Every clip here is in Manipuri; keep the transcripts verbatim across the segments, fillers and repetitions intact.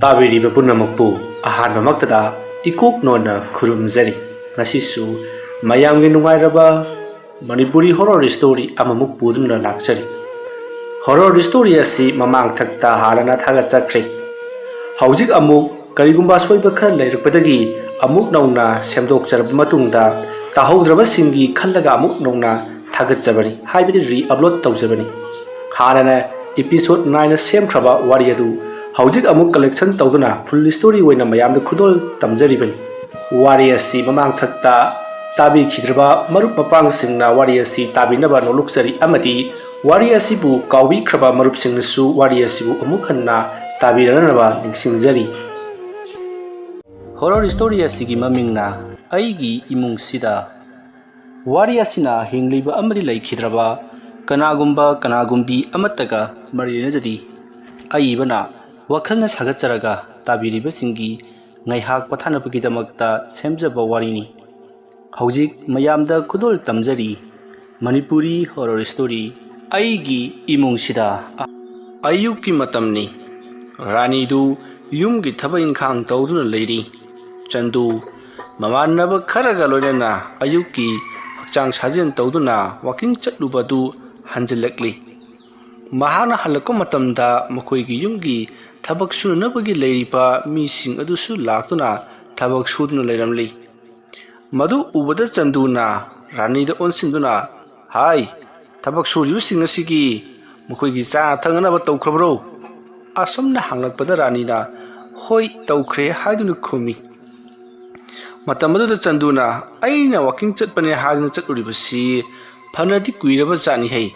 ꯇꯥꯕꯤꯔꯤꯕ ꯄꯨꯝꯅꯃꯛꯄꯨ ꯑꯍꯥꯟꯕꯃꯛꯇꯗ ꯏꯀꯣꯛ ꯅꯣꯟꯅ ꯈꯨꯔꯨꯝꯖꯔꯤ꯫ ꯉꯁꯤꯁꯨ ꯃꯌꯥꯝꯒꯤ ꯅꯨꯡꯉꯥꯏꯔꯕ ꯃꯅꯤꯄꯨꯔꯤ horror story ꯑꯃꯃꯨꯛ ꯄꯨꯗꯨꯅ ꯂꯥꯛꯆꯔꯤ꯫ Horror story ꯑꯁꯤ ꯃꯃꯥꯡ ꯊꯛꯇ ꯍꯥꯟꯅꯅ ꯊꯥꯒꯠꯆꯈ꯭ꯔꯦ꯫ ꯍꯧꯖꯤꯛ ꯑꯃꯨꯛ ꯀꯔꯤꯒꯨꯝꯕ ꯑꯁꯣꯏꯕ ꯈꯔ ꯂꯩꯔꯛꯄꯗꯒꯤ ꯑꯃꯨꯛ ꯅꯧꯅ ꯁꯦꯝꯗꯣꯛꯆꯔꯕ ꯃꯇꯨꯡꯗ ꯇꯥꯍꯧꯗ꯭ꯔꯕꯁꯤꯡꯒꯤ ꯈꯜꯂꯒ ꯑꯃꯨꯛ ꯅꯧꯅ ꯊꯥꯒꯠꯆꯕꯅꯤ, ꯍꯥꯏꯕꯗꯤ re-upload ꯇꯧꯖꯕꯅꯤ꯫ ꯍꯥꯟꯅꯅ episode nine ꯁꯦꯝꯈ꯭ꯔꯕ ꯋꯥꯔꯤ ꯑꯗꯨ ꯍꯧꯖꯤꯛ ꯑꯃꯨꯛ collection ꯇꯧꯗꯨꯅ full story ꯑꯣꯏꯅ ꯃꯌꯥꯝꯗ ꯈꯨꯗꯣꯜ ꯇꯝꯖꯔꯤꯕꯅꯤ꯫ ꯋꯥꯔꯤ ꯑꯁꯤ ꯃꯃꯥꯡ ꯊꯛꯇ ꯇꯥꯕꯤꯈꯤꯗ꯭ꯔꯕ ꯃꯔꯨꯞ ꯃꯄꯥꯡꯁꯤꯡꯅ ꯋꯥꯔꯤ ꯑꯁꯤ ꯇꯥꯕꯤꯅꯕ ꯅꯣꯂꯨꯛꯆꯔꯤ ꯑꯃꯗꯤ ꯋꯥꯔꯤ ꯑꯁꯤꯕꯨ ꯀꯥꯎꯕꯤꯈ꯭ꯔꯕ ꯃꯔꯨꯞꯁꯤꯡꯅꯁꯨ ꯋꯥꯔꯤ ꯑꯁꯤꯕꯨ ꯑꯃꯨꯛ ꯍꯟꯅ ꯇꯥꯕꯤꯔꯛꯅꯅꯕ ꯅꯤꯡꯁꯤꯡꯖꯔꯤ꯫ Horror story ꯑꯁꯤꯒꯤ ꯃꯃꯤꯡꯅ ꯑꯩꯒꯤ ꯏꯃꯨꯡꯁꯤꯗ꯫ ꯋꯥꯔꯤ ꯑꯁꯤꯅ ꯍꯤꯡꯂꯤꯕ ꯑꯃꯗꯤ ꯂꯩꯈꯤꯗ꯭ꯔꯕ ꯀꯅꯥꯒꯨꯝꯕ ꯀꯅꯥꯒꯨꯝꯕꯤ ꯑꯃꯠꯇꯒ ꯃꯔꯤ ꯂꯩꯅꯖꯗꯦ꯫ ꯑꯏꯕꯅ ꯋꯥꯈꯜꯅ ꯁꯥꯒꯠꯆꯔꯒ ꯇꯥꯕꯤꯔꯤꯕꯁꯤꯡꯒꯤ ꯉꯥꯏꯍꯥꯛ ꯄꯣꯊꯥꯅꯕꯒꯤꯗꯃꯛꯇ ꯁꯦꯝꯖꯕ ꯋꯥꯔꯤꯅꯤ꯫ ꯍꯧꯖꯤꯛ ꯃꯌꯥꯝꯗ ꯈꯨꯗꯣꯜ ꯇꯝꯖꯔꯤ꯫ ꯃꯅꯤꯄꯨꯔꯤ horror story ꯑꯩꯒꯤ ꯏꯃꯨꯡꯁꯤꯗ꯫ ꯑꯌꯨꯛꯀꯤ ꯃꯇꯝꯅꯤ꯫ ꯔꯥꯅꯤꯗꯨ ꯌꯨꯝꯒꯤ ꯊꯕꯛ ꯏꯪꯈꯥꯡ ꯇꯧꯗꯨꯅ ꯂꯩꯔꯤ꯫ ꯆꯟꯗꯨ ꯃꯃꯥꯟꯅꯕ ꯈꯔꯒ ꯂꯣꯏꯅꯅ ꯑꯌꯨꯛꯀꯤ ꯍꯛꯆꯥꯡ ꯁꯥꯖꯦꯜ ꯇꯧꯗꯨꯅ walking ꯆꯠꯂꯨꯕꯗꯨ ꯍꯟꯖꯤꯜꯂꯛꯂꯤ꯫ ꯃꯍꯥꯛꯅ ꯍꯜꯂꯛꯄ ꯃꯇꯝꯗ ꯃꯈꯣꯏꯒꯤ ꯌꯨꯝꯒꯤ ꯊꯕꯛ ꯁꯨꯅꯅꯕꯒꯤ ꯂꯩꯔꯤꯕ ꯃꯤꯁꯤꯡ ꯑꯗꯨꯁꯨ ꯂꯥꯛꯇꯨꯅ ꯊꯕꯛ ꯁꯨꯗꯨꯅ ꯂꯩꯔꯝꯂꯤ꯫ ꯃꯗꯨ ꯎꯕꯗ ꯆꯟꯗꯨꯅ ꯔꯥꯅꯤꯗ ꯑꯣꯟꯁꯤꯟꯗꯨꯅ, "ꯍꯥꯏ, ꯊꯕꯛ ꯁꯨꯔꯤꯕꯁꯤꯡ ꯑꯁꯤꯒꯤ ꯃꯈꯣꯏꯒꯤ ꯆꯥꯅ ꯊꯛꯅꯅꯕ ꯇꯧꯈ꯭ꯔꯕ꯭ꯔꯣ?" ꯑꯁꯨꯝꯅ ꯍꯪꯂꯛꯄꯗ ꯔꯥꯅꯤꯅ, "ꯍꯣꯏ, ꯇꯧꯈ꯭ꯔꯦ" ꯍꯥꯏꯗꯨꯅ ꯈꯨꯝꯃꯤ꯫ ꯃꯇꯝ ꯑꯗꯨꯗ ꯆꯟꯗꯨꯅ, "ꯑꯩꯅ walking ꯆꯠꯄꯅꯦ ꯍꯥꯏꯗꯨꯅ ꯆꯠꯂꯨꯔꯤꯕꯁꯤ ꯐꯅꯗꯤ ꯀꯨꯏꯔꯕ ꯖꯥꯠꯅꯤꯍꯩ꯫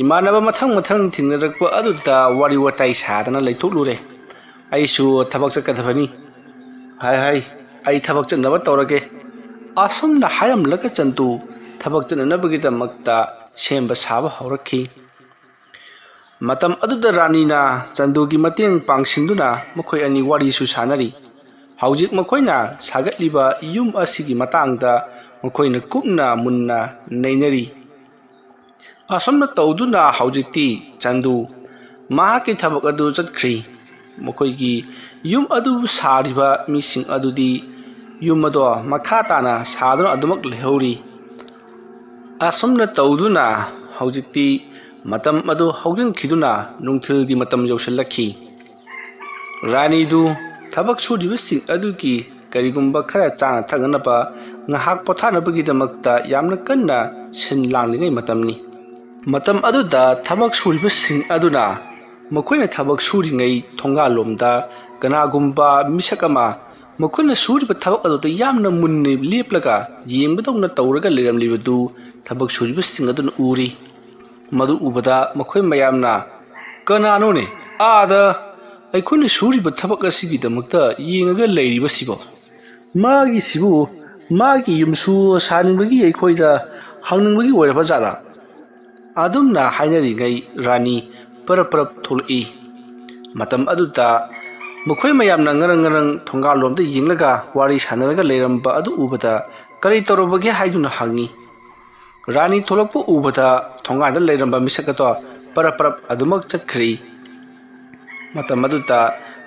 ꯏꯃꯥꯟꯅꯕ ꯃꯊꯪ ꯃꯊꯪ ꯊꯦꯡꯅꯔꯛꯄ ꯑꯗꯨꯗ ꯋꯥꯔꯤ ꯋꯥꯇꯥꯏ ꯁꯥꯗꯅ ꯂꯩꯊꯣꯛꯂꯨꯔꯦ꯫ ꯑꯩꯁꯨ ꯊꯕꯛ ꯆꯠꯀꯗꯕꯅꯤ꯫ ꯍꯥꯏ ꯍꯥꯏ, ꯑꯩ ꯊꯕꯛ ꯆꯠꯅꯕ ꯇꯧꯔꯒꯦ"꯫ ꯑꯁꯨꯝꯅ ꯍꯥꯏꯔꯝꯂꯒ ꯆꯟꯗꯨ ꯊꯕꯛ ꯆꯠꯅꯅꯕꯒꯤꯗꯃꯛꯇ ꯁꯦꯝꯕ ꯁꯥꯕ ꯍꯧꯔꯛꯈꯤ꯫ ꯃꯇꯝ ꯑꯗꯨꯗ ꯔꯥꯅꯤꯅ ꯆꯟꯗꯨꯒꯤ ꯃꯇꯦꯡ ꯄꯥꯡꯁꯤꯟꯗꯨꯅ ꯃꯈꯣꯏ ꯑꯅꯤ ꯋꯥꯔꯤꯁꯨ ꯁꯥꯟꯅꯔꯤ꯫ ꯍꯧꯖꯤꯛ ꯃꯈꯣꯏꯅ ꯁꯥꯒꯠꯂꯤꯕ ꯌꯨꯝ ꯑꯁꯤꯒꯤ ꯃꯇꯥꯡꯗ ꯃꯈꯣꯏꯅ ꯀꯨꯞꯅ ꯃꯨꯟꯅ ꯅꯩꯅꯔꯤ꯫ ꯑꯁꯨꯝꯅ ꯇꯧꯗꯨꯅ ꯍꯧꯖꯤꯛꯇꯤ ꯆꯟꯗꯨ ꯃꯍꯥꯛꯀꯤ ꯊꯕꯛ ꯑꯗꯨ ꯆꯠꯈ꯭ꯔꯤ꯫ ꯃꯈꯣꯏꯒꯤ ꯌꯨꯝ ꯑꯗꯨ ꯁꯥꯔꯤꯕ ꯃꯤꯁꯤꯡ ꯑꯗꯨꯗꯤ ꯌꯨꯝ ꯑꯗꯣ ꯃꯈꯥ ꯇꯥꯅ ꯁꯥꯗꯨꯅ ꯑꯗꯨꯃꯛ ꯂꯩꯍꯧꯔꯤ꯫ ꯑꯁꯨꯝꯅ ꯇꯧꯗꯨꯅ ꯍꯧꯖꯤꯛꯇꯤ ꯃꯇꯝ ꯑꯗꯨ ꯍꯧꯖꯤꯟꯈꯤꯗꯨꯅ ꯅꯨꯡꯊꯤꯜꯒꯤ ꯃꯇꯝ ꯌꯧꯁꯤꯜꯂꯛꯈꯤ꯫ ꯔꯥꯅꯤꯗꯨ ꯊꯕꯛ ꯁꯨꯔꯤꯕꯁꯤꯡ ꯑꯗꯨꯒꯤ ꯀꯔꯤꯒꯨꯝꯕ ꯈꯔ ꯆꯥꯅ ꯊꯛꯅꯅꯕ ꯉꯥꯏꯍꯥꯛ ꯄꯣꯊꯥꯅꯕꯒꯤꯗꯃꯛꯇ ꯌꯥꯝꯅ ꯀꯟꯅ ꯁꯤꯟ ꯂꯥꯡꯂꯤꯉꯩ ꯃꯇꯝꯅꯤ꯫ ꯃꯇꯝ ꯑꯗꯨꯗ ꯊꯕꯛ ꯁꯨꯔꯤꯕꯁꯤꯡ ꯑꯗꯨꯅ ꯃꯈꯣꯏꯅ ꯊꯕꯛ ꯁꯨꯔꯤꯉꯩ ꯊꯣꯡꯒꯥꯜꯂꯣꯝꯗ ꯀꯅꯥꯒꯨꯝꯕ ꯃꯤꯁꯛ ꯑꯃ ꯃꯈꯣꯏꯅ ꯁꯨꯔꯤꯕ ꯊꯕꯛ ꯑꯗꯨꯗ ꯌꯥꯝꯅ ꯃꯨꯟꯅ ꯂꯦꯞꯂꯒ ꯌꯦꯡꯕꯗꯧꯅ ꯇꯧꯔꯒ ꯂꯩꯔꯝꯂꯤꯕꯗꯨ ꯊꯕꯛ ꯁꯨꯔꯤꯕꯁꯤꯡ ꯑꯗꯨꯅ ꯎꯔꯤ꯫ ꯃꯗꯨ ꯎꯕꯗ ꯃꯈꯣꯏ ꯃꯌꯥꯝꯅ, "ꯀꯅꯥꯅꯣꯅꯦ ꯑꯥꯗ ꯑꯩꯈꯣꯏꯅ ꯁꯨꯔꯤꯕ ꯊꯕꯛ ꯑꯁꯤꯒꯤꯗꯃꯛꯇ ꯌꯦꯡꯉꯒ ꯂꯩꯔꯤꯕꯁꯤꯕꯣ? ꯃꯥꯒꯤꯁꯤꯕꯨ ꯃꯥꯒꯤ ꯌꯨꯝꯁꯨ ꯁꯥꯅꯤꯡꯕꯒꯤ ꯑꯩꯈꯣꯏꯗ ꯍꯪꯅꯤꯡꯕꯒꯤ ꯑꯣꯏꯔꯕ ꯖꯥꯠꯂꯥ?" ꯑꯗꯨꯝꯅ ꯍꯥꯏꯅꯔꯤꯉꯩ ꯔꯥꯅꯤ ꯄꯔꯞ ꯄꯔꯞ ꯊꯣꯛꯂꯛꯏ꯫ ꯃꯇꯝ ꯑꯗꯨꯗ ꯃꯈꯣꯏ ꯃꯌꯥꯝꯅ ꯉꯔꯪ ꯉꯔꯪ ꯊꯣꯡꯒꯥꯜꯂꯣꯝꯗ ꯌꯦꯡꯂꯒ ꯋꯥꯔꯤ ꯁꯥꯟꯅꯔꯒ ꯂꯩꯔꯝꯕ ꯑꯗꯨ ꯎꯕꯗ, "ꯀꯔꯤ ꯇꯧꯔꯕꯒꯦ?" ꯍꯥꯏꯗꯨꯅ ꯍꯪꯉꯤ꯫ ꯔꯥꯅꯤ ꯊꯣꯛꯂꯛꯄ ꯎꯕꯗ ꯊꯣꯡꯒꯥꯜꯗ ꯂꯩꯔꯝꯕ ꯃꯤꯁꯛ ꯑꯗꯣ ꯄꯔꯞ ꯄꯔꯞ ꯑꯗꯨꯃꯛ ꯆꯠꯈ꯭ꯔꯤ꯫ ꯃꯇꯝ ꯑꯗꯨꯗ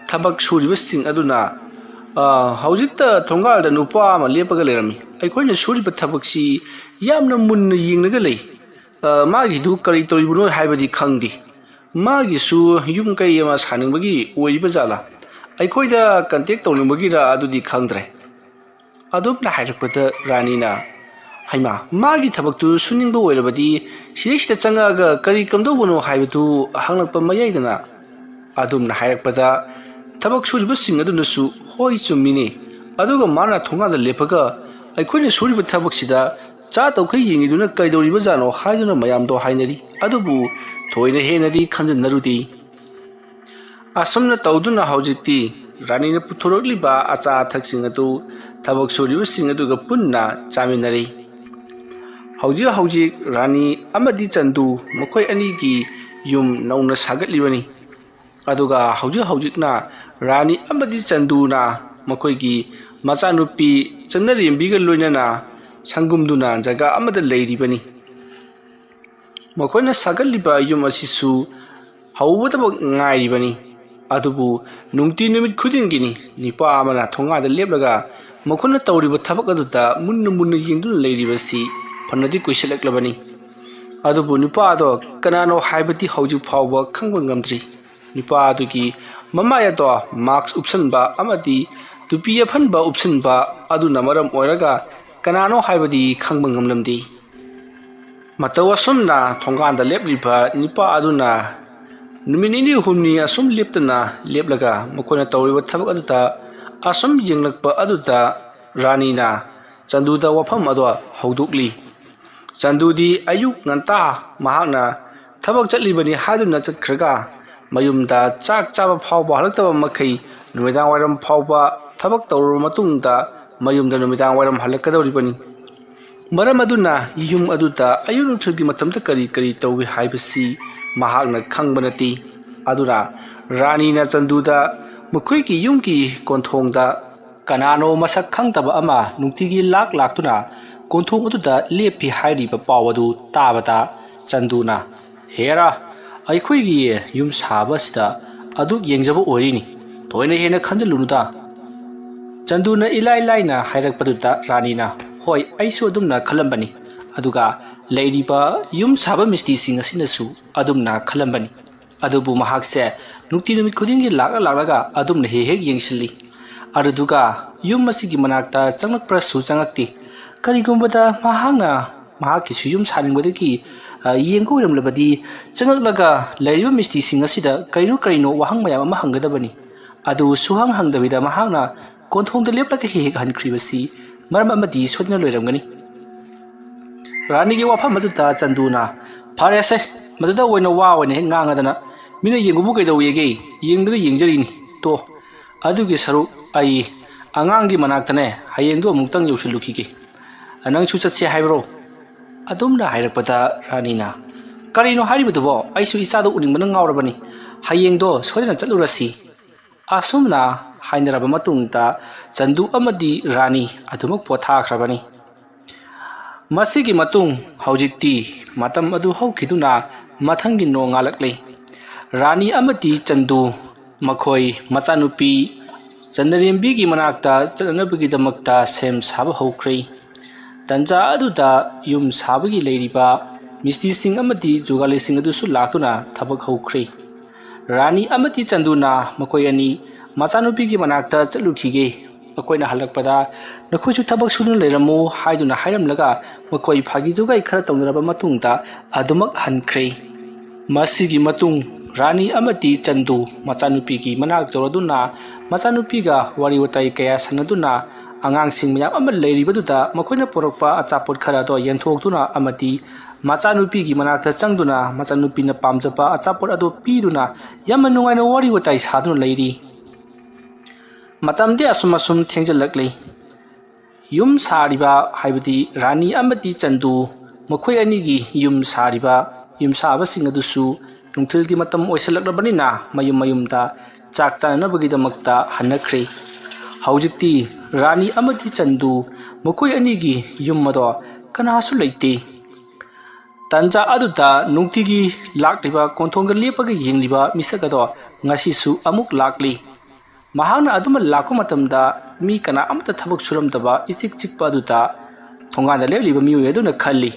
ꯊꯕꯛ ꯁꯨꯔꯤꯕꯁꯤꯡ ꯑꯗꯨꯅ, "ꯑ, ꯍꯧꯖꯤꯛꯇ ꯊꯣꯡꯒꯥꯜꯗ ꯅꯨꯄꯥ ꯑꯃ ꯂꯦꯞꯄꯒ ꯂꯩꯔꯝꯃꯤ꯫ ꯑꯩꯈꯣꯏꯅ ꯁꯨꯔꯤꯕ ꯊꯕꯛꯁꯤ ꯌꯥꯝꯅ ꯃꯨꯟꯅ ꯌꯦꯡꯂꯒ ꯂꯩ꯫ ꯑ, ꯃꯥꯒꯤꯗꯨ ꯀꯔꯤ ꯇꯧꯔꯤꯕꯅꯣ ꯍꯥꯏꯕꯗꯤ ꯈꯪꯗꯦ꯫ ꯃꯥꯒꯤꯁꯨ ꯌꯨꯝ ꯀꯩ ꯑꯃ ꯁꯥꯅꯤꯡꯕꯒꯤ ꯑꯣꯏꯔꯤꯕ ꯖꯥꯠꯂꯥ? ꯑꯩꯈꯣꯏꯗ ꯀꯟꯇꯦꯛ ꯇꯧꯅꯤꯡꯕꯒꯤꯔ ꯑꯗꯨꯗꯤ ꯈꯪꯗ꯭ꯔꯦ꯫" ꯑꯗꯨꯝꯅ ꯍꯥꯏꯔꯛꯄꯗ ꯔꯥꯅꯤꯅ, "ꯍꯩꯃꯥ, ꯃꯥꯒꯤ ꯊꯕꯛꯇꯨ ꯁꯨꯅꯤꯡꯕ ꯑꯣꯏꯔꯕꯗꯤ ꯁꯤꯗꯩꯁꯤꯗ ꯆꯪꯉꯛꯑꯒ ꯀꯔꯤ ꯀꯝꯗꯧꯕꯅꯣ ꯍꯥꯏꯕꯗꯨ ꯍꯪꯂꯛꯄ ꯃꯌꯥꯏꯗꯅ," ꯑꯗꯨꯝꯅ ꯍꯥꯏꯔꯛꯄꯗ ꯊꯕꯛ ꯁꯨꯔꯤꯕꯁꯤꯡ ꯑꯗꯨꯅꯁꯨ, "ꯍꯣꯏ, ꯆꯨꯝꯃꯤꯅꯦ꯫ ꯑꯗꯨꯒ ꯃꯥꯅ ꯊꯣꯡꯒꯥꯟꯗ ꯂꯦꯞꯄꯒ ꯑꯩꯈꯣꯏꯅ ꯁꯨꯔꯤꯕ ꯊꯕꯛꯁꯤꯗ ꯆꯥ ꯇꯧꯈꯩ ꯌꯦꯡꯉꯤꯗꯨꯅ ꯀꯩꯗꯧꯔꯤꯕꯖꯥꯠꯅꯣ?" ꯍꯥꯏꯗꯨꯅ ꯃꯌꯥꯝꯗꯣ ꯍꯥꯏꯅꯔꯤ꯫ ꯑꯗꯨꯕꯨ ꯊꯣꯏꯅ ꯍꯦꯟꯅꯗꯤ ꯈꯟꯖꯤꯟꯅꯔꯨꯗꯦ꯫ ꯑꯁꯨꯝꯅ ꯇꯧꯗꯨꯅ ꯍꯧꯖꯤꯛꯇꯤ ꯔꯥꯅꯤꯅ ꯄꯨꯊꯣꯔꯛꯂꯤꯕ ꯑꯆꯥ ꯑꯊꯛꯁꯤꯡ ꯑꯗꯨ ꯊꯕꯛ ꯁꯨꯔꯤꯕꯁꯤꯡ ꯑꯗꯨꯒ ꯄꯨꯟꯅ ꯆꯥꯃꯤꯟꯅꯔꯤ꯫ ꯍꯧꯖꯤꯛ ꯍꯧꯖꯤꯛ ꯔꯥꯅꯤ ꯑꯃꯗꯤ ꯆꯟꯗꯨ ꯃꯈꯣꯏ ꯑꯅꯤꯒꯤ ꯌꯨꯝ ꯅꯧꯅ ꯁꯥꯒꯠꯂꯤꯕꯅꯤ꯫ ꯑꯗꯨꯒ ꯍꯧꯖꯤꯛ ꯍꯧꯖꯤꯛꯅ ꯔꯥꯅꯤ ꯑꯃꯗꯤ ꯆꯟꯗꯨꯅ ꯃꯈꯣꯏꯒꯤ ꯃꯆꯥꯅꯨꯄꯤ ꯆꯟꯅꯔꯦꯝꯕꯤꯒ ꯂꯣꯏꯅꯅ ꯁꯪꯒꯨꯝꯗꯨꯅ ꯖꯒꯥ ꯑꯃꯗ ꯂꯩꯔꯤꯕꯅꯤ꯫ ꯃꯈꯣꯏꯅ ꯁꯥꯒꯠꯂꯤꯕ ꯌꯨꯝ ꯑꯁꯤꯁꯨ ꯍꯧꯕꯇꯃꯛ ꯉꯥꯏꯔꯤꯕꯅꯤ꯫ ꯑꯗꯨꯕꯨ ꯅꯨꯡꯇꯤ ꯅꯨꯃꯤꯠ ꯈꯨꯗꯤꯡꯒꯤꯅꯤ ꯅꯨꯄꯥ ꯑꯃꯅ ꯊꯣꯡꯒꯥꯟꯗ ꯂꯦꯞꯂꯒ ꯃꯈꯣꯏꯅ ꯇꯧꯔꯤꯕ ꯊꯕꯛ ꯑꯗꯨꯗ ꯃꯨꯟꯅ ꯃꯨꯟꯅ ꯌꯦꯡꯗꯨꯅ ꯂꯩꯔꯤꯕꯁꯤ ꯐꯅꯗꯤ ꯀꯨꯏꯁꯤꯜꯂꯛꯂꯕꯅꯤ꯫ ꯑꯗꯨꯕꯨ ꯅꯨꯄꯥ ꯑꯗꯣ ꯀꯅꯥꯅꯣ ꯍꯥꯏꯕꯗꯤ ꯍꯧꯖꯤꯛ ꯐꯥꯎꯕ ꯈꯪꯕ ꯉꯝꯗ꯭ꯔꯤ꯫ ꯅꯨꯄꯥ ꯑꯗꯨꯒꯤ ꯃꯃꯥꯏ ꯑꯗꯣ ꯃꯥꯛꯁ ꯎꯞꯁꯟꯕ ꯑꯃꯗꯤ ꯇꯨꯄꯤ ꯑꯐꯟꯕ ꯎꯞꯁꯟꯕ ꯑꯗꯨꯅ ꯃꯔꯝ ꯑꯣꯏꯔꯒ ꯀꯅꯥꯅꯣ ꯍꯥꯏꯕꯗꯤ ꯈꯪꯕ ꯉꯝꯂꯝꯗꯦ꯫ ꯃꯇꯧ ꯑꯁꯨꯝꯅ ꯊꯣꯡꯒꯥꯟꯗ ꯂꯦꯞꯂꯤꯕ ꯅꯨꯄꯥ ꯑꯗꯨꯅ ꯅꯨꯃꯤꯠ ꯅꯤꯅꯤ ꯍꯨꯝꯅꯤ ꯑꯁꯨꯝ ꯂꯦꯞꯇꯅ ꯂꯦꯞꯂꯒ ꯃꯈꯣꯏꯅ ꯇꯧꯔꯤꯕ ꯊꯕꯛ ꯑꯗꯨꯗ ꯑꯁꯨꯝ ꯌꯦꯡꯂꯛꯄ ꯑꯗꯨꯗ ꯔꯥꯅꯤꯅ ꯆꯟꯗꯨꯗ ꯋꯥꯐꯝ ꯑꯗꯣ ꯍꯧꯗꯣꯛꯂꯤ꯫ ꯆꯟꯗꯨꯗꯤ ꯑꯌꯨꯛ ꯉꯟꯇꯥ ꯃꯍꯥꯛꯅ ꯊꯕꯛ ꯆꯠꯂꯤꯕꯅꯤ ꯍꯥꯏꯗꯨꯅ ꯆꯠꯈ꯭ꯔꯒ ꯃꯌꯨꯝꯗ ꯆꯥꯛ ꯆꯥꯕ ꯐꯥꯎꯕ ꯍꯜꯂꯛꯇꯕ ꯃꯈꯩ ꯅꯨꯃꯤꯗꯥꯡ ꯋꯥꯏꯔꯝ ꯐꯥꯎꯕ ꯊꯕꯛ ꯇꯧꯔꯕ ꯃꯇꯨꯡꯗ ꯃꯌꯨꯝꯗ ꯅꯨꯃꯤꯗꯥꯡ ꯋꯥꯏꯔꯝ ꯍꯜꯂꯛꯀꯗꯧꯔꯤꯕꯅꯤ꯫ ꯃꯔꯝ ꯑꯗꯨꯅ ꯌꯨꯝ ꯑꯗꯨꯗ ꯑꯌꯨꯛ ꯅꯨꯡꯊꯤꯜꯒꯤ ꯃꯇꯝꯗ ꯀꯔꯤ ꯀꯔꯤ ꯇꯧꯏ ꯍꯥꯏꯕꯁꯤ ꯃꯍꯥꯛꯅ ꯈꯪꯕ ꯅꯠꯇꯦ꯫ ꯑꯗꯨꯅ ꯔꯥꯅꯤꯅ ꯆꯟꯗꯨꯗ ꯃꯈꯣꯏꯒꯤ ꯌꯨꯝꯒꯤ ꯀꯣꯟꯊꯣꯡꯗ ꯀꯅꯥꯅꯣ ꯃꯁꯛ ꯈꯪꯗꯕ ꯑꯃ ꯅꯨꯡꯇꯤꯒꯤ ꯂꯥꯛ ꯂꯥꯛꯇꯨꯅ ꯀꯣꯟꯊꯣꯡ ꯑꯗꯨꯗ ꯂꯦꯞꯄꯤ ꯍꯥꯏꯔꯤꯕ ꯄꯥꯎ ꯑꯗꯨ ꯇꯥꯕꯗ ꯆꯟꯗꯨꯅ, "ꯍꯦꯔꯥ, ꯑꯩꯈꯣꯏꯒꯤ ꯌꯨꯝ ꯁꯥꯕ ꯑꯁꯤꯗ ꯑꯗꯨꯛ ꯌꯦꯡꯖꯕ ꯑꯣꯏꯔꯤꯅꯤ꯫ ꯊꯣꯏꯅ ꯍꯦꯟꯅ ꯈꯟꯖꯤꯜꯂꯨꯅꯨꯗ꯫" ꯆꯟꯗꯨꯅ ꯏꯂꯥꯏ ꯂꯥꯏꯅ ꯍꯥꯏꯔꯛꯄꯗꯨꯗ ꯔꯥꯅꯤꯅ, "ꯍꯣꯏ, ꯑꯩꯁꯨ ꯑꯗꯨꯝꯅ ꯈꯜꯂꯝꯕꯅꯤ꯫ ꯑꯗꯨꯒ ꯂꯩꯔꯤꯕ ꯌꯨꯝ ꯁꯥꯕ ꯃꯤꯁꯇ꯭ꯔꯤꯁꯤꯡ ꯑꯁꯤꯅꯁꯨ ꯑꯗꯨꯝꯅ ꯈꯜꯂꯝꯕꯅꯤ꯫ ꯑꯗꯨꯕꯨ ꯃꯍꯥꯛꯁꯦ ꯅꯨꯡꯇꯤ ꯅꯨꯃꯤꯠ ꯈꯨꯗꯤꯡꯒꯤ ꯂꯥꯛꯂ ꯂꯥꯛꯂꯒ ꯑꯗꯨꯝꯅ ꯍꯦꯛ ꯍꯦꯛ ꯌꯦꯡꯁꯤꯜꯂꯤ꯫ ꯑꯗꯨꯗꯨꯒ ꯌꯨꯝ ꯑꯁꯤꯒꯤ ꯃꯅꯥꯛꯇ ꯆꯪꯂꯛꯄ꯭ꯔꯁꯨ ꯆꯪꯂꯛꯇꯦ꯫ ꯀꯔꯤꯒꯨꯝꯕꯗ ꯃꯍꯥꯛꯅ ꯃꯍꯥꯛꯀꯤꯁꯨ ꯌꯨꯝ ꯁꯥꯅꯤꯡꯕꯗꯒꯤ, ꯑ, ꯌꯦꯡꯕ ꯑꯣꯏꯔꯝꯂꯕꯗꯤ ꯆꯪꯂꯛꯂꯒ ꯂꯩꯔꯤꯕ ꯃꯤꯁꯇ꯭ꯔꯤꯁꯤꯡ ꯑꯁꯤꯗ ꯀꯔꯤꯅꯣ ꯀꯔꯤꯅꯣ ꯋꯥꯍꯪ ꯃꯌꯥꯝ ꯑꯃ ꯍꯪꯒꯗꯕꯅꯤ꯫ ꯑꯗꯨ ꯁꯨꯍꯪ ꯍꯪꯗꯕꯤꯗ ꯃꯍꯥꯛꯅ ꯀꯣꯟꯊꯣꯡꯗ ꯂꯦꯞꯂꯒ ꯍꯦꯛ ꯍꯦꯛ ꯍꯟꯈ꯭ꯔꯤꯕꯁꯤ ꯃꯔꯝ ꯑꯃꯗꯤ ꯁꯣꯏꯗꯅ ꯂꯩꯔꯝꯒꯅꯤ꯫" ꯔꯥꯅꯤꯒꯤ ꯋꯥꯐꯝ ꯑꯗꯨꯗ ꯆꯟꯗꯨꯅ, "ꯐꯔꯦꯁꯦ, ꯃꯗꯨꯗ ꯑꯣꯏꯅ ꯋꯥ ꯑꯣꯏꯅ ꯍꯦꯛ ꯉꯥꯡꯉꯗꯅ, ꯃꯤꯅ ꯌꯦꯡꯕꯕꯨ ꯀꯩꯗꯧꯋꯦꯒꯦ? ꯌꯦꯡꯗꯅ ꯌꯦꯡꯖꯔꯤꯅꯤ꯫ ꯇꯣ, ꯑꯗꯨꯒꯤ ꯁꯔꯨꯛ ꯑꯩ ꯑꯉꯥꯡꯒꯤ ꯃꯅꯥꯛꯇꯅꯦ ꯍꯌꯦꯡꯗꯣ ꯑꯃꯨꯛꯇꯪ ꯌꯧꯁꯤꯜꯂꯨꯈꯤꯒꯦ꯫ ꯅꯪꯁꯨ ꯆꯠꯁꯦ ꯍꯥꯏꯕ꯭ꯔꯣ?" ꯑꯗꯨꯝꯅ ꯍꯥꯏꯔꯛꯄꯗ ꯔꯥꯅꯤꯅ, "ꯀꯔꯤꯅꯣ ꯍꯥꯏꯔꯤꯕꯗꯨꯕꯣ? ꯑꯩꯁꯨ ꯏꯆꯥꯗꯣ ꯎꯅꯤꯡꯕꯅ ꯉꯥꯎꯔꯕꯅꯤ꯫ ꯍꯌꯦꯡꯗꯣ ꯁꯣꯏꯗꯅ ꯆꯠꯂꯨꯔꯁꯤ꯫" ꯑꯁꯨꯝꯅ ꯍꯥꯏꯅꯔꯕ ꯃꯇꯨꯡꯗ ꯆꯟꯗꯨ ꯑꯃꯗꯤ ꯔꯥꯅꯤ ꯑꯗꯨꯃꯛ ꯄꯣꯊꯥꯈ꯭ꯔꯕꯅꯤ꯫ ꯃꯁꯤꯒꯤ ꯃꯇꯨꯡ ꯍꯧꯖꯤꯛꯇꯤ ꯃꯇꯝ ꯑꯗꯨ ꯍꯧꯈꯤꯗꯨꯅ ꯃꯊꯪꯒꯤ ꯅꯣꯡꯉꯥꯜꯂꯛꯂꯤ꯫ ꯔꯥꯅꯤ ꯑꯃꯗꯤ ꯆꯟꯗꯨ ꯃꯈꯣꯏ ꯃꯆꯥꯅꯨꯄꯤ ꯆꯟꯗ꯭ꯔꯦꯝꯕꯤꯒꯤ ꯃꯅꯥꯛꯇ ꯆꯠꯅꯅꯕꯒꯤꯗꯃꯛꯇ ꯁꯦꯝ ꯁꯥꯕ ꯍꯧꯈ꯭ꯔꯦ꯫ ꯇꯟꯖꯥ ꯑꯗꯨꯗ ꯌꯨꯝ ꯁꯥꯕꯒꯤ ꯂꯩꯔꯤꯕ ꯃꯤꯁꯇ꯭ꯔꯤꯁꯤꯡ ꯑꯃꯗꯤ ꯖꯨꯒꯥꯂꯤꯁꯤꯡ ꯑꯗꯨꯁꯨ ꯂꯥꯛꯇꯨꯅ ꯊꯕꯛ ꯍꯧꯈ꯭ꯔꯦ꯫ ꯔꯥꯅꯤ ꯑꯃꯗꯤ ꯆꯟꯗꯨꯅ ꯃꯈꯣꯏ ꯑꯅꯤ ꯃꯆꯥꯅꯨꯄꯤꯒꯤ ꯃꯅꯥꯛꯇ ꯆꯠꯂꯨꯈꯤꯒꯦ, ꯑꯩꯈꯣꯏꯅ ꯍꯜꯂꯛꯄꯗ ꯅꯈꯣꯏꯁꯨ ꯊꯕꯛ ꯁꯨꯗꯨꯅ ꯂꯩꯔꯝꯃꯨ ꯍꯥꯏꯗꯨꯅ ꯍꯥꯏꯔꯝꯂꯒ ꯃꯈꯣꯏ ꯐꯥꯒꯤ ꯖꯨꯒꯥꯏ ꯈꯔ ꯇꯧꯅꯔꯕ ꯃꯇꯨꯡꯗ ꯑꯗꯨꯃꯛ ꯍꯟꯈ꯭ꯔꯦ꯫ ꯃꯁꯤꯒꯤ ꯃꯇꯨꯡ ꯔꯥꯅꯤ ꯑꯃꯗꯤ ꯆꯟꯗꯨ ꯃꯆꯥꯅꯨꯄꯤꯒꯤ ꯃꯅꯥꯛ ꯌꯧꯔꯗꯨꯅ ꯃꯆꯥꯅꯨꯄꯤꯒ ꯋꯥꯔꯤ ꯋꯥꯇꯥꯏ ꯀꯌꯥ ꯁꯥꯟꯅꯗꯨꯅ ꯑꯉꯥꯡꯁꯤꯡ ꯃꯌꯥꯝ ꯑꯃ ꯂꯩꯔꯤꯕꯗꯨꯗ ꯃꯈꯣꯏꯅ ꯄꯨꯔꯛꯄ ꯑꯆꯥꯄꯣꯠ ꯈꯔ ꯑꯗꯣ ꯌꯦꯟꯊꯣꯛꯇꯨꯅ ꯑꯃꯗꯤ ꯃꯆꯥꯅꯨꯄꯤꯒꯤ ꯃꯅꯥꯛꯇ ꯆꯪꯗꯨꯅ ꯃꯆꯥꯅꯨꯄꯤꯅ ꯄꯥꯝꯖꯕ ꯑꯆꯥꯄꯣꯠ ꯑꯗꯨ ꯄꯤꯗꯨꯅ ꯌꯥꯝꯅ ꯅꯨꯡꯉꯥꯏꯅ ꯋꯥꯔꯤ ꯋꯥꯇꯥꯏ ꯁꯥꯗꯨꯅ ꯂꯩꯔꯤ꯫ ꯃꯇꯝꯗꯤ ꯑꯁꯨꯝ ꯑꯁꯨꯝ ꯊꯦꯡꯖꯤꯜꯂꯛꯂꯤ꯫ ꯌꯨꯝ ꯁꯥꯔꯤꯕ ꯍꯥꯏꯕꯗꯤ ꯔꯥꯅꯤ ꯑꯃꯗꯤ ꯆꯟꯗꯨ ꯃꯈꯣꯏ ꯑꯅꯤꯒꯤ ꯌꯨꯝ ꯁꯥꯔꯤꯕ ꯌꯨꯝꯁꯥꯕꯁꯤꯡ ꯑꯗꯨꯁꯨ ꯅꯨꯡꯊꯤꯜꯒꯤ ꯃꯇꯝ ꯑꯣꯏꯁꯤꯜꯂꯛꯂꯕꯅꯤꯅ ꯃꯌꯨꯝ ꯃꯌꯨꯝꯗ ꯆꯥꯛ ꯆꯥꯅꯅꯕꯒꯤꯗꯃꯛꯇ ꯍꯟꯅꯈ꯭ꯔꯦ꯫ ꯍꯧꯖꯤꯛꯇꯤ ꯔꯥꯅꯤ ꯑꯃꯗꯤ ꯆꯟꯗꯨ ꯃꯈꯣꯏ ꯑꯅꯤꯒꯤ ꯌꯨꯝ ꯑꯗꯣ ꯀꯅꯥꯁꯨ ꯂꯩꯇꯦ꯫ ꯇꯟꯖꯥ ꯑꯗꯨꯗ ꯅꯨꯡꯇꯤꯒꯤ ꯂꯥꯛꯂꯤꯕ ꯀꯣꯟꯊꯣꯡꯗ ꯂꯦꯞꯄꯒ ꯌꯦꯡꯂꯤꯕ ꯃꯤꯁꯛ ꯑꯗꯣ ꯉꯁꯤꯁꯨ ꯑꯃꯨꯛ ꯂꯥꯛꯂꯤ꯫ ꯃꯍꯥꯛꯅ ꯑꯗꯨꯃ ꯂꯥꯛꯄ ꯃꯇꯝꯗ ꯃꯤ ꯀꯅꯥ ꯑꯃꯠꯇ ꯊꯕꯛ ꯁꯨꯔꯝꯗꯕ ꯏꯆꯤꯛ ꯆꯤꯛꯄ ꯑꯗꯨꯗ ꯊꯣꯡꯒꯥꯟꯗ ꯂꯦꯞꯂꯤꯕ ꯃꯤꯑꯣꯏ ꯑꯗꯨꯅ ꯈꯜꯂꯤ,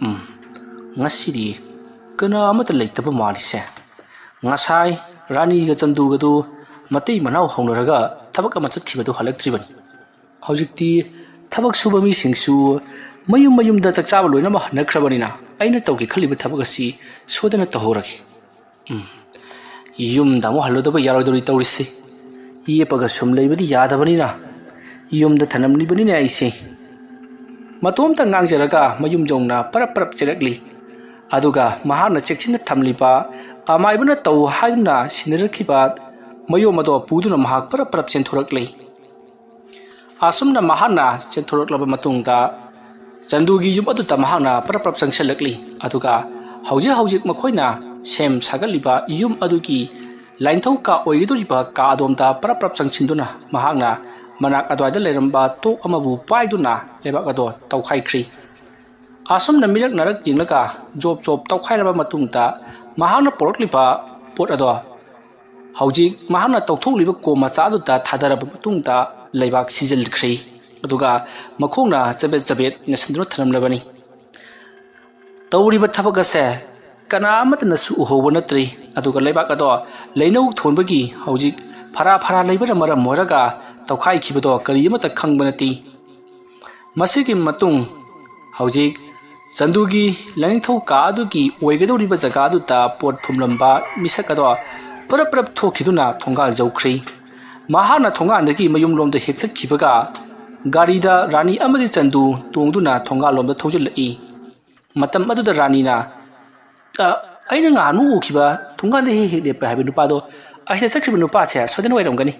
"ꯎꯝ, ꯉꯁꯤꯗꯤ ꯀꯅꯥ ꯑꯃꯠꯇ ꯂꯩꯇꯕ ꯃꯥꯜꯂꯤꯁꯦ꯫ ꯉꯁꯥꯏ ꯔꯥꯅꯤꯒ ꯆꯟꯗꯨꯒꯗꯨ ꯃꯇꯩ ꯃꯅꯥꯎ ꯍꯧꯅꯔꯒ ꯊꯕꯛ ꯑꯃ ꯆꯠꯈꯤꯕꯗꯨ ꯍꯜꯂꯛꯇ꯭ꯔꯤꯕꯅꯤ꯫ ꯍꯧꯖꯤꯛꯇꯤ ꯊꯕꯛ ꯁꯨꯕ ꯃꯤꯁꯤꯡꯁꯨ ꯃꯌꯨꯝ ꯃꯌꯨꯝꯗ ꯆꯥꯛ ꯆꯥꯕ ꯂꯣꯏꯅꯃꯛ ꯍꯟꯅꯈ꯭ꯔꯕꯅꯤꯅ ꯑꯩꯅ ꯇꯧꯒꯦ ꯈꯜꯂꯤꯕ ꯊꯕꯛ ꯑꯁꯤ ꯁꯣꯏꯗꯅ ꯇꯧꯍꯧꯔꯒꯦ꯫ ꯎꯝ, ꯌꯨꯝꯗ ꯑꯃꯨꯛ ꯍꯜꯂꯨꯗꯕ ꯌꯥꯔꯣꯏꯗꯧꯔꯤ ꯇꯧꯔꯤꯁꯤ꯫ ꯌꯦꯞꯄꯒ ꯁꯨꯝ ꯂꯩꯕꯗꯤ ꯌꯥꯗꯕꯅꯤꯅ ꯌꯨꯝꯗ ꯊꯅꯝꯂꯤꯕꯅꯤꯅꯦ ꯑꯩꯁꯦ꯫" ꯃꯇꯣꯝꯇ ꯉꯥꯡꯖꯔꯒ ꯃꯌꯨꯝ ꯌꯧꯅ ꯄꯔꯞ ꯄꯔꯞ ꯆꯦꯜꯂꯛꯂꯤ꯫ ꯑꯗꯨꯒ ꯃꯍꯥꯛꯅ ꯆꯦꯛꯁꯤꯟꯅ ꯊꯝꯂꯤꯕ ꯑꯃꯥꯏꯕꯅ ꯇꯧ ꯍꯥꯏꯗꯨꯅ ꯁꯤꯟꯅꯔꯛꯈꯤꯕ ꯃꯌꯣꯝ ꯑꯗꯣ ꯄꯨꯗꯨꯅ ꯃꯍꯥꯛ ꯄꯔꯞ ꯄꯔꯞ ꯆꯦꯟꯊꯣꯔꯛꯂꯤ꯫ ꯑꯁꯨꯝꯅ ꯃꯍꯥꯛꯅ ꯆꯦꯟꯊꯣꯔꯛꯂꯕ ꯃꯇꯨꯡꯗ ꯆꯟꯗꯨꯒꯤ ꯌꯨꯝ ꯑꯗꯨꯗ ꯃꯍꯥꯛꯅ ꯄꯔꯞ ꯄꯔꯞ ꯆꯪꯁꯤꯜꯂꯛꯂꯤ꯫ ꯑꯗꯨꯒ ꯍꯧꯖꯤꯛ ꯍꯧꯖꯤꯛ ꯃꯈꯣꯏꯅ ꯁꯦꯝ ꯁꯥꯒꯠꯂꯤꯕ ꯌꯨꯝ ꯑꯗꯨꯒꯤ ꯂꯥꯏꯅꯤꯡꯊꯧ ꯀꯥ ꯑꯣꯏꯒꯗꯧꯔꯤꯕ ꯀꯥ ꯑꯗꯣꯝꯗ ꯄꯔꯞ ꯄꯔꯞ ꯆꯪꯁꯤꯟꯗꯨꯅ ꯃꯍꯥꯛꯅ ꯃꯅꯥꯛ ꯑꯗꯨꯋꯥꯏꯗ ꯂꯩꯔꯝꯕ ꯇꯣꯛ ꯑꯃꯕꯨ ꯄꯥꯏꯗꯨꯅ ꯂꯩꯕꯥꯛ ꯑꯗꯣ ꯇꯧꯈꯥꯏꯈ꯭ꯔꯤ꯫ ꯑꯁꯨꯝꯅ ꯃꯤꯔꯛ ꯅꯥꯔꯛ ꯌꯦꯡꯂꯒ ꯖꯣꯞ ꯖꯣꯞ ꯇꯧꯈꯥꯏꯔꯕ ꯃꯇꯨꯡꯗ ꯃꯍꯥꯛꯅ ꯄꯣꯔꯛꯂꯤꯕ ꯄꯣꯠ ꯑꯗꯣ ꯍꯧꯖꯤꯛ ꯃꯍꯥꯛꯅ ꯇꯧꯊꯣꯛꯂꯤꯕ ꯀꯣꯝ ꯃꯆꯥ ꯑꯗꯨꯗ ꯊꯥꯗꯔꯕ ꯃꯇꯨꯡꯗ ꯂꯩꯕꯥꯛ ꯁꯤꯖꯤꯜꯈ꯭ꯔꯦ꯫ ꯑꯗꯨꯒ ꯃꯈꯣꯡꯅ ꯆꯕꯦꯠ ꯆꯕꯦꯠ ꯅꯩꯁꯤꯟꯗꯨꯅ ꯊꯝꯂꯝꯂꯕꯅꯤ꯫ ꯇꯧꯔꯤꯕ ꯊꯕꯛ ꯑꯁꯦ ꯀꯅꯥ ꯑꯃꯠꯇꯅꯁꯨ ꯎꯍꯧꯕ ꯅꯠꯇ꯭ꯔꯤ꯫ ꯑꯗꯨꯒ ꯂꯩꯕꯥꯛ ꯑꯗꯣ ꯂꯩꯅꯧ ꯊꯣꯟꯕꯒꯤ ꯍꯧꯖꯤꯛ ꯐꯔꯥ ꯐꯔꯥ ꯂꯩꯕꯅ ꯃꯔꯝ ꯑꯣꯏꯔꯒ ꯇꯧꯈꯥꯏꯈꯤꯕꯗꯣ ꯀꯔꯤ ꯑꯃꯠꯇ ꯈꯪꯕ ꯅꯠꯇꯦ꯫ ꯃꯁꯤꯒꯤ ꯃꯇꯨꯡ ꯍꯧꯖꯤꯛ ꯆꯟꯗꯨꯒꯤ ꯂꯥꯏꯅꯤꯡꯊꯧ ꯀꯥ ꯑꯗꯨꯒꯤ ꯑꯣꯏꯒꯗꯧꯔꯤꯕ ꯖꯒꯥ ꯑꯗꯨꯗ ꯄꯣꯠ ꯐꯨꯝꯂꯝꯕ ꯃꯤꯁꯛ ꯑꯗꯣ ꯄꯔꯞ ꯄꯔꯞ ꯊꯣꯛꯈꯤꯗꯨꯅ ꯊꯣꯡꯒꯥꯜ ꯌꯧꯈ꯭ꯔꯦ꯫ ꯃꯍꯥꯛꯅ ꯊꯣꯡꯒꯥꯜꯗꯒꯤ ꯃꯌꯨꯝꯂꯣꯝꯗ ꯍꯦꯛ ꯆꯠꯈꯤꯕꯒ ꯒꯥꯔꯤꯗ ꯔꯥꯅꯤ ꯑꯃꯗꯤ ꯆꯟꯗꯨ ꯇꯣꯡꯗꯨꯅ ꯊꯣꯡꯒꯥꯜꯂꯣꯝꯗ ꯊꯧꯖꯤꯜꯂꯛꯏ꯫ ꯃꯇꯝ ꯑꯗꯨꯗ ꯔꯥꯅꯤꯅ, "ꯑ, ꯑꯩꯅ ꯉꯍꯥꯟꯃꯨꯛ ꯎꯈꯤꯕ ꯊꯣꯡꯒꯥꯟꯗ ꯍꯦꯛ ꯍꯦꯛ ꯂꯦꯞꯄꯦ ꯍꯥꯏꯕ ꯅꯨꯄꯥꯗꯣ ꯑꯁꯤꯗ ꯆꯠꯈ꯭ꯔꯤꯕ ꯅꯨꯄꯥꯁꯦ ꯁꯣꯏꯗꯅ ꯑꯣꯏꯔꯝꯒꯅꯤ꯫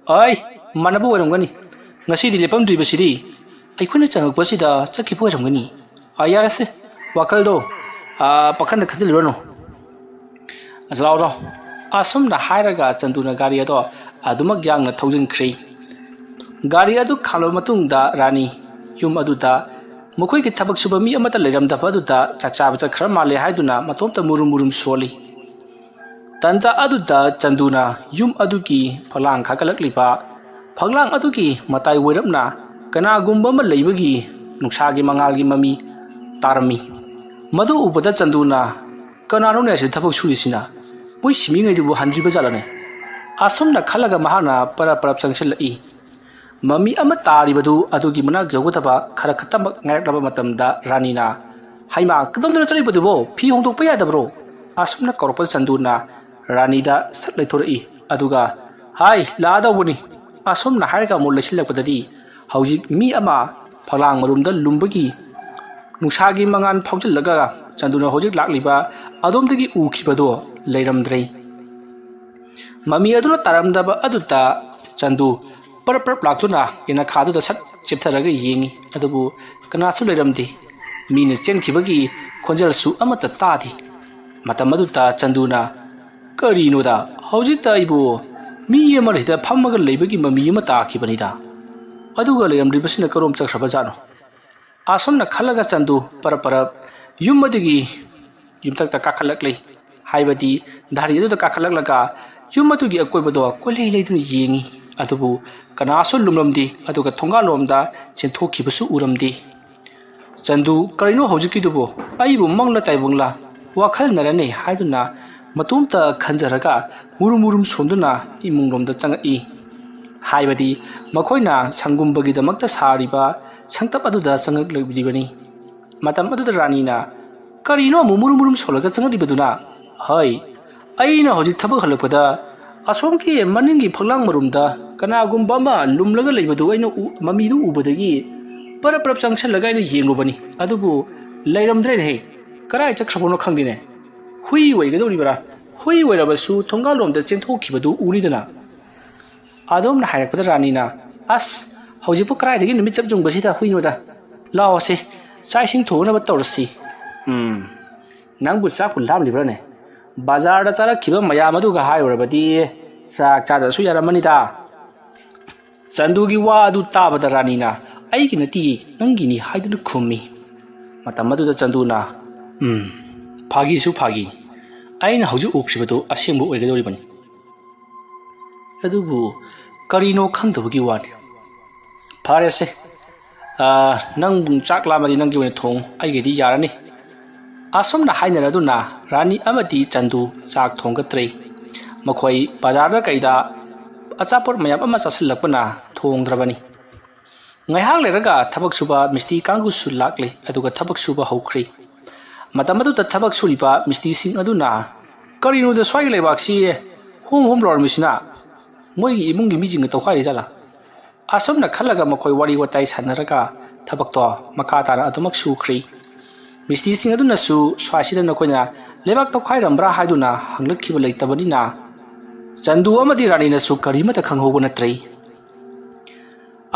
ꯑꯩ, ꯃꯥꯟꯅꯕ ꯑꯣꯏꯔꯝꯒꯅꯤ꯫ ꯉꯁꯤꯗꯤ ꯂꯦꯞꯄꯝꯗ꯭ꯔꯤꯕꯁꯤꯗꯤ ꯑꯩꯈꯣꯏꯅ ꯆꯪꯉꯛꯄꯁꯤꯗ ꯆꯠꯈꯤꯕ ꯑꯣꯏꯔꯝꯒꯅꯤ꯫ ꯑ, ꯌꯥꯔꯦꯁꯦ, ꯋꯥꯈꯜꯗꯣ, ꯑ, ꯄꯥꯈꯟꯗ ꯈꯟꯖꯤꯜꯂꯨꯔꯅꯨ꯫ ꯑꯁ, ꯂꯥꯎꯔꯣ꯫" ꯑꯁꯨꯝꯅ ꯍꯥꯏꯔꯒ ꯆꯟꯗꯨꯅ ꯒꯥꯔꯤ ꯑꯗꯣ ꯑꯗꯨꯃꯛ ꯌꯥꯡꯅ ꯊꯧꯖꯤꯟꯈ꯭ꯔꯦ꯫ ꯒꯥꯔꯤ ꯑꯗꯨ ꯈꯥꯝꯂꯕ ꯃꯇꯨꯡꯗ ꯔꯥꯅꯤ ꯌꯨꯝ ꯑꯗꯨꯗ ꯃꯈꯣꯏꯒꯤ ꯊꯕꯛ ꯁꯨꯕ ꯃꯤ ꯑꯃꯠꯇ ꯂꯩꯔꯝꯗꯕ ꯑꯗꯨꯗ ꯆꯥꯛ ꯆꯥꯕ ꯆꯠꯈ꯭ꯔ ꯃꯥꯜꯂꯦ ꯍꯥꯏꯗꯨꯅ ꯃꯇꯣꯝꯇ ꯃꯨꯔꯨꯝ ꯃꯨꯔꯨꯝ ꯁꯣꯜꯂꯤ꯫ ꯇꯟꯖꯥ ꯑꯗꯨꯗ ꯆꯟꯗꯨꯅ ꯌꯨꯝ ꯑꯗꯨꯒꯤ ꯐꯛꯂꯥꯡ ꯀꯥꯈꯠꯂꯛꯂꯤꯕ, ꯐꯛꯂꯥꯡ ꯑꯗꯨꯒꯤ ꯃꯇꯥꯏ ꯑꯣꯏꯔꯞꯅ ꯀꯅꯥꯒꯨꯝꯕ ꯑꯃ ꯂꯩꯕꯒꯤ ꯅꯨꯡꯁꯥꯒꯤ ꯃꯉꯥꯜꯒꯤ ꯃꯃꯤ ꯇꯥꯔꯝꯃꯤ꯫ ꯃꯗꯨ ꯎꯕꯗ ꯆꯟꯗꯨꯅ, "ꯀꯅꯥꯅꯣꯅꯦ ꯑꯁꯤꯗ ꯊꯕꯛ ꯁꯨꯔꯤꯁꯤꯅ? ꯃꯣꯏ ꯁꯤꯃꯤꯉꯩꯗꯨꯕꯨ ꯍꯟꯗ꯭ꯔꯤꯕ ꯖꯥꯠꯂꯅꯦ?" ꯑꯁꯨꯝꯅ ꯈꯜꯂꯒ ꯃꯍꯥꯛꯅ ꯄꯔꯞ ꯄꯔꯞ ꯆꯪꯁꯤꯜꯂꯛꯏ꯫ ꯃꯃꯤ ꯑꯃ ꯇꯥꯔꯤꯕꯗꯨ ꯑꯗꯨꯒꯤ ꯃꯅꯥꯛ ꯌꯧꯒꯗꯕ ꯈꯔ ꯈꯛꯇꯃꯛ ꯉꯥꯏꯔꯛꯂꯕ ꯃꯇꯝꯗ ꯔꯥꯅꯤꯅ, "ꯍꯩꯃꯥ, ꯀꯗꯣꯝꯗꯅꯣ ꯆꯠꯂꯤꯕꯗꯨꯕꯣ? ꯐꯤ ꯍꯣꯡꯗꯣꯛꯄ ꯌꯥꯗꯕ꯭ꯔꯣ?" ꯑꯁꯨꯝꯅ ꯀꯧꯔꯛꯄꯗ ꯆꯟꯗꯨꯅ ꯔꯥꯅꯤꯗ ꯁꯠ ꯂꯩꯊꯣꯔꯛꯏ꯫ ꯑꯗꯨꯒ, "ꯍꯥꯏ, ꯂꯥꯛꯑꯗꯧꯕꯅꯤ꯫" ꯑꯁꯨꯝꯅ ꯍꯥꯏꯔꯒ ꯑꯃꯨꯛ ꯂꯩꯁꯤꯜꯂꯛꯄꯗꯗꯤ ꯍꯧꯖꯤꯛ ꯃꯤ ꯑꯃ ꯐꯛꯂꯥꯡ ꯃꯔꯨꯝꯗ ꯂꯨꯝꯕꯒꯤ ꯅꯨꯡꯁꯥꯒꯤ ꯃꯉꯥꯜ ꯐꯥꯎꯖꯤꯜꯂꯒ ꯆꯟꯗꯨꯅ ꯍꯧꯖꯤꯛ ꯂꯥꯛꯂꯤꯕ ꯑꯗꯣꯝꯗꯒꯤ ꯎꯈꯤꯕꯗꯣ ꯂꯩꯔꯝꯗ꯭ꯔꯦ꯫ ꯃꯃꯤ ꯑꯗꯨꯅ ꯇꯥꯔꯝꯗꯕ ꯑꯗꯨꯗ ꯆꯟꯗꯨ ꯄꯔꯞ ꯄꯔꯞ ꯂꯥꯛꯇꯨꯅ ꯌꯦꯅꯈꯥꯗꯨꯗ ꯁꯠ ꯆꯦꯞꯊꯔꯒ ꯌꯦꯡꯉꯤ, ꯑꯗꯨꯕꯨ ꯀꯅꯥꯁꯨ ꯂꯩꯔꯝꯗꯦ꯫ ꯃꯤꯅ ꯆꯦꯟꯈꯤꯕꯒꯤ ꯈꯣꯟꯖꯦꯜꯁꯨ ꯑꯃꯠꯇ ꯇꯥꯗꯦ꯫ ꯃꯇꯝ ꯑꯗꯨꯗ ꯆꯟꯗꯨꯅ, "ꯀꯔꯤꯅꯣꯗ, ꯍꯧꯖꯤꯛꯇ ꯑꯩꯕꯨ ꯃꯤ ꯑꯃ ꯁꯤꯗ ꯐꯝꯃꯒ ꯂꯩꯕꯒꯤ ꯃꯃꯤ ꯑꯃ ꯇꯥꯈꯤꯕꯅꯤꯗ꯫ ꯑꯗꯨꯒ ꯂꯩꯔꯝꯗ꯭ꯔꯤꯕꯁꯤꯅ ꯀꯔꯣꯝ ꯆꯠꯈ꯭ꯔꯕꯖꯥꯠꯅꯣ?" ꯑꯁꯨꯝꯅ ꯈꯜꯂꯒ ꯆꯟꯗꯨ ꯄꯔꯞ ꯄꯔꯞ ꯌꯨꯝ ꯑꯗꯨꯒꯤ ꯌꯨꯝꯊꯛꯇ ꯀꯥꯈꯠꯂꯛꯂꯤ, ꯍꯥꯏꯕꯗꯤ ꯙꯥꯔꯤ ꯑꯗꯨꯗ ꯀꯥꯈꯠꯂꯛꯂꯒ ꯌꯨꯝ ꯑꯗꯨꯒꯤ ꯑꯀꯣꯏꯕꯗꯣ ꯀꯣꯏꯂꯩ ꯂꯩꯗꯨꯅ ꯌꯦꯡꯉꯤ꯫ ꯑꯗꯨꯕꯨ ꯀꯅꯥꯁꯨ ꯂꯨꯝꯂꯝꯗꯦ, ꯑꯗꯨꯒ ꯊꯣꯡꯒꯥꯜꯂꯣꯝꯗ ꯆꯦꯟꯊꯣꯛꯈꯤꯕꯁꯨ ꯎꯔꯝꯗꯦ꯫ "ꯆꯟꯗꯨ, ꯀꯔꯤꯅꯣ ꯍꯧꯖꯤꯛꯀꯤꯗꯨꯕꯨ? ꯑꯩꯕꯨ ꯃꯪꯂ ꯇꯥꯏꯕꯪꯂ ꯋꯥꯈꯜꯅꯔꯅꯦ?" ꯍꯥꯏꯗꯨꯅ ꯃꯇꯣꯝꯇ ꯈꯟꯖꯔꯒ ꯃꯨꯔꯨꯝ ꯃꯨꯔꯨꯝ ꯁꯣꯟꯗꯨꯅ ꯏꯃꯨꯡꯂꯣꯝꯗ ꯆꯪꯉꯛꯏ꯫ ꯍꯥꯏꯕꯗꯤ ꯃꯈꯣꯏꯅ ꯁꯪꯒꯨꯝꯕꯒꯤꯗꯃꯛꯇ ꯁꯥꯔꯤꯕ ꯁꯪꯇꯞ ꯑꯗꯨꯗ ꯆꯪꯉꯛꯂꯤꯕꯅꯤ꯫ ꯃꯇꯝ ꯑꯗꯨꯗ ꯔꯥꯅꯤꯅ, "ꯀꯔꯤꯅꯣ ꯑꯃꯨꯛ ꯃꯨꯔꯨꯝ ꯃꯨꯔꯨꯝ ꯁꯣꯜꯂꯒ ꯆꯪꯉꯛꯂꯤꯕꯗꯨꯅ?" "ꯍꯣꯏ, ꯑꯩꯅ ꯍꯧꯖꯤꯛ ꯊꯕꯛ ꯍꯜꯂꯛꯄꯗ ꯑꯁꯣꯝꯒꯤ ꯃꯅꯤꯡꯒꯤ ꯐꯛꯂꯥꯡ ꯃꯔꯨꯝꯗ ꯀꯅꯥꯒꯨꯝꯕ ꯑꯃ ꯂꯨꯝꯂꯒ ꯂꯩꯕꯗꯨ ꯑꯩꯅ ꯎ-, ꯃꯃꯤꯗꯨ ꯎꯕꯗꯒꯤ ꯄꯔꯞ ꯄꯔꯞ ꯆꯪꯁꯤꯜꯂꯒ ꯑꯩꯅ ꯌꯦꯡꯂꯨꯕꯅꯤ, ꯑꯗꯨꯕꯨ ꯂꯩꯔꯝꯗ꯭ꯔꯦꯅꯦꯍꯦ꯫ ꯀꯔꯥꯏ ꯆꯠꯈ꯭ꯔꯕꯅꯣ ꯈꯪꯗꯦꯅꯦ꯫ ꯍꯨꯏ ꯑꯣꯏꯒꯗꯧꯔꯤꯕ꯭ꯔꯥ? ꯍꯨꯏ ꯑꯣꯏꯔꯕꯁꯨ ꯊꯣꯡꯒꯥꯜꯂꯣꯝꯗ ꯆꯦꯟꯊꯣꯛꯈꯤꯕꯗꯨ ꯎꯔꯤꯗꯅ?" ꯑꯗꯣꯝꯅ ꯍꯥꯏꯔꯛꯄꯗ ꯔꯥꯅꯤꯅ, "ꯑꯁ, ꯍꯧꯖꯤꯛꯄꯨ ꯀꯗꯥꯏꯗꯒꯤ ꯅꯨꯃꯤꯠ ꯆꯞ ꯌꯨꯡꯕꯁꯤꯗ ꯍꯨꯏꯅꯣꯗ? ꯂꯥꯛꯑꯣꯁꯦ, ꯆꯥꯛ ꯏꯁꯤꯡ ꯊꯣꯡꯅꯕ ꯇꯧꯔꯁꯤ꯫" "ꯎꯝ, ꯅꯪꯕꯨ ꯆꯥꯛꯄꯨ ꯂꯥꯝꯂꯤꯕ꯭ꯔꯥꯅꯦ? ꯕꯖꯥꯔꯗ ꯆꯥꯔꯛꯈꯤꯕ ꯃꯌꯥꯝ ꯑꯗꯨꯒ ꯍꯥꯏꯔꯨꯔꯕꯗꯤ ꯆꯥꯛ ꯆꯥꯗ꯭ꯔꯁꯨ ꯌꯥꯔꯝꯃꯅꯤꯗ꯫" ꯆꯟꯗꯨꯒꯤ ꯋꯥ ꯑꯗꯨ ꯇꯥꯕꯗ ꯔꯥꯅꯤꯅ, "ꯑꯩꯒꯤ ꯅꯠꯇꯤꯌꯦ, ꯅꯪꯒꯤꯅꯤ" ꯍꯥꯏꯗꯨꯅ ꯈꯨꯝꯃꯤ꯫ ꯃꯇꯝ ꯑꯗꯨꯗ ꯆꯟꯗꯨꯅ, "ꯎꯝ, ꯐꯥꯒꯤꯁꯨ ꯐꯥꯒꯤ꯫ ꯑꯩꯅ ꯍꯧꯖꯤꯛ ꯎꯈ꯭ꯔꯤꯕꯗꯨ ꯑꯁꯦꯡꯕ ꯑꯣꯏꯒꯗꯧꯔꯤꯕꯅꯤ꯫ ꯑꯗꯨꯕꯨ ꯀꯔꯤꯅꯣ ꯈꯪꯗꯕꯒꯤ ꯋꯥꯅꯤ꯫ ꯐꯔꯦꯁꯦ, ꯑꯥ, ꯅꯪ ꯆꯥꯛ ꯂꯥꯝꯃꯗꯤ ꯅꯪꯒꯤ ꯑꯣꯏꯅ ꯊꯣꯡꯉꯨ, ꯑꯩꯒꯤꯗꯤ ꯌꯥꯔꯅꯤ꯫" ꯑꯁꯨꯝꯅ ꯍꯥꯏꯅꯔꯗꯨꯅ ꯔꯥꯅꯤ ꯑꯃꯗꯤ ꯆꯟꯗꯨ ꯆꯥꯛ ꯊꯣꯡꯒꯠꯇ꯭ꯔꯦ꯫ ꯃꯈꯣꯏ ꯕꯖꯥꯔꯗ ꯀꯩꯗ ꯑꯆꯥꯄꯣꯠ ꯃꯌꯥꯝ ꯑꯃ ꯆꯥꯁꯤꯜꯂꯛꯄꯅ ꯊꯣꯡꯗ꯭ꯔꯕꯅꯤ꯫ ꯉꯥꯏꯍꯥꯛ ꯂꯩꯔꯒ ꯊꯕꯛ ꯁꯨꯕ ꯃꯤꯁꯇ꯭ꯔꯤ ꯀꯥꯡꯕꯨꯁꯨ ꯂꯥꯛꯂꯦ, ꯑꯗꯨꯒ ꯊꯕꯛ ꯁꯨꯕ ꯍꯧꯈ꯭ꯔꯦ꯫ ꯃꯇꯝ ꯑꯗꯨꯗ ꯊꯕꯛ ꯁꯨꯔꯤꯕ ꯃꯤꯁꯇ꯭ꯔꯤꯁꯤꯡ ꯑꯗꯨꯅ, "ꯀꯔꯤꯅꯣꯗ ꯁ꯭ꯋꯥꯏꯒꯤ ꯂꯩꯕꯥꯛꯁꯤ ꯍꯣꯝ ꯍꯣꯝ ꯂꯥꯎꯔꯝꯃꯤꯁꯤꯅ? ꯃꯣꯏꯒꯤ ꯏꯃꯨꯡꯒꯤ ꯃꯤꯁꯤꯡꯒ ꯇꯧꯈꯥꯏꯔꯤ ꯖꯥꯠꯂꯥ?" ꯑꯁꯨꯝꯅ ꯈꯜꯂꯒ ꯃꯈꯣꯏ ꯋꯥꯔꯤ ꯋꯥꯇꯥꯏ ꯁꯥꯟꯅꯔꯒ ꯊꯕꯛꯇꯣ ꯃꯈꯥ ꯇꯥꯅ ꯑꯗꯨꯃꯛ ꯁꯨꯈ꯭ꯔꯤ꯫ ꯃꯤꯁꯇ꯭ꯔꯤꯁꯤꯡ ꯑꯗꯨꯅꯁꯨ ꯁ꯭ꯋꯥꯏꯁꯤꯗ ꯅꯈꯣꯏꯅ ꯂꯩꯕꯥꯛ ꯇꯧꯈꯥꯏꯔꯝꯕ꯭ꯔꯥ ꯍꯥꯏꯗꯨꯅ ꯍꯪꯂꯛꯈꯤꯕ ꯂꯩꯇꯕꯅꯤꯅ, ꯆꯟꯗꯨ ꯑꯃꯗꯤ ꯔꯥꯅꯤꯅꯁꯨ ꯀꯔꯤꯃꯠꯇ ꯈꯪꯍꯧꯕ ꯅꯠꯇ꯭ꯔꯦ꯫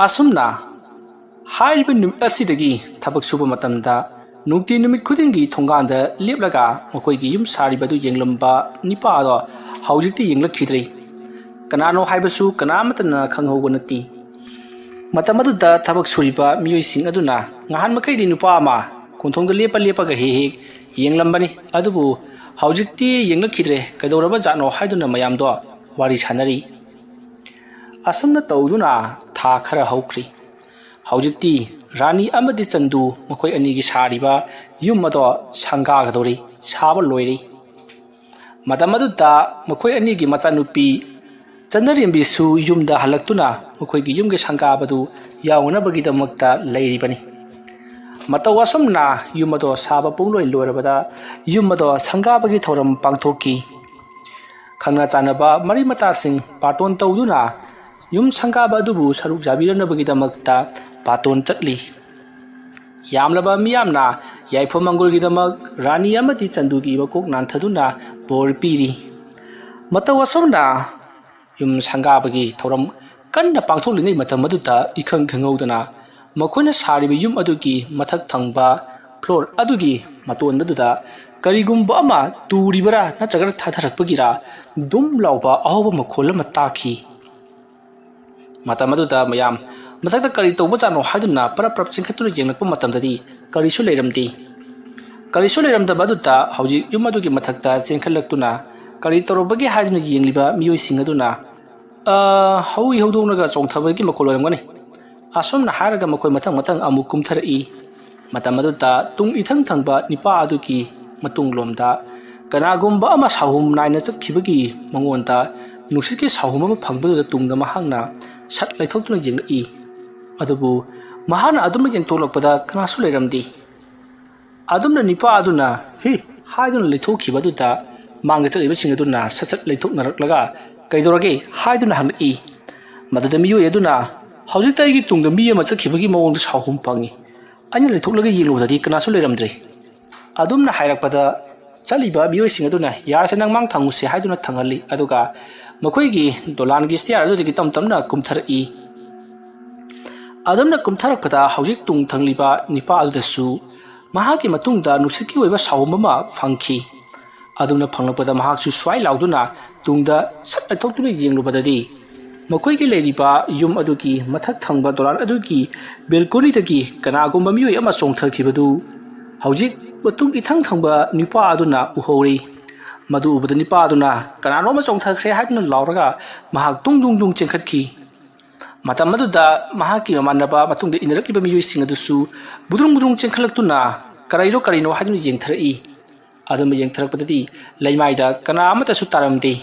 ꯑꯁꯨꯝꯅ ꯍꯥꯏꯔꯤꯕ ꯅꯨꯃꯤꯠ ꯑꯁꯤꯗꯒꯤ ꯊꯕꯛ ꯁꯨꯕ ꯃꯇꯝꯗ ꯅꯨꯡꯇꯤ ꯅꯨꯃꯤꯠ ꯈꯨꯗꯤꯡꯒꯤ ꯊꯣꯡꯒꯥꯟꯗ ꯂꯦꯞꯂꯒ ꯃꯈꯣꯏꯒꯤ ꯌꯨꯝ ꯁꯥꯔꯤꯕ ꯑꯗꯨ ꯌꯦꯡꯂꯝꯕ ꯅꯤꯄꯥ ꯑꯗꯣ ꯍꯧꯖꯤꯛꯇꯤ ꯌꯦꯡꯂꯛꯈꯤꯗ꯭ꯔꯦ꯫ ꯀꯅꯥꯅꯣ ꯍꯥꯏꯕꯁꯨ ꯀꯅꯥꯃꯠꯇꯅ ꯈꯪꯍꯧꯕ ꯅꯠꯇꯦ꯫ ꯃꯇꯝ ꯑꯗꯨꯗ ꯊꯕꯛ ꯁꯨꯔꯤꯕ ꯃꯤꯑꯣꯏꯁꯤꯡ ꯑꯗꯨꯅ ꯉꯍꯥꯟ ꯃꯈꯩꯗꯤ ꯅꯨꯄꯥ ꯑꯃ ꯀꯣꯟꯊꯣꯡꯗ ꯂꯦꯞꯄ ꯂꯦꯞꯄꯒ ꯍꯦꯛ ꯍꯦꯛ ꯌꯦꯡꯂꯝꯕꯅꯤ, ꯑꯗꯨꯕꯨ ꯍꯧꯖꯤꯛꯇꯤ ꯌꯦꯡꯂꯛꯈꯤꯗ꯭ꯔꯦ, ꯀꯩꯗꯧꯔꯕ ꯖꯥꯠꯅꯣ ꯍꯥꯏꯗꯨꯅ ꯃꯌꯥꯝꯗꯣ ꯋꯥꯔꯤ ꯁꯥꯟꯅꯔꯤ꯫ ꯑꯁꯨꯝꯅ ꯇꯧꯗꯨꯅ ꯊꯥ ꯈꯔ ꯍꯧꯈ꯭ꯔꯤ꯫ ꯍꯧꯖꯤꯛꯇꯤ ꯔꯥꯅꯤ ꯑꯃꯗꯤ ꯆꯟꯗꯨ ꯃꯈꯣꯏ ꯑꯅꯤꯒꯤ ꯁꯥꯔꯤꯕ ꯌꯨꯝ ꯑꯗꯣ ꯁꯪꯒꯥꯒꯗꯧꯔꯤ, ꯁꯥꯕ ꯂꯣꯏꯔꯤ꯫ ꯃꯇꯝ ꯑꯗꯨꯗ ꯃꯈꯣꯏ ꯑꯅꯤꯒꯤ ꯃꯆꯥꯅꯨꯄꯤ ꯆꯟꯅꯔꯦꯝꯕꯤꯁꯨ ꯌꯨꯝꯗ ꯍꯜꯂꯛꯇꯨꯅ ꯃꯈꯣꯏꯒꯤ ꯌꯨꯝꯒꯤ ꯁꯪꯒꯥꯕꯗꯨ ꯌꯥꯎꯅꯅꯕꯒꯤꯗꯃꯛꯇ ꯂꯩꯔꯤꯕꯅꯤ꯫ ꯃꯇꯧ ꯑꯁꯨꯝꯅ ꯌꯨꯝ ꯑꯗꯣ ꯁꯥꯕ ꯄꯨꯡꯂꯣꯏ ꯂꯣꯏꯔꯕꯗ ꯌꯨꯝ ꯑꯗꯣ ꯁꯪꯒꯥꯕꯒꯤ ꯊꯧꯔꯝ ꯄꯥꯡꯊꯣꯛꯈꯤ꯫ ꯈꯪꯅ ꯆꯥꯟꯅꯕ ꯃꯔꯤ ꯃꯇꯥꯁꯤꯡ ꯕꯥꯇꯣꯟ ꯇꯧꯗꯨꯅ ꯌꯨꯝ ꯁꯪꯒꯥꯕ ꯑꯗꯨꯕꯨ ꯁꯔꯨꯛ ꯌꯥꯕꯤꯔꯅꯕꯒꯤꯗꯃꯛꯇ ꯕꯥꯇꯣꯟ ꯆꯠꯂꯤ꯫ ꯌꯥꯝꯂꯕ ꯃꯤꯌꯥꯝꯅ ꯌꯥꯏꯐ ꯃꯪꯒꯣꯜꯒꯤꯗꯃꯛ ꯔꯥꯅꯤ ꯑꯃꯗꯤ ꯆꯟꯗꯨꯒꯤ ꯃꯀꯣꯛ ꯅꯥꯟꯊꯗꯨꯅ ꯕꯣꯔ ꯄꯤꯔꯤ꯫ ꯃꯇꯧ ꯑꯁꯨꯝꯅ ꯌꯨꯝ ꯁꯪꯒꯥꯕꯒꯤ ꯊꯧꯔꯝ ꯀꯟꯅ ꯄꯥꯡꯊꯣꯛꯂꯤꯉꯩ ꯃꯇꯝ ꯑꯗꯨꯗ ꯏꯈꯪ ꯈꯪꯍꯧꯗꯅ ꯃꯈꯣꯏꯅ ꯁꯥꯔꯤꯕ ꯌꯨꯝ ꯑꯗꯨꯒꯤ ꯃꯊꯛ ꯊꯪꯕ ꯐ꯭ꯂꯣꯔ ꯑꯗꯨꯒꯤ ꯃꯇꯣꯟ ꯑꯗꯨꯗ ꯀꯔꯤꯒꯨꯝꯕ ꯑꯃ ꯇꯨꯔꯤꯕꯔꯥ ꯅꯠꯇ꯭ꯔꯒ ꯊꯥꯊꯔꯛꯄꯒꯤꯔꯥ ꯗꯨꯝ ꯂꯥꯎꯕ ꯑꯍꯧꯕ ꯃꯈꯣꯜ ꯑꯃ ꯇꯥꯈꯤ꯫ ꯃꯇꯝ ꯑꯗꯨꯗ ꯃꯌꯥꯝ ꯃꯊꯛꯇ ꯀꯔꯤ ꯇꯧꯕꯖꯥꯠꯅꯣ ꯍꯥꯏꯗꯨꯅ ꯄꯔꯞ ꯄꯔꯞ ꯆꯤꯡꯈꯠꯇꯨꯅ ꯌꯦꯡꯂꯛꯄ ꯃꯇꯝꯗꯗꯤ ꯀꯔꯤꯁꯨ ꯂꯩꯔꯝꯗꯦ꯫ ꯀꯔꯤꯁꯨ ꯂꯩꯔꯝꯗꯕ ꯑꯗꯨꯗ ꯍꯧꯖꯤꯛ ꯌꯨꯝ ꯑꯗꯨꯒꯤ ꯃꯊꯛꯇ ꯆꯦꯟꯈꯠꯂꯛꯇꯨꯅ ꯀꯔꯤ ꯇꯧꯔꯕꯒꯦ ꯍꯥꯏꯗꯨꯅ ꯌꯦꯡꯂꯤꯕ ꯃꯤꯑꯣꯏꯁꯤꯡ ꯑꯗꯨꯅ, "ꯑ, ꯍꯧꯏ ꯍꯧꯗꯣꯡꯅꯒ ꯆꯣꯡꯊꯕꯒꯤ ꯃꯈꯣꯜ ꯑꯣꯏꯔꯝꯒꯅꯤ"꯫ ꯑꯁꯨꯝꯅ ꯍꯥꯏꯔꯒ ꯃꯈꯣꯏ ꯃꯊꯪ ꯃꯊꯪ ꯑꯃꯨꯛ ꯀꯨꯝꯊꯔꯛꯏ꯫ ꯃꯇꯝ ꯑꯗꯨꯗ ꯇꯨꯡ ꯏꯊꯪ ꯊꯪꯕ ꯅꯤꯄꯥ ꯑꯗꯨꯒꯤ ꯃꯇꯨꯡꯂꯣꯝꯗ ꯀꯅꯥꯒꯨꯝꯕ ꯑꯃ ꯁꯥꯍꯨꯝ ꯅꯥꯏꯅ ꯆꯠꯈꯤꯕꯒꯤ ꯃꯉꯣꯟꯗ ꯅꯨꯡꯁꯤꯠꯀꯤ ꯁꯥꯍꯨꯝ ꯑꯃ ꯐꯪꯕꯗꯨꯗ ꯇꯨꯡꯗ ꯃꯍꯥꯛꯅ ꯁꯠ ꯂꯩꯊꯣꯛꯇꯨꯅ ꯌꯦꯡꯂꯛꯏ꯫ ꯑꯗꯨꯕꯨ ꯃꯍꯥꯛꯅ ꯑꯗꯨꯝꯅ ꯌꯦꯡꯊꯣꯛꯂꯛꯄꯗ ꯀꯅꯥꯁꯨ ꯂꯩꯔꯝꯗꯦ꯫ ꯑꯗꯨꯝꯅ ꯅꯤꯄꯥ ꯑꯗꯨꯅ "ꯍꯤ" ꯍꯥꯏꯗꯨꯅ ꯂꯩꯊꯣꯛꯈꯤꯕ ꯑꯗꯨꯗ ꯃꯥꯡꯗ ꯆꯠꯂꯤꯕꯁꯤꯡ ꯑꯗꯨꯅ ꯁꯠ ꯁꯠ ꯂꯩꯊꯣꯛꯅꯔꯛꯂꯒ "ꯀꯩꯗꯧꯔꯒꯦ?" ꯍꯥꯏꯗꯨꯅ ꯍꯪꯂꯛꯏ꯫ ꯃꯗꯨꯗ ꯃꯤꯑꯣꯏ ꯑꯗꯨꯅ, "ꯍꯧꯖꯤꯛꯇ ꯑꯩꯒꯤ ꯇꯨꯡꯗ ꯃꯤ ꯑꯃ ꯆꯠꯈꯤꯕꯒꯤ ꯃꯑꯣꯡꯗ ꯁꯥꯍꯨꯝ ꯐꯪꯉꯤ꯫ ꯑꯩꯅ ꯂꯩꯊꯣꯛꯂꯒ ꯌꯦꯡꯂꯨꯕꯗꯗꯤ ꯀꯅꯥꯁꯨ ꯂꯩꯔꯝꯗ꯭ꯔꯦ"꯫ ꯑꯗꯨꯝꯅ ꯍꯥꯏꯔꯛꯄꯗ ꯆꯠꯂꯤꯕ ꯃꯤꯑꯣꯏꯁꯤꯡ ꯑꯗꯨꯅ "ꯌꯥꯔꯁꯦ, ꯅꯪ ꯃꯥꯡ ꯊꯪꯉꯨꯁꯦ" ꯍꯥꯏꯗꯨꯅ ꯊꯪꯍꯜꯂꯤ꯫ ꯑꯗꯨꯒ ꯃꯈꯣꯏꯒꯤ ꯗꯣꯂꯥꯟꯒꯤ ꯁ꯭ꯇꯤꯌꯥꯔ ꯑꯗꯨꯗꯒꯤ ꯇꯞ ꯇꯞꯅ ꯀꯨꯝꯊꯔꯛꯏ꯫ ꯑꯗꯨꯝꯅ ꯀꯨꯝꯊꯔꯛꯄꯗ ꯍꯧꯖꯤꯛ ꯇꯨꯡ ꯊꯪꯂꯤꯕ ꯅꯤꯄꯥ ꯑꯗꯨꯗꯁꯨ ꯃꯍꯥꯛꯀꯤ ꯃꯇꯨꯡꯗ ꯅꯨꯡꯁꯤꯠꯀꯤ ꯑꯣꯏꯕ ꯁꯥꯍꯨꯝ ꯑꯃ ꯐꯪꯈꯤ꯫ ꯑꯗꯨꯝꯅ ꯐꯪꯂꯛꯄꯗ ꯃꯍꯥꯛꯁꯨ ꯁ꯭ꯋꯥꯏ ꯂꯥꯎꯗꯨꯅ ꯇꯨꯡꯗ ꯁꯠ ꯂꯩꯊꯣꯛꯇꯨꯅ ꯌꯦꯡꯂꯨꯕꯗꯗꯤ ꯃꯈꯣꯏꯒꯤ ꯂꯩꯔꯤꯕ ꯌꯨꯝ ꯑꯗꯨꯒꯤ ꯃꯊꯛ ꯊꯪꯕ ꯗꯣꯂꯥꯟ ꯑꯗꯨꯒꯤ ꯕꯦꯜꯀꯣꯅꯤꯗꯒꯤ ꯀꯅꯥꯒꯨꯝꯕ ꯃꯤꯑꯣꯏ ꯑꯃ ꯆꯣꯡꯊꯈꯤꯕꯗꯨ ꯍꯧꯖꯤꯛ ꯃꯇꯨꯡ ꯏꯊꯪ ꯊꯪꯕ ꯅꯤꯄꯥ ꯑꯗꯨꯅ ꯎꯍꯧꯔꯤ꯫ ꯃꯗꯨ ꯎꯕꯗ ꯅꯤꯄꯥꯗꯨꯅ ꯀꯅꯥꯅꯣ ꯑꯃ ꯆꯣꯡꯊꯈ꯭ꯔꯦ ꯍꯥꯏꯗꯨꯅ ꯂꯥꯎꯔꯒ ꯃꯍꯥꯛ ꯇꯨꯡ ꯇꯨꯡ ꯇꯨꯡ ꯆꯦꯟꯈꯠꯈꯤ꯫ ꯃꯇꯝ ꯑꯗꯨꯗ ꯃꯍꯥꯛꯀꯤ ꯃꯃꯥꯟꯅꯕ ꯃꯇꯨꯡꯗ ꯏꯟꯅꯔꯛꯂꯤꯕ ꯃꯤꯑꯣꯏꯁꯤꯡ ꯑꯗꯨꯁꯨ ꯕꯨꯗ꯭ꯔꯨꯡ ꯕꯨꯗ꯭ꯔꯨꯡ ꯆꯦꯟꯈꯠꯂꯛꯇꯨꯅ ꯀꯔꯤꯅꯣ ꯀꯔꯤꯅꯣ ꯍꯥꯏꯗꯨꯅ ꯌꯦꯡꯊꯔꯛꯏ꯫ ꯑꯗꯨꯝꯕ ꯌꯦꯡꯊꯔꯛꯄꯗꯗꯤ ꯂꯩꯃꯥꯏꯗ ꯀꯅꯥ ꯑꯃꯠꯇꯁꯨ ꯇꯥꯔꯝꯗꯦ꯫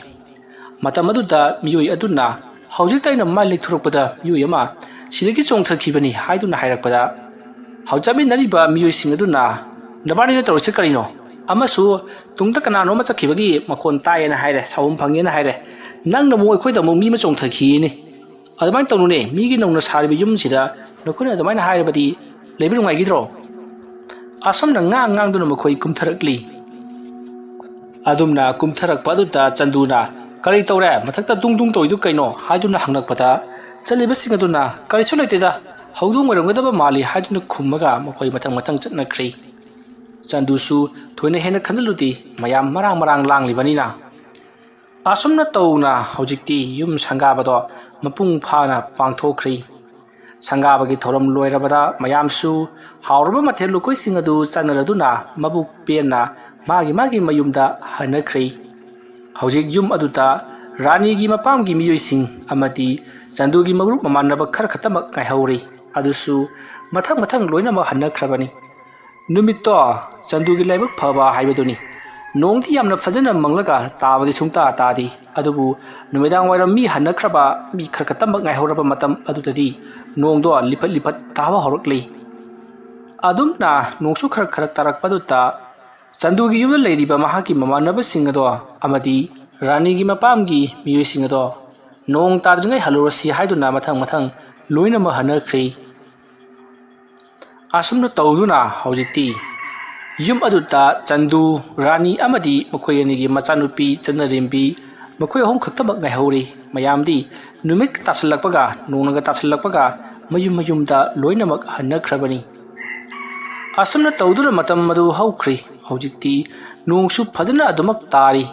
ꯃꯇꯝ ꯑꯗꯨꯗ ꯃꯤꯑꯣꯏ ꯑꯗꯨꯅ ꯍꯧꯖꯤꯛꯇ ꯑꯩꯅ ꯃꯃꯥꯏ ꯂꯩꯊꯣꯔꯛꯄꯗ ꯃꯤꯑꯣꯏ ꯑꯃ ꯁꯤꯗꯒꯤ ꯆꯣꯡꯊꯈꯤꯕꯅꯤ ꯍꯥꯏꯗꯨꯅ ꯍꯥꯏꯔꯛꯄꯗ, ꯍꯧ-, ꯆꯠꯃꯤꯟꯅꯔꯤꯕ ꯃꯤꯑꯣꯏꯁꯤꯡ ꯑꯗꯨꯅ, "ꯅꯕꯥꯅꯤꯅ ꯇꯧꯔꯤꯁꯤ ꯀꯔꯤꯅꯣ? ꯑꯃꯁꯨ ꯇꯨꯡꯗ ꯀꯅꯥꯅꯣ ꯑꯃ ꯆꯠꯈꯤꯕꯒꯤ ꯃꯈꯣꯟ ꯇꯥꯏꯌꯦꯅ ꯍꯥꯏꯔꯦ, ꯁꯥꯎꯕ ꯐꯪꯉꯦꯅ ꯍꯥꯏꯔꯦ, ꯅꯪꯅ ꯑꯃꯨꯛ ꯑꯩꯈꯣꯏꯗ ꯑꯃꯨꯛ ꯃꯤ ꯑꯃ ꯆꯣꯡꯊꯈꯤꯌꯦꯅꯦ꯫ ꯑꯗꯨꯃꯥꯏꯅ ꯇꯧꯅꯨꯅꯦ, ꯃꯤꯒꯤ ꯅꯧꯅ ꯁꯥꯔꯤꯕ ꯌꯨꯝꯁꯤꯗ ꯅꯈꯣꯏꯅ ꯑꯗꯨꯃꯥꯏꯅ ꯍꯥꯏꯔꯕꯗꯤ ꯂꯩꯕ ꯅꯨꯡꯉꯥꯏꯈꯤꯗ꯭ꯔꯣ?" ꯑꯁꯨꯝꯅ ꯉꯥꯡ ꯉꯥꯡꯗꯨꯅ ꯃꯈꯣꯏ ꯀꯨꯝꯊꯔꯛꯂꯤ꯫ ꯑꯗꯨꯝꯅ ꯀꯨꯝꯊꯔꯛꯄ ꯑꯗꯨꯗ ꯆꯟꯗꯨꯅ, "ꯀꯔꯤ ꯇꯧꯔꯦ? ꯃꯊꯛꯇ ꯗꯨꯡ ꯗꯨꯡ ꯇꯧꯔꯤꯗꯨ ꯀꯩꯅꯣ?" ꯍꯥꯏꯗꯨꯅ ꯍꯪꯂꯛꯄꯗ, ꯆꯠꯂꯤꯕꯁꯤꯡ ꯑꯗꯨꯅ, "ꯀꯔꯤꯁꯨ ꯂꯩꯇꯦꯗ, ꯍꯧꯗꯣꯡ ꯑꯣꯏꯔꯝꯒꯗꯕ ꯃꯥꯜꯂꯤ" ꯍꯥꯏꯗꯨꯅ ꯈꯨꯝꯃꯒ ꯃꯈꯣꯏ ꯃꯊꯪ ꯃꯊꯪ ꯆꯠꯅꯈ꯭ꯔꯤ꯫ ꯆꯟꯗꯨꯁꯨ ꯊꯣꯏꯅ ꯍꯦꯟꯅ ꯈꯟꯖꯤꯜꯂꯨꯗꯦ, ꯃꯌꯥꯝ ꯃꯔꯥꯡ ꯃꯔꯥꯡ ꯂꯥꯡꯂꯤꯕꯅꯤꯅ꯫ ꯑꯁꯨꯝꯅ ꯇꯧꯅ ꯍꯧꯖꯤꯛꯇꯤ ꯌꯨꯝ ꯁꯪꯒꯥꯕꯗꯣ ꯃꯄꯨꯡ ꯐꯥꯅ ꯄꯥꯡꯊꯣꯛꯈ꯭ꯔꯤ꯫ ꯁꯪꯒꯥꯕꯒꯤ ꯊꯧꯔꯝ ꯂꯣꯏꯔꯕꯗ ꯃꯌꯥꯝꯁꯨ ꯍꯥꯎꯔꯕ ꯃꯊꯦꯜ ꯂꯨꯀꯣꯏꯁꯤꯡ ꯑꯗꯨ ꯆꯥꯅꯔꯗꯨꯅ ꯃꯕꯨꯛ ꯄꯦꯟꯅ ꯃꯥꯒꯤ ꯃꯥꯒꯤ ꯃꯌꯨꯝꯗ ꯍꯟꯅꯈ꯭ꯔꯤ꯫ ꯍꯧꯖꯤꯛ ꯌꯨꯝ ꯑꯗꯨꯗ ꯔꯥꯅꯤꯒꯤ ꯃꯄꯥꯝꯒꯤ ꯃꯤꯑꯣꯏꯁꯤꯡ ꯑꯃꯗꯤ ꯆꯟꯗꯨꯒꯤ ꯃꯔꯨꯞ ꯃꯃꯥꯟꯅꯕ ꯈꯔ ꯈꯛꯇꯃꯛ ꯉꯥꯏꯍꯧꯔꯤ꯫ ꯑꯗꯨꯁꯨ ꯃꯊꯪ ꯃꯊꯪ ꯂꯣꯏꯅꯃꯛ ꯍꯟꯅꯈ꯭ꯔꯕꯅꯤ꯫ ꯅꯨꯃꯤꯠꯇꯣ ꯆꯟꯗꯨꯒꯤ ꯂꯥꯏꯕꯛ ꯐꯕ ꯍꯥꯏꯕꯗꯨꯅꯤ꯫ ꯅꯣꯡꯗꯤ ꯌꯥꯝꯅ ꯐꯖꯅ ꯃꯪꯂꯒ ꯇꯥꯕꯗꯤ ꯁꯨꯡꯇꯥ ꯇꯥꯗꯦ꯫ ꯑꯗꯨꯕꯨ ꯅꯨꯃꯤꯗꯥꯡ ꯋꯥꯏꯔꯝ ꯃꯤ ꯍꯟꯅꯈ꯭ꯔꯕ, ꯃꯤ ꯈꯔ ꯈꯛꯇꯃꯛ ꯉꯥꯏꯍꯧꯔꯕ ꯃꯇꯝ ꯑꯗꯨꯗꯗꯤ ꯅꯣꯡꯗꯣ ꯂꯤꯐꯠ ꯂꯤꯐꯠ ꯇꯥꯕ ꯍꯧꯔꯛꯂꯤ꯫ ꯑꯗꯨꯝꯅ ꯅꯣꯡꯁꯨ ꯈꯔ ꯈꯔ ꯇꯥꯔꯛꯄꯗꯨꯗ ꯆꯟꯗꯨꯒꯤ ꯌꯨꯝꯗ ꯂꯩꯔꯤꯕ ꯃꯍꯥꯛꯀꯤ ꯃꯃꯥꯟꯅꯕꯁꯤꯡ ꯑꯗꯣ ꯑꯃꯗꯤ ꯔꯥꯅꯤꯒꯤ ꯃꯄꯥꯝꯒꯤ ꯃꯤꯑꯣꯏꯁꯤꯡ ꯑꯗꯣ ꯅꯣꯡ ꯇꯥꯗ꯭ꯔꯤꯉꯩ ꯍꯜꯂꯨꯔꯁꯤ ꯍꯥꯏꯗꯨꯅ ꯃꯊꯪ ꯃꯊꯪ ꯂꯣꯏꯅꯃꯛ ꯍꯟꯅꯈ꯭ꯔꯤ꯫ ꯑꯁꯨꯝꯅ ꯇꯧꯗꯨꯅ ꯍꯧꯖꯤꯛꯇꯤ ꯌꯨꯝ ꯑꯗꯨꯗ ꯆꯟꯗꯨ, ꯔꯥꯅꯤ ꯑꯃꯗꯤ ꯃꯈꯣꯏ ꯑꯅꯤꯒꯤ ꯃꯆꯥꯅꯨꯄꯤ ꯆꯟꯅꯔꯦꯝꯕꯤ, ꯃꯈꯣꯏ ꯑꯍꯨꯝ ꯈꯛꯇꯃꯛ ꯉꯥꯏꯍꯧꯔꯤ꯫ ꯃꯌꯥꯝꯗꯤ ꯅꯨꯃꯤꯠ ꯇꯥꯁꯜꯂꯛꯄꯒ, ꯅꯣꯡꯅꯒ ꯇꯥꯁꯜꯂꯛꯄꯒ ꯃꯌꯨꯝ ꯃꯌꯨꯝꯗ ꯂꯣꯏꯅꯃꯛ ꯍꯟꯅꯈ꯭ꯔꯕꯅꯤ꯫ ꯑꯁꯨꯝꯅ ꯇꯧꯗꯨꯅ ꯃꯇꯝ ꯑꯗꯨ ꯍꯧꯈ꯭ꯔꯤ꯫ ꯍꯧꯖꯤꯛꯇꯤ ꯅꯣꯡꯁꯨ ꯐꯖꯅ ꯑꯗꯨꯃꯛ ꯇꯥꯔꯤ꯫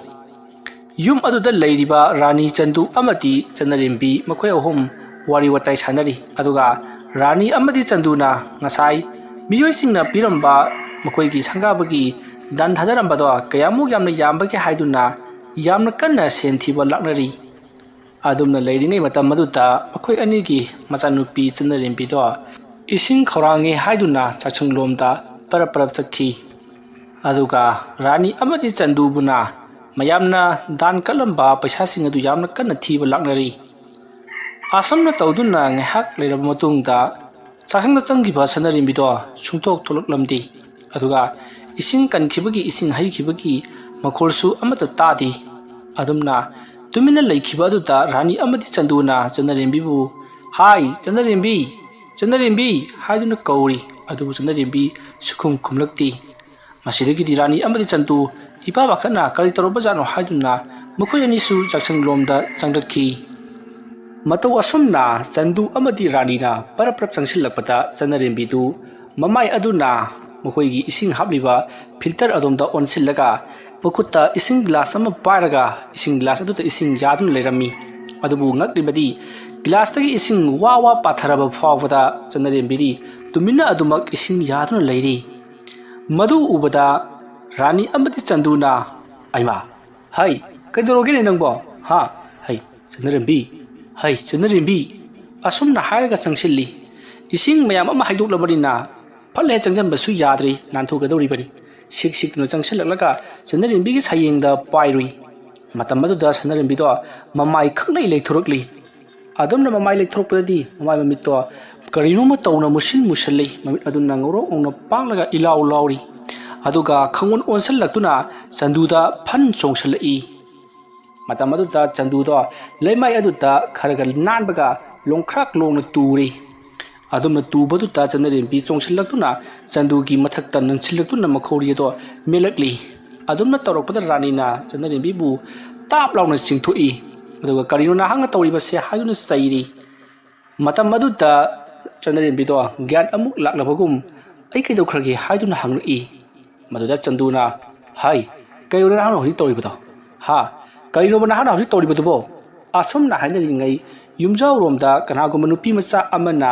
ꯌꯨꯝ ꯑꯗꯨꯗ ꯂꯩꯔꯤꯕ ꯔꯥꯅꯤ ꯆꯟꯗꯨ ꯑꯃꯗꯤ ꯆꯟꯅꯔꯦꯝꯕꯤ ꯃꯈꯣꯏ ꯑꯍꯨꯝ ꯋꯥꯔꯤ ꯋꯥꯇꯥꯏ ꯁꯥꯟꯅꯔꯤ꯫ ꯑꯗꯨꯒ ꯔꯥꯅꯤ ꯑꯃꯗꯤ ꯆꯟꯗꯨꯅ ꯉꯁꯥꯏ ꯃꯤꯑꯣꯏꯁꯤꯡꯅ ꯄꯤꯔꯝꯕ ꯃꯈꯣꯏꯒꯤ ꯁꯪꯒꯥꯕꯒꯤ ꯗꯥꯟ ꯊꯥꯗꯔꯝꯕꯗꯣ ꯀꯌꯥꯃꯨꯛ ꯌꯥꯝꯅ ꯌꯥꯝꯕꯒꯦ ꯍꯥꯏꯗꯨꯅ ꯌꯥꯝꯅ ꯀꯟꯅ ꯁꯦꯟ ꯊꯤꯕ ꯂꯥꯛꯅꯔꯤ꯫ ꯑꯗꯨꯝꯅ ꯂꯩꯔꯤꯉꯩ ꯃꯇꯝ ꯑꯗꯨꯗ ꯃꯈꯣꯏ ꯑꯅꯤꯒꯤ ꯃꯆꯥꯅꯨꯄꯤ ꯆꯟꯅꯔꯦꯝꯕꯤꯗꯣ ꯏꯁꯤꯡ ꯈꯧꯔꯥꯡꯉꯦ ꯍꯥꯏꯗꯨꯅ ꯆꯥꯛꯁꯪꯂꯣꯝꯗ ꯄꯔꯞ ꯄꯔꯞ ꯆꯠꯈꯤ꯫ ꯑꯗꯨꯒ ꯔꯥꯅꯤ ꯑꯃꯗꯤ ꯆꯟꯗꯨꯕꯨꯅ ꯃꯌꯥꯝꯅ ꯗꯥꯟ ꯀꯠꯂꯝꯕ ꯄꯩꯁꯥꯁꯤꯡ ꯑꯗꯨ ꯌꯥꯝꯅ ꯀꯟꯅ ꯊꯤꯕ ꯂꯥꯛꯅꯔꯤ꯫ ꯑꯁꯨꯝꯅ ꯇꯧꯗꯨꯅ ꯉꯥꯏꯍꯥꯛ ꯂꯩꯔꯕ ꯃꯇꯨꯡꯗ ꯆꯥꯛꯁꯪꯗ ꯆꯪꯈꯤꯕ ꯁꯅꯔꯦꯝꯕꯤꯗꯣ ꯁꯨꯡꯊꯣꯛ ꯊꯣꯛꯂꯛꯂꯝꯗꯦ꯫ ꯑꯗꯨꯒ ꯏꯁꯤꯡ ꯀꯟꯈꯤꯕꯒꯤ, ꯏꯁꯤꯡ ꯍꯩꯈꯤꯕꯒꯤ ꯃꯈꯣꯜꯁꯨ ꯑꯃꯠꯇ ꯇꯥꯗꯦ꯫ ꯑꯗꯨꯝꯅ ꯇꯨꯃꯤꯟꯅ ꯂꯩꯈꯤꯕ ꯑꯗꯨꯗ ꯔꯥꯅꯤ ꯑꯃꯗꯤ ꯆꯟꯗꯨꯅ ꯆꯟꯅꯔꯦꯝꯕꯤꯕꯨ, "ꯍꯥꯏ, ꯆꯟꯅꯔꯦꯝꯕꯤ! ꯆꯟꯅꯔꯦꯝꯕꯤ!" ꯍꯥꯏꯗꯨꯅ ꯀꯧꯔꯤ꯫ ꯑꯗꯨꯕꯨ ꯆꯟꯅꯔꯦꯝꯕꯤ ꯁꯨꯈꯨꯝ ꯈꯨꯝꯂꯛꯇꯦ꯫ ꯃꯁꯤꯗꯒꯤꯗꯤ ꯔꯥꯅꯤ ꯑꯃꯗꯤ ꯆꯟꯗꯨ ꯏꯄꯥ ꯄꯥꯈꯠꯅ ꯀꯔꯤ ꯇꯧꯔꯕꯖꯥꯠꯅꯣ ꯍꯥꯏꯗꯨꯅ ꯃꯈꯣꯏ ꯑꯅꯤꯁꯨ ꯆꯥꯛꯁꯪꯂꯣꯝꯗ ꯆꯪꯂꯛꯈꯤ꯫ ꯃꯇꯧ ꯑꯁꯨꯝꯅ ꯆꯟꯗꯨ ꯑꯃꯗꯤ ꯔꯥꯅꯤꯅ ꯄꯔꯞ ꯄꯔꯞ ꯆꯪꯁꯤꯜꯂꯛꯄꯗ ꯆꯟꯅꯔꯦꯝꯕꯤꯗꯨ ꯃꯃꯥꯏ ꯑꯗꯨꯅ ꯃꯈꯣꯏꯒꯤ ꯏꯁꯤꯡ ꯍꯥꯞꯂꯤꯕ filter ꯑꯗꯣꯝꯗ ꯑꯣꯟꯁꯤꯜꯂꯒ ꯃꯈꯨꯠꯇ ꯏꯁꯤꯡ ꯒꯤꯂꯥꯁ ꯑꯃ ꯄꯥꯏꯔꯒ ꯏꯁꯤꯡ ꯒꯤꯂꯥꯁ ꯑꯗꯨꯗ ꯏꯁꯤꯡ ꯌꯥꯗꯨꯅ ꯂꯩꯔꯝꯃꯤ꯫ ꯑꯗꯨꯕꯨ ꯉꯛꯂꯤꯕꯗꯤ ꯒꯤꯂꯥꯁꯇꯒꯤ ꯏꯁꯤꯡ ꯋꯥ ꯋꯥ ꯄꯥꯊꯔꯕ ꯐꯥꯎꯕꯗ ꯆꯟꯅꯔꯦꯝꯕꯤꯗꯤ ꯇꯨꯃꯤꯟꯅ ꯑꯗꯨꯃꯛ ꯏꯁꯤꯡ ꯌꯥꯗꯨꯅ ꯂꯩꯔꯤ꯫ ꯃꯗꯨ ꯎꯕꯗ ꯔꯥꯅꯤ ꯑꯃꯗꯤ ꯆꯟꯗꯨꯅ, "ꯑꯩꯃꯥ, ꯍꯩ, ꯀꯩꯗꯧꯔꯒꯦꯅꯦ ꯅꯪꯕꯣ? ꯍꯥ? ꯍꯩ, ꯆꯟꯅꯔꯦꯝꯕꯤ, ꯍꯩ, ꯆꯟꯅꯔꯦꯝꯕꯤ!" ꯑꯁꯨꯝꯅ ꯍꯥꯏꯔꯒ ꯆꯪꯁꯤꯜꯂꯤ꯫ ꯏꯁꯤꯡ ꯃꯌꯥꯝ ꯑꯃ ꯍꯩꯗꯣꯛꯂꯕꯅꯤꯅ ꯐꯠ ꯍꯦꯛ ꯆꯪꯁꯤꯟꯕꯁꯨ ꯌꯥꯗ꯭ꯔꯤ, ꯅꯥꯟꯊꯣꯛꯀꯗꯧꯔꯤꯕꯅꯤ꯫ ꯁꯤꯛ ꯁꯤꯛꯇꯨꯅ ꯆꯪꯁꯤꯜꯂꯛꯂꯒ ꯆꯟꯅꯔꯦꯝꯕꯤꯒꯤ ꯁꯌꯦꯡꯗ ꯄꯥꯏꯔꯨꯏ꯫ ꯃꯇꯝ ꯑꯗꯨꯗ ꯆꯟꯅꯔꯦꯝꯕꯤꯗꯣ ꯃꯃꯥꯏ ꯈꯪꯂꯩ ꯂꯩꯊꯣꯔꯛꯂꯤ꯫ ꯑꯗꯨꯝꯅ ꯃꯃꯥꯏ ꯂꯩꯊꯣꯔꯛꯄꯗꯗꯤ ꯃꯃꯥꯏ ꯃꯃꯤꯠꯇꯣ ꯀꯔꯤꯅꯣꯃ ꯇꯧꯅ ꯃꯨꯁꯤꯟ ꯃꯨꯁꯜꯂꯤ꯫ ꯃꯃꯤꯠ ꯑꯗꯨꯅ ꯉꯧꯔꯣꯛ ꯉꯧꯅ ꯄꯥꯡꯂꯒ ꯏꯂꯥꯎ ꯂꯥꯎꯔꯤ꯫ ꯑꯗꯨꯒ ꯈꯪꯑꯣꯟ ꯑꯣꯟꯁꯤꯜꯂꯛꯇꯨꯅ ꯆꯟꯗꯨꯗ ꯐꯟ ꯆꯣꯡꯁꯤꯜꯂꯛꯏ꯫ ꯃꯇꯝ ꯑꯗꯨꯗ ꯆꯟꯗꯨꯗꯣ ꯂꯩꯃꯥꯏ ꯑꯗꯨꯗ ꯈꯔ ꯈꯔ ꯅꯥꯟꯕꯒ ꯂꯣꯡꯈ꯭ꯔꯥꯛ ꯂꯣꯡꯅ ꯇꯨꯔꯤ꯫ ꯑꯗꯨꯝꯅ ꯇꯨꯕꯗꯨꯗ ꯆꯟꯅꯔꯦꯝꯕꯤ ꯆꯣꯡꯁꯤꯜꯂꯛꯇꯨꯅ ꯆꯟꯗꯨꯒꯤ ꯃꯊꯛꯇ ꯅꯟꯁꯤꯜꯂꯛꯇꯨꯅ ꯃꯈꯧꯔꯤ ꯑꯗꯣ ꯃꯦꯜꯂꯛꯂꯤ꯫ ꯑꯗꯨꯝꯅ ꯇꯧꯔꯛꯄꯗ ꯔꯥꯅꯤꯅ ꯆꯟꯅꯔꯦꯝꯕꯤꯕꯨ ꯇꯥꯞ ꯂꯥꯎꯅ ꯆꯤꯡꯊꯣꯛꯏ꯫ ꯑꯗꯨꯒ "ꯀꯔꯤꯅꯣ ꯅꯍꯥꯛꯅ ꯇꯧꯔꯤꯕꯁꯦ?" ꯍꯥꯏꯗꯨꯅ ꯆꯩꯔꯤ꯫ ꯃꯇꯝ ꯑꯗꯨꯗ ꯆꯟꯅꯔꯦꯝꯕꯤꯗꯣ ꯒ꯭ꯌꯥꯟ ꯑꯃꯨꯛ ꯂꯥꯛꯂꯕꯒꯨꯝ, "ꯑꯩ ꯀꯩꯗꯧꯈ꯭ꯔꯒꯦ?" ꯍꯥꯏꯗꯨꯅ ꯍꯪꯂꯛꯏ꯫ ꯃꯗꯨꯗ ꯆꯟꯗꯨꯅ, "ꯍꯥꯏ, ꯀꯩꯅꯣ ꯅꯍꯥꯛꯅ ꯍꯧꯖꯤꯛ ꯇꯧꯔꯤꯕꯗꯣ? ꯍꯥ? ꯀꯩꯅꯣꯕ ꯅꯍꯥꯛꯅ ꯍꯧꯖꯤꯛ ꯇꯧꯔꯤꯕꯗꯨꯕꯣ?" ꯑꯁꯨꯝꯅ ꯍꯥꯏꯅꯔꯤꯉꯩ ꯌꯨꯝꯖꯥꯎꯔꯣꯝꯗ ꯀꯅꯥꯒꯨꯝꯕ ꯅꯨꯄꯤ ꯃꯆꯥ ꯑꯃꯅ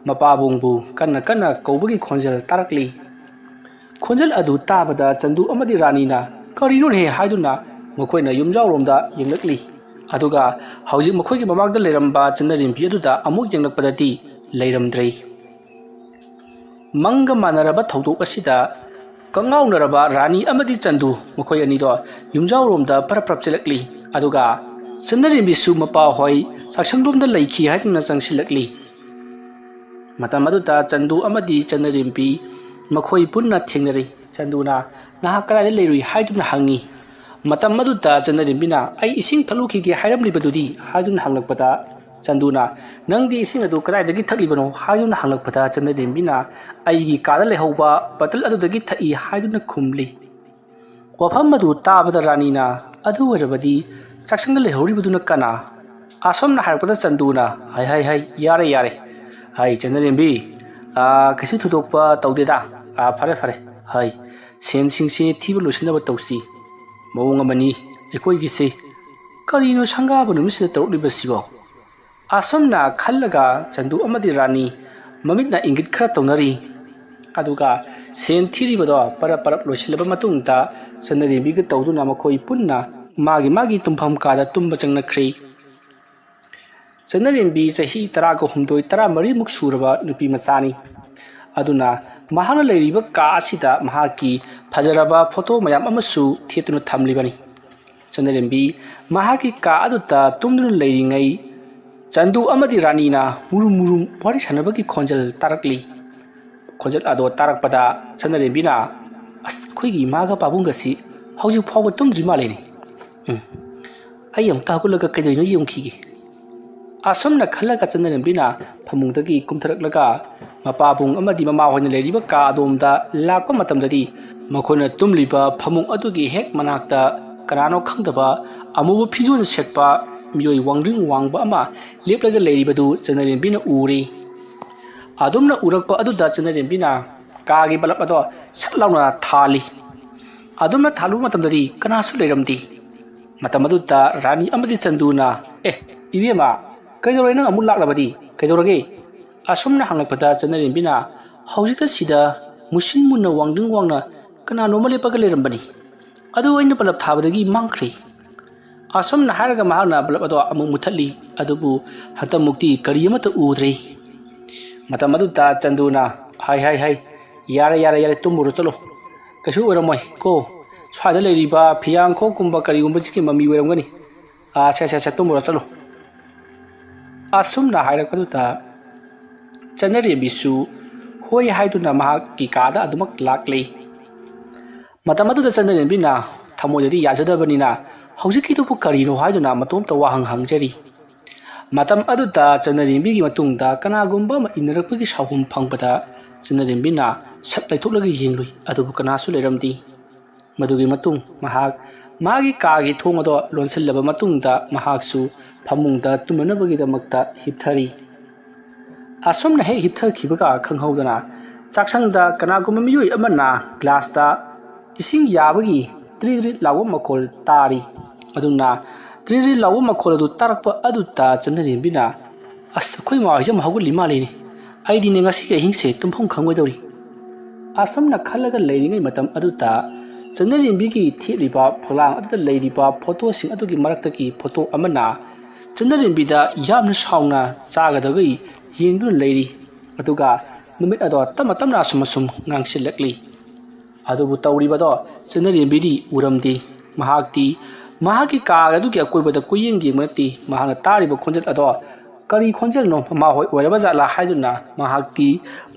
ꯃꯄꯥꯕꯨꯡꯕꯨ ꯀꯟꯅ ꯀꯟꯅ ꯀꯧꯕꯒꯤ ꯈꯣꯟꯖꯦꯜ ꯇꯥꯔꯛꯂꯤ꯫ ꯈꯣꯟꯖꯦꯜ ꯑꯗꯨ ꯇꯥꯕꯗ ꯆꯟꯗꯨ ꯑꯃꯗꯤ ꯔꯥꯅꯤꯅ "ꯀꯔꯤꯅꯣꯅꯦ?" ꯍꯥꯏꯗꯨꯅ ꯃꯈꯣꯏꯅ ꯌꯨꯝꯖꯥꯎꯔꯣꯝꯗ ꯌꯦꯡꯂꯛꯂꯤ꯫ ꯑꯗꯨꯒ ꯍꯧꯖꯤꯛ ꯃꯈꯣꯏꯒꯤ ꯃꯃꯥꯡꯗ ꯂꯩꯔꯝꯕ ꯆꯟꯅꯔꯦꯝꯕꯤ ꯑꯗꯨꯗ ꯑꯃꯨꯛ ꯌꯦꯡꯂꯛꯄꯗꯗꯤ ꯂꯩꯔꯝꯗ꯭ꯔꯦ꯫ ꯃꯪꯒ ꯃꯥꯟꯅꯔꯕ ꯊꯧꯗꯣꯛ ꯑꯁꯤꯗ ꯀꯉꯥꯎꯅꯔꯕ ꯔꯥꯅꯤ ꯑꯃꯗꯤ ꯆꯟꯗꯨ, ꯃꯈꯣꯏ ꯑꯅꯤꯗꯣ ꯌꯨꯝꯖꯥꯎꯔꯣꯝꯗ ꯄꯔꯞ ꯄꯔꯞ ꯆꯦꯜꯂꯛꯂꯤ꯫ ꯑꯗꯨꯒ ꯆꯟꯅꯔꯦꯝꯕꯤꯁꯨ ꯃꯄꯥ ꯍꯣꯏ ꯆꯥꯛꯁꯪꯂꯣꯝꯗ ꯂꯩꯈꯤ ꯍꯥꯏꯗꯨꯅ ꯆꯪꯁꯤꯜꯂꯛꯂꯤ꯫ ꯃꯇꯝ ꯑꯗꯨꯗ ꯆꯟꯗꯨ ꯑꯃꯗꯤ ꯆꯟꯅꯔꯦꯝꯕꯤ ꯃꯈꯣꯏ ꯄꯨꯟꯅ ꯊꯦꯡꯅꯔꯤ꯫ ꯆꯟꯗꯨꯅ "ꯅꯍꯥꯛ ꯀꯗꯥꯏꯗ ꯂꯩꯔꯨꯏ?" ꯍꯥꯏꯗꯨꯅ ꯍꯪꯉꯤ꯫ ꯃꯇꯝ ꯑꯗꯨꯗ ꯆꯟꯅꯔꯦꯝꯕꯤꯅ "ꯑꯩ ꯏꯁꯤꯡ ꯊꯛꯂꯨꯈꯤꯒꯦ ꯍꯥꯏꯔꯝꯂꯤꯕꯗꯨꯗꯤ?" ꯍꯥꯏꯗꯨꯅ ꯍꯪꯂꯛꯄꯗ ꯆꯟꯗꯨꯅ "ꯅꯪꯗꯤ ꯏꯁꯤꯡ ꯑꯗꯨ ꯀꯗꯥꯏꯗꯒꯤ ꯊꯛꯂꯤꯕꯅꯣ?" ꯍꯥꯏꯗꯨꯅ ꯍꯪꯂꯛꯄꯗ ꯆꯟꯅꯔꯦꯝꯕꯤꯅ "ꯑꯩꯒꯤ ꯀꯥꯗ ꯂꯩꯍꯧꯕ ꯕꯇꯜ ꯑꯗꯨꯗꯒꯤ ꯊꯛꯏ" ꯍꯥꯏꯗꯨꯅ ꯈꯨꯝꯂꯤ꯫ ꯋꯥꯐꯝ ꯑꯗꯨ ꯇꯥꯕꯗ ꯔꯥꯅꯤꯅ "ꯑꯗꯨ ꯑꯣꯏꯔꯕꯗꯤ ꯆꯥꯛꯁꯪꯗ ꯂꯩꯍꯧꯔꯤꯕꯗꯨꯅ ꯀꯅꯥ?" ꯑꯁꯣꯝꯅ ꯍꯥꯏꯔꯛꯄꯗ ꯆꯟꯗꯨꯅ "ꯍꯥꯏ, ꯍꯥꯏ, ꯍꯥꯏ, ꯌꯥꯔꯦ, ꯌꯥꯔꯦ꯫ ꯍꯥꯏ, ꯆꯟꯅꯔꯦꯝꯕꯤ, ꯑꯥ, ꯀꯩꯁꯨ ꯊꯣꯏꯗꯣꯛꯄ ꯇꯧꯗꯦꯗ꯫ ꯑꯥ, ꯐꯔꯦ, ꯐꯔꯦ꯫ ꯍꯥꯏ, ꯁꯦꯟꯁꯤꯡꯁꯦ ꯊꯤꯕ ꯂꯣꯏꯁꯤꯟꯅꯕ ꯇꯧꯁꯤ꯫ ꯃꯑꯣꯡ ꯑꯃꯅꯤ ꯑꯩꯈꯣꯏꯒꯤꯁꯦ꯫ ꯀꯔꯤꯅꯣ ꯁꯪꯒꯥꯕ ꯅꯨꯃꯤꯠꯁꯤꯗ ꯇꯧꯔꯛꯂꯤꯕꯁꯤꯕꯣ?" ꯑꯁꯨꯝꯅ ꯈꯜꯂꯒ ꯆꯟꯗꯨ ꯑꯃꯗꯤ ꯔꯥꯅꯤ ꯃꯃꯤꯠꯅ ꯏꯪꯒꯤꯠ ꯈꯔ ꯇꯧꯅꯔꯤ꯫ ꯑꯗꯨꯒ ꯁꯦꯟ ꯊꯤꯔꯤꯕꯗꯣ ꯄꯔꯞ ꯄꯔꯞ ꯂꯣꯏꯁꯤꯜꯂꯕ ꯃꯇꯨꯡꯗ ꯆꯟꯅꯔꯦꯝꯕꯤꯒ ꯇꯧꯗꯨꯅ ꯃꯈꯣꯏ ꯄꯨꯟꯅ ꯃꯥꯒꯤ ꯃꯥꯒꯤ ꯇꯨꯝꯐꯝ ꯀꯥꯗ ꯇꯨꯝꯕ ꯆꯪꯅꯈ꯭ꯔꯦ꯫ ꯆꯟꯅꯔꯦꯝꯕꯤ ꯆꯍꯤ ꯇꯔꯥꯒ ꯍꯨꯝꯗꯣꯏ, ꯇꯔꯥꯃꯔꯤꯃꯨꯛ ꯁꯨꯔꯕ ꯅꯨꯄꯤ ꯃꯆꯥꯅꯤ꯫ ꯑꯗꯨꯅ ꯃꯍꯥꯛꯅ ꯂꯩꯔꯤꯕ ꯀꯥ ꯑꯁꯤꯗ ꯃꯍꯥꯛꯀꯤ ꯐꯖꯔꯕ ꯐꯣꯇꯣ ꯃꯌꯥꯝ ꯑꯃꯁꯨ ꯊꯦꯠꯇꯨꯅ ꯊꯝꯂꯤꯕꯅꯤ꯫ ꯆꯟꯅꯔꯦꯝꯕꯤ ꯃꯍꯥꯛꯀꯤ ꯀꯥ ꯑꯗꯨꯗ ꯇꯨꯝꯗꯨꯅ ꯂꯩꯔꯤꯉꯩ ꯆꯟꯗꯨ ꯑꯃꯗꯤ ꯔꯥꯅꯤꯅ ꯃꯨꯔꯨꯝ ꯃꯨꯔꯨꯝ ꯋꯥꯔꯤ ꯁꯥꯟꯅꯕꯒꯤ ꯈꯣꯟꯖꯦꯜ ꯇꯥꯔꯛꯂꯤ꯫ ꯈꯣꯟꯖꯦꯜ ꯑꯗꯣ ꯇꯥꯔꯛꯄꯗ ꯆꯟꯅꯔꯦꯝꯕꯤꯅ, "ꯑꯁ, ꯑꯩꯈꯣꯏꯒꯤ ꯏꯃꯥꯒ ꯄꯥꯕꯨꯡꯒꯁꯤ ꯍꯧꯖꯤꯛ ꯐꯥꯎꯕ ꯇꯨꯝꯗ꯭ꯔꯤ ꯃꯥꯜꯂꯦꯅꯦ꯫ ꯎꯝ, ꯑꯩ ꯑꯃꯨꯛꯇ ꯍꯧꯒꯠꯂꯒ ꯀꯩꯗꯧꯔꯤꯅꯣ ꯌꯦꯡꯈꯤꯒꯦ"꯫ ꯑꯁꯨꯝꯅ ꯈꯜꯂꯒ ꯆꯟꯅꯔꯦꯝꯕꯤꯅ ꯐꯃꯨꯡꯗꯒꯤ ꯀꯨꯝꯊꯔꯛꯂꯒ ꯃꯄꯥꯕꯨꯡ ꯑꯃꯗꯤ ꯃꯃꯥ ꯍꯣꯏꯅ ꯂꯩꯔꯤꯕ ꯀꯥ ꯑꯗꯣꯝꯗ ꯂꯥꯛꯄ ꯃꯇꯝꯗꯗꯤ ꯃꯈꯣꯏꯅ ꯇꯨꯝꯂꯤꯕ ꯐꯃꯨꯡ ꯑꯗꯨꯒꯤ ꯍꯦꯛ ꯃꯅꯥꯛꯇ ꯀꯅꯥꯅꯣ ꯈꯪꯗꯕ ꯑꯃꯨꯕ ꯐꯤꯖꯣꯜ ꯁꯦꯠꯄ ꯃꯤꯑꯣꯏ ꯋꯥꯡꯗ꯭ꯔꯤꯡ ꯋꯥꯡꯕ ꯑꯃ ꯂꯦꯞꯂꯒ ꯂꯩꯔꯤꯕꯗꯨ ꯆꯟꯅꯔꯦꯝꯕꯤꯅ ꯎꯔꯦ꯫ ꯑꯗꯨꯝꯅ ꯎꯔꯛꯄ ꯑꯗꯨꯗ ꯆꯟꯅꯔꯦꯝꯕꯤꯅ ꯀꯥꯒꯤ ꯕꯂꯞ ꯑꯗꯣ ꯁꯠ ꯂꯥꯎꯅ ꯊꯥꯜꯂꯤ꯫ ꯑꯗꯨꯝꯅ ꯊꯥꯜꯂꯨꯕ ꯃꯇꯝꯗꯗꯤ ꯀꯅꯥꯁꯨ ꯂꯩꯔꯝꯗꯦ꯫ ꯃꯇꯝ ꯑꯗꯨꯗ ꯔꯥꯅꯤ ꯑꯃꯗꯤ ꯆꯟꯗꯨꯅ, "ꯑꯦ, ꯏꯕꯦꯝꯃ, ꯀꯩꯗꯧꯔꯦ? ꯅꯪ ꯑꯃꯨꯛ ꯂꯥꯛꯂꯕꯗꯤ ꯀꯩꯗꯧꯔꯒꯦ?" ꯑꯁꯨꯝꯅ ꯍꯪꯂꯛꯄꯗ ꯆꯟꯅꯔꯦꯝꯕꯤꯅ, "ꯍꯧꯖꯤꯛꯇ ꯁꯤꯗ ꯃꯨꯁꯤꯟ ꯃꯨꯟꯅ ꯋꯥꯡꯗ꯭ꯔꯤꯡ ꯋꯥꯡꯅ ꯀꯅꯥꯅꯣꯝꯃ ꯂꯦꯞꯄꯒ ꯂꯩꯔꯝꯕꯅꯤ꯫ ꯑꯗꯨ ꯑꯩꯅ ꯕꯂꯞ ꯊꯥꯕꯗꯒꯤ ꯃꯥꯡꯈ꯭ꯔꯦ꯫ ꯑꯁꯨꯝꯅ ꯍꯥꯏꯔꯒ ꯃꯍꯥꯛꯅ ꯕꯂꯞ ꯑꯗꯣ ꯑꯃꯨꯛ ꯃꯨꯊꯠꯂꯤ꯫ ꯑꯗꯨꯕꯨ ꯍꯟꯗꯛꯃꯨꯛꯇꯤ ꯀꯔꯤ ꯑꯃꯠꯇ ꯎꯗ꯭ꯔꯦ꯫ ꯃꯇꯝ ꯑꯗꯨꯗ ꯆꯟꯗꯨꯅ, "ꯍꯥꯏ, ꯍꯥꯏ, ꯍꯥꯏ, ꯌꯥꯔꯦ, ꯌꯥꯔꯦ, ꯌꯥꯔꯦ, ꯇꯨꯝꯃꯨꯔꯣ ꯆꯠꯂꯣ꯫ ꯀꯩꯁꯨ ꯑꯣꯏꯔꯝꯃꯣꯏ ꯀꯣ꯫ ꯁ꯭ꯋꯥꯏꯗ ꯂꯩꯔꯤꯕ ꯐꯤꯌꯥꯡꯈꯣꯛꯀꯨꯝꯕ ꯀꯔꯤꯒꯨꯝꯕꯁꯤꯒꯤ ꯃꯃꯤ ꯑꯣꯏꯔꯝꯒꯅꯤ꯫ ꯑꯥ, ꯁꯦ, ꯁꯦ, ꯁꯦ, ꯇꯨꯝꯃꯨꯔꯣ ꯆꯠꯂꯣ"꯫ ꯑꯁꯨꯝꯅ ꯍꯥꯏꯔꯛꯄꯗꯨꯗ ꯆꯟꯅꯔꯦꯝꯕꯤꯁꯨ ꯍꯣꯏ ꯍꯥꯏꯗꯨꯅ ꯃꯍꯥꯛꯀꯤ ꯀꯥꯗ ꯑꯗꯨꯃꯛ ꯂꯥꯛꯂꯦ꯫ ꯃꯇꯝ ꯑꯗꯨꯗ ꯆꯟꯅꯔꯦꯝꯕꯤꯅ ꯊꯃꯣꯏꯗꯗꯤ ꯌꯥꯖꯗꯕꯅꯤꯅ ꯍꯧꯖꯤꯛꯀꯤꯗꯨꯕꯨ ꯀꯔꯤꯅꯣ ꯍꯥꯏꯗꯨꯅ ꯃꯇꯣꯝꯇ ꯋꯥꯍꯪ ꯍꯪꯖꯔꯤ꯫ ꯃꯇꯝ ꯑꯗꯨꯗ ꯆꯟꯅꯔꯦꯝꯕꯤꯒꯤ ꯃꯇꯨꯡꯗ ꯀꯅꯥꯒꯨꯝꯕ ꯑꯃ ꯏꯟꯅꯔꯛꯄꯒꯤ ꯁꯥꯎꯍꯨꯝ ꯐꯪꯕꯗ ꯆꯟꯅꯔꯦꯝꯕꯤꯅ ꯁꯛ ꯂꯩꯊꯣꯛꯂꯒ ꯌꯦꯡꯂꯨꯏ, ꯑꯗꯨꯕꯨ ꯀꯅꯥꯁꯨ ꯂꯩꯔꯝꯗꯦ꯫ ꯃꯗꯨꯒꯤ ꯃꯇꯨꯡ ꯃꯍꯥꯛ ꯃꯥꯒꯤ ꯀꯥꯒꯤ ꯊꯣꯡ ꯑꯗꯣ ꯂꯣꯟꯁꯤꯜꯂꯕ ꯃꯇꯨꯡꯗ ꯃꯍꯥꯛꯁꯨ ꯐꯃꯨꯡꯗ ꯇꯨꯝꯅꯅꯕꯒꯤꯗꯃꯛꯇ ꯍꯤꯞꯊꯔꯤ꯫ ꯑꯁꯨꯝꯅ ꯍꯦꯛ ꯍꯤꯞꯊꯈꯤꯕꯒ ꯈꯪꯍꯧꯗꯅ ꯆꯥꯛꯁꯪꯗ ꯀꯅꯥꯒꯨꯝꯕ ꯃꯤꯑꯣꯏ ꯑꯃꯅ ꯒ꯭ꯂꯥꯁꯇ ꯏꯁꯤꯡ ꯌꯥꯕꯒꯤ ꯇ꯭ꯔꯤꯠ ꯇ꯭ꯔꯤꯠ ꯂꯥꯎꯕ ꯃꯈꯣꯜ ꯇꯥꯔꯤ꯫ ꯑꯗꯨꯅ ꯇ꯭ꯔꯤꯠ ꯇ꯭ꯔꯤꯠ ꯂꯥꯎꯕ ꯃꯈꯣꯜ ꯑꯗꯨ ꯇꯥꯔꯛꯄ ꯑꯗꯨꯗ ꯆꯟꯅꯔꯦꯝꯕꯤꯅ, "ꯑꯁ, ꯑꯩꯈꯣꯏ ꯃꯥ ꯍꯣꯏꯁꯦ ꯑꯃꯨꯛ ꯍꯧꯒꯠꯂꯤ ꯃꯥꯜꯂꯤꯅꯦ꯫ ꯑꯩꯗꯤꯅꯦ ꯉꯁꯤ ꯑꯍꯤꯡꯁꯦ ꯇꯨꯝꯐꯝ ꯈꯪꯉꯣꯏꯗꯧꯔꯤ"꯫ ꯑꯁꯨꯝꯅ ꯈꯜꯂꯒ ꯂꯩꯔꯤꯉꯩ ꯃꯇꯝ ꯑꯗꯨꯗ ꯆꯟꯅꯔꯦꯝꯕꯤꯒꯤ ꯊꯦꯠꯂꯤꯕ ꯐꯛꯂꯥꯡ ꯑꯗꯨꯗ ꯂꯩꯔꯤꯕ ꯐꯣꯇꯣꯁꯤꯡ ꯑꯗꯨꯒꯤ ꯃꯔꯛꯇꯒꯤ ꯐꯣꯇꯣ ꯑꯃꯅ ꯆꯟꯅꯔꯦꯝꯕꯤꯗ ꯌꯥꯝꯅ ꯁꯥꯎꯅ ꯆꯥꯒꯗꯕꯒꯤ ꯌꯦꯡꯗꯨꯅ ꯂꯩꯔꯤ꯫ ꯑꯗꯨꯒ ꯅꯨꯃꯤꯠ ꯑꯗꯣ ꯇꯞꯅ ꯇꯞꯅ ꯑꯁꯨꯝ ꯑꯁꯨꯝ ꯉꯥꯡꯁꯤꯜꯂꯛꯂꯤ꯫ ꯑꯗꯨꯕꯨ ꯇꯧꯔꯤꯕꯗꯣ ꯆꯟꯅꯔꯦꯝꯕꯤꯗꯤ ꯎꯔꯝꯗꯦ꯫ ꯃꯍꯥꯛꯇꯤ ꯃꯍꯥꯛꯀꯤ ꯀꯥ ꯑꯗꯨꯒꯤ ꯑꯀꯣꯏꯕꯗ ꯀꯣꯏꯌꯦꯡ ꯌꯦꯡꯕ ꯅꯠꯇꯦ꯫ ꯃꯍꯥꯛꯅ ꯇꯥꯔꯤꯕ ꯈꯣꯟꯖꯦꯜ ꯑꯗꯣ ꯀꯔꯤ ꯈꯣꯟꯖꯦꯜꯅꯣ, ꯃꯃꯥ ꯍꯣꯏ ꯑꯣꯏꯔꯕ ꯖꯥꯠꯂꯥ ꯍꯥꯏꯗꯨꯅ ꯃꯍꯥꯛꯇꯤ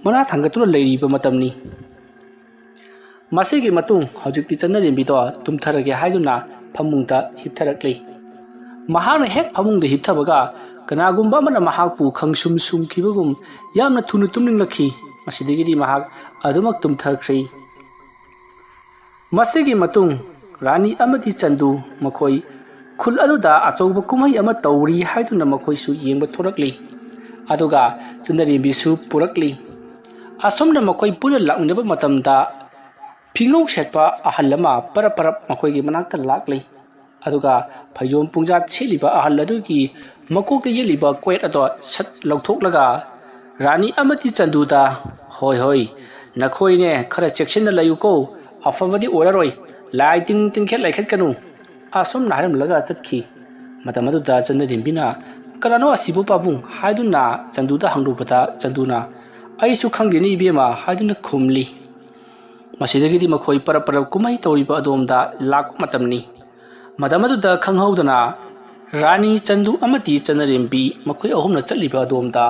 ꯃꯅꯥ ꯊꯥꯡꯒꯠꯇꯨꯅ ꯂꯩꯔꯤꯕ ꯃꯇꯝꯅꯤ꯫ ꯃꯁꯤꯒꯤ ꯃꯇꯨꯡ ꯍꯧꯖꯤꯛꯇꯤ ꯆꯟꯅꯔꯦꯝꯕꯤꯗꯣ ꯇꯨꯝꯊꯔꯒꯦ ꯍꯥꯏꯗꯨꯅ ꯐꯃꯨꯡꯗ ꯍꯤꯞꯊꯔꯛꯂꯤ꯫ ꯃꯍꯥꯛꯅ ꯍꯦꯛ ꯐꯃꯨꯡꯗ ꯍꯤꯞꯊꯕꯒ ꯀꯅꯥꯒꯨꯝꯕ ꯑꯃꯅ ꯃꯍꯥꯛꯄꯨ ꯈꯪꯁꯨꯝ ꯁꯨꯝꯈꯤꯕꯒꯨꯝ ꯌꯥꯝꯅ ꯊꯨꯅ ꯇꯨꯝꯅꯤꯡꯂꯛꯈꯤ꯫ ꯃꯁꯤꯗꯒꯤꯗꯤ ꯃꯍꯥꯛ ꯑꯗꯨꯃꯛ ꯇꯨꯝꯊꯈ꯭ꯔꯦ꯫ ꯃꯁꯤꯒꯤ ꯃꯇꯨꯡ ꯔꯥꯅꯤ ꯑꯃꯗꯤ ꯆꯟꯗꯨ ꯃꯈꯣꯏ ꯈꯨꯜ ꯑꯗꯨꯗ ꯑꯆꯧꯕ ꯀꯨꯝꯍꯩ ꯑꯃ ꯇꯧꯔꯤ ꯍꯥꯏꯗꯨꯅ ꯃꯈꯣꯏꯁꯨ ꯌꯦꯡꯕ ꯊꯣꯔꯛꯂꯤ꯫ ꯑꯗꯨꯒ ꯆꯟꯅꯔꯦꯝꯕꯤꯁꯨ ꯄꯨꯔꯛꯂꯤ꯫ ꯑꯁꯨꯝꯅ ꯃꯈꯣꯏ ꯄꯨꯟꯅ ꯂꯥꯛꯃꯤꯟꯅꯕ ꯃꯇꯝꯗ ꯐꯤꯉꯧ ꯁꯦꯠꯄ ꯑꯍꯜ ꯑꯃ ꯄꯔꯞ ꯄꯔꯞ ꯃꯈꯣꯏꯒꯤ ꯃꯅꯥꯛꯇ ꯂꯥꯛꯂꯤ꯫ ꯑꯗꯨꯒ ꯐꯩꯖꯣꯝ ꯄꯨꯡꯖꯥꯠ ꯁꯦꯠꯂꯤꯕ ꯑꯍꯜ ꯑꯗꯨꯒꯤ ꯃꯀꯣꯛꯇ ꯌꯦꯠꯂꯤꯕ ꯀꯣꯏꯠ ꯑꯗꯣ ꯁꯠ ꯂꯧꯊꯣꯛꯂꯒ ꯔꯥꯅꯤ ꯑꯃꯗꯤ ꯆꯟꯗꯨꯗ, "ꯍꯣꯏ, ꯍꯣꯏ, "ꯅꯈꯣꯏꯅꯦ ꯈꯔ ꯆꯦꯛꯁꯤꯟꯅ ꯂꯩꯌꯨꯀꯣ, ꯑꯐꯕꯗꯤ ꯑꯣꯏꯔꯔꯣꯏ, ꯂꯥꯏ ꯇꯤꯡ ꯇꯤꯡꯈꯦꯠ ꯂꯩꯈꯠꯀꯅꯨ" ꯑꯁꯨꯝꯅ ꯍꯥꯏꯔꯝꯂꯒ ꯆꯠꯈꯤ꯫ ꯃꯇꯝ ꯑꯗꯨꯗ ꯆꯟꯅꯔꯦꯝꯕꯤꯅ, "ꯀꯅꯥꯅꯣ ꯑꯁꯤꯕꯨ ꯄꯥꯕꯨꯡ?" ꯍꯥꯏꯗꯨꯅ ꯆꯟꯗꯨꯗ ꯍꯪꯂꯨꯕꯗ ꯆꯟꯗꯨꯅ, "ꯑꯩꯁꯨ ꯈꯪꯗꯦꯅꯦ ꯏꯕꯦꯝꯃ" ꯍꯥꯏꯗꯨꯅ ꯈꯨꯝꯂꯤ꯫ ꯃꯁꯤꯗꯒꯤꯗꯤ ꯃꯈꯣꯏ ꯄꯔꯞ ꯄꯔꯞ ꯀꯨꯝꯍꯩ ꯇꯧꯔꯤꯕ ꯑꯗꯣꯝꯗ ꯂꯥꯛꯄ ꯃꯇꯝꯅꯤ꯫ ꯃꯇꯝ ꯑꯗꯨꯗ ꯈꯪꯍꯧꯗꯅ ꯔꯥꯅꯤ, ꯆꯟꯗꯨ ꯑꯃꯗꯤ ꯆꯟꯅꯔꯦꯝꯕꯤ ꯃꯈꯣꯏ ꯑꯍꯨꯝꯅ ꯆꯠꯂꯤꯕ ꯑꯗꯣꯝꯗ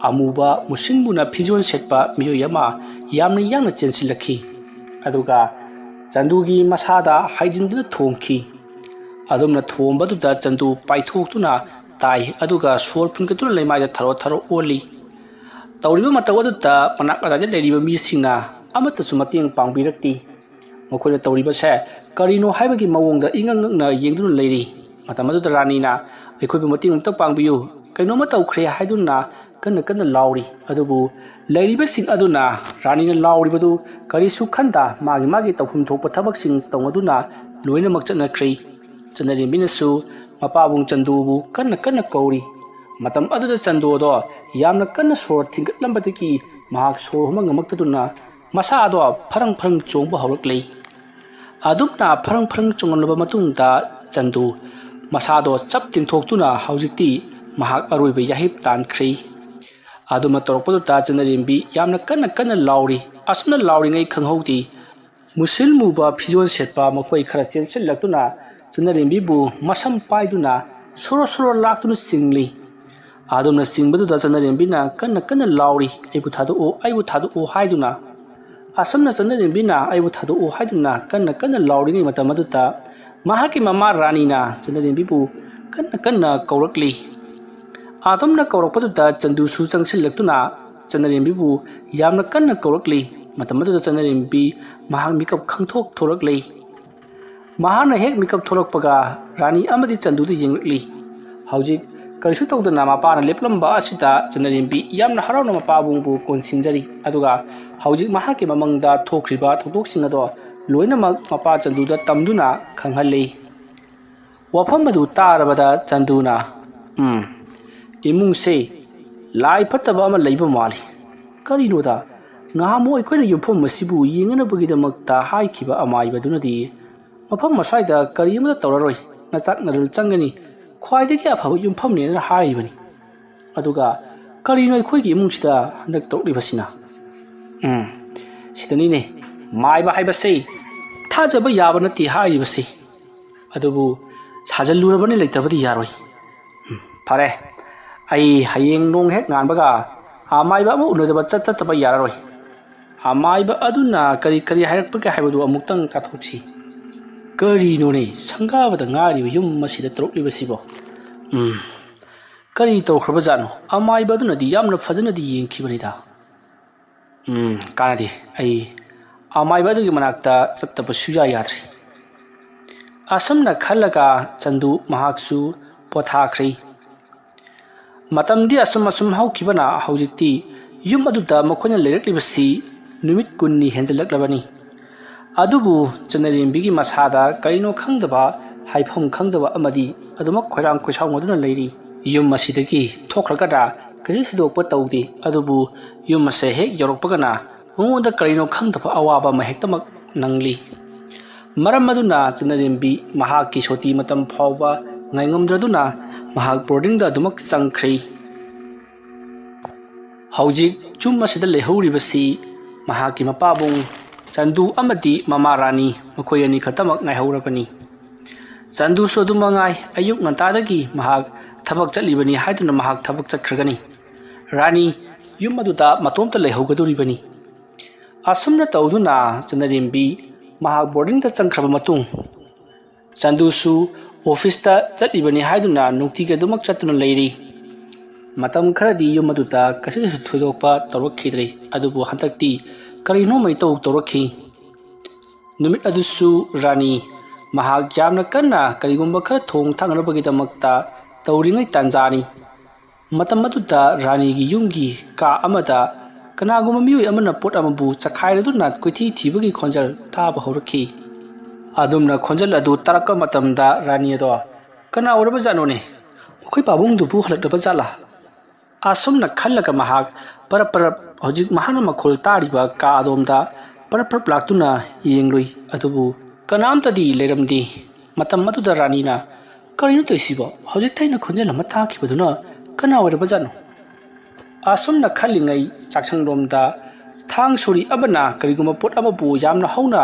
ꯑꯃꯨꯕ ꯃꯨꯁꯤꯟ ꯃꯨꯅ ꯐꯤꯖꯣꯜ ꯁꯦꯠꯄ ꯃꯤꯑꯣꯏ ꯑꯃ ꯌꯥꯝꯅ ꯌꯥꯡꯅ ꯆꯦꯟꯁꯤꯜꯂꯛꯈꯤ꯫ ꯑꯗꯨꯒ ꯆꯟꯗꯨꯒꯤ ꯃꯁꯥꯗ ꯍꯥꯏꯖꯤꯟꯗꯨꯅ ꯊꯣꯝꯈꯤ꯫ ꯑꯗꯨꯝꯅ ꯊꯣꯝꯕꯗꯨꯗ ꯆꯟꯗꯨ ꯄꯥꯏꯊꯣꯛꯇꯨꯅ ꯇꯥꯏ, ꯑꯗꯨꯒ ꯁꯣꯔ ꯐꯨꯟꯒꯠꯇꯨꯅ ꯂꯩꯃꯥꯏꯗ ꯊꯔꯣ ꯊꯔꯣ ꯑꯣꯜꯂꯤ꯫ ꯇꯧꯔꯤꯕ ꯃꯇꯧ ꯑꯗꯨꯗ ꯃꯅꯥꯛ ꯅꯛꯄꯗ ꯂꯩꯔꯤꯕ ꯃꯤꯁꯤꯡꯅ ꯑꯃꯠꯇꯁꯨ ꯃꯇꯦꯡ ꯄꯥꯡꯕꯤꯔꯛꯇꯦ꯫ ꯃꯈꯣꯏꯅ ꯇꯧꯔꯤꯕꯁꯦ ꯀꯔꯤꯅꯣ ꯍꯥꯏꯕꯒꯤ ꯃꯑꯣꯡꯗ ꯏꯉꯛ ꯉꯛꯅ ꯌꯦꯡꯗꯨꯅ ꯂꯩꯔꯤ꯫ ꯃꯇꯝ ꯑꯗꯨꯗ ꯔꯥꯅꯤꯅ, "ꯑꯩꯈꯣꯏꯕꯨ ꯃꯇꯦꯡ ꯑꯃꯇ ꯄꯥꯡꯕꯤꯌꯨ, ꯀꯩꯅꯣꯝꯃ ꯇꯧꯈ꯭ꯔꯦ" ꯍꯥꯏꯗꯨꯅ ꯀꯟꯅ ꯀꯟꯅ ꯂꯥꯎꯔꯤ꯫ ꯑꯗꯨꯕꯨ ꯂꯩꯔꯤꯕꯁꯤꯡ ꯑꯗꯨꯅ ꯔꯥꯅꯤꯅ ꯂꯥꯎꯔꯤꯕꯗꯨ ꯀꯔꯤꯁꯨ ꯈꯟꯗ ꯃꯥꯒꯤ ꯃꯥꯒꯤ ꯇꯧꯐꯝ ꯊꯣꯛꯄ ꯊꯕꯛꯁꯤꯡ ꯇꯧꯅꯗꯨꯅ ꯂꯣꯏꯅꯃꯛ ꯆꯠꯅꯈ꯭ꯔꯦ꯫ ꯆꯟꯅꯔꯦꯝꯕꯤꯅꯁꯨ ꯃꯄꯥꯕꯨꯡ ꯆꯟꯗꯨꯕꯨ ꯀꯟꯅ ꯀꯟꯅ ꯀꯧꯔꯤ꯫ ꯃꯇꯝ ꯑꯗꯨꯗ ꯆꯟꯗꯨꯗꯣ ꯌꯥꯝꯅ ꯀꯟꯅ ꯁꯣꯔ ꯊꯤꯡꯒꯠꯂꯝꯕꯗꯒꯤ ꯃꯍꯥꯛ ꯁꯣꯔ ꯍꯣꯟꯕ ꯉꯝꯃꯛꯇꯗꯨꯅ ꯃꯁꯥꯗꯣ ꯐꯔꯪ ꯐꯔꯪ ꯆꯣꯡꯕ ꯍꯧꯔꯛꯂꯤ꯫ ꯑꯗꯨꯝꯅ ꯐꯔꯪ ꯐꯔꯪ ꯆꯣꯡꯍꯜꯂꯕ ꯃꯇꯨꯡꯗ ꯆꯟꯗꯨ ꯃꯁꯥꯗꯣ ꯆꯞ ꯇꯤꯡꯊꯣꯛꯇꯨꯅ ꯍꯧꯖꯤꯛꯇꯤ ꯃꯍꯥꯛ ꯑꯔꯣꯏꯕ ꯌꯥꯍꯤꯞ ꯇꯥꯟꯈ꯭ꯔꯦ꯫ ꯑꯗꯨꯝꯅ ꯇꯧꯔꯛꯄꯗꯨꯗ ꯆꯟꯅꯔꯦꯝꯕꯤ ꯌꯥꯝꯅ ꯀꯟꯅ ꯀꯟꯅ ꯂꯥꯎꯔꯤ꯫ ꯑꯁꯨꯝꯅ ꯂꯥꯎꯔꯤꯉꯩ ꯈꯪꯍꯧꯗꯦ, ꯃꯨꯁꯤꯜ ꯃꯨꯕ ꯐꯤꯖꯣꯜ ꯁꯦꯠꯄ ꯃꯈꯣꯏ ꯈꯔ ꯆꯦꯟꯁꯤꯜꯂꯛꯇꯨꯅ ꯆꯟꯅꯔꯦꯝꯕꯤꯕꯨ ꯃꯁꯝ ꯄꯥꯏꯗꯨꯅ ꯁꯣꯔꯣ ꯁꯣꯔꯣ ꯂꯥꯛꯇꯨꯅ ꯆꯤꯡꯂꯤ꯫ ꯑꯗꯨꯝꯅ ꯆꯤꯡꯕꯗꯨꯗ ꯆꯟꯅꯔꯦꯝꯕꯤꯅ ꯀꯟꯅ ꯀꯟꯅ ꯂꯥꯎꯔꯤ, "ꯑꯩꯕꯨ ꯊꯥꯗꯣꯛꯎ, ꯑꯩꯕꯨ ꯊꯥꯗꯣꯛꯎ" ꯍꯥꯏꯗꯨꯅ꯫ ꯑꯁꯨꯝꯅ ꯆꯟꯅꯔꯦꯝꯕꯤꯅ "ꯑꯩꯕꯨ ꯊꯥꯗꯣꯛꯎ" ꯍꯥꯏꯗꯨꯅ ꯀꯟꯅ ꯀꯟꯅ ꯂꯥꯎꯔꯤꯉꯩ ꯃꯇꯝ ꯑꯗꯨꯗ ꯃꯍꯥꯛꯀꯤ ꯃꯃꯥ ꯔꯥꯅꯤꯅ ꯆꯟꯅꯔꯦꯝꯕꯤꯕꯨ ꯀꯟꯅ ꯀꯟꯅ ꯀꯧꯔꯛꯂꯤ꯫ ꯑꯗꯨꯝꯅ ꯀꯧꯔꯛꯄꯗꯨꯗ ꯆꯟꯗꯨꯁꯨ ꯆꯪꯁꯤꯜꯂꯛꯇꯨꯅ ꯆꯟꯅꯔꯦꯝꯕꯤꯕꯨ ꯌꯥꯝꯅ ꯀꯟꯅ ꯀꯧꯔꯛꯂꯤ꯫ ꯃꯇꯝ ꯑꯗꯨꯗ ꯆꯟꯅꯔꯦꯝꯕꯤ ꯃꯍꯥꯛ ꯃꯤꯀꯞ ꯈꯪꯊꯣꯛ ꯊꯣꯔꯛꯂꯦ꯫ ꯃꯍꯥꯛꯅ ꯍꯦꯛ ꯃꯤꯀꯞ ꯊꯣꯔꯛꯄꯒ ꯔꯥꯅꯤ ꯑꯃꯗꯤ ꯆꯟꯗꯨꯗ ꯌꯦꯡꯂꯛꯂꯤ꯫ ꯍꯧꯖꯤꯛ ꯀꯔꯤꯁꯨ ꯇꯧꯗꯅ ꯃꯄꯥꯅ ꯂꯦꯞꯂꯝꯕ ꯑꯁꯤꯗ ꯆꯟꯅꯔꯦꯝꯕꯤ ꯌꯥꯝꯅ ꯍꯔꯥꯎꯅ ꯃꯄꯥꯕꯨꯡꯕꯨ ꯀꯣꯟꯁꯤꯟꯖꯔꯤ꯫ ꯑꯗꯨꯒ ꯍꯧꯖꯤꯛ ꯃꯍꯥꯛꯀꯤ ꯃꯃꯪꯗ ꯊꯣꯛꯈ꯭ꯔꯤꯕ ꯊꯧꯗꯣꯛꯁꯤꯡ ꯑꯗꯣ ꯂꯣꯏꯅꯃꯛ ꯃꯄꯥ ꯆꯟꯗꯨꯗ ꯇꯝꯗꯨꯅ ꯈꯪꯍꯜꯂꯤ꯫ ꯋꯥꯐꯝ ꯑꯗꯨ ꯇꯥꯔꯕꯗ ꯆꯟꯗꯨꯅ, "ꯎꯝ, ꯏꯃꯨꯡꯁꯦ ꯂꯥꯏ ꯐꯠꯇꯕ ꯑꯃ ꯂꯩꯕ ꯃꯥꯜꯂꯤ꯫ ꯀꯔꯤꯅꯣꯗ ꯅꯍꯥꯟꯃꯨꯛ ꯑꯩꯈꯣꯏꯅ ꯌꯨꯝꯐꯝ ꯑꯁꯤꯕꯨ ꯌꯦꯡꯅꯅꯕꯒꯤꯗꯃꯛꯇ ꯍꯥꯏꯈꯤꯕ ꯑꯃꯥꯏꯕꯗꯨꯅꯗꯤ ꯃꯐꯝ ꯑꯁ꯭ꯋꯥꯏꯗ ꯀꯔꯤ ꯑꯃꯠꯇ ꯇꯧꯔꯔꯣꯏ, ꯅꯆꯥꯛ ꯅꯔꯜ ꯆꯪꯒꯅꯤ, ꯈ꯭ꯋꯥꯏꯗꯒꯤ ꯑꯐꯕ ꯌꯨꯝꯐꯝꯅꯦꯅ ꯍꯥꯏꯔꯤꯕꯅꯤ꯫ ꯑꯗꯨꯒ ꯀꯔꯤꯅꯣ ꯑꯩꯈꯣꯏꯒꯤ ꯏꯃꯨꯡꯁꯤꯗ ꯍꯟꯗꯛ ꯇꯧꯔꯛꯂꯤꯕꯁꯤꯅ? ꯎꯝ, ꯁꯤꯗꯅꯤꯅꯦ ꯃꯥꯏꯕ ꯍꯥꯏꯕꯁꯦ ꯊꯥꯖꯕ ꯌꯥꯕ ꯅꯠꯇꯦ ꯍꯥꯏꯔꯤꯕꯁꯤ꯫ ꯑꯗꯨꯕꯨ ꯁꯥꯖꯜꯂꯨꯔꯕꯅꯤ, ꯂꯩꯇꯕꯗꯤ ꯌꯥꯔꯣꯏ꯫ ꯎꯝ, ꯐꯔꯦ, ꯑꯩ ꯍꯌꯦꯡ ꯅꯣꯡ ꯍꯦꯛ ꯉꯥꯟꯕꯒ ꯑꯃꯥꯏꯕ ꯑꯃ ꯎꯅꯗꯕ ꯆꯠ ꯆꯠꯇꯕ ꯌꯥꯔꯔꯣꯏ꯫ ꯑꯃꯥꯏꯕ ꯑꯗꯨꯅ ꯀꯔꯤ ꯀꯔꯤ ꯍꯥꯏꯔꯛꯄꯒꯦ ꯍꯥꯏꯕꯗꯨ ꯑꯃꯨꯛꯇꯪ ꯇꯥꯊꯣꯛꯁꯤ꯫ ꯀꯔꯤꯅꯣꯅꯦ ꯁꯪꯒꯥꯕꯗ ꯉꯥꯏꯔꯤꯕ ꯌꯨꯝ ꯑꯁꯤꯗ ꯇꯧꯔꯛꯂꯤꯕꯁꯤꯕꯣ? ꯎꯝ, ꯀꯔꯤ ꯇꯧꯈ꯭ꯔꯕꯖꯥꯠꯅꯣ? ꯑꯃꯥꯏꯕ ꯑꯗꯨꯅꯗꯤ ꯌꯥꯝꯅ ꯐꯖꯅꯗꯤ ꯌꯦꯡꯈꯤꯕꯅꯤꯗ꯫ ꯎꯝ, ꯀꯥꯟꯅꯗꯦ꯫ ꯑꯩ ꯑꯃꯥꯏꯕ ꯑꯗꯨꯒꯤ ꯃꯅꯥꯛꯇ ꯆꯠꯇꯕ ꯁꯨꯌꯥ ꯌꯥꯗ꯭ꯔꯦ꯫ ꯑꯁꯨꯝꯅ ꯈꯜꯂꯒ ꯆꯟꯗꯨ ꯃꯍꯥꯛꯁꯨ ꯄꯣꯊꯥꯈ꯭ꯔꯦ꯫ ꯃꯇꯝꯗꯤ ꯑꯁꯨꯝ ꯑꯁꯨꯝ ꯍꯧꯈꯤꯕꯅ ꯍꯧꯖꯤꯛꯇꯤ ꯌꯨꯝ ꯑꯗꯨꯗ ꯃꯈꯣꯏꯅ ꯂꯩꯔꯛꯂꯤꯕꯁꯤ ꯅꯨꯃꯤꯠ ꯀꯨꯟꯅꯤ ꯍꯦꯟꯖꯜꯂꯛꯂꯕꯅꯤ꯫ ꯑꯗꯨꯕꯨ ꯆꯟꯅꯔꯦꯝꯕꯤꯒꯤ ꯃꯁꯥꯗ ꯀꯔꯤꯅꯣ ꯈꯪꯗꯕ, ꯍꯥꯏꯐꯝ ꯈꯪꯗꯕ ꯑꯃꯗꯤ ꯑꯗꯨꯃꯛ ꯈꯣꯏꯔꯥꯡ ꯈꯣꯏꯁꯥꯎꯅꯗꯨꯅ ꯂꯩꯔꯤ꯫ ꯌꯨꯝ ꯑꯁꯤꯗꯒꯤ ꯊꯣꯛꯈ꯭ꯔꯒꯗ꯭ꯔꯥ ꯀꯩꯁꯨ ꯊꯣꯏꯗꯣꯛꯄ ꯇꯧꯗꯦ, ꯑꯗꯨꯕꯨ ꯌꯨꯝ ꯑꯁꯦ ꯍꯦꯛ ꯌꯧꯔꯛꯄꯒꯅ ꯃꯉꯣꯟꯗ ꯀꯔꯤꯅꯣ ꯈꯪꯗꯕ ꯑꯋꯥꯕ ꯑꯃ ꯍꯦꯛꯇꯃꯛ ꯅꯪꯂꯤ꯫ ꯃꯔꯝ ꯑꯗꯨꯅ ꯆꯟꯅꯔꯦꯝꯕꯤ ꯃꯍꯥꯛꯀꯤ ꯁꯣꯇꯤ ꯃꯇꯝ ꯐꯥꯎꯕ ꯉꯥꯏꯉꯝꯗ꯭ꯔꯗꯨꯅ ꯃꯍꯥꯛ ꯕꯣꯔꯗꯤꯡꯗ ꯑꯗꯨꯃꯛ ꯆꯪꯈ꯭ꯔꯦ꯫ ꯍꯧꯖꯤꯛ ꯌꯨꯝ ꯑꯁꯤꯗ ꯂꯩꯍꯧꯔꯤꯕꯁꯤ ꯃꯍꯥꯛꯀꯤ ꯃꯄꯥꯕꯨꯡ ꯆꯟꯗꯨ ꯑꯃꯗꯤ ꯃꯃꯥ ꯔꯥꯅꯤ, ꯃꯈꯣꯏ ꯑꯅꯤ ꯈꯛꯇꯃꯛ ꯉꯥꯏꯍꯧꯔꯕꯅꯤ꯫ ꯆꯟꯗꯨꯁꯨ ꯑꯗꯨꯝ ꯃꯉꯥꯏ, ꯑꯌꯨꯛ ꯉꯟꯇꯥꯗꯒꯤ ꯃꯍꯥꯛ ꯊꯕꯛ ꯆꯠꯂꯤꯕꯅꯤ ꯍꯥꯏꯗꯨꯅ ꯃꯍꯥꯛ ꯊꯕꯛ ꯆꯠꯈ꯭ꯔꯒꯅꯤ꯫ ꯔꯥꯅꯤ ꯌꯨꯝ ꯑꯗꯨꯗ ꯃꯇꯣꯝꯇ ꯂꯩꯍꯧꯒꯗꯧꯔꯤꯕꯅꯤ꯫ ꯑꯁꯨꯝꯅ ꯇꯧꯗꯨꯅ ꯆꯟꯅꯔꯦꯝꯕꯤ ꯃꯍꯥꯛ ꯕꯣꯔꯗꯤꯡꯗ ꯆꯪꯈ꯭ꯔꯕ ꯃꯇꯨꯡ, ꯆꯟꯗꯨꯁꯨ ꯑꯣꯐꯤꯁꯇ ꯆꯠꯂꯤꯕꯅꯤ ꯍꯥꯏꯗꯨꯅ ꯅꯨꯡꯇꯤꯒꯤ ꯑꯗꯨꯃꯛ ꯆꯠꯇꯨꯅ ꯂꯩꯔꯤ꯫ ꯃꯇꯝ ꯈꯔꯗꯤ ꯌꯨꯝ ꯑꯗꯨꯗ ꯀꯩꯁꯨ ꯊꯣꯏꯗꯣꯛꯄ ꯇꯧꯔꯛꯈꯤꯗ꯭ꯔꯦ, ꯑꯗꯨꯕꯨ ꯍꯟꯗꯛꯇꯤ ꯀꯔꯤꯅꯣꯃ ꯏꯇꯧ ꯇꯧꯔꯛꯈꯤ꯫ ꯅꯨꯃꯤꯠ ꯑꯗꯨꯁꯨ ꯔꯥꯅꯤ ꯃꯍꯥꯛ ꯌꯥꯝꯅ ꯀꯟꯅ ꯀꯔꯤꯒꯨꯝꯕ ꯈꯔ ꯊꯣꯡ ꯊꯥꯛꯅꯕꯒꯤꯗꯃꯛꯇ ꯇꯧꯔꯤꯉꯩ ꯇꯥꯟꯖꯥꯅꯤ꯫ ꯃꯇꯝ ꯑꯗꯨꯗ ꯔꯥꯅꯤꯒꯤ ꯌꯨꯝꯒꯤ ꯀꯥ ꯑꯃꯗ ꯀꯅꯥꯒꯨꯝꯕ ꯃꯤꯑꯣꯏ ꯑꯃꯅ ꯄꯣꯠ ꯑꯃꯕꯨ ꯆꯈꯥꯏꯔꯗꯨꯅ ꯀꯣꯏꯊꯤ ꯊꯤꯕꯒꯤ ꯈꯣꯟꯖꯦꯜ ꯇꯥꯕ ꯍꯧꯔꯛꯈꯤ꯫ ꯑꯗꯨꯝꯅ ꯈꯣꯟꯖꯦꯜ ꯑꯗꯨ ꯇꯥꯔꯛꯄ ꯃꯇꯝꯗ ꯔꯥꯅꯤ ꯑꯗꯣ, "ꯀꯅꯥ ꯑꯣꯏꯔꯕꯖꯥꯠꯅꯣꯅꯦ? ꯃꯈꯣꯏ ꯄꯥꯕꯨꯡꯗꯨꯕꯨ ꯍꯜꯂꯛꯂꯕ ꯖꯥꯠꯂꯥ?" ꯑꯁꯨꯝꯅ ꯈꯜꯂꯒ ꯃꯍꯥꯛ ꯄꯔꯞ ꯄꯔꯞ ꯍꯧꯖꯤꯛ ꯃꯍꯥꯛꯅ ꯃꯈꯣꯜ ꯇꯥꯔꯤꯕ ꯀꯥ ꯑꯗꯣꯝꯗ ꯄꯔꯞ ꯄꯔꯞ ꯂꯥꯛꯇꯨꯅ ꯌꯦꯡꯂꯨꯏ, ꯑꯗꯨꯕꯨ ꯀꯅꯥꯝꯇꯗꯤ ꯂꯩꯔꯝꯗꯦ꯫ ꯃꯇꯝ ꯑꯗꯨꯗ ꯔꯥꯅꯤꯅ, "ꯀꯔꯤꯅꯣ ꯇꯧꯔꯤꯁꯤꯕꯣ? ꯍꯧꯖꯤꯛꯇ ꯑꯩꯅ ꯈꯣꯟꯖꯦꯜ ꯑꯃ ꯇꯥꯈꯤꯕꯗꯨꯅ ꯀꯅꯥ ꯑꯣꯏꯔꯕꯖꯥꯠꯅꯣ?" ꯑꯁꯨꯝꯅ ꯈꯜꯂꯤꯉꯩ ꯆꯥꯛꯁꯪꯂꯣꯝꯗ ꯊꯥꯡ ꯁꯣꯔꯤ ꯑꯃꯅ ꯀꯔꯤꯒꯨꯝꯕ ꯄꯣꯠ ꯑꯃꯕꯨ ꯌꯥꯝꯅ ꯍꯧꯅ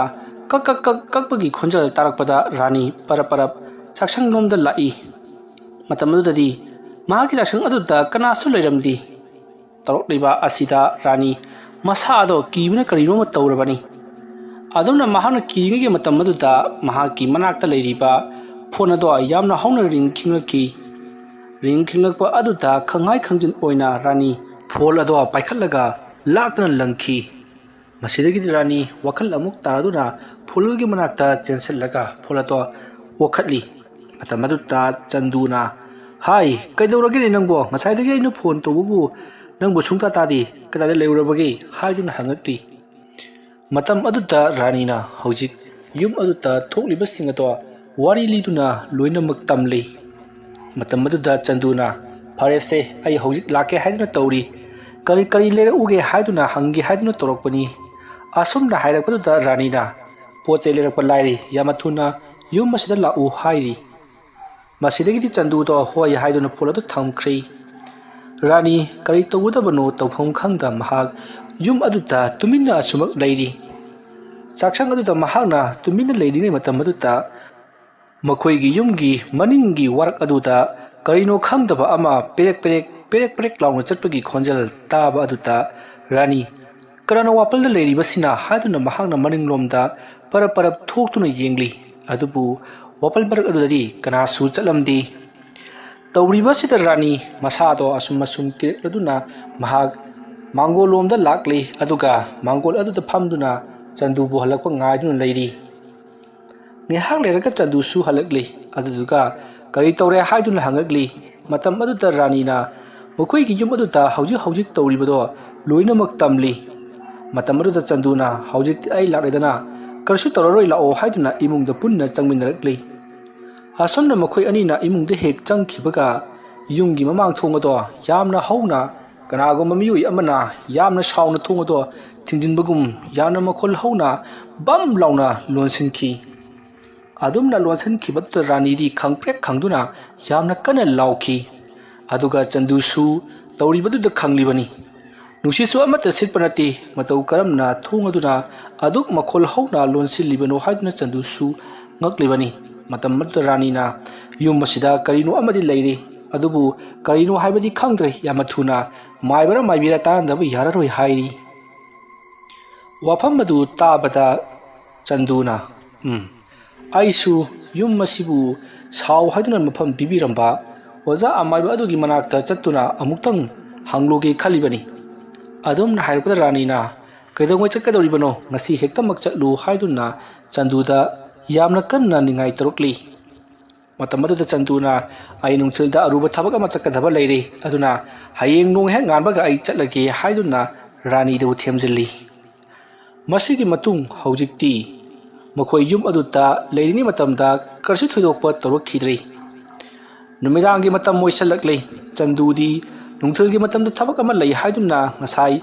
ꯀꯛ ꯀꯛ ꯀꯛ ꯀꯛꯄꯒꯤ ꯈꯣꯟꯖꯦꯜ ꯇꯥꯔꯛꯄꯗ ꯔꯥꯅꯤ ꯄꯔꯞ ꯄꯔꯞ ꯆꯥꯛꯁꯪꯂꯣꯝꯗ ꯂꯥꯛꯏ꯫ ꯃꯇꯝ ꯑꯗꯨꯗꯗꯤ ꯃꯍꯥꯛꯀꯤ ꯆꯥꯛꯁꯪ ꯑꯗꯨꯗ ꯀꯅꯥꯁꯨ ꯂꯩꯔꯝꯗꯦ꯫ ꯇꯧꯔꯛꯂꯤꯕ ꯑꯁꯤꯗ ꯔꯥꯅꯤ ꯃꯁꯥ ꯑꯗꯣ ꯀꯤꯕꯅ ꯀꯔꯤꯅꯣꯃ ꯇꯧꯔꯕꯅꯤ꯫ ꯑꯗꯨꯝꯅ ꯃꯍꯥꯛꯅ ꯀꯤꯔꯤꯉꯩꯒꯤ ꯃꯇꯝ ꯑꯗꯨꯗ ꯃꯍꯥꯛꯀꯤ ꯃꯅꯥꯛꯇ ꯂꯩꯔꯤꯕ ꯐꯣꯟ ꯑꯗꯣ ꯌꯥꯝꯅ ꯍꯧꯅ ꯔꯤꯡ ꯈꯤꯡꯂꯛꯈꯤ꯫ ꯔꯤꯡ ꯈꯤꯡꯂꯛꯄ ꯑꯗꯨꯗ ꯈꯪꯍꯥꯏ ꯈꯪꯖꯤꯟ ꯑꯣꯏꯅ ꯔꯥꯅꯤ ꯐꯣꯟ ꯑꯗꯣ ꯄꯥꯏꯈꯠꯂꯒ ꯂꯥꯛꯇꯅ ꯂꯪꯈꯤ꯫ ꯃꯁꯤꯗꯒꯤꯗꯤ ꯔꯥꯅꯤ ꯋꯥꯈꯜ ꯑꯃꯨꯛ ꯇꯥꯗꯨꯅ ꯐꯣꯟꯒꯤ ꯃꯅꯥꯛꯇ ꯆꯦꯟꯁꯤꯜꯂꯒ ꯐꯣꯟ ꯑꯗꯣ ꯑꯣꯈꯠꯂꯤ꯫ ꯃꯇꯝ ꯑꯗꯨꯗ ꯆꯟꯗꯨꯅ, "ꯍꯥꯏ, ꯀꯩꯗꯧꯔꯒꯦꯅꯦ ꯅꯪꯕꯣ? ꯉꯁꯥꯏꯗꯒꯤ ꯑꯩꯅ ꯐꯣꯟ ꯇꯧꯕꯕꯨ ꯅꯪꯕꯨ ꯁꯨꯡꯇꯥ ꯇꯥꯗꯦ꯫ ꯀꯗꯥꯏꯗ ꯂꯩꯔꯨꯔꯕꯒꯦ?" ꯍꯥꯏꯗꯨꯅ ꯍꯪꯉꯛꯂꯤ꯫ ꯃꯇꯝ ꯑꯗꯨꯗ ꯔꯥꯅꯤꯅ ꯍꯧꯖꯤꯛ ꯌꯨꯝ ꯑꯗꯨꯗ ꯊꯣꯛꯂꯤꯕꯁꯤꯡ ꯑꯗꯣ ꯋꯥꯔꯤ ꯂꯤꯗꯨꯅ ꯂꯣꯏꯅꯃꯛ ꯇꯝꯂꯤ꯫ ꯃꯇꯝ ꯑꯗꯨꯗ ꯆꯟꯗꯨꯅ, "ꯐꯔꯦꯁꯦ, ꯑꯩ ꯍꯧꯖꯤꯛ ꯂꯥꯛꯀꯦ ꯍꯥꯏꯗꯨꯅ ꯇꯧꯔꯤ꯫ ꯀꯔꯤ ꯀꯔꯤ ꯂꯩꯔꯛꯎꯒꯦ ꯍꯥꯏꯗꯨꯅ ꯍꯪꯒꯦ ꯍꯥꯏꯗꯨꯅ ꯇꯧꯔꯛꯄꯅꯤ꯫" ꯑꯁꯨꯝꯅ ꯍꯥꯏꯔꯛꯄꯗꯨꯗ ꯔꯥꯅꯤꯅ, "ꯄꯣꯠ ꯆꯩ ꯂꯩꯔꯛꯄ ꯂꯥꯏꯔꯤ, ꯌꯥꯝꯅ ꯊꯨꯅ ꯌꯨꯝ ꯑꯁꯤꯗ ꯂꯥꯛꯎ" ꯍꯥꯏꯔꯤ꯫ ꯃꯁꯤꯗꯒꯤꯗꯤ ꯆꯟꯗꯨꯗꯣ ꯍꯣꯏ ꯍꯥꯏꯗꯨꯅ ꯐꯣꯟ ꯑꯗꯨ ꯊꯝꯈ꯭ꯔꯦ꯫ ꯔꯥꯅꯤ ꯀꯔꯤ ꯇꯧꯒꯗꯕꯅꯣ ꯇꯧꯐꯝ ꯈꯪꯗ ꯃꯍꯥꯛ ꯌꯨꯝ ꯑꯗꯨꯗ ꯇꯨꯃꯤꯟꯅ ꯑꯁꯨꯃꯛ ꯂꯩꯔꯤ꯫ ꯆꯥꯛꯁꯪ ꯑꯗꯨꯗ ꯃꯍꯥꯛꯅ ꯇꯨꯃꯤꯟꯅ ꯂꯩꯔꯤꯉꯩ ꯃꯇꯝ ꯑꯗꯨꯗ ꯃꯈꯣꯏꯒꯤ ꯌꯨꯝꯒꯤ ꯃꯅꯤꯡꯒꯤ ꯋꯥꯔꯛ ꯑꯗꯨꯗ ꯀꯔꯤꯅꯣ ꯈꯪꯗꯕ ꯑꯃ ꯄꯦꯔꯦꯛ ꯄꯦꯔꯦꯛ, ꯄꯦꯔꯦꯛ ꯄꯦꯔꯦꯛ ꯂꯥꯎꯅ ꯆꯠꯄꯒꯤ ꯈꯣꯟꯖꯦꯜ ꯇꯥꯕ ꯑꯗꯨꯗ ꯔꯥꯅꯤ, "ꯀꯅꯥꯅꯣ ꯋꯥꯄꯜꯗ ꯂꯩꯔꯤꯕꯁꯤꯅ?" ꯍꯥꯏꯗꯨꯅ ꯃꯍꯥꯛꯅ ꯃꯅꯤꯡꯂꯣꯝꯗ ꯄꯔꯞ ꯄꯔꯞ ꯊꯣꯛꯇꯨꯅ ꯌꯦꯡꯂꯤ꯫ ꯑꯗꯨꯕꯨ ꯋꯥꯄꯜ ꯃꯔꯛ ꯑꯗꯨꯗꯗꯤ ꯀꯅꯥꯁꯨ ꯆꯠꯂꯝꯗꯦ꯫ ꯇꯧꯔꯤꯕꯁꯤꯗ ꯔꯥꯅꯤ ꯃꯁꯥꯗꯣ ꯑꯁꯨꯝ ꯑꯁꯨꯝ ꯀꯤꯔꯛꯂꯗꯨꯅ ꯃꯍꯥꯛ ꯃꯥꯡꯒꯣꯜ ꯂꯣꯝꯗ ꯂꯥꯛꯂꯤ, ꯑꯗꯨꯒ ꯃꯥꯡꯒꯣꯜ ꯑꯗꯨꯗ ꯐꯝꯗꯨꯅ ꯆꯟꯗꯨꯕꯨ ꯍꯜꯂꯛꯄ ꯉꯥꯏꯗꯨꯅ ꯂꯩꯔꯤ꯫ ꯉꯥꯏꯍꯥꯛ ꯂꯩꯔꯒ ꯆꯟꯗꯨꯁꯨ ꯍꯜꯂꯛꯂꯤ, ꯑꯗꯨꯗꯨꯒ ꯀꯔꯤ ꯇꯧꯔꯦ ꯍꯥꯏꯗꯨꯅ ꯍꯪꯉꯛꯂꯤ꯫ ꯃꯇꯝ ꯑꯗꯨꯗ ꯔꯥꯅꯤꯅ ꯃꯈꯣꯏꯒꯤ ꯌꯨꯝ ꯑꯗꯨꯗ ꯍꯧꯖꯤꯛ ꯍꯧꯖꯤꯛ ꯇꯧꯔꯤꯕꯗꯣ ꯂꯣꯏꯅꯃꯛ ꯇꯝꯂꯤ꯫ ꯃꯇꯝ ꯑꯗꯨꯗ ꯆꯟꯗꯨꯅ, "ꯍꯧꯖꯤꯛꯇꯤ ꯑꯩ ꯂꯥꯛꯂꯦꯗꯅ, ꯀꯔꯤꯁꯨ ꯇꯧꯔꯔꯣꯏ, ꯂꯥꯛꯑꯣ" ꯍꯥꯏꯗꯨꯅ ꯏꯃꯨꯡꯗ ꯄꯨꯟꯅ ꯆꯪꯃꯤꯟꯅꯔꯛꯂꯤ꯫ ꯑꯁꯨꯝꯅ ꯃꯈꯣꯏ ꯑꯅꯤꯅ ꯏꯃꯨꯡꯗ ꯍꯦꯛ ꯆꯪꯈꯤꯕꯒ ꯌꯨꯝꯒꯤ ꯃꯃꯥꯡ ꯊꯣꯡ ꯑꯗꯣ ꯌꯥꯝꯅ ꯍꯧꯅ ꯀꯅꯥꯒꯨꯝꯕ ꯃꯤꯑꯣꯏ ꯑꯃꯅ ꯌꯥꯝꯅ ꯁꯥꯎꯅ ꯊꯣꯡ ꯑꯗꯣ ꯊꯤꯡꯖꯤꯟꯕꯒꯨꯝ ꯌꯥꯝꯅ ꯃꯈꯣꯜ ꯍꯧꯅ ꯕꯝ ꯂꯥꯎꯅ ꯂꯣꯟꯁꯤꯟꯈꯤ꯫ ꯑꯗꯨꯝꯅ ꯂꯣꯟꯁꯤꯟꯈꯤꯕꯗꯨꯗ ꯔꯥꯅꯤꯗꯤ ꯈꯪꯄ꯭ꯔꯦꯛ ꯈꯪꯗꯨꯅ ꯌꯥꯝꯅ ꯀꯟꯅ ꯂꯥꯎꯈꯤ꯫ ꯑꯗꯨꯒ ꯆꯟꯗꯨꯁꯨ ꯇꯧꯔꯤꯕꯗꯨꯗ ꯈꯪꯂꯤꯕꯅꯤ꯫ ꯅꯨꯡꯁꯤꯠꯁꯨ ꯑꯃꯠꯇ ꯁꯤꯠꯄ ꯅꯠꯇꯦ꯫ ꯃꯇꯧ ꯀꯔꯝꯅ ꯊꯣꯡ ꯑꯗꯨꯅ ꯑꯗꯨꯛ ꯃꯈꯣꯜ ꯍꯧꯅ ꯂꯣꯟꯁꯤꯜꯂꯤꯕꯅꯣ ꯍꯥꯏꯗꯨꯅ ꯆꯟꯗꯨꯁꯨ ꯉꯛꯂꯤꯕꯅꯤ꯫ ꯃꯇꯝ ꯑꯗꯨꯗ ꯔꯥꯅꯤꯅ, "ꯌꯨꯝ ꯑꯁꯤꯗ ꯀꯔꯤꯅꯣ ꯑꯃꯗꯤ ꯂꯩꯔꯤ, ꯑꯗꯨꯕꯨ ꯀꯔꯤꯅꯣ ꯍꯥꯏꯕꯗꯤ ꯈꯪꯗ꯭ꯔꯦ꯫ ꯌꯥꯝꯅ ꯊꯨꯅ ꯃꯥꯏꯕꯔ ꯃꯥꯏꯕꯤꯔ ꯇꯥꯟꯅꯗꯕ ꯌꯥꯔꯔꯣꯏ" ꯍꯥꯏꯔꯤ꯫ ꯋꯥꯐꯝ ꯑꯗꯨ ꯇꯥꯕꯗ ꯆꯟꯗꯨꯅ, "ꯎꯝ, ꯑꯩꯁꯨ ꯌꯨꯝ ꯑꯁꯤꯕꯨ ꯁꯥꯎ ꯍꯥꯏꯗꯨꯅ ꯃꯐꯝ ꯄꯤꯕꯤꯔꯝꯕ ꯑꯣꯖꯥ ꯑꯃꯥꯏꯕ ꯑꯗꯨꯒꯤ ꯃꯅꯥꯛꯇ ꯆꯠꯇꯨꯅ ꯑꯃꯨꯛꯇꯪ ꯍꯪꯂꯨꯒꯦ ꯈꯜꯂꯤꯕꯅꯤ"꯫ ꯑꯗꯨꯝꯅ ꯍꯥꯏꯔꯛꯄꯗ ꯔꯥꯅꯤꯅ, "ꯀꯩꯗꯧꯉꯩ ꯆꯠꯀꯗꯧꯔꯤꯕꯅꯣ? ꯉꯁꯤ ꯍꯦꯛꯇꯃꯛ ꯆꯠꯂꯨ" ꯍꯥꯏꯗꯨꯅ ꯆꯟꯗꯨꯗ ꯌꯥꯝꯅ ꯀꯟꯅ ꯅꯤꯡꯉꯥꯏ ꯇꯧꯔꯛꯂꯤ꯫ ꯃꯇꯝ ꯑꯗꯨꯗ ꯆꯟꯗꯨꯅ, "ꯑꯩ ꯅꯨꯡꯊꯤꯜꯗ ꯑꯔꯨꯕ ꯊꯕꯛ ꯑꯃ ꯆꯠꯀꯗꯕ ꯂꯩꯔꯦ, ꯑꯗꯨꯅ ꯍꯌꯦꯡ ꯅꯣꯡ ꯍꯦꯛ ꯉꯥꯟꯕꯒ ꯑꯩ ꯆꯠꯂꯒꯦ" ꯍꯥꯏꯗꯨꯅ ꯔꯥꯅꯤꯗꯨ ꯊꯦꯝꯖꯤꯜꯂꯤ꯫ ꯃꯁꯤꯒꯤ ꯃꯇꯨꯡ ꯍꯧꯖꯤꯛꯇꯤ ꯃꯈꯣꯏ ꯌꯨꯝ ꯑꯗꯨꯗ ꯂꯩꯔꯤꯉꯩ ꯃꯇꯝꯗ ꯀꯔꯤꯁꯨ ꯊꯣꯏꯗꯣꯛꯄ ꯇꯧꯔꯛꯈꯤꯗ꯭ꯔꯦ꯫ ꯅꯨꯃꯤꯗꯥꯡꯒꯤ ꯃꯇꯝ ꯑꯣꯏꯁꯜꯂꯛꯂꯦ꯫ ꯆꯟꯗꯨꯗꯤ ꯅꯨꯡꯊꯤꯜꯒꯤ ꯃꯇꯝꯗ ꯊꯕꯛ ꯑꯃ ꯂꯩ ꯍꯥꯏꯗꯨꯅ ꯉꯁꯥꯏ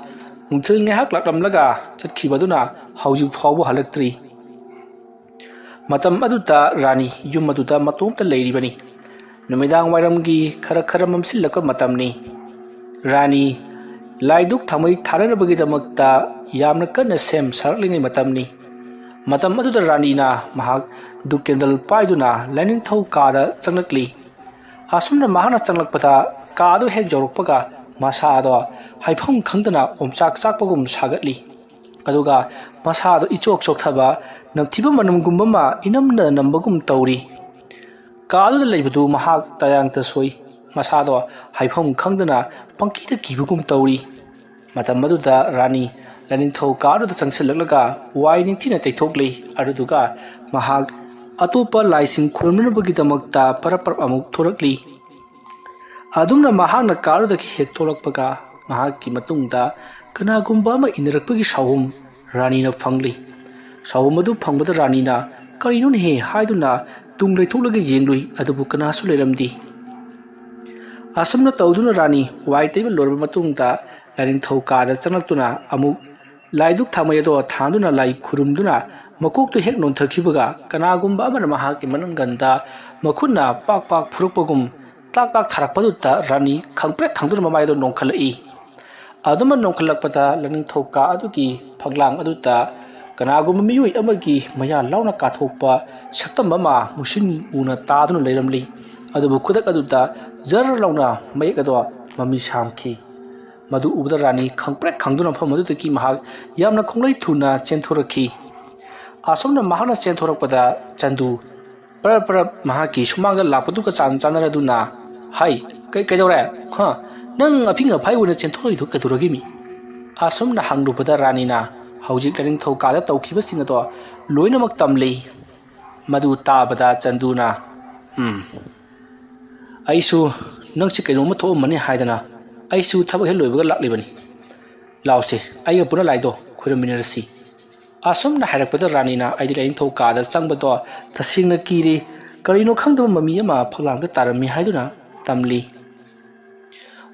ꯅꯨꯡꯊꯤꯜ ꯉꯥꯏꯍꯥꯛ ꯂꯥꯛꯂꯝꯂꯒ ꯆꯠꯈꯤꯕꯗꯨꯅ ꯍꯧꯖꯤꯛ ꯐꯥꯎꯕ ꯍꯜꯂꯛꯇ꯭ꯔꯤ꯫ ꯃꯇꯝ ꯑꯗꯨꯗ ꯔꯥꯅꯤ ꯌꯨꯝ ꯑꯗꯨꯗ ꯃꯇꯣꯝꯇ ꯂꯩꯔꯤꯕꯅꯤ꯫ ꯅꯨꯃꯤꯗꯥꯡ ꯋꯥꯏꯔꯝꯒꯤ ꯈꯔ ꯈꯔ ꯃꯝꯁꯤꯜꯂꯛꯄ ꯃꯇꯝꯅꯤ꯫ ꯔꯥꯅꯤ ꯂꯥꯏꯗꯨꯛ ꯊꯥꯃꯩ ꯊꯥꯅꯅꯕꯒꯤꯗꯃꯛꯇ ꯌꯥꯝꯅ ꯀꯟꯅ ꯁꯦꯝ ꯁꯥꯔꯛꯂꯤꯉꯩ ꯃꯇꯝꯅꯤ꯫ ꯃꯇꯝ ꯑꯗꯨꯗ ꯔꯥꯅꯤꯅ ꯃꯍꯥꯛ ꯙꯨꯞ ꯀꯦꯟꯗꯜ ꯄꯥꯏꯗꯨꯅ ꯂꯥꯏꯅꯤꯡꯊꯧ ꯀꯥꯗ ꯆꯪꯂꯛꯂꯤ꯫ ꯑꯁꯨꯝꯅ ꯃꯍꯥꯛꯅ ꯆꯪꯂꯛꯄꯗ ꯀꯥꯗꯨ ꯍꯦꯛ ꯌꯧꯔꯛꯄꯒ ꯃꯁꯥꯗꯣ ꯍꯥꯏꯐꯝ ꯈꯪꯗꯅ ꯑꯣꯝꯆꯥꯛ ꯆꯥꯛꯄꯒꯨꯝ ꯁꯥꯒꯠꯂꯤ꯫ ꯑꯗꯨꯒ ꯃꯁꯥꯗꯣ ꯏꯆꯣꯛ ꯆꯣꯛꯊꯕ, ꯅꯝꯊꯤꯕ ꯃꯅꯝꯒꯨꯝꯕ ꯑꯃ ꯏꯅꯝꯅ ꯅꯝꯕꯒꯨꯝ ꯇꯧꯔꯤ꯫ ꯀꯥ ꯑꯗꯨꯗ ꯂꯩꯕꯗꯨ ꯃꯍꯥꯛ ꯇꯌꯥꯡꯇ ꯁꯣꯏ꯫ ꯃꯁꯥꯗꯣ ꯍꯥꯏꯐꯝ ꯈꯪꯗꯅ ꯄꯪꯀꯤꯗ ꯀꯤꯕꯒꯨꯝ ꯇꯧꯔꯤ꯫ ꯃꯇꯝ ꯑꯗꯨꯗ ꯔꯥꯅꯤ ꯂꯥꯏꯅꯤꯡꯊꯧ ꯀꯥ ꯑꯗꯨꯗ ꯆꯪꯁꯤꯜꯂꯛꯂꯒ ꯋꯥꯏ ꯅꯤꯡꯊꯤꯅ ꯇꯩꯊꯣꯛꯂꯤ꯫ ꯑꯗꯨꯗꯨꯒ ꯃꯍꯥꯛ ꯑꯇꯣꯞꯄ ꯂꯥꯏꯁꯤꯡ ꯈꯨꯔꯨꯝꯅꯅꯕꯒꯤꯗꯃꯛꯇ ꯄꯔꯞ ꯄꯔꯞ ꯑꯃꯨꯛ ꯊꯣꯔꯛꯂꯤ꯫ ꯑꯗꯨꯝꯅ ꯃꯍꯥꯛꯅ ꯀꯥ ꯑꯗꯨꯗꯒꯤ ꯍꯦꯛ ꯊꯣꯛꯂꯛꯄꯒ ꯃꯍꯥꯛꯀꯤ ꯃꯇꯨꯡꯗ ꯀꯅꯥꯒꯨꯝꯕ ꯑꯃ ꯏꯟꯅꯔꯛꯄꯒꯤ ꯁꯥꯎꯍꯨꯝ ꯔꯥꯅꯤꯅ ꯐꯪꯂꯤ꯫ ꯁꯥꯎꯍꯨꯝ ꯑꯗꯨ ꯐꯪꯕꯗ ꯔꯥꯅꯤꯅ "ꯀꯔꯤꯅꯣꯅꯦꯍꯦ?" ꯍꯥꯏꯗꯨꯅ ꯇꯨꯡ ꯂꯩꯊꯣꯛꯂꯒ ꯌꯦꯡꯂꯨꯏ, ꯑꯗꯨꯕꯨ ꯀꯅꯥꯁꯨ ꯂꯩꯔꯝꯗꯦ꯫ ꯑꯁꯨꯝꯅ ꯇꯧꯗꯨꯅ ꯔꯥꯅꯤ ꯋꯥꯏ ꯇꯩꯕ ꯂꯣꯏꯔꯕ ꯃꯇꯨꯡꯗ ꯂꯥꯏꯅꯤꯡꯊꯧ ꯀꯥꯗ ꯆꯪꯂꯛꯇꯨꯅ ꯑꯃꯨꯛ ꯂꯥꯏꯗꯨꯛ ꯊꯥꯃꯩ ꯑꯗꯣ ꯊꯥꯟꯗꯨꯅ ꯂꯥꯏ ꯈꯨꯔꯨꯝꯗꯨꯅ ꯃꯀꯣꯛꯇꯨ ꯍꯦꯛ ꯅꯣꯟꯊꯈꯤꯕꯒ ꯀꯅꯥꯒꯨꯝꯕ ꯑꯃꯅ ꯃꯍꯥꯛꯀꯤ ꯃꯅꯪꯒꯟꯗ ꯃꯈꯨꯠꯅ ꯄꯥꯛ ꯄꯥꯛ ꯐꯨꯔꯛꯄꯒꯨꯝ ꯇꯥꯛ ꯇꯥꯛ ꯊꯥꯔꯛꯄꯗꯨꯗ ꯔꯥꯅꯤ ꯈꯪꯄ꯭ꯔꯦꯛ ꯈꯪꯗꯨꯅ ꯃꯃꯥꯏꯗꯣ ꯅꯣꯟꯈꯠꯂꯛꯏ꯫ ꯑꯗꯨꯃ ꯅꯣꯟꯈꯠꯂꯛꯄꯗ ꯂꯥꯏꯅꯤꯡꯊꯧ ꯀꯥ ꯑꯗꯨꯒꯤ ꯐꯛꯂꯥꯡ ꯑꯗꯨꯗ ꯀꯅꯥꯒꯨꯝꯕ ꯃꯤꯑꯣꯏ ꯑꯃꯒꯤ ꯃꯌꯥ ꯂꯥꯎꯅ ꯀꯥꯊꯣꯛꯄ ꯁꯛꯇꯝ ꯑꯃ ꯃꯨꯁꯤꯟ ꯃꯨꯅ ꯇꯥꯗꯨꯅ ꯂꯩꯔꯝꯂꯤ꯫ ꯑꯗꯨꯕꯨ ꯈꯨꯗꯛ ꯑꯗꯨꯗ ꯖꯔ ꯂꯥꯎꯅ ꯃꯌꯦꯛ ꯑꯗꯣ ꯃꯃꯤ ꯁꯥꯝꯈꯤ꯫ ꯃꯗꯨ ꯎꯕꯗ ꯔꯥꯅꯤ ꯈꯪꯄ꯭ꯔꯦꯛ ꯈꯪꯗꯨꯅ ꯃꯐꯝ ꯑꯗꯨꯗꯒꯤ ꯃꯍꯥꯛ ꯌꯥꯝꯅ ꯈꯣꯡꯂꯩ ꯊꯨꯅ ꯆꯦꯟꯊꯣꯔꯛꯈꯤ꯫ ꯑꯁꯨꯝꯅ ꯃꯍꯥꯛꯅ ꯆꯦꯟꯊꯣꯔꯛꯄꯗ ꯆꯟꯗꯨ ꯄꯔꯞ ꯄꯔꯞ ꯃꯍꯥꯛꯀꯤ ꯁꯨꯃꯥꯡꯗ ꯂꯥꯛꯄꯗꯨꯒ ꯆꯥꯟ ꯆꯥꯟꯅꯔꯗꯨꯅ, "ꯍꯥꯏ, ꯀꯩ-, ꯀꯩꯗꯧꯔꯦ? ꯍꯥ? ꯅꯪ ꯑꯐꯤꯡ ꯑꯐꯥꯏ ꯑꯣꯏꯅ ꯆꯦꯟꯊꯣꯔꯛꯏꯗꯨ ꯀꯩꯗꯧꯔꯒꯦꯃꯤ?" ꯑꯁꯨꯝꯅ ꯍꯪꯂꯨꯕꯗ ꯔꯥꯅꯤꯅ ꯍꯧꯖꯤꯛ ꯂꯥꯏꯅꯤꯡꯊꯧ ꯀꯥꯗ ꯇꯧꯈꯤꯕꯁꯤꯡ ꯑꯗꯣ ꯂꯣꯏꯅꯃꯛ ꯇꯝꯂꯤ꯫ ꯃꯗꯨ ꯇꯥꯕꯗ ꯆꯟꯗꯨꯅ, "ꯎꯝ, ꯑꯩꯁꯨ ꯅꯪꯁꯤ ꯀꯩꯅꯣꯝꯃ ꯊꯣꯛꯑꯝꯃꯅꯤ ꯍꯥꯏꯗꯅ ꯑꯩꯁꯨ ꯊꯕꯛ ꯍꯦꯛ ꯂꯣꯏꯕꯒ ꯂꯥꯛꯂꯤꯕꯅꯤ꯫ ꯂꯥꯎꯁꯦ, ꯑꯩꯒ ꯄꯨꯟꯅ ꯂꯥꯏꯗꯣ ꯈꯣꯏꯔꯝꯃꯤꯟꯅꯔꯁꯤ꯫" ꯑꯁꯨꯝꯅ ꯍꯥꯏꯔꯛꯄꯗ ꯔꯥꯅꯤꯅ ꯑꯩꯗꯤ ꯂꯥꯏꯅꯤꯡꯊꯧ ꯀꯥꯗ ꯆꯪꯕꯗꯣ ꯇꯁꯦꯡꯅ ꯀꯤꯔꯦ꯫ ꯀꯔꯤꯅꯣ ꯈꯪꯗꯕ ꯃꯃꯤ ꯑꯃ ꯐꯛꯂꯥꯡꯗ ꯇꯥꯔꯝꯃꯤ ꯍꯥꯏꯗꯨꯅ ꯇꯝꯂꯤ꯫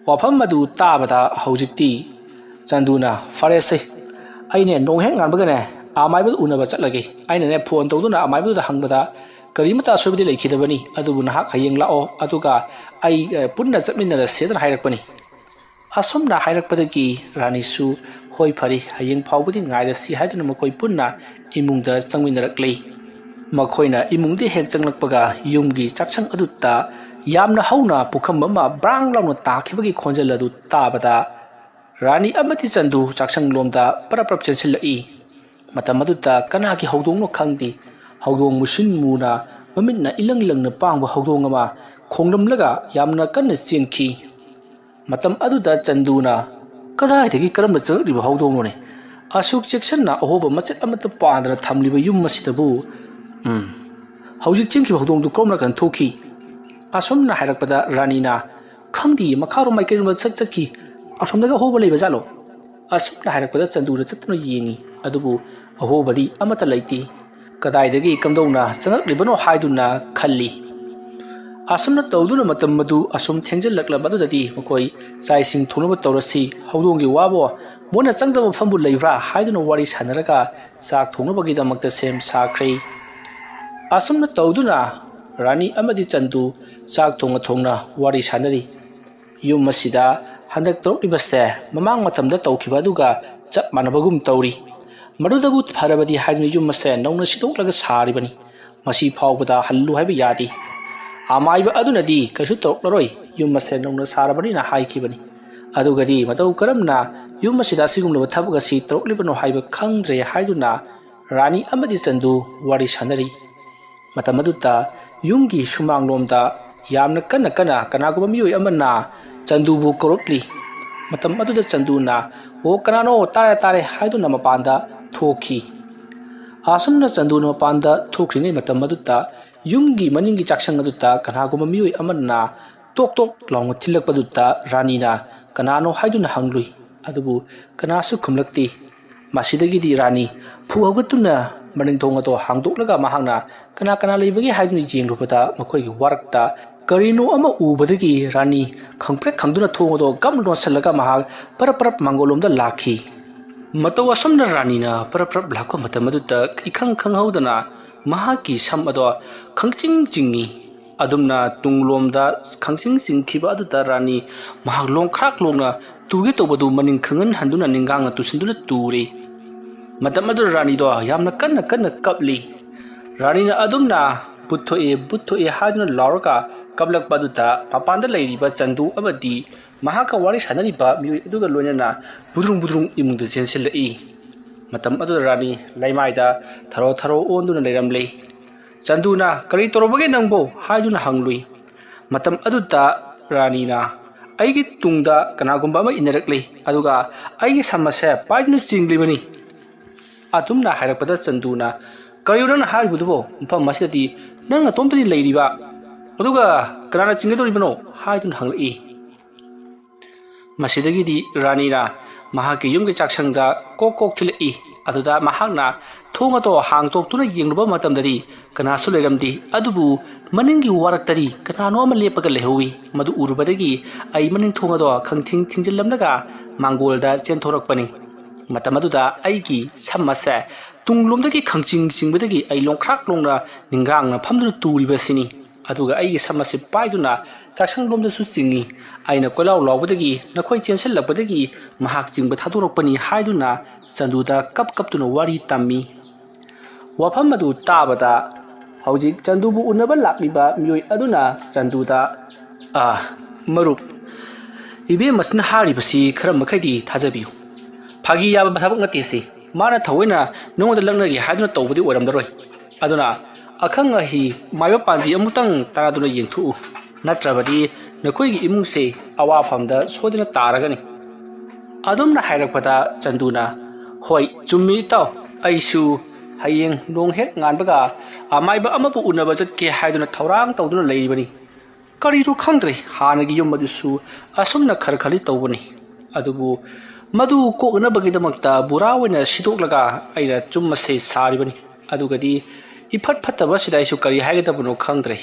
ꯋꯥꯐꯝ ꯑꯗꯨ ꯇꯥꯕꯗ ꯍꯧꯖꯤꯛꯇꯤ ꯆꯟꯗꯨꯅ, "ꯐꯔꯦꯁꯦ, ꯑꯩꯅꯦ ꯅꯣꯡ ꯍꯦꯛ ꯉꯥꯟꯕꯒꯅꯦ ꯑꯃꯥꯏꯕꯗꯨ ꯎꯅꯕ ꯆꯠꯂꯒꯦ꯫ ꯑꯩꯅꯅꯦ ꯐꯣꯟ ꯇꯧꯗꯨꯅ ꯑꯃꯥꯏꯕꯗꯨꯗ ꯍꯪꯕꯗ ꯀꯔꯤꯃꯇ ꯑꯁꯣꯏꯕꯗꯤ ꯂꯩꯈꯤꯗꯕꯅꯤ꯫ ꯑꯗꯨꯕꯨ ꯅꯍꯥꯛ ꯍꯌꯦꯡ ꯂꯥꯛꯑꯣ, ꯑꯗꯨꯒ ꯑꯩ, ꯑ, ꯄꯨꯟꯅ ꯆꯠꯃꯤꯟꯅꯔꯁꯦꯗꯅ ꯍꯥꯏꯔꯛꯄꯅꯤ꯫" ꯑꯁꯨꯝꯅ ꯍꯥꯏꯔꯛꯄꯗꯒꯤ ꯔꯥꯅꯤꯁꯨ, "ꯍꯣꯏ, ꯐꯔꯦ, ꯍꯌꯦꯡ ꯐꯥꯎꯕꯗꯤ ꯉꯥꯏꯔꯁꯤ" ꯍꯥꯏꯗꯨꯅ ꯃꯈꯣꯏ ꯄꯨꯟꯅ ꯏꯃꯨꯡꯗ ꯆꯪꯃꯤꯟꯅꯔꯛꯂꯤ꯫ ꯃꯈꯣꯏꯅ ꯏꯃꯨꯡꯗ ꯍꯦꯛ ꯆꯪꯂꯛꯄꯒ ꯌꯨꯝꯒꯤ ꯆꯥꯛꯁꯪ ꯑꯗꯨꯗ ꯌꯥꯝꯅ ꯍꯧꯅ ꯄꯨꯈꯝ ꯑꯃ ꯕ꯭ꯔꯥꯡ ꯂꯥꯎꯅ ꯇꯥꯈꯤꯕꯒꯤ ꯈꯣꯟꯖꯦꯜ ꯑꯗꯨ ꯇꯥꯕꯗ ꯔꯥꯅꯤ ꯑꯃꯗꯤ ꯆꯟꯗꯨ ꯆꯥꯛꯁꯪ ꯂꯣꯝꯗ ꯄꯔꯞ ꯄꯔꯞ ꯆꯦꯟꯁꯤꯜꯂꯛꯏ꯫ ꯃꯇꯝ ꯑꯗꯨꯗ ꯀꯅꯥꯒꯤ ꯍꯧꯗꯣꯡꯅꯣ ꯈꯪꯗꯦ, ꯍꯧꯗꯣꯡ ꯃꯨꯁꯤꯟ ꯃꯨꯅ ꯃꯃꯤꯠꯅ ꯏꯂꯪ ꯂꯪꯅ ꯄꯥꯡꯕ ꯍꯧꯗꯣꯡ ꯑꯃ ꯈꯣꯡꯂꯝꯂꯒ ꯌꯥꯝꯅ ꯀꯟꯅ ꯆꯦꯟꯈꯤ꯫ ꯃꯇꯝ ꯑꯗꯨꯗ ꯆꯟꯗꯨꯅ, "ꯀꯗꯥꯏꯗꯒꯤ ꯀꯔꯝꯅ ꯆꯪꯂꯛꯂꯤꯕ ꯍꯧꯗꯣꯡꯅꯣꯅꯦ? ꯑꯁꯨꯛ ꯆꯦꯛꯁꯤꯟꯅ ꯑꯍꯣꯕ ꯃꯆꯦꯠ ꯑꯃꯠꯇ ꯄꯥꯟꯗꯅ ꯊꯝꯂꯤꯕ ꯌꯨꯝ ꯑꯁꯤꯗꯕꯨ? ꯎꯝ, ꯍꯧꯖꯤꯛ ꯆꯦꯟꯈꯤꯕ ꯍꯧꯗꯣꯡꯗꯨ ꯀꯔꯝꯅ ꯀꯟꯊꯣꯛꯈꯤ?" ꯑꯁꯨꯝꯅ ꯍꯥꯏꯔꯛꯄꯗ ꯔꯥꯅꯤꯅ, "ꯈꯪꯗꯦ, ꯃꯈꯥꯔꯣꯝ ꯃꯥꯏꯀꯩꯔꯣꯝꯗ ꯆꯠ ꯆꯠꯈꯤ꯫ ꯑꯁꯣꯝꯗꯒꯤ ꯑꯍꯣꯕ ꯂꯩꯕ ꯖꯥꯠꯂꯣ?" ꯑꯁꯨꯝꯅ ꯍꯥꯏꯔꯛꯄꯗ ꯆꯟꯗꯨꯅ ꯆꯠꯇꯨꯅ ꯌꯦꯡꯉꯤ, ꯑꯗꯨꯕꯨ ꯑꯍꯣꯕꯗꯤ ꯑꯃꯠꯇ ꯂꯩꯇꯦ꯫ ꯀꯗꯥꯏꯗꯒꯤ ꯀꯝꯗꯧꯅ ꯆꯪꯂꯛꯂꯤꯕꯅꯣ ꯍꯥꯏꯗꯨꯅ ꯈꯜꯂꯤ꯫ ꯑꯁꯨꯝꯅ ꯇꯧꯗꯨꯅ ꯃꯇꯝ ꯑꯗꯨ ꯑꯁꯨꯝ ꯊꯦꯡꯖꯤꯜꯂꯛꯂꯕ ꯑꯗꯨꯗꯗꯤ ꯃꯈꯣꯏ ꯆꯥꯛ ꯏꯁꯤꯡ ꯊꯣꯡꯅꯕ ꯇꯧꯔꯁꯤ, ꯍꯧꯗꯣꯡꯒꯤ ꯋꯥꯕꯣ, ꯃꯣꯏꯅ ꯆꯪꯗꯕ ꯃꯐꯝꯕꯨ ꯂꯩꯕ꯭ꯔꯥ ꯍꯥꯏꯗꯨꯅ ꯋꯥꯔꯤ ꯁꯥꯟꯅꯔꯒ ꯆꯥꯛ ꯊꯣꯡꯅꯕꯒꯤꯗꯃꯛꯇ ꯁꯦꯝ ꯁꯥꯈ꯭ꯔꯦ꯫ ꯑꯁꯨꯝꯅ ꯇꯧꯗꯨꯅ ꯔꯥꯅꯤ ꯑꯃꯗꯤ ꯆꯟꯗꯨ ꯆꯥꯛ ꯊꯣꯡꯅ ꯊꯣꯡꯅ ꯋꯥꯔꯤ ꯁꯥꯟꯅꯔꯤ꯫ ꯌꯨꯝ ꯑꯁꯤꯗ ꯍꯟꯗꯛ ꯇꯧꯔꯛꯂꯤꯕꯁꯦ ꯃꯃꯥꯡ ꯃꯇꯝꯗ ꯇꯧꯈꯤꯕ ꯑꯗꯨꯒ ꯆꯞ ꯃꯥꯟꯅꯕꯒꯨꯝ ꯇꯧꯔꯤ꯫ ꯃꯗꯨꯗꯕꯨ ꯐꯔꯕꯗꯤ ꯍꯥꯏꯗꯨꯅ ꯌꯨꯝ ꯑꯁꯦ ꯅꯧꯅ ꯁꯤꯗꯣꯛꯂꯒ ꯁꯥꯔꯤꯕꯅꯤ꯫ ꯃꯁꯤ ꯐꯥꯎꯕꯗ ꯍꯜꯂꯨ ꯍꯥꯏꯕ ꯌꯥꯗꯦ꯫ ꯑꯃꯥꯏꯕ ꯑꯗꯨꯅꯗꯤ ꯀꯩꯁꯨ ꯇꯧꯔꯛꯂꯔꯣꯏ, ꯌꯨꯝ ꯑꯁꯦ ꯅꯧꯅ ꯁꯥꯔꯕꯅꯤꯅ ꯍꯥꯏꯈꯤꯕꯅꯤ꯫ ꯑꯗꯨꯒꯗꯤ ꯃꯇꯧ ꯀꯔꯝꯅ ꯌꯨꯝ ꯑꯁꯤꯗ ꯑꯁꯤꯒꯨꯝꯂꯕ ꯊꯕꯛ ꯑꯁꯤ ꯇꯧꯔꯛꯂꯤꯕꯅꯣ ꯍꯥꯏꯕ ꯈꯪꯗ꯭ꯔꯦ ꯍꯥꯏꯗꯨꯅ ꯔꯥꯅꯤ ꯑꯃꯗꯤ ꯆꯟꯗꯨ ꯋꯥꯔꯤ ꯁꯥꯟꯅꯔꯤ꯫ ꯃꯇꯝ ꯑꯗꯨꯗ ꯌꯨꯝꯒꯤ ꯁꯨꯃꯥꯡꯂꯣꯝꯗ ꯌꯥꯝꯅ ꯀꯟꯅ ꯀꯟꯅ ꯀꯅꯥꯒꯨꯝꯕ ꯃꯤꯑꯣꯏ ꯑꯃꯅ ꯆꯟꯗꯨꯕꯨ ꯀꯧꯔꯛꯂꯤ꯫ ꯃꯇꯝ ꯑꯗꯨꯗ ꯆꯟꯗꯨꯅ, "ꯑꯣ, ꯀꯅꯥꯅꯣ? ꯇꯥꯔꯦ, ꯇꯥꯔꯦ" ꯍꯥꯏꯗꯨꯅ ꯃꯄꯥꯟꯗ ꯊꯣꯛꯈꯤ꯫ ꯑꯁꯨꯝꯅ ꯆꯟꯗꯨꯅ ꯃꯄꯥꯟꯗ ꯊꯣꯛꯈ꯭ꯔꯤꯉꯩ ꯃꯇꯝ ꯑꯗꯨꯗ ꯌꯨꯝꯒꯤ ꯃꯅꯤꯡꯒꯤ ꯆꯥꯛꯁꯪ ꯑꯗꯨꯗ ꯀꯅꯥꯒꯨꯝꯕ ꯃꯤꯑꯣꯏ ꯑꯃꯅ ꯇꯣꯛ ꯇꯣꯛ ꯂꯥꯎꯅ ꯊꯤꯜꯂꯛꯄꯗꯨꯗ ꯔꯥꯅꯤꯅ ꯀꯅꯥꯅꯣ ꯍꯥꯏꯗꯨꯅ ꯍꯪꯂꯨꯏ꯫ ꯑꯗꯨꯕꯨ ꯀꯅꯥꯁꯨ ꯈꯨꯝꯂꯛꯇꯦ꯫ ꯃꯁꯤꯗꯒꯤꯗꯤ ꯔꯥꯅꯤ ꯐꯨ ꯍꯧꯒꯠꯇꯨꯅ ꯃꯅꯤꯡ ꯊꯣꯡ ꯑꯗꯨ ꯍꯥꯡꯗꯣꯛꯂꯒ ꯃꯍꯥꯛꯅ ꯀꯅꯥ ꯀꯅꯥ ꯂꯩꯕꯒꯦ ꯍꯥꯏꯗꯨꯅ ꯌꯦꯡꯂꯨꯕꯗ ꯃꯈꯣꯏꯒꯤ ꯋꯥꯔꯛꯇ ꯀꯔꯤꯅꯣ ꯑꯃ ꯎꯕꯗꯒꯤ ꯔꯥꯅꯤ ꯈꯪꯄ꯭ꯔꯦꯛ ꯈꯪꯗꯨꯅ ꯊꯣꯡ ꯑꯗꯨ ꯒꯝ ꯂꯣꯟꯁꯤꯜꯂꯒ ꯃꯍꯥꯛ ꯄꯔꯞ ꯄꯔꯞ ꯃꯥꯡꯒꯣꯜꯂꯣꯝꯗ ꯂꯥꯛꯈꯤ꯫ ꯃꯇꯧ ꯑꯁꯨꯝꯅ ꯔꯥꯅꯤꯅ ꯄꯔꯞ ꯄꯔꯞ ꯂꯥꯛꯄ ꯃꯇꯝ ꯑꯗꯨꯗ ꯏꯈꯪ ꯈꯪꯍꯧꯗꯅ ꯃꯍꯥꯛꯀꯤ ꯁꯝ ꯑꯗꯣ ꯈꯪꯆꯤꯡ ꯆꯤꯡꯉꯤ꯫ ꯑꯗꯨꯝꯅ ꯇꯨꯡꯂꯣꯝꯗ ꯈꯪꯆꯤꯡ ꯆꯤꯡꯈꯤꯕ ꯑꯗꯨꯗ ꯔꯥꯅꯤ ꯃꯍꯥꯛ ꯂꯣꯡꯈ꯭ꯔꯥꯛ ꯂꯣꯡꯅ ꯇꯨꯒꯦ ꯇꯧꯕꯗꯨ ꯃꯅꯤꯡ ꯈꯪꯍꯟ ꯍꯟꯗꯨꯅ ꯅꯤꯡꯒꯥꯡꯅ ꯇꯨꯁꯤꯟꯗꯨꯅ ꯇꯨꯔꯦ꯫ ꯃꯇꯝ ꯑꯗꯨꯗ ꯔꯥꯅꯤꯗꯣ ꯌꯥꯝꯅ ꯀꯟꯅ ꯀꯟꯅ ꯀꯞꯂꯤ꯫ ꯔꯥꯅꯤꯅ ꯑꯗꯨꯝꯅ "ꯕꯨꯠ ꯊꯣꯛꯑꯦ, ꯕꯨꯠ ꯊꯣꯛꯑꯦ" ꯍꯥꯏꯗꯨꯅ ꯂꯥꯎꯔꯒ ꯀꯞꯂꯛꯄ ꯑꯗꯨꯗ ꯃꯄꯥꯟꯗ ꯂꯩꯔꯤꯕ ꯆꯟꯗꯨ ꯑꯃꯗꯤ ꯃꯍꯥꯛꯀ ꯋꯥꯔꯤ ꯁꯥꯟꯅꯔꯤꯕ ꯃꯤꯑꯣꯏ ꯑꯗꯨꯒ ꯂꯣꯏꯅꯅ ꯕꯨꯗ꯭ꯔꯨꯡ ꯕꯨꯗ꯭ꯔꯨꯡ ꯏꯃꯨꯡꯗ ꯆꯦꯟꯁꯤꯜꯂꯛꯏ꯫ ꯃꯇꯝ ꯑꯗꯨꯗ ꯔꯥꯅꯤ ꯂꯩꯃꯥꯏꯗ ꯊꯔꯣ ꯊꯔꯣ ꯑꯣꯟꯗꯨꯅ ꯂꯩꯔꯝꯂꯦ꯫ ꯆꯟꯗꯨꯅ "ꯀꯔꯤ ꯇꯧꯔꯕꯒꯦ ꯅꯪꯕꯨ?" ꯍꯥꯏꯗꯨꯅ ꯍꯪꯂꯨꯏ꯫ ꯃꯇꯝ ꯑꯗꯨꯗ ꯔꯥꯅꯤꯅ, "ꯑꯩꯒꯤ ꯇꯨꯡꯗ ꯀꯅꯥꯒꯨꯝꯕ ꯑꯃ ꯏꯟꯅꯔꯛꯂꯤ, ꯑꯗꯨꯒ ꯑꯩꯒꯤ ꯁꯝ ꯑꯁꯦ ꯄꯥꯏꯗꯨꯅ ꯆꯤꯡꯂꯤꯕꯅꯤ" ꯑꯗꯨꯝꯅ ꯍꯥꯏꯔꯛꯄꯗ ꯆꯟꯗꯨꯅ, "ꯀꯔꯤꯅꯣ ꯅꯪꯅ ꯍꯥꯏꯔꯤꯕꯗꯨꯕꯣ? ꯃꯐꯝ ꯑꯁꯤꯗꯗꯤ ꯅꯪ ꯅꯇꯣꯝꯇꯅꯤ ꯂꯩꯔꯤꯕ, ꯑꯗꯨꯒ ꯀꯅꯥꯅ ꯆꯤꯡꯒꯗꯧꯔꯤꯕꯅꯣ?" ꯍꯥꯏꯗꯨꯅ ꯍꯪꯂꯛꯏ꯫ ꯃꯁꯤꯗꯒꯤꯗꯤ ꯔꯥꯅꯤꯅ ꯃꯍꯥꯛꯀꯤ ꯌꯨꯝꯒꯤ ꯆꯥꯛꯁꯪꯗ ꯀꯣꯛ ꯀꯣꯛ ꯊꯤꯜꯂꯛꯏ꯫ ꯑꯗꯨꯗ ꯃꯍꯥꯛꯅ ꯊꯣꯡ ꯑꯗꯣ ꯍꯥꯡꯗꯣꯛꯇꯨꯅ ꯌꯦꯡꯂꯨꯕ ꯃꯇꯝꯗꯗꯤ ꯀꯅꯥꯁꯨ ꯂꯩꯔꯝꯗꯦ꯫ ꯑꯗꯨꯕꯨ ꯃꯅꯤꯡꯒꯤ ꯋꯥꯔꯛꯇꯗꯤ ꯀꯅꯥꯅꯣ ꯑꯃ ꯂꯦꯞꯄꯒ ꯂꯩꯍꯧꯏ꯫ ꯃꯗꯨ ꯎꯔꯨꯕꯗꯒꯤ ꯑꯩ ꯃꯅꯤꯡ ꯊꯣꯡ ꯑꯗꯣ ꯈꯪꯊꯤꯡ ꯊꯤꯡꯖꯤꯜꯂꯝꯂꯒ ꯃꯥꯡꯒꯣꯜꯗ ꯆꯦꯟꯊꯣꯔꯛꯄꯅꯤ꯫ ꯃꯇꯝ ꯑꯗꯨꯗ ꯑꯩꯒꯤ ꯁꯝ ꯑꯁꯦ ꯇꯨꯡꯂꯣꯝꯗꯒꯤ ꯈꯪꯆꯤꯡ ꯆꯤꯡꯕꯗꯒꯤ ꯑꯩ ꯂꯣꯡꯈ꯭ꯔꯥꯛ ꯂꯣꯡꯅ ꯅꯤꯡꯒ꯭ꯔꯥꯡꯅ ꯐꯝꯗꯨꯅ ꯇꯨꯔꯤꯕꯁꯤꯅꯤ꯫ ꯑꯗꯨꯒ ꯑꯩꯒꯤ ꯁꯝ ꯑꯁꯤ ꯄꯥꯏꯗꯨꯅ ꯆꯥꯛꯁꯪꯂꯣꯝꯗꯁꯨ ꯆꯤꯡꯏ꯫ ꯑꯩꯅ ꯀꯣꯏꯂꯥꯎ ꯂꯥꯎꯕꯗꯒꯤ ꯅꯈꯣꯏ ꯆꯦꯟꯁꯤꯜꯂꯛꯄꯗꯒꯤ ꯃꯍꯥꯛ ꯆꯤꯡꯕ ꯊꯥꯗꯣꯔꯛꯄꯅꯤ ꯍꯥꯏꯗꯨꯅ ꯆꯟꯗꯨꯗ ꯀꯞ ꯀꯞꯇꯨꯅ ꯋꯥꯔꯤ ꯇꯝꯃꯤ꯫ ꯋꯥꯐꯝ ꯑꯗꯨ ꯇꯥꯕꯗ ꯍꯧꯖꯤꯛ ꯆꯟꯗꯨꯕꯨ ꯎꯅꯕ ꯂꯥꯛꯂꯤꯕ ꯃꯤꯑꯣꯏ ꯑꯗꯨꯅ ꯆꯟꯗꯨꯗ, "ꯑꯥ, ꯃꯔꯨꯞ, ꯏꯕꯦꯝ ꯑꯁꯤꯅ ꯍꯥꯏꯔꯤꯕꯁꯤ ꯈꯔ ꯃꯈꯩꯗꯤ ꯊꯥꯖꯕꯤꯌꯨ꯫ ꯐꯥꯒꯤ ꯌꯥꯕ ꯊꯕꯛ ꯅꯠꯇꯦ ꯁꯤ꯫ ꯃꯥꯅ ꯊꯑꯣꯏꯅ ꯅꯉꯣꯟꯗ ꯂꯛꯅꯒꯦ ꯍꯥꯏꯗꯨꯅ ꯇꯧꯕꯗꯤ ꯑꯣꯏꯔꯝꯂꯔꯣꯏ꯫ ꯑꯗꯨꯅ ꯑꯈꯪ ꯑꯍꯩ ꯃꯥꯏꯕ ꯄꯥꯟꯖꯤ ꯑꯃꯨꯛꯇꯪ ꯇꯥꯟꯅꯗꯨꯅ ꯌꯦꯡꯊꯣꯛꯎ꯫ ꯅꯠꯇ꯭ꯔꯕꯗꯤ ꯅꯈꯣꯏꯒꯤ ꯏꯃꯨꯡꯁꯦ ꯑꯋꯥꯐꯝꯗ ꯁꯣꯏꯗꯅ ꯇꯥꯔꯒꯅꯤ꯫" ꯑꯗꯨꯝꯅ ꯍꯥꯏꯔꯛꯄꯗ ꯆꯟꯗꯨꯅ, "ꯍꯣꯏ, ꯆꯨꯝꯃꯤ ꯏꯇꯥꯎ, ꯑꯩꯁꯨ ꯍꯌꯦꯡ ꯅꯣꯡ ꯍꯦꯛ ꯉꯥꯟꯕꯒ ꯑꯃꯥꯏꯕ ꯑꯃꯕꯨ ꯎꯅꯕ ꯆꯠꯀꯦ ꯍꯥꯏꯗꯨꯅ ꯊꯧꯔꯥꯡ ꯇꯧꯗꯨꯅ ꯂꯩꯔꯤꯕꯅꯤ꯫ ꯀꯔꯤꯅꯣ ꯈꯪꯗ꯭ꯔꯦ, ꯍꯥꯟꯅꯒꯤ ꯌꯨꯝ ꯑꯗꯨꯁꯨ ꯑꯁꯨꯝꯅ ꯈꯔ ꯈꯔꯗꯤ ꯇꯧꯕꯅꯤ꯫ ꯑꯗꯨꯕꯨ ꯃꯗꯨ ꯀꯣꯛꯅꯅꯕꯒꯤꯗꯃꯛꯇ ꯕꯣꯔꯥ ꯑꯣꯏꯅ ꯁꯤꯗꯣꯛꯂꯒ ꯑꯩꯅ ꯆꯨꯝꯕꯁꯦ ꯁꯥꯔꯤꯕꯅꯤ꯫ ꯑꯗꯨꯒꯗꯤ ꯏꯐꯠ ꯐꯠꯇꯕꯁꯤꯗ ꯑꯩꯁꯨ ꯀꯔꯤ ꯍꯥꯏꯒꯗꯕꯅꯣ ꯈꯪꯗ꯭ꯔꯦ꯫"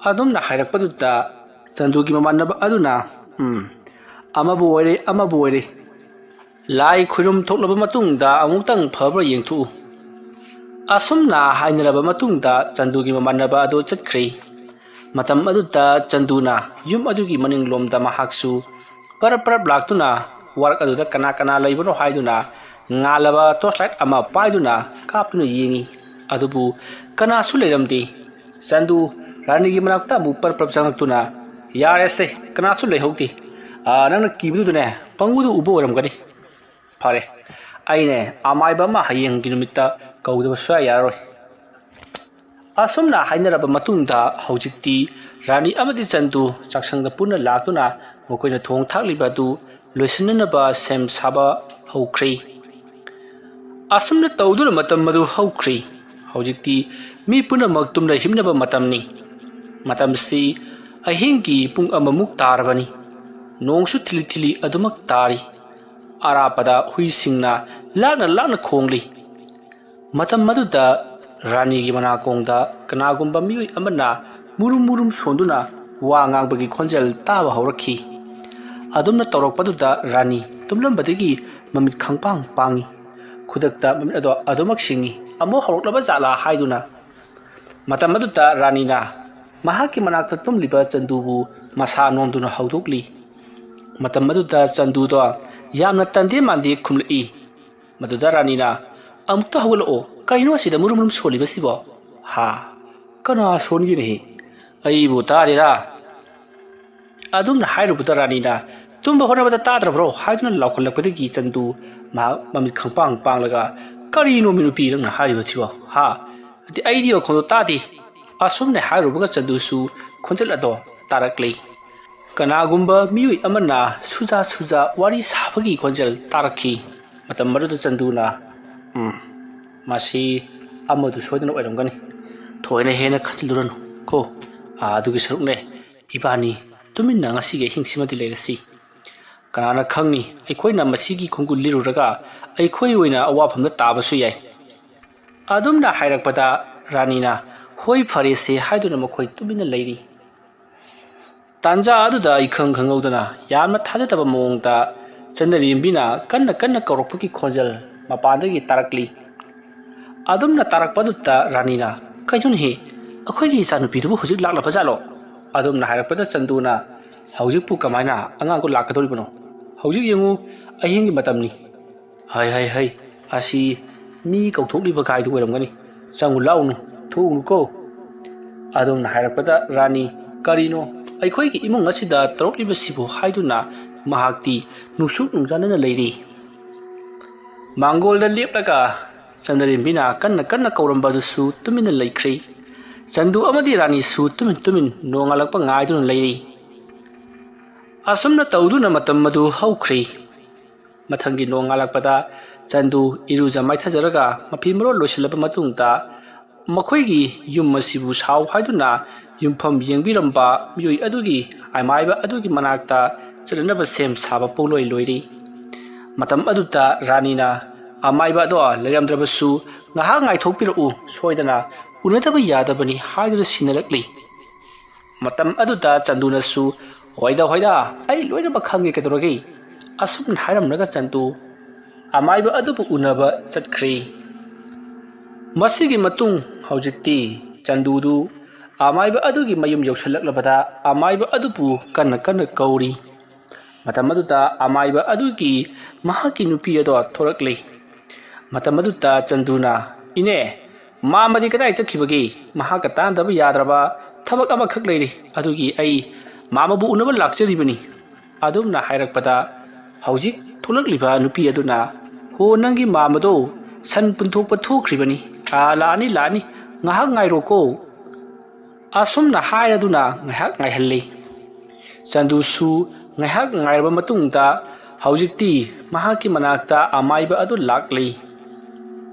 ꯑꯗꯨꯝꯅ ꯍꯥꯏꯔꯛꯄꯗꯨꯗ ꯆꯟꯗꯨꯒꯤ ꯃꯃꯥꯟꯅꯕ ꯑꯗꯨꯅ, "ꯎꯝ, ꯑꯃꯕꯨ ꯑꯣꯏꯔꯦ, ꯑꯃꯕꯨ ꯑꯣꯏꯔꯦ꯫ ꯂꯥꯏ ꯈꯨꯔꯨꯝ ꯊꯣꯛꯂꯕ ꯃꯇꯨꯡꯗ ꯑꯃꯨꯛꯇꯪ ꯐꯕ꯭ꯔꯥ ꯌꯦꯡꯊꯣꯛꯎ꯫" ꯑꯁꯨꯝꯅ ꯍꯥꯏꯅꯔꯕ ꯃꯇꯨꯡꯗ ꯆꯟꯗꯨꯒꯤ ꯃꯃꯥꯟꯅꯕ ꯑꯗꯨ ꯆꯠꯈ꯭ꯔꯦ꯫ ꯃꯇꯝ ꯑꯗꯨꯗ ꯆꯟꯗꯨꯅ ꯌꯨꯝ ꯑꯗꯨꯒꯤ ꯃꯅꯤꯡꯂꯣꯝꯗ ꯃꯍꯥꯛꯁꯨ ꯄꯔꯞ ꯄꯔꯞ ꯂꯥꯛꯇꯨꯅ ꯋꯥꯔꯛ ꯑꯗꯨꯗ ꯀꯅꯥ ꯀꯅꯥ ꯂꯩꯕꯅꯣ ꯍꯥꯏꯗꯨꯅ ꯉꯥꯜꯂꯕ torch light ꯑꯃ ꯄꯥꯏꯗꯨꯅ ꯀꯥꯞꯇꯨꯅ ꯌꯦꯡꯉꯤ꯫ ꯑꯗꯨꯕꯨ ꯀꯅꯥꯁꯨ ꯂꯩꯔꯝꯗꯦ꯫ ꯆꯟꯗꯨ ꯔꯥꯅꯤꯒꯤ ꯃꯅꯥꯛꯇ ꯑꯃꯨꯛ ꯄꯔꯞ ꯄꯔꯞ ꯆꯪꯂꯛꯇꯨꯅ, "ꯌꯥꯔꯦꯁꯦ, ꯀꯅꯥꯁꯨ ꯂꯩꯍꯧꯗꯦ꯫ ꯑꯥ, ꯅꯪꯅ ꯀꯤꯕꯗꯨꯗꯅꯦ, ꯄꯪꯎꯗ ꯎꯕ ꯑꯣꯏꯔꯝꯒꯅꯤ꯫ ꯐꯔꯦ, ꯑꯩꯅꯦ ꯑꯃꯥꯏꯕ ꯑꯃ ꯍꯌꯦꯡꯒꯤ ꯅꯨꯃꯤꯠꯇ ꯀꯧꯗꯕ ꯁꯨꯡꯌꯥ ꯌꯥꯔꯔꯣꯏ꯫" ꯑꯁꯨꯝꯅ ꯍꯥꯏꯅꯔꯕ ꯃꯇꯨꯡꯗ ꯍꯧꯖꯤꯛꯇꯤ ꯔꯥꯅꯤ ꯑꯃꯗꯤ ꯆꯟꯗꯨ ꯆꯥꯛꯁꯪꯗ ꯄꯨꯟꯅ ꯂꯥꯛꯇꯨꯅ ꯃꯈꯣꯏꯅ ꯊꯣꯡ ꯊꯥꯛꯂꯤꯕ ꯑꯗꯨ ꯂꯣꯏꯁꯤꯟꯅꯅꯕ ꯁꯦꯝ ꯁꯥꯕ ꯍꯧꯈ꯭ꯔꯦ꯫ ꯑꯁꯨꯝꯅ ꯇꯧꯗꯨꯅ ꯃꯇꯝ ꯑꯗꯨ ꯍꯧꯈ꯭ꯔꯦ꯫ ꯍꯧꯖꯤꯛꯇꯤ ꯃꯤ ꯄꯨꯝꯅꯃꯛ ꯇꯨꯝꯅ ꯍꯤꯞꯅꯕ ꯃꯇꯝꯅꯤ꯫ ꯃꯇꯝꯁꯤ ꯑꯍꯤꯡꯒꯤ ꯄꯨꯡ ꯑꯃꯃꯨꯛ ꯇꯥꯔꯕꯅꯤ꯫ ꯅꯣꯡꯁꯨ ꯊꯤꯂꯤ ꯊꯤꯂꯤ ꯑꯗꯨꯃꯛ ꯇꯥꯔꯤ꯫ ꯑꯔꯥꯞꯄꯗ ꯍꯨꯏꯁꯤꯡꯅ ꯂꯥꯛꯅ ꯂꯥꯛꯅ ꯈꯣꯡꯂꯤ꯫ ꯃꯇꯝ ꯑꯗꯨꯗ ꯔꯥꯅꯤꯒꯤ ꯃꯅꯥꯀꯣꯡꯗ ꯀꯅꯥꯒꯨꯝꯕ ꯃꯤꯑꯣꯏ ꯑꯃꯅ ꯃꯨꯔꯨꯝ ꯃꯨꯔꯨꯝ ꯁꯣꯟꯗꯨꯅ ꯋꯥ ꯉꯥꯡꯕꯒꯤ ꯈꯣꯟꯖꯦꯜ ꯇꯥꯕ ꯍꯧꯔꯛꯈꯤ꯫ ꯑꯗꯨꯝꯅ ꯇꯧꯔꯛꯄꯗꯨꯗ ꯔꯥꯅꯤ ꯇꯨꯝꯂꯝꯕꯗꯒꯤ ꯃꯃꯤꯠ ꯈꯪꯄꯥꯡ ꯄꯥꯡꯉꯤ꯫ ꯈꯨꯗꯛꯇ ꯃꯃꯤꯠ ꯑꯗꯣ ꯑꯗꯨꯃꯛ ꯁꯤꯡꯉꯤ꯫ ꯑꯃꯨꯛ ꯍꯧꯔꯛꯂꯕ ꯖꯥꯠꯂꯥ ꯍꯥꯏꯗꯨꯅ꯫ ꯃꯇꯝ ꯑꯗꯨꯗ ꯔꯥꯅꯤꯅ ꯃꯍꯥꯛꯀꯤ ꯃꯅꯥꯛꯇ ꯇꯨꯝꯂꯤꯕ ꯆꯟꯗꯨꯕꯨ ꯃꯁꯥ ꯅꯣꯝꯗꯨꯅ ꯍꯧꯗꯣꯛꯂꯤ꯫ ꯃꯇꯝ ꯑꯗꯨꯗ ꯆꯟꯗꯨꯗꯣ ꯌꯥꯝꯅ ꯇꯟꯗꯦ ꯃꯥꯟꯗꯦ ꯈꯨꯝꯂꯛꯏ꯫ ꯃꯗꯨꯗ ꯔꯥꯅꯤꯅ, "ꯑꯃꯨꯛꯇ ꯍꯧꯒꯠꯂꯛꯑꯣ, ꯀꯔꯤꯅꯣ ꯑꯁꯤꯗ ꯃꯨꯔꯨꯝ ꯃꯨꯔꯨꯝ ꯁꯣꯜꯂꯤꯕꯁꯤꯕꯣ?" "ꯍꯥ? ꯀꯅꯥ ꯁꯣꯟꯒꯦꯅꯦꯍꯦ? ꯑꯩꯕꯨ ꯇꯥꯗꯦꯗ!" ꯑꯗꯨꯝꯅ ꯍꯥꯏꯔꯨꯕꯗ ꯔꯥꯅꯤꯅ, "ꯇꯨꯝꯕ ꯍꯣꯠꯅꯕꯗ ꯇꯥꯗ꯭ꯔꯕ꯭ꯔꯣ?" ꯍꯥꯏꯗꯨꯅ ꯂꯥꯎꯈꯠꯂꯛꯄꯗꯒꯤ ꯆꯟꯗꯨ ꯃꯍꯥꯛ ꯃꯃꯤꯠ ꯈꯪꯄꯥꯡ ꯄꯥꯡꯂꯒ, "ꯀꯔꯤꯅꯣ ꯃꯤ ꯅꯨꯄꯤ ꯅꯪꯅ ꯍꯥꯏꯔꯤꯕꯁꯤꯕꯣ? ꯍꯥ? ꯑꯗꯤ ꯑꯩꯗꯤ ꯃꯈꯣꯟꯗꯣ ꯇꯥꯗꯦ!" ꯑꯁꯨꯝꯅ ꯍꯥꯏꯔꯨꯕꯒ ꯆꯟꯗꯨꯁꯨ ꯈꯣꯟꯖꯦꯜ ꯑꯗꯣ ꯇꯥꯔꯛꯂꯤ꯫ ꯀꯅꯥꯒꯨꯝꯕ ꯃꯤꯑꯣꯏ ꯑꯃꯅ ꯁꯨꯖꯥ ꯁꯨꯖꯥ ꯋꯥꯔꯤ ꯁꯥꯕꯒꯤ ꯈꯣꯟꯖꯦꯜ ꯇꯥꯔꯛꯈꯤ꯫ ꯃꯇꯝ ꯑꯗꯨꯗ ꯆꯟꯗꯨꯅ, "ꯎꯝ, ꯃꯁꯤ ꯑꯃꯗꯨ ꯁꯣꯏꯗꯅ ꯑꯣꯏꯔꯝꯒꯅꯤ꯫ ꯊꯣꯏꯅ ꯍꯦꯟꯅ ꯈꯟꯖꯤꯜꯂꯨꯔꯅꯨ ꯀꯣ꯫ ꯑꯥ, ꯑꯗꯨꯒꯤ ꯁꯔꯨꯛꯅꯦ, ꯏꯕꯥꯅꯤ ꯇꯨꯃꯤꯟꯅ ꯉꯁꯤꯒꯤ ꯑꯍꯤꯡꯁꯤꯃꯗꯤ ꯂꯩꯔꯁꯤ꯫ ꯀꯅꯥꯅ ꯈꯪꯅꯤ, ꯑꯩꯈꯣꯏꯅ ꯃꯁꯤꯒꯤ ꯈꯣꯡꯒꯨꯜ ꯂꯤꯔꯨꯔꯒ ꯑꯩꯈꯣꯏ ꯑꯣꯏꯅ ꯑꯋꯥꯐꯝꯗ ꯇꯥꯕꯁꯨ ꯌꯥꯏ꯫" ꯑꯗꯨꯝꯅ ꯍꯥꯏꯔꯛꯄꯗ ꯔꯥꯅꯤꯅ, "ꯍꯣꯏ, ꯐꯔꯦꯁꯦ" ꯍꯥꯏꯗꯨꯅ ꯃꯈꯣꯏ ꯇꯨꯃꯤꯟꯅ ꯂꯩꯔꯤ꯫ ꯇꯥꯟꯖꯥ ꯑꯗꯨꯗ ꯏꯈꯪ ꯈꯪꯍꯧꯗꯅ ꯌꯥꯝꯅ ꯊꯥꯖꯗꯕ ꯃꯑꯣꯡꯗ ꯆꯟꯗ꯭ꯔꯦꯝꯕꯤꯅ ꯀꯟꯅ ꯀꯟꯅ ꯀꯧꯔꯛꯄꯒꯤ ꯈꯣꯟꯖꯦꯜ ꯃꯄꯥꯟꯗꯒꯤ ꯇꯥꯔꯛꯂꯤ꯫ ꯑꯗꯨꯝꯅ ꯇꯥꯔꯛꯄꯗꯨꯗ ꯔꯥꯅꯤꯅ, "ꯀꯩꯅꯣꯅꯦꯍꯦ, ꯑꯩꯈꯣꯏꯒꯤ ꯏꯆꯥꯅꯨꯄꯤꯗꯨꯕꯨ ꯍꯧꯖꯤꯛ ꯂꯥꯛꯂꯕ ꯖꯥꯠꯂꯣ?" ꯑꯗꯨꯝꯅ ꯍꯥꯏꯔꯛꯄꯗ ꯆꯟꯗꯨꯅ, "ꯍꯧꯖꯤꯛꯄꯨ ꯀꯃꯥꯏꯅ ꯑꯉꯥꯡꯗꯣ ꯂꯥꯛꯀꯗꯧꯔꯤꯕꯅꯣ? ꯍꯧꯖꯤꯛ ꯌꯦꯡꯉꯨ, ꯑꯍꯤꯡꯒꯤ ꯃꯇꯝꯅꯤ꯫ ꯍꯩ, ꯍꯩ, ꯍꯩ, ꯑꯁꯤ ꯃꯤ ꯀꯧꯊꯣꯛꯂꯤꯕ ꯀꯥꯏꯗꯨ ꯑꯣꯏꯔꯝꯒꯅꯤ꯫ ꯆꯪꯉꯨ ꯂꯥꯛꯎꯅꯨ, ꯊꯣꯛꯎꯅꯨꯀꯣ꯫" ꯑꯗꯨꯝꯅ ꯍꯥꯏꯔꯛꯄꯗ ꯔꯥꯅꯤ, "ꯀꯔꯤꯅꯣ ꯑꯩꯈꯣꯏꯒꯤ ꯏꯃꯨꯡ ꯑꯁꯤꯗ ꯇꯧꯔꯛꯂꯤꯕꯁꯤꯕꯨ?" ꯍꯥꯏꯗꯨꯅ ꯃꯍꯥꯛꯇꯤ ꯅꯨꯡꯁꯨꯛ ꯅꯨꯡꯖꯥꯅꯅ ꯂꯩꯔꯤ꯫ ꯃꯥꯡꯒꯣꯜꯗ ꯂꯦꯞꯂꯒ ꯆꯟꯗ꯭ꯔꯦꯝꯕꯤꯅ ꯀꯟꯅ ꯀꯟꯅ ꯀꯧꯔꯝꯕꯗꯨꯁꯨ ꯇꯨꯃꯤꯟꯅ ꯂꯩꯈ꯭ꯔꯦ꯫ ꯆꯟꯗꯨ ꯑꯃꯗꯤ ꯔꯥꯅꯤꯁꯨ ꯇꯨꯃꯤꯟ ꯇꯨꯃꯤꯟ ꯅꯣꯡꯉꯥꯜꯂꯛꯄ ꯉꯥꯏꯗꯨꯅ ꯂꯩꯔꯤ꯫ ꯑꯁꯨꯝꯅ ꯇꯧꯗꯨꯅ ꯃꯇꯝ ꯑꯗꯨ ꯍꯧꯈ꯭ꯔꯦ꯫ ꯃꯊꯪꯒꯤ ꯅꯣꯡꯉꯥꯜꯂꯛꯄꯗ ꯆꯟꯗꯨ ꯏꯔꯨꯖ ꯃꯥꯏꯊꯖꯔꯒ ꯃꯐꯤ ꯃꯔꯣꯜ ꯂꯣꯏꯁꯤꯜꯂꯕ ꯃꯇꯨꯡꯗ ꯃꯈꯣꯏꯒꯤ ꯌꯨꯝ ꯑꯁꯤꯕꯨ ꯁꯥꯎ ꯍꯥꯏꯗꯨꯅ ꯌꯨꯝꯐꯝ ꯌꯦꯡꯕꯤꯔꯝꯕ ꯃꯤꯑꯣꯏ ꯑꯗꯨꯒꯤ ꯑꯃꯥꯏꯕ ꯑꯗꯨꯒꯤ ꯃꯅꯥꯛꯇ ꯆꯠꯅꯅꯕ ꯁꯦꯝ ꯁꯥꯕ ꯄꯨꯡꯂꯣꯏ ꯂꯣꯏꯔꯤ꯫ ꯃꯇꯝ ꯑꯗꯨꯗ ꯔꯥꯅꯤꯅ ꯑꯃꯥꯏꯕ ꯑꯗꯣ ꯂꯩꯔꯝꯗ꯭ꯔꯕꯁꯨ ꯉꯥꯏꯍꯥꯛ ꯉꯥꯏꯊꯣꯛꯄꯤꯔꯛꯎ, ꯁꯣꯏꯗꯅ ꯎꯅꯗꯕ ꯌꯥꯗꯕꯅꯤ" ꯍꯥꯏꯗꯨꯅ ꯁꯤꯟꯅꯔꯛꯂꯤ꯫ ꯃꯇꯝ ꯑꯗꯨꯗ ꯆꯟꯗꯨꯅꯁꯨ "ꯍꯣꯏꯗ ꯍꯣꯏꯗ, ꯑꯩ ꯂꯣꯏꯅꯃꯛ ꯈꯪꯉꯦ, ꯀꯩꯗꯧꯔꯒꯦ?" ꯑꯁꯨꯝꯅ ꯍꯥꯏꯔꯝꯂꯒ ꯆꯟꯗꯨ ꯑꯃꯥꯏꯕ ꯑꯗꯨꯕꯨ ꯎꯅꯕ ꯆꯠꯈ꯭ꯔꯦ꯫ ꯃꯁꯤꯒꯤ ꯃꯇꯨꯡ ꯍꯧꯖꯤꯛꯇꯤ ꯆꯟꯗꯨꯗꯨ ꯑꯃꯥꯏꯕ ꯑꯗꯨꯒꯤ ꯃꯌꯨꯝ ꯌꯧꯁꯤꯜꯂꯛꯂꯕꯗ ꯑꯃꯥꯏꯕ ꯑꯗꯨꯕꯨ ꯀꯟꯅ ꯀꯟꯅ ꯀꯧꯔꯤ꯫ ꯃꯇꯝ ꯑꯗꯨꯗ ꯑꯃꯥꯏꯕ ꯑꯗꯨꯒꯤ ꯃꯍꯥꯛꯀꯤ ꯅꯨꯄꯤ ꯑꯗꯣ ꯊꯣꯔꯛꯂꯤ꯫ ꯃꯇꯝ ꯑꯗꯨꯗ ꯆꯟꯗꯨꯅ, "ꯏꯅꯦ, ꯃꯥꯃꯗꯤ ꯀꯗꯥꯏ ꯆꯠꯈꯤꯕꯒꯦ? ꯃꯍꯥꯛꯀ ꯇꯥꯟꯅꯗꯕ ꯌꯥꯗ꯭ꯔꯕ ꯊꯕꯛ ꯑꯃꯈꯛ ꯂꯩꯔꯤ, ꯑꯗꯨꯒꯤ ꯑꯩ ꯃꯥꯃꯕꯨ ꯎꯅꯕ ꯂꯥꯛꯆꯔꯤꯕꯅꯤ" ꯑꯗꯨꯝꯅ ꯍꯥꯏꯔꯛꯄꯗ, ꯍꯧꯖꯤꯛ ꯊꯣꯛꯂꯛꯂꯤꯕ ꯅꯨꯄꯤ ꯑꯗꯨꯅ, "ꯍꯣ, ꯅꯪꯒꯤ ꯃꯥꯃꯗꯣ ꯁꯟ ꯄꯨꯟꯊꯣꯛꯄ ꯊꯣꯛꯈ꯭ꯔꯤꯕꯅꯤ꯫ ꯑꯥ, ꯂꯥꯛꯑꯅꯤ, ꯂꯥꯛꯑꯅꯤ, ꯉꯥꯏꯍꯥꯛ ꯉꯥꯏꯔꯣꯀꯣ" ꯑꯁꯨꯝꯅ ꯍꯥꯏꯔꯗꯨꯅ ꯉꯥꯏꯍꯥꯛ ꯉꯥꯏꯍꯜꯂꯤ꯫ ꯆꯟꯗꯨꯁꯨ ꯉꯥꯏꯍꯥꯛ ꯉꯥꯏꯔꯕ ꯃꯇꯨꯡꯗ ꯍꯧꯖꯤꯛꯇꯤ ꯃꯍꯥꯛꯀꯤ ꯃꯅꯥꯛꯇ ꯑꯃꯥꯏꯕ ꯑꯗꯨ ꯂꯥꯛꯂꯤ꯫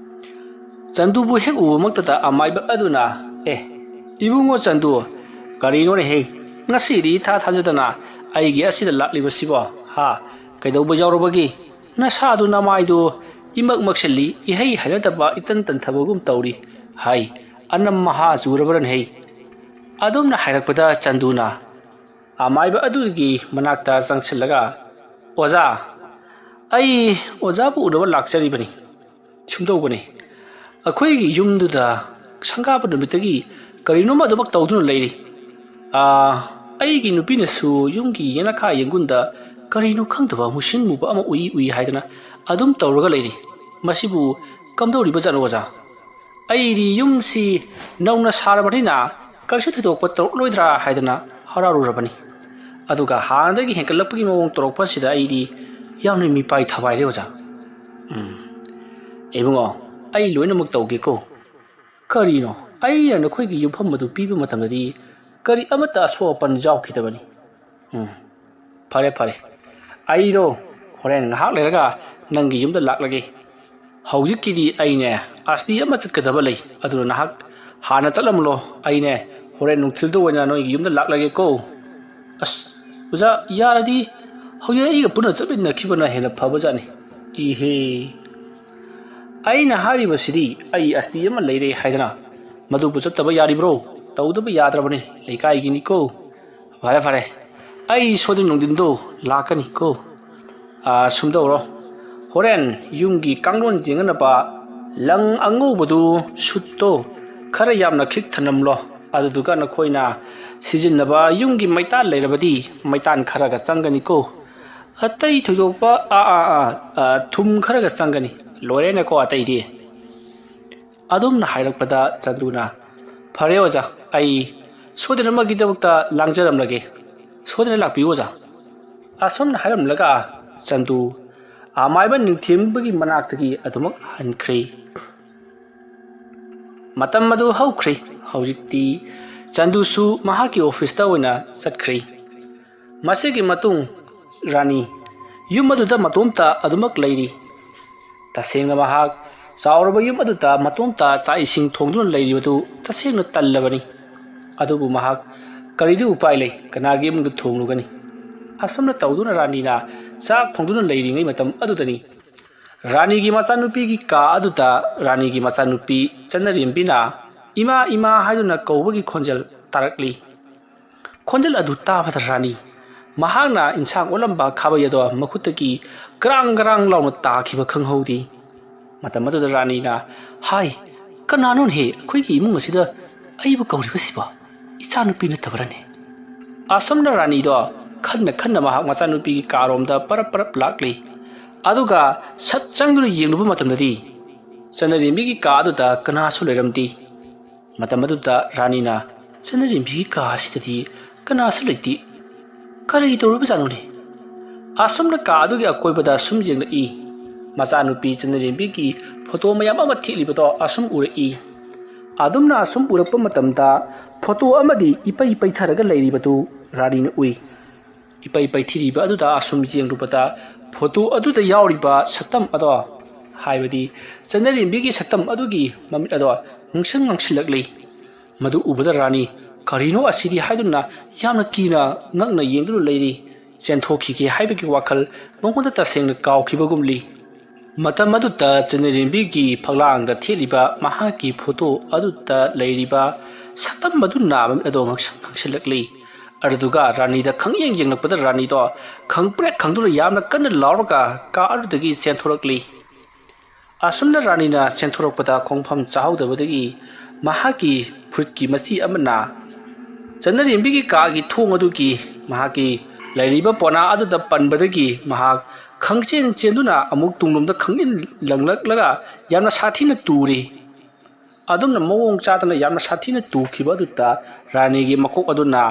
ꯆꯟꯗꯨꯕꯨ ꯍꯦꯛ ꯎꯕꯃꯛꯇꯗ ꯑꯃꯥꯏꯕ ꯑꯗꯨꯅ, "ꯑꯦ, ꯏꯕꯨꯡꯉꯣ ꯆꯟꯗꯨ, ꯀꯔꯤꯅꯣꯅꯦꯍꯦ? ꯉꯁꯤꯗꯤ ꯏꯊꯥ ꯊꯥꯖꯗꯅ ꯑꯩꯒꯤ ꯑꯁꯤꯗ ꯂꯥꯛꯂꯤꯕꯁꯤꯕꯣ? ꯍꯥ? ꯀꯩꯗꯧꯕ ꯌꯥꯎꯔꯕꯒꯦ? ꯅꯁꯥꯗꯨ ꯅꯃꯥꯏꯗꯨ ꯏꯃꯛ ꯃꯛꯁꯤꯜꯂꯤ, ꯏꯍꯩ ꯍꯩꯅꯗꯕ ꯏꯇꯟ ꯇꯟꯊꯕꯒꯨꯝ ꯇꯧꯔꯤ꯫ ꯍꯥꯏ, ꯑꯅꯝ ꯃꯍꯥ ꯆꯨꯔꯕ꯭ꯔꯅꯦꯍꯦ?" ꯑꯗꯨꯝꯅ ꯍꯥꯏꯔꯛꯄꯗ ꯆꯟꯗꯨꯅ ꯑꯃꯥꯏꯕ ꯑꯗꯨꯒꯤ ꯃꯅꯥꯛꯇ ꯆꯪꯁꯤꯜꯂꯒ, "ꯑꯣꯖꯥ, ꯑꯩ ꯑꯣꯖꯥꯕꯨ ꯎꯅꯕ ꯂꯥꯛꯆꯔꯤꯕꯅꯤ꯫ ꯁꯨꯝꯗꯧꯕꯅꯤ, ꯑꯩꯈꯣꯏꯒꯤ ꯌꯨꯝꯗꯨꯗ ꯁꯪꯒꯥꯕ ꯅꯨꯃꯤꯠꯇꯒꯤ ꯀꯔꯤꯅꯣꯝꯃ ꯑꯗꯨꯃꯛ ꯇꯧꯗꯨꯅ ꯂꯩꯔꯤ꯫ ꯑꯥ, ꯑꯩꯒꯤ ꯅꯨꯄꯤꯅꯁꯨ ꯌꯨꯝꯒꯤ ꯌꯦꯅꯈꯥ ꯌꯦꯡꯒꯨꯟꯗ ꯀꯔꯤꯅꯣ ꯈꯪꯗꯕ ꯃꯨꯁꯤꯟ ꯃꯨꯕ ꯑꯃ ꯎꯏ ꯎꯏ ꯍꯥꯏꯗꯅ ꯑꯗꯨꯝ ꯇꯧꯔꯒ ꯂꯩꯔꯤ꯫ ꯃꯁꯤꯕꯨ ꯀꯝꯗꯧꯔꯤꯕꯖꯥꯠꯅꯣ ꯑꯣꯖꯥ? ꯑꯩꯗꯤ ꯌꯨꯝꯁꯤ ꯅꯧꯅ ꯁꯥꯔꯕꯅꯤꯅ ꯀꯔꯤꯁꯨ ꯊꯣꯏꯗꯣꯛꯄ ꯇꯧꯔꯛꯂꯣꯏꯗ꯭ꯔꯥ ꯍꯥꯏꯗꯅ ꯍꯔꯥꯎꯔꯨꯔꯕꯅꯤ꯫ ꯑꯗꯨꯒ ꯍꯥꯟꯅꯗꯒꯤ ꯍꯦꯟꯒꯠꯂꯛꯄꯒꯤ ꯃꯑꯣꯡ ꯇꯧꯔꯛꯄꯁꯤꯗ ꯑꯩꯗꯤ ꯌꯥꯝꯅ ꯃꯤꯄꯥꯏ ꯊꯕꯥꯏꯔꯦ ꯑꯣꯖꯥ꯫ ꯎꯝ꯫ ꯏꯕꯨꯡꯉꯣ, ꯑꯩ ꯂꯣꯏꯅꯃꯛ ꯇꯧꯒꯦꯀꯣ꯫ ꯀꯔꯤꯅꯣ? ꯑꯩꯅ ꯅꯈꯣꯏꯒꯤ ꯌꯨꯝꯐꯝ ꯑꯗꯨ ꯄꯤꯕ ꯃꯇꯝꯗꯗꯤ ꯀꯔꯤ ꯑꯃꯠꯇ ꯑꯁꯣꯛ ꯑꯄꯟ ꯌꯥꯎꯈꯤꯗꯕꯅꯤ꯫ ꯎꯝ꯫ ꯐꯔꯦ, ꯐꯔꯦ꯫ ꯑꯩꯗꯣ ꯍꯣꯔꯦꯟ ꯉꯥꯏꯍꯥꯛ ꯂꯩꯔꯒ ꯅꯪꯒꯤ ꯌꯨꯝꯗ ꯂꯥꯛꯂꯒꯦ꯫ ꯍꯧꯖꯤꯛꯀꯤꯗꯤ ꯑꯩꯅꯦ ꯑꯁꯇꯤ ꯑꯃ ꯆꯠꯀꯗꯕ ꯂꯩ, ꯑꯗꯨꯅ ꯅꯍꯥꯛ ꯍꯥꯟꯅ ꯆꯠꯂꯝꯂꯣ꯫ ꯑꯩꯅꯦ ꯍꯣꯔꯦꯟ ꯅꯨꯡꯊꯤꯜꯗ ꯑꯣꯏꯅ ꯅꯣꯏꯒꯤ ꯌꯨꯝꯗ ꯂꯥꯛꯂꯒꯦꯀꯣ꯫ ꯑꯁ, ꯑꯣꯖꯥ, ꯌꯥꯔꯗꯤ ꯍꯧꯖꯤꯛ ꯑꯩꯒ ꯄꯨꯟꯅ ꯆꯠꯃꯤꯟꯅꯈꯤꯕꯅ ꯍꯦꯟꯅ ꯐꯕꯖꯥꯠꯅꯤ꯫ ꯏꯍꯦ꯫ ꯑꯩꯅ ꯍꯥꯏꯔꯤꯕꯁꯤꯗꯤ ꯑꯩ ꯑꯁꯇꯤ ꯑꯃ ꯂꯩꯔꯦ ꯍꯥꯏꯗꯅ꯫ ꯃꯗꯨꯕꯨ ꯆꯠꯇꯕ ꯌꯥꯔꯤꯕ꯭ꯔꯣ? ꯇꯧꯗꯕ ꯌꯥꯗ꯭ꯔꯕꯅꯤ, ꯂꯩꯀꯥꯏꯒꯤꯅꯤꯀꯣ꯫ ꯐꯔꯦ ꯐꯔꯦ, ꯑꯩ ꯁꯣꯏꯗꯅ ꯅꯨꯡꯊꯤꯟꯗꯣ ꯂꯥꯛꯀꯅꯤꯀꯣ꯫ ꯑꯥ, ꯁꯨꯝ ꯇꯧꯔꯣ, ꯍꯣꯔꯦꯟ ꯌꯨꯝꯒꯤ ꯀꯥꯡꯂꯣꯟ ꯌꯦꯡꯅꯅꯕ ꯂꯪ ꯑꯉꯧꯕꯗꯨ, ꯁꯨꯠꯇꯣ ꯈꯔ ꯌꯥꯝꯅ ꯈꯤꯛ ꯊꯅꯝꯂꯣ꯫ ꯑꯗꯨꯗꯨꯒ ꯅꯈꯣꯏꯅ ꯁꯤꯖꯤꯟꯅꯕ ꯌꯨꯝꯒꯤ ꯃꯩꯇꯥꯟ ꯂꯩꯔꯕꯗꯤ ꯃꯩꯇꯥꯟ ꯈꯔꯒ ꯆꯪꯒꯅꯤꯀꯣ꯫ ꯑꯇꯩ ꯊꯣꯏꯗꯣꯛꯄ, ꯑꯥ, ꯑꯥ, ꯑꯥ, ꯑꯥ, ꯊꯨꯝ ꯈꯔꯒ ꯆꯪꯒꯅꯤ꯫ ꯂꯣꯏꯔꯦꯅꯦꯀꯣ ꯑꯇꯩꯗꯤ꯫ ꯑꯗꯨꯝꯅ ꯍꯥꯏꯔꯛꯄꯗ ꯆꯟꯗꯨꯅ, "ꯐꯔꯦ ꯑꯣꯖꯥ, ꯑꯩ ꯁꯣꯏꯗꯅꯃꯛꯀꯤꯗꯃꯛꯇ ꯂꯥꯡꯖꯔꯝꯂꯒꯦ꯫ ꯁꯣꯏꯗꯅ ꯂꯥꯛꯄꯤꯌꯨ ꯑꯣꯖꯥ"꯫ ꯑꯁꯨꯝꯅ ꯍꯥꯏꯔꯝꯂꯒ ꯆꯟꯗꯨ ꯑꯃꯥꯏꯕ ꯅꯤꯡꯊꯦꯝꯕꯒꯤ ꯃꯅꯥꯛꯇꯒꯤ ꯑꯗꯨꯃꯛ ꯍꯟꯈ꯭ꯔꯦ꯫ ꯃꯇꯝ ꯑꯗꯨ ꯍꯧꯈ꯭ꯔꯦ꯫ ꯍꯧꯖꯤꯛꯇꯤ ꯆꯟꯗꯨꯁꯨ ꯃꯍꯥꯛꯀꯤ ꯑꯣꯐꯤꯁꯇ ꯑꯣꯏꯅ ꯆꯠꯈ꯭ꯔꯦ꯫ ꯃꯁꯤꯒꯤ ꯃꯇꯨꯡ ꯔꯥꯅꯤ ꯌꯨꯝ ꯑꯗꯨꯗ ꯃꯇꯣꯝꯇ ꯑꯗꯨꯃꯛ ꯂꯩꯔꯤ꯫ ꯇꯁꯦꯡꯅ ꯃꯍꯥꯛ ꯆꯥꯎꯔꯕ ꯌꯨꯝ ꯑꯗꯨꯗ ꯃꯇꯣꯝꯇ ꯆꯥꯛ ꯏꯁꯤꯡ ꯊꯣꯡꯗꯨꯅ ꯂꯩꯔꯤꯕꯗꯨ ꯇꯁꯦꯡꯅ ꯇꯜꯂꯕꯅꯤ꯫ ꯑꯗꯨꯕꯨ ꯃꯍꯥꯛ ꯀꯔꯤꯗꯤ ꯎꯄꯥꯏ ꯂꯩ, ꯀꯅꯥꯒꯤ ꯏꯃꯨꯡꯗ ꯊꯣꯡꯂꯨꯒꯅꯤ? ꯑꯁꯨꯝꯅ ꯇꯧꯗꯨꯅ ꯔꯥꯅꯤꯅ ꯆꯥꯛ ꯊꯣꯡꯗꯨꯅ ꯂꯩꯔꯤꯉꯩ ꯃꯇꯝ ꯑꯗꯨꯗꯅꯤ, ꯔꯥꯅꯤꯒꯤ ꯃꯆꯥꯅꯨꯄꯤꯒꯤ ꯀꯥ ꯑꯗꯨꯗ ꯔꯥꯅꯤꯒꯤ ꯃꯆꯥꯅꯨꯄꯤ ꯆꯟꯅꯔꯦꯝꯕꯤꯅ "ꯏꯃꯥ, ꯏꯃꯥ" ꯍꯥꯏꯗꯨꯅ ꯀꯧꯕꯒꯤ ꯈꯣꯟꯖꯦꯜ ꯇꯥꯔꯛꯂꯤ꯫ ꯈꯣꯟꯖꯦꯜ ꯑꯗꯨ ꯇꯥꯕꯗ ꯔꯥꯅꯤ ꯃꯍꯥꯛꯅ ꯏꯟꯁꯥꯡ ꯑꯣꯠꯂꯝꯕ ꯈꯥꯕꯩ ꯑꯗꯣ ꯃꯈꯨꯠꯇꯒꯤ ꯒ꯭ꯔꯥꯡ ꯒ꯭ꯔꯥꯡ ꯂꯥꯎꯅ ꯇꯥꯈꯤꯕ ꯈꯪꯍꯧꯗꯦ꯫ ꯃꯇꯝ ꯑꯗꯨꯗ ꯔꯥꯅꯤꯅ ꯍꯥꯏ, "ꯀꯅꯥꯅꯣꯅꯦꯍꯦ ꯑꯩꯈꯣꯏꯒꯤ ꯏꯃꯨꯡ ꯑꯁꯤꯗ ꯑꯩꯕꯨ ꯀꯧꯔꯤꯕꯁꯤꯕꯣ? ꯏꯆꯥꯅꯨꯄꯤ ꯅꯠꯇꯕꯔꯅꯦ?" ꯑꯁꯨꯝꯅ ꯔꯥꯅꯤꯗꯣ ꯈꯟꯅ ꯈꯟꯅ ꯃꯍꯥꯛ ꯃꯆꯥꯅꯨꯄꯤꯒꯤ ꯀꯥꯔꯣꯝꯗ ꯄꯔꯞ ꯄꯔꯞ ꯂꯥꯛꯂꯤ꯫ ꯑꯗꯨꯒ ꯁꯠ ꯆꯪꯗꯨꯅ ꯌꯦꯡꯂꯨꯕ ꯃꯇꯝꯗꯗꯤ ꯆꯟꯅꯔꯦꯝꯕꯤꯒꯤ ꯀꯥ ꯑꯗꯨꯗ ꯀꯅꯥꯁꯨ ꯂꯩꯔꯝꯗꯦ꯫ ꯃꯇꯝ ꯑꯗꯨꯗ ꯔꯥꯅꯤꯅ ꯆꯟꯅꯔꯦꯝꯕꯤꯒꯤ ꯀꯥ ꯑꯁꯤꯗꯗꯤ ꯀꯅꯥꯁꯨ ꯂꯩꯇꯦ꯫ ꯀꯔꯤ ꯇꯧꯔꯤꯕꯖꯥꯠꯅꯣꯅꯦ? ꯑꯁꯨꯝꯅ ꯀꯥ ꯑꯗꯨꯒꯤ ꯑꯀꯣꯏꯕꯗ ꯁꯨꯝ ꯌꯦꯡꯂꯛꯏ꯫ ꯃꯆꯥꯅꯨꯄꯤ ꯆꯟꯅꯔꯦꯝꯕꯤꯒꯤ ꯐꯣꯇꯣ ꯃꯌꯥꯝ ꯑꯃ ꯊꯦꯠꯂꯤꯕꯗꯣ ꯑꯁꯨꯝ ꯎꯔꯛꯏ꯫ ꯑꯗꯨꯝꯅ ꯑꯁꯨꯝ ꯎꯔꯛꯄ ꯃꯇꯝꯗ ꯐꯣꯇꯣ ꯑꯃꯗꯤ ꯏꯄꯩ ꯄꯩꯊꯔꯒ ꯂꯩꯔꯤꯕꯗꯨ ꯔꯥꯅꯤꯅ ꯎꯏ꯫ ꯏꯄꯩ ꯄꯩꯊꯤꯔꯤꯕ ꯑꯗꯨꯗ ꯑꯁꯨꯝ ꯌꯦꯡꯂꯨꯕꯗ ꯐꯣꯇꯣ ꯑꯗꯨꯗ ꯌꯥꯎꯔꯤꯕ ꯁꯛꯇꯝ ꯑꯗꯣ, ꯍꯥꯏꯕꯗꯤ ꯆꯟꯅꯔꯦꯝꯕꯤꯒꯤ ꯁꯛꯇꯝ ꯑꯗꯨꯒꯤ ꯃꯃꯤꯠ ꯑꯗꯣ ꯉꯥꯡꯁꯪ ꯉꯥꯡꯁꯤꯜꯂꯛꯂꯤ꯫ ꯃꯗꯨ ꯎꯕꯗ ꯔꯥꯅꯤ "ꯀꯔꯤꯅꯣ ꯑꯁꯤꯗꯤ?" ꯍꯥꯏꯗꯨꯅ ꯌꯥꯝꯅ ꯀꯤꯅ ꯉꯛꯅ ꯌꯦꯡꯗꯨꯅ ꯂꯩꯔꯤ꯫ ꯆꯦꯟꯊꯣꯛꯈꯤꯒꯦ ꯍꯥꯏꯕꯒꯤ ꯋꯥꯈꯜ ꯃꯉꯣꯟꯗ ꯇꯁꯦꯡꯅ ꯀꯥꯎꯈꯤꯕꯒꯨꯝꯂꯤ꯫ ꯃꯇꯝ ꯑꯗꯨꯗ ꯆꯟꯅꯔꯦꯝꯕꯤꯒꯤ ꯐꯛꯂꯥꯡꯗ ꯊꯦꯠꯂꯤꯕ ꯃꯍꯥꯛꯀꯤ ꯐꯣꯇꯣ ꯑꯗꯨꯗ ꯂꯩꯔꯤꯕ ꯁꯛꯇꯝ ꯑꯗꯨꯅ ꯃꯃꯤꯠ ꯑꯗꯨ ꯉꯥꯡꯁꯪ ꯉꯥꯡꯁꯤꯜꯂꯛꯂꯤ꯫ ꯑꯗꯨꯗꯨꯒ ꯔꯥꯅꯤꯗ ꯈꯪꯌꯦꯡ ꯌꯦꯡꯂꯛꯄꯗ ꯔꯥꯅꯤꯗꯣ ꯈꯪꯄ꯭ꯔꯦꯛ ꯈꯪꯗꯨꯅ ꯌꯥꯝꯅ ꯀꯟꯅ ꯂꯥꯎꯔꯒ ꯀꯥ ꯑꯗꯨꯗꯒꯤ ꯆꯦꯟꯊꯣꯔꯛꯂꯤ꯫ ꯑꯁꯨꯝꯅ ꯔꯥꯅꯤꯅ ꯆꯦꯟꯊꯣꯔꯛꯄꯗ ꯈꯣꯡꯐꯝ ꯆꯥꯍꯧꯗꯕꯗꯒꯤ ꯃꯍꯥꯛꯀꯤ ꯐꯨꯔꯤꯠꯀꯤ ꯃꯆꯤ ꯑꯃꯅ ꯆꯟꯅꯔꯦꯝꯕꯤꯒꯤ ꯀꯥꯒꯤ ꯊꯣꯡ ꯑꯗꯨꯒꯤ ꯃꯍꯥꯛꯀꯤ ꯂꯩꯔꯤꯕ ꯄꯣꯅꯥ ꯑꯗꯨꯗ ꯄꯟꯕꯗꯒꯤ ꯃꯍꯥꯛ ꯈꯪꯆꯦꯟ ꯆꯦꯟꯗꯨꯅ ꯑꯃꯨꯛ ꯇꯨꯡꯂꯣꯝꯗ ꯈꯪꯏꯟ ꯂꯪꯂꯛꯂꯒ ꯌꯥꯝꯅ ꯁꯥꯊꯤꯅ ꯇꯨꯔꯤ꯫ ꯑꯗꯨꯝꯅ ꯃꯑꯣꯡ ꯆꯥꯗꯅ ꯌꯥꯝꯅ ꯁꯥꯊꯤꯅ ꯇꯨꯈꯤꯕ ꯑꯗꯨꯗ ꯔꯥꯅꯤꯒꯤ ꯃꯀꯣꯛ ꯑꯗꯨꯅ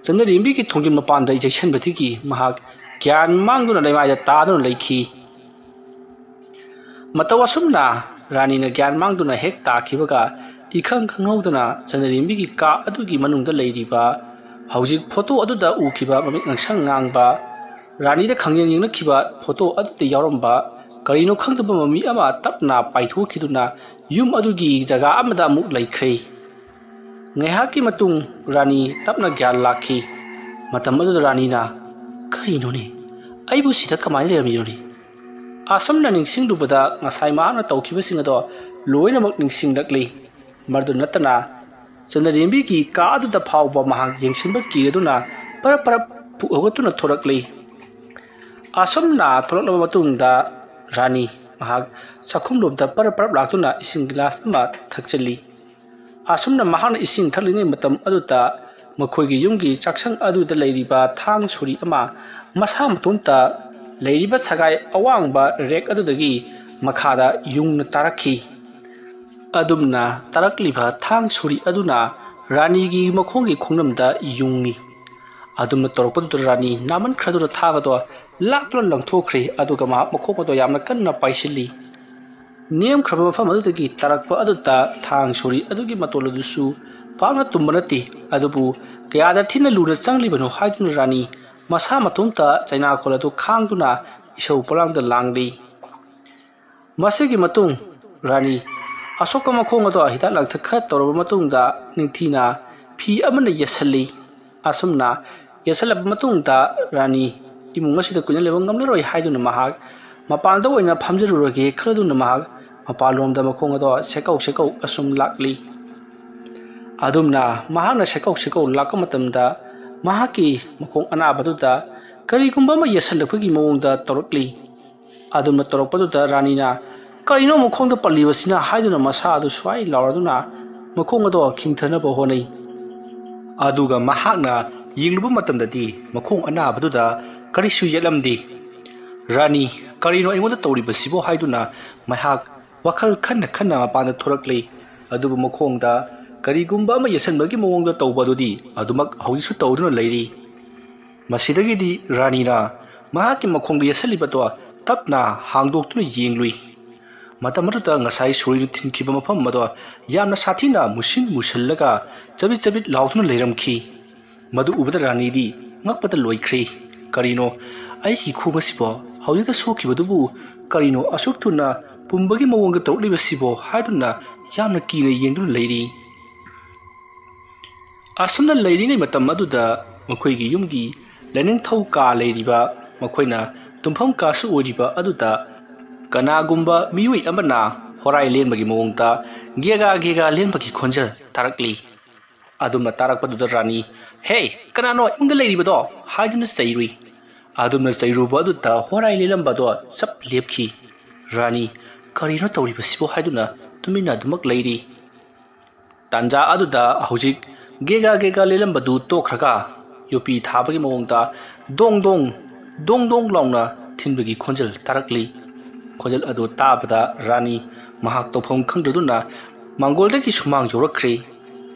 ꯆꯟꯅꯔꯦꯝꯕꯤꯒꯤ ꯊꯣꯡꯖꯤꯟ ꯃꯄꯥꯟꯗ ꯌꯩꯁꯟꯕꯗꯒꯤ ꯃꯍꯥꯛ ꯒ꯭ꯌꯥꯟ ꯃꯥꯡꯗꯨꯅ ꯂꯩꯃꯥꯏꯗ ꯇꯥꯗꯨꯅ ꯂꯩꯈꯤ꯫ ꯃꯇꯧ ꯑꯁꯨꯝꯅ ꯔꯥꯅꯤꯅ ꯒ꯭ꯌꯥꯟ ꯃꯥꯡꯗꯨꯅ ꯍꯦꯛ ꯇꯥꯈꯤꯕꯒ ꯏꯈꯪ ꯈꯪꯍꯧꯗꯅ ꯆꯟꯅꯔꯦꯝꯕꯤꯒꯤ ꯀꯥ ꯑꯗꯨꯒꯤ ꯃꯅꯨꯡꯗ ꯂꯩꯔꯤꯕ ꯍꯧꯖꯤꯛ ꯐꯣꯇꯣ ꯑꯗꯨꯗ ꯎꯈꯤꯕ ꯃꯃꯤꯠ ꯉꯥꯡꯁꯪ ꯉꯥꯡꯕ ꯔꯥꯅꯤꯗ ꯈꯪꯌꯦꯡ ꯌꯦꯡꯅꯈꯤꯕ ꯐꯣꯇꯣ ꯑꯗꯨꯗ ꯌꯥꯎꯔꯝꯕ ꯀꯔꯤꯅꯣ ꯈꯪꯗꯕ ꯃꯃꯤ ꯑꯃ ꯇꯞꯅ ꯄꯥꯏꯊꯣꯛꯈꯤꯗꯨꯅ ꯌꯨꯝ ꯑꯗꯨꯒꯤ ꯖꯒꯥ ꯑꯃꯗ ꯑꯃꯨꯛ ꯂꯩꯈ꯭ꯔꯦ꯫ ꯉꯥꯏꯍꯥꯛꯀꯤ ꯃꯇꯨꯡ ꯔꯥꯅꯤ ꯇꯞꯅ ꯒ꯭ꯌꯥꯟ ꯂꯥꯛꯈꯤ꯫ ꯃꯇꯝ ꯑꯗꯨꯗ ꯔꯥꯅꯤꯅ, "ꯀꯔꯤꯅꯣꯅꯦ? ꯑꯩꯕꯨ ꯁꯤꯗ ꯀꯃꯥꯏꯅ ꯂꯩꯔꯝꯃꯤꯅꯣꯅꯦ?" ꯑꯁꯨꯝꯅ ꯅꯤꯡꯁꯤꯡꯂꯨꯕꯗ ꯉꯁꯥꯏ ꯃꯍꯥꯛꯅ ꯇꯧꯈꯤꯕꯁꯤꯡ ꯑꯗꯣ ꯂꯣꯏꯅꯃꯛ ꯅꯤꯡꯁꯤꯡꯂꯛꯂꯤ꯫ ꯃꯗꯨ ꯅꯠꯇꯅ ꯆꯟꯅꯔꯦꯝꯕꯤꯒꯤ ꯀꯥ ꯑꯗꯨꯗ ꯐꯥꯎꯕ ꯃꯍꯥꯛ ꯌꯦꯡꯁꯤꯟꯕ ꯀꯤꯔꯗꯨꯅ ꯄꯔꯞ ꯄꯔꯞ ꯄꯨ-, ꯍꯧꯒꯠꯇꯨꯅ ꯊꯣꯔꯛꯂꯤ꯫ ꯑꯁꯨꯝꯅ ꯊꯣꯔꯛꯂꯕ ꯃꯇꯨꯡꯗ ꯔꯥꯅꯤ ꯃꯍꯥꯛ ꯆꯥꯛꯈꯨꯝꯂꯣꯝꯗ ꯄꯔꯞ ꯄꯔꯞ ꯂꯥꯛꯇꯨꯅ ꯏꯁꯤꯡ ꯒꯤꯂꯥꯁ ꯑꯃ ꯊꯛꯆꯜꯂꯤ꯫ ꯑꯁꯨꯝꯅ ꯃꯍꯥꯛꯅ ꯏꯁꯤꯡ ꯊꯛꯂꯤꯉꯩ ꯃꯇꯝ ꯑꯗꯨꯗ ꯃꯈꯣꯏꯒꯤ ꯌꯨꯝꯒꯤ ꯆꯥꯛꯁꯪ ꯑꯗꯨꯗ ꯂꯩꯔꯤꯕ ꯊꯥꯡ ꯁꯣꯔꯤ ꯑꯃ ꯃꯁꯥ ꯃꯇꯣꯝꯇ ꯂꯩꯔꯤꯕ ꯁꯒꯥꯏ ꯑꯋꯥꯡꯕ ꯔꯦꯛ ꯑꯗꯨꯗꯒꯤ ꯃꯈꯥꯗ ꯌꯨꯡꯅ ꯇꯥꯔꯛꯈꯤ꯫ ꯑꯗꯨꯝꯅ ꯇꯥꯔꯛꯂꯤꯕ ꯊꯥꯡ ꯁꯣꯔꯤ ꯑꯗꯨꯅ ꯔꯥꯅꯤꯒꯤ ꯃꯈꯣꯡꯒꯤ ꯈꯣꯡꯅꯝꯗ ꯌꯨꯡꯉꯤ꯫ ꯑꯗꯨꯝꯅ ꯇꯧꯔꯛꯄꯗꯨꯗ ꯔꯥꯅꯤ ꯅꯥꯃꯟꯈ꯭ꯔꯗꯨꯅ ꯊꯥꯡ ꯑꯗꯣ ꯂꯥꯛꯇꯨꯅ ꯂꯪꯊꯣꯛꯈ꯭ꯔꯦ, ꯑꯗꯨꯒ ꯃꯍꯥꯛ ꯃꯈꯣꯡ ꯑꯗꯣ ꯌꯥꯝꯅ ꯀꯟꯅ ꯄꯥꯏꯁꯤꯜꯂꯤ꯫ ꯅꯦꯝꯈ꯭ꯔꯕ ꯃꯐꯝ ꯑꯗꯨꯗꯒꯤ ꯇꯥꯔꯛꯄ ꯑꯗꯨꯗ ꯊꯥꯡ ꯁꯣꯔꯤ ꯑꯗꯨꯒꯤ ꯃꯇꯣꯜ ꯑꯗꯨꯁꯨ ꯄꯥꯛꯅ ꯇꯨꯝꯕ ꯅꯠꯇꯦ, ꯑꯗꯨꯕꯨ ꯀꯌꯥꯗ ꯊꯤꯅ ꯂꯨꯅ ꯆꯪꯂꯤꯕꯅꯣ ꯍꯥꯏꯗꯨꯅ ꯔꯥꯅꯤ ꯃꯁꯥ ꯃꯇꯣꯝꯇ ꯆꯩꯅꯥꯈꯣꯜ ꯑꯗꯨ ꯈꯥꯡꯗꯨꯅ ꯏꯁꯧ ꯄꯣꯂꯥꯡꯗ ꯂꯥꯡꯂꯤ꯫ ꯃꯁꯤꯒꯤ ꯃꯇꯨꯡ ꯔꯥꯅꯤ ꯑꯁꯣꯛꯄ ꯃꯈꯣꯡ ꯑꯗꯣ ꯍꯤꯗꯥꯛ ꯂꯥꯡꯊꯛ ꯈꯔ ꯇꯧꯔꯕ ꯃꯇꯨꯡꯗ ꯅꯤꯡꯊꯤꯅ ꯐꯤ ꯑꯃꯅ ꯌꯦꯠꯁꯜꯂꯤ꯫ ꯑꯁꯨꯝꯅ ꯌꯦꯠꯁꯜꯂꯕ ꯃꯇꯨꯡꯗ ꯔꯥꯅꯤ ꯏꯃꯨꯡ ꯑꯁꯤꯗ ꯀꯨꯏꯅ ꯂꯩꯕ ꯉꯝꯂꯔꯣꯏ ꯍꯥꯏꯗꯨꯅ ꯃꯍꯥꯛ ꯃꯄꯥꯟꯗ ꯑꯣꯏꯅ ꯐꯝꯖꯔꯨꯔꯒꯦ ꯈꯜꯂꯗꯨꯅ ꯃꯍꯥꯛ ꯃꯄꯥꯟꯂꯣꯝꯗ ꯃꯈꯣꯡ ꯑꯗꯣ ꯁꯦꯀꯧ ꯁꯦꯀꯧ ꯑꯁꯨꯝ ꯂꯥꯛꯂꯤ꯫ ꯑꯗꯨꯝꯅ ꯃꯍꯥꯛꯅ ꯁꯦꯀꯧ ꯁꯦꯀꯧ ꯂꯥꯛꯄ ꯃꯇꯝꯗ ꯃꯍꯥꯛꯀꯤ ꯃꯈꯣꯡ ꯑꯅꯥꯕꯗꯨꯗ ꯀꯔꯤꯒꯨꯝꯕ ꯑꯃ ꯌꯦꯠꯁꯜꯂꯛꯄꯒꯤ ꯃꯑꯣꯡꯗ ꯇꯧꯔꯛꯂꯤ꯫ ꯑꯗꯨꯝꯅ ꯇꯧꯔꯛꯄꯗꯨꯗ ꯔꯥꯅꯤꯅ "ꯀꯔꯤꯅꯣ ꯃꯈꯣꯡꯗ ꯄꯜꯂꯤꯕꯁꯤꯅ?" ꯍꯥꯏꯗꯨꯅ ꯃꯁꯥ ꯑꯗꯨ ꯁ꯭ꯋꯥꯏ ꯂꯥꯎꯔꯗꯨꯅ ꯃꯈꯣꯡ ꯑꯗꯣ ꯈꯤꯡꯊꯅꯕ ꯍꯣꯠꯅꯩ꯫ ꯑꯗꯨꯒ ꯃꯍꯥꯛꯅ ꯌꯦꯡꯂꯨꯕ ꯃꯇꯝꯗꯗꯤ ꯃꯈꯣꯡ ꯑꯅꯥꯕꯗꯨꯗ ꯀꯔꯤꯁꯨ ꯌꯦꯠꯂꯝꯗꯦ꯫ "ꯔꯥꯅꯤ, ꯀꯔꯤꯅꯣ ꯑꯩꯉꯣꯟꯗ ꯇꯧꯔꯤꯕꯁꯤꯕꯣ?" ꯍꯥꯏꯗꯨꯅ ꯃꯍꯥꯛ ꯋꯥꯈꯜ ꯈꯟꯅ ꯈꯟꯅ ꯃꯄꯥꯟꯗ ꯊꯣꯔꯛꯂꯤ꯫ ꯑꯗꯨꯕꯨ ꯃꯈꯣꯡꯗ ꯀꯔꯤꯒꯨꯝꯕ ꯑꯃ ꯌꯦꯠꯁꯟꯕꯒꯤ ꯃꯑꯣꯡꯗ ꯇꯧꯕ ꯑꯗꯨꯗꯤ ꯑꯗꯨꯃꯛ ꯍꯧꯖꯤꯛꯁꯨ ꯇꯧꯗꯨꯅ ꯂꯩꯔꯤ꯫ ꯃꯁꯤꯗꯒꯤꯗꯤ ꯔꯥꯅꯤꯅ ꯃꯍꯥꯛꯀꯤ ꯃꯈꯣꯡꯗ ꯌꯦꯠꯁꯜꯂꯤꯕꯗꯣ ꯇꯞꯅ ꯍꯥꯡꯗꯣꯛꯇꯨꯅ ꯌꯦꯡꯂꯨꯏ꯫ ꯃꯇꯝ ꯑꯗꯨꯗ ꯉꯁꯥꯏ ꯁꯣꯔꯤꯅ ꯊꯤꯟꯈꯤꯕ ꯃꯐꯝ ꯑꯗꯣ ꯌꯥꯝꯅ ꯁꯥꯊꯤꯅ ꯃꯨꯁꯤꯟ ꯃꯨꯁꯤꯜꯂꯒ ꯆꯕꯤꯠ ꯆꯕꯤꯠ ꯂꯥꯎꯗꯨꯅ ꯂꯩꯔꯝꯈꯤ꯫ ꯃꯗꯨ ꯎꯕꯗ ꯔꯥꯅꯤꯗꯤ ꯉꯛꯄꯗ ꯂꯣꯏꯈ꯭ꯔꯦ꯫ "ꯀꯔꯤꯅꯣ, ꯑꯩꯒꯤ ꯈꯣꯡ ꯑꯁꯤꯕꯣ ꯍꯧꯖꯤꯛꯇ ꯁꯣꯛꯈꯤꯕꯗꯨꯕꯨ ꯀꯔꯤꯅꯣ ꯑꯁꯨꯛ ꯊꯨꯅ ꯄꯨꯝꯕꯒꯤ ꯃꯑꯣꯡꯗ ꯇꯧꯔꯛꯂꯤꯕꯁꯤꯕꯣ?" ꯍꯥꯏꯗꯨꯅ ꯌꯥꯝꯅ ꯀꯤꯅ ꯌꯦꯡꯗꯨꯅ ꯂꯩꯔꯤ꯫ ꯑꯁꯨꯝꯅ ꯂꯩꯔꯤꯉꯩ ꯃꯇꯝ ꯑꯗꯨꯗ ꯃꯈꯣꯏꯒꯤ ꯌꯨꯝꯒꯤ ꯂꯥꯏꯅꯤꯡꯊꯧ ꯀꯥ ꯂꯩꯔꯤꯕ, ꯃꯈꯣꯏꯅ ꯇꯨꯝꯐꯝ ꯀꯥꯁꯨ ꯑꯣꯏꯔꯤꯕ ꯑꯗꯨꯗ ꯀꯅꯥꯒꯨꯝꯕ ꯃꯤꯑꯣꯏ ꯑꯃꯅ ꯍꯣꯔꯥꯏ ꯂꯦꯟꯕꯒꯤ ꯃꯑꯣꯡꯗ ꯒꯦꯒꯥ ꯒꯦꯒꯥ ꯂꯦꯟꯕꯒꯤ ꯈꯣꯟꯖꯦꯜ ꯇꯥꯔꯛꯂꯤ꯫ ꯑꯗꯨꯝꯅ ꯇꯥꯔꯛꯄꯗꯨꯗ ꯔꯥꯅꯤ, "ꯍꯦ, ꯀꯅꯥꯅꯣ ꯏꯃꯨꯡꯗ ꯂꯩꯔꯤꯕꯗꯣ?" ꯍꯥꯏꯗꯨꯅ ꯆꯩꯔꯨꯏ꯫ ꯑꯗꯨꯝꯅ ꯆꯩꯔꯨꯕ ꯑꯗꯨꯗ ꯍꯣꯔꯥꯏ ꯂꯦꯜꯂꯝꯕꯗꯣ ꯆꯞ ꯂꯦꯞꯈꯤ꯫ ꯔꯥꯅꯤ, "ꯀꯔꯤꯅꯣ ꯇꯧꯔꯤꯕꯁꯤꯕꯣ?" ꯍꯥꯏꯗꯨꯅ ꯇꯨꯃꯤꯟꯅ ꯑꯗꯨꯃꯛ ꯂꯩꯔꯤ꯫ ꯇꯥꯟꯖꯥ ꯑꯗꯨꯗ ꯍꯧꯖꯤꯛ ꯒꯦꯒꯥ ꯒꯦꯒꯥ ꯂꯦꯜꯂꯝꯕꯗꯨ ꯇꯣꯛꯈ꯭ꯔꯒ ꯌꯣꯄꯤ ꯊꯥꯕꯒꯤ ꯃꯑꯣꯡꯗ ꯗꯣꯡ ꯗꯣꯡ, ꯗꯣꯡ ꯗꯣꯡ ꯂꯥꯎꯅ ꯊꯤꯟꯕꯒꯤ ꯈꯣꯟꯖꯦꯜ ꯇꯥꯔꯛꯂꯤ꯫ ꯈꯣꯟꯖꯦꯜ ꯑꯗꯨ ꯇꯥꯕꯗ ꯔꯥꯅꯤ ꯃꯍꯥꯛ ꯇꯧꯐꯝ ꯈꯪꯗ꯭ꯔꯗꯨꯅ ꯃꯥꯡꯒꯣꯜꯗꯒꯤ ꯁꯨꯃꯥꯡ ꯌꯧꯔꯛꯈ꯭ꯔꯦ꯫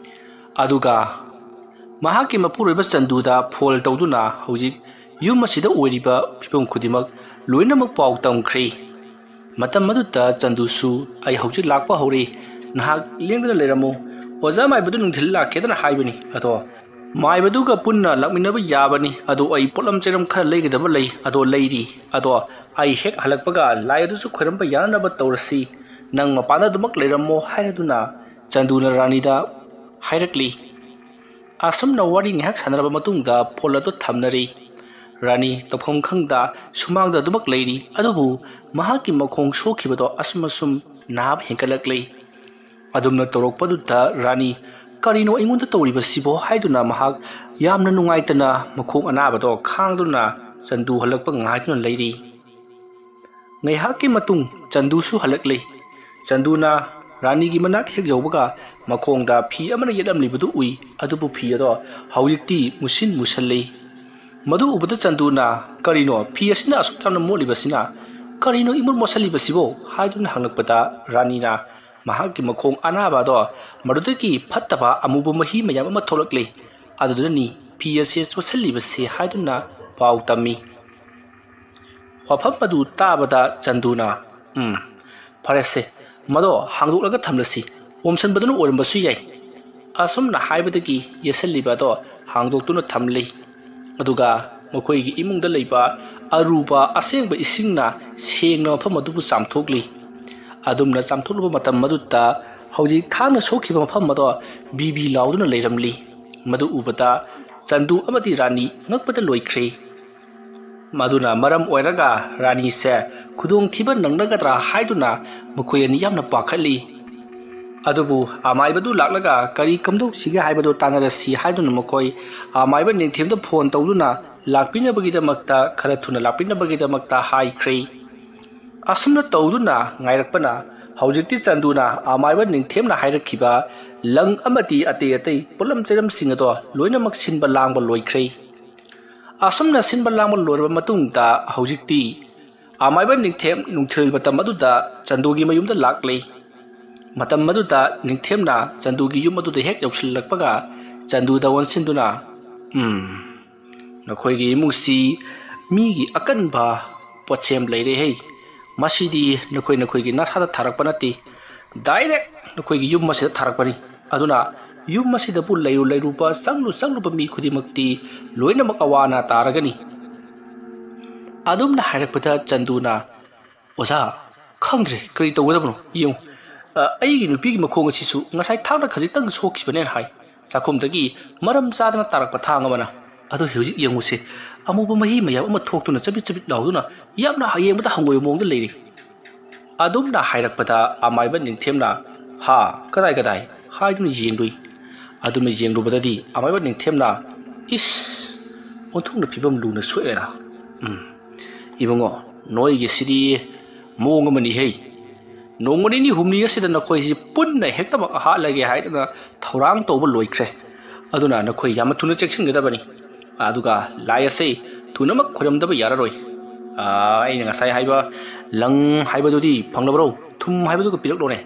ꯑꯗꯨꯒ ꯃꯍꯥꯛꯀꯤ ꯃꯄꯨꯔꯣꯏꯕ ꯆꯟꯗꯨꯗ ꯐꯣꯟ ꯇꯧꯗꯨꯅ ꯍꯧꯖꯤꯛ ꯌꯨꯝ ꯑꯁꯤꯗ ꯑꯣꯏꯔꯤꯕ ꯐꯤꯕꯝ ꯈꯨꯗꯤꯡꯃꯛ ꯂꯣꯏꯅꯃꯛ ꯄꯥꯎ ꯇꯝꯈ꯭ꯔꯦ꯫ ꯃꯇꯝ ꯑꯗꯨꯗ ꯆꯟꯗꯨꯁꯨ, "ꯑꯩ ꯍꯧꯖꯤꯛ ꯂꯥꯛꯄ ꯍꯧꯔꯦ, ꯅꯍꯥꯛ ꯂꯦꯡꯗꯅ ꯂꯩꯔꯝꯃꯨ꯫ ꯑꯣꯖꯥ ꯃꯥꯏꯕꯗꯨ ꯅꯨꯡꯊꯤꯜ ꯂꯥꯛꯀꯦꯗꯅ ꯍꯥꯏꯕꯅꯤ, ꯑꯗꯣ ꯃꯥꯏꯕꯗꯨꯒ ꯄꯨꯟꯅ ꯂꯥꯛꯃꯤꯟꯅꯕ ꯌꯥꯕꯅꯤ꯫ ꯑꯗꯣ ꯑꯩ ꯄꯣꯠꯂꯝ ꯆꯩꯔꯝ ꯈꯔ ꯂꯩꯒꯗꯕ ꯂꯩ, ꯑꯗꯣ ꯂꯩꯔꯤ꯫ ꯑꯗꯣ ꯑꯩ ꯍꯦꯛ ꯍꯜꯂꯛꯄꯒ ꯂꯥꯏ ꯑꯗꯨꯁꯨ ꯈꯣꯏꯔꯝꯕ ꯌꯥꯅꯅꯕ ꯇꯧꯔꯁꯤ꯫ ꯅꯪ ꯃꯄꯥꯟꯗ ꯑꯗꯨꯃꯛ ꯂꯩꯔꯝꯃꯣ" ꯍꯥꯏꯔꯗꯨꯅ ꯆꯟꯗꯨꯅ ꯔꯥꯅꯤꯗ ꯍꯥꯏꯔꯛꯂꯤ꯫ ꯑꯁꯨꯝꯅ ꯋꯥꯔꯤ ꯉꯥꯏꯍꯥꯛ ꯁꯥꯟꯅꯔꯕ ꯃꯇꯨꯡꯗ ꯐꯣꯟ ꯑꯗꯨ ꯊꯝꯅꯔꯤ꯫ ꯔꯥꯅꯤ ꯇꯧꯐꯝ ꯈꯪꯗ ꯁꯨꯃꯥꯡꯗ ꯑꯗꯨꯃꯛ ꯂꯩꯔꯤ꯫ ꯑꯗꯨꯕꯨ ꯃꯍꯥꯛꯀꯤ ꯃꯈꯣꯡ ꯁꯣꯛꯈꯤꯕꯗꯣ ꯑꯁꯨꯝ ꯑꯁꯨꯝ ꯅꯥꯕ ꯍꯦꯟꯒꯠꯂꯛꯂꯤ꯫ ꯑꯗꯨꯝꯅ ꯇꯧꯔꯛꯄꯗꯨꯗ ꯔꯥꯅꯤ "ꯀꯔꯤꯅꯣ ꯑꯩꯉꯣꯟꯗ ꯇꯧꯔꯤꯕꯁꯤꯕꯣ?" ꯍꯥꯏꯗꯨꯅ ꯃꯍꯥꯛ ꯌꯥꯝꯅ ꯅꯨꯡꯉꯥꯏꯇꯅ ꯃꯈꯣꯡ ꯑꯅꯥꯕꯗꯣ ꯈꯥꯡꯗꯨꯅ ꯆꯟꯗꯨ ꯍꯜꯂꯛꯄ ꯉꯥꯏꯗꯨꯅ ꯂꯩꯔꯤ꯫ ꯉꯥꯏꯍꯥꯛꯀꯤ ꯃꯇꯨꯡ ꯆꯟꯗꯨꯁꯨ ꯍꯜꯂꯛꯂꯦ꯫ ꯆꯟꯗꯨꯅ ꯔꯥꯅꯤꯒꯤ ꯃꯅꯥꯛ ꯍꯦꯛ ꯌꯧꯕꯒ ꯃꯈꯣꯡꯗ ꯐꯤ ꯑꯃꯅ ꯌꯦꯠꯂꯝꯂꯤꯕꯗꯨ ꯎꯏ꯫ ꯑꯗꯨꯕꯨ ꯐꯤ ꯑꯗꯣ ꯍꯧꯖꯤꯛꯇꯤ ꯃꯨꯁꯤꯟ ꯃꯨꯁꯜꯂꯤ꯫ ꯃꯗꯨ ꯎꯕꯗ ꯆꯟꯗꯨꯅ, "ꯀꯔꯤꯅꯣ ꯐꯤ ꯑꯁꯤꯅ ꯑꯁꯨꯛ ꯌꯥꯝꯅ ꯃꯣꯠꯂꯤꯕꯁꯤꯅ? ꯀꯔꯤꯅꯣ ꯏꯃꯣꯠ ꯃꯣꯠꯁꯜꯂꯤꯕꯁꯤꯕꯣ?" ꯍꯥꯏꯗꯨꯅ ꯍꯪꯂꯛꯄꯗ ꯔꯥꯅꯤꯅ ꯃꯍꯥꯛꯀꯤ ꯃꯈꯣꯡ ꯑꯅꯥꯕ ꯑꯗꯣ ꯃꯗꯨꯗꯒꯤ ꯐꯠꯇꯕ ꯑꯃꯨꯕ ꯃꯍꯤ ꯃꯌꯥꯝ ꯑꯃ ꯊꯣꯛꯂꯛꯂꯤ꯫ ꯑꯗꯨꯗꯨꯅꯅꯤ ꯐꯤ ꯑꯁꯤ ꯆꯣꯠꯁꯤꯜꯂꯤꯕꯁꯤ ꯍꯥꯏꯗꯨꯅ ꯄꯥꯎ ꯇꯝꯃꯤ꯫ ꯋꯥꯐꯝ ꯑꯗꯨ ꯇꯥꯕꯗ ꯆꯟꯗꯨꯅ, "ꯎꯝ, ꯐꯔꯦꯁꯦ, ꯃꯗꯣ ꯍꯥꯡꯗꯣꯛꯂꯒ ꯊꯝꯂꯁꯤ, ꯑꯣꯝꯁꯤꯟꯕꯗꯨꯅ ꯑꯣꯏꯔꯝꯕꯁꯨ ꯌꯥꯏ," ꯑꯁꯨꯝꯅ ꯍꯥꯏꯕꯗꯒꯤ ꯌꯦꯠꯁꯤꯜꯂꯤꯕ ꯑꯗꯣ ꯍꯥꯡꯗꯣꯛꯇꯨꯅ ꯊꯝꯂꯤ꯫ ꯑꯗꯨꯒ ꯃꯈꯣꯏꯒꯤ ꯏꯃꯨꯡꯗ ꯂꯩꯕ ꯑꯔꯨꯕ ꯑꯁꯦꯡꯕ ꯏꯁꯤꯡꯅ ꯁꯦꯡꯅ ꯃꯐꯝ ꯑꯗꯨꯕꯨ ꯆꯥꯝꯊꯣꯛꯂꯤ꯫ ꯑꯗꯨꯝꯅ ꯆꯥꯝꯊꯣꯛꯂꯨꯕ ꯃꯇꯝ ꯑꯗꯨꯗ ꯍꯧꯖꯤꯛ ꯊꯥꯡꯅ ꯁꯣꯛꯈꯤꯕ ꯃꯐꯝ ꯑꯗꯣ ꯕꯤ ꯕꯤ ꯂꯥꯎꯗꯨꯅ ꯂꯩꯔꯝꯂꯤ꯫ ꯃꯗꯨ ꯎꯕꯗ ꯆꯟꯗꯨ ꯑꯃꯗꯤ ꯔꯥꯅꯤ ꯉꯛꯄꯗ ꯂꯣꯏꯈ꯭ꯔꯦ꯫ ꯃꯗꯨꯅ ꯃꯔꯝ ꯑꯣꯏꯔꯒ ꯔꯥꯅꯤꯁꯦ ꯈꯨꯗꯣꯡꯊꯤꯕ ꯅꯪꯅꯒꯗ꯭ꯔꯥ ꯍꯥꯏꯗꯨꯅ ꯃꯈꯣꯏ ꯑꯅꯤ ꯌꯥꯝꯅ ꯄꯥꯈꯠꯂꯤ꯫ ꯑꯗꯨꯕꯨ ꯑꯃꯥꯏꯕꯗꯨ ꯂꯥꯛꯂꯒ ꯀꯔꯤ ꯀꯝꯗꯧꯁꯤꯒꯦ ꯍꯥꯏꯕꯗꯨ ꯇꯥꯟꯅꯔꯁꯤ ꯍꯥꯏꯗꯨꯅ ꯃꯈꯣꯏ ꯑꯃꯥꯏꯕ ꯅꯤꯡꯊꯦꯝꯗ ꯐꯣꯟ ꯇꯧꯗꯨꯅ ꯂꯥꯛꯄꯤꯅꯕꯒꯤꯗꯃꯛꯇ, ꯈꯔ ꯊꯨꯅ ꯂꯥꯛꯄꯤꯅꯕꯒꯤꯗꯃꯛꯇ ꯍꯥꯏꯈ꯭ꯔꯦ꯫ ꯑꯁꯨꯝꯅ ꯇꯧꯗꯨꯅ ꯉꯥꯏꯔꯛꯄꯅ ꯍꯧꯖꯤꯛꯇꯤ ꯆꯟꯗꯨꯅ ꯑꯃꯥꯏꯕ ꯅꯤꯡꯊꯦꯝꯅ ꯍꯥꯏꯔꯛꯈꯤꯕ ꯂꯪ ꯑꯃꯗꯤ ꯑꯇꯩ ꯑꯇꯩ ꯄꯣꯠꯂꯝ ꯆꯩꯔꯝꯁꯤꯡ ꯑꯗꯣ ꯂꯣꯏꯅꯃꯛ ꯁꯤꯟꯕ ꯂꯥꯡꯕ ꯂꯣꯏꯈ꯭ꯔꯦ꯫ ꯑꯁꯨꯝꯅ ꯁꯤꯟꯕ ꯂꯥꯡꯕ ꯂꯣꯏꯔꯕ ꯃꯇꯨꯡꯗ ꯍꯧꯖꯤꯛꯇꯤ ꯑꯃꯥꯏꯕ ꯅꯤꯡꯊꯦꯝ ꯅꯨꯡꯊꯤꯜ ꯃꯇꯝ ꯑꯗꯨꯗ ꯆꯟꯗꯨꯒꯤ ꯃꯌꯨꯝꯗ ꯂꯥꯛꯂꯦ꯫ ꯃꯇꯝ ꯑꯗꯨꯗ ꯅꯤꯡꯊꯦꯝꯅ ꯆꯟꯗꯨꯒꯤ ꯌꯨꯝ ꯑꯗꯨꯗ ꯍꯦꯛ ꯌꯧꯁꯤꯜꯂꯛꯄꯒ ꯆꯟꯗꯨꯗ ꯑꯣꯟꯁꯤꯟꯗꯨꯅ, "ꯎꯝ, ꯅꯈꯣꯏꯒꯤ ꯏꯃꯨꯡꯁꯤ ꯃꯤꯒꯤ ꯑꯀꯟꯕ ꯄꯣꯠꯁꯦꯝ ꯂꯩꯔꯦ ꯍꯦ꯫ ꯃꯁꯤꯗꯤ ꯅꯈꯣꯏ ꯅꯈꯣꯏꯒꯤ ꯅꯁꯥꯗ ꯊꯥꯔꯛꯄ ꯅꯠꯇꯦ, ꯗꯥꯏꯔꯦꯛ ꯅꯈꯣꯏꯒꯤ ꯌꯨꯝ ꯑꯁꯤꯗ ꯊꯥꯔꯛꯄꯅꯤ꯫ ꯑꯗꯨꯅ ꯌꯨꯝ ꯑꯁꯤꯗꯕꯨ ꯂꯩꯔꯨ ꯂꯩꯔꯨꯕ, ꯆꯪꯂꯨ ꯆꯪꯂꯨꯕ ꯃꯤ ꯈꯨꯗꯤꯡꯃꯛꯇꯤ ꯂꯣꯏꯅꯃꯛ ꯑꯋꯥ ꯑꯅꯥ ꯇꯥꯔꯒꯅꯤ꯫" ꯑꯗꯨꯝꯅ ꯍꯥꯏꯔꯛꯄꯗ ꯆꯟꯗꯨꯅ, "ꯑꯣꯖꯥ, ꯈꯪꯗ꯭ꯔꯦ ꯀꯔꯤ ꯇꯧꯒꯗꯕꯅꯣ꯫ ꯌꯦꯡꯉꯨ, ꯑ, ꯑꯩꯒꯤ ꯅꯨꯄꯤꯒꯤ ꯃꯈꯣꯡ ꯑꯁꯤꯁꯨ ꯉꯁꯥꯏ ꯊꯥꯡꯅ ꯈꯖꯤꯛꯇꯪ ꯁꯣꯛꯈꯤꯕꯅꯦꯅ ꯍꯥꯏ꯫ ꯆꯥꯛꯈꯨꯝꯗꯒꯤ ꯃꯔꯝ ꯆꯥꯗꯅ ꯇꯥꯔꯛꯄ ꯊꯥꯡ ꯑꯃꯅ ꯑꯗꯣ ꯍꯧꯖꯤꯛ ꯌꯦꯡꯉꯨꯁꯦ, ꯑꯃꯨꯕ ꯃꯍꯤ ꯃꯌꯥꯝ ꯑꯃ ꯊꯣꯛꯇꯨꯅ ꯆꯕꯤꯠ ꯆꯕꯤꯠ ꯂꯥꯎꯗꯨꯅ ꯌꯥꯝꯅ ꯌꯦꯡꯕꯗ ꯍꯪꯒꯣꯏꯕ ꯃꯑꯣꯡꯗ ꯂꯩꯔꯤ꯫ ꯑꯗꯨꯝꯅ ꯍꯥꯏꯔꯛꯄꯗ ꯑꯃꯥꯏꯕ ꯅꯤꯡꯊꯦꯝꯅ, "ꯍꯥ, ꯀꯗꯥꯏ ꯀꯗꯥꯏ?" ꯍꯥꯏꯗꯨꯅ ꯌꯦꯡꯂꯨꯏ꯫ ꯑꯗꯨꯝꯅ ꯌꯦꯡꯂꯨꯕꯗꯗꯤ ꯑꯃꯥꯏꯕ ꯅꯤꯡꯊꯦꯝꯅ, "ꯏꯁ, ꯑꯣꯟꯊꯣꯛꯅ ꯐꯤꯕꯝ ꯂꯨꯅ ꯁꯣꯛꯑꯦꯗ꯫ ꯎꯝ, ꯏꯕꯨꯡꯉꯣ, ꯅꯣꯏꯒꯤꯁꯤꯗꯤ ꯃꯑꯣꯡ ꯑꯃꯅꯤꯍꯦ꯫ ꯅꯣꯡꯃ ꯅꯤꯅꯤ ꯍꯨꯝꯅꯤ ꯑꯁꯤꯗ ꯅꯈꯣꯏꯁꯤ ꯄꯨꯟꯅ ꯍꯦꯛꯇꯃꯛ ꯍꯥꯠꯂꯒꯦ ꯍꯥꯏꯗꯅ ꯊꯧꯔꯥꯡ ꯇꯧꯕ ꯂꯣꯏꯈ꯭ꯔꯦ꯫ ꯑꯗꯨꯅ ꯅꯈꯣꯏ ꯌꯥꯝꯅ ꯊꯨꯅ ꯆꯦꯛꯁꯤꯟꯒꯗꯕꯅꯤ꯫ ꯑꯗꯨꯒ ꯂꯥꯏ ꯑꯁꯤ ꯊꯨꯅꯃꯛ ꯈꯣꯏꯔꯝꯗꯕ ꯌꯥꯔꯔꯣꯏ꯫ ꯑꯥ, ꯑꯩꯅ ꯉꯁꯥꯏ ꯍꯥꯏꯕ ꯂꯪ ꯍꯥꯏꯕꯗꯨꯗꯤ ꯐꯪꯂꯕ꯭ꯔꯣ? ꯊꯨꯝ ꯍꯥꯏꯕꯗꯨꯒ ꯄꯤꯔꯛꯂꯣꯅꯦ꯫"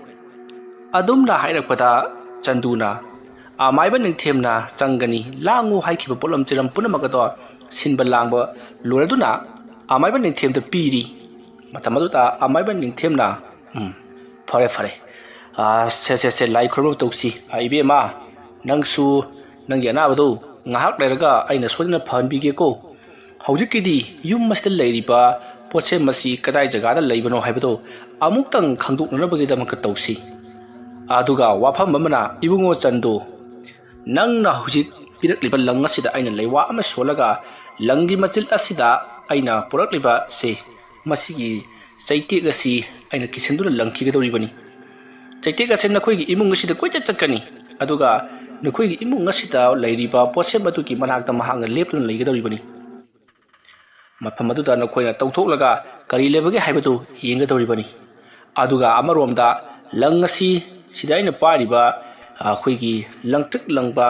ꯑꯗꯨꯝꯅ ꯍꯥꯏꯔꯛꯄꯗ ꯆꯟꯗꯨꯅ, "ꯑꯃꯥꯏꯕ ꯅꯤꯡꯊꯦꯝꯅ ꯆꯪꯒꯅꯤ, ꯂꯥꯡꯉꯨ ꯍꯥꯏꯈꯤꯕ ꯄꯣꯠꯂꯝ ꯆꯩꯔꯝ ꯄꯨꯝꯅꯃꯛ ꯑꯗꯣ ꯁꯤꯟꯕ ꯂꯥꯡꯕ ꯂꯣꯏꯔꯗꯨꯅ ꯑꯃꯥꯏꯕ ꯅꯤꯡꯊꯦꯝꯗ ꯄꯤꯔꯤ꯫" ꯃꯇꯝ ꯑꯗꯨꯗ ꯑꯃꯥꯏꯕ ꯅꯤꯡꯊꯦꯝꯅ, "ꯎꯝ, ꯐꯔꯦ, ꯐꯔꯦ꯫ ꯑꯥ, ꯁꯦ, ꯁꯦ, ꯁꯦ, ꯂꯥꯏ ꯈꯨꯔꯨꯝꯕ ꯇꯧꯁꯤ꯫ ꯑꯥ, ꯏꯕꯦꯝꯃ, ꯅꯪꯁꯨ ꯅꯪꯒꯤ ꯑꯅꯥꯕꯗꯨ ꯉꯥꯏꯍꯥꯛ ꯂꯩꯔꯒ ꯑꯩꯅ ꯁꯣꯏꯗꯅ ꯐꯍꯟꯕꯤꯒꯦꯀꯣ꯫ ꯍꯧꯖꯤꯛꯀꯤꯗꯤ ꯌꯨꯝ ꯑꯁꯤꯗ ꯂꯩꯔꯤꯕ ꯄꯣꯠꯁꯦꯝ ꯑꯁꯤ ꯀꯗꯥꯏ ꯖꯒꯥꯗ ꯂꯩꯕꯅꯣ ꯍꯥꯏꯕꯗꯨ ꯑꯃꯨꯛꯇꯪ ꯈꯪꯗꯣꯛꯅꯅꯕꯒꯤꯗꯃꯛꯇ ꯇꯧꯁꯤ꯫ ꯑꯗꯨꯒ ꯋꯥꯐꯝ ꯑꯃꯅ, ꯏꯕꯨꯡꯉꯣ ꯆꯟꯗꯨ, ꯅꯪꯅ ꯍꯧꯖꯤꯛ ꯄꯤꯔꯛꯂꯤꯕ ꯂꯪ ꯑꯁꯤꯗ ꯑꯩꯅ ꯂꯩꯋꯥ ꯑꯃ ꯁꯣꯜꯂꯒ ꯂꯪꯒꯤ ꯃꯆꯤꯜ ꯑꯁꯤꯗ ꯑꯩꯅ ꯄꯨꯔꯛꯂꯤꯕ ꯁꯤ, ꯃꯁꯤꯒꯤ ꯆꯩꯇꯦꯛ ꯑꯁꯤ ꯑꯩꯅ ꯀꯤꯁꯤꯟꯗꯨꯅ ꯂꯪꯈꯤꯒꯗꯧꯔꯤꯕꯅꯤ꯫ ꯆꯩꯇꯦꯛ ꯑꯁꯤ ꯅꯈꯣꯏꯒꯤ ꯏꯃꯨꯡ ꯑꯁꯤꯗ ꯀꯣꯏꯆꯠ ꯆꯠꯀꯅꯤ, ꯑꯗꯨꯒ ꯅꯈꯣꯏꯒꯤ ꯏꯃꯨꯡ ꯑꯁꯤꯗ ꯂꯩꯔꯤꯕ ꯄꯣꯠꯁꯦꯝ ꯑꯗꯨꯒꯤ ꯃꯅꯥꯛꯇ ꯃꯍꯥꯛꯅ ꯂꯦꯞꯇꯨꯅ ꯂꯩꯒꯗꯧꯔꯤꯕꯅꯤ꯫ ꯃꯐꯝ ꯑꯗꯨꯗ ꯅꯈꯣꯏꯅ ꯇꯧꯊꯣꯛꯂꯒ ꯀꯔꯤ ꯂꯩꯕꯒꯦ ꯍꯥꯏꯕꯗꯨ ꯌꯦꯡꯒꯗꯧꯔꯤꯕꯅꯤ꯫ ꯑꯗꯨꯒ ꯑꯃꯔꯣꯝꯗ ꯂꯪ ꯑꯁꯤ ꯁꯤꯗ ꯑꯩꯅ ꯄꯥꯏꯔꯤꯕ, ꯑ, ꯑꯩꯈꯣꯏꯒꯤ ꯂꯪꯇ꯭ꯔꯤꯛ ꯂꯪꯕ,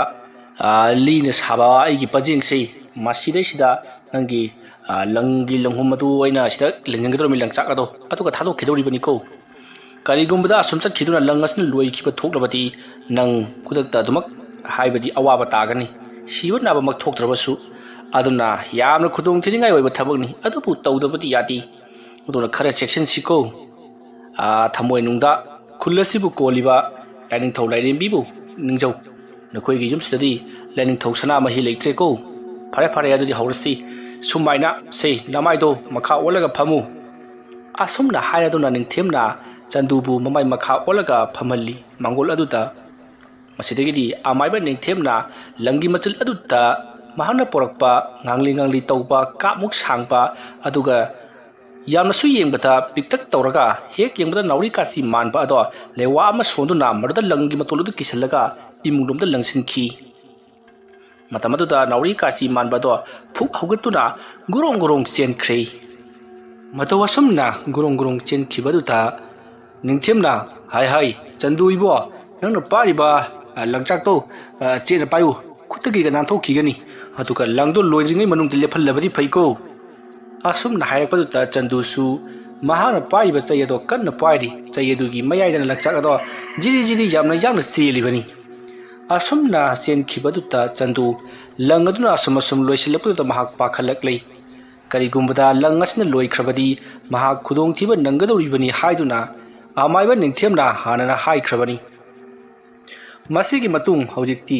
ꯑ, ꯂꯤꯅ ꯁꯥꯕ ꯑꯩꯒꯤ ꯄꯖꯦꯡꯁꯤ, ꯃꯁꯤꯗꯩꯁꯤꯗ ꯅꯪꯒꯤ, ꯑ, ꯂꯪꯒꯤ ꯂꯪꯍꯨꯝ ꯑꯗꯨ ꯑꯩꯅ ꯁꯤꯗ ꯂꯦꯡꯍꯟꯒꯗꯧꯔꯤꯕꯅꯤ, ꯂꯪꯆꯥꯛ ꯑꯗꯣ, ꯑꯗꯨꯒ ꯊꯥꯗꯣꯛꯈꯤꯗꯧꯔꯤꯕꯅꯤꯀꯣ꯫ ꯀꯔꯤꯒꯨꯝꯕꯗ ꯑꯁꯨꯝ ꯆꯠꯈꯤꯗꯨꯅ ꯂꯪ ꯑꯁꯤꯅ ꯂꯣꯏꯈꯤꯕ ꯊꯣꯛꯂꯕꯗꯤ ꯅꯪ ꯈꯨꯗꯛꯇ ꯑꯗꯨꯃꯛ, ꯍꯥꯏꯕꯗꯤ ꯑꯋꯥꯕ ꯇꯥꯒꯅꯤ꯫ ꯁꯤꯕ ꯅꯥꯕꯃꯛ ꯊꯣꯛꯇ꯭ꯔꯕꯁꯨ꯫ ꯑꯗꯨꯅ ꯌꯥꯝꯅ ꯈꯨꯗꯣꯡ ꯊꯤꯅꯤꯡꯉꯥꯏ ꯑꯣꯏꯕ ꯊꯕꯛꯅꯤ, ꯑꯗꯨꯕꯨ ꯇꯧꯗꯕꯗꯤ ꯌꯥꯗꯦ꯫ ꯑꯗꯨꯅ ꯈꯔ ꯆꯦꯛꯁꯤꯟꯁꯤꯀꯣ꯫ ꯑꯥ, ꯊꯃꯣꯏꯅꯨꯡꯗ ꯈꯨꯜ ꯑꯁꯤꯕꯨ ꯀꯣꯜꯂꯤꯕ ꯂꯥꯏꯅꯤꯡꯊꯧ ꯂꯥꯏꯔꯦꯝꯕꯤꯕꯨ ꯅꯤꯡꯖꯧ꯫ ꯅꯈꯣꯏꯒꯤ ꯌꯨꯝꯁꯤꯗꯗꯤ ꯂꯥꯏꯅꯤꯡꯊꯧ ꯁꯅꯥꯃꯍꯤ ꯂꯩꯇ꯭ꯔꯦꯀꯣ꯫ ꯐꯔꯦ, ꯐꯔꯦ, ꯑꯗꯨꯗꯤ ꯍꯧꯔꯁꯤ꯫ ꯁꯨꯃꯥꯏꯅ ꯁꯦ, ꯅꯃꯥꯏꯗꯣ ꯃꯈꯥ ꯑꯣꯜꯂꯒ ꯐꯝꯃꯨ꯫ ꯑꯁꯨꯝꯅ ꯍꯥꯏꯔꯗꯨꯅ ꯅꯤꯡꯊꯦꯝꯅ ꯆꯟꯗꯨꯕꯨ ꯃꯃꯥꯏ ꯃꯈꯥ ꯑꯣꯜꯂꯒ ꯐꯝꯍꯜꯂꯤ ꯃꯥꯡꯒꯣꯜ ꯑꯗꯨꯗ꯫ ꯃꯁꯤꯗꯒꯤꯗꯤ ꯑꯃꯥꯏꯕ ꯅꯤꯡꯊꯦꯝꯅ ꯂꯪꯒꯤ ꯃꯆꯤꯜ ꯑꯗꯨꯗ ꯃꯍꯥꯛꯅ ꯄꯣꯔꯛꯄ ꯉꯥꯡꯂꯤ ꯉꯥꯡꯂꯤ ꯇꯧꯕ, ꯀꯥꯞꯃꯨꯛ ꯁꯥꯡꯕ, ꯑꯗꯨꯒ ꯌꯥꯝꯅꯁꯨ ꯌꯦꯡꯕꯗ ꯄꯤꯛꯇꯛ ꯇꯧꯔꯒ ꯍꯦꯛ ꯌꯦꯡꯕꯗ ꯅꯥꯎꯔꯤ ꯀꯥꯆꯤ ꯃꯥꯟꯕ ꯑꯗꯣ ꯂꯦꯋꯥ ꯑꯃ ꯁꯣꯟꯗꯨꯅ ꯃꯗꯨꯗ ꯂꯪꯒꯤ ꯃꯇꯣꯜ ꯑꯗꯨ ꯀꯤꯁꯤꯜꯂꯒ ꯏꯃꯨꯡꯂꯣꯝꯗ ꯂꯪꯁꯤꯟꯈꯤ꯫ ꯃꯇꯝ ꯑꯗꯨꯗ ꯅꯥꯎꯔꯤ ꯀꯥꯆꯤ ꯃꯥꯟꯕ ꯑꯗꯣ ꯐꯨꯛ ꯍꯧꯒꯠꯇꯨꯅ ꯒꯣꯔꯣꯡ ꯒꯣꯔꯣꯡ ꯆꯦꯟꯈ꯭ꯔꯦ꯫ ꯃꯇꯧ ꯑꯁꯨꯝꯅ ꯒꯣꯔꯣꯡ ꯒꯣꯔꯣꯡ ꯆꯦꯟꯈꯤꯕꯗꯨꯗ ꯅꯤꯡꯊꯦꯝꯅ, "ꯍꯥꯏ ꯍꯥꯏ, ꯆꯟꯗꯨ ꯏꯕꯣ, ꯅꯪꯅ ꯄꯥꯏꯔꯤꯕ, ꯑ, ꯂꯪꯆꯥꯛꯇꯣ, ꯑ, ꯆꯦꯠꯅ ꯄꯥꯏꯌꯨ, ꯈꯨꯠꯇꯒꯤꯒ ꯅꯥꯟꯊꯣꯛꯈꯤꯒꯅꯤ꯫ ꯑꯗꯨꯒ ꯂꯪꯗꯣ ꯂꯣꯏꯗ꯭ꯔꯤꯉꯩ ꯃꯅꯨꯡꯗ ꯂꯦꯞꯍꯜꯂꯕꯗꯤ ꯐꯩꯀꯣ"꯫ ꯑꯁꯨꯝꯅ ꯍꯥꯏꯔꯛꯄꯗꯨꯗ ꯆꯟꯗꯨꯁꯨ ꯃꯍꯥꯛꯅ ꯄꯥꯏꯔꯤꯕ ꯆꯩ ꯑꯗꯣ ꯀꯟꯅ ꯄꯥꯏꯔꯤ꯫ ꯆꯩ ꯑꯗꯨꯒꯤ ꯃꯌꯥꯏꯗꯅ ꯂꯪꯆꯥꯛ ꯑꯗꯣ ꯖꯤꯔꯤ ꯖꯤꯔꯤ ꯌꯥꯝꯅ ꯌꯥꯡꯅ ꯆꯦꯜꯂꯤꯕꯅꯤ꯫ ꯑꯁꯨꯝꯅ ꯆꯦꯟꯈꯤꯕꯗꯨꯗ ꯆꯟꯗꯨ ꯂꯪ ꯑꯗꯨꯅ ꯑꯁꯨꯝ ꯑꯁꯨꯝ ꯂꯣꯏꯁꯤꯜꯂꯛꯄꯗꯨꯗ ꯃꯍꯥꯛ ꯄꯥꯈꯠꯂꯛꯂꯦ꯫ ꯀꯔꯤꯒꯨꯝꯕꯗ ꯂꯪ ꯑꯁꯤꯅ ꯂꯣꯏꯈ꯭ꯔꯕꯗꯤ ꯃꯍꯥꯛ ꯈꯨꯗꯣꯡꯊꯤꯕ ꯅꯪꯒꯗꯧꯔꯤꯕꯅꯤ ꯍꯥꯏꯗꯨꯅ ꯑꯃꯥꯏꯕ ꯅꯤꯡꯊꯦꯝꯅ ꯍꯥꯟꯅꯅ ꯍꯥꯏꯈ꯭ꯔꯕꯅꯤ꯫ ꯃꯁꯤꯒꯤ ꯃꯇꯨꯡ ꯍꯧꯖꯤꯛꯇꯤ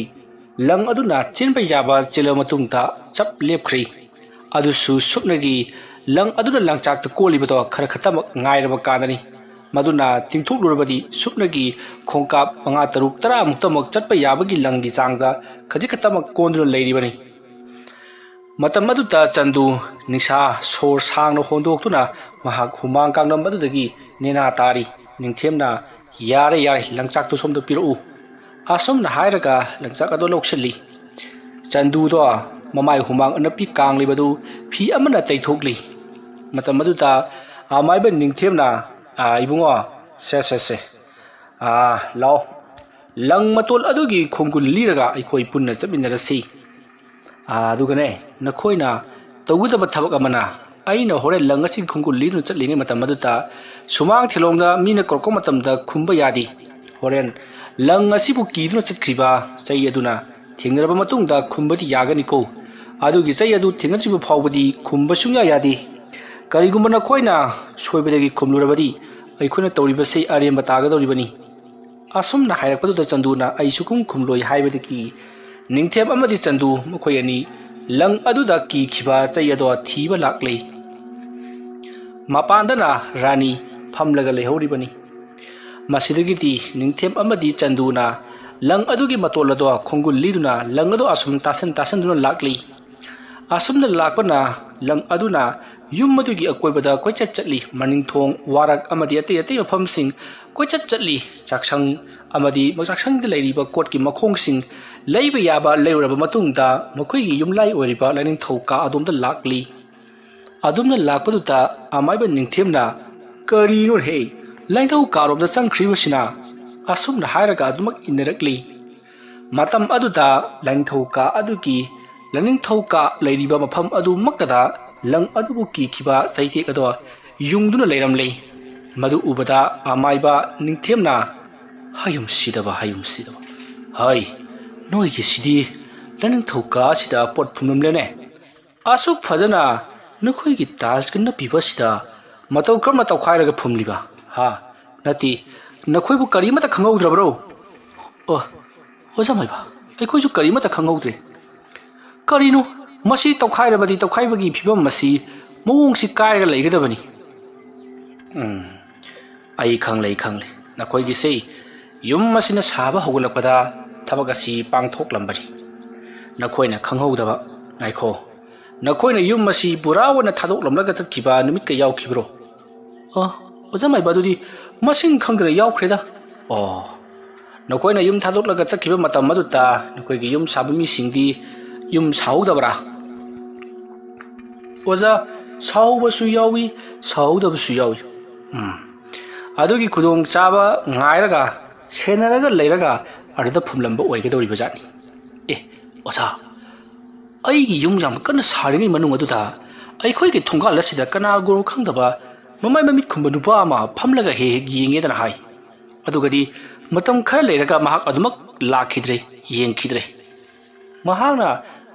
ꯂꯪ ꯑꯗꯨꯅ ꯆꯦꯟꯕ ꯌꯥꯕ ꯆꯦꯜꯂꯕ ꯃꯇꯨꯡꯗ ꯆꯞ ꯂꯦꯞꯈ꯭ꯔꯦ꯫ ꯑꯗꯨꯁꯨ ꯁꯨꯞꯅꯒꯤ ꯂꯪ ꯑꯗꯨꯅ ꯂꯪꯆꯥꯛꯇ ꯀꯣꯜꯂꯤꯕꯗꯣ ꯈꯔ ꯈꯛꯇꯃꯛ ꯉꯥꯏꯔꯕ ꯀꯥꯟꯗꯅꯤ꯫ ꯃꯗꯨꯅ ꯇꯤꯡꯊꯣꯛꯂꯨꯔꯕꯗꯤ ꯁꯨꯞꯅꯒꯤ ꯈꯣꯡꯀꯥꯞ ꯃꯉꯥ, ꯇꯔꯨꯛ, ꯇꯔꯥ ꯃꯨꯛꯇꯃꯛ ꯆꯠꯄ ꯌꯥꯕꯒꯤ ꯂꯪꯒꯤ ꯆꯥꯡꯗ ꯈꯖꯤꯛ ꯈꯛꯇꯃꯛ ꯀꯣꯟꯗꯨꯅ ꯂꯩꯔꯤꯕꯅꯤ꯫ ꯃꯇꯝ ꯑꯗꯨꯗ ꯆꯟꯗꯨ ꯅꯤꯡꯁꯥ ꯁꯣꯔ ꯁꯥꯡꯅ ꯍꯣꯟꯗꯣꯛꯇꯨꯅ ꯃꯍꯥꯛ ꯍꯨꯃꯥꯡ ꯀꯥꯡꯂꯝꯕ ꯑꯗꯨꯗꯒꯤ ꯅꯦꯅꯥ ꯇꯥꯔꯤ꯫ ꯅꯤꯡꯊꯦꯝꯅ, "ꯌꯥꯔꯦ, ꯌꯥꯔꯦ, ꯂꯪꯆꯥꯛꯇꯨ ꯁꯣꯝꯗ ꯄꯤꯔꯛꯎ"꯫ ꯑꯁꯨꯝꯅ ꯍꯥꯏꯔꯒ ꯂꯪꯆꯥꯛ ꯑꯗꯨ ꯂꯧꯁꯤꯜꯂꯤ꯫ ꯆꯟꯗꯨꯗꯣ ꯃꯃꯥꯏ ꯍꯨꯃꯥꯡ ꯑꯅꯞꯄꯤ ꯀꯥꯡꯂꯤꯕꯗꯨ ꯐꯤ ꯑꯃꯅ ꯇꯩꯊꯣꯛꯂꯤ꯫ ꯃꯇꯝ ꯑꯗꯨꯗ ꯑꯃꯥꯏꯕ ꯅꯤꯡꯊꯦꯝꯅ, "ꯑꯥ, ꯏꯕꯨꯡꯉꯣ, ꯁꯦ, ꯁꯦ, ꯁꯦ, ꯑꯥ, ꯂꯥꯛꯑꯣ, ꯂꯪ ꯃꯇꯣꯜ ꯑꯗꯨꯒꯤ ꯈꯣꯡꯒꯨꯜ ꯂꯤꯔꯒ ꯑꯩꯈꯣꯏ ꯄꯨꯟꯅ ꯆꯠꯃꯤꯟꯅꯔꯁꯤ꯫ ꯑꯥ, ꯑꯗꯨꯒꯅꯦ, ꯅꯈꯣꯏꯅ ꯇꯧꯒꯗꯕ ꯊꯕꯛ ꯑꯃꯅ, ꯑꯩꯅ ꯍꯣꯔꯦꯟ ꯂꯪ ꯑꯁꯤ ꯈꯣꯡꯒꯨꯜ ꯂꯤꯗꯨꯅ ꯆꯠꯂꯤꯉꯩ ꯃꯇꯝ ꯑꯗꯨꯗ ꯁꯨꯃꯥꯡ ꯊꯦꯂꯣꯡꯗ ꯃꯤꯅ ꯀꯧꯔꯛꯄ ꯃꯇꯝꯗ ꯈꯨꯝꯕ ꯌꯥꯗꯦ꯫ ꯍꯣꯔꯦꯟ ꯂꯪ ꯑꯁꯤꯕꯨ ꯀꯤꯗꯨꯅ ꯆꯠꯈ꯭ꯔꯤꯕ ꯆꯩ ꯑꯗꯨꯅ ꯊꯦꯡꯅꯔꯕ ꯃꯇꯨꯡꯗ ꯈꯨꯝꯕꯗꯤ ꯌꯥꯒꯅꯤꯀꯣ꯫ ꯑꯗꯨꯒꯤ ꯆꯩ ꯑꯗꯨ ꯊꯦꯡꯅꯗ꯭ꯔꯤꯕ ꯐꯥꯎꯕꯗꯤ ꯈꯨꯝꯕ ꯁꯨꯡꯌꯥ ꯌꯥꯗꯦ꯫ ꯀꯔꯤꯒꯨꯝꯕ ꯅꯈꯣꯏꯅ ꯁꯣꯏꯕꯗꯒꯤ ꯈꯨꯝꯂꯨꯔꯕꯗꯤ ꯑꯩꯈꯣꯏꯅ ꯇꯧꯔꯤꯕꯁꯤ ꯑꯔꯦꯝꯕ ꯇꯥꯒꯗꯧꯔꯤꯕꯅꯤ"꯫ ꯑꯁꯨꯝꯅ ꯍꯥꯏꯔꯛꯄꯗꯨꯗ ꯆꯟꯗꯨꯅ "ꯑꯩ ꯁꯨꯈꯨꯝ ꯈꯨꯝꯂꯣꯏ" ꯍꯥꯏꯕꯗꯒꯤ ꯅꯤꯡꯊꯦꯝ ꯑꯃꯗꯤ ꯆꯟꯗꯨ ꯃꯈꯣꯏ ꯑꯅꯤ ꯂꯪ ꯑꯗꯨꯗ ꯀꯤꯈꯤꯕ ꯆꯩ ꯑꯗꯣ ꯊꯤꯕ ꯂꯥꯛꯂꯤ꯫ ꯃꯄꯥꯟꯗꯅ ꯔꯥꯅꯤ ꯐꯝꯂꯒ ꯂꯩꯍꯧꯔꯤꯕꯅꯤ꯫ ꯃꯁꯤꯗꯒꯤꯗꯤ ꯅꯤꯡꯊꯦꯝ ꯑꯃꯗꯤ ꯆꯟꯗꯨꯅ ꯂꯪ ꯑꯗꯨꯒꯤ ꯃꯇꯣꯜ ꯑꯗꯣ ꯈꯣꯡꯒꯨꯜ ꯂꯤꯗꯨꯅ ꯂꯪ ꯑꯗꯣ ꯑꯁꯨꯝ ꯇꯥꯁꯟ ꯇꯥꯁꯟꯗꯨꯅ ꯂꯥꯛꯂꯤ꯫ ꯑꯁꯨꯝꯅ ꯂꯥꯛꯄꯅ ꯂꯪ ꯑꯗꯨꯅ ꯌꯨꯝ ꯑꯗꯨꯒꯤ ꯑꯀꯣꯏꯕꯗ ꯀꯣꯏꯆꯠ ꯆꯠꯂꯤ꯫ ꯃꯅꯤꯡꯊꯣꯡ, ꯋꯥꯔꯛ ꯑꯃꯗꯤ ꯑꯇꯩ ꯑꯇꯩ ꯃꯐꯝꯁꯤꯡ ꯀꯣꯏꯆꯠ ꯆꯠꯂꯤ꯫ ꯆꯥꯛꯁꯪ ꯑꯃꯗꯤ ꯆꯥꯛꯁꯪꯗ ꯂꯩꯔꯤꯕ ꯀꯣꯠꯀꯤ ꯃꯈꯣꯡꯁꯤꯡ ꯂꯩꯕ ꯌꯥꯕ ꯂꯩꯔꯨꯔꯕ ꯃꯇꯨꯡꯗ ꯃꯈꯣꯏꯒꯤ ꯌꯨꯝꯂꯥꯏ ꯑꯣꯏꯔꯤꯕ ꯂꯥꯏꯅꯤꯡꯊꯧ ꯀꯥ ꯑꯗꯣꯝꯗ ꯂꯥꯛꯂꯤ꯫ ꯑꯗꯨꯝꯅ ꯂꯥꯛꯄꯗꯨꯗ ꯑꯃꯥꯏꯕ ꯅꯤꯡꯊꯦꯝꯅ, "ꯀꯔꯤꯅꯣꯍꯦ, ꯂꯥꯏꯅꯤꯡꯊꯧ ꯀꯥꯔꯣꯝꯗ ꯆꯪꯈ꯭ꯔꯤꯕꯁꯤꯅ?" ꯑꯁꯨꯝꯅ ꯍꯥꯏꯔꯒ ꯑꯗꯨꯃꯛ ꯏꯟꯅꯔꯛꯂꯤ꯫ ꯃꯇꯝ ꯑꯗꯨꯗ ꯂꯥꯏꯅꯤꯡꯊꯧ ꯀꯥ ꯑꯗꯨꯒꯤ ꯂꯥꯏꯅꯤꯡꯊꯧ ꯀꯥ ꯂꯩꯔꯤꯕ ꯃꯐꯝ ꯑꯗꯨꯃꯛꯇꯗ ꯂꯪ ꯑꯗꯨꯕꯨ ꯀꯤꯈꯤꯕ ꯆꯩꯇꯦꯛ ꯑꯗꯣ ꯌꯨꯡꯗꯨꯅ ꯂꯩꯔꯝꯂꯦ꯫ ꯃꯗꯨ ꯎꯕꯗ ꯑꯃꯥꯏꯕ ꯅꯤꯡꯊꯦꯝꯅ, "ꯍꯌꯨꯝ ꯁꯤꯗꯕ, ꯍꯌꯨꯝ ꯁꯤꯗꯕ! ꯍꯩ, ꯅꯣꯏꯒꯤꯁꯤꯗꯤ ꯂꯥꯏꯅꯤꯡꯊꯧ ꯀꯥ ꯑꯁꯤꯗ ꯄꯣꯠ ꯐꯨꯝꯂꯝꯂꯦꯅꯦ꯫ ꯑꯁꯨꯛ ꯐꯖꯅ ꯅꯈꯣꯏꯒꯤ ꯇꯥꯏꯜꯁꯀ ꯅꯞꯄꯤꯕ ꯑꯁꯤꯗ ꯃꯇꯧ ꯀꯔꯝꯅ ꯇꯧꯈꯥꯏꯔꯒ ꯐꯨꯝꯂꯤꯕ? ꯍꯥ? ꯅꯠꯇꯦ, ꯅꯈꯣꯏꯕꯨ ꯀꯔꯤꯃꯠꯇ ꯈꯪꯍꯧꯗ꯭ꯔꯕ꯭ꯔꯣ?" "ꯑꯣ, ꯑꯣꯖꯥ ꯃꯥꯏꯕ, ꯑꯩꯈꯣꯏꯁꯨ ꯀꯔꯤꯃꯠꯇ ꯈꯪꯍꯧꯗ꯭ꯔꯦ꯫ ꯀꯔꯤꯅꯣ, ꯃꯁꯤ ꯇꯧꯈꯥꯏꯔꯕꯗꯤ ꯇꯧꯈꯥꯏꯕꯒꯤ ꯐꯤꯕꯝ ꯑꯁꯤ ꯃꯑꯣꯡꯁꯤ ꯀꯥꯏꯔꯒ ꯂꯩꯒꯗꯕꯅꯤ꯫" "ꯎꯝ, ꯑꯩ ꯈꯪꯂꯦ, ꯑꯩ ꯈꯪꯂꯦ꯫ ꯅꯈꯣꯏꯒꯤꯁꯦ ꯌꯨꯝ ꯑꯁꯤꯅ ꯁꯥꯕ ꯍꯧꯒꯠꯂꯛꯄꯗ ꯊꯕꯛ ꯑꯁꯤ ꯄꯥꯡꯊꯣꯛꯂꯝꯕꯅꯤ꯫ ꯅꯈꯣꯏꯅ ꯈꯪꯍꯧꯗꯕ, ꯉꯥꯏꯈꯣ, ꯅꯈꯣꯏꯅ ꯌꯨꯝ ꯑꯁꯤ ꯄꯨꯔꯥ ꯑꯣꯏꯅ ꯊꯥꯗꯣꯛꯂꯝꯂꯒ ꯆꯠꯈꯤꯕ ꯅꯨꯃꯤꯠꯀ ꯌꯥꯎꯈꯤꯕ꯭ꯔꯣ?" "ꯑ, ꯑꯣꯖꯥ ꯃꯥꯏꯕ, ꯑꯗꯨꯗꯤ ꯃꯁꯤꯡ ꯈꯪꯗꯅ ꯌꯥꯎꯈ꯭ꯔꯦꯗ꯫" "ꯑꯣ, ꯅꯈꯣꯏꯅ ꯌꯨꯝ ꯊꯥꯗꯣꯛꯂꯒ ꯆꯠꯈꯤꯕ ꯃꯇꯝ ꯑꯗꯨꯗ ꯅꯈꯣꯏꯒꯤ ꯌꯨꯝ ꯁꯥꯕ ꯃꯤꯁꯤꯡꯗꯤ ꯌꯨꯝ ꯁꯥꯍꯧꯗꯕ꯭ꯔꯥ?" "ꯑꯣꯖꯥ, ꯁꯥꯍꯧꯕꯁꯨ ꯌꯥꯎꯏ, ꯁꯥꯍꯧꯗꯕꯁꯨ ꯌꯥꯎꯏ꯫" "ꯎꯝ, ꯑꯗꯨꯒꯤ ꯈꯨꯗꯣꯡꯆꯥꯕ ꯉꯥꯏꯔꯒ, ꯁꯦꯟꯅꯔꯒ ꯂꯩꯔꯒ ꯑꯗꯨꯗ ꯐꯨꯝꯂꯝꯕ ꯑꯣꯏꯒꯗꯧꯔꯤꯕ ꯖꯥꯠꯅꯤ꯫ ꯑꯦ, ꯑꯣꯖꯥ, ꯑꯩꯒꯤ ꯌꯨꯝ ꯌꯥꯝ ꯀꯟꯅ ꯁꯥꯔꯤꯉꯩ ꯃꯅꯨꯡ ꯑꯗꯨꯗ ꯑꯩꯈꯣꯏꯒꯤ ꯊꯣꯡꯒꯥꯜ ꯑꯁꯤꯗ ꯀꯅꯥꯒꯨꯝꯕ ꯈꯪꯗꯕ ꯃꯃꯥꯏ ꯃꯃꯤꯠ ꯈꯨꯝꯕ ꯅꯨꯄꯥ ꯑꯃ ꯐꯝꯂꯒ ꯍꯦꯛ ꯍꯦꯛ ꯌꯦꯡꯉꯦꯗꯅ ꯍꯥꯏ꯫ ꯑꯗꯨꯒꯗꯤ ꯃꯇꯝ ꯈꯔ ꯂꯩꯔꯒ ꯃꯍꯥꯛ ꯑꯗꯨꯃꯛ ꯂꯥꯛꯈꯤꯗ꯭ꯔꯦ, ꯌꯦꯡꯈꯤꯗ꯭ꯔꯦ꯫ ꯃꯍꯥꯛꯅ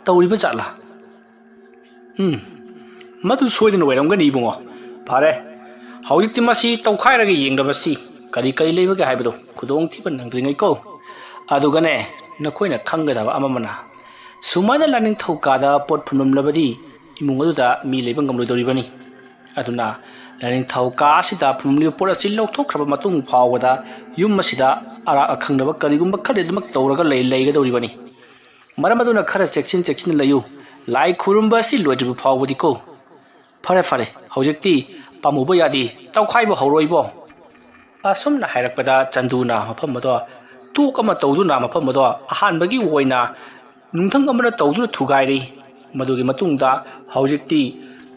ꯇꯧꯔꯤꯕ ꯖꯥꯠꯂꯥ? ꯎꯝ, ꯃꯗꯨ ꯁꯣꯏꯗꯅ ꯑꯣꯏꯔꯝꯒꯅꯤ, ꯏꯕꯨꯡꯉꯣ꯫ ꯐꯔꯦ, ꯍꯧꯖꯤꯛꯇꯤ ꯃꯁꯤ ꯇꯧꯈꯥꯏꯔꯒ ꯌꯦꯡꯂꯕꯁꯤ ꯀꯔꯤ ꯀꯔꯤ ꯂꯩꯕꯒꯦ ꯍꯥꯏꯕꯗꯨ ꯈꯨꯗꯣꯡꯊꯤꯕ ꯅꯪꯗ꯭ꯔꯤꯉꯩꯀꯣ꯫ ꯑꯗꯨꯒꯅꯦ, ꯅꯈꯣꯏꯅ ꯈꯪꯒꯗꯕ ꯑꯃ ꯑꯃꯅ, ꯁꯨꯃꯥꯏꯅ ꯂꯥꯏꯅꯤꯡꯊꯧ ꯀꯥꯗ ꯄꯣꯠ ꯐꯨꯝꯂꯝꯂꯕꯗꯤ ꯏꯃꯨꯡ ꯑꯗꯨꯗ ꯃꯤ ꯂꯩꯕ ꯉꯝꯂꯣꯏꯗꯧꯔꯤꯕꯅꯤ꯫ ꯑꯗꯨꯅ ꯂꯥꯏꯅꯤꯡꯊꯧ ꯀꯥ ꯑꯁꯤꯗ ꯐꯝꯂꯤꯕ ꯄꯣꯠ ꯑꯁꯤ ꯂꯧꯊꯣꯛꯈ꯭ꯔꯕ ꯃꯇꯨꯡ ꯐꯥꯎꯕꯗ ꯌꯨꯝ ꯑꯁꯤꯗ ꯑꯔꯥꯛ ꯑꯈꯪꯗꯕ ꯀꯔꯤꯒꯨꯝꯕ ꯈꯔꯗꯤ ꯑꯗꯨꯃꯛ ꯇꯧꯔꯒ ꯂꯩ-, ꯂꯩꯒꯗꯧꯔꯤꯕꯅꯤ꯫ ꯃꯔꯝ ꯑꯗꯨꯅ ꯈꯔ ꯆꯦꯛꯁꯤꯟ ꯆꯦꯛꯁꯤꯟꯅ ꯂꯩꯌꯨ꯫ ꯂꯥꯏ ꯈꯨꯔꯨꯝꯕ ꯑꯁꯤ ꯂꯣꯏꯗ꯭ꯔꯤꯕ ꯐꯥꯎꯕꯗꯤꯀꯣ꯫ ꯐꯔꯦ, ꯐꯔꯦ, ꯍꯧꯖꯤꯛꯇꯤ ꯄꯥꯝꯃꯨꯕ ꯌꯥꯗꯦ, ꯇꯧꯈꯥꯏꯕ ꯍꯧꯔꯣꯏꯕꯣ꯫ ꯑꯁꯨꯝꯅ ꯍꯥꯏꯔꯛꯄꯗ ꯆꯟꯗꯨꯅ ꯃꯐꯝ ꯑꯗꯣ ꯇꯣꯛ ꯑꯃ ꯇꯧꯗꯨꯅ ꯃꯐꯝ ꯑꯗꯣ ꯑꯍꯥꯟꯕꯒꯤ ꯑꯣꯏꯅ ꯅꯨꯡꯊꯪ ꯑꯃꯅ ꯇꯧꯗꯨꯅ ꯊꯨꯒꯥꯏꯔꯤ꯫ ꯃꯗꯨꯒꯤ ꯃꯇꯨꯡꯗ ꯍꯧꯖꯤꯛꯇꯤ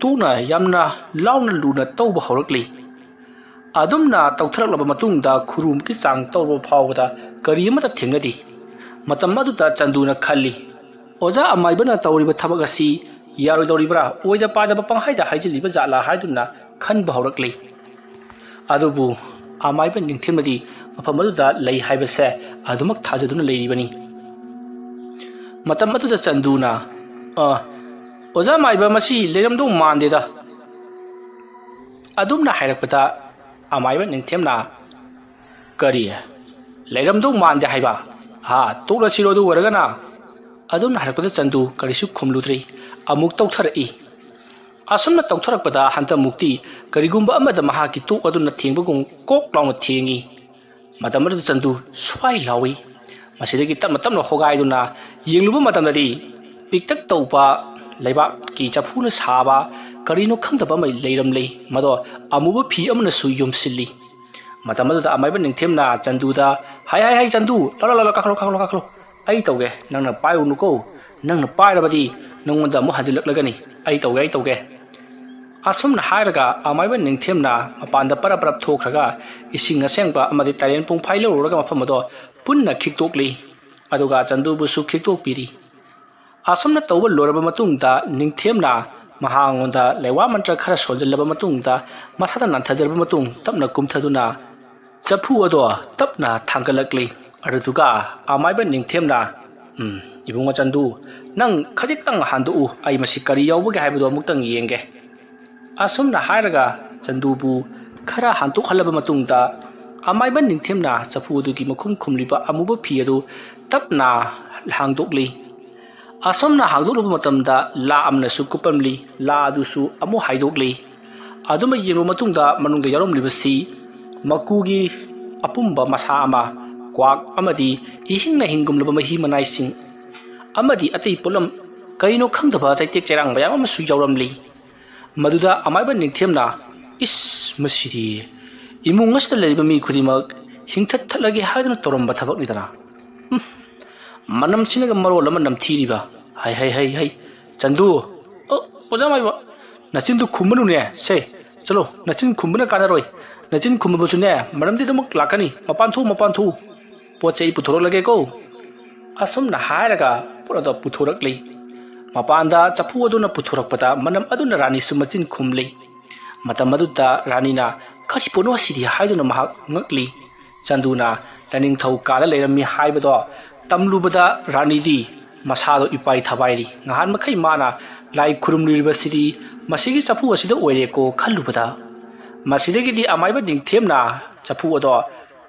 ꯇꯣꯛꯅ ꯌꯥꯝꯅ ꯂꯥꯎꯅ ꯂꯨꯅ ꯇꯧꯕ ꯍꯧꯔꯛꯂꯤ꯫ ꯑꯗꯨꯝꯅ ꯇꯧꯊꯔꯛꯂꯕ ꯃꯇꯨꯡꯗ ꯈꯨꯔꯨꯝꯒꯤ ꯆꯥꯡ ꯇꯧꯔꯕ ꯐꯥꯎꯕꯗ ꯀꯔꯤ ꯑꯃꯠꯇ ꯊꯦꯡꯅꯗꯦ꯫ ꯃꯇꯝ ꯑꯗꯨꯗ ꯆꯟꯗꯨꯅ ꯈꯜꯂꯤ, "ꯑꯣꯖꯥ ꯑꯃꯥꯏꯕꯅ ꯇꯧꯔꯤꯕ ꯊꯕꯛ ꯑꯁꯤ ꯌꯥꯔꯣꯏꯗꯧꯔꯤꯕ꯭ꯔꯥ? ꯑꯣꯏꯗ ꯄꯥꯗꯕ ꯄꯪꯍꯥꯏꯗ ꯍꯥꯏꯖꯤꯜꯂꯤꯕ ꯖꯥꯠꯂꯥ?" ꯍꯥꯏꯗꯨꯅ ꯈꯟꯕ ꯍꯧꯔꯛꯂꯤ꯫ ꯑꯗꯨꯕꯨ ꯑꯃꯥꯏꯕ ꯅꯤꯡꯊꯦꯝꯅꯗꯤ ꯃꯐꯝ ꯑꯗꯨꯗ ꯂꯩ ꯍꯥꯏꯕꯁꯦ ꯑꯗꯨꯃꯛ ꯊꯥꯖꯗꯨꯅ ꯂꯩꯔꯤꯕꯅꯤ꯫ ꯃꯇꯝ ꯑꯗꯨꯗ ꯆꯟꯗꯨꯅ, "ꯑ, ꯑꯣꯖꯥ ꯃꯥꯏꯕ, ꯃꯁꯤ ꯂꯩꯔꯝꯗꯧ ꯃꯥꯟꯗꯦꯗ"꯫ ꯑꯗꯨꯝꯅ ꯍꯥꯏꯔꯛꯄꯗ ꯑꯃꯥꯏꯕ ꯅꯤꯡꯊꯦꯝꯅ, "ꯀꯔꯤ? ꯂꯩꯔꯝꯗꯧ ꯃꯥꯟꯗꯦ ꯍꯥꯏꯕ? ꯍꯥ, ꯇꯣꯛꯂꯁꯤꯔꯣ ꯑꯗꯨ ꯑꯣꯏꯔꯒꯅ?" ꯑꯗꯨꯝꯅ ꯍꯥꯏꯔꯛꯄꯗ ꯆꯟꯗꯨ ꯀꯔꯤꯁꯨ ꯈꯨꯝꯂꯨꯗ꯭ꯔꯦ꯫ ꯑꯃꯨꯛ ꯇꯧꯊꯔꯛꯏ꯫ ꯑꯁꯨꯝꯅ ꯇꯧꯊꯔꯛꯄꯗ ꯍꯟꯗꯛꯃꯨꯛꯇꯤ ꯀꯔꯤꯒꯨꯝꯕ ꯑꯃꯗ ꯃꯍꯥꯛꯀꯤ ꯇꯣꯛ ꯑꯗꯨꯅ ꯊꯦꯡꯕꯒꯨꯝ ꯀꯣꯛ ꯂꯥꯎꯅ ꯊꯦꯡꯏ꯫ ꯃꯇꯝ ꯑꯗꯨꯗ ꯆꯟꯗꯨ ꯁ꯭ꯋꯥꯏ ꯂꯥꯎꯏ꯫ ꯃꯁꯤꯗꯒꯤ ꯇꯞꯅ ꯇꯞꯅ ꯍꯣꯒꯥꯏꯗꯨꯅ ꯌꯦꯡꯂꯨꯕ ꯃꯇꯝꯗꯗꯤ ꯄꯤꯛꯇꯛ ꯇꯧꯕ ꯂꯩꯕꯥꯛꯀꯤ ꯆꯐꯨꯅ ꯁꯥꯕ ꯀꯔꯤꯅꯣ ꯈꯪꯗꯕ ꯑꯃ ꯂꯩꯔꯝꯂꯦ꯫ ꯃꯗꯣ ꯑꯃꯨꯕ ꯐꯤ ꯑꯃꯅꯁꯨ ꯌꯣꯝꯁꯤꯜꯂꯤ꯫ ꯃꯇꯝ ꯑꯗꯨꯗ ꯑꯃꯥꯏꯕ ꯅꯤꯡꯊꯦꯝꯅ ꯆꯟꯗꯨꯗ, "ꯍꯥꯏ, ꯍꯥꯏ, ꯍꯥꯏ, ꯆꯟꯗꯨ, ꯂꯥꯎ, ꯂꯥꯎ, ꯂꯥꯎ, ꯀꯥꯈꯠꯂꯣ, ꯀꯥꯈꯠꯂꯣ, ꯀꯥꯈꯠꯂꯣ꯫ ꯑꯩ ꯇꯧꯒꯦ, ꯅꯪꯅ ꯄꯥꯏꯔꯨꯅꯨꯀꯣ꯫ ꯅꯪꯅ ꯄꯥꯏꯔꯕꯗꯤ ꯅꯉꯣꯟꯗ ꯑꯃꯨꯛ ꯍꯟꯖꯤꯜꯂꯛꯂꯒꯅꯤ꯫ ꯑꯩ ꯇꯧꯒꯦ, ꯑꯩ ꯇꯧꯒꯦ"꯫ ꯑꯁꯨꯝꯅ ꯍꯥꯏꯔꯒ ꯑꯃꯥꯏꯕ ꯅꯤꯡꯊꯦꯝꯅ ꯃꯄꯥꯟꯗ ꯄꯔꯞ ꯄꯔꯞ ꯊꯣꯛꯈ꯭ꯔꯒ ꯏꯁꯤꯡ ꯑꯁꯦꯡꯕ ꯑꯃꯗꯤ ꯇꯥꯏꯔꯦꯟ ꯄꯨꯡꯐꯥꯏ ꯂꯧꯔꯨꯔꯒ ꯃꯐꯝ ꯑꯗꯣ ꯄꯨꯟꯅ ꯈꯤꯛꯇꯣꯛꯂꯤ꯫ ꯑꯗꯨꯒ ꯆꯟꯗꯨꯕꯨꯁꯨ ꯈꯤꯛꯇꯣꯛꯄꯤꯔꯤ꯫ ꯑꯁꯨꯝꯅ ꯇꯧꯕ ꯂꯣꯏꯔꯕ ꯃꯇꯨꯡꯗ ꯅꯤꯡꯊꯦꯝꯅ ꯃꯍꯥꯛꯉꯣꯟꯗ ꯂꯩꯋꯥ ꯃꯟꯇ꯭ꯔ ꯈꯔ ꯁꯣꯟꯖꯜꯂꯕ ꯃꯇꯨꯡꯗ ꯃꯁꯥꯗ ꯅꯥꯟꯊꯖꯔꯕ ꯃꯇꯨꯡ ꯇꯞꯅ ꯀꯨꯝꯊꯗꯨꯅ ꯆꯐꯨ ꯑꯗꯣ ꯇꯞꯅ ꯊꯥꯡꯒꯠꯂꯛꯂꯤ꯫ ꯑꯗꯨꯗꯨꯒ ꯑꯃꯥꯏꯕ ꯅꯤꯡꯊꯦꯝꯅ, "ꯎꯝ, ꯏꯕꯨꯡꯉꯣ ꯆꯟꯗꯨ, ꯅꯪ ꯈꯖꯤꯛꯇꯪ ꯍꯥꯟꯗꯣꯛꯎ, ꯑꯩ ꯃꯁꯤ ꯀꯔꯤ ꯌꯥꯎꯕꯒꯦ ꯍꯥꯏꯕꯗꯨ ꯑꯃꯨꯛꯇꯪ ꯌꯦꯡꯒꯦ"꯫ ꯑꯁꯨꯝꯅ ꯍꯥꯏꯔꯒ ꯆꯟꯗꯨꯕꯨ ꯈꯔ ꯍꯥꯟꯇꯣꯛꯍꯜꯂꯕ ꯃꯇꯨꯡꯗ ꯑꯃꯥꯏꯕ ꯅꯤꯡꯊꯦꯝꯅ ꯆꯐꯨ ꯑꯗꯨꯒꯤ ꯃꯈꯨꯝ ꯈꯨꯝꯂꯤꯕ ꯑꯃꯨꯕ ꯐꯤ ꯑꯗꯨ ꯇꯞꯅ ꯍꯥꯡꯗꯣꯛꯂꯤ꯫ ꯑꯁꯨꯝꯅ ꯍꯥꯡꯗꯣꯛꯂꯨꯕ ꯃꯇꯝꯗ ꯂꯥ ꯑꯃꯅꯁꯨ ꯀꯨꯞꯄꯝꯂꯤ꯫ ꯂꯥ ꯑꯗꯨꯁꯨ ꯑꯃꯨꯛ ꯍꯥꯏꯗꯣꯛꯂꯤ꯫ ꯑꯗꯨꯃ ꯌꯦꯡꯂꯨꯕ ꯃꯇꯨꯡꯗ ꯃꯅꯨꯡꯗ ꯌꯥꯎꯔꯝꯂꯤꯕꯁꯤ ꯃꯀꯨꯒꯤ ꯑꯄꯨꯝꯕ ꯃꯁꯥ ꯑꯃ, ꯀ꯭ꯋꯥꯛ ꯑꯃꯗꯤ ꯏꯍꯤꯡꯅ ꯍꯤꯡꯒꯨꯝꯂꯕ ꯃꯍꯤ ꯃꯅꯥꯏꯁꯤꯡ ꯑꯃꯗꯤ ꯑꯇꯩ ꯄꯣꯠꯂꯝ ꯀꯔꯤꯅꯣ ꯈꯪꯗꯕ ꯆꯩꯇꯦꯛ ꯆꯩꯔꯥꯡ ꯃꯌꯥꯝ ꯑꯃꯁꯨ ꯌꯥꯎꯔꯝꯂꯤ꯫ ꯃꯗꯨꯗ ꯑꯃꯥꯏꯕ ꯅꯤꯡꯊꯦꯝꯅ, "ꯏꯁ, ꯃꯁꯤꯗꯤ ꯏꯃꯨꯡ ꯑꯁꯤꯗ ꯂꯩꯔꯤꯕ ꯃꯤ ꯈꯨꯗꯤꯡꯃꯛ ꯍꯤꯡꯊꯠ ꯊꯠꯂꯒꯦ ꯍꯥꯏꯗꯨꯅ ꯇꯧꯔꯝꯕ ꯊꯕꯛꯅꯤꯗꯅ꯫ ꯎꯝ, ꯃꯅꯝꯁꯤꯅꯒ ꯃꯔꯣꯜ ꯑꯃ ꯅꯝꯊꯤꯔꯤꯕ꯫ ꯍꯩ, ꯍꯩ, ꯍꯩ, ꯍꯩ, ꯆꯟꯗꯨ, ꯑ, ꯑꯣꯖꯥ ꯃꯥꯏꯕ, ꯅꯆꯤꯟꯗꯨ ꯈꯨꯝꯃꯅꯨꯅꯦ꯫ ꯁꯦ, ꯆꯠꯂꯣ, ꯅꯆꯤꯟ ꯈꯨꯝꯕꯅ ꯀꯥꯟꯅꯔꯣꯏ꯫ ꯅꯆꯤꯟ ꯈꯨꯝꯃꯕꯁꯨꯅꯦ, ꯃꯔꯝꯗꯤ ꯑꯗꯨꯃꯛ ꯂꯥꯛꯀꯅꯤ꯫ ꯃꯄꯥꯟ ꯊꯣꯛꯎ, ꯃꯄꯥꯟ ꯊꯣꯛꯎ꯫ ꯄꯣꯠ ꯆꯩ ꯄꯨꯊꯣꯔꯛꯂꯒꯦꯀꯣ꯫" ꯑꯁꯨꯝꯅ ꯍꯥꯏꯔꯒ ꯄꯣꯠ ꯑꯗꯨ ꯄꯨꯊꯣꯔꯛꯂꯤ꯫ ꯃꯄꯥꯟꯗ ꯆꯐꯨ ꯑꯗꯨꯅ ꯄꯨꯊꯣꯔꯛꯄꯗ ꯃꯅꯝ ꯑꯗꯨꯅ ꯔꯥꯅꯤꯁꯨ ꯃꯆꯤꯟ ꯈꯨꯝꯂꯤ꯫ ꯃꯇꯝ ꯑꯗꯨꯗ ꯔꯥꯅꯤꯅ, "ꯀꯔꯤ ꯄꯣꯠꯅꯣ ꯑꯁꯤꯗꯤ?" ꯍꯥꯏꯗꯨꯅ ꯃꯍꯥꯛ ꯉꯛꯂꯤ꯫ ꯆꯟꯗꯨꯅ ꯂꯥꯏꯅꯤꯡꯊꯧ ꯀꯥꯗ ꯂꯩꯔꯝꯃꯤ ꯍꯥꯏꯕꯗꯣ ꯇꯝꯂꯨꯕꯗ ꯔꯥꯅꯤꯗꯤ ꯃꯁꯥꯗꯣ ꯏꯄꯥꯏ ꯊꯕꯥꯏꯔꯤ꯫ ꯉꯍꯥꯟ ꯃꯈꯩ ꯃꯥꯅ ꯂꯥꯏ ꯈꯨꯔꯨꯝꯂꯤꯕꯁꯤꯗꯤ ꯃꯁꯤꯒꯤ ꯆꯐꯨ ꯑꯁꯤꯗ ꯑꯣꯏꯔꯦꯀꯣ ꯈꯜꯂꯨꯕꯗ꯫ ꯃꯁꯤꯗꯒꯤꯗꯤ ꯑꯃꯥꯏꯕ ꯅꯤꯡꯊꯦꯝꯅ ꯆꯐꯨ ꯑꯗꯣ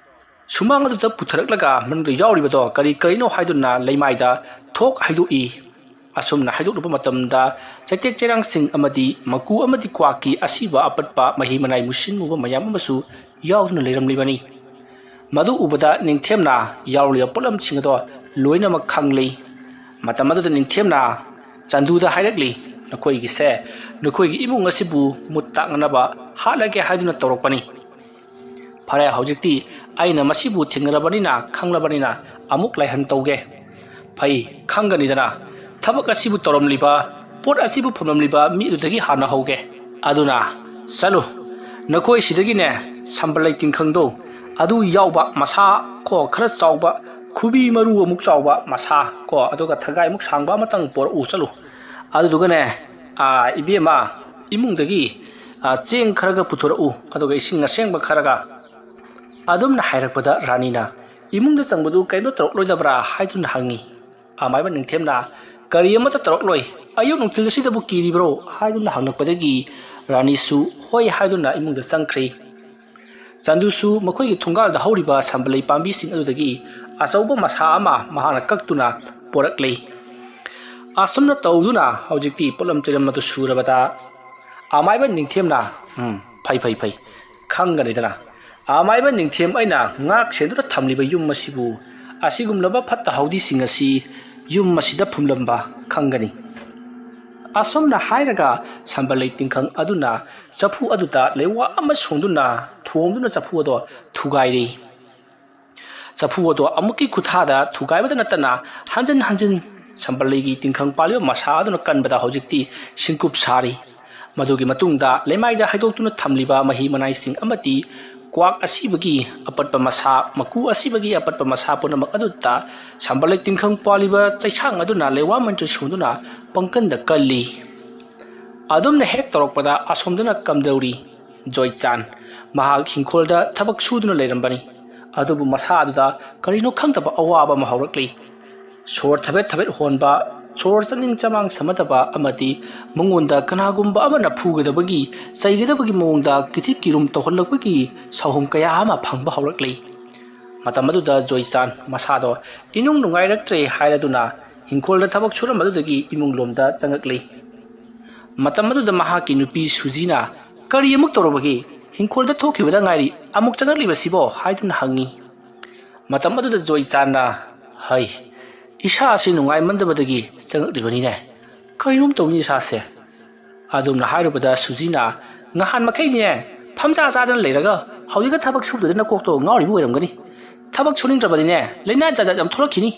ꯁꯨꯃꯥꯡ ꯑꯗꯨꯗ ꯄꯨꯊꯔꯛꯂꯒ ꯃꯅꯨꯡꯗ ꯌꯥꯎꯔꯤꯕꯗꯣ ꯀꯔꯤ ꯀꯔꯤꯅꯣ ꯍꯥꯏꯗꯨꯅ ꯂꯩꯃꯥꯏꯗ ꯊꯣꯛ ꯍꯩꯗꯣꯛꯏ꯫ ꯑꯁꯨꯝꯅ ꯍꯩꯗꯣꯛꯂꯨꯕ ꯃꯇꯝꯗ ꯆꯩꯇꯦꯛ ꯆꯩꯔꯥꯡꯁꯤꯡ ꯑꯃꯗꯤ ꯃꯀꯨ ꯑꯃꯗꯤ ꯀ꯭ꯋꯥꯛꯀꯤ ꯑꯁꯤꯕ ꯑꯄꯠꯄ ꯃꯍꯤ ꯃꯅꯥꯏ ꯃꯨꯁꯤꯟ ꯃꯨꯕ ꯃꯌꯥꯝ ꯑꯃꯁꯨ ꯌꯥꯎꯗꯨꯅ ꯂꯩꯔꯝꯂꯤꯕꯅꯤ꯫ ꯃꯗꯨ ꯎꯕꯗ ꯅꯤꯡꯊꯦꯝꯅ ꯌꯥꯎꯔꯤꯕ ꯄꯣꯠꯂꯝꯁꯤꯡ ꯑꯗꯣ ꯂꯣꯏꯅꯃꯛ ꯈꯪꯂꯤ꯫ ꯃꯇꯝ ꯑꯗꯨꯗ ꯅꯤꯡꯊꯦꯝꯅ ꯆꯟꯗꯨꯗ ꯍꯥꯏꯔꯛꯂꯤ, "ꯅꯈꯣꯏꯒꯤꯁꯦ, ꯅꯈꯣꯏꯒꯤ ꯏꯃꯨꯡ ꯑꯁꯤꯕꯨ ꯃꯨꯠ ꯇꯥꯛꯅꯅꯕ ꯍꯥꯠꯂꯒꯦ ꯍꯥꯏꯗꯨꯅ ꯇꯧꯔꯛꯄꯅꯤ꯫ ꯐꯔꯦ, ꯍꯧꯖꯤꯛꯇꯤ ꯑꯩꯅ ꯃꯁꯤꯕꯨ ꯊꯦꯡꯅꯔꯕꯅꯤꯅ, ꯈꯪꯂꯕꯅꯤꯅ ꯑꯃꯨꯛ ꯂꯥꯏꯍꯟ ꯇꯧꯒꯦ꯫" "ꯐꯩ, ꯈꯪꯒꯅꯤꯗꯅ꯫ ꯊꯕꯛ ꯑꯁꯤꯕꯨ ꯇꯧꯔꯝꯂꯤꯕ, ꯄꯣꯠ ꯑꯁꯤꯕꯨ ꯐꯝꯂꯝꯂꯤꯕ ꯃꯤ ꯑꯗꯨꯗꯒꯤ ꯍꯥꯟꯅ ꯍꯧꯒꯦ꯫ ꯑꯗꯨꯅ ꯆꯠꯂꯨ, ꯅꯈꯣꯏ ꯁꯤꯗꯒꯤꯅꯦ, ꯁꯝꯕꯜꯂꯩ ꯇꯤꯡꯈꯪꯗꯣ ꯑꯗꯨ ꯌꯥꯎꯕ ꯃꯁꯥ ꯀꯣ, ꯈꯔ ꯆꯥꯎꯕ, ꯈꯨꯕꯤ ꯃꯔꯨ ꯑꯃꯨꯛ ꯆꯥꯎꯕ ꯃꯁꯥ ꯀꯣ, ꯑꯗꯨꯒ ꯊꯒꯥꯏꯃꯨꯛ ꯁꯥꯡꯕ ꯑꯃꯇꯪ ꯄꯣꯔꯛꯎ꯫ ꯆꯠꯂꯨ꯫ ꯑꯗꯨꯗꯨꯒꯅꯦ, ꯑꯥ, ꯏꯕꯦꯝꯃ, ꯏꯃꯨꯡꯗꯒꯤ, ꯑꯥ, ꯆꯦꯡ ꯈꯔꯒ ꯄꯨꯊꯣꯔꯛꯎ, ꯑꯗꯨꯒ ꯏꯁꯤꯡ ꯑꯁꯦꯡꯕ ꯈꯔꯒ꯫" ꯑꯗꯨꯝꯅ ꯍꯥꯏꯔꯛꯄꯗ ꯔꯥꯅꯤꯅ, "ꯏꯃꯨꯡꯗ ꯆꯪꯕꯗꯨ ꯀꯩꯝꯇ ꯇꯧꯔꯛꯂꯣꯏꯗꯕ꯭ꯔꯥ?" ꯍꯥꯏꯗꯨꯅ ꯍꯪꯉꯤ꯫ ꯑꯃꯥꯏꯕ ꯅꯤꯡꯊꯦꯝꯅ, "ꯀꯔꯤ ꯑꯃꯠꯇ ꯇꯧꯔꯛꯂꯣꯏ, ꯑꯌꯨꯛ ꯅꯨꯡꯊꯤꯜ ꯑꯁꯤꯗꯕꯨ ꯀꯤꯔꯤꯕ꯭ꯔꯣ?" ꯍꯥꯏꯗꯨꯅ ꯍꯪꯂꯛꯄꯗꯒꯤ ꯔꯥꯅꯤꯁꯨ ꯍꯣꯏ ꯍꯥꯏꯗꯨꯅ ꯏꯃꯨꯡꯗ ꯆꯪꯈ꯭ꯔꯤ꯫ ꯆꯟꯗꯨꯁꯨ ꯃꯈꯣꯏꯒꯤ ꯊꯣꯡꯒꯥꯜꯗ ꯍꯧꯔꯤꯕ ꯁꯝꯕꯂꯩ ꯄꯥꯝꯕꯤꯁꯤꯡ ꯑꯗꯨꯗꯒꯤ ꯑꯆꯧꯕ ꯃꯁꯥ ꯑꯃ ꯃꯍꯥꯛꯅ ꯀꯛꯇꯨꯅ ꯄꯣꯔꯛꯂꯤ꯫ ꯑꯁꯨꯝꯅ ꯇꯧꯗꯨꯅ ꯍꯧꯖꯤꯛꯇꯤ ꯄꯣꯠꯂꯝ ꯆꯩꯂꯝ ꯑꯗꯨ ꯁꯨꯔꯕꯗ ꯑꯃꯥꯏꯕ ꯅꯤꯡꯊꯦꯝꯅ, "ꯎꯝ, ꯐꯩ, ꯐꯩ, ꯐꯩ, ꯈꯪꯒꯅꯤꯗꯅ꯫ ꯑꯃꯥꯏꯕ ꯅꯤꯡꯊꯦꯝ ꯑꯩꯅ ꯉꯥꯛ ꯁꯦꯟꯗꯨꯅ ꯊꯝꯂꯤꯕ ꯌꯨꯝ ꯑꯁꯤꯕꯨ ꯑꯁꯤꯒꯨꯝꯂꯕ ꯐꯠꯇ ꯍꯥꯎꯗꯤꯁꯤꯡ ꯑꯁꯤ ꯌꯨꯝ ꯑꯁꯤꯗ ꯐꯨꯝꯂꯝꯕ ꯈꯪꯒꯅꯤ"꯫ ꯑꯁꯨꯝꯅ ꯍꯥꯏꯔꯒ ꯁꯝꯕꯜꯂꯩ ꯇꯤꯡꯈꯪ ꯑꯗꯨꯅ ꯆꯐꯨ ꯑꯗꯨꯗ ꯂꯩꯋꯥ ꯑꯃ ꯁꯣꯡꯗꯨꯅ ꯊꯣꯝꯗꯨꯅ ꯆꯐꯨ ꯑꯗꯣ ꯊꯨꯒꯥꯏꯔꯦ꯫ ꯆꯐꯨ ꯑꯗꯣ ꯑꯃꯨꯛꯀꯤ ꯈꯨꯊꯥꯗ ꯊꯨꯒꯥꯏꯕꯗ ꯅꯠꯇꯅ ꯍꯟꯖꯤꯟ ꯍꯟꯖꯤꯟ ꯁꯝꯕꯜꯂꯩꯒꯤ ꯇꯤꯡꯈꯪ ꯄꯥꯜꯂꯤꯕ ꯃꯁꯥ ꯑꯗꯨꯅ ꯀꯟꯕꯗ ꯍꯧꯖꯤꯛꯇꯤ ꯁꯤꯡꯀꯨꯞ ꯁꯥꯔꯤ꯫ ꯃꯗꯨꯒꯤ ꯃꯇꯨꯡꯗ ꯂꯩꯃꯥꯏꯗ ꯍꯩꯗꯣꯛꯇꯨꯅ ꯊꯝꯂꯤꯕ ꯃꯍꯤ ꯃꯅꯥꯏꯁꯤꯡ ꯑꯃꯗꯤ ꯀ꯭ꯋꯥꯛ ꯑꯁꯤꯕꯒꯤ ꯑꯄꯠꯄ ꯃꯁꯥ, ꯃꯀꯨ ꯑꯁꯤꯕꯒꯤ ꯑꯄꯠꯄ ꯃꯁꯥ ꯄꯨꯝꯅꯃꯛ ꯑꯗꯨꯗ ꯁꯝꯕꯜꯂꯩ ꯇꯤꯡꯈꯪ ꯄꯥꯜꯂꯤꯕ ꯆꯩꯁꯥꯡ ꯑꯗꯨꯅ ꯂꯩꯋꯥ ꯃꯟꯇ꯭ꯔ ꯁꯣꯟꯗꯨꯅ ꯄꯪꯀꯟꯗ ꯀꯜꯂꯤ꯫ ꯑꯗꯨꯝꯅ ꯍꯦꯛ ꯇꯧꯔꯛꯄꯗ ꯑꯁꯣꯝꯗꯅ ꯀꯝꯗꯧꯔꯤ? ꯖꯣꯏꯆꯥꯟ꯫ ꯃꯍꯥꯛ ꯍꯤꯡꯈꯣꯜꯗ ꯊꯕꯛ ꯁꯨꯗꯨꯅ ꯂꯩꯔꯝꯕꯅꯤ꯫ ꯑꯗꯨꯕꯨ ꯃꯁꯥ ꯑꯗꯨꯗ ꯀꯔꯤꯅꯣ ꯈꯪꯗꯕ ꯑꯋꯥꯕ ꯑꯃ ꯍꯧꯔꯛꯂꯤ꯫ ꯁꯣꯔ ꯊꯕꯦꯠ ꯊꯕꯦꯠ ꯍꯣꯟꯕ, ꯁꯣꯔ ꯆꯪꯅꯤꯡ ꯆꯃꯥꯡ ꯁꯝꯅꯗꯕ ꯑꯃꯗꯤ ꯃꯉꯣꯟꯗ ꯀꯅꯥꯒꯨꯝꯕ ꯑꯃꯅ ꯐꯨꯒꯗꯕꯒꯤ, ꯆꯩꯒꯗꯕꯒꯤ ꯃꯑꯣꯡꯗ ꯀꯤꯊꯤ ꯀꯤꯔꯨꯝ ꯇꯧꯍꯜꯂꯛꯄꯒꯤ ꯁꯥꯎꯍꯨꯝ ꯀꯌꯥ ꯑꯃ ꯐꯪꯕ ꯍꯧꯔꯛꯂꯤ꯫ ꯃꯇꯝ ꯑꯗꯨꯗ ꯖꯣꯏꯆꯥꯟ ꯃꯁꯥꯗꯣ ꯏꯅꯨꯡ ꯅꯨꯡꯉꯥꯏꯔꯛꯇ꯭ꯔꯦ ꯍꯥꯏꯔꯗꯨꯅ ꯍꯤꯡꯈꯣꯜꯗ ꯊꯕꯛ ꯁꯨꯔꯝꯕꯗꯨꯗꯒꯤ ꯏꯃꯨꯡ ꯂꯣꯝꯗ ꯆꯪꯉꯛꯂꯤ꯫ ꯃꯇꯝ ꯑꯗꯨꯗ ꯃꯍꯥꯛꯀꯤ ꯅꯨꯄꯤ ꯁꯨꯖꯤꯅ, "ꯀꯔꯤ ꯑꯃꯨꯛ ꯇꯧꯔꯕꯒꯦ? ꯍꯤꯡꯈꯣꯜꯗ ꯊꯣꯛꯈꯤꯕꯗ ꯉꯥꯏꯔꯤ, ꯑꯃꯨꯛ ꯆꯪꯉꯛꯂꯤꯕꯁꯤꯕꯣ?" ꯍꯥꯏꯗꯨꯅ ꯍꯪꯉꯤ꯫ ꯃꯇꯝ ꯑꯗꯨꯗ ꯖꯣꯏꯆꯥꯟꯅ, "ꯍꯩ, ꯏꯁꯥ ꯑꯁꯤ ꯅꯨꯡꯉꯥꯏꯃꯟꯗꯕꯗꯒꯤ ꯆꯪꯉꯛꯂꯤꯕꯅꯤꯅꯦ꯫ ꯀꯔꯤꯅꯣꯝ ꯇꯧꯏꯅꯦ ꯏꯁꯥꯁꯦ"꯫ ꯑꯗꯨꯝꯅ ꯍꯥꯏꯔꯨꯕꯗ ꯁꯨꯖꯤꯅ, "ꯉꯍꯥꯟ ꯃꯈꯩꯅꯦ ꯐꯝꯖꯥ ꯆꯥꯗꯅ ꯂꯩꯔꯒ ꯍꯧꯖꯤꯛꯀ ꯊꯕꯛ ꯁꯨꯕꯗꯨꯗ ꯅꯀꯣꯛꯇꯣ ꯉꯥꯎꯔꯤꯕ ꯑꯣꯏꯔꯝꯒꯅꯤ꯫ ꯊꯕꯛ ꯁꯨꯅꯤꯡꯗ꯭ꯔꯕꯗꯤꯅꯦ ꯂꯥꯏꯅꯥ ꯖꯥꯠ ꯖꯥꯠ ꯌꯥꯝ ꯊꯣꯛꯂꯛꯈꯤꯅꯤ꯫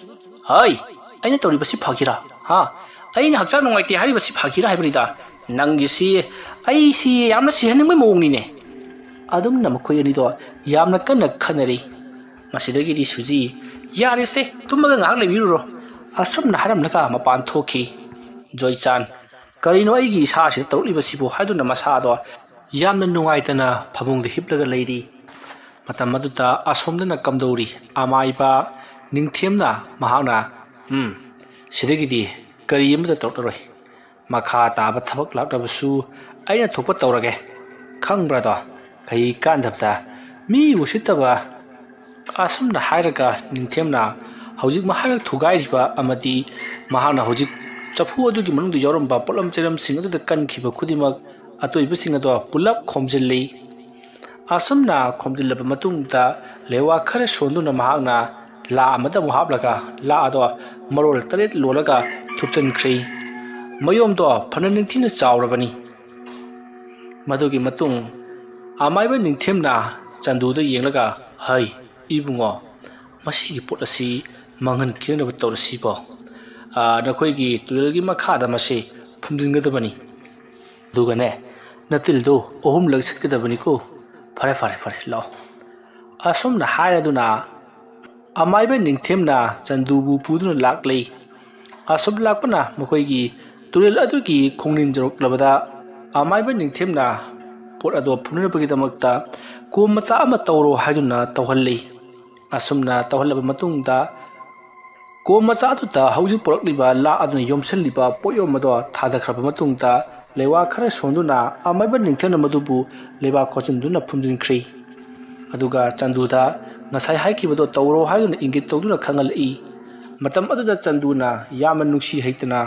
ꯍꯩ, ꯑꯩꯅ ꯇꯧꯔꯤꯕꯁꯤ ꯐꯒꯤꯔꯥ? ꯍꯥ? ꯑꯩꯅ ꯍꯛꯆꯥꯡ ꯅꯨꯡꯉꯥꯏꯇꯦ ꯍꯥꯏꯔꯤꯕꯁꯤ ꯐꯒꯤꯔꯥ ꯍꯥꯏꯕꯅꯤꯗ꯫ ꯅꯪꯒꯤꯁꯤ ꯑꯩꯁꯤ ꯌꯥꯝꯅ ꯁꯤꯍꯟꯅꯤꯡꯕꯩ ꯃꯑꯣꯡꯅꯤꯅꯦ"꯫ ꯑꯗꯨꯝꯅ ꯃꯈꯣꯏ ꯑꯅꯤꯗꯣ ꯌꯥꯝꯅ ꯀꯟꯅ ꯈꯟꯅꯔꯤ꯫ ꯃꯁꯤꯗꯒꯤꯗꯤ ꯁꯨꯖꯤ, "ꯌꯥꯔꯦꯁꯦ, ꯇꯨꯝꯃꯒ ꯉꯥꯏꯍꯥꯛ ꯂꯩꯕꯤꯔꯨꯔꯣ"꯫ ꯑꯁꯨꯝꯅ ꯍꯥꯏꯔꯝꯂꯒ ꯃꯄꯥꯟ ꯊꯣꯛꯈꯤ꯫ ꯖꯣꯏꯆꯥꯟ, "ꯀꯔꯤꯅꯣ ꯑꯩꯒꯤ ꯏꯁꯥꯁꯤꯗ ꯇꯧꯔꯛꯂꯤꯕꯁꯤꯕꯨ?" ꯍꯥꯏꯗꯨꯅ ꯃꯁꯥꯗꯣ ꯌꯥꯝꯅ ꯅꯨꯡꯉꯥꯏꯇꯅ ꯐꯃꯨꯡꯗ ꯍꯤꯞꯂꯒ ꯂꯩꯔꯤ꯫ ꯃꯇꯝ ꯑꯗꯨꯗ ꯑꯁꯣꯝꯗꯅ ꯀꯝꯗꯧꯔꯤ? ꯑꯃꯥꯏꯕ ꯅꯤꯡꯊꯦꯝꯅ ꯃꯍꯥꯛꯅ, "ꯎꯝ, ꯁꯤꯗꯒꯤꯗꯤ ꯀꯔꯤ ꯑꯃꯠꯇ ꯇꯧꯔꯛꯂꯔꯣꯏ꯫ ꯃꯈꯥ ꯇꯥꯕ ꯊꯕꯛ ꯂꯥꯛꯂꯕꯁꯨ ꯑꯩꯅ ꯊꯣꯛꯄ ꯇꯧꯔꯒꯦ꯫ ꯈꯪꯕ꯭ꯔꯥꯗꯣ? ꯀꯩ ꯀꯥꯟꯗꯕꯗ, ꯃꯤ ꯎꯁꯤꯠꯇꯕ"꯫ ꯑꯁꯨꯝꯅ ꯍꯥꯏꯔꯒ ꯅꯤꯡꯊꯦꯝꯅ ꯍꯧꯖꯤꯛ ꯃꯍꯥꯛꯅ ꯊꯨꯒꯥꯏꯔꯤꯕ ꯑꯃꯗꯤ ꯃꯍꯥꯛꯅ ꯍꯧꯖꯤꯛ ꯆꯐꯨ ꯑꯗꯨꯒꯤ ꯃꯅꯨꯡꯗ ꯌꯥꯎꯔꯝꯕ ꯄꯣꯠꯂꯝ ꯆꯩꯔꯝꯁꯤꯡ ꯑꯗꯨꯗ ꯀꯟꯈꯤꯕ ꯈꯨꯗꯤꯡꯃꯛ ꯑꯇꯣꯏꯕꯁꯤꯡ ꯑꯗꯣ ꯄꯨꯂꯞ ꯈꯣꯝꯖꯤꯜꯂꯤ꯫ ꯑꯁꯨꯝꯅ ꯈꯣꯝꯖꯤꯜꯂꯕ ꯃꯇꯨꯡꯗ ꯂꯩꯋꯥ ꯈꯔ ꯁꯣꯟꯗꯨꯅ ꯃꯍꯥꯛꯅ ꯂꯥ ꯑꯃꯗ ꯑꯃꯨꯛ ꯍꯥꯞꯂꯒ ꯂꯥ ꯑꯗꯣ ꯃꯔꯣꯜ ꯇꯔꯦꯠ ꯂꯣꯜꯂꯒ ꯊꯨꯞꯆꯤꯟꯈ꯭ꯔꯦ꯫ ꯃꯌꯣꯝꯗꯣ ꯐꯅ ꯅꯤꯡꯊꯤꯅ ꯆꯥꯎꯔꯕꯅꯤ꯫ ꯃꯗꯨꯒꯤ ꯃꯇꯨꯡ ꯑꯃꯥꯏꯕ ꯅꯤꯡꯊꯦꯝꯅ ꯆꯟꯗꯨꯗ ꯌꯦꯡꯂꯒ, "ꯍꯩ, ꯏꯕꯨꯡꯉꯣ, ꯃꯁꯤꯒꯤ ꯄꯣꯠ ꯑꯁꯤ ꯃꯥꯡꯍꯟꯈꯤꯗꯅꯕ ꯇꯧꯔꯁꯤꯀꯣ꯫ ꯑꯥ, ꯅꯈꯣꯏꯒꯤ ꯇꯨꯔꯦꯜꯒꯤ ꯃꯈꯥꯗ ꯃꯁꯤ ꯐꯨꯝꯖꯤꯟꯒꯗꯕꯅꯤ꯫ ꯑꯗꯨꯒꯅꯦ, ꯅꯇꯤꯜꯗꯨ ꯑꯍꯨꯝꯂꯛ ꯁꯤꯠꯀꯗꯕꯅꯤꯀꯣ꯫ ꯐꯔꯦ, ꯐꯔꯦ, ꯐꯔꯦ, ꯂꯥꯛꯑꯣ"꯫ ꯑꯁꯨꯝꯅ ꯍꯥꯏꯔꯗꯨꯅ ꯑꯃꯥꯏꯕ ꯅꯤꯡꯊꯦꯝꯅ ꯆꯟꯗꯨꯕꯨ ꯄꯨꯗꯨꯅ ꯂꯥꯛꯂꯤ꯫ ꯑꯁꯨꯝ ꯂꯥꯛꯄꯅ ꯃꯈꯣꯏꯒꯤ ꯇꯨꯔꯦꯜ ꯑꯗꯨꯒꯤ ꯈꯣꯡꯅꯤꯟ ꯌꯧꯔꯛꯂꯕꯗ ꯑꯃꯥꯏꯕ ꯅꯤꯡꯊꯦꯝꯅ ꯄꯣꯠ ꯑꯗꯨ ꯐꯨꯝꯅꯅꯕꯒꯤꯗꯃꯛꯇ ꯀꯣꯝ ꯃꯆꯥ ꯑꯃ ꯇꯧꯔꯣ ꯍꯥꯏꯗꯨꯅ ꯇꯧꯍꯜꯂꯤ꯫ ꯑꯁꯨꯝꯅ ꯇꯧꯍꯜꯂꯕ ꯃꯇꯨꯡꯗ ꯀꯣꯝ ꯃꯆꯥ ꯑꯗꯨꯗ ꯍꯧꯖꯤꯛ ꯄꯨꯔꯛꯂꯤꯕ ꯂꯥ ꯑꯗꯨꯅ ꯌꯣꯝꯁꯤꯜꯂꯤꯕ ꯄꯣꯠꯌꯣꯝ ꯑꯗꯣ ꯊꯥꯗꯈ꯭ꯔꯕ ꯃꯇꯨꯡꯗ ꯂꯩꯋꯥ ꯈꯔ ꯁꯣꯟꯗꯨꯅ ꯑꯃꯥꯏꯕ ꯅꯤꯡꯊꯦꯝꯅ ꯃꯗꯨꯕꯨ ꯂꯩꯕꯥꯛ ꯈꯣꯠꯆꯤꯟꯗꯨꯅ ꯐꯨꯝꯖꯤꯟꯈ꯭ꯔꯤ꯫ ꯑꯗꯨꯒ ꯆꯟꯗꯨꯗ ꯉꯁꯥꯏ ꯍꯥꯏꯈꯤꯕꯗꯣ ꯇꯧꯔꯣ ꯍꯥꯏꯗꯨꯅ ꯏꯪꯒꯤꯠ ꯇꯧꯗꯨꯅ ꯈꯪꯍꯜꯂꯛꯏ꯫ ꯃꯇꯝ ꯑꯗꯨꯗ ꯆꯟꯗꯨꯅ ꯌꯥꯝꯅ ꯅꯨꯡꯁꯤ ꯍꯩꯇꯅ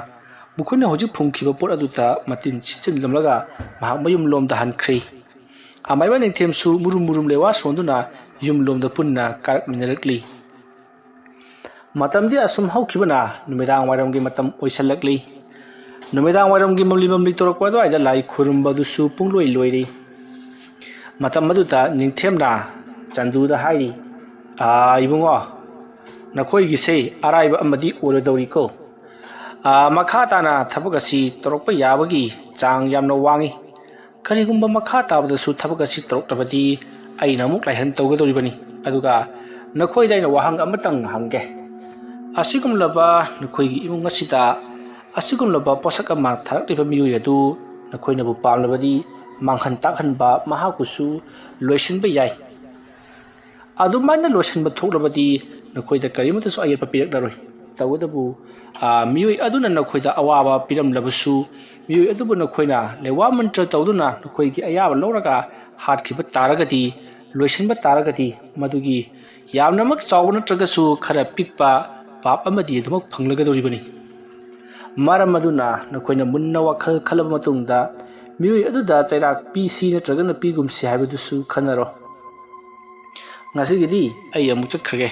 ꯃꯈꯣꯏꯅ ꯍꯧꯖꯤꯛ ꯐꯨꯝꯈꯤꯕ ꯄꯣꯠ ꯑꯗꯨꯗ ꯃꯇꯤꯟ ꯁꯤꯠꯆꯤꯜꯂꯝꯂꯒ ꯃꯍꯥꯛ ꯃꯌꯨꯝꯂꯣꯝꯗ ꯍꯟꯈ꯭ꯔꯦ꯫ ꯑꯃꯥꯏꯕ ꯅꯤꯡꯊꯦꯝꯁꯨ ꯃꯨꯔꯨꯝ ꯃꯨꯔꯨꯝ ꯂꯩꯋꯥ ꯁꯣꯟꯗꯨꯅ ꯌꯨꯝꯂꯣꯝꯗ ꯄꯨꯟꯅ ꯀꯥꯔꯛꯃꯤꯟꯅꯔꯛꯂꯤ꯫ ꯃꯇꯝꯗꯤ ꯑꯁꯨꯝ ꯍꯧꯈꯤꯕꯅ ꯅꯨꯃꯤꯗꯥꯡ ꯋꯥꯏꯔꯝꯒꯤ ꯃꯇꯝ ꯑꯣꯏꯁꯜꯂꯛꯂꯤ꯫ ꯅꯨꯃꯤꯗꯥꯡ ꯋꯥꯏꯔꯝꯒꯤ ꯃꯝꯂꯤ ꯃꯝꯂꯤ ꯇꯧꯔꯛꯄ ꯑꯗꯨꯋꯥꯏꯗ ꯂꯥꯏ ꯈꯨꯔꯨꯝꯕ ꯑꯗꯨꯁꯨ ꯄꯨꯡꯂꯣꯏ ꯂꯣꯏꯔꯤ꯫ ꯃꯇꯝ ꯑꯗꯨꯗ ꯅꯤꯡꯊꯦꯝꯅ ꯆꯟꯗꯨꯗ ꯍꯥꯏꯔꯤ, "ꯑꯥ, ꯏꯕꯨꯡꯉꯣ, ꯅꯈꯣꯏꯒꯤꯁꯦ ꯑꯔꯥꯏꯕ ꯑꯃꯗꯤ ꯑꯣꯏꯔꯣꯏꯗꯧꯔꯤꯀꯣ꯫ ꯑꯥ, ꯃꯈꯥ ꯇꯥꯅ ꯊꯕꯛ ꯑꯁꯤ ꯇꯧꯔꯛꯄ ꯌꯥꯕꯒꯤ ꯆꯥꯡ ꯌꯥꯝꯅ ꯋꯥꯡꯏ꯫ ꯀꯔꯤꯒꯨꯝꯕ ꯃꯈꯥ ꯇꯥꯕꯗꯁꯨ ꯊꯕꯛ ꯑꯁꯤ ꯇꯧꯔꯛꯂꯕꯗꯤ ꯑꯩꯅ ꯑꯃꯨꯛ ꯂꯥꯏꯍꯟ ꯇꯧꯒꯗꯧꯔꯤꯕꯅꯤ꯫ ꯑꯗꯨꯒ ꯅꯈꯣꯏꯗ ꯑꯩꯅ ꯋꯥꯍꯪ ꯑꯃꯇꯪ ꯍꯪꯒꯦ꯫ ꯑꯁꯤꯒꯨꯝꯂꯕ ꯅꯈꯣꯏꯒꯤ ꯏꯃꯨꯡ ꯑꯁꯤꯗ ꯑꯁꯤꯒꯨꯝꯂꯕ ꯄꯣꯠꯁꯛ ꯑꯃ ꯊꯥꯔꯛꯂꯤꯕ ꯃꯤꯑꯣꯏ ꯑꯗꯨ ꯅꯈꯣꯏꯅꯕꯨ ꯄꯥꯝꯂꯕꯗꯤ ꯃꯥꯡꯍꯟ ꯇꯥꯛꯍꯟꯕ ꯃꯍꯥꯛꯄꯨꯁꯨ ꯂꯣꯏꯁꯤꯟꯕ ꯌꯥꯏ꯫ ꯑꯗꯨꯃꯥꯏꯅ ꯂꯣꯏꯁꯤꯟꯕ ꯊꯣꯛꯂꯕꯗꯤ ꯅꯈꯣꯏꯗ ꯀꯔꯤꯃꯠꯇꯁꯨ ꯑꯌꯦꯠꯄ ꯄꯤꯔꯛꯂꯔꯣꯏ꯫ ꯇꯧꯕꯇꯕꯨ, ꯑꯥ, ꯃꯤꯑꯣꯏ ꯑꯗꯨꯅ ꯅꯈꯣꯏꯗ ꯑꯋꯥꯕ ꯄꯤꯔꯝꯂꯕꯁꯨ, ꯃꯤꯑꯣꯏ ꯑꯗꯨꯕꯨ ꯅꯈꯣꯏꯅ ꯂꯩꯋꯥ ꯃꯟꯇ꯭ꯔ ꯇꯧꯗꯨꯅ ꯅꯈꯣꯏꯒꯤ ꯑꯌꯥꯕ ꯂꯧꯔꯒ ꯍꯥꯠꯈꯤꯕ ꯇꯥꯔꯒꯗꯤ, ꯂꯣꯏꯁꯤꯟꯕ ꯇꯥꯔꯒꯗꯤ, ꯃꯗꯨꯒꯤ ꯌꯥꯝꯅꯃꯛ ꯆꯥꯎꯕ ꯅꯠꯇ꯭ꯔꯒꯁꯨ ꯈꯔ ꯄꯤꯛꯄ ꯄꯥꯞ ꯑꯃꯗꯤ ꯑꯗꯨꯃꯛ ꯐꯪꯂꯒꯗꯧꯔꯤꯕꯅꯤ꯫ ꯃꯔꯝ ꯑꯗꯨꯅ ꯅꯈꯣꯏꯅ ꯃꯨꯟꯅ ꯋꯥꯈꯜ ꯈꯜꯂꯕ ꯃꯇꯨꯡꯗ ꯃꯤꯑꯣꯏ ꯑꯗꯨꯗ ꯆꯩꯔꯥꯛ ꯄꯤꯁꯤ ꯅꯠꯇ꯭ꯔꯒꯅ ꯄꯤꯒꯨꯝꯁꯤ ꯍꯥꯏꯕꯗꯨꯁꯨ ꯈꯟꯅꯔꯣ꯫ ꯉꯁꯤꯒꯤꯗꯤ ꯑꯩ ꯑꯃꯨꯛ ꯆꯠꯈ꯭ꯔꯒꯦ꯫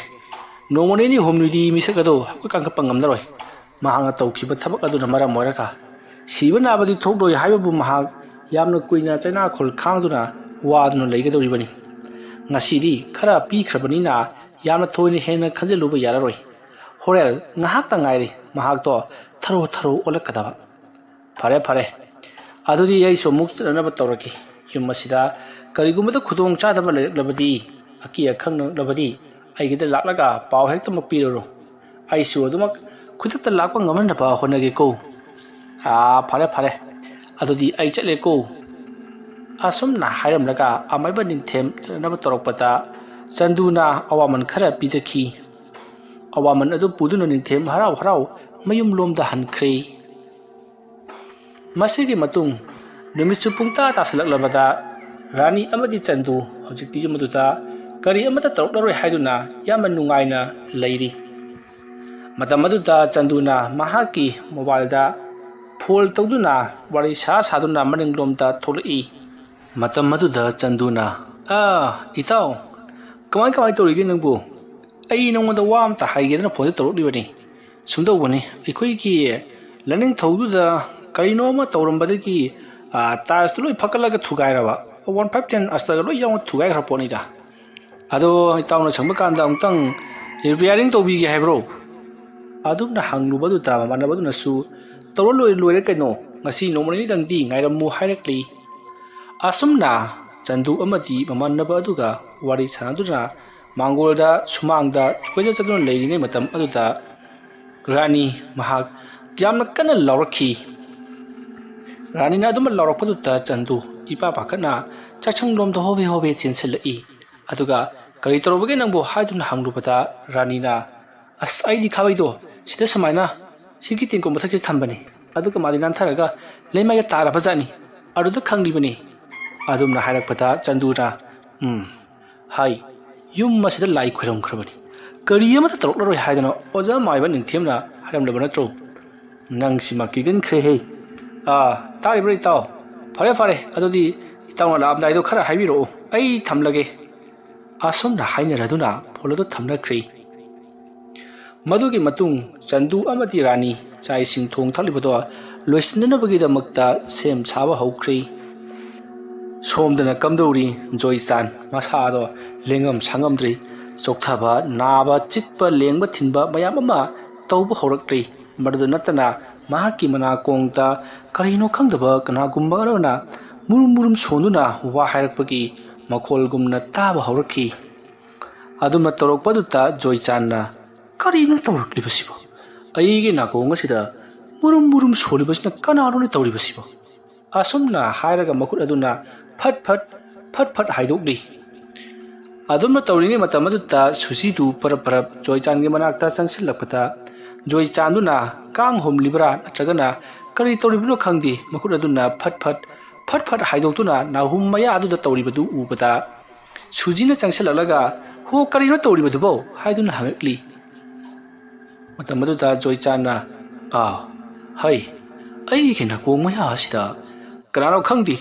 ꯅꯣꯡꯃ ꯅꯤꯅꯤ ꯍꯨꯝꯅꯤꯗꯤ ꯃꯤꯁꯛ ꯑꯗꯣ ꯍꯧꯒꯠ ꯀꯥꯡꯈꯠꯄ ꯉꯝꯂꯔꯣꯏ꯫ ꯃꯍꯥꯛꯅ ꯇꯧꯈꯤꯕ ꯊꯕꯛ ꯑꯗꯨꯅ ꯃꯔꯝ ꯑꯣꯏꯔꯒ ꯁꯤꯕ ꯅꯥꯕꯗꯤ ꯊꯣꯛꯂꯣꯏ ꯍꯥꯏꯕꯕꯨ ꯃꯍꯥꯛ ꯌꯥꯝꯅ ꯀꯨꯏꯅ ꯆꯩꯅꯥꯈꯣꯜ ꯈꯥꯡꯗꯨꯅ ꯋꯥꯗꯨꯅ ꯂꯩꯒꯗꯧꯔꯤꯕꯅꯤ꯫ ꯉꯁꯤꯗꯤ ꯈꯔ ꯄꯤꯈ꯭ꯔꯕꯅꯤꯅ ꯌꯥꯝꯅ ꯊꯣꯏꯅ ꯍꯦꯟꯅ ꯈꯟꯖꯤꯜꯂꯨꯕ ꯌꯥꯔꯔꯣꯏ꯫ ꯍꯣꯔꯦꯟ ꯉꯥꯏꯍꯥꯛꯇ ꯉꯥꯏꯔꯦ ꯃꯍꯥꯛꯇꯣ ꯊꯔꯣ ꯊꯔꯣ ꯑꯣꯜꯂꯛꯀꯗꯕ꯫ ꯐꯔꯦ, ꯐꯔꯦ꯫ ꯑꯗꯨꯗꯤ ꯑꯩꯁꯨ ꯑꯃꯨꯛ ꯆꯠꯅꯅꯕ ꯇꯧꯔꯒꯦ꯫ ꯌꯨꯝ ꯑꯁꯤꯗ ꯀꯔꯤꯒꯨꯝꯕꯗ ꯈꯨꯗꯣꯡ ꯆꯥꯗꯕ ꯂꯩꯔꯛꯂꯕꯗꯤ, ꯑꯀꯤ ꯑꯈꯪ ꯅꯪꯂꯛꯂꯕꯗꯤ, ꯑꯩꯒꯤꯗ ꯂꯥꯛꯂꯒ ꯄꯥꯎ ꯍꯦꯛꯇꯃꯛ ꯄꯤꯔꯨꯔꯣ꯫ ꯑꯩꯁꯨ ꯑꯗꯨꯃꯛ ꯈꯨꯗꯛꯇ ꯂꯥꯛꯄ ꯉꯝꯍꯟꯅꯕ ꯍꯣꯠꯅꯒꯦꯀꯣ꯫ ꯑꯥ, ꯐꯔꯦ, ꯐꯔꯦ꯫ ꯑꯗꯨꯗꯤ ꯑꯩ ꯆꯠꯂꯦꯀꯣ꯫ ꯑꯁꯨꯝꯅ ꯍꯥꯏꯔꯝꯂꯒ ꯑꯃꯥꯏꯕ ꯅꯤꯡꯊꯦꯝ ꯆꯠꯅꯕ ꯇꯧꯔꯛꯄꯗ, ꯆꯟꯗꯨꯅ ꯑꯋꯥꯃꯟ ꯈꯔ ꯄꯤꯖꯈꯤ꯫ ꯑꯋꯥꯃꯟ ꯑꯗꯨ ꯄꯨꯗꯨꯅ ꯅꯤꯡꯊꯦꯝ ꯍꯔꯥꯎ ꯍꯔꯥꯎ ꯃꯌꯨꯝꯂꯣꯝꯗ ꯍꯟꯈ꯭ꯔꯦ꯫ ꯃꯁꯤꯒꯤ ꯃꯇꯨꯡ ꯅꯨꯃꯤꯠꯁꯨ ꯄꯨꯡꯇꯥ ꯇꯥꯁꯤꯜꯂꯛꯂꯕꯗ, ꯔꯥꯅꯤ ꯑꯃꯗꯤ ꯆꯟꯗꯨ ꯍꯧꯖꯤꯛꯇꯤ ꯌꯨꯝ ꯑꯗꯨꯗ ꯀꯔꯤ ꯑꯃꯠꯇ ꯇꯧꯔꯛꯂꯔꯣꯏ ꯍꯥꯏꯗꯨꯅ ꯌꯥꯝꯅ ꯅꯨꯡꯉꯥꯏꯅ ꯂꯩꯔꯤ꯫ ꯃꯇꯝ ꯑꯗꯨꯗ ꯆꯟꯗꯨꯅ ꯃꯍꯥꯛꯀꯤ ꯃꯣꯕꯥꯏꯜꯗ ꯐꯣꯟ ꯇꯧꯗꯨꯅ ꯋꯥꯔꯤ ꯁꯥ ꯁꯥꯗꯨꯅ ꯃꯅꯤꯡꯂꯣꯝꯗ ꯊꯣꯛꯂꯛꯏ꯫ ꯃꯇꯝ ꯑꯗꯨꯗ ꯆꯟꯗꯨꯅ, "ꯑꯥ, ꯏꯇꯥꯎ, ꯀꯃꯥꯏ ꯀꯃꯥꯏ ꯇꯧꯔꯤꯒꯦ ꯅꯪꯕꯨ? ꯑꯩ ꯅꯉꯣꯟꯗ ꯋꯥ ꯑꯃꯇ ꯍꯥꯏꯒꯦꯗꯅ ꯐꯣꯟꯁꯦ ꯇꯧꯔꯛꯂꯤꯕꯅꯤ꯫ ꯁꯨꯝ ꯇꯧꯕꯅꯤ, ꯑꯩꯈꯣꯏꯒꯤ ꯂꯥꯏꯅꯤꯡꯊꯧꯗꯨꯗ ꯀꯔꯤꯅꯣ ꯑꯃ ꯇꯧꯔꯝꯕꯗꯒꯤ, ꯑꯥ, ꯇꯥꯏꯜꯁꯇꯨ ꯂꯣꯏ ꯐꯀꯠꯂꯒ ꯊꯨꯒꯥꯏꯔꯕ, ꯋꯥꯟ ꯐꯥꯏꯚ ꯇꯦꯟ ꯑꯁꯇꯔꯒ ꯂꯣꯏ ꯌꯥꯎꯅ ꯊꯨꯒꯥꯏꯈ꯭ꯔ ꯄꯣꯠꯅꯤꯗ꯫ ꯑꯗꯣ ꯏꯇꯥꯎꯅ ꯁꯪꯕ ꯀꯥꯟꯗ ꯑꯃꯨꯛꯇꯪ ꯔꯤꯄꯤꯌꯥꯔꯤꯡ ꯇꯧꯕꯤꯒꯦ ꯍꯥꯏꯕ꯭ꯔꯣ?" ꯑꯗꯨꯝꯅ ꯍꯪꯂꯨꯕꯗꯨꯗ ꯃꯃꯥꯟꯅꯕꯗꯨꯅꯁꯨ, "ꯇꯧꯔ ꯂꯣꯏꯔꯦ, ꯂꯣꯏꯔꯦ ꯀꯩꯅꯣ, ꯉꯁꯤ ꯅꯣꯡꯃ ꯅꯤꯅꯤꯗꯪꯗꯤ ꯉꯥꯏꯔꯝꯃꯨ" ꯍꯥꯏꯔꯛꯂꯤ꯫ ꯑꯁꯨꯝꯅ ꯆꯟꯗꯨ ꯑꯃꯗꯤ ꯃꯃꯥꯟꯅꯕ ꯑꯗꯨꯒ ꯋꯥꯔꯤ ꯁꯥꯟꯅꯗꯨꯅ ꯃꯥꯡꯒꯣꯜꯗ ꯁꯨꯃꯥꯡꯗ ꯀꯣꯏꯆꯠ ꯆꯠꯇꯨꯅ ꯂꯩꯔꯤꯉꯩ ꯃꯇꯝ ꯑꯗꯨꯗ ꯔꯥꯅꯤ ꯃꯍꯥꯛ ꯌꯥꯝꯅ ꯀꯟꯅ ꯂꯥꯎꯔꯛꯈꯤ꯫ ꯔꯥꯅꯤꯅ ꯑꯗꯨꯃꯛ ꯂꯥꯎꯔꯛꯄꯗꯨꯗ ꯆꯟꯗꯨ ꯏꯄꯥ ꯄꯥꯈꯠꯅ ꯆꯥꯛꯁꯪꯂꯣꯝꯗ ꯍꯣꯕꯦ ꯍꯣꯕꯦ ꯆꯦꯟꯁꯤꯜꯂꯛꯏ꯫ ꯑꯗꯨꯒ, "ꯀꯔꯤ ꯇꯧꯔꯕꯒꯦ ꯅꯪꯕꯨ?" ꯍꯥꯏꯗꯨꯅ ꯍꯪꯂꯨꯕꯗ ꯔꯥꯅꯤꯅ, "ꯑꯁ, ꯑꯩꯗꯤ ꯈꯥꯕꯩꯗꯣ ꯁꯤꯗ ꯁꯨꯃꯥꯏꯅ ꯁꯤꯒꯤ ꯇꯦꯡꯀꯣꯠ ꯃꯊꯛꯁꯤꯗ ꯊꯝꯕꯅꯤ, ꯑꯗꯨꯒ ꯃꯥꯗꯤ ꯅꯥꯟꯊꯔꯒ ꯂꯩꯃꯥꯏꯗ ꯇꯥꯔꯕ ꯖꯥꯠꯅꯤ, ꯑꯗꯨꯗ ꯈꯪꯂꯤꯕꯅꯤ"꯫ ꯑꯗꯨꯝꯅ ꯍꯥꯏꯔꯛꯄꯗ ꯆꯟꯗꯨꯅ, "ꯎꯝ, ꯍꯥꯏ, ꯌꯨꯝ ꯑꯁꯤꯗ ꯂꯥꯏ ꯈꯣꯏꯔꯝꯈ꯭ꯔꯕꯅꯤ, ꯀꯔꯤ ꯑꯃꯠꯇ ꯇꯧꯔꯛꯂꯔꯣꯏ ꯍꯥꯏꯗꯅ ꯑꯣꯖꯥ ꯃꯥꯏꯕ ꯅꯤꯡꯊꯦꯝꯅ ꯍꯥꯏꯔꯝꯂꯕ ꯅꯠꯇ꯭ꯔꯣ? ꯅꯪꯁꯤꯃ ꯀꯤꯒꯟꯈ꯭ꯔꯦꯍꯦ꯫ ꯑꯥ, ꯇꯥꯔꯤꯕ꯭ꯔꯥ ꯏꯇꯥꯎ? "ꯐꯔꯦ ꯐꯔꯦ, ꯑꯗꯨꯗꯤ ꯏꯇꯥꯎꯅ ꯂꯥꯛꯑꯝꯗꯥꯏꯗꯣ ꯈꯔ ꯍꯥꯏꯕꯤꯔꯛꯑꯣ, ꯑꯩ ꯊꯝꯂꯒꯦ"꯫ ꯑꯁꯨꯝꯅ ꯍꯥꯏꯅꯔꯗꯨꯅ ꯐꯣꯟ ꯑꯗꯨ ꯊꯝꯅꯈ꯭ꯔꯦ꯫ ꯃꯗꯨꯒꯤ ꯃꯇꯨꯡ ꯆꯟꯗꯨ ꯑꯃꯗꯤ ꯔꯥꯅꯤ ꯆꯥꯛ ꯏꯁꯤꯡ ꯊꯣꯡ ꯊꯥꯛꯂꯤꯕꯗꯣ ꯂꯣꯏꯁꯤꯟꯅꯅꯕꯒꯤꯗꯃꯛꯇ ꯁꯦꯝ ꯁꯥꯕ ꯍꯧꯈ꯭ꯔꯦ꯫ ꯁꯣꯝꯗꯅ ꯀꯝꯗꯧꯔꯤ ꯖꯣꯏꯆꯥꯟ? ꯃꯁꯥꯗꯣ ꯂꯦꯡꯉꯝ ꯁꯥꯉꯝꯗ꯭ꯔꯤ꯫ ꯆꯣꯛꯊꯕ, ꯅꯥꯕ, ꯆꯤꯛꯄ, ꯂꯦꯡꯕ ꯊꯤꯟꯕ ꯃꯌꯥꯝ ꯑꯃ ꯇꯧꯕ ꯍꯧꯔꯛꯂꯤ꯫ ꯃꯗꯨꯗ ꯅꯠꯇꯅ ꯃꯍꯥꯛꯀꯤ ꯃꯅꯥꯀꯣꯡꯗ ꯀꯔꯤꯅꯣ ꯈꯪꯗꯕ ꯀꯅꯥꯒꯨꯝꯕ ꯑꯃꯅ ꯃꯨꯔꯨꯝ ꯃꯨꯔꯨꯝ ꯁꯣꯟꯗꯨꯅ ꯋꯥ ꯍꯥꯏꯔꯛꯄꯒꯤ ꯃꯈꯣꯜꯒꯨꯝꯅ ꯇꯥꯕ ꯍꯧꯔꯛꯈꯤ꯫ ꯑꯗꯨꯝꯅ ꯇꯧꯔꯛꯄꯗꯨꯗ ꯖꯣꯏꯆꯥꯟꯅ, "ꯀꯔꯤꯅꯣ ꯇꯧꯔꯛꯂꯤꯕꯁꯤꯕꯣ? ꯑꯩꯒꯤ ꯅꯥꯀꯣꯡ ꯑꯁꯤꯗ ꯃꯨꯔꯨꯝ ꯃꯨꯔꯨꯝ ꯁꯣꯜꯂꯤꯕꯁꯤꯅ ꯀꯅꯥꯅꯣꯅꯦ ꯇꯧꯔꯤꯕꯁꯤꯕꯣ?" ꯑꯁꯨꯝꯅ ꯍꯥꯏꯔꯒ ꯃꯈꯨꯠ ꯑꯗꯨꯅ ꯐꯠ ꯐꯠ, ꯐꯠ ꯐꯠ ꯍꯥꯏꯗꯣꯛꯂꯤ꯫ ꯑꯗꯨꯝꯅ ꯇꯧꯔꯤꯉꯩ ꯃꯇꯝ ꯑꯗꯨꯗ ꯁꯨꯖꯤꯗꯨ ꯄꯔꯞ ꯄꯔꯞ ꯖꯣꯏꯆꯥꯟꯒꯤ ꯃꯅꯥꯛꯇ ꯆꯪꯁꯤꯜꯂꯛꯄꯗ, ꯖꯣꯏꯆꯥꯟꯗꯨꯅ ꯀꯥꯡ ꯍꯨꯝꯂꯤꯕ꯭ꯔꯥ ꯅꯠꯇ꯭ꯔꯒꯅ ꯀꯔꯤ ꯇꯧꯔꯤꯕꯅꯣ ꯈꯪꯗꯦ, ꯃꯈꯨꯠ ꯑꯗꯨꯅ ꯐꯠ ꯐꯠ, ꯐꯠ ꯐꯠ ꯍꯥꯏꯗꯣꯛꯇꯨꯅ ꯅꯥꯍꯨꯝ ꯃꯌꯥ ꯑꯗꯨꯗ ꯇꯧꯔꯤꯕꯗꯨ ꯎꯕꯗ, ꯁꯨꯖꯤꯅ ꯆꯪꯁꯤꯜꯂꯛꯂꯒ, "ꯍꯣ, ꯀꯔꯤꯅꯣ ꯇꯧꯔꯤꯕꯗꯨꯕꯣ?" ꯍꯥꯏꯗꯨꯅ ꯍꯪꯉꯛꯂꯤ꯫ ꯃꯇꯝ ꯑꯗꯨꯗ ꯖꯣꯏꯆꯥꯟꯅ, "ꯑꯥ, ꯍꯩ, ꯑꯩꯒꯤ ꯅꯥꯀꯣꯡ ꯃꯌꯥ ꯑꯁꯤꯗ ꯀꯅꯥꯅꯣ ꯈꯪꯗꯦ,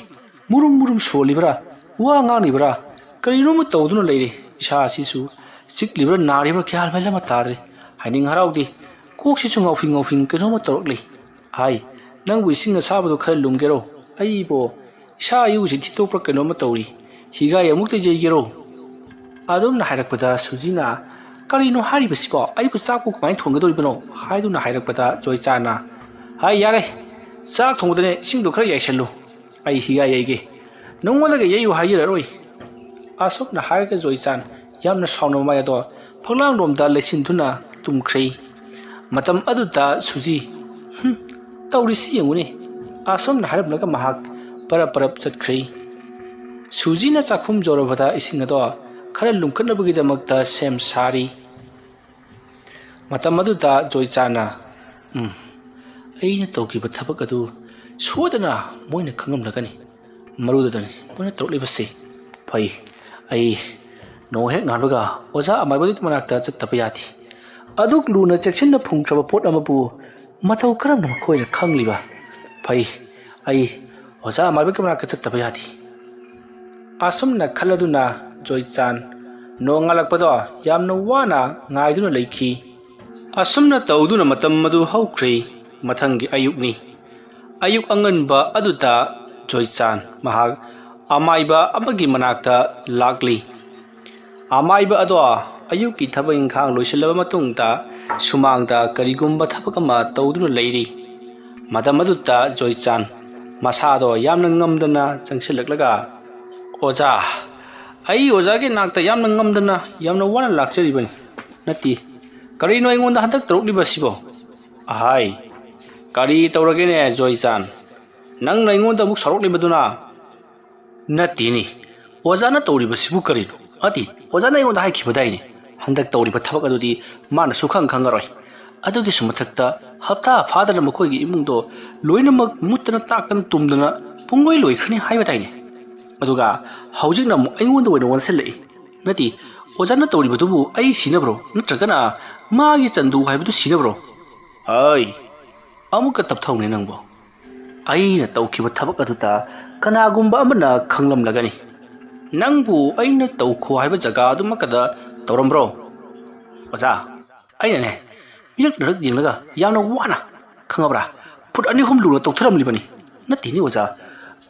ꯃꯨꯔꯨꯝ ꯃꯨꯔꯨꯝ ꯁꯣꯜꯂꯤꯕ꯭ꯔꯥ, ꯋꯥ ꯉꯥꯡꯂꯤꯕ꯭ꯔꯥ, ꯀꯔꯤꯅꯣꯃ ꯇꯧꯗꯨꯅ ꯂꯩꯔꯦ꯫ ꯏꯁꯥ ꯑꯁꯤꯁꯨ ꯆꯤꯛꯂꯤꯕ꯭ꯔꯥ, ꯅꯥꯔꯤꯕ꯭ꯔꯥ, ꯒ꯭ꯌꯥꯟ ꯃꯦꯟ ꯑꯃ ꯇꯥꯗ꯭ꯔꯦ꯫ ꯍꯥꯏꯅꯤꯡ ꯍꯥꯏꯔꯥꯎꯗꯦ꯫ ꯀꯣꯛꯁꯤꯁꯨ ꯉꯥꯎꯐꯤꯡ ꯉꯥꯎꯐꯤꯡ ꯀꯩꯅꯣꯝꯃ ꯇꯧꯔꯛꯂꯤ꯫ ꯍꯥꯏ, ꯅꯪꯕꯨ ꯏꯁꯤꯡ ꯑꯁꯥꯕꯗꯣ ꯈꯔ ꯂꯨꯝꯒꯦꯔꯣ? ꯑꯩꯕꯨ ꯏꯁꯥ ꯏꯎꯁꯤ ꯊꯤꯠꯇꯣꯛꯄ꯭ꯔꯥ ꯀꯩꯅꯣꯝꯃ ꯇꯧꯔꯤ꯫ ꯍꯤꯒꯥꯏ ꯑꯃꯨꯛꯇ ꯌꯩꯒꯦꯔꯣ?" ꯑꯗꯨꯝꯅ ꯍꯥꯏꯔꯛꯄꯗ ꯁꯨꯖꯤꯅ, "ꯀꯔꯤꯅꯣ ꯍꯥꯏꯔꯤꯕꯁꯤꯕꯣ? ꯑꯩꯕꯨ ꯆꯥꯛꯄꯨ ꯀꯃꯥꯏꯅ ꯊꯣꯡꯒꯗꯧꯔꯤꯕꯅꯣ?" ꯍꯥꯏꯗꯨꯅ ꯍꯥꯏꯔꯛꯄꯗ ꯖꯣꯏꯆꯥꯟꯅ, "ꯍꯥꯏ, ꯌꯥꯔꯦ, ꯆꯥꯛ ꯊꯣꯡꯕꯗꯅꯦ ꯏꯁꯤꯡꯗꯣ ꯈꯔ ꯌꯥꯏꯁꯜꯂꯨ꯫ ꯑꯩ ꯍꯤꯒꯥꯏ ꯌꯩꯒꯦ꯫ ꯅꯉꯣꯟꯗꯒ ꯌꯩꯌꯨ ꯍꯥꯏꯖꯔꯔꯣꯏ"꯫ ꯑꯁꯨꯝꯅ ꯍꯥꯏꯔꯒ ꯖꯣꯏꯆꯥꯟ ꯌꯥꯝꯅ ꯁꯥꯎꯅ ꯃꯃꯥꯏ ꯑꯗꯣ ꯐꯛꯂꯥꯡꯂꯣꯝꯗ ꯂꯩꯁꯤꯟꯗꯨꯅ ꯇꯨꯝꯈ꯭ꯔꯦ꯫ ꯃꯇꯝ ꯑꯗꯨꯗ ꯁꯨꯖꯤ, "ꯍꯨꯝ, ꯇꯧꯔꯤꯁꯤ ꯌꯦꯡꯉꯨꯅꯦ"꯫ ꯑꯁꯨꯝꯅ ꯍꯥꯏꯔꯝꯂꯒ ꯃꯍꯥꯛ ꯄꯔꯞ ꯄꯔꯞ ꯆꯠꯈ꯭ꯔꯦ꯫ ꯁꯨꯖꯤꯅ ꯆꯥꯛꯈꯨꯝ ꯌꯧꯔꯕꯗ ꯏꯁꯤꯡ ꯑꯗꯣ ꯈꯔ ꯂꯨꯝꯈꯠꯅꯕꯒꯤꯗꯃꯛꯇ ꯁꯦꯝ ꯁꯥꯔꯤ꯫ ꯃꯇꯝ ꯑꯗꯨꯗ ꯖꯣꯏꯆꯥꯟꯅ, "ꯎꯝ, ꯑꯩꯅ ꯇꯧꯈꯤꯕ ꯊꯕꯛ ꯑꯗꯨ ꯁꯣꯏꯗꯅ ꯃꯣꯏꯅ ꯈꯪꯂꯝꯂꯒꯅꯤ꯫ ꯃꯔꯨꯗꯨꯗꯅꯤ ꯃꯣꯏꯅ ꯇꯧꯔꯛꯂꯤꯕꯁꯤ꯫ ꯐꯩ, ꯑꯩ ꯅꯣꯡ ꯍꯦꯛ ꯉꯥꯟꯕꯒ ꯑꯣꯖꯥ ꯑꯃꯥꯏꯕꯗꯨꯒꯤ ꯃꯅꯥꯛꯇ ꯆꯠꯇꯕ ꯌꯥꯗꯦ꯫ ꯑꯗꯨꯛ ꯂꯨꯅ ꯆꯦꯛꯁꯤꯟꯅ ꯐꯨꯝꯈ꯭ꯔꯕ ꯄꯣꯠ ꯑꯃꯕꯨ ꯃꯇꯧ ꯀꯔꯝꯅ ꯃꯈꯣꯏꯅ ꯈꯪꯂꯤꯕ? ꯐꯩ, ꯑꯩ ꯑꯣꯖꯥ ꯑꯃꯥꯏꯕꯒꯤ ꯃꯅꯥꯛꯇ ꯆꯠꯇꯕ ꯌꯥꯗꯦ꯫ ꯑꯁꯨꯝꯅ ꯈꯜꯂꯗꯨꯅ ꯖꯣꯏꯆꯥꯟ ꯅꯣꯡꯉꯥꯜꯂꯛꯄꯗꯣ ꯌꯥꯝꯅ ꯋꯥꯅ ꯉꯥꯏꯗꯨꯅ ꯂꯩꯈꯤ꯫ ꯑꯁꯨꯝꯅ ꯇꯧꯗꯨꯅ ꯃꯇꯝ ꯑꯗꯨ ꯍꯧꯈ꯭ꯔꯦ꯫ ꯃꯊꯪꯒꯤ ꯑꯌꯨꯛꯅꯤ꯫ ꯑꯌꯨꯛ ꯑꯉꯟꯕ ꯑꯗꯨꯗ ꯖꯣꯏꯆꯥꯟ ꯃꯍꯥꯛ ꯑꯃꯥꯏꯕ ꯑꯃꯒꯤ ꯃꯅꯥꯛꯇ ꯂꯥꯛꯂꯤ꯫ ꯑꯃꯥꯏꯕ ꯑꯗꯣ ꯑꯌꯨꯛꯀꯤ ꯊꯕꯛ ꯏꯪꯈꯥꯡ ꯂꯣꯏꯁꯤꯜꯂꯕ ꯃꯇꯨꯡꯗ ꯁꯨꯃꯥꯡꯗ ꯀꯔꯤꯒꯨꯝꯕ ꯊꯕꯛ ꯑꯃ ꯇꯧꯗꯨꯅ ꯂꯩꯔꯤ꯫ ꯃꯇꯝ ꯑꯗꯨꯗ ꯖꯣꯏꯆꯥꯟ ꯃꯁꯥꯗꯣ ꯌꯥꯝꯅ ꯉꯝꯗꯅ ꯆꯪꯁꯤꯜꯂꯛꯂꯒ, "ꯑꯣꯖꯥ, ꯑꯩ ꯑꯣꯖꯥꯒꯤ ꯅꯥꯛꯇ ꯌꯥꯝꯅ ꯉꯝꯗꯅ ꯌꯥꯝꯅ ꯋꯥꯅ ꯂꯥꯛꯆꯔꯤꯕꯅꯤ꯫ ꯅꯠꯇꯦ, ꯀꯔꯤꯅꯣ ꯑꯩꯉꯣꯟꯗ ꯍꯟꯗꯛ ꯇꯧꯔꯛꯂꯤꯕꯁꯤꯕꯣ?" "ꯑꯍꯥꯏ, ꯀꯔꯤ ꯇꯧꯔꯒꯦꯅꯦ ꯖꯣꯏꯆꯥꯟ? ꯅꯪꯅ ꯑꯩꯉꯣꯟꯗ ꯑꯃꯨꯛ ꯁꯥꯎꯔꯛꯂꯤꯕꯗꯨꯅ?" "ꯅꯠꯇꯦꯅꯦ, ꯑꯣꯖꯥꯅ ꯇꯧꯔꯤꯕꯁꯤꯕꯨ ꯀꯔꯤꯅꯣ? ꯑꯗꯤ ꯑꯣꯖꯥꯅ ꯑꯩꯉꯣꯟꯗ ꯍꯥꯏꯈꯤꯕꯗꯥꯏꯅꯦ, ꯍꯟꯗꯛ ꯇꯧꯔꯤꯕ ꯊꯕꯛ ꯑꯗꯨꯗꯤ ꯃꯥꯅ ꯁꯨꯈꯪ ꯈꯪꯉꯔꯣꯏ꯫ ꯑꯗꯨꯒꯤꯁꯨ ꯃꯊꯛꯇ ꯍꯞꯇꯥ ꯐꯥꯗꯅ ꯃꯈꯣꯏꯒꯤ ꯏꯃꯨꯡꯗꯣ ꯂꯣꯏꯅꯃꯛ ꯃꯨꯠꯇꯅ ꯇꯥꯛꯇꯅ ꯇꯨꯝꯗꯅ ꯄꯨꯡꯂꯣꯏ ꯂꯣꯏꯈ꯭ꯔꯅꯤ ꯍꯥꯏꯕꯗꯥꯏꯅꯦ꯫ ꯑꯗꯨꯒ ꯍꯧꯖꯤꯛꯅ ꯑꯃꯨꯛ ꯑꯩꯉꯣꯟꯗ ꯑꯣꯏꯅ ꯑꯣꯟꯁꯤꯜꯂꯛꯏ꯫ ꯅꯠꯇꯦ, ꯑꯣꯖꯥꯅ ꯇꯧꯔꯤꯕꯗꯨꯕꯨ ꯑꯩ ꯁꯤꯅꯕ꯭ꯔꯣ? ꯅꯠꯇ꯭ꯔꯒꯅ ꯃꯥꯒꯤ ꯆꯟꯗꯨ ꯍꯥꯏꯕꯗꯨ ꯁꯤꯅꯕ꯭ꯔꯣ?" "ꯍꯩ, ꯑꯃꯨꯛꯀ ꯇꯞꯊꯧꯅꯦ ꯅꯪꯕꯣ꯫ ꯑꯩꯅ ꯇꯧꯈꯤꯕ ꯊꯕꯛ ꯑꯗꯨꯗ ꯀꯅꯥꯒꯨꯝꯕ ꯑꯃꯅ ꯈꯪꯂꯝꯂꯒꯅꯤ꯫ ꯅꯪꯕꯨ ꯑꯩꯅ ꯇꯧꯈꯣ ꯍꯥꯏꯕ ꯖꯒꯥ ꯑꯗꯨꯃꯛꯀꯗ ꯇꯧꯔꯝꯕ꯭ꯔꯣ?" "ꯑꯣꯖꯥ, ꯑꯩꯅꯅꯦ, ꯃꯤꯔꯛ ꯅꯔꯛ ꯌꯦꯡꯂꯒ ꯌꯥꯝꯅ ꯋꯥꯅ, ꯈꯪꯉꯕ꯭ꯔꯥ, ꯐꯨꯠ ꯑꯅꯤ ꯑꯍꯨꯝ ꯂꯨꯅ ꯇꯧꯊꯔꯝꯂꯤꯕꯅꯤ꯫ ꯅꯠꯇꯦꯅꯦ ꯑꯣꯖꯥ,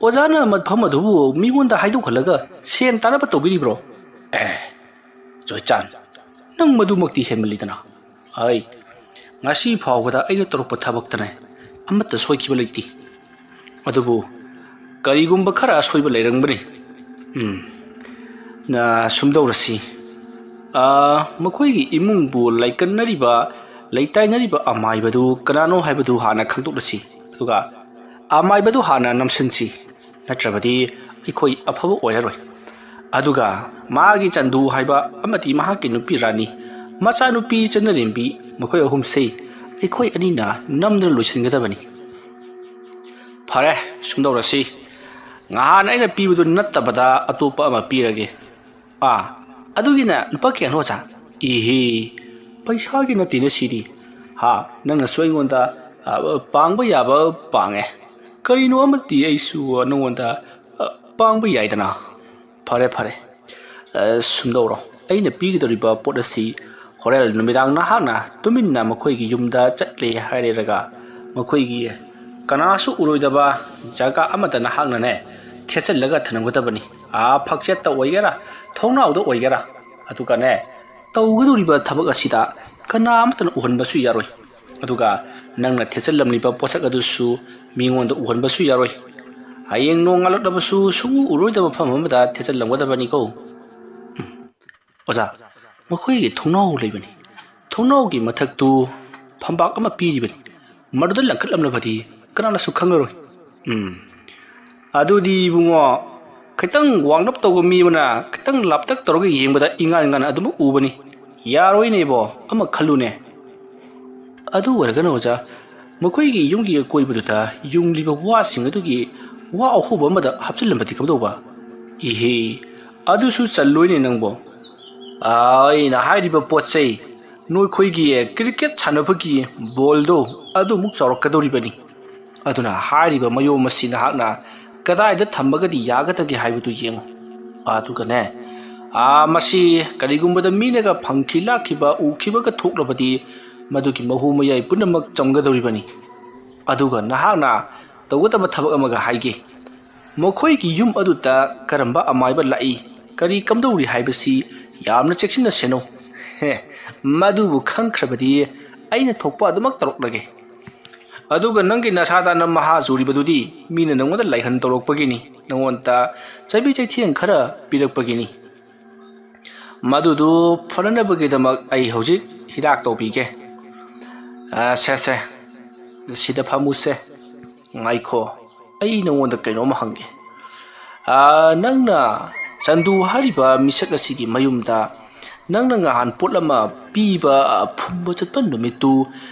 ꯑꯣꯖꯥꯅ ꯃꯐꯝ ꯑꯗꯨꯕꯨ ꯃꯤꯉꯣꯟꯗ ꯍꯥꯏꯗꯣꯛꯍꯜꯂꯒ ꯁꯦꯟ ꯇꯥꯅꯕ ꯇꯧꯕꯤꯔꯤꯕ꯭ꯔꯣ?" "ꯑꯦ, ꯖꯣꯏꯆꯥꯟ, ꯅꯪ ꯃꯗꯨꯃꯛꯇꯤ ꯍꯦꯟꯃꯜꯂꯤꯗꯅ꯫ ꯑꯩ ꯉꯁꯤ ꯐꯥꯎꯕꯗ ꯑꯩꯅ ꯇꯧꯔꯛꯄ ꯊꯕꯛꯇꯅꯦ ꯑꯃꯠꯇ ꯁꯣꯏꯈꯤꯕ ꯂꯩꯇꯦ꯫ ꯑꯗꯨꯕꯨ ꯀꯔꯤꯒꯨꯝꯕ ꯈꯔ ꯑꯁꯣꯏꯕ ꯂꯩꯔꯝꯒꯅꯤ꯫ ꯎꯝ, ꯅ, ꯁꯨꯝꯗꯧꯔꯁꯤ꯫ ꯑꯥ, ꯃꯈꯣꯏꯒꯤ ꯏꯃꯨꯡꯕꯨ ꯂꯩꯀꯟꯅꯔꯤꯕ, ꯂꯩꯇꯥꯏꯅꯔꯤꯕ ꯑꯃꯥꯏꯕꯗꯨ ꯀꯅꯥꯅꯣ ꯍꯥꯏꯕꯗꯨ ꯍꯥꯟꯅ ꯈꯪꯗꯣꯛꯂꯁꯤ꯫ ꯑꯗꯨꯒ ꯑꯃꯥꯏꯕꯗꯨ ꯍꯥꯟꯅ ꯅꯝꯁꯤꯟꯁꯤ꯫ ꯅꯠꯇ꯭ꯔꯕꯗꯤ ꯑꯩꯈꯣꯏ ꯑꯐꯕ ꯑꯣꯏꯔꯔꯣꯏ꯫ ꯑꯗꯨꯒ ꯃꯥꯒꯤ ꯆꯟꯗꯨ ꯍꯥꯏꯕ ꯑꯃꯗꯤ ꯃꯍꯥꯛꯀꯤ ꯅꯨꯄꯤ ꯔꯥꯅꯤ, ꯃꯆꯥꯅꯨꯄꯤ ꯆꯟꯅꯔꯦꯝꯕꯤ, ꯃꯈꯣꯏ ꯑꯍꯨꯝꯁꯤ ꯑꯩꯈꯣꯏ ꯑꯅꯤꯅ ꯅꯝꯗꯨꯅ ꯂꯣꯏꯁꯤꯟꯒꯗꯕꯅꯤ꯫" "ꯐꯔꯦ, ꯁꯨꯝꯗꯧꯔꯁꯤ꯫ ꯉꯍꯥꯟ ꯑꯩꯅ ꯄꯤꯕꯗꯨ ꯅꯠꯇꯕꯗ ꯑꯇꯣꯞꯄ ꯑꯃ ꯄꯤꯔꯒꯦ꯫" "ꯑꯥ, ꯑꯗꯨꯒꯤꯅ ꯂꯨꯄꯥ ꯀꯌꯥꯅꯣ, ꯑꯣꯖꯥ?" "ꯏꯍꯤ, ꯄꯩꯁꯥꯒꯤ ꯅꯠꯇꯦꯅꯦ ꯁꯤꯗꯤ꯫ ꯍꯥ, ꯅꯪꯅꯁꯨ ꯑꯩꯉꯣꯟꯗ, ꯑ, ꯄꯥꯡꯕ ꯌꯥꯕ ꯄꯥꯡꯉꯦ꯫ ꯀꯔꯤꯅꯣ ꯑꯃꯗꯤ ꯑꯩꯁꯨ ꯅꯉꯣꯟꯗ, ꯑ, ꯄꯥꯡꯕ ꯌꯥꯏꯗꯅ꯫ ꯐꯔꯦ, ꯐꯔꯦ꯫ ꯑ, ꯁꯨꯝꯗꯧꯔꯣ꯫ ꯑꯩꯅ ꯄꯤꯒꯗꯧꯔꯤꯕ ꯄꯣꯠ ꯑꯁꯤ ꯍꯣꯔꯦꯟ ꯅꯨꯃꯤꯗꯥꯡ ꯅꯍꯥꯛꯅ ꯇꯨꯃꯤꯟꯅ ꯃꯈꯣꯏꯒꯤ ꯌꯨꯝꯗ ꯆꯠꯂꯦ ꯍꯥꯏꯔꯦꯔꯒ, ꯃꯈꯣꯏꯒꯤ ꯀꯅꯥꯁꯨ ꯎꯔꯣꯏꯗꯕ ꯖꯒꯥ ꯑꯃꯗ ꯅꯍꯥꯛꯅꯅꯦ, ꯊꯦꯠꯆꯜꯂꯒ ꯊꯅꯝꯒꯗꯕꯅꯤ꯫ ꯑꯥ, ꯐꯛꯆꯦꯠꯇ ꯑꯣꯏꯒꯦꯔꯥ, ꯊꯣꯡꯅꯥꯎꯗ ꯑꯣꯏꯒꯦꯔꯥ꯫ ꯑꯗꯨꯒꯅꯦ, ꯇꯧꯒꯗꯧꯔꯤꯕ ꯊꯕꯛ ꯑꯁꯤꯗ ꯀꯅꯥ ꯑꯃꯠꯇꯅ ꯎꯍꯟꯕꯁꯨ ꯌꯥꯔꯣꯏ꯫ ꯑꯗꯨꯒ ꯅꯪꯅ ꯊꯦꯠꯆꯜꯂꯝꯂꯤꯕ ꯄꯣꯠꯁꯛ ꯑꯗꯨꯁꯨ ꯃꯤꯉꯣꯟꯗ ꯎꯍꯟꯕꯁꯨ ꯌꯥꯔꯣꯏ꯫ ꯍꯌꯦꯡ ꯅꯣꯡꯉꯥꯜꯂꯛꯂꯕꯁꯨ ꯁꯨꯡꯎ ꯎꯔꯣꯏꯗꯕ ꯃꯐꯝ ꯑꯃꯗ ꯊꯦꯠꯆꯜꯂꯝꯒꯗꯕꯅꯤꯀꯣ꯫ ꯎꯝ꯫ ꯑꯣꯖꯥ, ꯃꯈꯣꯏꯒꯤ ꯊꯣꯡꯅꯥꯎ ꯂꯩꯕꯅꯤ꯫ ꯊꯣꯡꯅꯥꯎꯒꯤ ꯃꯊꯛꯇꯨ ꯐꯝꯕꯥꯛ ꯑꯃ ꯄꯤꯔꯤꯕꯅꯤ꯫ ꯃꯗꯨꯗ ꯂꯪꯈꯠꯂꯝꯂꯕꯗꯤ ꯀꯅꯥꯅꯁꯨ ꯈꯪꯂꯔꯣꯏ꯫ ꯎꯝ꯫ ꯑꯗꯨꯗꯤ ꯏꯕꯨꯡꯉꯣ, ꯈꯤꯇꯪ ꯋꯥꯡꯂꯞ ꯇꯧꯕ ꯃꯤ ꯑꯃꯅ ꯈꯤꯇꯪ ꯂꯥꯞꯇꯛ ꯇꯧꯔꯒ ꯌꯦꯡꯕꯗ ꯏꯉꯥꯟ ꯉꯥꯟꯅ ꯑꯗꯨꯃꯛ ꯎꯕꯅꯤ꯫ ꯌꯥꯔꯣꯏꯅꯦ ꯏꯕꯣ, ꯑꯃ ꯈꯜꯂꯨꯅꯦ꯫ ꯑꯗꯨ ꯑꯣꯏꯔꯒꯅ ꯑꯣꯖꯥ, ꯃꯈꯣꯏꯒꯤ ꯌꯨꯝꯒꯤ ꯑꯀꯣꯏꯕꯗꯨꯗ ꯌꯨꯡꯂꯤꯕ ꯋꯥꯁꯤꯡ ꯑꯗꯨꯒꯤ ꯋꯥ ꯑꯍꯣꯕ ꯑꯃꯗ ꯍꯥꯞꯆꯤꯜꯂꯝꯕꯗꯤ ꯀꯝꯗꯧꯕ? ꯏꯍꯦ, ꯑꯗꯨꯁꯨ ꯆꯜꯂꯣꯏꯅꯦ ꯅꯪꯕꯣ꯫ ꯑꯩꯅ ꯍꯥꯏꯔꯤꯕ ꯄꯣꯠ ꯆꯩ, ꯅꯈꯣꯏꯒꯤ ꯀ꯭ꯔꯤꯀꯦꯠ ꯁꯥꯟꯅꯕꯒꯤ ꯕꯣꯜꯗꯣ ꯑꯗꯨꯃꯨꯛ ꯆꯥꯎꯔꯛꯀꯗꯧꯔꯤꯕꯅꯤ꯫ ꯑꯗꯨꯅ ꯍꯥꯏꯔꯤꯕ ꯃꯌꯣꯝ ꯑꯁꯤ ꯅꯍꯥꯛꯅ ꯀꯗꯥꯏꯗ ꯊꯝꯃꯒꯗꯤ ꯌꯥꯒꯗꯒꯦ ꯍꯥꯏꯕꯗꯨ ꯌꯦꯡꯉꯨ꯫ ꯑꯗꯨꯒꯅꯦ, ꯑꯥ, ꯃꯁꯤ ꯀꯔꯤꯒꯨꯝꯕꯗ ꯃꯤꯅꯒ ꯐꯪꯈꯤ ꯂꯥꯛꯈꯤꯕ ꯎꯈꯤꯕꯒ ꯊꯣꯛꯂꯕꯗꯤ ꯃꯗꯨꯒꯤ ꯃꯍꯨ ꯃꯌꯥꯏ ꯄꯨꯝꯅꯃꯛ ꯆꯝꯒꯗꯧꯔꯤꯕꯅꯤ꯫ ꯑꯗꯨꯒ ꯅꯍꯥꯛꯅ ꯇꯧꯒꯗꯕ ꯊꯕꯛ ꯑꯃꯒ ꯍꯥꯏꯒꯦ꯫ ꯃꯈꯣꯏꯒꯤ ꯌꯨꯝ ꯑꯗꯨꯗ ꯀꯔꯝꯕ ꯑꯃꯥꯏꯕ ꯂꯥꯛꯏ, ꯀꯔꯤ ꯀꯝꯗꯧꯔꯤ ꯍꯥꯏꯕꯁꯤ ꯌꯥꯝꯅ ꯆꯦꯛꯁꯤꯟꯅ ꯁꯦꯟꯅꯧ꯫ ꯍꯦ, ꯃꯗꯨꯕꯨ ꯈꯪꯈ꯭ꯔꯕꯗꯤ ꯑꯩꯅ ꯊꯣꯛꯄ ꯑꯗꯨꯃꯛ ꯇꯧꯔꯛꯂꯒꯦ꯫ ꯑꯗꯨꯒ ꯅꯪꯒꯤ ꯅꯁꯥꯗ ꯅꯝ ꯃꯍꯥ ꯆꯨꯔꯤꯕꯗꯨꯗꯤ ꯃꯤꯅ ꯅꯪꯉꯣꯟꯗ ꯂꯥꯏꯍꯟ ꯇꯧꯔꯛꯄꯒꯤꯅꯤ, ꯅꯪꯉꯣꯟꯗ ꯆꯩꯕꯤ ꯆꯩꯊꯦꯡ ꯈꯔ ꯄꯤꯔꯛꯄꯒꯤꯅꯤ꯫ ꯃꯗꯨꯗꯨ ꯐꯅꯅꯕꯒꯤꯗꯃꯛ ꯑꯩ ꯍꯧꯖꯤꯛ ꯍꯤꯗꯥꯛ ꯇꯧꯕꯤꯒꯦ꯫ ꯑ, ꯁꯦ, ꯁꯦ, ꯁꯤꯗ ꯐꯝꯃꯨꯁꯦ꯫ ꯉꯥꯏꯈꯣ, ꯑꯩ ꯅꯉꯣꯟꯗ ꯀꯩꯅꯣꯝ ꯍꯪꯒꯦ꯫ ꯑ, ꯅꯪꯅ ꯆꯟꯗꯨ ꯍꯥꯏꯔꯤꯕ ꯃꯤꯁꯛ ꯑꯁꯤꯒꯤ ꯃꯌꯨꯝꯗ ꯅꯪꯅ ꯉꯍꯥꯟ ꯄꯣꯠ ꯑꯃ ꯄꯤꯕ, ꯑ, ꯐꯨꯝꯕ ꯆꯠꯄ ꯅꯨꯃꯤꯠꯇꯨ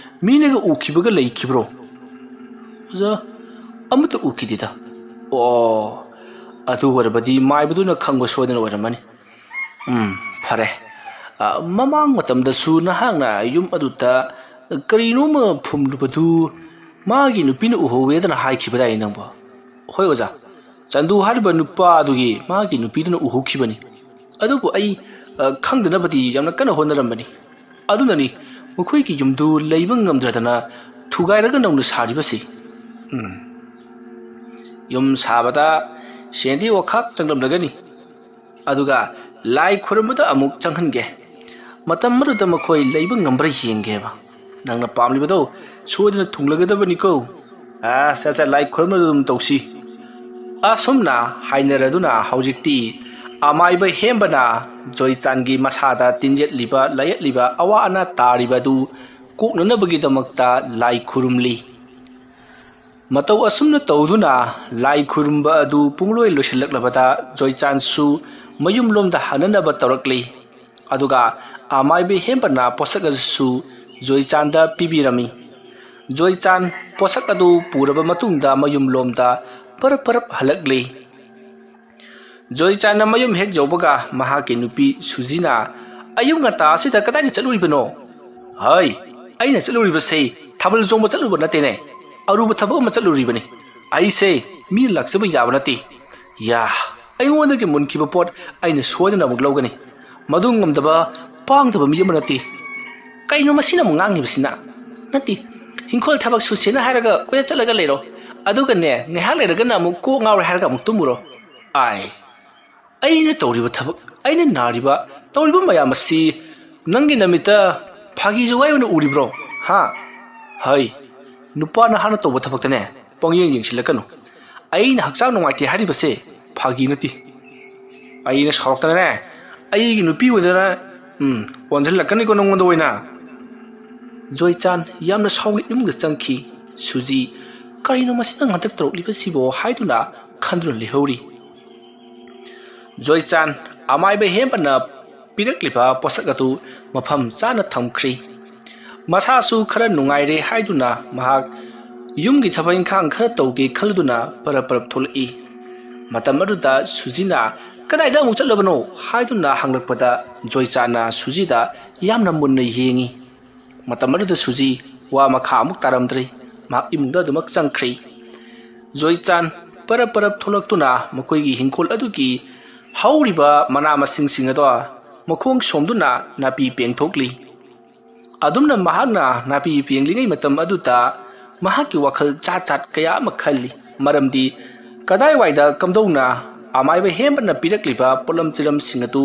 ꯃꯤꯅꯒ ꯎꯈꯤꯕꯒ ꯂꯩꯈꯤꯕ꯭ꯔꯣ? ꯑꯣꯖꯥ, ꯑꯃꯠꯇ ꯎꯈꯤꯗꯦꯗ꯫ ꯑꯣ, ꯑꯗꯨ ꯑꯣꯏꯔꯕꯗꯤ ꯃꯥꯏꯕꯗꯨꯅ ꯈꯪꯕ ꯁꯣꯏꯗꯅ ꯑꯣꯏꯔꯝꯃꯅꯤ꯫ ꯎꯝ, ꯐꯔꯦ꯫ ꯑ, ꯃꯃꯥꯡ ꯃꯇꯝꯗꯁꯨ ꯅꯍꯥꯛꯅ ꯌꯨꯝ ꯑꯗꯨꯗ ꯀꯔꯤꯅꯣꯃ ꯐꯨꯝꯂꯨꯕꯗꯨ ꯃꯥꯒꯤ ꯅꯨꯄꯤꯅ ꯎꯍꯧꯋꯦꯗꯅ ꯍꯥꯏꯈꯤꯕꯗꯥꯏ ꯅꯪꯕꯣ? ꯍꯣꯏ ꯑꯣꯖꯥ, ꯆꯟꯗꯨ ꯍꯥꯏꯔꯤꯕ ꯅꯨꯄꯥ ꯑꯗꯨꯒꯤ ꯃꯥꯒꯤ ꯅꯨꯄꯤꯗꯨꯅ ꯎꯍꯧꯈꯤꯕꯅꯤ꯫ ꯑꯗꯨꯕꯨ ꯑꯩ, ꯑ, ꯈꯪꯗꯅꯕꯗꯤ ꯌꯥꯝꯅ ꯀꯟꯅ ꯍꯣꯠꯅꯔꯝꯕꯅꯤ꯫ ꯑꯗꯨꯅꯅꯤ ꯃꯈꯣꯏꯒꯤ ꯌꯨꯝꯗꯨ ꯂꯩꯕ ꯉꯝꯗ꯭ꯔꯗꯅ ꯊꯨꯒꯥꯏꯔꯒ ꯅꯧꯅ ꯁꯥꯔꯤꯕꯁꯤ꯫ ꯎꯝ꯫ ꯌꯨꯝ ꯁꯥꯕꯗ ꯁꯦꯟꯗꯤ ꯋꯥꯈꯥꯛ ꯆꯪꯂꯝꯂꯒꯅꯤ꯫ ꯑꯗꯨꯒ ꯂꯥꯏ ꯈꯨꯔꯨꯝꯕꯗ ꯑꯃꯨꯛ ꯆꯪꯍꯟꯒꯦ꯫ ꯃꯇꯝ ꯑꯗꯨꯗ ꯃꯈꯣꯏ ꯂꯩꯕ ꯉꯝꯕ꯭ꯔꯥ ꯌꯦꯡꯒꯦꯕ꯫ ꯅꯪꯅ ꯄꯥꯝꯂꯤꯕꯗꯣ ꯁꯣꯏꯗꯅ ꯊꯨꯡꯂꯒꯗꯕꯅꯤꯀꯣ꯫ ꯑ, ꯁꯠ ꯁꯠ ꯂꯥꯏ ꯈꯨꯔꯨꯝꯕꯗ ꯑꯗꯨꯝ ꯇꯧꯁꯤ꯫ ꯑꯁꯨꯝꯅ ꯍꯥꯏꯅꯔꯗꯨꯅ ꯍꯧꯖꯤꯛꯇꯤ ꯑꯃꯥꯏꯕ ꯍꯦꯝꯕꯅ ꯖꯣꯏꯆꯥꯟꯒꯤ ꯃꯁꯥꯗ ꯇꯤꯟꯖꯠꯂꯤꯕ, ꯂꯥꯏꯌꯦꯠꯂꯤꯕ, ꯑꯋꯥ ꯑꯅꯥ ꯇꯥꯔꯤꯕ ꯑꯗꯨ ꯀꯣꯛꯅꯅꯕꯒꯤꯗꯃꯛꯇ ꯂꯥꯏ ꯈꯨꯔꯨꯝꯂꯤ꯫ ꯃꯇꯧ ꯑꯁꯨꯝꯅ ꯇꯧꯗꯨꯅ ꯂꯥꯏ ꯈꯨꯔꯨꯝꯕ ꯑꯗꯨ ꯄꯨꯡꯂꯣꯏ ꯂꯣꯏꯁꯤꯜꯂꯛꯂꯕꯗ ꯖꯣꯏꯆꯥꯟꯁꯨ ꯃꯌꯨꯝꯂꯣꯝꯗ ꯍꯟꯅꯅꯕ ꯇꯧꯔꯛꯂꯤ꯫ ꯑꯗꯨꯒ ꯑꯃꯥꯏꯕ ꯍꯦꯝꯕꯅ ꯄꯣꯠꯁꯛ ꯑꯗꯨꯁꯨ ꯖꯣꯏꯆꯥꯟꯗ ꯄꯤꯕꯤꯔꯝꯃꯤ꯫ ꯖꯣꯏꯆꯥꯟ ꯄꯣꯠꯁꯛ ꯑꯗꯨ ꯄꯨꯔꯕ ꯃꯇꯨꯡꯗ ꯃꯌꯨꯝꯂꯣꯝꯗ ꯄꯔꯞ ꯄꯔꯞ ꯍꯜꯂꯛꯂꯤ꯫ ꯖꯣꯏꯆꯥꯟꯅ ꯃꯌꯨꯝ ꯍꯦꯛ ꯌꯧꯕꯒ ꯃꯍꯥꯛꯀꯤ ꯅꯨꯄꯤ ꯁꯨꯖꯤꯅ, "ꯑꯌꯨꯛ ꯉꯟꯇꯥ ꯑꯁꯤꯗ ꯀꯗꯥꯏꯗ ꯆꯠꯂꯨꯔꯤꯕꯅꯣ?" "ꯍꯩ, ꯑꯩꯅ ꯆꯠꯂꯨꯔꯤꯕꯁꯦ ꯊꯥꯕꯜ ꯆꯣꯡꯕ ꯆꯠꯂꯨꯕ ꯅꯠꯇꯦꯅꯦ, ꯑꯔꯨꯕ ꯊꯕꯛ ꯑꯃ ꯆꯠꯂꯨꯔꯤꯕꯅꯤ꯫ ꯑꯩꯁꯦ ꯃꯤ ꯂꯥꯛꯆꯕ ꯌꯥꯕ ꯅꯠꯇꯦ꯫ ꯌꯥ, ꯑꯩꯉꯣꯟꯗꯒꯤ ꯃꯨꯟꯈꯤꯕ ꯄꯣꯠ ꯑꯩꯅ ꯁꯣꯏꯗꯅ ꯑꯃꯨꯛ ꯂꯧꯒꯅꯤ꯫ ꯃꯗꯨ ꯉꯝꯗꯕ, ꯄꯥꯡꯗꯕ ꯃꯤ ꯑꯃ ꯅꯠꯇꯦ꯫ ꯀꯩꯅꯣ ꯃꯁꯤꯅ ꯑꯃꯨꯛ ꯉꯥꯡꯉꯤꯕꯁꯤꯅ? ꯅꯠꯇꯦ, ꯍꯤꯡꯈꯣꯜ ꯊꯕꯛ ꯁꯨꯁꯦꯅ ꯍꯥꯏꯔꯒ ꯀꯣꯏꯆꯠ ꯆꯠꯂꯒ ꯂꯩꯔꯣ꯫ ꯑꯗꯨꯒꯅꯦ, ꯉꯥꯏꯍꯥꯛ ꯂꯩꯔꯒꯅ ꯑꯃꯨꯛ ꯀꯣꯛ ꯉꯥꯎꯔꯦ ꯍꯥꯏꯔꯒ ꯑꯃꯨꯛ ꯇꯨꯝꯃꯨꯔꯣ꯫ ꯑꯥꯏ, ꯑꯩꯅ ꯇꯧꯔꯤꯕ ꯊꯕꯛ, ꯑꯩꯅ ꯅꯥꯔꯤꯕ, ꯇꯧꯔꯤꯕ ꯃꯌꯥꯝ ꯑꯁꯤ ꯅꯪꯒꯤ ꯅꯃꯤꯠꯇ ꯐꯥꯒꯤ ꯖꯨꯒꯥꯏ ꯑꯣꯏꯅ ꯎꯔꯤꯕ꯭ꯔꯣ? ꯍꯥ? ꯍꯩ, ꯅꯨꯄꯥ ꯅꯍꯥꯅ ꯇꯧꯕ ꯊꯕꯛꯇꯅꯦ ꯄꯪꯌꯦꯡ ꯌꯦꯡꯁꯤꯜꯂꯛꯀꯅꯨ꯫ ꯑꯩꯅ ꯍꯛꯆꯥꯡ ꯅꯨꯡꯉꯥꯏꯇꯦ ꯍꯥꯏꯔꯤꯕꯁꯦ ꯐꯥꯒꯤ ꯅꯠꯇꯦ꯫ ꯑꯩꯅ ꯁꯥꯎꯔꯛꯇꯅꯅꯦ, ꯑꯩꯒꯤ ꯅꯨꯄꯤ ꯑꯣꯏꯗꯅ, ꯎꯝ, ꯑꯣꯟꯁꯤꯜꯂꯛꯀꯅꯤꯀꯣ ꯅꯪꯉꯣꯟꯗ ꯑꯣꯏꯅ꯫" ꯖꯣꯏꯆꯥꯟ ꯌꯥꯝꯅ ꯁꯥꯎꯅ ꯏꯃꯨꯡꯗ ꯆꯪꯈꯤ꯫ ꯁꯨꯖꯤ, "ꯀꯔꯤꯅꯣ ꯃꯁꯤꯅ ꯍꯟꯗꯛ ꯇꯧꯔꯛꯂꯤꯕꯁꯤꯕꯣ?" ꯍꯥꯏꯗꯨꯅ ꯈꯟꯗꯨꯅ ꯂꯩꯍꯧꯔꯤ꯫ ꯖꯣꯏꯆꯥꯟ ꯑꯃꯥꯏꯕ ꯍꯦꯝꯕꯅ ꯄꯤꯔꯛꯂꯤꯕ ꯄꯣꯠꯁꯛ ꯑꯗꯨ ꯃꯐꯝ ꯆꯥꯅ ꯊꯝꯈ꯭ꯔꯤ꯫ ꯃꯁꯥꯁꯨ ꯈꯔ ꯅꯨꯡꯉꯥꯏꯔꯦ ꯍꯥꯏꯗꯨꯅ ꯃꯍꯥꯛ ꯌꯨꯝꯒꯤ ꯊꯕꯛ ꯏꯪꯈꯥꯡ ꯈꯔ ꯇꯧꯒꯦ ꯈꯜꯂꯗꯨꯅ ꯄꯔꯞ ꯄꯔꯞ ꯊꯣꯛꯂꯛꯏ꯫ ꯃꯇꯝ ꯑꯗꯨꯗ ꯁꯨꯖꯤꯅ, "ꯀꯗꯥꯏꯗ ꯑꯃꯨꯛ ꯆꯠꯂꯕꯅꯣ?" ꯍꯥꯏꯗꯨꯅ ꯍꯪꯂꯛꯄꯗ ꯖꯣꯏꯆꯥꯟꯅ ꯁꯨꯖꯤꯗ ꯌꯥꯝꯅ ꯃꯨꯟꯅ ꯌꯦꯡꯉꯤ꯫ ꯃꯇꯝ ꯑꯗꯨꯗ ꯁꯨꯖꯤ ꯋꯥ ꯃꯈꯥ ꯑꯃꯨꯛ ꯇꯥꯔꯝꯗ꯭ꯔꯦ꯫ ꯃꯍꯥꯛ ꯏꯃꯨꯡꯗ ꯑꯗꯨꯃꯛ ꯆꯪꯈ꯭ꯔꯤ꯫ ꯖꯣꯏꯆꯥꯟ ꯄꯔꯞ ꯄꯔꯞ ꯊꯣꯛꯂꯛꯇꯨꯅ ꯃꯈꯣꯏꯒꯤ ꯍꯤꯡꯈꯣꯜ ꯑꯗꯨꯒꯤ ꯍꯧꯔꯤꯕ ꯃꯅꯥ ꯃꯁꯤꯡꯁꯤꯡ ꯑꯗꯣ ꯃꯈꯣꯡ ꯁꯣꯝꯗꯨꯅ ꯅꯥꯄꯤ ꯄꯦꯡꯊꯣꯛꯂꯤ꯫ ꯑꯗꯨꯝꯅ ꯃꯍꯥꯛꯅ ꯅꯥꯄꯤ ꯄꯦꯡꯂꯤꯉꯩ ꯃꯇꯝ ꯑꯗꯨꯗ ꯃꯍꯥꯛꯀꯤ ꯋꯥꯈꯜ ꯖꯥꯠ ꯖꯥꯠ ꯀꯌꯥ ꯑꯃ ꯈꯜꯂꯤ꯫ ꯃꯔꯝꯗꯤ ꯀꯗꯥꯏꯋꯥꯏꯗ ꯀꯝꯗꯧꯅ ꯑꯃꯥꯏꯕ ꯍꯦꯝꯕꯅ ꯄꯤꯔꯛꯂꯤꯕ ꯄꯣꯠꯂꯝ ꯆꯩꯔꯝꯁꯤꯡ ꯑꯗꯨ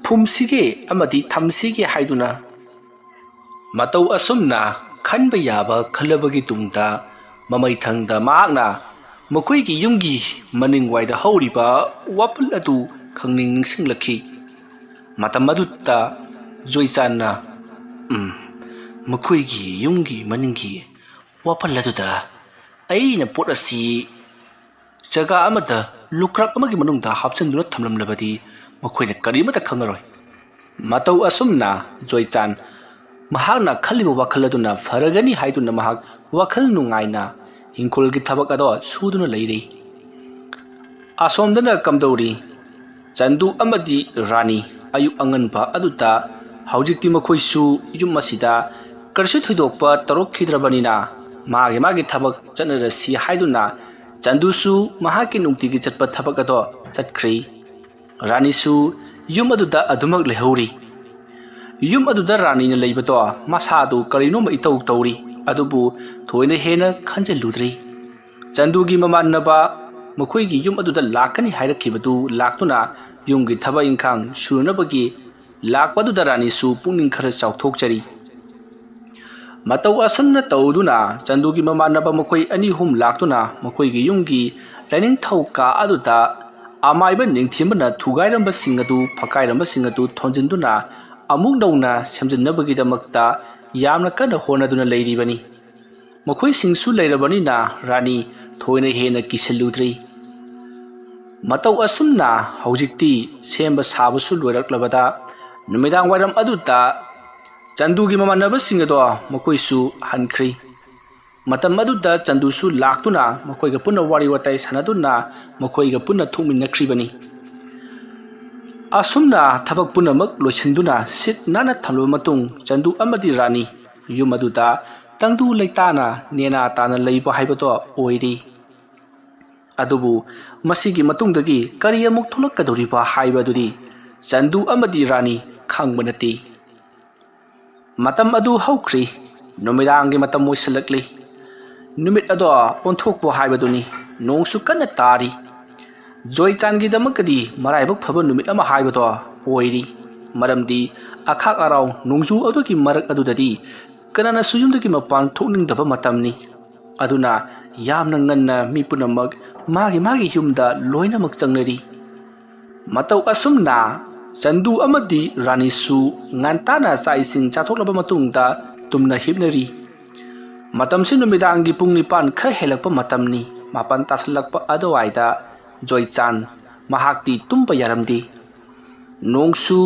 ꯐꯨꯝꯁꯤꯒꯦ ꯑꯃꯗꯤ ꯊꯝꯁꯤꯒꯦ ꯍꯥꯏꯗꯨꯅ ꯃꯇꯧ ꯑꯁꯨꯝꯅ ꯈꯟꯕ ꯌꯥꯕ ꯈꯜꯂꯕꯒꯤ ꯇꯨꯡꯗ ꯃꯃꯩꯊꯪꯗ ꯃꯍꯥꯛꯅ ꯃꯈꯣꯏꯒꯤ ꯌꯨꯝꯒꯤ ꯃꯅꯤꯡꯋꯥꯏꯗ ꯍꯧꯔꯤꯕ ꯋꯥꯄꯜ ꯑꯗꯨ ꯈꯪꯅꯤꯡ ꯅꯤꯡꯁꯤꯡꯂꯛꯈꯤ꯫ ꯃꯇꯝ ꯑꯗꯨꯗ ꯖꯣꯏꯆꯥꯟꯅ, "ꯎꯝ, ꯃꯈꯣꯏꯒꯤ ꯌꯨꯝꯒꯤ ꯃꯅꯤꯡꯒꯤ ꯋꯥꯄꯜ ꯑꯗꯨꯗ ꯑꯩꯅ ꯄꯣꯠ ꯑꯁꯤ ꯖꯒꯥ ꯑꯃꯗ ꯂꯨꯀ꯭ꯔꯥꯛ ꯑꯃꯒꯤ ꯃꯅꯨꯡꯗ ꯍꯥꯞꯆꯤꯟꯗꯨꯅ ꯊꯝꯂꯝꯂꯕꯗꯤ ꯃꯈꯣꯏꯅ ꯀꯔꯤꯃꯠꯇ ꯈꯪꯉꯔꯣꯏ"꯫ ꯃꯇꯧ ꯑꯁꯨꯝꯅ ꯖꯣꯏꯆꯥꯟ ꯃꯍꯥꯛꯅ ꯈꯜꯂꯤꯕ ꯋꯥꯈꯜ ꯑꯗꯨꯅ ꯐꯔꯒꯅꯤ ꯍꯥꯏꯗꯨꯅ ꯃꯍꯥꯛ ꯋꯥꯈꯜ ꯅꯨꯡꯉꯥꯏꯅ ꯍꯤꯡꯈꯣꯜꯒꯤ ꯊꯕꯛ ꯑꯗꯣ ꯁꯨꯗꯨꯅ ꯂꯩꯔꯤ꯫ ꯑꯁꯣꯝꯗꯅ ꯀꯝꯗꯧꯔꯤ? ꯆꯟꯗꯨ ꯑꯃꯗꯤ ꯔꯥꯅꯤ ꯑꯌꯨꯛ ꯑꯉꯟꯕ ꯑꯗꯨꯗ ꯍꯧꯖꯤꯛꯇꯤ ꯃꯈꯣꯏꯁꯨ ꯌꯨꯝ ꯑꯁꯤꯗ ꯀꯔꯤꯁꯨ ꯊꯣꯏꯗꯣꯛꯄ ꯇꯧꯔꯛꯈꯤꯗ꯭ꯔꯕꯅꯤꯅ ꯃꯥꯒꯤ ꯃꯥꯒꯤ ꯊꯕꯛ ꯆꯠꯅꯔꯁꯤ ꯍꯥꯏꯗꯨꯅ ꯆꯟꯗꯨꯁꯨ ꯃꯍꯥꯛꯀꯤ ꯅꯨꯡꯇꯤꯒꯤ ꯆꯠꯄ ꯊꯕꯛ ꯑꯗꯣ ꯆꯠꯈ꯭ꯔꯤ꯫ ꯔꯥꯅꯤꯁꯨ ꯌꯨꯝ ꯑꯗꯨꯗ ꯑꯗꯨꯃꯛ ꯂꯩꯍꯧꯔꯤ꯫ ꯌꯨꯝ ꯑꯗꯨꯗ ꯔꯥꯅꯤꯅ ꯂꯩꯕꯗꯣ ꯃꯁꯥꯗꯨ ꯀꯔꯤꯅꯣꯃ ꯏꯇꯧ ꯇꯧꯔꯤ, ꯑꯗꯨꯕꯨ ꯊꯣꯏꯅ ꯍꯦꯟꯅ ꯈꯟꯖꯤꯜꯂꯨꯗ꯭ꯔꯤ꯫ ꯆꯟꯗꯨꯒꯤ ꯃꯃꯥꯟꯅꯕ ꯃꯈꯣꯏꯒꯤ ꯌꯨꯝ ꯑꯗꯨꯗ ꯂꯥꯛꯀꯅꯤ ꯍꯥꯏꯔꯛꯈꯤꯕꯗꯨ ꯂꯥꯛꯇꯨꯅ ꯌꯨꯝꯒꯤ ꯊꯕꯛ ꯏꯪꯈꯥꯡ ꯁꯨꯅꯅꯕꯒꯤ ꯂꯥꯛꯄꯗꯨꯗ ꯔꯥꯅꯤꯁꯨ ꯄꯨꯛꯅꯤꯡ ꯈꯔ ꯆꯥꯎꯊꯣꯛꯆꯔꯤ꯫ ꯃꯇꯧ ꯑꯁꯨꯝꯅ ꯇꯧꯗꯨꯅ ꯆꯟꯗꯨꯒꯤ ꯃꯃꯥꯟꯅꯕ ꯃꯈꯣꯏ ꯑꯅꯤ ꯑꯍꯨꯝ ꯂꯥꯛꯇꯨꯅ ꯃꯈꯣꯏꯒꯤ ꯌꯨꯝꯒꯤ ꯂꯥꯏꯅꯤꯡꯊꯧ ꯀꯥ ꯑꯗꯨꯗ ꯑꯃꯥꯏꯕ ꯅꯤꯡꯊꯤꯡꯕꯅ ꯊꯨꯒꯥꯏꯔꯝꯕꯁꯤꯡ ꯑꯗꯨ, ꯐꯛꯀꯥꯏꯔꯝꯕꯁꯤꯡ ꯑꯗꯨ ꯊꯣꯟꯖꯤꯟꯗꯨꯅ ꯑꯃꯨꯛ ꯅꯧꯅ ꯁꯦꯝꯖꯤꯟꯅꯕꯒꯤꯗꯃꯛꯇ ꯌꯥꯝꯅ ꯀꯟꯅ ꯍꯣꯠꯅꯗꯨꯅ ꯂꯩꯔꯤꯕꯅꯤ꯫ ꯃꯈꯣꯏꯁꯤꯡꯁꯨ ꯂꯩꯔꯕꯅꯤꯅ ꯔꯥꯅꯤ ꯊꯣꯏꯅ ꯍꯦꯟꯅ ꯀꯤꯁꯤꯜꯂꯨꯗ꯭ꯔꯤ꯫ ꯃꯇꯧ ꯑꯁꯨꯝꯅ ꯍꯧꯖꯤꯛꯇꯤ ꯁꯦꯝꯕ ꯁꯥꯕꯁꯨ ꯂꯣꯏꯔꯛꯂꯕꯗ ꯅꯨꯃꯤꯗꯥꯡ ꯋꯥꯏꯔꯝ ꯑꯗꯨꯗ ꯆꯟꯗꯨꯒꯤ ꯃꯃꯥꯟꯅꯕꯁꯤꯡ ꯑꯗꯣ ꯃꯈꯣꯏꯁꯨ ꯍꯟꯈ꯭ꯔꯤ꯫ ꯃꯇꯝ ꯑꯗꯨꯗ ꯆꯟꯗꯨꯁꯨ ꯂꯥꯛꯇꯨꯅ ꯃꯈꯣꯏꯒ ꯄꯨꯟꯅ ꯋꯥꯔꯤ ꯋꯥꯇꯥꯏ ꯁꯥꯟꯅꯗꯨꯅ ꯃꯈꯣꯏꯒ ꯄꯨꯟꯅ ꯊꯣꯛꯃꯤꯟꯅꯈ꯭ꯔꯤꯕꯅꯤ꯫ ꯑꯁꯨꯝꯅ ꯊꯕꯛ ꯄꯨꯝꯅꯃꯛ ꯂꯣꯏꯁꯤꯟꯗꯨꯅ ꯁꯤꯠ ꯅꯥꯟꯅ ꯊꯝꯂꯕ ꯃꯇꯨꯡ ꯆꯟꯗꯨ ꯑꯃꯗꯤ ꯔꯥꯅꯤ ꯌꯨꯝ ꯑꯗꯨꯗ ꯇꯪꯗꯨ ꯂꯩꯇꯥꯅ ꯅꯦꯅꯥ ꯇꯥꯅ ꯂꯩꯕ ꯍꯥꯏꯕꯗꯣ ꯑꯣꯏꯔꯤ꯫ ꯑꯗꯨꯕꯨ ꯃꯁꯤꯒꯤ ꯃꯇꯨꯡꯗꯒꯤ ꯀꯔꯤ ꯑꯃꯨꯛ ꯊꯣꯛꯂꯛꯀꯗꯧꯔꯤꯕ ꯍꯥꯏꯕꯗꯨꯗꯤ ꯆꯟꯗꯨ ꯑꯃꯗꯤ ꯔꯥꯅꯤ ꯈꯪꯕ ꯅꯠꯇꯦ꯫ ꯃꯇꯝ ꯑꯗꯨ ꯍꯧꯈ꯭ꯔꯤ꯫ ꯅꯨꯃꯤꯗꯥꯡꯒꯤ ꯃꯇꯝ ꯑꯣꯏꯁꯤꯜꯂꯛꯂꯤ꯫ ꯅꯨꯃꯤꯠ ꯑꯗꯣ ꯑꯣꯟꯊꯣꯛꯄ ꯍꯥꯏꯕꯗꯨꯅꯤ꯫ ꯅꯣꯡꯁꯨ ꯀꯟꯅ ꯇꯥꯔꯤ꯫ ꯖꯣꯏꯆꯥꯟꯒꯤꯗꯃꯛꯇꯗꯤ ꯃꯔꯥꯏꯕꯛ ꯐꯕ ꯅꯨꯃꯤꯠ ꯑꯃ ꯍꯥꯏꯕꯗꯣ ꯑꯣꯏꯔꯤ꯫ ꯃꯔꯝꯗꯤ ꯑꯈꯥꯛ ꯑꯔꯥꯎ ꯅꯣꯡꯖꯨ ꯑꯗꯨꯒꯤ ꯃꯔꯛ ꯑꯗꯨꯗꯗꯤ ꯀꯅꯥꯅꯁꯨ ꯌꯨꯝꯗꯒꯤ ꯃꯄꯥꯟ ꯊꯣꯛꯅꯤꯡꯗꯕ ꯃꯇꯝꯅꯤ꯫ ꯑꯗꯨꯅ ꯌꯥꯝꯅ ꯉꯟꯅ ꯃꯤ ꯄꯨꯝꯅꯃꯛ ꯃꯥꯒꯤ ꯃꯥꯒꯤ ꯌꯨꯝꯗ ꯂꯣꯏꯅꯃꯛ ꯆꯪꯅꯔꯤ꯫ ꯃꯇꯧ ꯑꯁꯨꯝꯅ ꯆꯟꯗꯨ ꯑꯃꯗꯤ ꯔꯥꯅꯤꯁꯨ ꯉꯟꯇꯥꯅ ꯆꯥꯛ ꯏꯁꯤꯡ ꯆꯥꯊꯣꯛꯂꯕ ꯃꯇꯨꯡꯗ ꯇꯨꯝꯅ ꯍꯤꯞꯅꯔꯤ꯫ ꯃꯇꯝꯁꯤ ꯅꯨꯃꯤꯗꯥꯡꯒꯤ ꯄꯨꯡ ꯅꯤꯄꯥꯟ ꯈꯔ ꯍꯦꯜꯂꯛꯄ ꯃꯇꯝꯅꯤ꯫ ꯃꯥꯄꯟ ꯇꯥꯁꯤꯜꯂꯛꯄ ꯑꯗꯨꯋꯥꯏꯗ ꯖꯣꯏꯆꯥꯟ ꯃꯍꯥꯛꯇꯤ ꯇꯨꯝꯕ ꯌꯥꯔꯝꯗꯦ꯫ ꯅꯣꯡꯁꯨ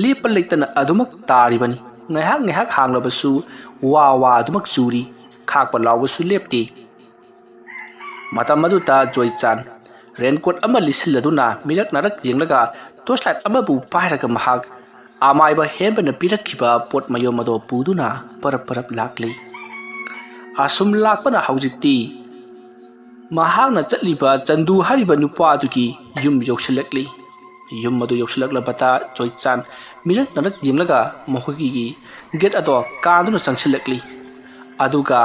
ꯂꯦꯞꯄ ꯂꯩꯇꯅ ꯑꯗꯨꯃꯛ ꯇꯥꯔꯤꯕꯅꯤ꯫ ꯉꯥꯏꯍꯥꯛ ꯉꯥꯏꯍꯥꯛ ꯍꯥꯡꯂꯕꯁꯨ ꯋꯥ ꯋꯥ ꯑꯗꯨꯃꯛ ꯆꯨꯔꯤ꯫ ꯈꯥꯛꯄ ꯂꯥꯎꯕꯁꯨ ꯂꯦꯞꯇꯦ꯫ ꯃꯇꯝ ꯑꯗꯨꯗ ꯖꯣꯏꯆꯥꯟ ꯔꯦꯟꯀꯣꯠ ꯑꯃ ꯂꯤꯠꯁꯤꯜꯂꯗꯨꯅ ꯃꯤꯔꯛ ꯅꯥꯔꯛ ꯌꯦꯡꯂꯒ ꯇꯣꯔꯆ ꯂꯥꯏꯠ ꯑꯃꯕꯨ ꯄꯥꯏꯔꯒ ꯃꯍꯥꯛ ꯑꯃꯥꯏꯕ ꯍꯦꯟꯕꯅ ꯄꯤꯔꯛꯈꯤꯕ ꯄꯣꯠ ꯃꯌꯣꯝ ꯑꯗꯨ ꯄꯨꯗꯨꯅ ꯄꯔꯞ ꯄꯔꯞ ꯂꯥꯛꯂꯤ꯫ ꯑꯁꯨꯝ ꯂꯥꯛꯄꯅ ꯍꯧꯖꯤꯛꯇꯤ ꯃꯍꯥꯛꯅ ꯆꯠꯂꯤꯕ ꯆꯟꯗꯨ ꯍꯥꯏꯔꯤꯕ ꯅꯨꯄꯥ ꯑꯗꯨꯒꯤ ꯌꯨꯝ ꯌꯧꯁꯤꯜꯂꯛꯂꯤ꯫ ꯌꯨꯝ ꯑꯗꯨ ꯌꯧꯁꯤꯜꯂꯛꯂꯕꯗ ꯖꯣꯏꯆꯥꯟ ꯃꯤꯔꯛ ꯅꯥꯔꯛ ꯌꯦꯡꯂꯒ ꯃꯈꯣꯏꯒꯤ ꯒꯦꯠ ꯑꯗꯣ ꯀꯥꯗꯨꯅ ꯆꯪꯁꯤꯜꯂꯛꯂꯤ꯫ ꯑꯗꯨꯒ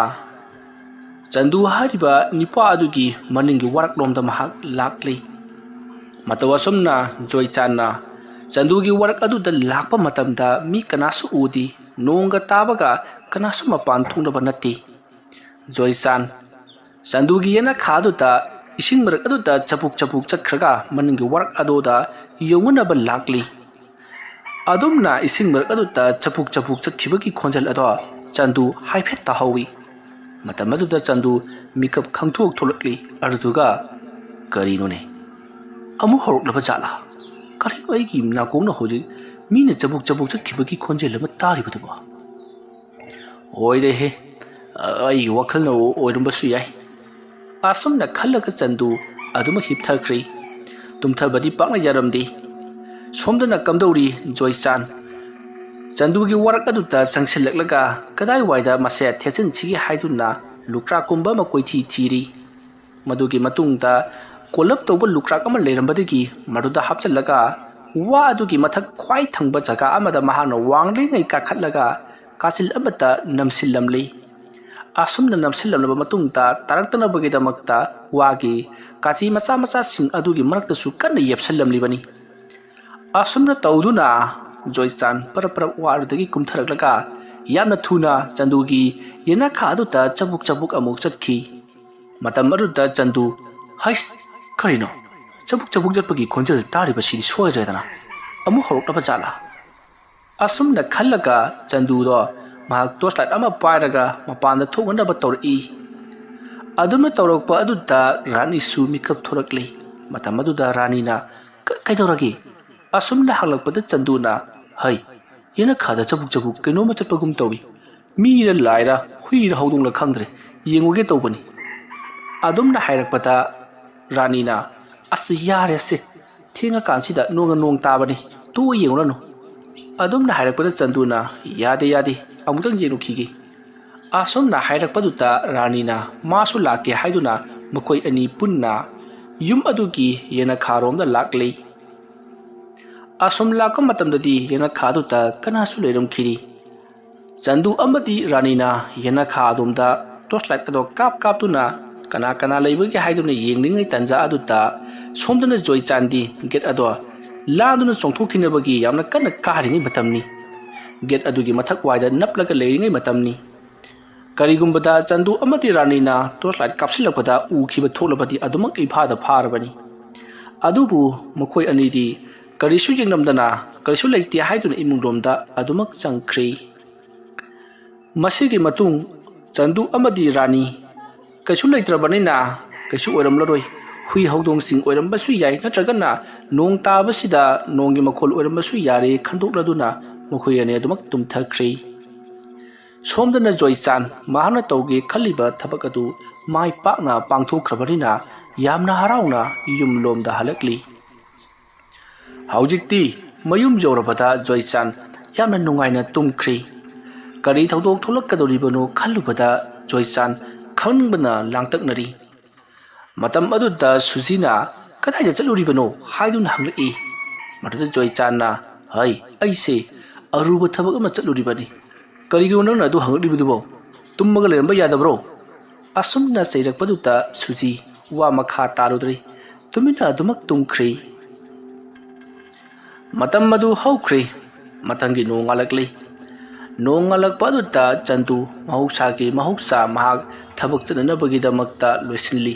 ꯆꯟꯗꯨ ꯍꯥꯏꯔꯤꯕ ꯅꯨꯄꯥ ꯑꯗꯨꯒꯤ ꯃꯅꯤꯡꯒꯤ ꯋꯥꯔꯛꯂꯣꯝꯗ ꯃꯍꯥꯛ ꯂꯥꯛꯂꯤ꯫ ꯃꯇꯧ ꯑꯁꯨꯝꯅ ꯖꯣꯏꯆꯥꯟꯅ ꯆꯟꯗꯨꯒꯤ ꯋꯥꯔꯛ ꯑꯗꯨꯗ ꯂꯥꯛꯄ ꯃꯇꯝꯗ ꯃꯤ ꯀꯅꯥꯁꯨ ꯎꯗꯦ꯫ ꯅꯣꯡꯒ ꯇꯥꯕꯒ ꯀꯅꯥꯁꯨ ꯃꯄꯥꯟ ꯊꯣꯛꯅꯕ ꯅꯠꯇꯦ꯫ ꯖꯣꯏꯆꯥꯟ ꯆꯟꯗꯨꯒꯤ ꯌꯦꯅꯈꯥ ꯑꯗꯨꯗ ꯏꯁꯤꯡ ꯃꯔꯛ ꯑꯗꯨꯗ ꯆꯕꯨꯛ ꯆꯕꯨꯛ ꯆꯠꯈ꯭ꯔꯒ ꯃꯅꯤꯡꯒꯤ ꯋꯥꯔꯛ ꯑꯗꯨꯗ ꯌꯧꯅꯅꯕ ꯂꯥꯛꯂꯤ꯫ ꯑꯗꯨꯝꯅ ꯏꯁꯤꯡ ꯃꯔꯛ ꯑꯗꯨꯗ ꯆꯕꯨꯛ ꯆꯕꯨꯛ ꯆꯠꯈꯤꯕꯒꯤ ꯈꯣꯟꯖꯦꯜ ꯑꯗꯣ ꯆꯟꯗꯨ ꯍꯥꯏꯐꯦꯠ ꯇꯥꯍꯧꯏ꯫ ꯃꯇꯝ ꯑꯗꯨꯗ ꯆꯟꯗꯨ ꯃꯤꯀꯞ ꯈꯪꯊꯣꯛ ꯊꯣꯛꯂꯛꯂꯤ꯫ ꯑꯗꯨꯗꯨꯒ, "ꯀꯔꯤꯅꯣꯅꯦ? ꯑꯃꯨꯛ ꯍꯧꯔꯛꯂꯕ ꯖꯥꯠꯂꯥ? ꯀꯔꯤꯅꯣ ꯑꯩꯒꯤ ꯅꯥꯀꯣꯡꯅ ꯍꯧꯖꯤꯛ ꯃꯤꯅ ꯆꯕꯨꯛ ꯆꯕꯨꯛ ꯆꯠꯈꯤꯕꯒꯤ ꯈꯣꯟꯖꯦꯜ ꯑꯃ ꯇꯥꯔꯤꯕꯗꯨꯕꯣ? ꯑꯣꯏꯔꯦꯍꯦ, ꯑꯩꯒꯤ ꯋꯥꯈꯜꯅ ꯑꯣꯏꯔꯝꯕꯁꯨ ꯌꯥꯏ"꯫ ꯑꯁꯨꯝꯅ ꯈꯜꯂꯒ ꯆꯟꯗꯨ ꯑꯗꯨꯃꯛ ꯍꯤꯞꯊꯈ꯭ꯔꯦ꯫ ꯇꯨꯝꯊꯕꯗꯤ ꯄꯥꯛꯅ ꯌꯥꯔꯝꯗꯦ꯫ ꯁꯣꯝꯗꯅ ꯀꯝꯗꯧꯔꯤ ꯖꯣꯏꯆꯥꯟ? ꯆꯟꯗꯨꯒꯤ ꯋꯥꯔꯛ ꯑꯗꯨꯗ ꯆꯪꯁꯤꯜꯂꯛꯂꯒ ꯀꯗꯥꯏꯋꯥꯏꯗ ꯃꯁꯦ ꯊꯦꯠꯆꯤꯟꯁꯤꯒꯦ ꯍꯥꯏꯗꯨꯅ ꯂꯨꯀ꯭ꯔꯥꯛ ꯀꯨꯝꯕ ꯑꯃ ꯀꯣꯏꯊꯤ ꯊꯤꯔꯤ꯫ ꯃꯗꯨꯒꯤ ꯃꯇꯨꯡꯗ ꯀꯣꯜꯂꯞ ꯇꯧꯕ ꯂꯨꯀ꯭ꯔꯥꯛ ꯑꯃ ꯂꯩꯔꯝꯕꯗꯒꯤ ꯃꯗꯨꯗ ꯍꯥꯞꯆꯤꯜꯂꯒ ꯋꯥ ꯑꯗꯨꯒꯤ ꯃꯊꯛ ꯈ꯭ꯋꯥꯏ ꯊꯪꯕ ꯖꯒꯥ ꯑꯃꯗ ꯃꯍꯥꯛꯅ ꯋꯥꯡꯂꯤꯉꯩ ꯀꯥꯈꯠꯂꯒ ꯀꯥꯆꯤꯜ ꯑꯃꯠꯇ ꯅꯝꯁꯤꯜꯂꯝꯂꯤ꯫ ꯑꯁꯨꯝꯅ ꯅꯝꯁꯤꯜꯂꯝꯂꯕ ꯃꯇꯨꯡꯗ ꯇꯥꯔꯛꯇꯅꯕꯒꯤꯗꯃꯛꯇ ꯋꯥꯒꯤ ꯀꯥꯆꯤ ꯃꯆꯥ ꯃꯆꯥꯁꯤꯡ ꯑꯗꯨꯒꯤ ꯃꯔꯛꯇꯁꯨ ꯀꯟꯅ ꯌꯦꯞꯁꯤꯜꯂꯝꯂꯤꯕꯅꯤ꯫ ꯑꯁꯨꯝꯅ ꯇꯧꯗꯨꯅ ꯖꯣꯏꯆꯥꯟ ꯄꯔꯞ ꯄꯔꯞ ꯋꯥ ꯑꯗꯨꯗꯒꯤ ꯀꯨꯝꯊꯔꯛꯂꯒ ꯌꯥꯝꯅ ꯊꯨꯅ ꯆꯟꯗꯨꯒꯤ ꯌꯦꯅꯈꯥ ꯑꯗꯨꯗ ꯆꯕꯨꯛ ꯆꯕꯨꯛ ꯑꯃꯨꯛ ꯆꯠꯈꯤ꯫ ꯃꯇꯝ ꯑꯗꯨꯗ ꯆꯟꯗꯨ, "ꯍꯩꯁ, ꯀꯔꯤꯅꯣ? ꯆꯕꯨꯛ ꯆꯕꯨꯛ ꯆꯠꯄꯒꯤ ꯈꯣꯟꯖꯦꯜ ꯇꯥꯔꯤꯕꯁꯤꯗꯤ ꯁꯣꯏꯗ꯭ꯔꯦꯗꯅ꯫ ꯑꯃꯨꯛ ꯍꯧꯔꯛꯂꯕ ꯖꯥꯠꯂꯥ?" ꯑꯁꯨꯝꯅ ꯈꯜꯂꯒ ꯆꯟꯗꯨꯗꯣ ꯃꯍꯥꯛ ꯇꯣꯔꯆ ꯂꯥꯏꯠ ꯑꯃ ꯄꯥꯏꯔꯒ ꯃꯄꯥꯟꯗ ꯊꯣꯛꯅꯅꯕ ꯇꯧꯔꯛꯏ꯫ ꯑꯗꯨꯝꯅ ꯇꯧꯔꯛꯄ ꯑꯗꯨꯗ ꯔꯥꯅꯤꯁꯨ ꯃꯤꯀꯞ ꯊꯣꯔꯛꯂꯤ꯫ ꯃꯇꯝ ꯑꯗꯨꯗ ꯔꯥꯅꯤꯅ, "ꯀ-, ꯀꯩꯗꯧꯔꯒꯦ?" ꯑꯁꯨꯝꯅ ꯍꯪꯂꯛꯄꯗ ꯆꯟꯗꯨꯅ, "ꯍꯩ, ꯌꯦꯅꯈꯥꯗ ꯆꯕꯨꯛ ꯆꯕꯨꯛ ꯀꯩꯅꯣꯝꯃ ꯆꯠꯄꯒꯨꯝ ꯇꯧꯏ꯫ ꯃꯤꯔ ꯂꯥꯏꯔ ꯍꯨꯏꯔ ꯍꯧꯗꯣꯡꯂ ꯈꯪꯗ꯭ꯔꯦ, ꯌꯦꯡꯉꯨꯒꯦ ꯇꯧꯕꯅꯤ"꯫ ꯑꯗꯨꯝꯅ ꯍꯥꯏꯔꯛꯄꯗ ꯔꯥꯅꯤꯅ, "ꯑꯁ, ꯌꯥꯔꯦꯁꯦ, ꯊꯦꯡꯉꯀꯥꯟꯁꯤꯗ ꯅꯣꯡꯅ ꯅꯣꯡ ꯇꯥꯕꯅꯤ, ꯇꯣꯛꯑ ꯌꯦꯡꯉꯨꯔꯅꯨ"꯫ ꯑꯗꯨꯝꯅ ꯍꯥꯏꯔꯛꯄꯗ ꯆꯟꯗꯨꯅ, "ꯌꯥꯗꯦ, ꯌꯥꯗꯦ, ꯑꯃꯨꯛꯇꯪ ꯌꯦꯡꯉꯨꯈꯤꯒꯦ"꯫ ꯑꯁꯨꯝꯅ ꯍꯥꯏꯔꯛꯄꯗꯨꯗ ꯔꯥꯅꯤꯅ ꯃꯥꯁꯨ ꯂꯥꯛꯀꯦ ꯍꯥꯏꯗꯨꯅ ꯃꯈꯣꯏ ꯑꯅꯤ ꯄꯨꯟꯅ ꯌꯨꯝ ꯑꯗꯨꯒꯤ ꯌꯦꯅꯈꯥꯔꯣꯝꯗ ꯂꯥꯛꯂꯤ꯫ ꯑꯁꯨꯝ ꯂꯥꯛꯄ ꯃꯇꯝꯗꯗꯤ ꯌꯦꯅꯈꯥꯗꯨꯗ ꯀꯅꯥꯁꯨ ꯂꯩꯔꯝꯈꯤꯗꯦ꯫ ꯆꯟꯗꯨ ꯑꯃꯗꯤ ꯔꯥꯅꯤꯅ ꯌꯦꯅꯈꯥ ꯑꯗꯣꯝꯗ ꯇꯣꯔꯆ ꯂꯥꯏꯠ ꯑꯗꯣ ꯀꯥꯞ ꯀꯥꯞꯇꯨꯅ ꯀꯅꯥ ꯀꯅꯥ ꯂꯩꯕꯒꯦ ꯍꯥꯏꯗꯨꯅ ꯌꯦꯡꯂꯤꯉꯩ ꯇꯥꯟꯖꯥ ꯑꯗꯨꯗ ꯁꯣꯝꯗꯅ ꯖꯣꯏꯆꯥꯟꯗꯤ ꯒꯦꯠ ꯑꯗꯣ ꯂꯥꯟꯗꯨꯅ ꯆꯣꯡꯊꯣꯛꯈꯤꯅꯕꯒꯤ ꯌꯥꯝꯅ ꯀꯟꯅ ꯀꯥꯔꯤꯉꯩ ꯃꯇꯝꯅꯤ꯫ ꯒꯦꯠ ꯑꯗꯨꯒꯤ ꯃꯊꯛ ꯋꯥꯏꯗ ꯅꯞꯂꯒ ꯂꯩꯔꯤꯉꯩ ꯃꯇꯝꯅꯤ꯫ ꯀꯔꯤꯒꯨꯝꯕꯗ ꯆꯟꯗꯨ ꯑꯃꯗꯤ ꯔꯥꯅꯤꯅ ꯇꯣꯔꯆ ꯂꯥꯏꯠ ꯀꯥꯞꯁꯤꯜꯂꯛꯄꯗ ꯎꯈꯤꯕ ꯊꯣꯛꯂꯕꯗꯤ ꯑꯗꯨꯃꯛ ꯏꯐꯥꯗ ꯐꯥꯔꯕꯅꯤ꯫ ꯑꯗꯨꯕꯨ ꯃꯈꯣꯏ ꯑꯅꯤꯗꯤ ꯀꯔꯤꯁꯨ ꯌꯦꯡꯂꯝꯗꯅ ꯀꯔꯤꯁꯨ ꯂꯩꯇꯦ ꯍꯥꯏꯗꯨꯅ ꯏꯃꯨꯡꯂꯣꯝꯗ ꯑꯗꯨꯃꯛ ꯆꯪꯈ꯭ꯔꯤ꯫ ꯃꯁꯤꯒꯤ ꯃꯇꯨꯡ ꯆꯟꯗꯨ ꯑꯃꯗꯤ ꯔꯥꯅꯤ ꯀꯩꯁꯨ ꯂꯩꯇ꯭ꯔꯕꯅꯤꯅ ꯀꯩꯁꯨ ꯑꯣꯏꯔꯝꯂꯔꯣꯏ, ꯍꯨꯏ ꯍꯧꯗꯣꯡꯁꯤꯡ ꯑꯣꯏꯔꯝꯕꯁꯨ ꯌꯥꯏ, ꯅꯠꯇ꯭ꯔꯒꯅ ꯅꯣꯡ ꯇꯥꯕꯁꯤꯗ ꯅꯣꯡꯒꯤ ꯃꯈꯣꯜ ꯑꯣꯏꯔꯝꯕꯁꯨ ꯌꯥꯔꯦ ꯈꯟꯗꯣꯛꯂꯗꯨꯅ ꯃꯈꯣꯏ ꯑꯅꯤ ꯑꯗꯨꯃꯛ ꯇꯨꯝꯊꯈ꯭ꯔꯤ꯫ ꯁꯣꯝꯗꯅ ꯖꯣꯏꯆꯥꯟ ꯃꯍꯥꯛꯅ ꯇꯧꯒꯦ ꯈꯜꯂꯤꯕ ꯊꯕꯛ ꯑꯗꯨ ꯃꯥꯏ ꯄꯥꯛꯅ ꯄꯥꯡꯊꯣꯛꯈ꯭ꯔꯕꯅꯤꯅ ꯌꯥꯝꯅ ꯍꯔꯥꯎꯅ ꯌꯨꯝꯂꯣꯝꯗ ꯍꯜꯂꯛꯂꯤ꯫ ꯍꯧꯖꯤꯛꯇꯤ ꯃꯌꯨꯝ ꯌꯧꯔꯕꯗ ꯖꯣꯏꯆꯥꯟ ꯌꯥꯝꯅ ꯅꯨꯡꯉꯥꯏꯅ ꯇꯨꯝꯈ꯭ꯔꯤ꯫ ꯀꯔꯤ ꯊꯧꯗꯣꯛ ꯊꯣꯛꯂꯛꯀꯗꯧꯔꯤꯕꯅꯣ ꯈꯜꯂꯨꯕꯗ ꯖꯣꯏꯆꯥꯟ ꯈꯪꯅꯤꯡꯕꯅ ꯂꯥꯡꯇꯛꯅꯔꯤ꯫ ꯃꯇꯝ ꯑꯗꯨꯗ ꯁꯨꯖꯤꯅ, "ꯀꯗꯥꯏꯗ ꯆꯠꯂꯨꯔꯤꯕꯅꯣ?" ꯍꯥꯏꯗꯨꯅ ꯍꯪꯂꯛꯏ꯫ ꯃꯗꯨꯗ ꯖꯣꯏꯆꯥꯟꯅ, "ꯍꯩ, ꯑꯩꯁꯦ ꯑꯔꯨꯕ ꯊꯕꯛ ꯑꯃ ꯆꯠꯂꯨꯔꯤꯕꯅꯤ꯫ ꯀꯔꯤꯒꯤꯅꯣ ꯅꯪꯅ ꯑꯗꯨ ꯍꯪꯂꯛꯂꯤꯕꯗꯨꯕꯣ? ꯇꯨꯝꯃꯒ ꯂꯩꯔꯝꯕ ꯌꯥꯗꯕ꯭ꯔꯣ?" ꯑꯁꯨꯝꯅ ꯆꯩꯔꯛꯄꯗꯨꯗ ꯁꯨꯖꯤ ꯋꯥ ꯃꯈꯥ ꯇꯥꯔꯨꯗ꯭ꯔꯦ꯫ ꯇꯨꯃꯤꯟꯅ ꯑꯗꯨꯃꯛ ꯇꯨꯝꯈ꯭ꯔꯦ꯫ ꯃꯇꯝ ꯑꯗꯨ ꯍꯧꯈ꯭ꯔꯦ꯫ ꯃꯊꯪꯒꯤ ꯅꯣꯡ ꯉꯥꯜꯂꯛꯂꯤ꯫ ꯅꯣꯡ ꯉꯥꯜꯂꯛꯄ ꯑꯗꯨꯗ ꯆꯟꯗꯨ ꯃꯍꯧꯁꯥꯒꯤ ꯃꯍꯧꯁꯥ ꯃꯍꯥꯛ ꯊꯕꯛ ꯆꯠꯅꯅꯕꯒꯤꯗꯃꯛꯇ ꯂꯣꯏꯁꯤꯜꯂꯤ꯫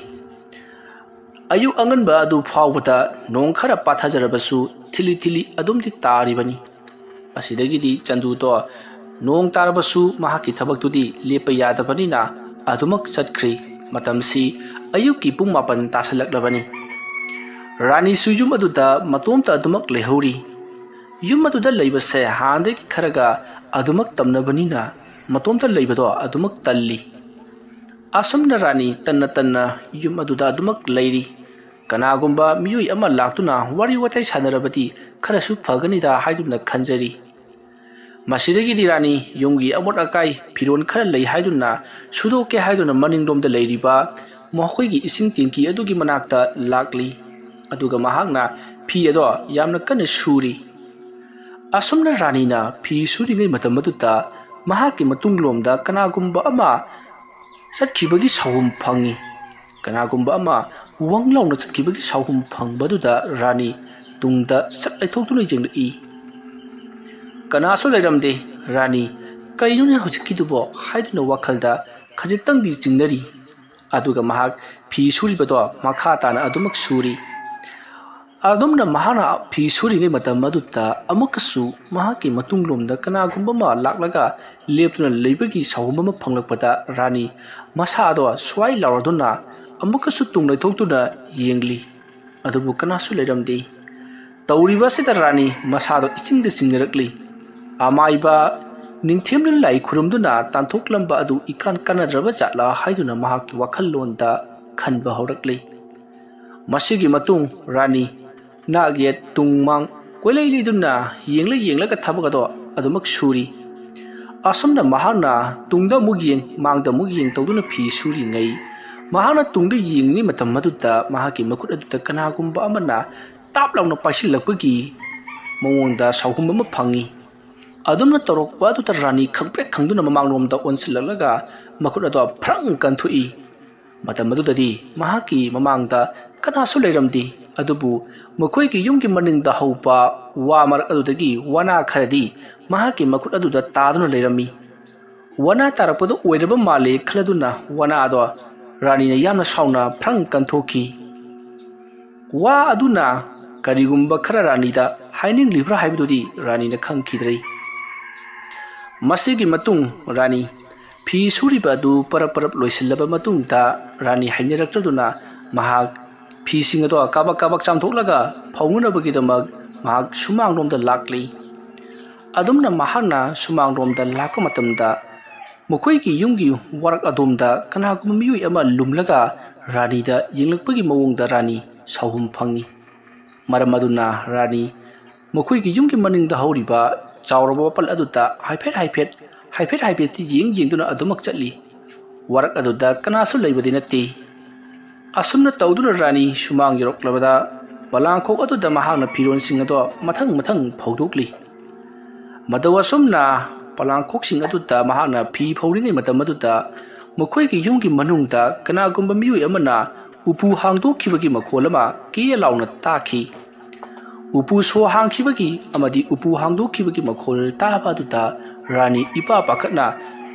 ꯑꯌꯨꯛ ꯑꯉꯟꯕ ꯑꯗꯨ ꯐꯥꯎꯕꯗ ꯅꯣꯡ ꯈꯔ ꯄꯥꯊꯖꯔꯕꯁꯨ ꯊꯤꯂꯤ ꯊꯤꯂꯤ ꯑꯗꯨꯝꯗꯤ ꯇꯥꯔꯤꯕꯅꯤ꯫ ꯃꯁꯤꯗꯒꯤꯗꯤ ꯆꯟꯗꯨꯗꯣ ꯅꯣꯡ ꯇꯥꯔꯕꯁꯨ ꯃꯍꯥꯛꯀꯤ ꯊꯕꯛꯇꯨꯗꯤ ꯂꯦꯞꯄ ꯌꯥꯗꯕꯅꯤꯅ ꯑꯗꯨꯃꯛ ꯆꯠꯈ꯭ꯔꯤ꯫ ꯃꯇꯝꯁꯤ ꯑꯌꯨꯛꯀꯤ ꯄꯨꯡ ꯃꯥꯄꯟ ꯇꯥꯁꯜꯂꯛꯂꯕꯅꯤ꯫ ꯔꯥꯅꯤꯁꯨ ꯌꯨꯝ ꯑꯗꯨꯗ ꯃꯇꯣꯝꯇ ꯑꯗꯨꯃꯛ ꯂꯩꯍꯧꯔꯤ꯫ ꯌꯨꯝ ꯑꯗꯨꯗ ꯂꯩꯕꯁꯦ ꯍꯥꯟꯅꯗꯒꯤ ꯈꯔꯒ ꯑꯗꯨꯃꯛ ꯇꯝꯅꯕꯅꯤꯅ ꯃꯇꯣꯝꯇ ꯂꯩꯕꯗꯣ ꯑꯗꯨꯃꯛ ꯇꯜꯂꯤ꯫ ꯑꯁꯨꯝꯅ ꯔꯥꯅꯤ ꯇꯟꯅ ꯇꯟꯅ ꯌꯨꯝ ꯑꯗꯨꯗ ꯑꯗꯨꯃꯛ ꯂꯩꯔꯤ꯫ ꯀꯅꯥꯒꯨꯝꯕ ꯃꯤꯑꯣꯏ ꯑꯃ ꯂꯥꯛꯇꯨꯅ ꯋꯥꯔꯤ ꯋꯥꯇꯥꯏ ꯁꯥꯟꯅꯔꯕꯗꯤ ꯈꯔꯁꯨ ꯐꯒꯅꯤꯗ ꯍꯥꯏꯗꯨꯅ ꯈꯟꯖꯔꯤ꯫ ꯃꯁꯤꯗꯒꯤꯗꯤ ꯔꯥꯅꯤ ꯌꯨꯝꯒꯤ ꯑꯃꯣꯠ ꯑꯀꯥꯏ ꯐꯤꯔꯣꯜ ꯈꯔ ꯂꯩ ꯍꯥꯏꯗꯨꯅ ꯁꯨꯗꯣꯛꯀꯦ ꯍꯥꯏꯗꯨꯅ ꯃꯅꯤꯡꯂꯣꯝꯗ ꯂꯩꯔꯤꯕ ꯃꯈꯣꯏꯒꯤ ꯏꯁꯤꯡ ꯇꯦꯡꯀꯤ ꯑꯗꯨꯒꯤ ꯃꯅꯥꯛꯇ ꯂꯥꯛꯂꯤ꯫ ꯑꯗꯨꯒ ꯃꯍꯥꯛꯅ ꯐꯤ ꯑꯗꯣ ꯌꯥꯝꯅ ꯀꯟꯅ ꯁꯨꯔꯤ꯫ ꯑꯁꯨꯝꯅ ꯔꯥꯅꯤꯅ ꯐꯤ ꯁꯨꯔꯤꯉꯩ ꯃꯇꯝ ꯑꯗꯨꯗ ꯃꯍꯥꯛꯀꯤ ꯃꯇꯨꯡꯂꯣꯝꯗ ꯀꯅꯥꯒꯨꯝꯕ ꯑꯃ ꯆꯠꯈꯤꯕꯒꯤ ꯁꯥꯎꯍꯨꯝ ꯐꯪꯏ꯫ ꯀꯅꯥꯒꯨꯝꯕ ꯑꯃ ꯋꯪ ꯂꯥꯎꯅ ꯆꯠꯈꯤꯕꯒꯤ ꯁꯥꯎꯍꯨꯝ ꯐꯪꯕꯗꯨꯗ ꯔꯥꯅꯤ ꯇꯨꯡꯗ ꯁꯠ ꯂꯩꯊꯣꯛꯇꯨꯅ ꯌꯦꯡꯂꯛꯏ꯫ ꯀꯅꯥꯁꯨ ꯂꯩꯔꯝꯗꯦ꯫ ꯔꯥꯅꯤ, "ꯀꯩꯅꯣꯅꯦ ꯍꯧꯖꯤꯛꯀꯤꯗꯨꯕꯣ?" ꯍꯥꯏꯗꯨꯅ ꯋꯥꯈꯜꯗ ꯈꯖꯤꯛꯇꯪꯗꯤ ꯆꯤꯡꯅꯔꯤ꯫ ꯑꯗꯨꯒ ꯃꯍꯥꯛ ꯐꯤ ꯁꯨꯔꯤꯕꯗꯣ ꯃꯈꯥ ꯇꯥꯅ ꯑꯗꯨꯃꯛ ꯁꯨꯔꯤ꯫ ꯑꯗꯨꯝꯅ ꯃꯍꯥꯛꯅ ꯐꯤ ꯁꯨꯔꯤꯉꯩ ꯃꯇꯝ ꯑꯗꯨꯗ ꯑꯃꯨꯛꯀꯁꯨ ꯃꯍꯥꯛꯀꯤ ꯃꯇꯨꯡꯂꯣꯝꯗ ꯀꯅꯥꯒꯨꯝꯕ ꯑꯃ ꯂꯥꯛꯂꯒ ꯂꯦꯞꯇꯨꯅ ꯂꯩꯕꯒꯤ ꯁꯥꯎꯍꯨꯝ ꯑꯃ ꯐꯪꯂꯛꯄꯗ ꯔꯥꯅꯤ ꯃꯁꯥꯗꯣ ꯁ꯭ꯋꯥꯏ ꯂꯥꯎꯔꯗꯨꯅ ꯑꯃꯨꯛꯀꯁꯨ ꯇꯨꯡ ꯂꯩꯊꯣꯛꯇꯨꯅ ꯌꯦꯡꯂꯤ꯫ ꯑꯗꯨꯕꯨ ꯀꯅꯥꯁꯨ ꯂꯩꯔꯝꯗꯦ꯫ ꯇꯧꯔꯤꯕ ꯑꯁꯤꯗ ꯔꯥꯅꯤ ꯃꯁꯥꯗꯣ ꯏꯆꯤꯡꯗ ꯆꯤꯡꯅꯔꯛꯂꯤ꯫ ꯑꯃꯥꯏꯕ ꯅꯤꯡꯊꯦꯝꯅ ꯂꯥꯏ ꯈꯨꯔꯨꯝꯗꯨꯅ ꯇꯥꯟꯊꯣꯛꯂꯝꯕ ꯑꯗꯨ ꯏꯀꯥꯟ ꯀꯥꯟꯅꯗ꯭ꯔꯕ ꯖꯥꯠꯂꯥ ꯍꯥꯏꯗꯨꯅ ꯃꯍꯥꯛꯀꯤ ꯋꯥꯈꯜꯂꯣꯟꯗ ꯈꯟꯕ ꯍꯧꯔꯛꯂꯤ꯫ ꯃꯁꯤꯒꯤ ꯃꯇꯨꯡ ꯔꯥꯅꯤ ꯅꯥꯛ ꯌꯦꯠ ꯇꯨꯡ ꯃꯥꯡ ꯀꯣꯏꯂꯩ ꯂꯩꯗꯨꯅ ꯌꯦꯡꯂ ꯌꯦꯡꯂꯒ ꯊꯕꯛ ꯑꯗꯣ ꯑꯗꯨꯃꯛ ꯁꯨꯔꯤ꯫ ꯑꯁꯨꯝꯅ ꯃꯍꯥꯛꯅ ꯇꯨꯡꯗ ꯑꯃꯨꯛ ꯌꯦꯡ, ꯃꯥꯡꯗ ꯑꯃꯨꯛ ꯌꯦꯡ ꯇꯧꯗꯨꯅ ꯐꯤ ꯁꯨꯔꯤꯉꯩ, ꯃꯍꯥꯛꯅ ꯇꯨꯡꯗ ꯌꯦꯡꯂꯤꯉꯩ ꯃꯇꯝ ꯑꯗꯨꯗ ꯃꯍꯥꯛꯀꯤ ꯃꯈꯨꯠ ꯑꯗꯨꯗ ꯀꯅꯥꯒꯨꯝꯕ ꯑꯃꯅ ꯇꯥꯞ ꯂꯥꯎꯅ ꯄꯥꯏꯁꯤꯜꯂꯛꯄꯒꯤ ꯃꯑꯣꯡꯗ ꯁꯥꯎꯍꯨꯝ ꯑꯃ ꯐꯪꯏ꯫ ꯑꯗꯨꯝꯅ ꯇꯧꯔꯛꯄ ꯑꯗꯨꯗ ꯔꯥꯅꯤ ꯈꯪꯄ꯭ꯔꯦꯛ ꯈꯪꯗꯨꯅ ꯃꯃꯥꯡꯂꯣꯝꯗ ꯑꯣꯟꯁꯤꯜꯂꯛꯂꯒ ꯃꯈꯨꯠ ꯑꯗꯣ ꯐ꯭ꯔꯪ ꯀꯟꯊꯣꯛꯏ꯫ ꯃꯇꯝ ꯑꯗꯨꯗꯗꯤ ꯃꯍꯥꯛꯀꯤ ꯃꯃꯥꯡꯗ ꯀꯅꯥꯁꯨ ꯂꯩꯔꯝꯗꯦ꯫ ꯑꯗꯨꯕꯨ ꯃꯈꯣꯏꯒꯤ ꯌꯨꯝꯒꯤ ꯃꯅꯤꯡꯗ ꯍꯧꯕ ꯋꯥ ꯃꯔꯛ ꯑꯗꯨꯗꯒꯤ ꯋꯥꯅꯥ ꯈꯔꯗꯤ ꯃꯍꯥꯛꯀꯤ ꯃꯈꯨꯠ ꯑꯗꯨꯗ ꯇꯥꯗꯨꯅ ꯂꯩꯔꯝꯃꯤ꯫ ꯋꯥꯅꯥ ꯇꯥꯔꯛꯄꯗꯨ ꯑꯣꯏꯔꯕ ꯃꯥꯜꯂꯦ ꯈꯜꯂꯗꯨꯅ ꯋꯥꯅꯥ ꯑꯗꯣ ꯔꯥꯅꯤꯅ ꯌꯥꯝꯅ ꯁꯥꯎꯅ ꯐ꯭ꯔꯪ ꯀꯟꯊꯣꯛꯈꯤ꯫ ꯋꯥ ꯑꯗꯨꯅ ꯀꯔꯤꯒꯨꯝꯕ ꯈꯔ ꯔꯥꯅꯤꯗ ꯍꯥꯏꯅꯤꯡꯂꯤꯕ꯭ꯔꯥ ꯍꯥꯏꯕꯗꯨꯗꯤ ꯔꯥꯅꯤꯅ ꯈꯪꯈꯤꯗ꯭ꯔꯦ꯫ ꯃꯁꯤꯒꯤ ꯃꯇꯨꯡ ꯔꯥꯅꯤ ꯐꯤ ꯁꯨꯔꯤꯕ ꯑꯗꯨ ꯄꯔꯞ ꯄꯔꯞ ꯂꯣꯏꯁꯤꯜꯂꯕ ꯃꯇꯨꯡꯗ ꯔꯥꯅꯤ ꯍꯩꯅꯔꯛꯇ꯭ꯔꯗꯨꯅ ꯃꯍꯥꯛ ꯐꯤꯁꯤꯡ ꯑꯗꯣ ꯀꯥꯕꯛ ꯀꯥꯕꯛ ꯆꯥꯝꯊꯣꯛꯂꯒ ꯐꯧꯅꯅꯕꯒꯤꯗꯃꯛ ꯃꯍꯥꯛ ꯁꯨꯃꯥꯡꯂꯣꯝꯗ ꯂꯥꯛꯂꯤ꯫ ꯑꯗꯨꯝꯅ ꯃꯍꯥꯛꯅ ꯁꯨꯃꯥꯡꯂꯣꯝꯗ ꯂꯥꯛꯄ ꯃꯇꯝꯗ ꯃꯈꯣꯏꯒꯤ ꯌꯨꯝꯒꯤ ꯋꯥꯔꯛ ꯑꯗꯣꯝꯗ ꯀꯅꯥꯒꯨꯝꯕ ꯃꯤꯑꯣꯏ ꯑꯃ ꯂꯨꯝꯂꯒ ꯔꯥꯅꯤꯗ ꯌꯦꯡꯂꯛꯄꯒꯤ ꯃꯑꯣꯡꯗ ꯔꯥꯅꯤ ꯁꯥꯎꯍꯨꯝ ꯐꯪꯏ꯫ ꯃꯔꯝ ꯑꯗꯨꯅ ꯔꯥꯅꯤ ꯃꯈꯣꯏꯒꯤ ꯌꯨꯝꯒꯤ ꯃꯅꯤꯡꯗ ꯍꯧꯔꯤꯕ ꯆꯥꯎꯔꯕ ꯋꯥꯄꯜ ꯑꯗꯨꯗ ꯍꯥꯏꯐꯦꯠ ꯍꯥꯏꯐꯦꯠ, ꯍꯥꯏꯐꯦꯠ ꯍꯥꯏꯐꯦꯠꯇꯤ ꯌꯦꯡ ꯌꯦꯡꯗꯨꯅ ꯑꯗꯨꯃꯛ ꯆꯠꯂꯤ꯫ ꯋꯥꯔꯛ ꯑꯗꯨꯗ ꯀꯅꯥꯁꯨ ꯂꯩꯕꯗꯤ ꯅꯠꯇꯦ꯫ ꯑꯁꯨꯝꯅ ꯇꯧꯗꯨꯅ ꯔꯥꯅꯤ ꯁꯨꯃꯥꯡ ꯌꯧꯔꯛꯂꯕꯗ ꯄꯣꯂꯥꯡꯈꯣꯛ ꯑꯗꯨꯗ ꯃꯍꯥꯛꯅ ꯐꯤꯔꯣꯜꯁꯤꯡ ꯑꯗꯣ ꯃꯊꯪ ꯃꯊꯪ ꯐꯧꯗꯣꯛꯂꯤ꯫ ꯃꯇꯧ ꯑꯁꯨꯝꯅ ꯄꯣꯂꯥꯡꯈꯣꯛꯁꯤꯡ ꯑꯗꯨꯗ ꯃꯍꯥꯛꯅ ꯐꯤ ꯐꯧꯔꯤꯉꯩ ꯃꯇꯝ ꯑꯗꯨꯗ ꯃꯈꯣꯏꯒꯤ ꯌꯨꯝꯒꯤ ꯃꯅꯨꯡꯗ ꯀꯅꯥꯒꯨꯝꯕ ꯃꯤꯑꯣꯏ ꯑꯃꯅ ꯎꯄꯨ ꯍꯥꯡꯗꯣꯛꯈꯤꯕꯒꯤ ꯃꯈꯣꯜ ꯑꯃ ꯀꯦ ꯂꯥꯎꯅ ꯇꯥꯈꯤ꯫ ꯎꯄꯨ ꯁꯣ ꯍꯥꯡꯈꯤꯕꯒꯤ ꯑꯃꯗꯤ ꯎꯄꯨ ꯍꯥꯡꯗꯣꯛꯈꯤꯕꯒꯤ ꯃꯈꯣꯜ ꯇꯥꯕ ꯑꯗꯨꯗ ꯔꯥꯅꯤ ꯏꯄꯥ ꯄꯥꯈꯠꯅ,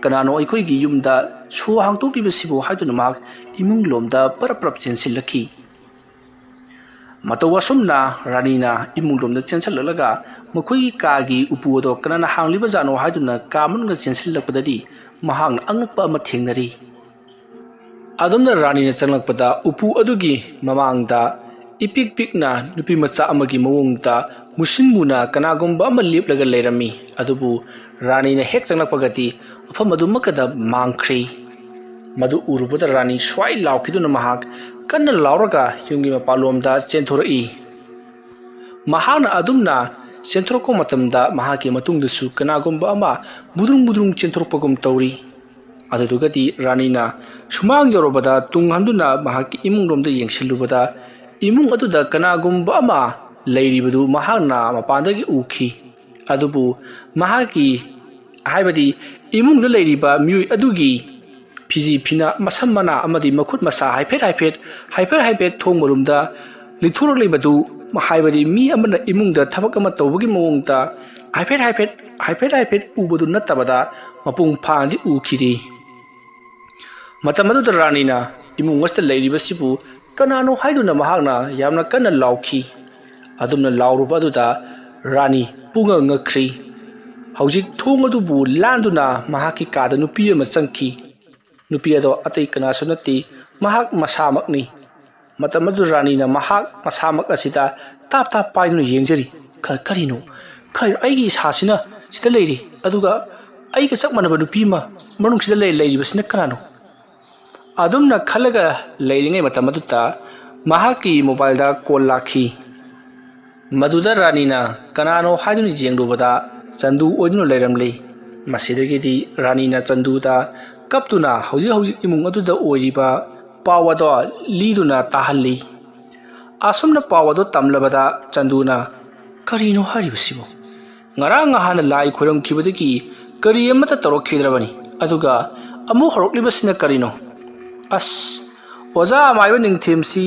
"ꯀꯅꯥꯅꯣ ꯑꯩꯈꯣꯏꯒꯤ ꯌꯨꯝꯗ ꯁꯣ ꯍꯥꯡꯗꯣꯛꯂꯤꯕꯁꯤꯕꯨ?" ꯍꯥꯏꯗꯨꯅ ꯃꯍꯥꯛ ꯏꯃꯨꯡ ꯂꯣꯝꯗ ꯄꯔꯞ ꯄꯔꯞ ꯆꯦꯟꯁꯤꯜꯂꯛꯈꯤ꯫ ꯃꯇꯧ ꯑꯁꯨꯝꯅ ꯔꯥꯅꯤꯅ ꯏꯃꯨꯡ ꯂꯣꯝꯗ ꯆꯦꯟꯁꯤꯜꯂꯛꯂꯒ ꯃꯈꯣꯏꯒꯤ ꯀꯥꯒꯤ ꯎꯄꯨ ꯑꯗꯣ ꯀꯅꯥꯅ ꯍꯥꯡꯂꯤꯕꯖꯥꯠꯅꯣ ꯍꯥꯏꯗꯨꯅ ꯀꯥ ꯃꯅꯨꯡꯗ ꯆꯦꯟꯁꯤꯜꯂꯛꯄꯗꯗꯤ ꯃꯍꯥꯛꯅ ꯑꯉꯛꯄ ꯑꯃ ꯊꯦꯡꯅꯔꯤ꯫ ꯑꯗꯨꯝꯅ ꯔꯥꯅꯤꯅ ꯆꯪꯂꯛꯄꯗ ꯎꯄꯨ ꯑꯗꯨꯒꯤ ꯃꯃꯥꯡꯗ ꯏꯄꯤꯛ ꯄꯤꯛꯅ ꯅꯨꯄꯤ ꯃꯆꯥ ꯑꯃꯒꯤ ꯃꯑꯣꯡꯗ ꯃꯨꯁꯤꯟ ꯃꯨꯅ ꯀꯅꯥꯒꯨꯝꯕ ꯑꯃ ꯂꯦꯞꯂꯒ ꯂꯩꯔꯝꯃꯤ꯫ ꯑꯗꯨꯕꯨ ꯔꯥꯅꯤꯅ ꯍꯦꯛ ꯆꯪꯂꯛꯄꯒꯗꯤ ꯃꯐꯝ ꯑꯗꯨꯃꯛꯀꯗ ꯃꯥꯡꯈ꯭ꯔꯦ꯫ ꯃꯗꯨ ꯎꯔꯨꯕꯗ ꯔꯥꯅꯤ ꯁ꯭ꯋꯥꯏ ꯂꯥꯎꯈꯤꯗꯨꯅ ꯃꯍꯥꯛ ꯀꯟꯅ ꯂꯥꯎꯔꯒ ꯌꯨꯝꯒꯤ ꯃꯄꯥꯟꯂꯣꯝꯗ ꯆꯦꯟꯊꯣꯔꯛꯏ꯫ ꯃꯍꯥꯛꯅ ꯑꯗꯨꯝꯅ ꯆꯦꯟꯊꯣꯔꯛꯄ ꯃꯇꯝꯗ ꯃꯍꯥꯛꯀꯤ ꯃꯇꯨꯡꯗꯁꯨ ꯀꯅꯥꯒꯨꯝꯕ ꯑꯃ ꯕꯨꯗ꯭ꯔꯨꯡ ꯕꯨꯗ꯭ꯔꯨꯡ ꯆꯦꯟꯊꯣꯔꯛꯄꯒꯨꯝ ꯇꯧꯔꯤ꯫ ꯑꯗꯨꯗꯨꯒꯗꯤ ꯔꯥꯅꯤꯅ ꯁꯨꯃꯥꯡ ꯌꯧꯔꯕꯗ ꯇꯨꯡ ꯍꯟꯗꯨꯅ ꯃꯍꯥꯛꯀꯤ ꯏꯃꯨꯡꯂꯣꯝꯗ ꯌꯦꯡꯁꯤꯜꯂꯨꯕꯗ ꯏꯃꯨꯡ ꯑꯗꯨꯗ ꯀꯅꯥꯒꯨꯝꯕ ꯑꯃ ꯂꯩꯔꯤꯕꯗꯨ ꯃꯍꯥꯛꯅ ꯃꯄꯥꯟꯗꯒꯤ ꯎꯈꯤ꯫ ꯑꯗꯨꯕꯨ ꯃꯍꯥꯛꯀꯤ, ꯍꯥꯏꯕꯗꯤ ꯏꯃꯨꯡꯗ ꯂꯩꯔꯤꯕ ꯃꯤꯑꯣꯏ ꯑꯗꯨꯒꯤ ꯐꯤꯖꯤ ꯐꯤꯅ, ꯃꯁꯝ ꯃꯅꯥ ꯑꯃꯗꯤ ꯃꯈꯨꯠ ꯃꯁꯥ ꯍꯥꯏꯐꯦꯠ ꯍꯥꯏꯐꯦꯠ, ꯍꯥꯏꯐꯦꯠ ꯍꯥꯏꯐꯦꯠ ꯊꯣꯡ ꯃꯔꯨꯝꯗ ꯂꯤꯊꯣꯔꯛꯂꯤꯕꯗꯨ, ꯍꯥꯏꯕꯗꯤ ꯃꯤ ꯑꯃꯅ ꯏꯃꯨꯡꯗ ꯊꯕꯛ ꯑꯃ ꯇꯧꯕꯒꯤ ꯃꯑꯣꯡꯗ ꯍꯥꯏꯐꯦꯠ ꯍꯥꯏꯐꯦꯠ, ꯍꯥꯏꯐꯦꯠ ꯍꯥꯏꯐꯦꯠ ꯎꯕꯗꯨ ꯅꯠꯇꯕꯗ ꯃꯄꯨꯡ ꯐꯥꯅꯗꯤ ꯎꯈꯤꯗꯦ꯫ ꯃꯇꯝ ꯑꯗꯨꯗ ꯔꯥꯅꯤꯅ ꯏꯃꯨꯡ ꯑꯁꯤꯗ ꯂꯩꯔꯤꯕꯁꯤꯕꯨ ꯀꯅꯥꯅꯣ ꯍꯥꯏꯗꯨꯅ ꯃꯍꯥꯛꯅ ꯌꯥꯝꯅ ꯀꯟꯅ ꯂꯥꯎꯈꯤ꯫ ꯑꯗꯨꯝꯅ ꯂꯥꯎꯔꯨꯕ ꯑꯗꯨꯗ ꯔꯥꯅꯤ ꯄꯨꯡꯉꯛ ꯉꯛꯈ꯭ꯔꯤ꯫ ꯍꯧꯖꯤꯛ ꯊꯣꯡ ꯑꯗꯨꯕꯨ ꯂꯥꯟꯗꯨꯅ ꯃꯍꯥꯛꯀꯤ ꯀꯥꯗ ꯅꯨꯄꯤ ꯑꯃ ꯆꯪꯈꯤ꯫ ꯅꯨꯄꯤ ꯑꯗꯣ ꯑꯇꯩ ꯀꯅꯥꯁꯨ ꯅꯠꯇꯦ, ꯃꯍꯥꯛ ꯃꯁꯥꯃꯛꯅꯤ꯫ ꯃꯇꯝ ꯑꯗꯨ ꯔꯥꯅꯤꯅ ꯃꯍꯥꯛ ꯃꯁꯥꯃꯛ ꯑꯁꯤꯗ ꯇꯥꯞ ꯇꯥꯞ ꯄꯥꯏꯗꯨꯅ ꯌꯦꯡꯖꯔꯤ꯫ "ꯀ-, ꯀꯔꯤꯅꯣ? ꯀꯔꯤ, ꯑꯩꯒꯤ ꯏꯁꯥꯁꯤꯅ ꯁꯤꯗ ꯂꯩꯔꯤ, ꯑꯗꯨꯒ ꯑꯩꯒ ꯆꯞ ꯃꯥꯟꯅꯕ ꯅꯨꯄꯤ ꯑꯃ ꯃꯅꯨꯡꯁꯤꯗ ꯂꯩ-, ꯂꯩꯔꯤꯕꯁꯤꯅ ꯀꯅꯥꯅꯣ?" ꯑꯗꯨꯝꯅ ꯈꯜꯂꯒ ꯂꯩꯔꯤꯉꯩ ꯃꯇꯝ ꯑꯗꯨꯗ ꯃꯍꯥꯛꯀꯤ ꯃꯣꯕꯥꯏꯜꯗ ꯀꯣꯜ ꯂꯥꯛꯈꯤ꯫ ꯃꯗꯨꯗ ꯔꯥꯅꯤꯅ ꯀꯅꯥꯅꯣ ꯍꯥꯏꯗꯨꯅ ꯌꯦꯡꯂꯨꯕꯗ ꯆꯟꯗꯨ ꯑꯣꯏꯗꯨꯅ ꯂꯩꯔꯝꯂꯤ꯫ ꯃꯁꯤꯗꯒꯤꯗꯤ ꯔꯥꯅꯤꯅ ꯆꯟꯗꯨꯗ ꯀꯞꯇꯨꯅ ꯍꯧꯖꯤꯛ ꯍꯧꯖꯤꯛ ꯏꯃꯨꯡ ꯑꯗꯨꯗ ꯑꯣꯏꯔꯤꯕ ꯄꯥꯎ ꯑꯗꯣ ꯂꯤꯗꯨꯅ ꯇꯥꯍꯜꯂꯤ꯫ ꯑꯁꯨꯝꯅ ꯄꯥꯎ ꯑꯗꯣ ꯇꯝꯂꯕꯗ ꯆꯟꯗꯨꯅ, "ꯀꯔꯤꯅꯣ ꯍꯥꯏꯔꯤꯕꯁꯤꯕꯨ? ꯉꯔꯥꯡ ꯅꯍꯥꯟꯅ ꯂꯥꯏ ꯈꯣꯏꯔꯝꯈꯤꯕꯗꯒꯤ ꯀꯔꯤ ꯑꯃꯠꯇ ꯇꯧꯔꯛꯈꯤꯗ꯭ꯔꯕꯅꯤ, ꯑꯗꯨꯒ ꯑꯃꯨꯛ ꯍꯧꯔꯛꯂꯤꯕꯁꯤꯅ ꯀꯔꯤꯅꯣ? ꯑꯁ, ꯑꯣꯖꯥ ꯑꯃꯥꯏꯕ ꯅꯤꯡꯊꯦꯝꯁꯤ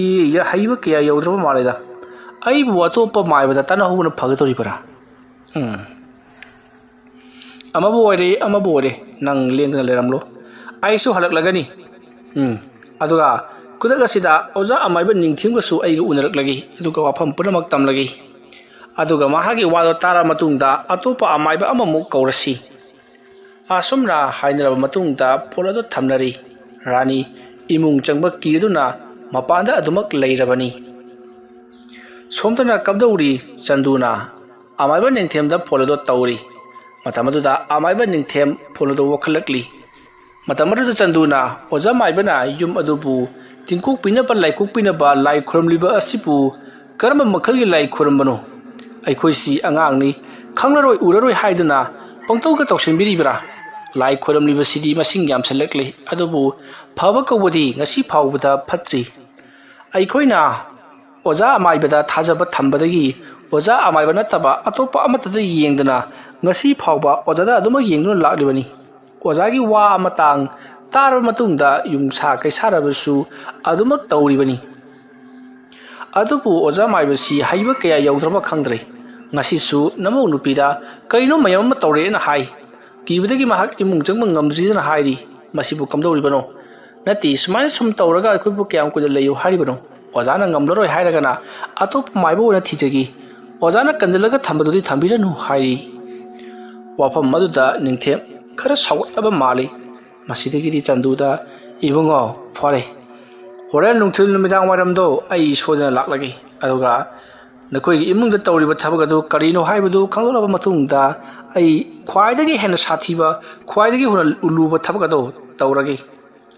ꯍꯩꯕ ꯀꯌꯥ ꯌꯧꯗ꯭ꯔꯕ ꯃꯥꯜꯂꯦꯗ꯫ ꯑꯩꯕꯨ ꯑꯇꯣꯞꯄ ꯃꯥꯏꯕꯗ ꯇꯥꯟꯅꯍꯧꯕꯅ ꯐꯒꯗꯧꯔꯤꯕ꯭ꯔꯥ? ꯎꯝ, ꯑꯃꯕꯨ ꯑꯣꯏꯔꯦ, ꯑꯃꯕꯨ ꯑꯣꯏꯔꯦ, ꯅꯪ ꯂꯦꯡꯗꯅ ꯂꯩꯔꯝꯂꯣ, ꯑꯩꯁꯨ ꯍꯜꯂꯛꯂꯒꯅꯤ꯫ ꯎꯝ, ꯑꯗꯨꯒ ꯈꯨꯗꯛ ꯑꯁꯤꯗ ꯑꯣꯖꯥ ꯑꯃꯥꯏꯕ ꯅꯤꯡꯊꯦꯝꯒꯁꯨ ꯑꯩꯒ ꯎꯅꯔꯛꯂꯒꯦ, ꯑꯗꯨꯒ ꯋꯥꯐꯝ ꯄꯨꯝꯅꯃꯛ ꯇꯝꯂꯒꯦ꯫ ꯑꯗꯨꯒ ꯃꯍꯥꯛꯀꯤ ꯋꯥꯗꯣ ꯇꯥꯔꯕ ꯃꯇꯨꯡꯗ ꯑꯇꯣꯞꯄ ꯑꯃꯥꯏꯕ ꯑꯃꯃꯨꯛ ꯀꯧꯔꯁꯤ꯫" ꯑꯁꯨꯝꯅ ꯍꯥꯏꯅꯔꯕ ꯃꯇꯨꯡꯗ ꯐꯣꯟ ꯑꯗꯨ ꯊꯝꯅꯔꯤ꯫ ꯔꯥꯅꯤ ꯏꯃꯨꯡ ꯆꯪꯕ ꯀꯤꯗꯨꯅ ꯃꯄꯥꯟꯗ ꯑꯗꯨꯃꯛ ꯂꯩꯔꯕꯅꯤ꯫ ꯁꯣꯝꯗꯅ ꯀꯝꯗꯧꯔꯤ? ꯆꯟꯗꯨꯅ ꯑꯃꯥꯏꯕ ꯅꯤꯡꯊꯦꯝꯗ ꯐꯣꯟ ꯑꯗꯨ ꯇꯧꯔꯤ꯫ ꯃꯇꯝ ꯑꯗꯨꯗ ꯑꯃꯥꯏꯕ ꯅꯤꯡꯊꯦꯝ ꯐꯣꯟ ꯑꯗꯨ ꯋꯥꯈꯠꯂꯛꯂꯤ꯫ ꯃꯇꯝ ꯑꯗꯨꯗ ꯆꯟꯗꯨꯅ ꯑꯣꯖꯥ ꯃꯥꯏꯕꯅ ꯌꯨꯝ ꯑꯗꯨꯕꯨ ꯇꯤꯡꯀꯣꯛꯄꯤꯅꯕ, ꯂꯥꯏꯀꯣꯛꯄꯤꯅꯕ ꯂꯥꯏ ꯈꯨꯔꯨꯝꯂꯤꯕ ꯑꯁꯤꯕꯨ ꯀꯔꯝꯕ ꯃꯈꯜꯒꯤ ꯂꯥꯏ ꯈꯨꯔꯨꯝꯕꯅꯣ? ꯑꯩꯈꯣꯏꯁꯤ ꯑꯉꯥꯡꯅꯤ, ꯈꯪꯂꯔꯣꯏ ꯎꯔꯔꯣꯏ ꯍꯥꯏꯗꯨꯅ ꯄꯪꯇꯧꯒ ꯇꯧꯁꯤꯟꯕꯤꯔꯤꯕ꯭ꯔꯥ? ꯂꯥꯏ ꯈꯣꯏꯔꯝꯂꯤꯕꯁꯤꯗꯤ ꯃꯁꯤꯡ ꯌꯥꯝꯁꯤꯜꯂꯛꯂꯤ, ꯑꯗꯨꯕꯨ ꯐꯕ ꯀꯧꯕꯗꯤ ꯉꯁꯤ ꯐꯥꯎꯕꯗ ꯐꯠꯇ꯭ꯔꯤ꯫ ꯑꯩꯈꯣꯏꯅ ꯑꯣꯖꯥ ꯑꯃꯥꯏꯕꯗ ꯊꯥꯖꯕ ꯊꯝꯕꯗꯒꯤ ꯑꯣꯖꯥ ꯑꯃꯥꯏꯕ ꯅꯠꯇꯕ ꯑꯇꯣꯞꯄ ꯑꯃꯠꯇꯗ ꯌꯦꯡꯗꯅ ꯉꯁꯤ ꯐꯥꯎꯕ ꯑꯣꯖꯥꯗ ꯑꯗꯨꯃꯛ ꯌꯦꯡꯗꯨꯅ ꯂꯥꯛꯂꯤꯕꯅꯤ꯫ ꯑꯣꯖꯥꯒꯤ ꯋꯥ ꯑꯃꯇꯥꯡ ꯇꯥꯔꯕ ꯃꯇꯨꯡꯗ ꯌꯨꯝꯁꯥ ꯀꯩꯁꯥꯔꯕꯁꯨ ꯑꯗꯨꯃꯛ ꯇꯧꯔꯤꯕꯅꯤ꯫ ꯑꯗꯨꯕꯨ ꯑꯣꯖꯥ ꯃꯥꯏꯕꯁꯤ ꯍꯩꯕ ꯀꯌꯥ ꯌꯧꯗ꯭ꯔꯕ ꯈꯪꯗ꯭ꯔꯦ꯫ ꯉꯁꯤꯁꯨ ꯅꯃꯧ ꯅꯨꯄꯤꯗ ꯀꯔꯤꯅꯣ ꯃꯌꯥꯝ ꯑꯃ ꯇꯧꯔꯦꯅ ꯍꯥꯏ꯫ ꯀꯤꯕꯗꯒꯤ ꯃꯍꯥꯛ ꯏꯃꯨꯡ ꯆꯪꯕ ꯉꯝꯗ꯭ꯔꯤꯗꯅ ꯍꯥꯏꯔꯤ꯫ ꯃꯁꯤꯕꯨ ꯀꯝꯗꯧꯔꯤꯕꯅꯣ? ꯅꯠꯇꯦ, ꯁꯨꯃꯥꯏꯅ ꯁꯨꯝ ꯇꯧꯔꯒ ꯑꯩꯈꯣꯏꯕꯨ ꯀꯌꯥꯝ ꯀꯨꯏꯅ ꯂꯩꯌꯨ ꯍꯥꯏꯔꯤꯕꯅꯣ? ꯑꯣꯖꯥꯅ ꯉꯝꯂꯔꯣꯏ ꯍꯥꯏꯔꯒꯅ ꯑꯇꯣꯞꯄ ꯃꯥꯏꯕ ꯑꯣꯏꯅ ꯊꯤꯖꯒꯦ꯫ ꯑꯣꯖꯥꯅ ꯀꯟꯖꯜꯂꯒ ꯊꯝꯕꯗꯨꯗꯤ ꯊꯝꯕꯤꯔꯅꯨ ꯍꯥꯏꯔꯤ꯫ ꯋꯥꯐꯝ ꯑꯗꯨꯗ ꯅꯤꯡꯊꯦꯝ ꯈꯔ ꯁꯥꯎꯒꯠꯂꯕ ꯃꯥꯜꯂꯤ꯫ ꯃꯁꯤꯗꯒꯤꯗꯤ ꯆꯟꯗꯨꯗ, "ꯏꯕꯨꯡꯉꯣ, ꯐꯔꯦ, ꯍꯣꯔꯦꯟ ꯅꯨꯡꯊꯤꯜ ꯅꯨꯃꯤꯗꯥꯡ ꯋꯥꯏꯔꯝꯗꯣ ꯑꯩ ꯁꯣꯏꯗꯅ ꯂꯥꯛꯂꯒꯦ, ꯑꯗꯨꯒ ꯅꯈꯣꯏꯒꯤ ꯏꯃꯨꯡꯗ ꯇꯧꯔꯤꯕ ꯊꯕꯛ ꯑꯗꯨ ꯀꯔꯤꯅꯣ ꯍꯥꯏꯕꯗꯨ ꯈꯪꯗꯣꯛꯂꯕ ꯃꯇꯨꯡꯗ ꯑꯩ ꯈ꯭ꯋꯥꯏꯗꯒꯤ ꯍꯦꯟꯅ ꯁꯥꯊꯤꯕ, ꯈ꯭ꯋꯥꯏꯗꯒꯤ ꯍꯦꯟꯅ ꯂꯨꯕ ꯊꯕꯛ ꯑꯗꯨ ꯇꯧꯔꯒꯦ꯫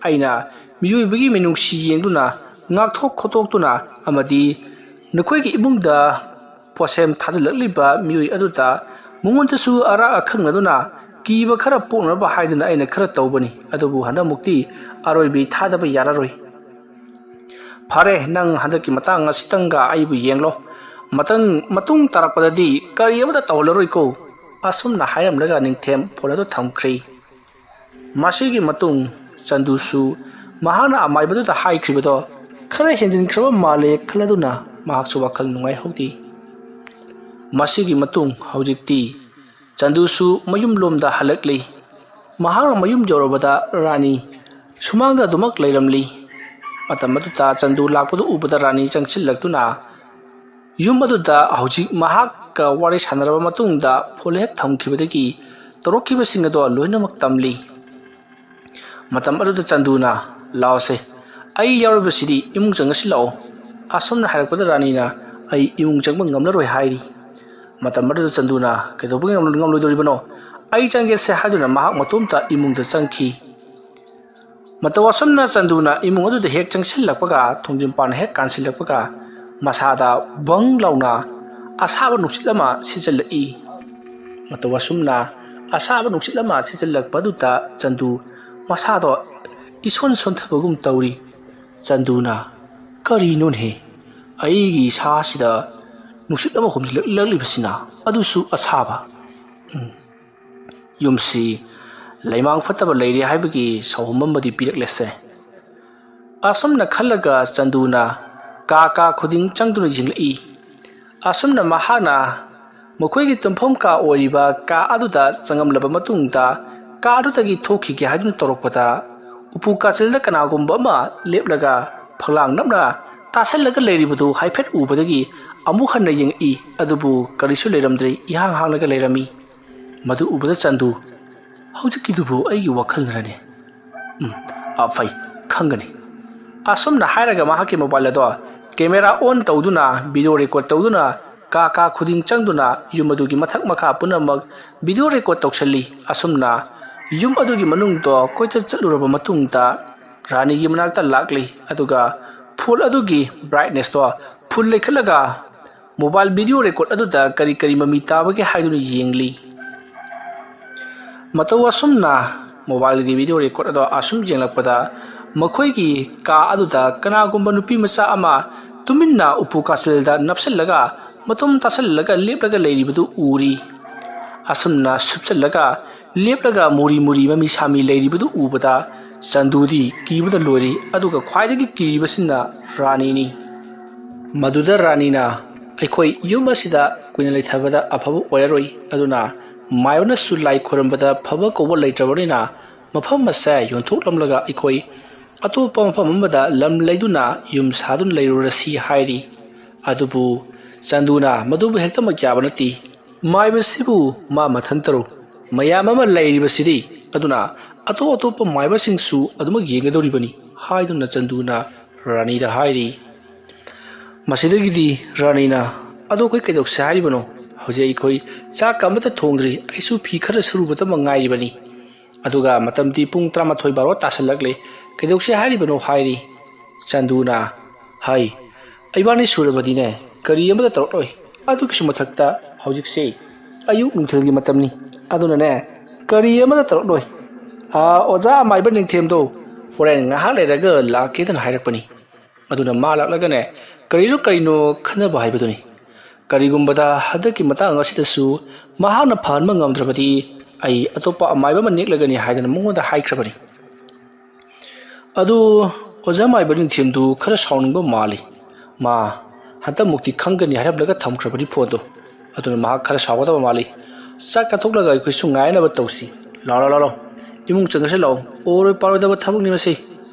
ꯑꯩꯅ ꯃꯤꯑꯣꯏꯕꯒꯤ ꯃꯤꯅꯨꯡꯁꯤ ꯌꯦꯡꯗꯨꯅ ꯉꯥꯛꯊꯣꯛ ꯈꯣꯠꯇꯣꯛꯇꯨꯅ ꯑꯃꯗꯤ ꯅꯈꯣꯏꯒꯤ ꯏꯃꯨꯡꯗ ꯄꯣꯠꯁꯦꯝ ꯊꯥꯖꯤꯜꯂꯛꯂꯤꯕ ꯃꯤꯑꯣꯏ ꯑꯗꯨꯗ ꯃꯉꯣꯟꯗꯁꯨ ꯑꯔꯥꯛ ꯑꯈꯪꯅꯗꯨꯅ ꯀꯤꯕ ꯈꯔ ꯄꯣꯛꯅꯕ ꯍꯥꯏꯗꯨꯅ ꯑꯩꯅ ꯈꯔ ꯇꯧꯕꯅꯤ꯫ ꯑꯗꯨꯕꯨ ꯍꯟꯗꯛꯃꯨꯛꯇꯤ ꯑꯔꯣꯏꯕꯤ ꯊꯥꯗꯕ ꯌꯥꯔꯔꯣꯏ꯫ ꯐꯔꯦ, ꯅꯪ ꯍꯟꯗꯛꯀꯤ ꯃꯇꯥꯡ ꯑꯁꯤꯇꯪꯒ ꯑꯩꯕꯨ ꯌꯦꯡꯂꯣ꯫ ꯃꯇꯪ-, ꯃꯇꯨꯡ ꯇꯥꯔꯛꯄꯗꯗꯤ ꯀꯔꯤ ꯑꯃꯠꯇ ꯇꯧꯍꯜꯂꯔꯣꯏꯀꯣ꯫" ꯑꯁꯨꯝꯅ ꯍꯥꯏꯔꯝꯂꯒ ꯅꯤꯡꯊꯦꯝ ꯐꯣꯟ ꯑꯗꯨ ꯊꯝꯈ꯭ꯔꯦ꯫ ꯃꯁꯤꯒꯤ ꯃꯇꯨꯡ ꯆꯟꯗꯨꯁꯨ ꯃꯍꯥꯛꯅ ꯑꯃꯥꯏꯕꯗꯨꯗ ꯍꯥꯏꯈ꯭ꯔꯤꯕꯗꯣ ꯈꯔ ꯍꯦꯟꯖꯤꯟꯈ꯭ꯔꯕ ꯃꯥꯜꯂꯦ ꯈꯜꯂꯗꯨꯅ ꯃꯍꯥꯛꯁꯨ ꯋꯥꯈꯜ ꯅꯨꯡꯉꯥꯏꯍꯧꯗꯦ꯫ ꯃꯁꯤꯒꯤ ꯃꯇꯨꯡ ꯍꯧꯖꯤꯛꯇꯤ ꯆꯟꯗꯨꯁꯨ ꯃꯌꯨꯝꯂꯣꯝꯗ ꯍꯜꯂꯛꯂꯤ꯫ ꯃꯍꯥꯛꯅ ꯃꯌꯨꯝ ꯌꯧꯔꯕꯗ ꯔꯥꯅꯤ ꯁꯨꯃꯥꯡꯗ ꯑꯗꯨꯃꯛ ꯂꯩꯔꯝꯂꯤ꯫ ꯃꯇꯝ ꯑꯗꯨꯗ ꯆꯟꯗꯨ ꯂꯥꯛꯄꯗꯨ ꯎꯕꯗ ꯔꯥꯅꯤ ꯆꯪꯁꯤꯜꯂꯛꯇꯨꯅ ꯌꯨꯝ ꯑꯗꯨꯗ ꯍꯧꯖꯤꯛ ꯃꯍꯥꯛꯀ ꯋꯥꯔꯤ ꯁꯥꯟꯅꯔꯕ ꯃꯇꯨꯡꯗ ꯐꯣꯟ ꯍꯦꯛ ꯊꯝꯈꯤꯕꯗꯒꯤ ꯇꯧꯔꯛꯈꯤꯕꯁꯤꯡ ꯑꯗꯣ ꯂꯣꯏꯅꯃꯛ ꯇꯝꯂꯤ꯫ ꯃꯇꯝ ꯑꯗꯨꯗ ꯆꯟꯗꯨꯅ, "ꯂꯥꯎꯁꯦ, ꯑꯩ ꯌꯥꯎꯔꯤꯕꯁꯤꯗꯤ ꯏꯃꯨꯡ ꯆꯪꯉꯁꯤ ꯂꯥꯛꯑꯣ꯫" ꯑꯁꯨꯝꯅ ꯍꯥꯏꯔꯛꯄꯗ ꯔꯥꯅꯤꯅ, "ꯑꯩ ꯏꯃꯨꯡ ꯆꯪꯕ ꯉꯝꯂꯔꯣꯏ" ꯍꯥꯏꯔꯤ꯫ ꯃꯇꯝ ꯑꯗꯨꯗ ꯆꯟꯗꯨꯅ, "ꯀꯩꯗꯧꯕꯒꯤ ꯉꯝꯂꯣꯏ-, ꯉꯝꯂꯣꯏꯗꯧꯔꯤꯕꯅꯣ? ꯑꯩ ꯆꯪꯒꯦꯁꯦ" ꯍꯥꯏꯗꯨꯅ ꯃꯍꯥꯛ ꯃꯇꯣꯝꯇ ꯏꯃꯨꯡꯗ ꯆꯪꯈꯤ꯫ ꯃꯇꯧ ꯑꯁꯨꯝꯅ ꯆꯟꯗꯨꯅ ꯏꯃꯨꯡ ꯑꯗꯨꯗ ꯍꯦꯛ ꯆꯪꯁꯤꯜꯂꯛꯄꯒ, ꯊꯣꯡꯖꯤꯟ ꯄꯥꯟ ꯍꯦꯛ ꯀꯥꯟꯁꯤꯜꯂꯛꯄꯒ, ꯃꯁꯥꯗ ꯕꯪ ꯂꯥꯎꯅ ꯑꯁꯥꯕ ꯅꯨꯡꯁꯤꯠ ꯑꯃ ꯁꯤꯠꯆꯜꯂꯛꯏ꯫ ꯃꯇꯧ ꯑꯁꯨꯝꯅ ꯑꯁꯥꯕ ꯅꯨꯡꯁꯤꯠ ꯑꯃ ꯁꯤꯠꯆꯜꯂꯛꯄꯗꯨꯗ ꯆꯟꯗꯨ ꯃꯁꯥꯗꯣ ꯏꯁꯣꯟ ꯁꯣꯟꯊꯕꯒꯨꯝ ꯇꯧꯔꯤ꯫ ꯆꯟꯗꯨꯅ, "ꯀꯔꯤꯅꯣꯅꯦꯍꯦ? ꯑꯩꯒꯤ ꯏꯁꯥꯁꯤꯗ ꯅꯨꯡꯁꯤꯠ ꯑꯃ ꯍꯨꯝꯖꯤꯜꯂꯛꯂꯤꯕꯁꯤꯅ, ꯑꯗꯨꯁꯨ ꯑꯁꯥꯕ꯫ ꯎꯝ, ꯌꯨꯝꯁꯤ ꯂꯩꯃꯥꯡ ꯐꯠꯇꯕ ꯂꯩꯔꯦ ꯍꯥꯏꯕꯒꯤ ꯁꯥꯎꯍꯨꯝ ꯑꯃꯗꯤ ꯄꯤꯔꯛꯂꯦꯁꯦ"꯫ ꯑꯁꯨꯝꯅ ꯈꯜꯂꯒ ꯆꯟꯗꯨꯅ ꯀꯥ ꯀꯥ ꯈꯨꯗꯤꯡ ꯆꯪꯗꯨꯅ ꯌꯦꯡꯂꯛꯏ꯫ ꯑꯁꯨꯝꯅ ꯃꯍꯥꯛꯅ ꯃꯈꯣꯏꯒꯤ ꯇꯨꯝꯐꯝ ꯀꯥ ꯑꯣꯏꯔꯤꯕ ꯀꯥ ꯑꯗꯨꯗ ꯆꯪꯉꯝꯂꯕ ꯃꯇꯨꯡꯗ, ꯀꯥ ꯑꯗꯨꯗꯒꯤ ꯊꯣꯛꯈꯤꯒꯦ ꯍꯥꯏꯗꯨꯅ ꯇꯧꯔꯛꯄꯗ, ꯎꯄꯨ ꯀꯥꯆꯤꯜꯗ ꯀꯅꯥꯒꯨꯝꯕ ꯑꯃ ꯂꯦꯞꯂꯒ ꯐꯛꯂꯥꯡ ꯅꯞꯅ ꯇꯥꯁꯜꯂꯒ ꯂꯩꯔꯤꯕꯗꯨ ꯍꯥꯏꯐꯦꯠ ꯎꯕꯗꯒꯤ ꯑꯃꯨꯛ ꯍꯟꯅ ꯌꯦꯡꯉꯛꯏ꯫ ꯑꯗꯨꯕꯨ ꯀꯔꯤꯁꯨ ꯂꯩꯔꯝꯗ꯭ꯔꯦ, ꯏꯍꯥꯡ ꯍꯥꯡꯂꯒ ꯂꯩꯔꯝꯃꯤ꯫ ꯃꯗꯨ ꯎꯕꯗ ꯆꯟꯗꯨ, "ꯍꯧꯖꯤꯛꯀꯤꯗꯨꯕꯨ ꯑꯩꯒꯤ ꯋꯥꯈꯜꯅꯔꯅꯦ? ꯎꯝ, ꯑ, ꯐꯩ, ꯈꯪꯒꯅꯤ"꯫ ꯑꯁꯨꯝꯅ ꯍꯥꯏꯔꯒ ꯃꯍꯥꯛꯀꯤ ꯃꯣꯕꯥꯏꯜ ꯑꯗꯣ ꯀꯦꯃꯦꯔꯥ ꯑꯣꯟ ꯇꯧꯗꯨꯅ, ꯚꯤꯗꯤꯑꯣ ꯔꯦꯀꯣꯔꯗ ꯇꯧꯗꯨꯅ, ꯀꯥ ꯀꯥ ꯈꯨꯗꯤꯡ ꯆꯪꯗꯨꯅ ꯌꯨꯝ ꯑꯗꯨꯒꯤ ꯃꯊꯛ ꯃꯈꯥ ꯄꯨꯝꯅꯃꯛ ꯚꯤꯗꯤꯑꯣ ꯔꯦꯀꯣꯔꯗ ꯇꯧꯁꯜꯂꯤ꯫ ꯑꯁꯨꯝꯅ ꯌꯨꯝ ꯑꯗꯨꯒꯤ ꯃꯅꯨꯡꯗꯣ ꯀꯣꯏꯆꯠ ꯆꯠꯂꯨꯔꯕ ꯃꯇꯨꯡꯗ ꯔꯥꯅꯤꯒꯤ ꯃꯅꯥꯛꯇ ꯂꯥꯛꯂꯤ꯫ ꯑꯗꯨꯒ ꯐꯣꯟ ꯑꯗꯨꯒꯤ ꯕ꯭ꯔꯥꯏꯠꯅꯦꯁꯇꯣ ꯐꯨꯜ ꯂꯩꯈꯠꯂꯒ ꯃꯣꯕꯥꯏꯜ ꯚꯤꯗꯤꯑꯣ ꯔꯦꯀꯣꯔꯗ ꯑꯗꯨꯗ ꯀꯔꯤ ꯀꯔꯤ ꯃꯃꯤ ꯇꯥꯕꯒꯦ ꯍꯥꯏꯗꯨꯅ ꯌꯦꯡꯂꯤ꯫ ꯃꯇꯧ ꯑꯁꯨꯝꯅ ꯃꯣꯕꯥꯏꯜꯒꯤ ꯚꯤꯗꯤꯑꯣ ꯔꯦꯀꯣꯔꯗ ꯑꯗꯣ ꯑꯁꯨꯝ ꯌꯦꯡꯂꯛꯄꯗ, ꯃꯈꯣꯏꯒꯤ ꯀꯥ ꯑꯗꯨꯗ ꯀꯅꯥꯒꯨꯝꯕ ꯅꯨꯄꯤ ꯃꯆꯥ ꯑꯃ ꯇꯨꯃꯤꯟꯅ ꯎꯄꯨ ꯀꯥꯆꯤꯜꯗ ꯅꯞꯁꯤꯜꯂꯒ, ꯃꯇꯨꯝ ꯇꯥꯁꯤꯜꯂꯒ ꯂꯦꯞꯂꯒ ꯂꯩꯔꯤꯕꯗꯨ ꯎꯔꯤ꯫ ꯑꯁꯨꯝꯅ ꯁꯨꯞꯆꯜꯂꯒ ꯂꯦꯞꯂꯒ ꯃꯨꯔꯤ ꯃꯨꯔꯤ ꯃꯃꯤ ꯁꯥꯃꯤ ꯂꯩꯔꯤꯕꯗꯨ ꯎꯕꯗ ꯆꯟꯗꯨꯗꯤ ꯀꯤꯕꯅ ꯂꯣꯏꯔꯤ꯫ ꯑꯗꯨꯒ ꯈ꯭ꯋꯥꯏꯗꯒꯤ ꯀꯤꯔꯤꯕꯁꯤꯅ ꯔꯥꯅꯤꯅꯤ꯫ ꯃꯗꯨꯗ ꯔꯥꯅꯤꯅ, "ꯑꯩꯈꯣꯏ ꯌꯨꯝ ꯑꯁꯤꯗ ꯀꯨꯏꯅ ꯂꯩꯊꯕꯗ ꯑꯐꯕ ꯑꯣꯏꯔꯔꯣꯏ, ꯑꯗꯨꯅ ꯃꯥꯏꯕꯅꯁꯨ ꯂꯥꯏ ꯈꯣꯏꯔꯝꯕꯗ ꯐꯕ ꯀꯧꯕ ꯂꯩꯇ꯭ꯔꯕꯅꯤꯅ, ꯃꯐꯝ ꯑꯁꯦ ꯌꯣꯟꯊꯣꯛꯂꯝꯂꯒ ꯑꯩꯈꯣꯏ ꯑꯇꯣꯞꯄ ꯃꯐꯝ ꯑꯃꯗ ꯂꯝ ꯂꯩꯗꯨꯅ ꯌꯨꯝ ꯁꯥꯗꯨꯅ ꯂꯩꯔꯨꯔꯁꯤ" ꯍꯥꯏꯔꯤ꯫ ꯑꯗꯨꯕꯨ ꯆꯟꯗꯨꯅ ꯃꯗꯨꯕꯨ ꯍꯦꯛꯇꯃꯛ ꯌꯥꯕ ꯅꯠꯇꯦ꯫ "ꯃꯥꯏꯕꯁꯤꯕꯨ ꯃꯥ ꯃꯊꯟꯇꯔꯣ? ꯃꯌꯥꯝ ꯑꯃ ꯂꯩꯔꯤꯕꯁꯤꯗꯤ, ꯑꯗꯨꯅ ꯑꯇꯣꯞ ꯑꯇꯣꯞꯄ ꯃꯥꯏꯕꯁꯤꯡꯁꯨ ꯑꯗꯨꯃꯛ ꯌꯦꯡꯒꯗꯧꯔꯤꯕꯅꯤ" ꯍꯥꯏꯗꯨꯅ ꯆꯟꯗꯨꯅ ꯔꯥꯅꯤꯗ ꯍꯥꯏꯔꯤ꯫ ꯃꯁꯤꯗꯒꯤꯗꯤ ꯔꯥꯅꯤꯅ, "ꯑꯗꯣ ꯑꯩꯈꯣꯏ ꯀꯩꯗꯧꯁꯦ ꯍꯥꯏꯔꯤꯕꯅꯣ? ꯍꯧꯖꯤꯛ ꯑꯩꯈꯣꯏ ꯆꯥꯛꯀ ꯑꯃꯠꯇ ꯊꯣꯡꯗ꯭ꯔꯤ, ꯑꯩꯁꯨ ꯐꯤ ꯈꯔ ꯁꯨꯔꯨꯕꯇꯃꯛ ꯉꯥꯏꯔꯤꯕꯅꯤ꯫ ꯑꯗꯨꯒ ꯃꯇꯝꯗꯤ ꯄꯨꯡ ꯇꯔꯥꯃꯥꯊꯣꯏ ꯕꯥꯔꯣ ꯇꯥꯁꯜꯂꯛꯂꯦ, ꯀꯩꯗꯧꯁꯦ ꯍꯥꯏꯔꯤꯕꯅꯣ?" ꯍꯥꯏꯔꯤ꯫ ꯆꯟꯗꯨꯅ, "ꯍꯥꯏ, ꯏꯕꯥꯅꯤ ꯁꯨꯔꯕꯗꯤꯅꯦ, ꯀꯔꯤ ꯑꯃꯠꯇ ꯇꯧꯔꯛꯂꯣꯏ꯫ ꯑꯗꯨꯒꯤꯁꯨ ꯃꯊꯛꯇ ꯍꯧꯖꯤꯛꯁꯦ ꯑꯌꯨꯛ ꯅꯨꯡꯊꯤꯜꯒꯤ ꯃꯇꯝꯅꯤ꯫ ꯑꯗꯨꯅꯅꯦ, ꯀꯔꯤ ꯑꯃꯠꯇ ꯇꯧꯔꯛꯂꯣꯏ꯫ ꯑꯥ, ꯑꯣꯖꯥ ꯑꯃꯥꯏꯕ ꯅꯤꯡꯊꯦꯝꯗꯣ ꯍꯣꯔꯦꯟ ꯉꯥꯏꯍꯥꯛ ꯂꯩꯔꯒ ꯂꯥꯛꯀꯦꯗꯅ ꯍꯥꯏꯔꯛꯄꯅꯤ꯫ ꯑꯗꯨꯅ ꯃꯥ ꯂꯥꯛꯂꯒꯅꯦ, ꯀꯔꯤꯁꯨ ꯀꯔꯤꯅꯣ ꯈꯟꯅꯕ ꯍꯥꯏꯕꯗꯨꯅꯤ꯫ ꯀꯔꯤꯒꯨꯝꯕꯗ ꯍꯟꯗꯛꯀꯤ ꯃꯇꯥꯡ ꯑꯁꯤꯗꯁꯨ ꯃꯍꯥꯛꯅ ꯐꯍꯟꯕ ꯉꯝꯗ꯭ꯔꯕꯗꯤ, ꯑꯩ ꯑꯇꯣꯞꯄ ꯑꯃꯥꯏꯕ ꯑꯃ ꯅꯦꯛꯂꯒꯅꯤ ꯍꯥꯏꯗꯅ ꯃꯉꯣꯟꯗ ꯍꯥꯏꯈ꯭ꯔꯕꯅꯤ꯫ ꯑꯗꯨ ꯑꯣꯖꯥ ꯃꯥꯏꯕ ꯅꯤꯡꯊꯦꯝꯗꯨ ꯈꯔ ꯁꯥꯎꯅꯤꯡꯕ ꯃꯥꯜꯂꯤ꯫ ꯃꯥ ꯍꯟꯗꯛꯃꯨꯛꯇꯤ ꯈꯪꯒꯅꯤ ꯍꯥꯏꯔꯝꯂꯒ ꯊꯝꯈ꯭ꯔꯕꯅꯤ ꯐꯣꯟꯗꯨ꯫ ꯑꯗꯨꯅ ꯃꯍꯥꯛ ꯈꯔ ꯁꯥꯎꯒꯗꯕ ꯃꯥꯜꯂꯤ꯫ "ꯆꯥꯛ ꯀꯠꯊꯣꯛꯂꯒ ꯑꯩꯈꯣꯏꯁꯨ ꯉꯥꯏꯅꯕ ꯇꯧꯁꯤ꯫ ꯂꯥꯎ, ꯂꯥꯎ, ꯂꯥꯎ, ꯂꯥꯎ꯫ ꯏꯃꯨꯡ ꯆꯪꯉꯁꯤ ꯂꯥꯛꯑꯣ꯫ ꯑꯣꯏꯔꯣꯏ ꯄꯥꯔꯣꯏꯗꯕ ꯊꯕꯛꯅꯤ ꯃꯁꯤ"꯫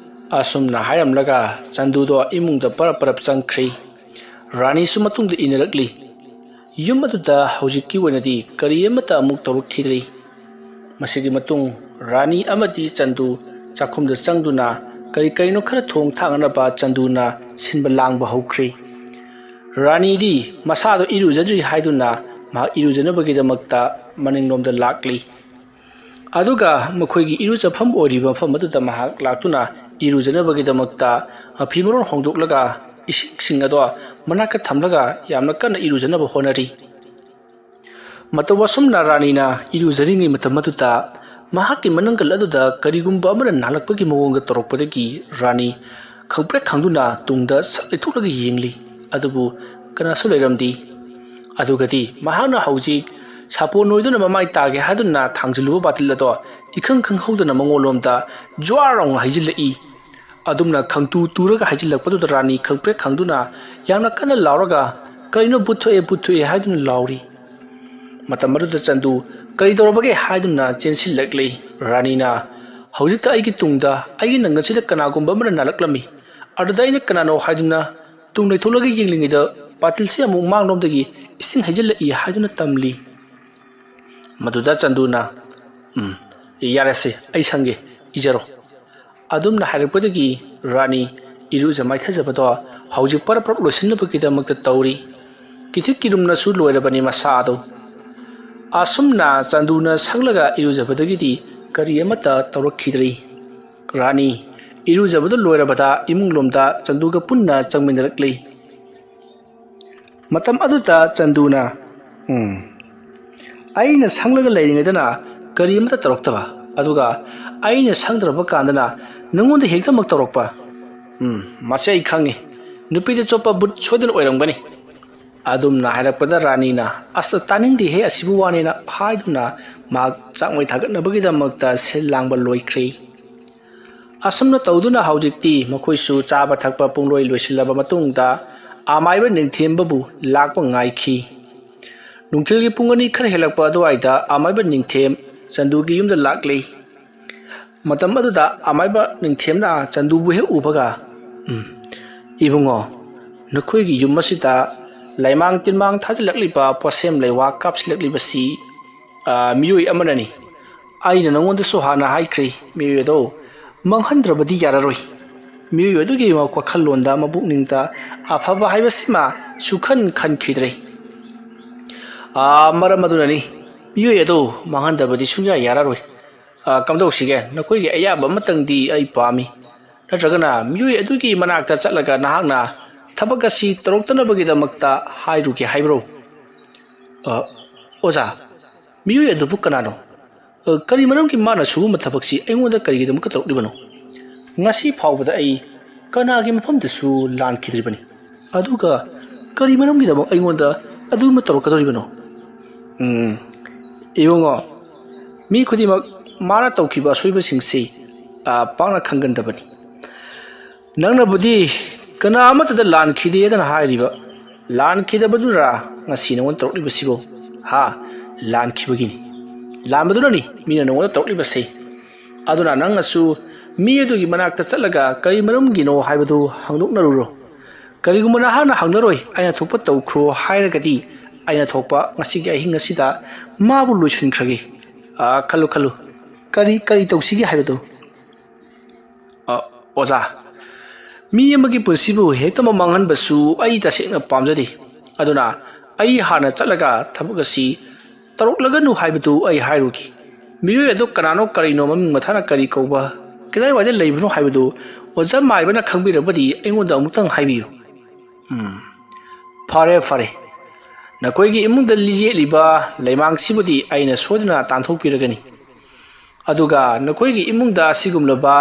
ꯑꯁꯨꯝꯅ ꯍꯥꯏꯔꯝꯂꯒ ꯆꯟꯗꯨꯗꯣ ꯏꯃꯨꯡꯗ ꯄꯔꯞ ꯄꯔꯞ ꯆꯪꯈ꯭ꯔꯤ꯫ ꯔꯥꯅꯤꯁꯨ ꯃꯇꯨꯡꯗ ꯏꯟꯅꯔꯛꯂꯤ꯫ ꯌꯨꯝ ꯑꯗꯨꯗ ꯍꯧꯖꯤꯛꯀꯤ ꯑꯣꯏꯅꯗꯤ ꯀꯔꯤ ꯑꯃꯠꯇ ꯑꯃꯨꯛ ꯇꯧꯔꯛꯈꯤꯗ꯭ꯔꯤ꯫ ꯃꯁꯤꯒꯤ ꯃꯇꯨꯡ ꯔꯥꯅꯤ ꯑꯃꯗꯤ ꯆꯟꯗꯨ ꯆꯥꯛꯈꯨꯝꯗ ꯆꯪꯗꯨꯅ ꯀꯔꯤ ꯀꯔꯤꯅꯣ ꯈꯔ ꯊꯣꯡ ꯊꯥꯛꯅꯅꯕ ꯆꯟꯗꯨꯅ ꯁꯤꯟꯕ ꯂꯥꯡꯕ ꯍꯧꯈ꯭ꯔꯤ꯫ ꯔꯥꯅꯤꯗꯤ ꯃꯁꯥꯗꯣ ꯏꯔꯨꯖꯗ꯭ꯔꯤ ꯍꯥꯏꯗꯨꯅ ꯃꯍꯥꯛ ꯏꯔꯨꯖꯅꯕꯒꯤꯗꯃꯛꯇ ꯃꯅꯤꯡꯂꯣꯝꯗ ꯂꯥꯛꯂꯤ꯫ ꯑꯗꯨꯒ ꯃꯈꯣꯏꯒꯤ ꯏꯔꯨꯖꯐꯝ ꯑꯣꯏꯔꯤꯕ ꯃꯐꯝ ꯑꯗꯨꯗ ꯃꯍꯥꯛ ꯂꯥꯛꯇꯨꯅ ꯏꯔꯨꯖꯅꯕꯒꯤꯗꯃꯛꯇ ꯐꯤ ꯃꯔꯣꯟ ꯍꯣꯡꯗꯣꯛꯂꯒ ꯏꯁꯤꯡꯁꯤꯡ ꯑꯗꯣ ꯃꯅꯥꯛꯇ ꯊꯝꯂꯒ ꯌꯥꯝꯅ ꯀꯟꯅ ꯏꯔꯨꯖꯅꯕ ꯍꯣꯠꯅꯔꯤ꯫ ꯃꯇꯧ ꯑꯁꯨꯝꯅ ꯔꯥꯅꯤꯅ ꯏꯔꯨꯖꯔꯤꯉꯩ ꯃꯇꯝ ꯑꯗꯨꯗ ꯃꯍꯥꯛꯀꯤ ꯃꯅꯪꯒꯜ ꯑꯗꯨꯗ ꯀꯔꯤꯒꯨꯝꯕ ꯑꯃꯅ ꯅꯥꯜꯂꯛꯄꯒꯤ ꯃꯑꯣꯡꯗ ꯇꯧꯔꯛꯄꯗꯒꯤ ꯔꯥꯅꯤ ꯈꯪꯄ꯭ꯔꯦꯛ ꯈꯪꯗꯨꯅ ꯇꯨꯡꯗ ꯁꯛ ꯂꯩꯊꯣꯛꯂꯒ ꯌꯦꯡꯂꯤ꯫ ꯑꯗꯨꯕꯨ ꯀꯅꯥꯁꯨ ꯂꯩꯔꯝꯗꯦ꯫ ꯑꯗꯨꯒꯗꯤ ꯃꯍꯥꯛꯅ ꯍꯧꯖꯤꯛ ꯁꯥꯄꯣꯟ ꯑꯣꯏꯗꯨꯅ ꯃꯃꯥꯏ ꯇꯥꯒꯦ ꯍꯥꯏꯗꯨꯅ ꯊꯥꯡꯖꯤꯜꯂꯨꯕ ꯕꯥꯇꯤꯜ ꯑꯗꯣ ꯏꯈꯪ ꯈꯪꯍꯧꯗꯅ ꯃꯉꯣꯟꯂꯣꯝꯗ ꯖ꯭ꯋꯥꯔ ꯂꯥꯎꯅ ꯍꯩꯖꯤꯜꯂꯛꯏ꯫ ꯑꯗꯨꯝꯅ ꯈꯪꯇꯨ ꯇꯨꯔꯒ ꯍꯩꯖꯤꯜꯂꯛꯄꯗꯨꯗ ꯔꯥꯅꯤ ꯈꯪꯄ꯭ꯔꯦꯛ ꯈꯪꯗꯨꯅ ꯌꯥꯝꯅ ꯀꯟꯅ ꯂꯥꯎꯔꯒ, "ꯀꯔꯤꯅꯣ, ꯕꯨꯠ ꯊꯣꯛꯑꯦ, ꯕꯨꯠ ꯊꯣꯛꯑꯦ" ꯍꯥꯏꯗꯨꯅ ꯂꯥꯎꯔꯤ꯫ ꯃꯇꯝ ꯑꯗꯨꯗ ꯆꯟꯗꯨ "ꯀꯔꯤ ꯇꯧꯔꯕꯒꯦ?" ꯍꯥꯏꯗꯨꯅ ꯆꯦꯟꯁꯤꯜꯂꯛꯂꯤ꯫ ꯔꯥꯅꯤꯅ, "ꯍꯧꯖꯤꯛꯇ ꯑꯩꯒꯤ ꯇꯨꯡꯗ, ꯑꯩꯒꯤ ꯅꯪꯒꯟꯁꯤꯗ ꯀꯅꯥꯒꯨꯝꯕ ꯑꯃꯅ ꯅꯥꯜꯂꯛꯂꯝꯃꯤ꯫ ꯑꯗꯨꯗ ꯑꯩꯅ ꯀꯅꯥꯅꯣ ꯍꯥꯏꯗꯨꯅ ꯇꯨꯡ ꯂꯩꯊꯣꯛꯂꯒ ꯌꯦꯡꯂꯤꯉꯩꯗ ꯕꯥꯇꯤꯜꯁꯤ ꯑꯃꯨꯛ ꯃꯥꯡꯂꯣꯝꯗꯒꯤ ꯏꯁꯤꯡ ꯍꯩꯖꯤꯜꯂꯛꯏ" ꯍꯥꯏꯗꯨꯅ ꯇꯝꯂꯤ꯫ ꯃꯗꯨꯗ ꯆꯟꯗꯨꯅ, "ꯎꯝ, ꯌꯥꯔꯦꯁꯦ, ꯑꯩ ꯁꯪꯒꯦ, ꯏꯖꯔꯣ"꯫ ꯑꯗꯨꯝꯅ ꯍꯥꯏꯔꯛꯄꯗꯒꯤ ꯔꯥꯅꯤ ꯏꯔꯨꯖ ꯃꯥꯏꯊꯖꯕꯗꯣ ꯍꯧꯖꯤꯛ ꯄꯔꯞ ꯄꯔꯞ ꯂꯣꯏꯁꯤꯟꯅꯕꯒꯤꯗꯃꯛꯇ ꯇꯧꯔꯤ꯫ ꯀꯤꯊꯤꯛ ꯀꯤꯔꯨꯝꯅꯁꯨ ꯂꯣꯏꯔꯕꯅꯤ ꯃꯁꯥ ꯑꯗꯨ꯫ ꯑꯁꯨꯝꯅ ꯆꯟꯗꯨꯅ ꯁꯪꯂꯒ ꯏꯔꯨꯖꯕꯗꯒꯤꯗꯤ ꯀꯔꯤ ꯑꯃꯠꯇ ꯇꯧꯔꯛꯈꯤꯗ꯭ꯔꯤ꯫ ꯔꯥꯅꯤ ꯏꯔꯨꯖꯕꯗꯨ ꯂꯣꯏꯔꯕꯗ ꯏꯃꯨꯡꯂꯣꯝꯗ ꯆꯟꯗꯨꯒ ꯄꯨꯟꯅ ꯆꯪꯃꯤꯟꯅꯔꯛꯂꯤ꯫ ꯃꯇꯝ ꯑꯗꯨꯗ ꯆꯟꯗꯨꯅ, "ꯎꯝ, ꯑꯩꯅ ꯁꯪꯂꯒ ꯂꯩꯔꯤꯉꯩꯗꯅ ꯀꯔꯤ ꯑꯃꯠꯇ ꯇꯧꯔꯛꯇꯕ, ꯑꯗꯨꯒ ꯑꯩꯅ ꯁꯪꯗ꯭ꯔꯕ ꯀꯥꯟꯗꯅ ꯅꯪꯉꯣꯟꯗ ꯍꯦꯛꯇꯃꯛ ꯇꯧꯔꯛꯄ꯫ ꯎꯝ, ꯃꯁꯤ ꯑꯩ ꯈꯪꯉꯤ꯫ ꯅꯨꯄꯤꯗ ꯆꯣꯞꯄ ꯕꯨꯠ ꯁꯣꯏꯗꯅ ꯑꯣꯏꯔꯝꯒꯅꯤ"꯫ ꯑꯗꯨꯝꯅ ꯍꯥꯏꯔꯛꯄꯗ ꯔꯥꯅꯤꯅ, "ꯑꯁ, ꯇꯥꯅꯤꯡꯗꯦꯍꯦ ꯑꯁꯤꯕꯨ ꯋꯥꯅꯦꯅ" ꯍꯥꯏꯗꯨꯅ ꯃꯍꯥꯛ ꯆꯥꯛꯃꯩ ꯊꯥꯒꯠꯅꯕꯒꯤꯗꯃꯛꯇ ꯁꯤꯜ ꯂꯥꯡꯕ ꯂꯣꯏꯈ꯭ꯔꯦ꯫ ꯑꯁꯨꯝꯅ ꯇꯧꯗꯨꯅ ꯍꯧꯖꯤꯛꯇꯤ ꯃꯈꯣꯏꯁꯨ ꯆꯥꯕ ꯊꯛꯄ ꯄꯨꯡꯂꯣꯏ ꯂꯣꯏꯁꯤꯜꯂꯕ ꯃꯇꯨꯡꯗ ꯑꯃꯥꯏꯕ ꯅꯤꯡꯊꯦꯝꯕꯕꯨ ꯂꯥꯛꯄ ꯉꯥꯏꯈꯤ꯫ ꯅꯨꯡꯊꯤꯜꯒꯤ ꯄꯨꯡ ꯑꯅꯤ ꯈꯔ ꯍꯦꯜꯂꯛꯄ ꯑꯗꯨꯋꯥꯏꯗ ꯑꯃꯥꯏꯕ ꯅꯤꯡꯊꯦꯝ ꯆꯟꯗꯨꯒꯤ ꯌꯨꯝꯗ ꯂꯥꯛꯂꯤ꯫ ꯃꯇꯝ ꯑꯗꯨꯗ ꯑꯃꯥꯏꯕ ꯅꯤꯡꯊꯦꯝꯅ ꯆꯟꯗꯨꯕꯨ ꯍꯦꯛ ꯎꯕꯒ, "ꯎꯝ, ꯏꯕꯨꯡꯉꯣ, ꯅꯈꯣꯏꯒꯤ ꯌꯨꯝ ꯑꯁꯤꯗ ꯂꯩꯃꯥꯡ ꯇꯤꯟꯃꯥꯡ ꯊꯥꯖꯤꯜꯂꯛꯂꯤꯕ, ꯄꯣꯠꯁꯦꯝ ꯂꯩꯋꯥ ꯀꯥꯞꯁꯤꯜꯂꯛꯂꯤꯕꯁꯤ, ꯑ, ꯃꯤꯑꯣꯏ ꯑꯃꯅꯅꯤ꯫ ꯑꯩꯅ ꯅꯉꯣꯟꯗꯁꯨ ꯍꯥꯟꯅ ꯍꯥꯏꯈ꯭ꯔꯦ, ꯃꯤꯑꯣꯏ ꯑꯗꯣ ꯃꯥꯡꯍꯟꯗ꯭ꯔꯕꯗꯤ ꯌꯥꯔꯔꯣꯏ꯫ ꯃꯤꯑꯣꯏ ꯑꯗꯨꯒꯤ ꯋꯥꯈꯜꯂꯣꯟꯗ, ꯃꯄꯨꯛꯅꯤꯡꯗ ꯑꯐꯕ ꯍꯥꯏꯕꯁꯤꯃ ꯁꯨꯈꯟ ꯈꯟꯈꯤꯗ꯭ꯔꯦ꯫ ꯑ, ꯃꯔꯝ ꯑꯗꯨꯅꯅꯤ, ꯃꯤꯑꯣꯏ ꯑꯗꯣ ꯃꯥꯡꯍꯟꯗꯕꯗꯤ ꯁꯨꯡꯌꯥ ꯌꯥꯔꯔꯣꯏ꯫ ꯑ, ꯀꯝꯗꯧꯁꯤꯒꯦ? ꯅꯈꯣꯏꯒꯤ ꯑꯌꯥꯕ ꯑꯃꯇꯪꯗꯤ ꯑꯩ ꯄꯥꯝꯃꯤ꯫ ꯅꯠꯇ꯭ꯔꯒꯅ ꯃꯤꯑꯣꯏ ꯑꯗꯨꯒꯤ ꯃꯅꯥꯛꯇ ꯆꯠꯂꯒ ꯅꯍꯥꯛꯅ ꯊꯕꯛ ꯑꯁꯤ ꯇꯧꯔꯛꯇꯅꯕꯒꯤꯗꯃꯛꯇ ꯍꯥꯏꯔꯨꯒꯦ ꯍꯥꯏꯕ꯭ꯔꯣ?" "ꯑ, ꯑꯣꯖꯥ, ꯃꯤꯑꯣꯏ ꯑꯗꯨꯕꯨ ꯀꯅꯥꯅꯣ? ꯑ, ꯀꯔꯤ ꯃꯔꯝꯒꯤ ꯃꯥꯅ ꯁꯤꯒꯨꯝꯕ ꯊꯕꯛꯁꯤ ꯑꯩꯉꯣꯟꯗ ꯀꯔꯤꯒꯤꯗꯃꯛꯇ ꯇꯧꯔꯛꯂꯤꯕꯅꯣ? ꯉꯁꯤ ꯐꯥꯎꯕꯗ ꯑꯩ ꯀꯅꯥꯒꯤ ꯃꯐꯝꯗꯁꯨ ꯂꯥꯟꯈꯤꯗ꯭ꯔꯤꯕꯅꯤ꯫ ꯑꯗꯨꯒ ꯀꯔꯤ ꯃꯔꯝꯒꯤꯗꯃꯛ ꯑꯩꯉꯣꯟꯗ ꯑꯗꯨꯒꯨꯝꯕ ꯇꯧꯔꯛꯀꯗꯧꯔꯤꯕꯅꯣ?" "ꯎꯝ, ꯏꯕꯨꯡꯉꯣ, ꯃꯤ ꯈꯨꯗꯤꯡꯃꯛ ꯃꯥꯅ ꯇꯧꯈꯤꯕ ꯑꯁꯣꯏꯕꯁꯤꯡꯁꯤ, ꯑ, ꯄꯥꯛꯅ ꯈꯪꯒꯟꯗꯕꯅꯤ꯫ ꯅꯪꯅꯕꯨꯗꯤ ꯀꯅꯥ ꯑꯃꯠꯇꯗ ꯂꯥꯟꯈꯤꯗꯦꯗꯅ ꯍꯥꯏꯔꯤꯕ, ꯂꯥꯟꯈꯤꯗꯕꯗꯨꯔꯥ ꯉꯁꯤ ꯅꯉꯣꯟꯗ ꯇꯧꯔꯛꯂꯤꯕꯁꯤꯕꯨ? ꯍꯥ? ꯂꯥꯟꯈꯤꯕꯒꯤꯅꯤ꯫ ꯂꯥꯟꯕꯗꯨꯅꯅꯤ ꯃꯤꯅ ꯅꯉꯣꯟꯗ ꯇꯧꯔꯛꯂꯤꯕꯁꯤ꯫ ꯑꯗꯨꯅ ꯅꯪꯅꯁꯨ ꯃꯤ ꯑꯗꯨꯒꯤ ꯃꯅꯥꯛꯇ ꯆꯠꯂꯒ ꯀꯔꯤ ꯃꯔꯝꯒꯤꯅꯣ ꯍꯥꯏꯕꯗꯨ ꯍꯪꯗꯣꯛꯅꯔꯨꯔꯣ꯫ ꯀꯔꯤꯒꯨꯝꯕ ꯅꯍꯥꯛꯅ ꯍꯪꯅꯔꯣꯏ, ꯑꯩꯅ ꯊꯣꯛꯄ ꯇꯧꯈ꯭ꯔꯣ ꯍꯥꯏꯔꯒꯗꯤ, ꯑꯩꯅ ꯊꯣꯛꯄ ꯉꯁꯤꯒꯤ ꯑꯍꯤꯡ ꯑꯁꯤꯗ ꯃꯥꯕꯨ ꯂꯣꯏꯁꯤꯟꯈ꯭ꯔꯒꯦ꯫ ꯑꯥ, ꯈꯜꯂꯨ, ꯈꯜꯂꯨ꯫ ꯀꯔꯤ, ꯀꯔꯤ ꯇꯧꯁꯤꯒꯦ ꯍꯥꯏꯕꯗꯨ?" "ꯑ, ꯑꯣꯖꯥ, ꯃꯤ ꯑꯃꯒꯤ ꯄꯨꯟꯁꯤꯕꯨ ꯍꯦꯛꯇꯃꯛ ꯃꯥꯡꯍꯟꯕꯁꯨ ꯑꯩ ꯇꯁꯦꯡꯅ ꯄꯥꯝꯖꯗꯦ꯫ ꯑꯗꯨꯅ ꯑꯩ ꯍꯥꯟꯅ ꯆꯠꯂꯒ ꯊꯕꯛ ꯑꯁꯤ ꯇꯧꯔꯛꯂꯒꯅꯨ ꯍꯥꯏꯕꯗꯨ ꯑꯩ ꯍꯥꯏꯔꯨꯒꯦ꯫ ꯃꯤꯑꯣꯏ ꯑꯗꯨ ꯀꯅꯥꯅꯣ, ꯀꯔꯤꯅꯣ, ꯃꯃꯤꯡ ꯃꯊꯥꯅ ꯀꯔꯤ ꯀꯧꯕ, ꯀꯗꯥꯏꯋꯥꯏꯗ ꯂꯩꯕꯅꯣ ꯍꯥꯏꯕꯗꯨ ꯑꯣꯖꯥ ꯃꯥꯏꯕꯅ ꯈꯪꯕꯤꯔꯕꯗꯤ ꯑꯩꯉꯣꯟꯗ ꯑꯃꯨꯛꯇꯪ ꯍꯥꯏꯕꯤꯌꯨ"꯫ "ꯎꯝ, "ꯐꯔꯦ, ꯐꯔꯦ꯫ ꯅꯈꯣꯏꯒꯤ ꯏꯃꯨꯡꯗ ꯌꯦꯠꯂꯤꯕ ꯂꯩꯃꯥꯡꯁꯤꯕꯨꯗꯤ ꯑꯩꯅ ꯁꯣꯏꯗꯅ ꯇꯥꯟꯊꯣꯛꯄꯤꯔꯒꯅꯤ꯫ ꯑꯗꯨꯒ ꯅꯈꯣꯏꯒꯤ ꯏꯃꯨꯡꯗ ꯑꯁꯤꯒꯨꯝꯂꯕ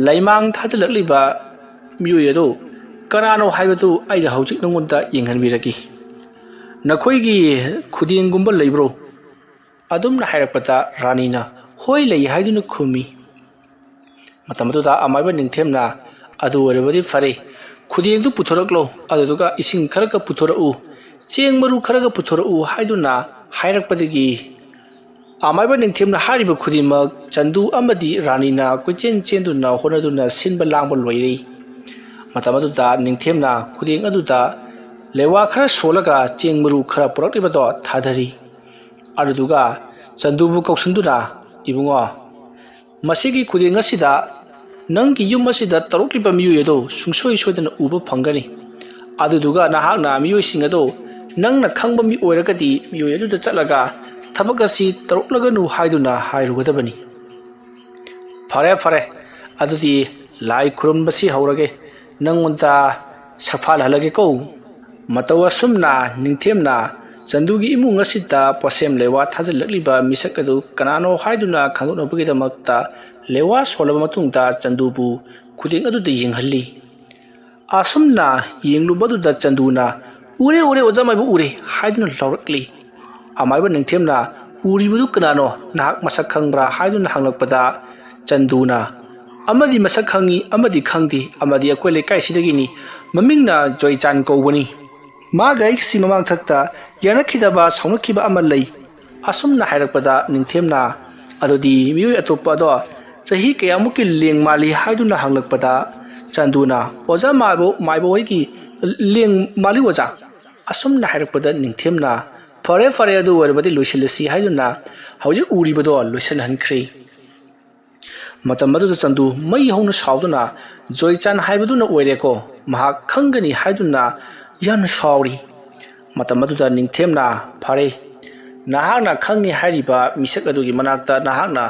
ꯂꯩꯃꯥꯡ ꯊꯥꯖꯤꯜꯂꯛꯂꯤꯕ ꯃꯤꯑꯣꯏ ꯑꯗꯨ ꯀꯅꯥꯅꯣ ꯍꯥꯏꯕꯗꯨ ꯑꯩꯅ ꯍꯧꯖꯤꯛ ꯅꯉꯣꯟꯗ ꯌꯦꯡꯍꯟꯕꯤꯔꯒꯦ꯫ ꯅꯈꯣꯏꯒꯤ ꯈꯨꯗꯦꯡꯒꯨꯝꯕ ꯂꯩꯕ꯭ꯔꯣ?" ꯑꯗꯨꯝꯅ ꯍꯥꯏꯔꯛꯄꯗ ꯔꯥꯅꯤꯅ "ꯍꯣꯏ, ꯂꯩ" ꯍꯥꯏꯗꯨꯅ ꯈꯨꯝꯃꯤ꯫ ꯃꯇꯝ ꯑꯗꯨꯗ ꯑꯃꯥꯏꯕ ꯅꯤꯡꯊꯦꯝꯅ "ꯑꯗꯨ ꯑꯣꯏꯔꯕꯗꯤ ꯐꯔꯦ, ꯈꯨꯗꯦꯡꯗꯨ ꯄꯨꯊꯣꯔꯛꯂꯣ, ꯑꯗꯨꯗꯨꯒ ꯏꯁꯤꯡ ꯈꯔꯒ ꯄꯨꯊꯣꯔꯛꯎ, ꯆꯦꯡ ꯃꯔꯨ ꯈꯔꯒ ꯄꯨꯊꯣꯔꯛꯎ" ꯍꯥꯏꯗꯨꯅ ꯍꯥꯏꯔꯛꯄꯗꯒꯤ ꯑꯃꯥꯏꯕ ꯅꯤꯡꯊꯦꯝꯅ ꯍꯥꯏꯔꯤꯕ ꯈꯨꯗꯤꯡꯃꯛ ꯆꯟꯗꯨ ꯑꯃꯗꯤ ꯔꯥꯅꯤꯅ ꯀꯣꯏꯆꯦꯟ ꯆꯦꯟꯗꯨꯅ ꯍꯣꯠꯅꯗꯨꯅ ꯁꯤꯟꯕ ꯂꯥꯡꯕ ꯂꯣꯏꯔꯦ꯫ ꯃꯇꯝ ꯑꯗꯨꯗ ꯅꯤꯡꯊꯦꯝꯅ ꯈꯨꯗꯦꯡ ꯑꯗꯨꯗ ꯂꯩꯋꯥ ꯈꯔ ꯁꯣꯜꯂꯒ ꯆꯦꯡ ꯃꯔꯨ ꯈꯔ ꯄꯨꯔꯛꯂꯤꯕꯗꯣ ꯊꯥꯗꯔꯤ꯫ ꯑꯗꯨꯗꯨꯒ ꯆꯟꯗꯨꯕꯨ ꯀꯧꯁꯤꯟꯗꯨꯅ, "ꯏꯕꯨꯡꯉꯣ, ꯃꯁꯤꯒꯤ ꯈꯨꯗꯦꯡ ꯑꯁꯤꯗ ꯅꯪꯒꯤ ꯌꯨꯝ ꯑꯁꯤꯗ ꯇꯧꯔꯛꯂꯤꯕ ꯃꯤꯑꯣꯏ ꯑꯗꯨ ꯁꯨꯡꯁꯣꯏ ꯁꯣꯏꯗꯅ ꯎꯕ ꯐꯪꯒꯅꯤ꯫ ꯑꯗꯨꯗꯨꯒ ꯅꯍꯥꯛꯅ ꯃꯤꯑꯣꯏꯁꯤꯡ ꯑꯗꯨ ꯅꯪꯅ ꯈꯪꯕ ꯃꯤ ꯑꯣꯏꯔꯒꯗꯤ ꯃꯤꯑꯣꯏ ꯑꯗꯨꯗ ꯆꯠꯂꯒ ꯊꯕꯛ ꯑꯁꯤ ꯇꯧꯔꯛꯂꯒꯅꯨ ꯍꯥꯏꯗꯨꯅ ꯍꯥꯏꯔꯨꯒꯗꯕꯅꯤ"꯫ "ꯐꯔꯦ, ꯐꯔꯦ, ꯑꯗꯨꯗꯤ ꯂꯥꯏ ꯈꯨꯔꯨꯝꯕꯁꯤ ꯍꯧꯔꯒꯦ, ꯅꯪꯉꯣꯟꯗ ꯁꯛꯐꯥꯜꯍꯜꯂꯒꯦꯀꯣ"꯫ ꯃꯇꯧ ꯑꯁꯨꯝꯅ ꯅꯤꯡꯊꯦꯝꯅ ꯆꯟꯗꯨꯒꯤ ꯏꯃꯨꯡ ꯑꯁꯤꯗ ꯄꯣꯠꯁꯦꯝ ꯂꯩꯋꯥ ꯊꯥꯖꯤꯜꯂꯛꯂꯤꯕ ꯃꯤꯁꯛ ꯑꯗꯨ ꯀꯅꯥꯅꯣ ꯍꯥꯏꯗꯨꯅ ꯈꯪꯗꯣꯛꯅꯕꯒꯤꯗꯃꯛꯇ ꯂꯩꯋꯥ ꯁꯣꯜꯂꯕ ꯃꯇꯨꯡꯗ ꯆꯟꯗꯨꯕꯨ ꯈꯨꯗꯦꯡ ꯑꯗꯨꯗ ꯌꯦꯡꯍꯜꯂꯤ꯫ ꯑꯁꯨꯝꯅ ꯌꯦꯡꯂꯨꯕꯗꯨꯗ ꯆꯟꯗꯨꯅ "ꯎꯔꯦ, ꯎꯔꯦ, ꯑꯣꯖꯥ ꯃꯥꯏꯕ ꯎꯔꯦ" ꯍꯥꯏꯗꯨꯅ ꯂꯥꯎꯔꯛꯂꯤ꯫ ꯑꯃꯥꯏꯕ ꯅꯤꯡꯊꯦꯝꯅ "ꯎꯔꯤꯕꯗꯨ ꯀꯅꯥꯅꯣ? ꯅꯍꯥꯛ ꯃꯁꯛ ꯈꯪꯕ꯭ꯔꯥ?" ꯍꯥꯏꯗꯨꯅ ꯍꯪꯂꯛꯄꯗ ꯆꯟꯗꯨꯅ "ꯑꯃꯗꯤ ꯃꯁꯛ ꯈꯪꯉꯤ, ꯑꯃꯗꯤ ꯈꯪꯗꯦ, ꯑꯃꯗꯤ ꯑꯩꯈꯣꯏ ꯂꯩꯀꯥꯏꯁꯤꯗꯒꯤꯅꯤ, ꯃꯃꯤꯡꯅ ꯖꯣꯏꯆꯥꯟ ꯀꯧꯕꯅꯤ꯫ ꯃꯥꯒ ꯑꯩꯒꯁꯤ ꯃꯃꯥꯡꯊꯛꯇ ꯌꯥꯅꯈꯤꯗꯕ, ꯁꯥꯎꯅꯈꯤꯕ ꯑꯃ ꯂꯩ"꯫ ꯑꯁꯨꯝꯅ ꯍꯥꯏꯔꯛꯄꯗ ꯅꯤꯡꯊꯦꯝꯅ "ꯑꯗꯨꯗꯤ ꯃꯤꯑꯣꯏ ꯑꯇꯣꯞꯄ ꯑꯗꯣ ꯆꯍꯤ ꯀꯌꯥꯃꯨꯛꯀꯤ ꯂꯦꯡ ꯃꯥꯜꯂꯤ?" ꯍꯥꯏꯗꯨꯅ ꯍꯪꯂꯛꯄꯗ ꯆꯟꯗꯨꯅ "ꯑꯣꯖꯥ ꯃꯥꯏꯕ, ꯃꯥꯏꯕ ꯍꯣꯏꯒꯤ ꯂꯦꯡ ꯃꯥꯜꯂꯤ ꯑꯣꯖꯥ"꯫ ꯑꯁꯨꯝꯅ ꯍꯥꯏꯔꯛꯄꯗ ꯅꯤꯡꯊꯦꯝꯅ "ꯐꯔꯦ, ꯐꯔꯦ, ꯑꯗꯨ ꯑꯣꯏꯔꯕꯗꯤ ꯂꯣꯏꯁꯤꯜꯂꯁꯤ" ꯍꯥꯏꯗꯨꯅ ꯍꯧꯖꯤꯛ ꯎꯔꯤꯕꯗꯣ ꯂꯣꯏꯁꯤꯜꯍꯟꯈ꯭ꯔꯦ꯫ ꯃꯇꯝ ꯑꯗꯨꯗ ꯆꯟꯗꯨ ꯃꯩ ꯍꯧꯅ ꯁꯥꯎꯗꯨꯅ "ꯖꯣꯏꯆꯥꯟ ꯍꯥꯏꯕꯗꯨꯅ ꯑꯣꯏꯔꯦꯀꯣ, ꯃꯍꯥꯛ ꯈꯪꯒꯅꯤ" ꯍꯥꯏꯗꯨꯅ ꯌꯥꯝꯅ ꯁꯥꯎꯔꯤ꯫ ꯃꯇꯝ ꯑꯗꯨꯗ ꯅꯤꯡꯊꯦꯝꯅ "ꯐꯔꯦ, ꯅꯍꯥꯛꯅ ꯈꯪꯉꯤ ꯍꯥꯏꯔꯤꯕ ꯃꯤꯁꯛ ꯑꯗꯨꯒꯤ ꯃꯅꯥꯛꯇ ꯅꯍꯥꯛꯅ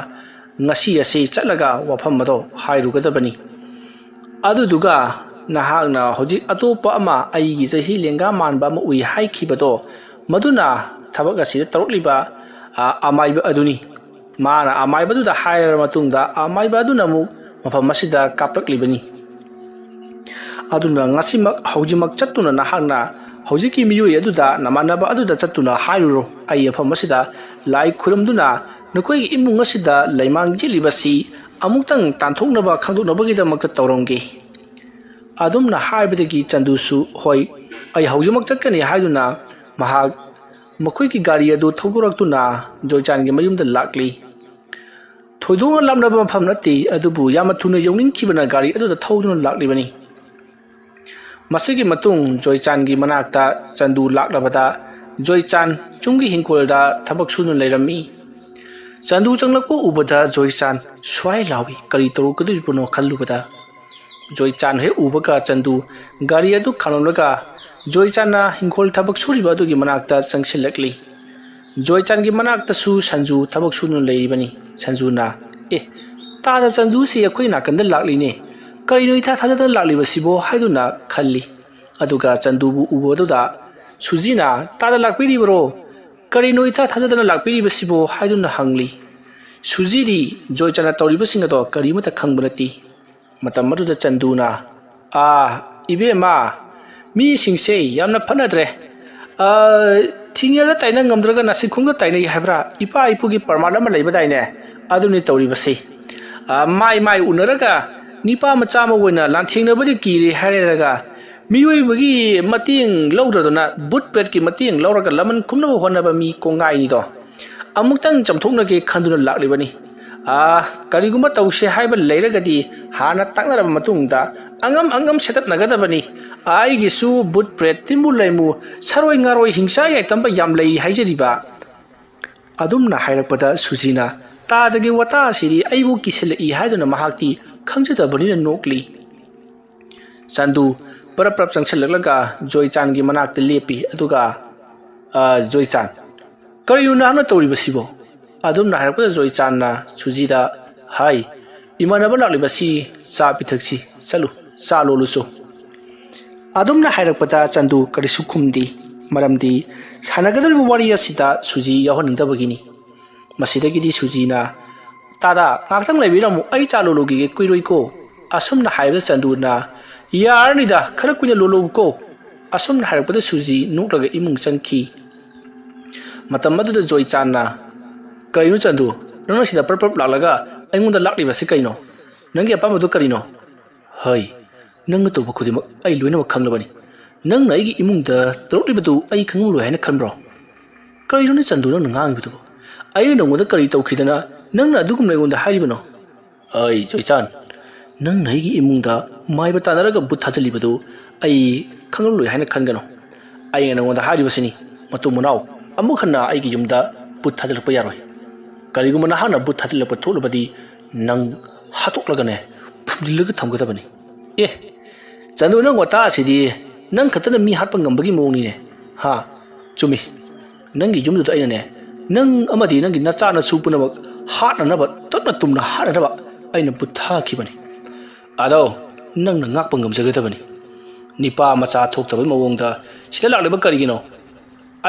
ꯉꯁꯤ ꯑꯁꯤ ꯆꯠꯂꯒ ꯋꯥꯐꯝ ꯑꯗꯣ ꯍꯥꯏꯔꯨꯒꯗꯕꯅꯤ꯫ ꯑꯗꯨꯗꯨꯒ ꯅꯍꯥꯛꯅ ꯍꯧꯖꯤꯛ ꯑꯇꯣꯞꯄ ꯑꯃ ꯑꯩꯒꯤ ꯆꯍꯤ ꯂꯦꯡꯒꯥ ꯃꯥꯟꯕ ꯑꯃ ꯎꯏ ꯍꯥꯏꯈꯤꯕꯗꯣ, ꯃꯗꯨꯅ ꯊꯕꯛ ꯑꯁꯤꯗ ꯇꯧꯔꯛꯂꯤꯕ, ꯑ, ꯑꯃꯥꯏꯕ ꯑꯗꯨꯅꯤ꯫ ꯃꯥꯅ ꯑꯃꯥꯏꯕ ꯑꯗꯨꯗ ꯍꯥꯏꯔꯕ ꯃꯇꯨꯡꯗ, ꯑꯃꯥꯏꯕ ꯑꯗꯨꯅ ꯑꯃꯨꯛ ꯃꯐꯝ ꯑꯁꯤꯗ ꯀꯥꯞꯂꯛꯂꯤꯕꯅꯤ꯫ ꯑꯗꯨꯅ ꯉꯁꯤꯃꯛ, ꯍꯧꯖꯤꯛꯃꯛ ꯆꯠꯇꯨꯅ ꯅꯍꯥꯛꯅ ꯍꯧꯖꯤꯛꯀꯤ ꯃꯤꯑꯣꯏ ꯑꯗꯨꯗ, ꯅꯃꯥꯟꯅꯕ ꯑꯗꯨꯗ ꯆꯠꯇꯨꯅ ꯍꯥꯏꯔꯨꯔꯣ, "ꯑꯩ ꯃꯐꯝ ꯑꯁꯤꯗ ꯂꯥꯏ ꯈꯨꯔꯨꯝꯗꯨꯅ ꯅꯈꯣꯏꯒꯤ ꯏꯃꯨꯡ ꯑꯁꯤꯗ ꯂꯩꯃꯥꯡ ꯌꯦꯠꯂꯤꯕꯁꯤ ꯑꯃꯨꯛꯇꯪ ꯇꯥꯟꯊꯣꯛꯅꯕ, ꯈꯪꯗꯣꯛꯅꯕꯒꯤꯗꯃꯛꯇ ꯇꯧꯔꯝꯒꯦ"꯫ ꯑꯗꯨꯝꯅ ꯍꯥꯏꯕꯗꯒꯤ ꯆꯟꯗꯨꯁꯨ, "ꯍꯣꯏ, ꯑꯩ ꯍꯧꯖꯤꯛꯃꯛ ꯆꯠꯀꯅꯤ" ꯍꯥꯏꯗꯨꯅ ꯃꯍꯥꯛ ꯃꯈꯣꯏꯒꯤ ꯒꯥꯔꯤ ꯑꯗꯨ ꯊꯧꯗꯣꯔꯛꯇꯨꯅ ꯖꯣꯏꯆꯥꯟꯒꯤ ꯃꯌꯨꯝꯗ ꯂꯥꯛꯂꯤ꯫ ꯊꯣꯏꯗꯣꯛꯅ ꯂꯥꯞꯅꯕ ꯃꯐꯝ ꯅꯠꯇꯦ, ꯑꯗꯨꯕꯨ ꯌꯥꯝꯅ ꯊꯨꯅ ꯌꯧꯅꯤꯡꯈꯤꯕꯅ ꯒꯥꯔꯤ ꯑꯗꯨꯗ ꯊꯧꯗꯨꯅ ꯂꯥꯛꯂꯤꯕꯅꯤ꯫ ꯃꯁꯤꯒꯤ ꯃꯇꯨꯡ ꯖꯣꯏꯆꯥꯟꯒꯤ ꯃꯅꯥꯛꯇ ꯆꯟꯗꯨ ꯂꯥꯛꯂꯕꯗ, ꯖꯣꯏꯆꯥꯟ ꯌꯨꯝꯒꯤ ꯍꯤꯡꯈꯣꯜꯗ ꯊꯕꯛ ꯁꯨꯗꯨꯅ ꯂꯩꯔꯝꯃꯤ꯫ ꯆꯟꯗꯨ ꯆꯪꯂꯛꯄ ꯎꯕꯗ ꯖꯣꯏꯆꯥꯟ ꯁ꯭ꯋꯥꯏ ꯂꯥꯎꯏ꯫ ꯀꯔꯤ ꯇꯧꯔꯛꯀꯗꯧꯔꯤꯕꯅꯣ ꯈꯜꯂꯨꯕꯗ, ꯖꯣꯏꯆꯥꯟ ꯍꯦꯛ ꯎꯕꯒ ꯆꯟꯗꯨ ꯒꯥꯔꯤ ꯑꯗꯨ ꯈꯥꯝꯂꯝꯂꯒ ꯖꯣꯏꯆꯥꯟꯅ ꯍꯤꯡꯈꯣꯜ ꯊꯕꯛ ꯁꯨꯔꯤꯕ ꯑꯗꯨꯒꯤ ꯃꯅꯥꯛꯇ ꯆꯪꯁꯤꯜꯂꯛꯂꯤ꯫ ꯖꯣꯏꯆꯥꯟꯒꯤ ꯃꯅꯥꯛꯇꯁꯨ ꯁꯟꯖꯨ ꯊꯕꯛ ꯁꯨꯗꯨꯅ ꯂꯩꯔꯤꯕꯅꯤ꯫ ꯁꯟꯖꯨꯅ, "ꯑꯦ, ꯇꯥꯗ, ꯆꯟꯗꯨꯁꯤ ꯑꯩꯈꯣꯏ ꯅꯥꯀꯟꯗ ꯂꯥꯛꯂꯤꯅꯦ꯫ ꯀꯔꯤꯅꯣ ꯏꯊꯥ ꯊꯥꯖꯗꯅ ꯂꯥꯛꯂꯤꯕꯁꯤꯕꯣ?" ꯍꯥꯏꯗꯨꯅ ꯈꯜꯂꯤ꯫ ꯑꯗꯨꯒ ꯆꯟꯗꯨꯕꯨ ꯎꯕꯗꯨꯗ ꯁꯨꯖꯤꯅ, "ꯇꯥꯗ ꯂꯥꯛꯄꯤꯔꯤꯕꯔꯣ? ꯀꯔꯤꯅꯣ ꯏꯊꯥ ꯊꯥꯖꯗꯅ ꯂꯥꯛꯄꯤꯔꯤꯕꯁꯤꯕꯣ?" ꯍꯥꯏꯗꯨꯅ ꯍꯪꯂꯤ꯫ ꯁꯨꯖꯤꯗꯤ ꯖꯣꯏꯆꯥꯟꯅ ꯇꯧꯔꯤꯕꯁꯤꯡ ꯑꯗꯣ ꯀꯔꯤꯃꯠꯇ ꯈꯪꯕ ꯅꯠꯇꯦ꯫ ꯃꯇꯝ ꯑꯗꯨꯗ ꯆꯟꯗꯨꯅ, "ꯑꯥ, ꯏꯕꯦꯝꯃ, ꯃꯤꯁꯤꯡꯁꯦ ꯌꯥꯝꯅ ꯐꯠꯅꯗ꯭ꯔꯦ꯫ ꯑꯥ, ꯊꯤꯡꯉꯦꯜꯗ ꯇꯥꯏꯅ ꯉꯝꯗ꯭ꯔꯒ ꯅꯥꯁꯤꯈꯣꯡꯗ ꯇꯥꯏꯅꯩ ꯍꯥꯏꯕ꯭ꯔꯥ? ꯏꯄꯥ ꯏꯄꯨꯒꯤ ꯄ꯭ꯔꯃꯥꯟ ꯑꯃ ꯂꯩꯕꯗꯥꯏꯅꯦ? ꯑꯗꯨꯅꯤ ꯇꯧꯔꯤꯕꯁꯤ꯫ ꯑꯥ, ꯃꯥꯏ ꯃꯥꯏ ꯎꯅꯔꯒ ꯅꯤꯄꯥ ꯃꯆꯥ ꯑꯃ ꯑꯣꯏꯅ ꯂꯥꯟꯊꯦꯡꯅꯕꯗꯤ ꯀꯤꯔꯦ ꯍꯥꯏꯔꯒ ꯃꯤꯑꯣꯏꯕꯒꯤ ꯃꯇꯦꯡ ꯂꯧꯗ꯭ꯔꯗꯅ ꯚꯨꯠ ꯄ꯭ꯔꯦꯠꯀꯤ ꯃꯇꯦꯡ ꯂꯧꯔꯒ ꯂꯃꯟ ꯈꯨꯝꯅꯕ ꯍꯣꯠꯅꯕ ꯃꯤ ꯀꯣꯡꯒꯥꯏꯅꯤꯗꯣ꯫ ꯑꯃꯨꯛꯇꯪ ꯆꯥꯝꯊꯣꯛꯅꯒꯦ ꯈꯟꯗꯨꯅ ꯂꯥꯛꯂꯤꯕꯅꯤ꯫ ꯑꯥ, ꯀꯔꯤꯒꯨꯝꯕ ꯇꯧꯁꯦ ꯍꯥꯏꯕ ꯂꯩꯔꯒꯗꯤ ꯍꯥꯟꯅ ꯇꯥꯛꯅꯔꯕ ꯃꯇꯨꯡꯗ ꯑꯉꯝ ꯑꯉꯝ ꯁꯦꯠꯇꯠꯅꯒꯗꯕꯅꯤ꯫ ꯑꯩꯒꯤꯁꯨ ꯚꯨꯠ ꯄ꯭ꯔꯦꯠ, ꯇꯤꯟꯕꯨ ꯂꯩꯃꯨ, ꯁꯥꯔꯣꯏ ꯉꯥꯔꯣꯏ, ꯍꯤꯡꯆꯥ ꯌꯥꯏꯇꯝꯕ ꯌꯥꯝ ꯂꯩꯔꯤ ꯍꯥꯏꯖꯔꯤꯕ"꯫ ꯑꯗꯨꯝꯅ ꯍꯥꯏꯔꯛꯄꯗ ꯁꯨꯖꯤꯅ, "ꯇꯥꯗꯒꯤ ꯋꯥꯇꯥꯁꯤꯗꯤ ꯑꯩꯕꯨ ꯀꯤꯁꯤꯜꯂꯛꯏ" ꯍꯥꯏꯗꯨꯅ ꯃꯍꯥꯛꯇꯤ ꯈꯪꯖꯗꯕꯅꯤꯅ ꯅꯣꯛꯂꯤ꯫ ꯆꯥꯟꯗꯨ ꯄꯔꯞ ꯄꯔꯞ ꯆꯪꯁꯤꯜꯂꯛꯂꯒ ꯖꯣꯏꯆꯥꯟꯒꯤ ꯃꯅꯥꯛꯇ ꯂꯦꯞꯄꯤ꯫ ꯑꯗꯨꯒ, "ꯑ, ꯖꯣꯏꯆꯥꯟ, ꯀꯔꯤꯅꯣ ꯅꯍꯥꯛꯅ ꯇꯧꯔꯤꯕꯁꯤꯕꯣ?" ꯑꯗꯨꯝꯅ ꯍꯥꯏꯔꯛꯄꯗ ꯖꯣꯏꯆꯥꯟꯅ ꯁꯨꯖꯤꯗ, "ꯍꯥꯏ, ꯏꯃꯥꯟꯅꯕ ꯂꯥꯛꯂꯤꯕꯁꯤ ꯆꯥ ꯄꯤꯊꯛꯁꯤ, ꯆꯠꯂꯨ"꯫ ꯆꯥ ꯂꯣꯜꯂꯨꯆꯣ꯫ ꯑꯗꯨꯝꯅ ꯍꯥꯏꯔꯛꯄꯗ ꯆꯟꯗꯨ ꯀꯔꯤꯁꯨ ꯈꯨꯝꯗꯦ꯫ ꯃꯔꯝꯗꯤ ꯁꯥꯟꯅꯒꯗꯧꯔꯤꯕ ꯋꯥꯔꯤ ꯑꯁꯤꯗ ꯁꯨꯖꯤ ꯌꯥꯎꯍꯟꯅꯤꯡꯗꯕꯒꯤꯅꯤ꯫ ꯃꯁꯤꯗꯒꯤꯗꯤ ꯁꯨꯖꯤꯅ, "ꯇꯥꯗꯥ, ꯉꯥꯏꯍꯥꯛꯇꯪ ꯂꯩꯕꯤꯔꯝꯃꯨ, ꯑꯩ ꯆꯥ ꯂꯣꯜꯂꯨꯈꯤꯒꯦ, ꯀꯨꯏꯔꯣꯏꯀꯣ?" ꯑꯁꯨꯝꯅ ꯍꯥꯏꯕꯗ ꯆꯟꯗꯨꯅ, "ꯌꯥꯔꯅꯤꯗ, ꯈꯔ ꯀꯨꯏꯅ ꯂꯣꯜꯂꯣꯕꯀꯣ?" ꯑꯁꯨꯝꯅ ꯍꯥꯏꯔꯛꯄꯗ ꯁꯨꯖꯤ ꯅꯣꯛꯂꯒ ꯏꯃꯨꯡ ꯆꯪꯈꯤ꯫ ꯃꯇꯝ ꯑꯗꯨꯗ ꯖꯣꯏꯆꯥꯟꯅ, "ꯀꯔꯤꯅꯣ ꯆꯟꯗꯨ, ꯅꯪꯅ ꯁꯤꯗ ꯄ꯭ꯔꯞ ꯄ꯭ꯔꯞ ꯂꯥꯛꯂꯒ ꯑꯩꯉꯣꯟꯗ ꯂꯥꯛꯂꯤꯕꯁꯤ ꯀꯩꯅꯣ? ꯅꯪꯒꯤ ꯑꯄꯥꯝꯕꯗꯨ ꯀꯔꯤꯅꯣ?" "ꯍꯩ, ꯅꯪꯅ ꯇꯧꯕ ꯈꯨꯗꯤꯡꯃꯛ ꯑꯩ ꯂꯣꯏꯅꯃꯛ ꯈꯪꯂꯕꯅꯤ꯫ ꯅꯪꯅ ꯑꯩꯒꯤ ꯏꯃꯨꯡꯗ ꯇꯧꯔꯛꯂꯤꯕꯗꯨ ꯑꯩ ꯈꯪꯂꯝꯂꯣꯏ ꯍꯥꯏꯅ ꯈꯟꯕ꯭ꯔꯣ?" "ꯀꯔꯤꯅꯣꯅꯦ ꯆꯟꯗꯨ ꯅꯪꯅ ꯉꯥꯡꯉꯤꯕꯗꯨꯕꯨ? ꯑꯩꯅ ꯅꯉꯣꯟꯗ ꯀꯔꯤ ꯇꯧꯈꯤꯗꯅ ꯅꯪꯅ ꯑꯗꯨꯒꯨꯝꯅ ꯑꯩꯉꯣꯟꯗ ꯍꯥꯏꯔꯤꯕꯅꯣ?" "ꯑꯩ ꯖꯣꯏꯆꯥꯟ, ꯅꯪꯅ ꯑꯩꯒꯤ ꯏꯃꯨꯡꯗ ꯃꯥꯏꯕ ꯇꯥꯟꯅꯔꯒ ꯕꯨꯠ ꯊꯥꯖꯤꯜꯂꯤꯕꯗꯨ ꯑꯩ ꯈꯪꯂꯝꯂꯣꯏ ꯍꯥꯏꯅ ꯈꯟꯒꯅꯨ꯫ ꯑꯩꯅ ꯅꯉꯣꯟꯗ ꯍꯥꯏꯔꯤꯕꯁꯤꯅꯤ, ꯃꯇꯨꯡ ꯃꯅꯥꯎ ꯑꯃꯨꯛ ꯍꯟꯅ ꯑꯩꯒꯤ ꯌꯨꯝꯗ ꯕꯨꯠ ꯊꯥꯖꯤꯜꯂꯛꯄ ꯌꯥꯔꯣꯏ꯫ ꯀꯔꯤꯒꯨꯝꯕ ꯅꯍꯥꯛꯅ ꯕꯨꯠ ꯊꯥꯖꯤꯜꯂꯛꯄ ꯊꯣꯛꯂꯕꯗꯤ ꯅꯪ ꯍꯥꯠꯇꯣꯛꯂꯒꯅꯦ ꯐꯨꯝꯖꯤꯜꯂꯒ ꯊꯝꯒꯗꯕꯅꯤ꯫" "ꯑꯦ, ꯆꯟꯗꯨ, ꯅꯪ ꯋꯥꯇꯥ ꯑꯁꯤꯗꯤ ꯅꯪ ꯈꯛꯇꯅ ꯃꯤ ꯍꯥꯠꯄ ꯉꯝꯕꯒꯤ ꯃꯑꯣꯡꯅꯤꯅꯦ꯫ ꯍꯥ, ꯆꯨꯝꯃꯤ꯫ ꯅꯪꯒꯤ ꯌꯨꯝꯗꯨꯗ ꯑꯩꯅꯅꯦ, ꯅꯪ ꯑꯃꯗꯤ ꯅꯪꯒꯤ ꯅꯆꯥ ꯅꯁꯨ ꯄꯨꯝꯅꯃꯛ ꯍꯥꯠꯅꯅꯕ, ꯇꯠꯅ ꯇꯨꯝꯅ ꯍꯥꯠꯅꯅꯕ ꯑꯩꯅ ꯕꯨꯠ ꯊꯥꯈꯤꯕꯅꯤ꯫ ꯑꯗꯣ ꯅꯪꯅ ꯉꯥꯛꯄ ꯉꯝꯖꯒꯗꯕꯅꯤ꯫ ꯅꯤꯄꯥ ꯃꯆꯥ ꯊꯣꯛꯇꯕꯒꯤ ꯃꯑꯣꯡꯗ ꯁꯤꯗ ꯂꯥꯛꯂꯤꯕ ꯀꯔꯤꯒꯤꯅꯣ?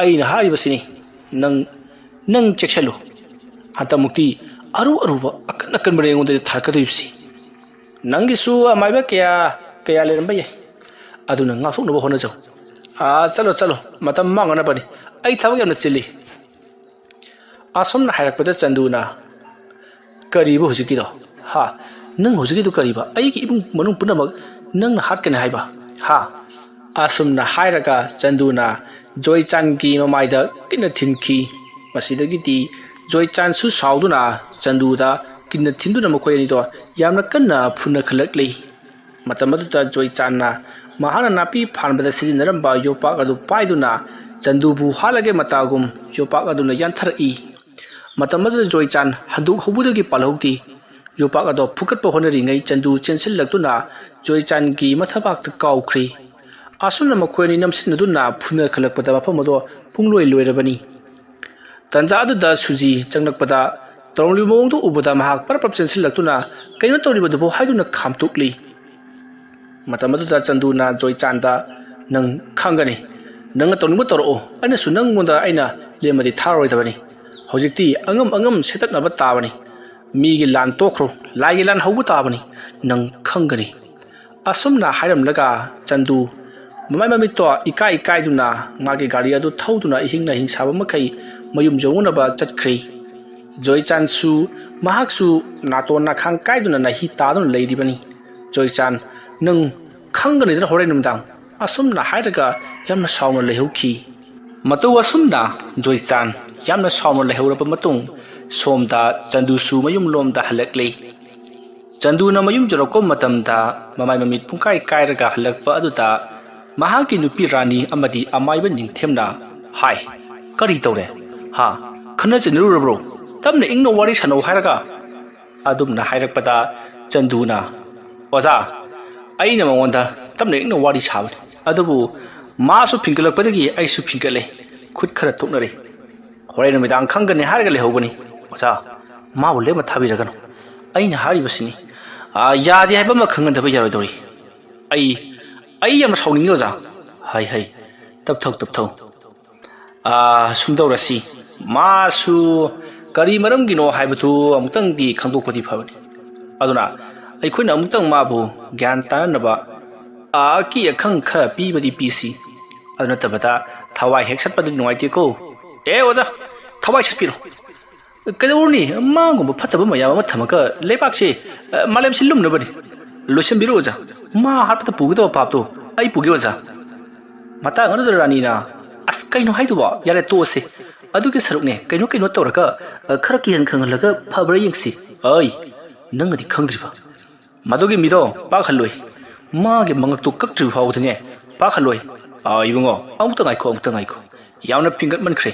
ꯑꯩꯅ ꯍꯥꯏꯔꯤꯕꯁꯤꯅꯤ, ꯅꯪ, ꯅꯪ ꯆꯦꯛꯁꯤꯜꯂꯨ꯫ ꯍꯟꯗꯛꯃꯨꯛꯇꯤ ꯑꯔꯨ ꯑꯔꯨꯕ ꯑꯀꯟ ꯑꯀꯟꯕꯅ ꯑꯩꯉꯣꯟꯗ ꯊꯥꯔꯛꯀꯗꯣꯏꯕꯁꯤ꯫ ꯅꯪꯒꯤꯁꯨ ꯑꯃꯥꯏꯕ ꯀꯌꯥ ꯀꯌꯥ ꯂꯩꯔꯝꯕ ꯌꯥꯏ꯫ ꯑꯗꯨꯅ ꯉꯥꯛꯊꯣꯛꯅꯕ ꯍꯣꯠꯅꯖꯧ꯫ ꯑꯥ, ꯆꯠꯂꯣ, ꯆꯠꯂꯣ, ꯃꯇꯝ ꯃꯥꯡꯅꯅꯕꯅꯤ꯫ ꯑꯩ ꯊꯕꯛ ꯌꯥꯝꯅ ꯆꯤꯜꯂꯤ꯫" ꯑꯁꯨꯝꯅ ꯍꯥꯏꯔꯛꯄꯗ ꯆꯟꯗꯨꯅ, "ꯀꯔꯤꯕ ꯍꯧꯖꯤꯛꯀꯤꯗꯣ? ꯍꯥ? ꯅꯪ ꯍꯧꯖꯤꯛꯀꯤꯗꯣ ꯀꯔꯤꯕ? ꯑꯩꯒꯤ ꯏꯃꯨꯡ ꯃꯅꯨꯡ ꯄꯨꯝꯅꯃꯛ ꯅꯪꯅ ꯍꯥꯠꯀꯅꯤ ꯍꯥꯏꯕ? ꯍꯥ?" ꯑꯁꯨꯝꯅ ꯍꯥꯏꯔꯒ ꯆꯟꯗꯨꯅ ꯖꯣꯏꯆꯥꯟꯒꯤ ꯃꯃꯥꯏꯗ ꯀꯤꯟꯅ ꯊꯤꯟꯈꯤ꯫ ꯃꯁꯤꯗꯒꯤꯗꯤ ꯖꯣꯏꯆꯥꯟꯁꯨ ꯁꯥꯎꯗꯨꯅ ꯆꯟꯗꯨꯗ ꯀꯤꯟꯅ ꯊꯤꯟꯗꯨꯅ ꯃꯈꯣꯏ ꯑꯅꯤꯗꯣ ꯌꯥꯝꯅ ꯀꯟꯅ ꯐꯨꯅꯈꯠꯂꯛꯂꯤ꯫ ꯃꯇꯝ ꯑꯗꯨꯗ ꯖꯣꯏꯆꯥꯟꯅ ꯃꯍꯥꯛꯅ ꯅꯥꯄꯤ ꯐꯥꯟꯕꯗ ꯁꯤꯖꯤꯟꯅꯔꯝꯕ ꯌꯣꯄꯥꯛ ꯑꯗꯨ ꯄꯥꯏꯗꯨꯅ ꯆꯟꯗꯨꯕꯨ ꯍꯥꯠꯂꯒꯦ ꯃꯇꯥꯒꯨꯝ ꯌꯣꯄꯥꯛ ꯑꯗꯨꯅ ꯌꯥꯟꯊꯔꯛꯏ꯫ ꯃꯇꯝ ꯑꯗꯨꯗ ꯖꯣꯏꯆꯥꯟ ꯍꯟꯗꯣꯛ ꯍꯧꯕꯗꯒꯤ ꯄꯥꯜꯍꯧꯗꯦ꯫ ꯌꯣꯄꯥꯛ ꯑꯗꯣ ꯐꯨꯒꯠꯄ ꯍꯣꯠꯅꯔꯤꯉꯩ ꯆꯟꯗꯨ ꯆꯦꯟꯁꯤꯜꯂꯛꯇꯨꯅ ꯖꯣꯏꯆꯥꯟꯒꯤ ꯃꯊꯕꯥꯛꯇ ꯀꯥꯎꯈ꯭ꯔꯦ꯫ ꯑꯁꯨꯝꯅ ꯃꯈꯣꯏ ꯑꯅꯤ ꯅꯝꯁꯤꯟꯅꯗꯨꯅ ꯐꯨꯅꯈꯠꯂꯛꯄꯗ ꯃꯐꯝ ꯑꯗꯣ ꯄꯨꯡꯂꯣꯏ ꯂꯣꯏꯔꯕꯅꯤ꯫ ꯇꯟꯖꯥ ꯑꯗꯨꯗ ꯁꯨꯖꯤ ꯆꯪꯂꯛꯄꯗ ꯇꯧꯔꯝꯂꯤꯕ ꯃꯑꯣꯡꯗꯨ ꯎꯕꯗ ꯃꯍꯥꯛ ꯄꯔꯞ ꯄꯔꯞ ꯆꯦꯟꯁꯤꯜꯂꯛꯇꯨꯅ "ꯀꯩꯅꯣ ꯇꯧꯔꯤꯕꯗꯨꯕꯨ?" ꯍꯥꯏꯗꯨꯅ ꯈꯥꯝꯇꯣꯛꯂꯤ꯫ ꯃꯇꯝ ꯑꯗꯨꯗ ꯆꯟꯗꯨꯅ ꯖꯣꯏꯆꯥꯟꯗ, "ꯅꯪ ꯈꯪꯒꯅꯤ, ꯅꯪꯅ ꯇꯧꯅꯤꯡꯕ ꯇꯧꯔꯛꯑꯣ, ꯑꯩꯅꯁꯨ ꯅꯪꯉꯣꯟꯗ ꯑꯩꯅ ꯂꯦꯝꯃꯗꯤ ꯊꯥꯔꯣꯏꯗꯕꯅꯤ꯫ ꯍꯧꯖꯤꯛꯇꯤ ꯑꯉꯝ ꯑꯉꯝ ꯁꯦꯠꯇꯠꯅꯕ ꯇꯥꯕꯅꯤ꯫ ꯃꯤꯒꯤ ꯂꯥꯟ ꯇꯣꯛꯈ꯭ꯔꯣ, ꯂꯥꯏꯒꯤ ꯂꯥꯟ ꯍꯧꯕ ꯇꯥꯕꯅꯤ, ꯅꯪ ꯈꯪꯒꯅꯤ"꯫ ꯑꯁꯨꯝꯅ ꯍꯥꯏꯔꯝꯂꯒ ꯆꯟꯗꯨ ꯃꯃꯥꯏ ꯃꯃꯤꯠꯇꯣ ꯏꯀꯥꯏ ꯏꯀꯥꯏꯗꯨꯅ ꯃꯥꯒꯤ ꯒꯥꯔꯤ ꯑꯗꯨ ꯊꯧꯗꯨꯅ ꯏꯍꯤꯡ ꯅꯥꯍꯤꯡ ꯁꯥꯕ ꯃꯈꯩ ꯃꯌꯨꯝ ꯌꯧꯅꯅꯕ ꯆꯠꯈ꯭ꯔꯤ꯫ ꯖꯣꯏꯆꯥꯟꯁꯨ, ꯃꯍꯥꯛꯁꯨ ꯅꯥꯇꯣꯟ ꯅꯥꯈꯥꯡ ꯀꯥꯏꯗꯨꯅ ꯅꯥꯍꯤ ꯇꯥꯗꯨꯅ ꯂꯩꯔꯤꯕꯅꯤ꯫ "ꯖꯣꯏꯆꯥꯟ, ꯅꯪ ꯈꯪꯒꯅꯤꯗꯅ ꯍꯣꯔꯦꯟ ꯅꯨꯃꯤꯗꯥꯡ"꯫ ꯑꯁꯨꯝꯅ ꯍꯥꯏꯔꯒ ꯌꯥꯝꯅ ꯁꯥꯎꯅ ꯂꯩꯍꯧꯈꯤ꯫ ꯃꯇꯧ ꯑꯁꯨꯝꯅ ꯖꯣꯏꯆꯥꯟ ꯌꯥꯝꯅ ꯁꯥꯎꯅ ꯂꯩꯍꯧꯔꯕ ꯃꯇꯨꯡ, ꯁꯣꯝꯗ ꯆꯟꯗꯨꯁꯨ ꯃꯌꯨꯝꯂꯣꯝꯗ ꯍꯜꯂꯛꯂꯤ꯫ ꯆꯟꯗꯨꯅ ꯃꯌꯨꯝ ꯌꯧꯔꯛꯄ ꯃꯇꯝꯗ ꯃꯃꯥꯏ ꯃꯃꯤꯠ ꯄꯨꯡꯀꯥꯏ ꯀꯥꯏꯔꯒ ꯍꯜꯂꯛꯄ ꯑꯗꯨꯗ ꯃꯍꯥꯛꯀꯤ ꯅꯨꯄꯤ ꯔꯥꯅꯤ ꯑꯃꯗꯤ ꯑꯃꯥꯏꯕ ꯅꯤꯡꯊꯦꯝꯅ ꯍꯥꯏ, "ꯀꯔꯤ ꯇꯧꯔꯦ? ꯍꯥ? ꯈꯠꯅ ꯆꯩꯅꯔꯨꯔꯕ꯭ꯔꯣ? ꯇꯞꯅ ꯏꯪꯅ ꯋꯥꯔꯤ ꯁꯥꯟꯅꯧ ꯍꯥꯏꯔꯒ?" ꯑꯗꯨꯝꯅ ꯍꯥꯏꯔꯛꯄꯗ ꯆꯟꯗꯨꯅ, "ꯑꯣꯖꯥ, ꯑꯩꯅ ꯃꯉꯣꯟꯗ ꯇꯞꯅ ꯏꯪꯅ ꯋꯥꯔꯤ ꯁꯥꯕꯅꯤ, ꯑꯗꯨꯕꯨ ꯃꯥꯁꯨ ꯐꯤꯡꯒꯠꯂꯛꯄꯗꯒꯤ ꯑꯩꯁꯨ ꯐꯤꯡꯒꯠꯂꯦ, ꯈꯨꯠ ꯈꯔ ꯊꯣꯛꯅꯔꯦ꯫ ꯍꯣꯔꯦꯟ ꯅꯨꯃꯤꯗꯥꯡ ꯈꯪꯒꯅꯤ ꯍꯥꯏꯔꯒ ꯂꯩꯍꯧꯕꯅꯤ꯫ ꯑꯣꯖꯥ, ꯃꯥꯕꯨ ꯂꯦꯝꯅ ꯊꯥꯕꯤꯔꯒꯅꯨ꯫ ꯑꯩꯅ ꯍꯥꯏꯔꯤꯕꯁꯤꯅꯤ꯫ ꯑꯥ, ꯌꯥꯗꯦ ꯍꯥꯏꯕ ꯑꯃ ꯈꯪꯍꯟꯗꯕ ꯌꯥꯔꯣꯏꯗꯧꯔꯤ꯫ ꯑꯩ, ꯑꯩ ꯌꯥꯝꯅ ꯁꯥꯎꯅꯤꯡꯉꯤ ꯑꯣꯖꯥ꯫ ꯍꯩ, ꯍꯩ, ꯇꯞꯊꯧ, ꯇꯞꯊꯧ꯫ ꯑꯥ, ꯁꯨꯝ ꯇꯧꯔꯁꯤ꯫ ꯃꯥꯁꯨ ꯀꯔꯤ ꯃꯔꯝꯒꯤꯅꯣ ꯍꯥꯏꯕꯗꯨ ꯑꯃꯨꯛꯇꯪꯗꯤ ꯈꯪꯗꯣꯛꯄꯗꯤ ꯐꯕꯅꯤ꯫ ꯑꯗꯨꯅ ꯑꯩꯈꯣꯏꯅ ꯑꯃꯨꯛꯇꯪ ꯃꯥꯕꯨ ꯒ꯭ꯌꯥꯟ ꯇꯥꯅꯅꯕ, ꯑꯥ, ꯑꯀꯤ ꯑꯈꯪ ꯈꯔ ꯄꯤꯕꯗꯤ ꯄꯤꯁꯤ꯫ ꯑꯗꯨ ꯅꯠꯇꯕꯗ ꯊꯋꯥꯏ ꯍꯦꯛ ꯁꯠꯄꯗꯨꯗꯤ ꯅꯨꯡꯉꯥꯏꯇꯦꯀꯣ꯫ ꯑꯦ ꯑꯣꯖꯥ, ꯊꯋꯥꯏ ꯁꯠꯄꯤꯔꯣ꯫ ꯀꯩꯗꯧꯔꯨꯅꯤ? ꯃꯥꯒꯨꯝꯕ ꯐꯠꯇꯕ ꯃꯌꯥꯝ ꯑꯃ ꯊꯝꯃꯒ ꯂꯩꯕꯥꯛꯁꯦ, ꯑ, ꯃꯥꯂꯦꯝꯁꯤ ꯂꯨꯝꯅꯕꯅꯤ꯫ ꯂꯣꯏꯁꯤꯟꯕꯤꯔꯣ ꯑꯣꯖꯥ꯫ ꯃꯥ ꯍꯥꯠꯄꯗ ꯄꯨꯒꯗꯕ ꯄꯥꯞꯇꯣ ꯑꯩ ꯄꯨꯒꯦ ꯑꯣꯖꯥ꯫ ꯃꯇꯥꯡ ꯑꯗꯨꯗ ꯔꯥꯅꯤꯅ, "ꯑꯁ, ꯀꯩꯅꯣ ꯍꯥꯏꯗꯨꯕꯣ? ꯌꯥꯔꯦ, ꯇꯣꯛꯑꯁꯦ꯫ ꯑꯗꯨꯒꯤ ꯁꯔꯨꯛꯅꯦ, ꯀꯩꯅꯣ ꯀꯩꯅꯣ ꯇꯧꯔꯒ, ꯑ, ꯈꯔ ꯀꯤꯍꯟ ꯈꯪꯍꯜꯂꯒ ꯐꯕ꯭ꯔꯥ ꯌꯦꯡꯁꯤ"꯫ ꯑꯩ, ꯅꯪꯅꯗꯤ ꯈꯪꯗ꯭ꯔꯤꯕ꯫ ꯃꯗꯨꯒꯤ ꯃꯤꯗꯣ ꯄꯥꯛꯍꯜꯂꯣꯏ꯫ ꯃꯥꯒꯤ ꯃꯉꯛꯇꯣ ꯀꯛꯇ꯭ꯔꯤꯕ ꯐꯥꯎꯕꯗꯅꯦ, ꯄꯥꯛꯍꯜꯂꯣꯏ꯫ ꯑꯥ, ꯏꯕꯨꯡꯉꯣ, ꯑꯃꯨꯛꯇ ꯉꯥꯏꯈꯣ, ꯑꯃꯨꯛꯇ ꯉꯥꯏꯈꯣ꯫ ꯌꯥꯝꯅ ꯐꯤꯡꯒꯠꯃꯟꯈ꯭ꯔꯦ꯫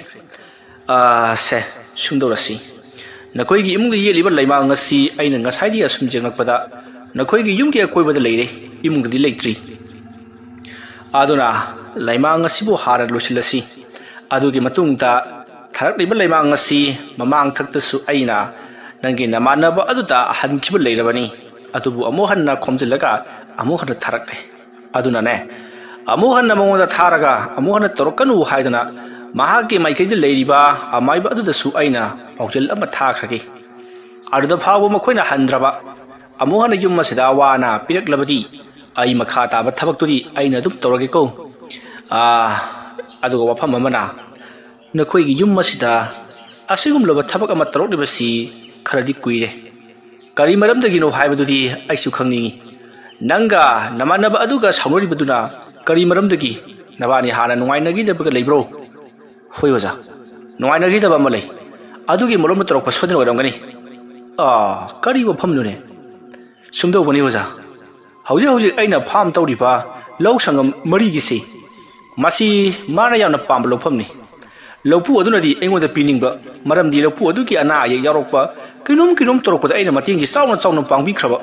ꯑꯥ, ꯁꯦ, ꯁꯨꯝ ꯇꯧꯔꯁꯤ꯫ ꯅꯈꯣꯏꯒꯤ ꯏꯃꯨꯡꯗ ꯌꯦꯛꯂꯤꯕ ꯂꯩꯃꯥꯡ ꯑꯁꯤ ꯑꯩꯅ ꯉꯁꯥꯏꯗꯒꯤ ꯑꯁꯨꯝ ꯌꯦꯡꯂꯛꯄꯗ ꯅꯈꯣꯏꯒꯤ ꯌꯨꯝꯒꯤ ꯑꯀꯣꯏꯕꯗ ꯂꯩꯔꯦ, ꯏꯃꯨꯡꯗꯗꯤ ꯂꯩꯇ꯭ꯔꯤ꯫ ꯑꯗꯨꯅ ꯂꯩꯃꯥꯡ ꯑꯁꯤꯕꯨ ꯍꯥꯟꯅ ꯂꯣꯏꯁꯤꯜꯂꯁꯤ꯫ ꯑꯗꯨꯒꯤ ꯃꯇꯨꯡꯗ ꯊꯥꯔꯛꯂꯤꯕ ꯂꯩꯃꯥꯡ ꯑꯁꯤ ꯃꯃꯥꯡ ꯊꯛꯇꯁꯨ ꯑꯩꯅ ꯅꯪꯒꯤ ꯅꯃꯥꯟꯅꯕ ꯑꯗꯨꯗ ꯍꯟꯈꯤꯕ ꯂꯩꯔꯕꯅꯤ꯫ ꯑꯗꯨꯕꯨ ꯑꯃꯨꯛ ꯍꯟꯅ ꯈꯣꯝꯖꯤꯜꯂꯒ ꯑꯃꯨꯛ ꯍꯟꯅ ꯊꯥꯔꯛꯂꯦ꯫ ꯑꯗꯨꯅꯅꯦ, ꯑꯃꯨꯛ ꯍꯟꯅ ꯃꯉꯣꯟꯗ ꯊꯥꯔꯒ ꯑꯃꯨꯛ ꯍꯟꯅ ꯇꯧꯔꯛꯀꯅꯨ ꯍꯥꯏꯗꯅ ꯃꯍꯥꯛꯀꯤ ꯃꯥꯏꯀꯩꯗ ꯂꯩꯔꯤꯕ ꯑꯃꯥꯏꯕ ꯑꯗꯨꯗꯁꯨ ꯑꯩꯅ ꯄꯥꯎꯖꯦꯜ ꯑꯃ ꯊꯥꯈ꯭ꯔꯒꯦ꯫ ꯑꯗꯨꯗ ꯐꯥꯎꯕ ꯃꯈꯣꯏꯅ ꯍꯟꯗ꯭ꯔꯕ꯫ ꯑꯃꯨꯛ ꯍꯟꯅ ꯌꯨꯝ ꯑꯁꯤꯗ ꯑꯋꯥ ꯑꯅꯥ ꯄꯤꯔꯛꯂꯕꯗꯤ ꯑꯩ ꯃꯈꯥ ꯇꯥꯕ ꯊꯕꯛꯇꯨꯗꯤ ꯑꯩꯅ ꯑꯗꯨꯝ ꯇꯧꯔꯒꯦꯀꯣ꯫ ꯑꯥ, ꯑꯗꯨꯒ ꯋꯥꯐꯝ ꯑꯃꯅ, ꯅꯈꯣꯏꯒꯤ ꯌꯨꯝ ꯑꯁꯤꯗ ꯑꯁꯤꯒꯨꯝꯂꯕ ꯊꯕꯛ ꯑꯃ ꯇꯧꯔꯛꯂꯤꯕꯁꯤ ꯈꯔꯗꯤ ꯀꯨꯏꯔꯦ꯫ ꯀꯔꯤ ꯃꯔꯝꯗꯒꯤꯅꯣ ꯍꯥꯏꯕꯗꯨꯗꯤ ꯑꯩꯁꯨ ꯈꯪꯅꯤꯡꯏ꯫ ꯅꯪꯒ ꯅꯃꯥꯟꯅꯕ ꯑꯗꯨꯒ ꯁꯥꯎꯅꯔꯤꯕꯗꯨꯅ ꯀꯔꯤ ꯃꯔꯝꯗꯒꯤ? ꯅꯕꯥꯅꯤ ꯍꯥꯟꯅ ꯅꯨꯡꯉꯥꯏꯅꯈꯤꯗꯕꯒ ꯂꯩꯕ꯭ꯔꯣ? ꯍꯣꯏ ꯑꯣꯖꯥ, ꯅꯨꯡꯉꯥꯏꯅꯈꯤꯗꯕ ꯑꯃ ꯂꯩ꯫ ꯑꯗꯨꯒꯤ ꯃꯔꯝꯗ ꯇꯧꯔꯛꯄ ꯁꯣꯏꯗꯅ ꯑꯣꯏꯔꯝꯒꯅꯤ꯫ ꯑꯥ, ꯀꯔꯤ ꯋꯥꯐꯝꯅꯣꯅꯦ? ꯁꯨꯝꯗꯧꯕꯅꯤ ꯑꯣꯖꯥ, ꯍꯧꯖꯤꯛ ꯍꯧꯖꯤꯛ ꯑꯩꯅ ꯐꯥꯝ ꯇꯧꯔꯤꯕ ꯂꯧ ꯁꯪꯒꯝ ꯃꯔꯤꯒꯤꯁꯤ, ꯃꯁꯤ ꯃꯥꯅ ꯌꯥꯝꯅ ꯄꯥꯝꯕ ꯂꯧꯐꯝꯅꯤ꯫ ꯂꯧꯄꯨ ꯑꯗꯨꯅꯗꯤ ꯑꯩꯉꯣꯟꯗ ꯄꯤꯅꯤꯡꯕ, ꯃꯔꯝꯗꯤ ꯂꯧꯄꯨ ꯑꯗꯨꯒꯤ ꯑꯅꯥ ꯑꯌꯦꯛ ꯌꯥꯎꯔꯛꯄ, ꯀꯩꯅꯣꯝ ꯀꯩꯅꯣꯝ ꯇꯧꯔꯛꯄꯗ ꯑꯩꯅ ꯃꯇꯦꯡꯁꯤ ꯆꯥꯎꯅ ꯆꯥꯎꯅ ꯄꯥꯡꯕꯤꯈ꯭ꯔꯕ꯫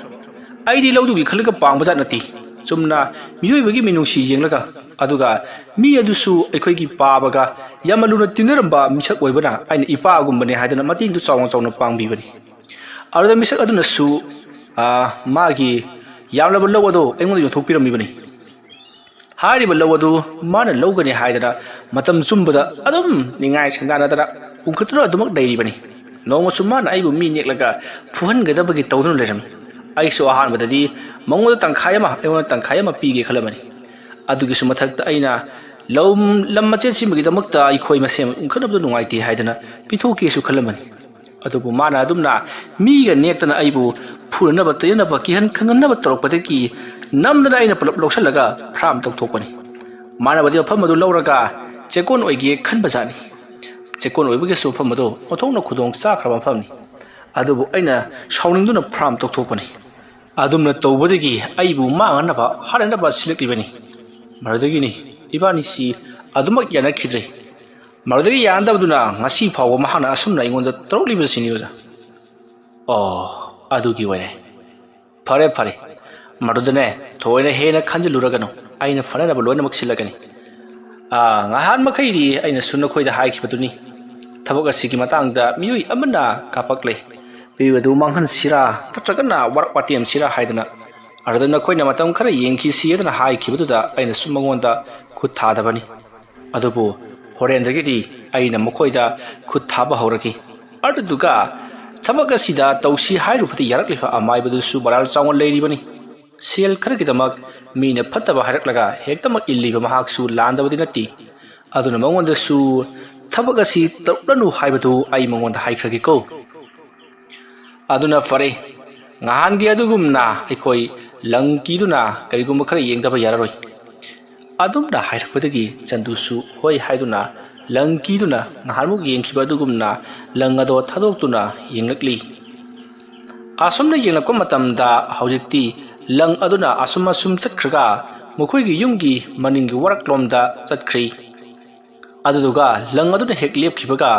ꯑꯩꯗꯤ ꯂꯧꯗꯨꯒꯤ ꯈꯜꯂꯒ ꯄꯥꯡꯕ ꯖꯥꯠ ꯅꯠꯇꯦ꯫ ꯆꯨꯝꯅ ꯃꯤꯑꯣꯏꯕꯒꯤ ꯃꯤꯅꯨꯡꯁꯤ ꯌꯦꯡꯂꯒ, ꯑꯗꯨꯒ ꯃꯤ ꯑꯗꯨꯁꯨ ꯑꯩꯈꯣꯏꯒꯤ ꯄꯥꯕꯒ ꯌꯥꯝꯅ ꯂꯨꯅ ꯇꯤꯟꯅꯔꯝꯕ ꯃꯤꯁꯛ ꯑꯣꯏꯕꯅ ꯑꯩꯅ ꯏꯄꯥꯒꯨꯝꯕꯅꯦ ꯍꯥꯏꯗꯅ ꯃꯇꯦꯡꯗꯨ ꯆꯥꯎꯅ ꯆꯥꯎꯅ ꯄꯥꯡꯕꯤꯕꯅꯤ꯫ ꯑꯗꯨꯗ ꯃꯤꯁꯛ ꯑꯗꯨꯅꯁꯨ, ꯑꯥ, ꯃꯥꯒꯤ ꯌꯥꯝꯂꯕ ꯂꯧ ꯑꯗꯨ ꯑꯩꯉꯣꯟꯗ ꯌꯣꯟꯊꯣꯛꯄꯤꯔꯝꯃꯤꯕꯅꯤ꯫ ꯍꯥꯏꯔꯤꯕ ꯂꯧ ꯑꯗꯨ ꯃꯥꯅ ꯂꯧꯒꯅꯤ ꯍꯥꯏꯗꯅ ꯃꯇꯝ ꯆꯨꯝꯕꯗ ꯑꯗꯨꯝ ꯅꯤꯡꯉꯥꯏ ꯁꯪꯗꯥꯅꯗꯅ ꯎꯪꯈꯠꯇꯨꯅ ꯑꯗꯨꯃꯛ ꯂꯩꯔꯤꯕꯅꯤ꯫ ꯅꯣꯡꯃꯁꯨ ꯃꯥꯅ ꯑꯩꯕꯨ ꯃꯤ ꯅꯦꯛꯂꯒ ꯐꯨꯍꯟꯒꯗꯕꯒꯤ ꯇꯧꯗꯨꯅ ꯂꯩꯔꯝꯃꯤ꯫ ꯑꯩꯁꯨ ꯑꯍꯥꯟꯕꯗꯗꯤ ꯃꯉꯣꯟꯗ ꯇꯪꯈꯥꯏ ꯑꯃ, ꯑꯩꯉꯣꯟꯗ ꯇꯪꯈꯥꯏ ꯑꯃ ꯄꯤꯒꯦ ꯈꯜꯂꯝꯕꯅꯤ꯫ ꯑꯗꯨꯒꯤꯁꯨ ꯃꯊꯛꯇ ꯑꯩꯅ ꯂꯧ, ꯂꯝ ꯃꯆꯦꯠꯁꯤꯃꯒꯤꯗꯃꯛꯇ ꯑꯩꯈꯣꯏ ꯃꯁꯦꯟ ꯎꯪꯈꯠꯅꯕꯗꯨ ꯅꯨꯡꯉꯥꯏꯇꯦ ꯍꯥꯏꯗꯅ ꯄꯤꯊꯣꯛꯀꯦꯁꯨ ꯈꯜꯂꯝꯕꯅꯤ꯫ ꯑꯗꯨꯕꯨ ꯃꯥꯅ ꯑꯗꯨꯝꯅ ꯃꯤꯒ ꯅꯦꯛꯇꯅ ꯑꯩꯕꯨ ꯐꯨꯅꯅꯕ, ꯆꯩꯅꯅꯕ, ꯀꯤꯍꯟ ꯈꯪꯍꯟꯅꯕ ꯇꯧꯔꯛꯄꯗꯒꯤ ꯅꯝꯗꯅ ꯑꯩꯅ ꯄꯨꯂꯞ ꯂꯧꯁꯤꯜꯂꯒ ꯐ꯭ꯔꯥꯝ ꯇꯧꯊꯣꯛꯄꯅꯤ꯫ ꯃꯥꯅꯕꯗꯤ ꯃꯐꯝ ꯑꯗꯨ ꯂꯧꯔꯒ ꯆꯦꯛꯀꯣꯟ ꯑꯣꯏꯒꯦ ꯈꯟꯕ ꯖꯥꯠꯅꯤ꯫ ꯆꯦꯛꯀꯣꯟ ꯑꯣꯏꯕꯒꯤꯁꯨ ꯃꯐꯝ ꯑꯗꯨ ꯑꯣꯟꯊꯣꯛꯅ ꯈꯨꯗꯣꯡ ꯆꯥꯈ꯭ꯔꯕ ꯃꯐꯝꯅꯤ꯫ ꯑꯗꯨꯕꯨ ꯑꯩꯅ ꯁꯥꯎꯅꯤꯡꯗꯨꯅ ꯐ꯭ꯔꯥꯝ ꯇꯧꯊꯣꯛꯄꯅꯤ꯫ ꯑꯗꯨꯝꯅ ꯇꯧꯕꯗꯒꯤ ꯑꯩꯕꯨ ꯃꯥꯡꯍꯟꯅꯕ, ꯍꯥꯠꯅꯅꯕ ꯁꯤꯜꯂꯛꯂꯤꯕꯅꯤ꯫ ꯃꯗꯨꯗꯒꯤꯅꯤ ꯏꯕꯥꯅꯤꯁꯤ ꯑꯗꯨꯃꯛ ꯌꯥꯅꯈꯤꯗ꯭ꯔꯦ꯫ ꯃꯗꯨꯗꯒꯤ ꯌꯥꯅꯗꯕꯗꯨꯅ ꯉꯁꯤ ꯐꯥꯎꯕ ꯃꯍꯥꯛꯅ ꯑꯁꯨꯝꯅ ꯑꯩꯉꯣꯟꯗ ꯇꯧꯔꯛꯂꯤꯕꯁꯤꯅꯤ, ꯑꯣꯖꯥ꯫ ꯑꯣ, ꯑꯗꯨꯒꯤ ꯑꯣꯏꯔꯦ꯫ ꯐꯔꯦ, ꯐꯔꯦ꯫ ꯃꯗꯨꯗꯅꯦ, ꯊꯣꯏꯅ ꯍꯦꯟꯅ ꯈꯟꯖꯤꯜꯂꯨꯔꯒꯅꯨ꯫ ꯑꯩꯅ ꯐꯅꯅꯕ ꯂꯣꯏꯅꯃꯛ ꯁꯤꯜꯂꯒꯅꯤ꯫ ꯑꯥ, ꯉꯍꯥꯟ ꯃꯈꯩꯗꯤ ꯑꯩꯅꯁꯨ ꯅꯈꯣꯏꯗ ꯍꯥꯏꯈꯤꯕꯗꯨꯅꯤ꯫ ꯊꯕꯛ ꯑꯁꯤꯒꯤ ꯃꯇꯥꯡꯗ ꯃꯤꯑꯣꯏ ꯑꯃꯅ ꯀꯥꯄꯛꯂꯦ꯫ ꯃꯤꯑꯣꯏ ꯑꯗꯨ ꯃꯥꯡꯍꯟꯁꯤꯔꯥ ꯅꯠꯇ꯭ꯔꯒꯅ ꯋꯥꯔꯛ ꯋꯥꯇꯦꯝꯁꯤꯔꯥ ꯍꯥꯏꯗꯅ꯫ ꯑꯗꯨꯗ ꯅꯈꯣꯏꯅ ꯃꯇꯝ ꯈꯔ ꯌꯦꯡꯈꯤꯁꯤ ꯍꯥꯏꯗꯨꯅ ꯍꯥꯏꯈꯤꯕꯗꯨꯗ ꯑꯩꯅꯁꯨ ꯃꯉꯣꯟꯗ ꯈꯨꯠ ꯊꯥꯗꯕꯅꯤ꯫ ꯑꯗꯨꯕꯨ ꯍꯣꯔꯦꯟꯗꯒꯤꯗꯤ ꯑꯩꯅ ꯃꯈꯣꯏꯗ ꯈꯨꯠ ꯊꯥꯕ ꯍꯧꯔꯒꯦ꯫ ꯑꯗꯨꯗꯨꯒ ꯊꯕꯛ ꯑꯁꯤꯗ ꯇꯧꯁꯤ ꯍꯥꯏꯔꯨꯕꯗ ꯌꯥꯔꯛꯂꯤꯕ ꯑꯃꯥꯏꯕꯗꯨꯁꯨ ꯃꯔꯥꯜ ꯆꯥꯎꯅ ꯂꯩꯔꯤꯕꯅꯤ꯫ ꯁꯦꯜ ꯈꯔꯒꯤꯗꯃꯛ ꯃꯤꯅ ꯐꯠꯇꯕ ꯍꯥꯏꯔꯛꯂꯒ ꯍꯦꯛꯇꯃꯛ ꯏꯜꯂꯤꯕ ꯃꯍꯥꯛꯁꯨ ꯂꯥꯟꯗꯕꯗꯤ ꯅꯠꯇꯦ꯫ ꯑꯗꯨꯅ ꯃꯉꯣꯟꯗꯁꯨ ꯊꯕꯛ ꯑꯁꯤ ꯇꯧꯔꯛꯂꯅꯨ ꯍꯥꯏꯕꯗꯨ ꯑꯩ ꯃꯉꯣꯟꯗ ꯍꯥꯏꯈ꯭ꯔꯒꯦꯀꯣ꯫ ꯑꯗꯨꯅ ꯐꯔꯦ, ꯅꯍꯥꯟꯒꯤ ꯑꯗꯨꯒꯨꯝꯅ ꯑꯩꯈꯣꯏ ꯂꯪ ꯀꯤꯗꯨꯅ ꯀꯔꯤꯒꯨꯝꯕ ꯈꯔ ꯌꯦꯡꯗꯕ ꯌꯥꯔꯔꯣꯏ꯫ ꯑꯗꯨꯝꯅ ꯍꯥꯏꯔꯛꯄꯗꯒꯤ ꯆꯟꯗꯨꯁꯨ ꯍꯣꯏ ꯍꯥꯏꯗꯨꯅ ꯂꯪ ꯀꯤꯗꯨꯅ ꯅꯍꯥꯟꯃꯨꯛ ꯌꯦꯡꯈꯤꯕ ꯑꯗꯨꯒꯨꯝꯅ ꯂꯪ ꯑꯗꯣ ꯊꯥꯗꯣꯛꯇꯨꯅ ꯌꯦꯡꯂꯛꯂꯤ꯫ ꯑꯁꯨꯝꯅ ꯌꯦꯡꯂꯛꯄ ꯃꯇꯝꯗ ꯍꯧꯖꯤꯛꯇꯤ ꯂꯪ ꯑꯗꯨꯅ ꯑꯁꯨꯝ ꯑꯁꯨꯝ ꯆꯠꯈ꯭ꯔꯒ ꯃꯈꯣꯏꯒꯤ ꯌꯨꯝꯒꯤ ꯃꯅꯤꯡꯒꯤ ꯋꯥꯔꯛꯂꯣꯝꯗ ꯆꯠꯈ꯭ꯔꯤ꯫ ꯑꯗꯨꯗꯨꯒ ꯂꯪ ꯑꯗꯨꯅ ꯍꯦꯛ ꯂꯦꯞꯈꯤꯕꯒ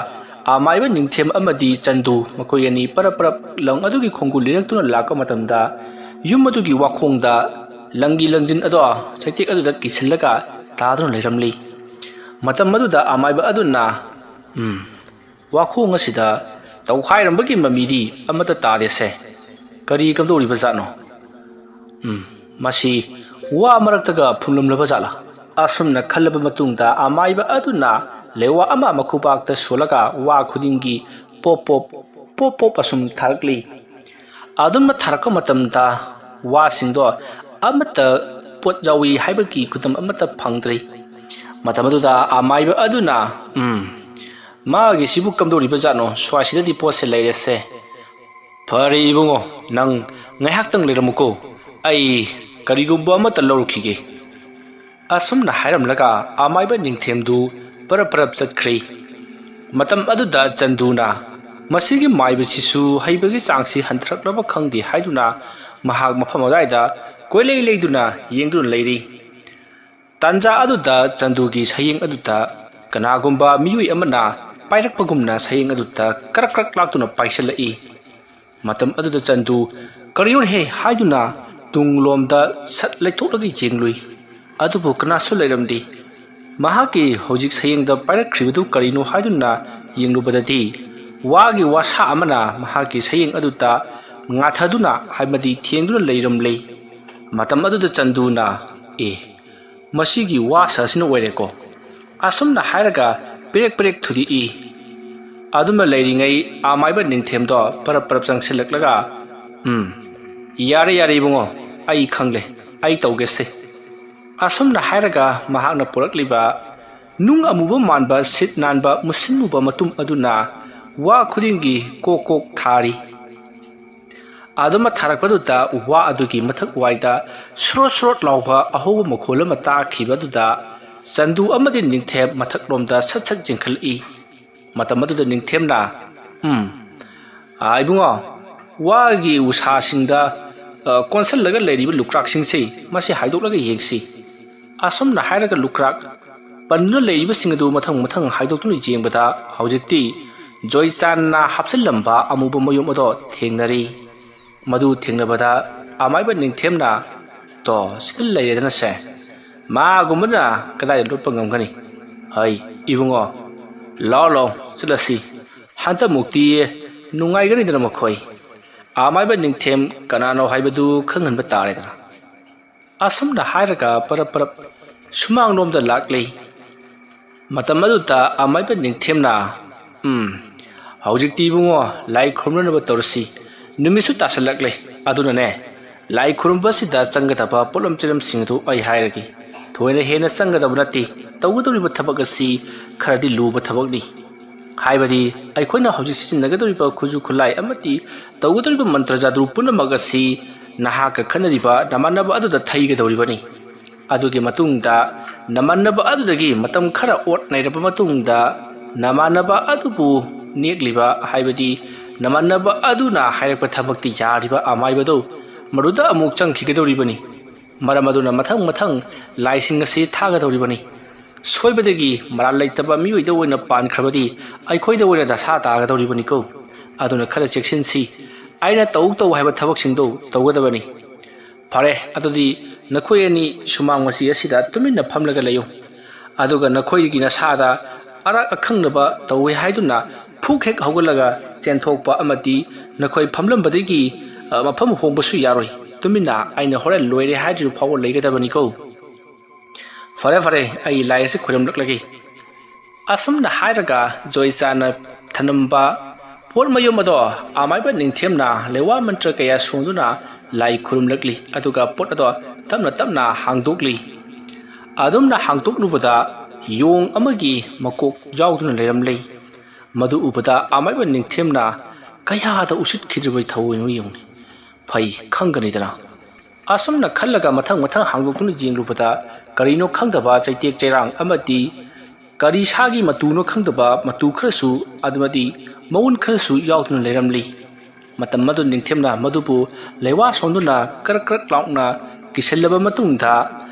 ꯑꯃꯥꯏꯕ ꯅꯤꯡꯊꯦꯝ ꯑꯃꯗꯤ ꯆꯟꯗꯨ ꯃꯈꯣꯏ ꯑꯅꯤ ꯄꯔꯞ ꯄꯔꯞ ꯂꯪ ꯑꯗꯨꯒꯤ ꯈꯣꯡꯒꯨꯜ ꯂꯤꯔꯛꯇꯨꯅ ꯂꯥꯛꯄ ꯃꯇꯝꯗ ꯌꯨꯝ ꯑꯗꯨꯒꯤ ꯋꯥꯈꯣꯡꯗ ꯂꯪꯒꯤ ꯂꯪꯖꯤꯟ ꯑꯗꯣ ꯆꯩꯇꯦꯛ ꯑꯗꯨꯗ ꯀꯤꯁꯤꯜꯂꯒ ꯇꯥꯗꯨꯅ ꯂꯩꯔꯝꯂꯤ꯫ ꯃꯇꯝ ꯑꯗꯨꯗ ꯑꯃꯥꯏꯕ ꯑꯗꯨꯅ, "ꯎꯝ, ꯋꯥꯈꯣꯡ ꯑꯁꯤꯗ ꯇꯧꯈꯥꯏꯔꯝꯕꯒꯤ ꯃꯃꯤꯗꯤ ꯑꯃꯠꯇ ꯇꯥꯗꯦꯁꯦ꯫ ꯀꯔꯤ ꯀꯝꯗꯧꯔꯤꯕ ꯖꯥꯠꯅꯣ? ꯎꯝ, ꯃꯁꯤ ꯋꯥ ꯃꯔꯛꯇꯒ ꯐꯨꯝꯂꯝꯂꯕ ꯖꯥꯠꯂꯥ?" ꯑꯁꯨꯝꯅ ꯈꯜꯂꯕ ꯃꯇꯨꯡꯗ ꯑꯃꯥꯏꯕ ꯑꯗꯨꯅ ꯂꯦꯋꯥ ꯑꯃ ꯃꯈꯨꯄꯥꯛꯇ ꯁꯣꯜꯂꯒ ꯋꯥ ꯈꯨꯗꯤꯡꯒꯤ ꯄꯣꯞ ꯄꯣꯞ, ꯄꯣꯞ ꯄꯣꯞ ꯑꯁꯨꯝ ꯊꯥꯔꯛꯂꯤ꯫ ꯑꯗꯨꯝꯅ ꯊꯥꯔꯛꯄ ꯃꯇꯝꯗ ꯋꯥꯁꯤꯡꯗꯣ ꯑꯃꯠꯇ ꯄꯣꯠ ꯌꯥꯎꯏ ꯍꯥꯏꯕꯒꯤ ꯈꯨꯗꯝ ꯑꯃꯠꯇ ꯐꯪꯗ꯭ꯔꯤ꯫ ꯃꯇꯝ ꯑꯗꯨꯗ ꯑꯃꯥꯏꯕ ꯑꯗꯨꯅ, "ꯎꯝ, ꯃꯥꯒꯤꯁꯤꯕꯨ ꯀꯝꯗꯧꯔꯤꯕ ꯖꯥꯠꯅꯣ? ꯁ꯭ꯋꯥꯏꯁꯤꯗꯗꯤ ꯄꯣꯠꯁꯦ ꯂꯩꯔꯦꯁꯦ꯫ ꯐꯔꯦ ꯏꯕꯨꯡꯉꯣ, ꯅꯪ ꯉꯥꯏꯍꯥꯛꯇꯪ ꯂꯩꯔꯝꯃꯨꯀꯣ, ꯑꯩ ꯀꯔꯤꯒꯨꯝꯕ ꯑꯃꯠꯇ ꯂꯧꯔꯨꯈꯤꯒꯦ"꯫ ꯑꯁꯨꯝꯅ ꯍꯥꯏꯔꯝꯂꯒ ꯑꯃꯥꯏꯕ ꯅꯤꯡꯊꯦꯝꯗꯨ ꯄꯔꯞ ꯄꯔꯞ ꯆꯠꯈ꯭ꯔꯦ꯫ ꯃꯇꯝ ꯑꯗꯨꯗ ꯆꯟꯗꯨꯅ, "ꯃꯁꯤꯒꯤ ꯃꯥꯏꯕꯁꯤꯁꯨ ꯍꯩꯕꯒꯤ ꯆꯥꯡꯁꯤ ꯍꯟꯊꯔꯛꯂꯕ ꯈꯪꯗꯦ" ꯍꯥꯏꯗꯨꯅ ꯃꯍꯥꯛ ꯃꯐꯝ ꯑꯗꯨꯋꯥꯏꯗ ꯀꯣꯏꯂꯩ ꯂꯩꯗꯨꯅ ꯌꯦꯡꯗꯨꯅ ꯂꯩꯔꯤ꯫ ꯇꯥꯟꯖꯥ ꯑꯗꯨꯗ ꯆꯟꯗꯨꯒꯤ ꯁꯌꯦꯡ ꯑꯗꯨꯗ ꯀꯅꯥꯒꯨꯝꯕ ꯃꯤꯑꯣꯏ ꯑꯃꯅ ꯄꯥꯏꯔꯛꯄꯒꯨꯝꯅ ꯁꯌꯦꯡ ꯑꯗꯨꯗ ꯀꯔꯛ ꯀꯔꯛ ꯂꯥꯛꯇꯨꯅ ꯄꯥꯏꯁꯤꯜꯂꯛꯏ꯫ ꯃꯇꯝ ꯑꯗꯨꯗ ꯆꯟꯗꯨ "ꯀꯔꯤꯅꯣꯍꯦ?" ꯍꯥꯏꯗꯨꯅ ꯇꯨꯡꯂꯣꯝꯗ ꯁꯠ ꯂꯩꯊꯣꯛꯂꯒ ꯌꯦꯡꯂꯨꯏ꯫ ꯑꯗꯨꯕꯨ ꯀꯅꯥꯁꯨ ꯂꯩꯔꯝꯗꯦ꯫ ꯃꯍꯥꯛꯀꯤ ꯍꯧꯖꯤꯛ ꯁꯌꯦꯡꯗ ꯄꯥꯏꯔꯛꯈ꯭ꯔꯤꯕꯗꯨ ꯀꯔꯤꯅꯣ ꯍꯥꯏꯗꯨꯅ ꯌꯦꯡꯂꯨꯕꯗꯗꯤ ꯋꯥꯒꯤ ꯋꯥꯁꯥ ꯑꯃꯅ ꯃꯍꯥꯛꯀꯤ ꯁꯌꯦꯡ ꯑꯗꯨꯗ ꯉꯥꯊꯗꯨꯅ ꯍꯥꯏꯕꯗꯤ ꯊꯦꯡꯗꯨꯅ ꯂꯩꯔꯝꯂꯦ꯫ ꯃꯇꯝ ꯑꯗꯨꯗ ꯆꯟꯗꯨꯅ, "ꯑꯦ, ꯃꯁꯤꯒꯤ ꯋꯥ ꯁꯥꯁꯤꯅ ꯑꯣꯏꯔꯦꯀꯣ?" ꯑꯁꯨꯝꯅ ꯍꯥꯏꯔꯒ ꯄꯦꯔꯦꯛ ꯄꯦꯔꯦꯛ ꯊꯨꯗꯦꯛꯏ꯫ ꯑꯗꯨꯝꯅ ꯂꯩꯔꯤꯉꯩ ꯑꯃꯥꯏꯕ ꯅꯤꯡꯊꯦꯝꯗꯣ ꯄꯔꯞ ꯄꯔꯞ ꯆꯪꯁꯤꯜꯂꯛꯂꯒ, "ꯎꯝ, ꯌꯥꯔꯦ ꯌꯥꯔꯦ ꯏꯕꯨꯡꯉꯣ, ꯑꯩ ꯈꯪꯂꯦ, ꯑꯩ ꯇꯧꯒꯦꯁꯦ"꯫ ꯑꯁꯨꯝꯅ ꯍꯥꯏꯔꯒ ꯃꯍꯥꯛꯅ ꯄꯨꯔꯛꯂꯤꯕ ꯅꯨꯡ ꯑꯃꯨꯕ ꯃꯥꯟꯕ ꯁꯤꯠ ꯅꯥꯟꯕ ꯃꯨꯁꯤꯟ ꯃꯨꯕ ꯃꯇꯨꯝ ꯑꯗꯨꯅ ꯋꯥ ꯈꯨꯗꯤꯡꯒꯤ ꯀꯣꯛ ꯀꯣꯛ ꯊꯥꯔꯤ꯫ ꯑꯗꯨꯃ ꯊꯥꯔꯛꯄꯗꯨꯗ ꯋꯥ ꯑꯗꯨꯒꯤ ꯃꯊꯛ ꯋꯥꯏꯗ ꯁ꯭ꯔꯣꯠ ꯁ꯭ꯔꯣꯠ ꯂꯥꯎꯕ ꯑꯍꯧꯕ ꯃꯈꯣꯜ ꯑꯃ ꯇꯥꯈꯤꯕꯗꯨꯗ ꯆꯟꯗꯨ ꯑꯃꯗꯤ ꯅꯤꯡꯊꯦꯝ ꯃꯊꯛꯂꯣꯝꯗ ꯁꯠ ꯁꯠ ꯆꯦꯟꯈꯠꯂꯛꯏ꯫ ꯃꯇꯝ ꯑꯗꯨꯗ ꯅꯤꯡꯊꯦꯝꯅ, "ꯎꯝ, ꯑꯥ, ꯏꯕꯨꯡꯉꯣ, ꯋꯥꯒꯤ ꯎꯁꯥꯁꯤꯡꯗ, ꯑ, ꯀꯣꯟꯁꯤꯜꯂꯒ ꯂꯩꯔꯤꯕ ꯂꯨꯀ꯭ꯔꯥꯛꯁꯤꯡꯁꯤ ꯃꯁꯤ ꯍꯥꯏꯗꯣꯛꯂꯒ ꯌꯦꯡꯁꯤ"꯫ ꯑꯁꯨꯝꯅ ꯍꯥꯏꯔꯒ ꯂꯨꯀ꯭ꯔꯥꯛ ꯄꯟꯗꯨꯅ ꯂꯩꯔꯤꯕꯁꯤꯡ ꯑꯗꯨ ꯃꯊꯪ ꯃꯊꯪ ꯍꯥꯏꯗꯣꯛꯇꯨꯅ ꯌꯦꯡꯕꯗ ꯍꯧꯖꯤꯛꯇꯤ ꯖꯣꯏꯆꯥꯟꯅ ꯍꯥꯞꯆꯤꯜꯂꯝꯕ ꯑꯃꯨꯕ ꯃꯌꯨꯝ ꯑꯗꯣ ꯊꯦꯡꯅꯔꯤ꯫ ꯃꯗꯨ ꯊꯦꯡꯅꯕꯗ ꯑꯃꯥꯏꯕ ꯅꯤꯡꯊꯦꯝꯅ, "ꯇꯣ, ꯁꯤꯗ ꯂꯩꯔꯦꯗꯅꯁꯦ꯫ ꯃꯥꯒꯨꯝꯕꯅ ꯀꯗꯥꯏꯗ ꯂꯣꯠꯄ ꯉꯝꯒꯅꯤ? ꯍꯩ, ꯏꯕꯨꯡꯉꯣ, ꯂꯥꯛꯑꯣ, ꯂꯥꯛꯑꯣ, ꯆꯠꯂꯁꯤ꯫ ꯍꯟꯗꯛꯃꯨꯛꯇꯤ ꯅꯨꯡꯉꯥꯏꯒꯅꯤꯗꯅ ꯃꯈꯣꯏ꯫ ꯑꯃꯥꯏꯕ ꯅꯤꯡꯊꯦꯝ ꯀꯅꯥꯅꯣ ꯍꯥꯏꯕꯗꯨ ꯈꯪꯍꯟꯕ ꯇꯥꯔꯦꯗꯅ"꯫ ꯑꯁꯨꯝꯅ ꯍꯥꯏꯔꯒ ꯄꯔꯞ ꯄꯔꯞ ꯁꯨꯃꯥꯡꯂꯣꯝꯗ ꯂꯥꯛꯂꯤ꯫ ꯃꯇꯝ ꯑꯗꯨꯗ ꯑꯃꯥꯏꯕ ꯅꯤꯡꯊꯦꯝꯅ, "ꯎꯝ, ꯍꯧꯖꯤꯛꯇꯤ ꯏꯕꯨꯡꯉꯣ, ꯂꯥꯏ ꯈꯨꯔꯨꯝꯅꯅꯕ ꯇꯧꯔꯁꯤ꯫ ꯅꯨꯃꯤꯠꯁꯨ ꯇꯥꯁꯜꯂꯛꯂꯦ꯫ ꯑꯗꯨꯅꯅꯦ, ꯂꯥꯏ ꯈꯨꯔꯨꯝꯕꯁꯤꯗ ꯆꯪꯒꯗꯕ ꯄꯣꯠꯂꯝ ꯆꯩꯔꯝꯁꯤꯡ ꯑꯗꯨ ꯑꯩ ꯍꯥꯏꯔꯒꯦ꯫ ꯊꯣꯏꯅ ꯍꯦꯟꯅ ꯆꯪꯒꯗꯕ ꯅꯠꯇꯦ꯫ ꯇꯧꯒꯗꯧꯔꯤꯕ ꯊꯕꯛ ꯑꯁꯤ ꯈꯔꯗꯤ ꯂꯨꯕ ꯊꯕꯛꯅꯤ꯫ ꯍꯥꯏꯕꯗꯤ ꯑꯩꯈꯣꯏꯅ ꯍꯧꯖꯤꯛ ꯁꯤꯖꯤꯟꯅꯒꯗꯧꯔꯤꯕ ꯈꯨꯠꯁꯨ ꯈꯨꯠꯂꯥꯏ ꯑꯃꯗꯤ ꯇꯧꯒꯗꯧꯔꯤꯕ ꯃꯟꯇ꯭ꯔ ꯖꯥꯗꯨ ꯄꯨꯝꯅꯃꯛ ꯑꯁꯤ ꯅꯍꯥꯛꯀ ꯈꯠꯅꯔꯤꯕ ꯅꯃꯥꯟꯅꯕ ꯑꯗꯨꯗ ꯊꯩꯒꯗꯧꯔꯤꯕꯅꯤ꯫ ꯑꯗꯨꯒꯤ ꯃꯇꯨꯡꯗ ꯅꯃꯥꯟꯅꯕ ꯑꯗꯨꯗꯒꯤ ꯃꯇꯝ ꯈꯔ ꯑꯣꯠ ꯅꯩꯔꯕ ꯃꯇꯨꯡꯗ ꯅꯃꯥꯟꯅꯕ ꯑꯗꯨꯕꯨ ꯅꯦꯛꯂꯤꯕ, ꯍꯥꯏꯕꯗꯤ ꯅꯃꯥꯟꯅꯕ ꯑꯗꯨꯅ ꯍꯥꯏꯔꯛꯄ ꯊꯕꯛꯇ ꯌꯥꯔꯤꯕ ꯑꯃꯥꯏꯕꯗꯨ ꯃꯗꯨꯗ ꯑꯃꯨꯛ ꯆꯪꯈꯤꯒꯗꯧꯔꯤꯕꯅꯤ꯫ ꯃꯔꯝ ꯑꯗꯨꯅ ꯃꯊꯪ ꯃꯊꯪ ꯂꯥꯏꯁꯤꯡ ꯑꯁꯤ ꯊꯥꯒꯗꯧꯔꯤꯕꯅꯤ꯫ ꯁꯣꯏꯕꯗꯒꯤ ꯃꯔꯥꯜ ꯂꯩꯇꯕ ꯃꯤꯑꯣꯏꯗ ꯑꯣꯏꯅ ꯄꯥꯟꯈ꯭ꯔꯕꯗꯤ ꯑꯩꯈꯣꯏꯗ ꯑꯣꯏꯅ ꯗꯁꯥ ꯇꯥꯒꯗꯧꯔꯤꯕꯅꯤꯀꯣ꯫ ꯑꯗꯨꯅ ꯈꯔ ꯆꯦꯛꯁꯤꯟꯁꯤ꯫ ꯑꯩꯅ ꯇꯧ ꯇꯧ ꯍꯥꯏꯕ ꯊꯕꯛꯁꯤꯡꯗꯨ ꯇꯧꯒꯗꯕꯅꯤ꯫ ꯐꯔꯦ, ꯑꯗꯨꯗꯤ ꯅꯈꯣꯏ ꯑꯅꯤ ꯁꯨꯃꯥꯡ ꯃꯆꯤ ꯑꯁꯤꯗ ꯇꯨꯃꯤꯟꯅ ꯐꯝꯂꯒ ꯂꯩꯌꯨ꯫ ꯑꯗꯨꯒ ꯅꯈꯣꯏꯒꯤ ꯅꯁꯥꯗ ꯑꯔꯥꯛ ꯑꯈꯪꯅꯕ ꯇꯧꯏ ꯍꯥꯏꯗꯨꯅ ꯐꯨꯛ ꯍꯦꯛ ꯍꯧꯒꯠꯂꯒ ꯆꯦꯟꯊꯣꯛꯄ ꯑꯃꯗꯤ ꯅꯈꯣꯏ ꯐꯝꯂꯝꯕꯗꯒꯤ, ꯑ, ꯃꯐꯝ ꯍꯣꯡꯕꯁꯨ ꯌꯥꯔꯣꯏ꯫ ꯇꯨꯃꯤꯟꯅ ꯑꯩꯅ ꯍꯣꯔꯦꯟ ꯂꯣꯏꯔꯦ ꯍꯥꯏꯗ꯭ꯔꯤꯕ ꯐꯥꯎꯕ ꯂꯩꯒꯗꯕꯅꯤꯀꯣ꯫ ꯐꯔꯦ, ꯐꯔꯦ, ꯑꯩ ꯂꯥꯏ ꯑꯁꯤ ꯈꯨꯔꯨꯝꯂꯛꯂꯒꯦ꯫ ꯑꯁꯨꯝꯅ ꯍꯥꯏꯔꯒ ꯖꯣꯏꯆꯥꯟꯅ ꯊꯅꯝꯕ ꯄꯣꯠ ꯃꯌꯨꯝ ꯑꯗꯣ ꯑꯃꯥꯏꯕ ꯅꯤꯡꯊꯦꯝꯅ ꯂꯩꯋꯥ ꯃꯟꯇ꯭ꯔ ꯀꯌꯥ ꯁꯣꯟꯗꯨꯅ ꯂꯥꯏ ꯈꯨꯔꯨꯝꯂꯛꯂꯤ, ꯑꯗꯨꯒ ꯄꯣꯠ ꯑꯗꯣ ꯇꯞꯅ ꯇꯞꯅ ꯍꯥꯡꯗꯣꯛꯂꯤ꯫ ꯑꯗꯨꯝꯅ ꯍꯥꯡꯗꯣꯛꯂꯨꯕꯗ ꯌꯣꯡ ꯑꯃꯒꯤ ꯃꯀꯣꯛ ꯌꯥꯎꯗꯨꯅ ꯂꯩꯔꯝꯂꯦ꯫ ꯃꯗꯨ ꯎꯕꯗ ꯑꯃꯥꯏꯕ ꯅꯤꯡꯊꯦꯝꯅ ꯀꯌꯥꯗ ꯎꯁꯤꯠꯈꯤꯗ꯭ꯔꯕ ꯊꯧꯑꯣꯏꯅꯣ ꯌꯦꯡꯉꯨꯅꯦ꯫ ꯐꯩ, ꯈꯪꯒꯅꯤꯗꯅ꯫ ꯑꯁꯨꯝꯅ ꯈꯜꯂꯒ ꯃꯊꯪ ꯃꯊꯪ ꯍꯥꯡꯗꯣꯛꯇꯨꯅ ꯌꯦꯡꯂꯨꯕꯗ ꯀꯔꯤꯅꯣ ꯈꯪꯗꯕ ꯆꯩꯇꯦꯛ ꯆꯩꯔꯥꯡ ꯑꯃꯗꯤ ꯀꯔꯤ ꯁꯥꯒꯤ ꯃꯇꯨꯅꯣ ꯈꯪꯗꯕ ꯃꯇꯨ ꯈꯔꯁꯨ ꯑꯃꯗꯤ ꯃꯎꯟ ꯈꯔꯁꯨ ꯌꯥꯎꯗꯨꯅ ꯂꯩꯔꯝꯂꯤ꯫ ꯃꯇꯝ ꯑꯗꯨ ꯅꯤꯡꯊꯦꯝꯅ ꯃꯗꯨꯕꯨ ꯂꯩꯋꯥ ꯁꯣꯟꯗꯨꯅ ꯀ꯭ꯔꯛ ꯀ꯭ꯔꯛ ꯂꯥꯎꯅ ꯀꯤꯁꯤꯜꯂꯕ ꯃꯇꯨꯡꯗ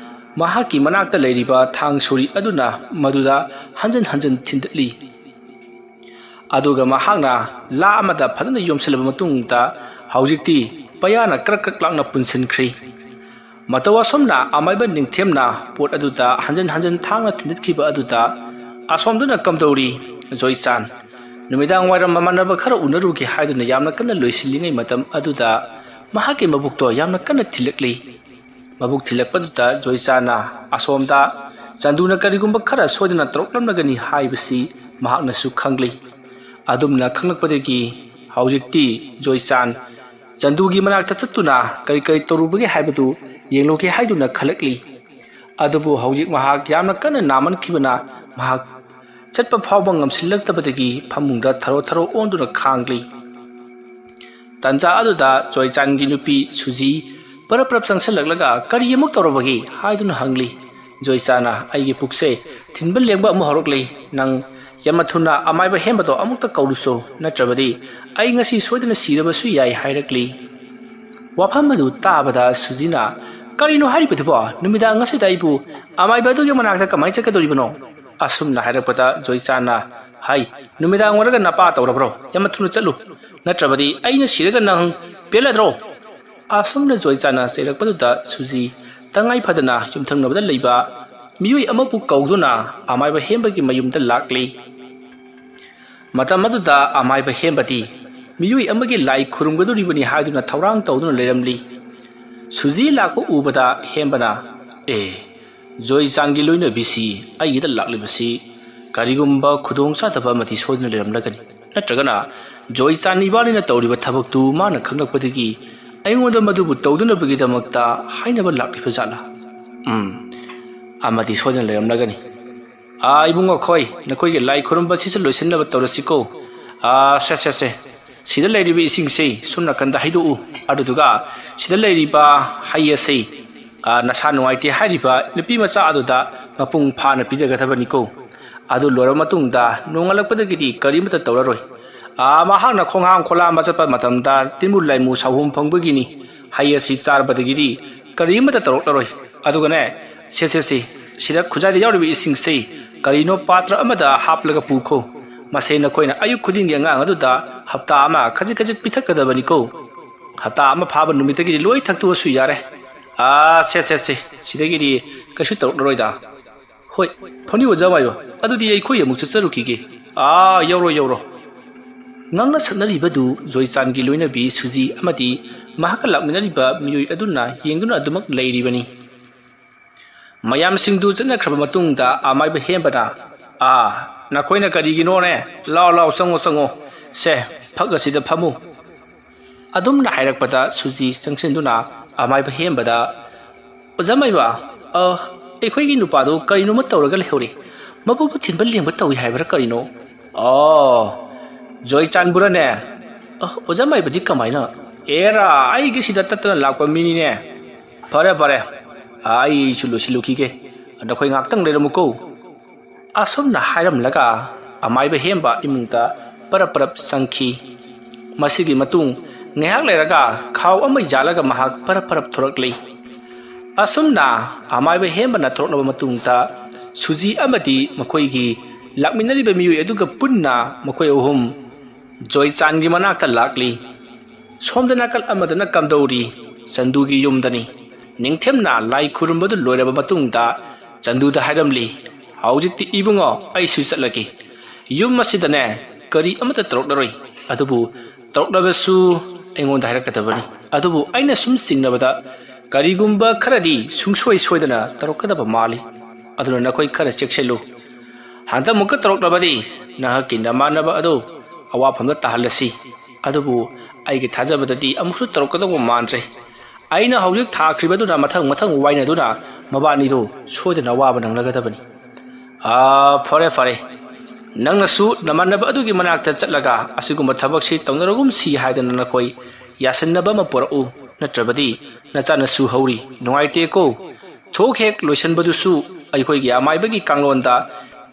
ꯃꯍꯥꯛꯀꯤ ꯃꯅꯥꯛꯇ ꯂꯩꯔꯤꯕ ꯊꯥꯡ ꯁꯣꯔꯤ ꯑꯗꯨꯅ ꯃꯗꯨꯗ ꯍꯟꯖꯤꯟ ꯍꯟꯖꯤꯟ ꯊꯤꯟꯗꯠꯂꯤ꯫ ꯑꯗꯨꯒ ꯃꯍꯥꯛꯅ ꯂꯥ ꯑꯃꯗ ꯐꯖꯅ ꯌꯣꯝꯁꯤꯜꯂꯕ ꯃꯇꯨꯡꯗ ꯍꯧꯖꯤꯛꯇꯤ ꯄꯩꯌꯥꯅ ꯀ꯭ꯔꯛ ꯀ꯭ꯔꯛ ꯂꯥꯎꯅ ꯄꯨꯟꯁꯤꯟꯈ꯭ꯔꯤ꯫ ꯃꯇꯧ ꯑꯁꯨꯝꯅ ꯑꯃꯥꯏꯕ ꯅꯤꯡꯊꯦꯝꯅ ꯄꯣꯠ ꯑꯗꯨꯗ ꯍꯟꯖꯤꯟ ꯍꯟꯖꯤꯟ ꯊꯥꯡꯅ ꯊꯤꯟꯗꯠꯈꯤꯕ ꯑꯗꯨꯗ ꯑꯁꯣꯝꯗꯨꯅ ꯀꯝꯗꯧꯔꯤ? ꯖꯣꯏꯆꯥꯟ, ꯅꯨꯃꯤꯗꯥꯡ ꯋꯥꯏꯔꯝ ꯃꯃꯥꯟꯅꯕ ꯈꯔ ꯎꯅꯔꯨꯒꯦ ꯍꯥꯏꯗꯨꯅ ꯌꯥꯝꯅ ꯀꯟꯅ ꯂꯣꯏꯁꯤꯜꯂꯤꯉꯩ ꯃꯇꯝ ꯑꯗꯨꯗ ꯃꯍꯥꯛꯀꯤ ꯃꯕꯨꯛꯇꯣ ꯌꯥꯝꯅ ꯀꯟꯅ ꯊꯤꯜꯂꯛꯂꯤ꯫ ꯃꯕꯨꯛ ꯊꯤꯜꯂꯛꯄꯗꯨꯗ ꯖꯣꯏꯆꯥꯟꯅ ꯑꯁꯣꯝꯗ ꯆꯥꯟꯗꯨꯅ ꯀꯔꯤꯒꯨꯝꯕ ꯈꯔ ꯁꯣꯏꯗꯅ ꯇꯧꯔꯛꯂꯝꯂꯒꯅꯤ ꯍꯥꯏꯕꯁꯤ ꯃꯍꯥꯛꯅꯁꯨ ꯈꯪꯂꯤ꯫ ꯑꯗꯨꯝꯅ ꯈꯪꯂꯛꯄꯗꯒꯤ ꯍꯧꯖꯤꯛꯇꯤ ꯖꯣꯏꯆꯥꯟ ꯆꯥꯟꯗꯨꯒꯤ ꯃꯅꯥꯛꯇ ꯆꯠꯇꯨꯅ ꯀꯔꯤ ꯀꯔꯤ ꯇꯧꯔꯨꯕꯒꯦ ꯍꯥꯏꯕꯗꯨ ꯌꯦꯡꯂꯨꯒꯦ ꯍꯥꯏꯗꯨꯅ ꯈꯜꯂꯛꯂꯤ꯫ ꯑꯗꯨꯕꯨ ꯍꯧꯖꯤꯛ ꯃꯍꯥꯛ ꯌꯥꯝꯅ ꯀꯟꯅ ꯅꯥꯃꯟꯈꯤꯕꯅ ꯃꯍꯥꯛ ꯆꯠꯄ ꯐꯥꯎꯕ ꯉꯝꯁꯤꯜꯂꯛꯇꯕꯗꯒꯤ ꯐꯃꯨꯡꯗ ꯊꯔꯣ ꯊꯔꯣ ꯑꯣꯟꯗꯨꯅ ꯈꯥꯡꯂꯤ꯫ ꯇꯟꯖꯥ ꯑꯗꯨꯗ ꯖꯣꯏꯆꯥꯟꯒꯤ ꯅꯨꯄꯤ ꯁꯨꯖꯤ ꯄꯔꯞ ꯄꯔꯞ ꯆꯪꯁꯤꯜꯂꯛꯂꯒ "ꯀꯔꯤ ꯑꯃꯨꯛ ꯇꯧꯔꯕꯒꯦ?" ꯍꯥꯏꯗꯨꯅ ꯍꯪꯂꯤ꯫ ꯖꯣꯏꯆꯥꯟꯅ "ꯑꯩꯒꯤ ꯄꯨꯛꯁꯦ ꯊꯤꯟꯕ ꯂꯦꯡꯕ ꯑꯃꯨꯛ ꯍꯧꯔꯛꯂꯤ꯫ ꯅꯪ ꯌꯥꯝꯅ ꯊꯨꯅ ꯑꯃꯥꯏꯕ ꯍꯦꯟꯕꯗꯣ ꯑꯃꯨꯛꯇ ꯀꯧꯔꯨꯁꯣ, ꯅꯠꯇ꯭ꯔꯕꯗꯤ ꯑꯩ ꯉꯁꯤ ꯁꯣꯏꯗꯅ ꯁꯤꯔꯕꯁꯨ ꯌꯥꯏ" ꯍꯥꯏꯔꯛꯂꯤ꯫ ꯋꯥꯐꯝ ꯑꯗꯨ ꯇꯥꯕꯗ ꯁꯨꯖꯤꯅ "ꯀꯔꯤꯅꯣ ꯍꯥꯏꯔꯤꯕꯗꯨꯕꯣ? ꯅꯨꯃꯤꯗꯥꯡ ꯑꯁꯤꯗ ꯑꯩꯕꯨ ꯑꯃꯥꯏꯕ ꯑꯗꯨꯒꯤ ꯃꯅꯥꯛꯇ ꯀꯃꯥꯏꯅ ꯆꯠꯀꯗꯧꯔꯤꯕꯅꯣ?" ꯑꯁꯨꯝꯅ ꯍꯥꯏꯔꯛꯄꯗ ꯖꯣꯏꯆꯥꯟꯅ "ꯍꯥꯏ, ꯅꯨꯃꯤꯗꯥꯡ ꯑꯣꯏꯔꯒ ꯅꯄꯥ ꯇꯧꯔꯕ꯭ꯔꯣ? ꯌꯥꯝꯅ ꯊꯨꯅ ꯆꯠꯂꯨ, ꯅꯠꯇ꯭ꯔꯕꯗꯤ ꯑꯩꯅ ꯁꯤꯔꯒ ꯅꯪ ꯄꯦꯜꯂꯗ꯭ꯔꯣ?" ꯑꯁꯨꯝꯅ ꯖꯣꯏꯆꯥꯟꯅ ꯆꯩꯔꯛꯄꯗꯨꯗ ꯁꯨꯖꯤ ꯇꯉꯥꯏ ꯐꯗꯅ ꯌꯨꯝꯊꯪꯅꯕꯗ ꯂꯩꯕ ꯃꯤꯑꯣꯏ ꯑꯃꯕꯨ ꯀꯧꯗꯨꯅ ꯑꯃꯥꯏꯕ ꯍꯦꯝꯕꯒꯤ ꯃꯌꯨꯝꯗ ꯂꯥꯛꯂꯤ꯫ ꯃꯇꯝ ꯑꯗꯨꯗ ꯑꯃꯥꯏꯕ ꯍꯦꯝꯕꯗꯤ ꯃꯤꯑꯣꯏ ꯑꯃꯒꯤ ꯂꯥꯏ ꯈꯨꯔꯨꯝꯒꯗꯧꯔꯤꯕꯅꯤ ꯍꯥꯏꯗꯨꯅ ꯊꯧꯔꯥꯡ ꯇꯧꯗꯨꯅ ꯂꯩꯔꯝꯂꯤ꯫ ꯁꯨꯖꯤ ꯂꯥꯛꯄ ꯎꯕꯗ ꯍꯦꯝꯕꯅ, "ꯑꯦ, ꯖꯣꯏꯆꯥꯟꯒꯤ ꯂꯣꯏꯅꯕꯤꯁꯤ ꯑꯩꯒꯤꯗ ꯂꯥꯛꯂꯤꯕꯁꯤ ꯀꯔꯤꯒꯨꯝꯕ ꯈꯨꯗꯣꯡ ꯆꯥꯗꯕ ꯑꯃꯗꯤ ꯁꯣꯏꯗꯅ ꯂꯩꯔꯝꯂꯒꯅꯤ, ꯅꯠꯇ꯭ꯔꯒꯅ ꯖꯣꯏꯆꯥꯟ ꯏꯕꯥꯅꯤꯅ ꯇꯧꯔꯤꯕ ꯊꯕꯛꯇꯨ ꯃꯥꯅ ꯈꯪꯂꯛꯄꯗꯒꯤ ꯑꯩꯉꯣꯟꯗ ꯃꯗꯨꯕꯨ ꯇꯧꯗꯅꯕꯒꯤꯗꯃꯛꯇ ꯍꯥꯏꯅꯕ ꯂꯥꯛꯂꯤꯕ ꯖꯥꯠꯂꯥ? ꯎꯝ, ꯑꯃꯗꯤ ꯁꯣꯏꯗꯅ ꯂꯩꯔꯝꯂꯒꯅꯤ꯫ ꯑꯥ, ꯏꯕꯨꯡꯉꯣ ꯈꯣꯏ, ꯅꯈꯣꯏꯒꯤ ꯂꯥꯏ ꯈꯨꯔꯨꯝꯕꯁꯤꯁꯨ ꯂꯣꯏꯁꯤꯟꯅꯕ ꯇꯧꯔꯁꯤꯀꯣ꯫ ꯑꯥ, ꯁꯦ, ꯁꯦ, ꯁꯦ, ꯁꯤꯗ ꯂꯩꯔꯤꯕ ꯏꯁꯤꯡꯁꯤ ꯁꯣꯝ ꯅꯥꯀꯟꯗ ꯍꯩꯗꯣꯛꯎ꯫ ꯑꯗꯨꯗꯨꯒ ꯁꯤꯗ ꯂꯩꯔꯤꯕ ꯍꯩ ꯑꯁꯤ, ꯑꯥ, ꯅꯁꯥ ꯅꯨꯡꯉꯥꯏꯇꯦ ꯍꯥꯏꯔꯤꯕ ꯅꯨꯄꯤ ꯃꯆꯥ ꯑꯗꯨꯗ ꯃꯄꯨꯡ ꯐꯥꯅ ꯄꯤꯖꯒꯗꯕꯅꯤꯀꯣ꯫ ꯑꯗꯨ ꯂꯣꯏꯔꯕ ꯃꯇꯨꯡꯗ ꯅꯣꯡꯉꯥꯜꯂꯛꯄꯗꯒꯤꯗꯤ ꯀꯔꯤꯃꯠꯇ ꯇꯧꯔꯔꯣꯏ꯫ ꯑꯥ, ꯃꯍꯥꯛꯅ ꯈꯣꯡꯍꯥꯝ ꯈꯣꯂꯥꯝꯕ ꯆꯠꯄ ꯃꯇꯝꯗ ꯇꯤꯟꯃꯨ ꯂꯥꯏꯃꯨ ꯁꯥꯎꯍꯨꯝ ꯐꯪꯕꯒꯤꯅꯤ꯫ ꯍꯩ ꯑꯁꯤ ꯆꯥꯔꯕꯗꯒꯤꯗꯤ ꯀꯔꯤꯃꯠꯇ ꯇꯧꯔꯛꯂꯔꯣꯏ꯫ ꯑꯗꯨꯒꯅꯦ, ꯁꯦ, ꯁꯦ, ꯁꯦ, ꯁꯤꯗ ꯈꯨꯖꯥꯏꯗ ꯌꯥꯎꯔꯤꯕ ꯏꯁꯤꯡꯁꯤ ꯀꯔꯤꯅꯣ ꯄꯥꯇ꯭ꯔ ꯑꯃꯗ ꯍꯥꯞꯂꯒ ꯄꯨꯈꯣ꯫ ꯃꯁꯦ ꯅꯈꯣꯏꯅ ꯑꯌꯨꯛ ꯈꯨꯗꯤꯡꯒꯤ ꯑꯉꯥꯡ ꯑꯗꯨꯗ ꯍꯞꯇꯥ ꯑꯃ ꯈꯖꯤꯛ ꯈꯖꯤꯛ ꯄꯤꯊꯛꯀꯗꯕꯅꯤꯀꯣ꯫ ꯍꯞꯇꯥ ꯑꯃ ꯐꯥꯕ ꯅꯨꯃꯤꯠꯇꯒꯤꯗꯤ ꯂꯣꯏ ꯊꯛꯇꯣꯛꯑꯁꯨ ꯌꯥꯔꯦ꯫ ꯑꯥ, ꯁꯦ, ꯁꯦ, ꯁꯦ, ꯁꯤꯗꯒꯤꯗꯤ ꯀꯩꯁꯨ ꯇꯧꯔꯛꯂꯔꯣꯏꯗ꯫ ꯍꯣꯏ, ꯐꯅꯤ ꯑꯣꯖꯥ ꯃꯥꯏꯕ, ꯑꯗꯨꯗꯤ ꯑꯩꯈꯣꯏ ꯑꯃꯨꯛ ꯆꯠꯆꯔꯨꯈꯤꯒꯦ꯫ ꯑꯥ, ꯌꯧꯔꯣ, ꯌꯧꯔꯣ꯫ ꯉꯥꯡꯅ ꯁꯛꯅꯔꯤꯕꯗꯨ ꯖꯣꯏꯆꯥꯟꯒꯤ ꯂꯣꯏꯅꯕꯤ ꯁꯨꯖꯤ ꯑꯃꯗꯤ ꯃꯍꯥꯛꯀ ꯂꯥꯛꯃꯤꯟꯅꯔꯤꯕ ꯃꯤꯑꯣꯏ ꯑꯗꯨꯅ ꯌꯦꯡꯗꯨꯅ ꯑꯗꯨꯃꯛ ꯂꯩꯔꯤꯕꯅꯤ꯫ ꯃꯌꯥꯝꯁꯤꯡꯗꯨ ꯆꯠꯅꯈ꯭ꯔꯕ ꯃꯇꯨꯡꯗ ꯑꯃꯥꯏꯕ ꯍꯦꯝꯕꯅ, "ꯑꯥ, ꯅꯈꯣꯏꯅ ꯀꯔꯤꯒꯤꯅꯣꯅꯦ? ꯂꯥꯎ, ꯂꯥꯎ, ꯆꯪꯉꯣ, ꯆꯪꯉꯣ꯫ ꯁꯦ, ꯐꯛ ꯑꯁꯤꯗ ꯐꯝꯃꯨ꯫" ꯑꯗꯨꯝꯅ ꯍꯥꯏꯔꯛꯄꯗ ꯁꯨꯖꯤ ꯆꯪꯁꯤꯟꯗꯨꯅ ꯑꯃꯥꯏꯕ ꯍꯦꯝꯕꯗ, "ꯑꯣꯖꯥ ꯃꯥꯏꯕ, ꯑ, ꯑꯩꯈꯣꯏꯒꯤ ꯅꯨꯄꯥꯗꯨ ꯀꯔꯤꯅꯣꯃ ꯇꯧꯔꯒ ꯂꯩꯍꯧꯔꯦ꯫ ꯃꯕꯨꯛꯄꯨ ꯊꯤꯟꯕ ꯂꯦꯡꯕ ꯇꯧꯏ ꯍꯥꯏꯕ꯭ꯔꯥ ꯀꯔꯤꯅꯣ?" "ꯑꯣ, ꯖꯣꯏꯆꯥꯟꯕꯨꯔꯅꯦ?" "ꯑ, ꯑꯣꯖꯥ ꯃꯥꯏꯕꯗꯤ ꯀꯃꯥꯏꯅ?" "ꯑꯦꯔꯥ, ꯑꯩꯒꯤꯁꯤꯗ ꯇꯠꯇꯅ ꯂꯥꯛꯄ ꯃꯤꯅꯤꯅꯦ꯫ ꯐꯔꯦ, ꯐꯔꯦ, ꯑꯩꯁꯨ ꯂꯣꯏꯁꯤꯜꯂꯨꯈꯤꯒꯦ꯫ ꯅꯈꯣꯏ ꯉꯥꯛꯇꯪ ꯂꯩꯔꯝꯃꯨꯀꯣ꯫" ꯑꯁꯨꯝꯅ ꯍꯥꯏꯔꯝꯂꯒ ꯑꯃꯥꯏꯕ ꯍꯦꯝꯕ ꯏꯃꯨꯡꯗ ꯄꯔꯞ ꯄꯔꯞ ꯆꯪꯈꯤ꯫ ꯃꯁꯤꯒꯤ ꯃꯇꯨꯡ ꯉꯥꯏꯍꯥꯛ ꯂꯩꯔꯒ ꯈꯥꯎ ꯑꯃ ꯌꯥꯜꯂꯒ ꯃꯍꯥꯛ ꯄꯔꯞ ꯄꯔꯞ ꯊꯣꯔꯛꯂꯤ꯫ ꯑꯁꯨꯝꯅ ꯑꯃꯥꯏꯕ ꯍꯦꯝꯕꯅ ꯊꯣꯔꯛꯂꯕ ꯃꯇꯨꯡꯗ ꯁꯨꯖꯤ ꯑꯃꯗꯤ ꯃꯈꯣꯏꯒꯤ ꯂꯥꯛꯃꯤꯟꯅꯔꯤꯕ ꯃꯤꯑꯣꯏ ꯑꯗꯨꯒ ꯄꯨꯟꯅ ꯃꯈꯣꯏ ꯑꯍꯨꯝ ꯖꯣꯏꯆꯥꯟꯒꯤ ꯃꯅꯥꯛꯇ ꯂꯥꯛꯂꯤ꯫ ꯁꯣꯝꯗ ꯅꯥꯀꯜ ꯑꯃꯗꯅ ꯀꯝꯗꯧꯔꯤ? ꯆꯟꯗꯨꯒꯤ ꯌꯨꯝꯗꯅꯤ꯫ ꯅꯤꯡꯊꯦꯝꯅ ꯂꯥꯏ ꯈꯨꯔꯨꯝꯕꯗꯨ ꯂꯣꯏꯔꯕ ꯃꯇꯨꯡꯗ ꯆꯟꯗꯨꯗ ꯍꯥꯏꯔꯝꯂꯤ, "ꯍꯧꯖꯤꯛꯇꯤ ꯏꯕꯨꯡꯉꯣ, ꯑꯩꯁꯨ ꯆꯠꯂꯒꯦ꯫ ꯌꯨꯝ ꯑꯁꯤꯗꯅꯦ ꯀꯔꯤ ꯑꯃꯠꯇ ꯇꯧꯔꯛꯂꯔꯣꯏ꯫ ꯑꯗꯨꯕꯨ ꯇꯧꯔꯛꯂꯕꯁꯨ ꯑꯩꯉꯣꯟꯗ ꯍꯥꯏꯔꯛꯀꯗꯕꯅꯤ꯫ ꯑꯗꯨꯕꯨ ꯑꯩꯅ ꯁꯨꯝ ꯆꯤꯡꯅꯕꯗ ꯀꯔꯤꯒꯨꯝꯕ ꯈꯔꯗꯤ ꯁꯨꯡꯁꯣꯏ ꯁꯣꯏꯗꯅ ꯇꯧꯔꯛꯀꯗꯕ ꯃꯥꯜꯂꯤ꯫ ꯑꯗꯨꯅ ꯅꯈꯣꯏ ꯈꯔ ꯆꯦꯛꯁꯤꯜꯂꯨ꯫ ꯍꯟꯗꯛꯃꯨꯛꯀ ꯇꯧꯔꯛꯂꯕꯗꯤ ꯅꯍꯥꯛꯀꯤ ꯅꯃꯥꯟꯅꯕ ꯑꯗꯨ ꯑꯋꯥꯐꯝꯗ ꯇꯥꯍꯜꯂꯁꯤ꯫ ꯑꯗꯨꯕꯨ ꯑꯩꯒꯤ ꯊꯥꯖꯕꯗꯗꯤ ꯑꯃꯨꯛꯁꯨ ꯇꯧꯔꯛꯀꯗꯧꯕ ꯃꯥꯟꯗ꯭ꯔꯦ꯫ ꯑꯩꯅ ꯍꯧꯖꯤꯛ ꯊꯥꯈ꯭ꯔꯤꯕꯗꯨꯅ ꯃꯊꯪ ꯃꯊꯪ ꯋꯥꯏꯅꯗꯨꯅ ꯃꯕꯥꯅꯤꯗꯨ ꯁꯣꯏꯗꯅ ꯑꯋꯥꯕ ꯅꯪꯂꯒꯗꯕꯅꯤ꯫ ꯑꯥ, ꯐꯔꯦ, ꯐꯔꯦ꯫ ꯅꯪꯅꯁꯨ ꯅꯃꯥꯟꯅꯕ ꯑꯗꯨꯒꯤ ꯃꯅꯥꯛꯇ ꯆꯠꯂꯒ ꯑꯁꯤꯒꯨꯝꯕ ꯊꯕꯛꯁꯤ ꯇꯧꯅꯔꯒꯨꯝꯁꯤ ꯍꯥꯏꯗꯅ ꯅꯈꯣꯏ ꯌꯥꯁꯤꯟꯅꯕ ꯑꯃ ꯄꯨꯔꯛꯎ, ꯅꯠꯇ꯭ꯔꯕꯗꯤ ꯅꯆꯥꯅꯁꯨ ꯍꯧꯔꯤ꯫ ꯅꯨꯡꯉꯥꯏꯇꯦꯀꯣ꯫ ꯊꯣꯛ ꯍꯦꯛ ꯂꯣꯏꯁꯤꯟꯕꯗꯨꯁꯨ ꯑꯩꯈꯣꯏꯒꯤ ꯑꯃꯥꯏꯕꯒꯤ ꯀꯥꯡꯂꯣꯟꯗ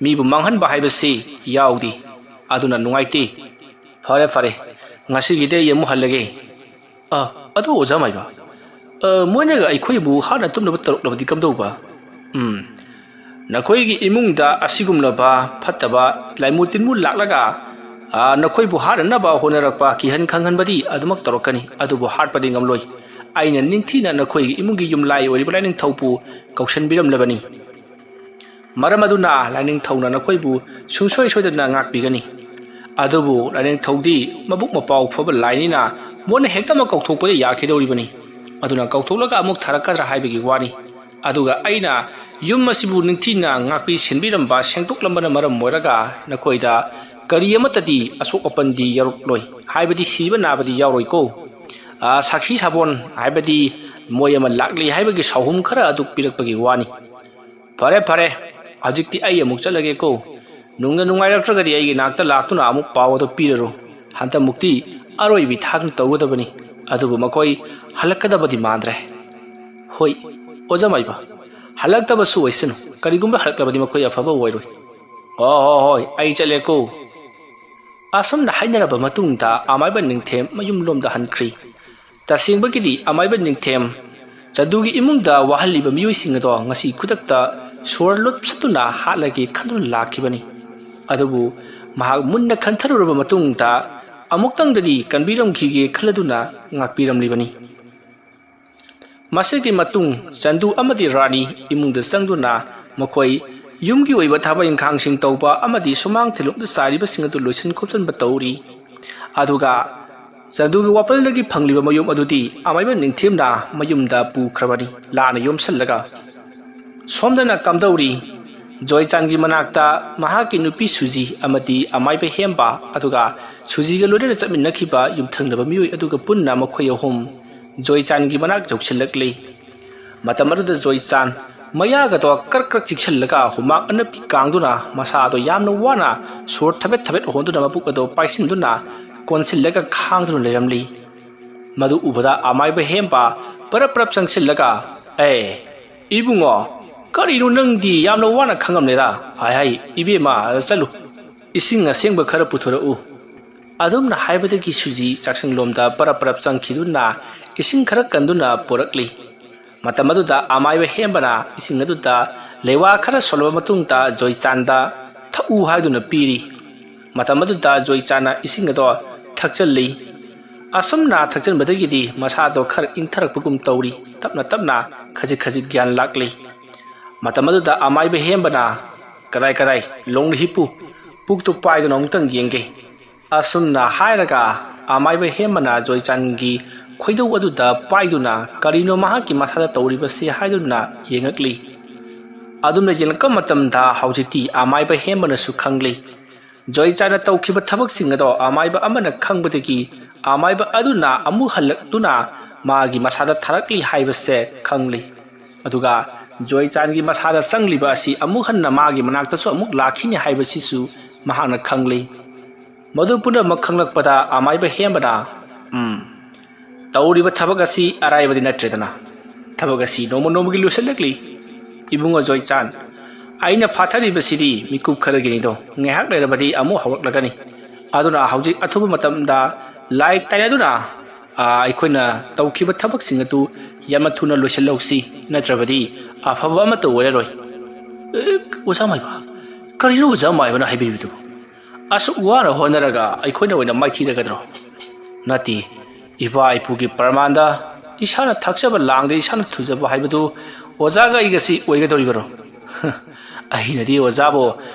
ꯃꯤꯕꯨ ꯃꯥꯡꯍꯟꯕ ꯍꯥꯏꯕꯁꯤ ꯌꯥꯎꯗꯦ꯫ ꯑꯗꯨꯅ ꯅꯨꯡꯉꯥꯏꯇꯦ꯫ ꯐꯔꯦ, ꯐꯔꯦ꯫ ꯉꯁꯤꯒꯤꯗꯤ ꯑꯩ ꯑꯃꯨꯛ ꯍꯜꯂꯒꯦ꯫ ꯑ, ꯑꯗꯨ ꯑꯣꯖꯥ ꯃꯥꯏꯕ, ꯑ, ꯃꯣꯏꯅꯒ ꯑꯩꯈꯣꯏꯕꯨ ꯍꯥꯠꯅ ꯇꯨꯝꯅꯕ ꯇꯧꯔꯛꯂꯕꯗꯤ ꯀꯝꯗꯧꯕ? ꯎꯝ, ꯅꯈꯣꯏꯒꯤ ꯏꯃꯨꯡꯗ ꯑꯁꯤꯒꯨꯝꯂꯕ ꯐꯠꯇꯕ ꯂꯥꯏꯃꯨ ꯇꯤꯟꯃꯨ ꯂꯥꯛꯂꯒ, ꯑ, ꯅꯈꯣꯏꯕꯨ ꯍꯥꯠꯅꯅꯕ ꯍꯣꯠꯅꯔꯛꯄ ꯀꯤꯍꯟ ꯈꯪꯍꯟꯕꯗꯤ ꯑꯗꯨꯃꯛ ꯇꯧꯔꯛꯀꯅꯤ, ꯑꯗꯨꯕꯨ ꯍꯥꯠꯄꯗꯤ ꯉꯝꯂꯣꯏ꯫ ꯑꯩꯅ ꯅꯤꯡꯊꯤꯅ ꯅꯈꯣꯏꯒꯤ ꯏꯃꯨꯡꯒꯤ ꯌꯨꯝꯂꯥꯏ ꯑꯣꯏꯔꯤꯕ ꯂꯥꯏꯅꯤꯡꯊꯧꯕꯨ ꯀꯧꯁꯟꯕꯤꯔꯝꯂꯕꯅꯤ꯫ ꯃꯔꯝ ꯑꯗꯨꯅ ꯂꯥꯏꯅꯤꯡꯊꯧꯅ ꯅꯈꯣꯏꯕꯨ ꯁꯨꯡꯁꯣꯏ ꯁꯣꯏꯗꯅ ꯉꯥꯛꯄꯤꯒꯅꯤ꯫ ꯑꯗꯨꯕꯨ ꯂꯥꯏꯅꯤꯡꯊꯧꯗꯤ ꯃꯕꯨꯛ ꯃꯄꯥꯎ ꯐꯕ ꯂꯥꯏꯅꯤꯅ ꯃꯣꯏꯅ ꯍꯦꯛꯇꯃꯛ ꯀꯧꯊꯣꯛꯄꯗ ꯌꯥꯈꯤꯗꯧꯔꯤꯕꯅꯤ꯫ ꯑꯗꯨꯅ ꯀꯧꯊꯣꯛꯂꯒ ꯑꯃꯨꯛ ꯊꯥꯔꯛꯀꯗ꯭ꯔꯥ ꯍꯥꯏꯕꯒꯤ ꯋꯥꯅꯤ꯫ ꯑꯗꯨꯒ ꯑꯩꯅ ꯌꯨꯝ ꯑꯁꯤꯕꯨ ꯅꯤꯡꯊꯤꯅ ꯉꯥꯛꯄꯤ ꯁꯦꯟꯕꯤꯔꯝꯕ, ꯁꯦꯡꯗꯣꯛꯂꯝꯕꯅ ꯃꯔꯝ ꯑꯣꯏꯔꯒ ꯅꯈꯣꯏꯗ ꯀꯔꯤ ꯑꯃꯠꯇꯗꯤ ꯑꯁꯣꯛ ꯑꯄꯟꯗꯤ ꯌꯥꯎꯔꯛꯂꯣꯏ, ꯍꯥꯏꯕꯗꯤ ꯁꯤꯕ ꯅꯥꯕꯗꯤ ꯌꯥꯎꯔꯣꯏꯀꯣ꯫ ꯑꯥ, ꯁꯥꯈꯤ ꯁꯥꯕꯣꯟ ꯍꯥꯏꯕꯗꯤ ꯃꯣꯏ ꯑꯃ ꯂꯥꯛꯂꯤ ꯍꯥꯏꯕꯒꯤ ꯁꯥꯎꯍꯨꯝ ꯈꯔ ꯑꯗꯨ ꯄꯤꯔꯛꯄꯒꯤ ꯋꯥꯅꯤ꯫ ꯐꯔꯦ, ꯐꯔꯦ, ꯍꯧꯖꯤꯛꯇꯤ ꯑꯩ ꯑꯃꯨꯛ ꯆꯠꯂꯒꯦꯀꯣ꯫ ꯅꯨꯡꯗ ꯅꯨꯡꯉꯥꯏꯔꯛꯇ꯭ꯔꯒꯗꯤ ꯑꯩꯒꯤ ꯅꯥꯛꯇ ꯂꯥꯛꯇꯨꯅ ꯑꯃꯨꯛ ꯄꯥꯎ ꯑꯗꯨ ꯄꯤꯔꯔꯨ꯫ ꯍꯟꯗꯛꯃꯨꯛꯇꯤ ꯑꯔꯣꯏꯕꯤ ꯊꯥꯛꯅ ꯇꯧꯒꯗꯕꯅꯤ꯫ ꯑꯗꯨꯕꯨ ꯃꯈꯣꯏ ꯍꯜꯂꯛꯀꯗꯕꯗꯤ ꯃꯥꯟꯗ꯭ꯔꯦ꯫ ꯍꯣꯏ, ꯑꯣꯖꯥ ꯃꯥꯏꯕ, ꯍꯜꯂꯛꯇꯕꯁꯨ ꯑꯣꯏꯁꯅꯨ꯫ ꯀꯔꯤꯒꯨꯝꯕ ꯍꯜꯂꯛꯂꯕꯗꯤ ꯃꯈꯣꯏ ꯑꯐꯕ ꯑꯣꯏꯔꯣꯏ꯫ ꯍꯣ, ꯍꯣ, ꯍꯣꯏ, ꯑꯩ ꯆꯠꯂꯦꯀꯣ꯫ ꯑꯁꯨꯝꯅ ꯍꯥꯏꯅꯔꯕ ꯃꯇꯨꯡꯗ ꯑꯃꯥꯏꯕ ꯅꯤꯡꯊꯦꯝ ꯃꯌꯨꯝꯂꯣꯝꯗ ꯍꯟꯈ꯭ꯔꯤ꯫ ꯇꯁꯦꯡꯕꯒꯤꯗꯤ ꯑꯃꯥꯏꯕ ꯅꯤꯡꯊꯦꯝ ꯆꯟꯗꯨꯒꯤ ꯏꯃꯨꯡꯗ ꯋꯥꯍꯜꯂꯤꯕ ꯃꯤꯑꯣꯏꯁꯤꯡ ꯑꯗꯣ ꯉꯁꯤ ꯈꯨꯗꯛꯇ ꯁꯣꯔ ꯂꯨꯞꯁꯠꯇꯨꯅ ꯍꯥꯠꯂꯒꯦ ꯈꯟꯗꯨꯅ ꯂꯥꯛꯈꯤꯕꯅꯤ꯫ ꯑꯗꯨꯕꯨ ꯃꯍꯥꯛ ꯃꯨꯟꯅ ꯈꯟꯊꯔꯨꯔꯕ ꯃꯇꯨꯡꯗ ꯑꯃꯨꯛꯇꯪꯗꯗꯤ ꯀꯟꯕꯤꯔꯝꯈꯤꯒꯦ ꯈꯜꯂꯗꯨꯅ ꯉꯥꯛꯄꯤꯔꯝꯂꯤꯕꯅꯤ꯫ ꯃꯁꯤꯒꯤ ꯃꯇꯨꯡ ꯆꯟꯗꯨ ꯑꯃꯗꯤ ꯔꯥꯅꯤ ꯏꯃꯨꯡꯗ ꯆꯪꯗꯨꯅ ꯃꯈꯣꯏ ꯌꯨꯝꯒꯤ ꯑꯣꯏꯕ ꯊꯕꯛ ꯏꯪꯈꯥꯡꯁꯤꯡ ꯇꯧꯕ ꯑꯃꯗꯤ ꯁꯨꯃꯥꯡ ꯊꯤꯂꯣꯛꯇ ꯆꯥꯏꯔꯤꯕꯁꯤꯡ ꯑꯗꯨ ꯂꯣꯏꯁꯤꯟ ꯈꯣꯠꯆꯤꯟꯕ ꯇꯧꯔꯤ꯫ ꯑꯗꯨꯒ ꯆꯟꯗꯨꯒꯤ ꯋꯥꯄꯜꯗꯒꯤ ꯐꯪꯂꯤꯕ ꯃꯌꯨꯝ ꯑꯗꯨꯗꯤ ꯑꯃꯥꯏꯕ ꯅꯤꯡꯊꯦꯝꯅ ꯃꯌꯨꯝꯗ ꯄꯨꯈ꯭ꯔꯕꯅꯤ, ꯂꯥꯅ ꯌꯣꯝꯁꯤꯜꯂꯒ꯫ ꯁꯣꯝꯗꯅ ꯀꯝꯗꯧꯔꯤ? ꯖꯣꯏꯆꯥꯟꯒꯤ ꯃꯅꯥꯛꯇ ꯃꯍꯥꯛꯀꯤ ꯅꯨꯄꯤ ꯁꯨꯖꯤ ꯑꯃꯗꯤ ꯑꯃꯥꯏꯕ ꯍꯦꯝꯕ, ꯑꯗꯨꯒ ꯁꯨꯖꯤꯒ ꯂꯣꯏꯅꯅ ꯆꯠꯃꯤꯟꯅꯈꯤꯕ ꯌꯨꯝꯊꯪꯅꯕ ꯃꯤꯑꯣꯏ ꯑꯗꯨꯒ ꯄꯨꯟꯅ ꯃꯈꯣꯏ ꯑꯍꯨꯝ ꯖꯣꯏꯆꯥꯟꯒꯤ ꯃꯅꯥꯛ ꯌꯧꯁꯤꯜꯂꯛꯂꯤ꯫ ꯃꯇꯝ ꯑꯗꯨꯗ ꯖꯣꯏꯆꯥꯟ ꯃꯌꯥꯒꯗꯣ ꯀ꯭ꯔꯛ ꯀ꯭ꯔꯛ ꯆꯤꯛꯁꯤꯜꯂꯒ ꯍꯨꯃꯥꯡ ꯑꯅꯞꯄꯤ ꯀꯥꯡꯗꯨꯅ ꯃꯁꯥꯗꯣ ꯌꯥꯝꯅ ꯋꯥꯅ ꯁꯣꯔ ꯊꯕꯦꯠ ꯊꯕꯦꯠ ꯍꯣꯟꯗꯨꯅ ꯃꯕꯨꯛ ꯑꯗꯣ ꯄꯥꯏꯁꯤꯟꯗꯨꯅ ꯀꯣꯟꯁꯤꯜꯂꯒ ꯈꯥꯡꯗꯨꯅ ꯂꯩꯔꯝꯂꯤ꯫ ꯃꯗꯨ ꯎꯕꯗ ꯑꯃꯥꯏꯕ ꯍꯦꯝꯕ ꯄꯔꯞ ꯄꯔꯞ ꯆꯪꯁꯤꯜꯂꯒ, "ꯑꯦ, ꯏꯕꯨꯡꯉꯣ, ꯀꯔꯤꯅꯣ ꯅꯪꯗꯤ ꯌꯥꯝꯅ ꯋꯥꯅ ꯈꯪꯉꯝꯂꯦꯗ? ꯍꯥꯏ ꯍꯥꯏ, ꯏꯕꯦꯝꯃ, ꯆꯠꯂꯨ, ꯏꯁꯤꯡ ꯑꯁꯦꯡꯕ ꯈꯔ ꯄꯨꯊꯣꯔꯛꯎ"꯫ ꯑꯗꯨꯝꯅ ꯍꯥꯏꯕꯗꯒꯤ ꯁꯨꯖꯤ ꯆꯥꯛꯁꯪꯂꯣꯝꯗ ꯄꯔꯞ ꯄꯔꯞ ꯆꯪꯈꯤꯗꯨꯅ ꯏꯁꯤꯡ ꯈꯔ ꯀꯟꯗꯨꯅ ꯄꯨꯔꯛꯂꯤ꯫ ꯃꯇꯝ ꯑꯗꯨꯗ ꯑꯃꯥꯏꯕ ꯍꯦꯝꯕꯅ ꯏꯁꯤꯡ ꯑꯗꯨꯗ ꯂꯩꯋꯥ ꯈꯔ ꯁꯣꯜꯂꯕ ꯃꯇꯨꯡꯗ ꯖꯣꯏꯆꯥꯟꯗ ꯊꯛꯎ ꯍꯥꯏꯗꯨꯅ ꯄꯤꯔꯤ꯫ ꯃꯇꯝ ꯑꯗꯨꯗ ꯖꯣꯏꯆꯥꯟꯅ ꯏꯁꯤꯡ ꯑꯗꯣ ꯊꯛꯆꯜꯂꯤ꯫ ꯑꯁꯨꯝꯅ ꯊꯛꯆꯟꯕꯗꯒꯤꯗꯤ ꯃꯁꯥꯗꯣ ꯈꯔ ꯏꯪꯊꯔꯛꯄꯒꯨꯝ ꯇꯧꯔꯤ꯫ ꯇꯞꯅ ꯇꯞꯅ ꯈꯖꯤꯛ ꯈꯖꯤꯛ ꯒ꯭ꯌꯥꯟ ꯂꯥꯛꯂꯤ꯫ ꯃꯇꯝ ꯑꯗꯨꯗ ꯑꯃꯥꯏꯕ ꯍꯦꯝꯕꯅ, "ꯀꯗꯥꯏ ꯀꯗꯥꯏ, ꯂꯣꯡꯅ ꯍꯤꯞꯄꯨ, ꯄꯨꯛꯇꯨ ꯄꯥꯏꯗꯨꯅ ꯑꯃꯨꯛꯇꯪ ꯌꯦꯡꯒꯦ"꯫ ꯑꯁꯨꯝꯅ ꯍꯥꯏꯔꯒ ꯑꯃꯥꯏꯕ ꯍꯦꯝꯕꯅ ꯖꯣꯏꯆꯥꯟꯒꯤ ꯈꯣꯏꯗꯧ ꯑꯗꯨꯗ ꯄꯥꯏꯗꯨꯅ ꯀꯔꯤꯅꯣ ꯃꯍꯥꯛꯀꯤ ꯃꯁꯥꯗ ꯇꯧꯔꯤꯕꯁꯤ ꯍꯥꯏꯗꯨꯅ ꯌꯦꯡꯉꯛꯂꯤ꯫ ꯑꯗꯨꯝꯅ ꯌꯦꯡꯂꯛꯄ ꯃꯇꯝꯗ ꯍꯧꯖꯤꯛꯇꯤ ꯑꯃꯥꯏꯕ ꯍꯦꯝꯕꯅꯁꯨ ꯈꯪꯂꯤ꯫ ꯖꯣꯏꯆꯥꯟꯅ ꯇꯧꯈꯤꯕ ꯊꯕꯛꯁꯤꯡ ꯑꯗꯣ ꯑꯃꯥꯏꯕ ꯑꯃꯅ ꯈꯪꯕꯗꯒꯤ ꯑꯃꯥꯏꯕ ꯑꯗꯨꯅ ꯑꯃꯨꯛ ꯍꯜꯂꯛꯇꯨꯅ ꯃꯥꯒꯤ ꯃꯁꯥꯗ ꯊꯥꯔꯛꯂꯤ ꯍꯥꯏꯕꯁꯦ ꯈꯪꯂꯤ꯫ ꯑꯗꯨꯒ ꯖꯣꯏꯆꯥꯟꯒꯤ ꯃꯁꯥꯗ ꯆꯪꯂꯤꯕ ꯑꯁꯤ ꯑꯃꯨꯛ ꯍꯟꯅ ꯃꯥꯒꯤ ꯃꯅꯥꯛꯇꯁꯨ ꯑꯃꯨꯛ ꯂꯥꯛꯈꯤꯅꯤ ꯍꯥꯏꯕꯁꯤꯁꯨ ꯃꯍꯥꯛꯅ ꯈꯪꯂꯤ꯫ ꯃꯗꯨ ꯄꯨꯝꯅꯃꯛ ꯈꯪꯂꯛꯄꯗ ꯑꯃꯥꯏꯕ ꯍꯦꯝꯕꯅ, "ꯎꯝ, ꯇꯧꯔꯤꯕ ꯊꯕꯛ ꯑꯁꯤ ꯑꯔꯥꯏꯕꯗꯤ ꯅꯠꯇ꯭ꯔꯦꯗꯅ꯫ ꯊꯕꯛ ꯑꯁꯤ ꯅꯣꯡꯃ ꯅꯣꯡꯃꯒꯤ ꯂꯨꯁꯜꯂꯛꯂꯤ꯫ ꯏꯕꯨꯡꯉꯣ ꯖꯣꯏꯆꯥꯟ, ꯑꯩꯅ ꯐꯥꯊꯔꯤꯕꯁꯤꯗꯤ ꯃꯤꯀꯨꯞ ꯈꯔꯒꯤꯅꯤꯗꯣ, ꯉꯥꯏꯍꯥꯛ ꯂꯩꯔꯕꯗꯤ ꯑꯃꯨꯛ ꯍꯧꯔꯛꯂꯒꯅꯤ꯫ ꯑꯗꯨꯅ ꯍꯧꯖꯤꯛ ꯑꯊꯨꯕ ꯃꯇꯝꯗ ꯂꯥꯏ ꯇꯥꯏꯅꯗꯨꯅ, ꯑ, ꯑꯩꯈꯣꯏꯅ ꯇꯧꯈꯤꯕ ꯊꯕꯛꯁꯤꯡ ꯑꯗꯨ ꯌꯥꯝꯅ ꯊꯨꯅ ꯂꯣꯏꯁꯤꯜꯍꯧꯁꯤ, ꯅꯠꯇ꯭ꯔꯕꯗꯤ ꯑꯐꯕ ꯑꯃꯠꯇ ꯑꯣꯏꯔꯔꯣꯏ"꯫ ꯑꯦ, ꯑꯣꯖꯥ ꯃꯥꯏꯕ, ꯀꯔꯤꯅꯣ ꯑꯣꯖꯥ ꯃꯥꯏꯕꯅ ꯍꯥꯏꯕꯤꯔꯤꯕꯗꯨꯕꯨ? ꯑꯁꯨꯛ ꯋꯥꯅ ꯍꯣꯠꯅꯔꯒ ꯑꯩꯈꯣꯏꯅ ꯑꯣꯏꯅ ꯃꯥꯏꯊꯤꯔꯒꯗ꯭ꯔꯣ? ꯅꯠꯇꯦ, ꯏꯄꯥ ꯏꯄꯨꯒꯤ ꯄ꯭ꯔꯃꯥꯟꯗ ꯏꯁꯥꯅ ꯊꯥꯛꯆꯕ ꯂꯥꯡꯗ ꯏꯁꯥꯅ ꯊꯨꯖꯕ ꯍꯥꯏꯕꯗꯨ ꯑꯣꯖꯥꯒ ꯑꯩꯒꯁꯤ ꯑꯣꯏꯒꯗꯧꯔꯤꯕꯔꯣ? ꯑꯩꯅꯗꯤ ꯑꯣꯖꯥꯕꯨ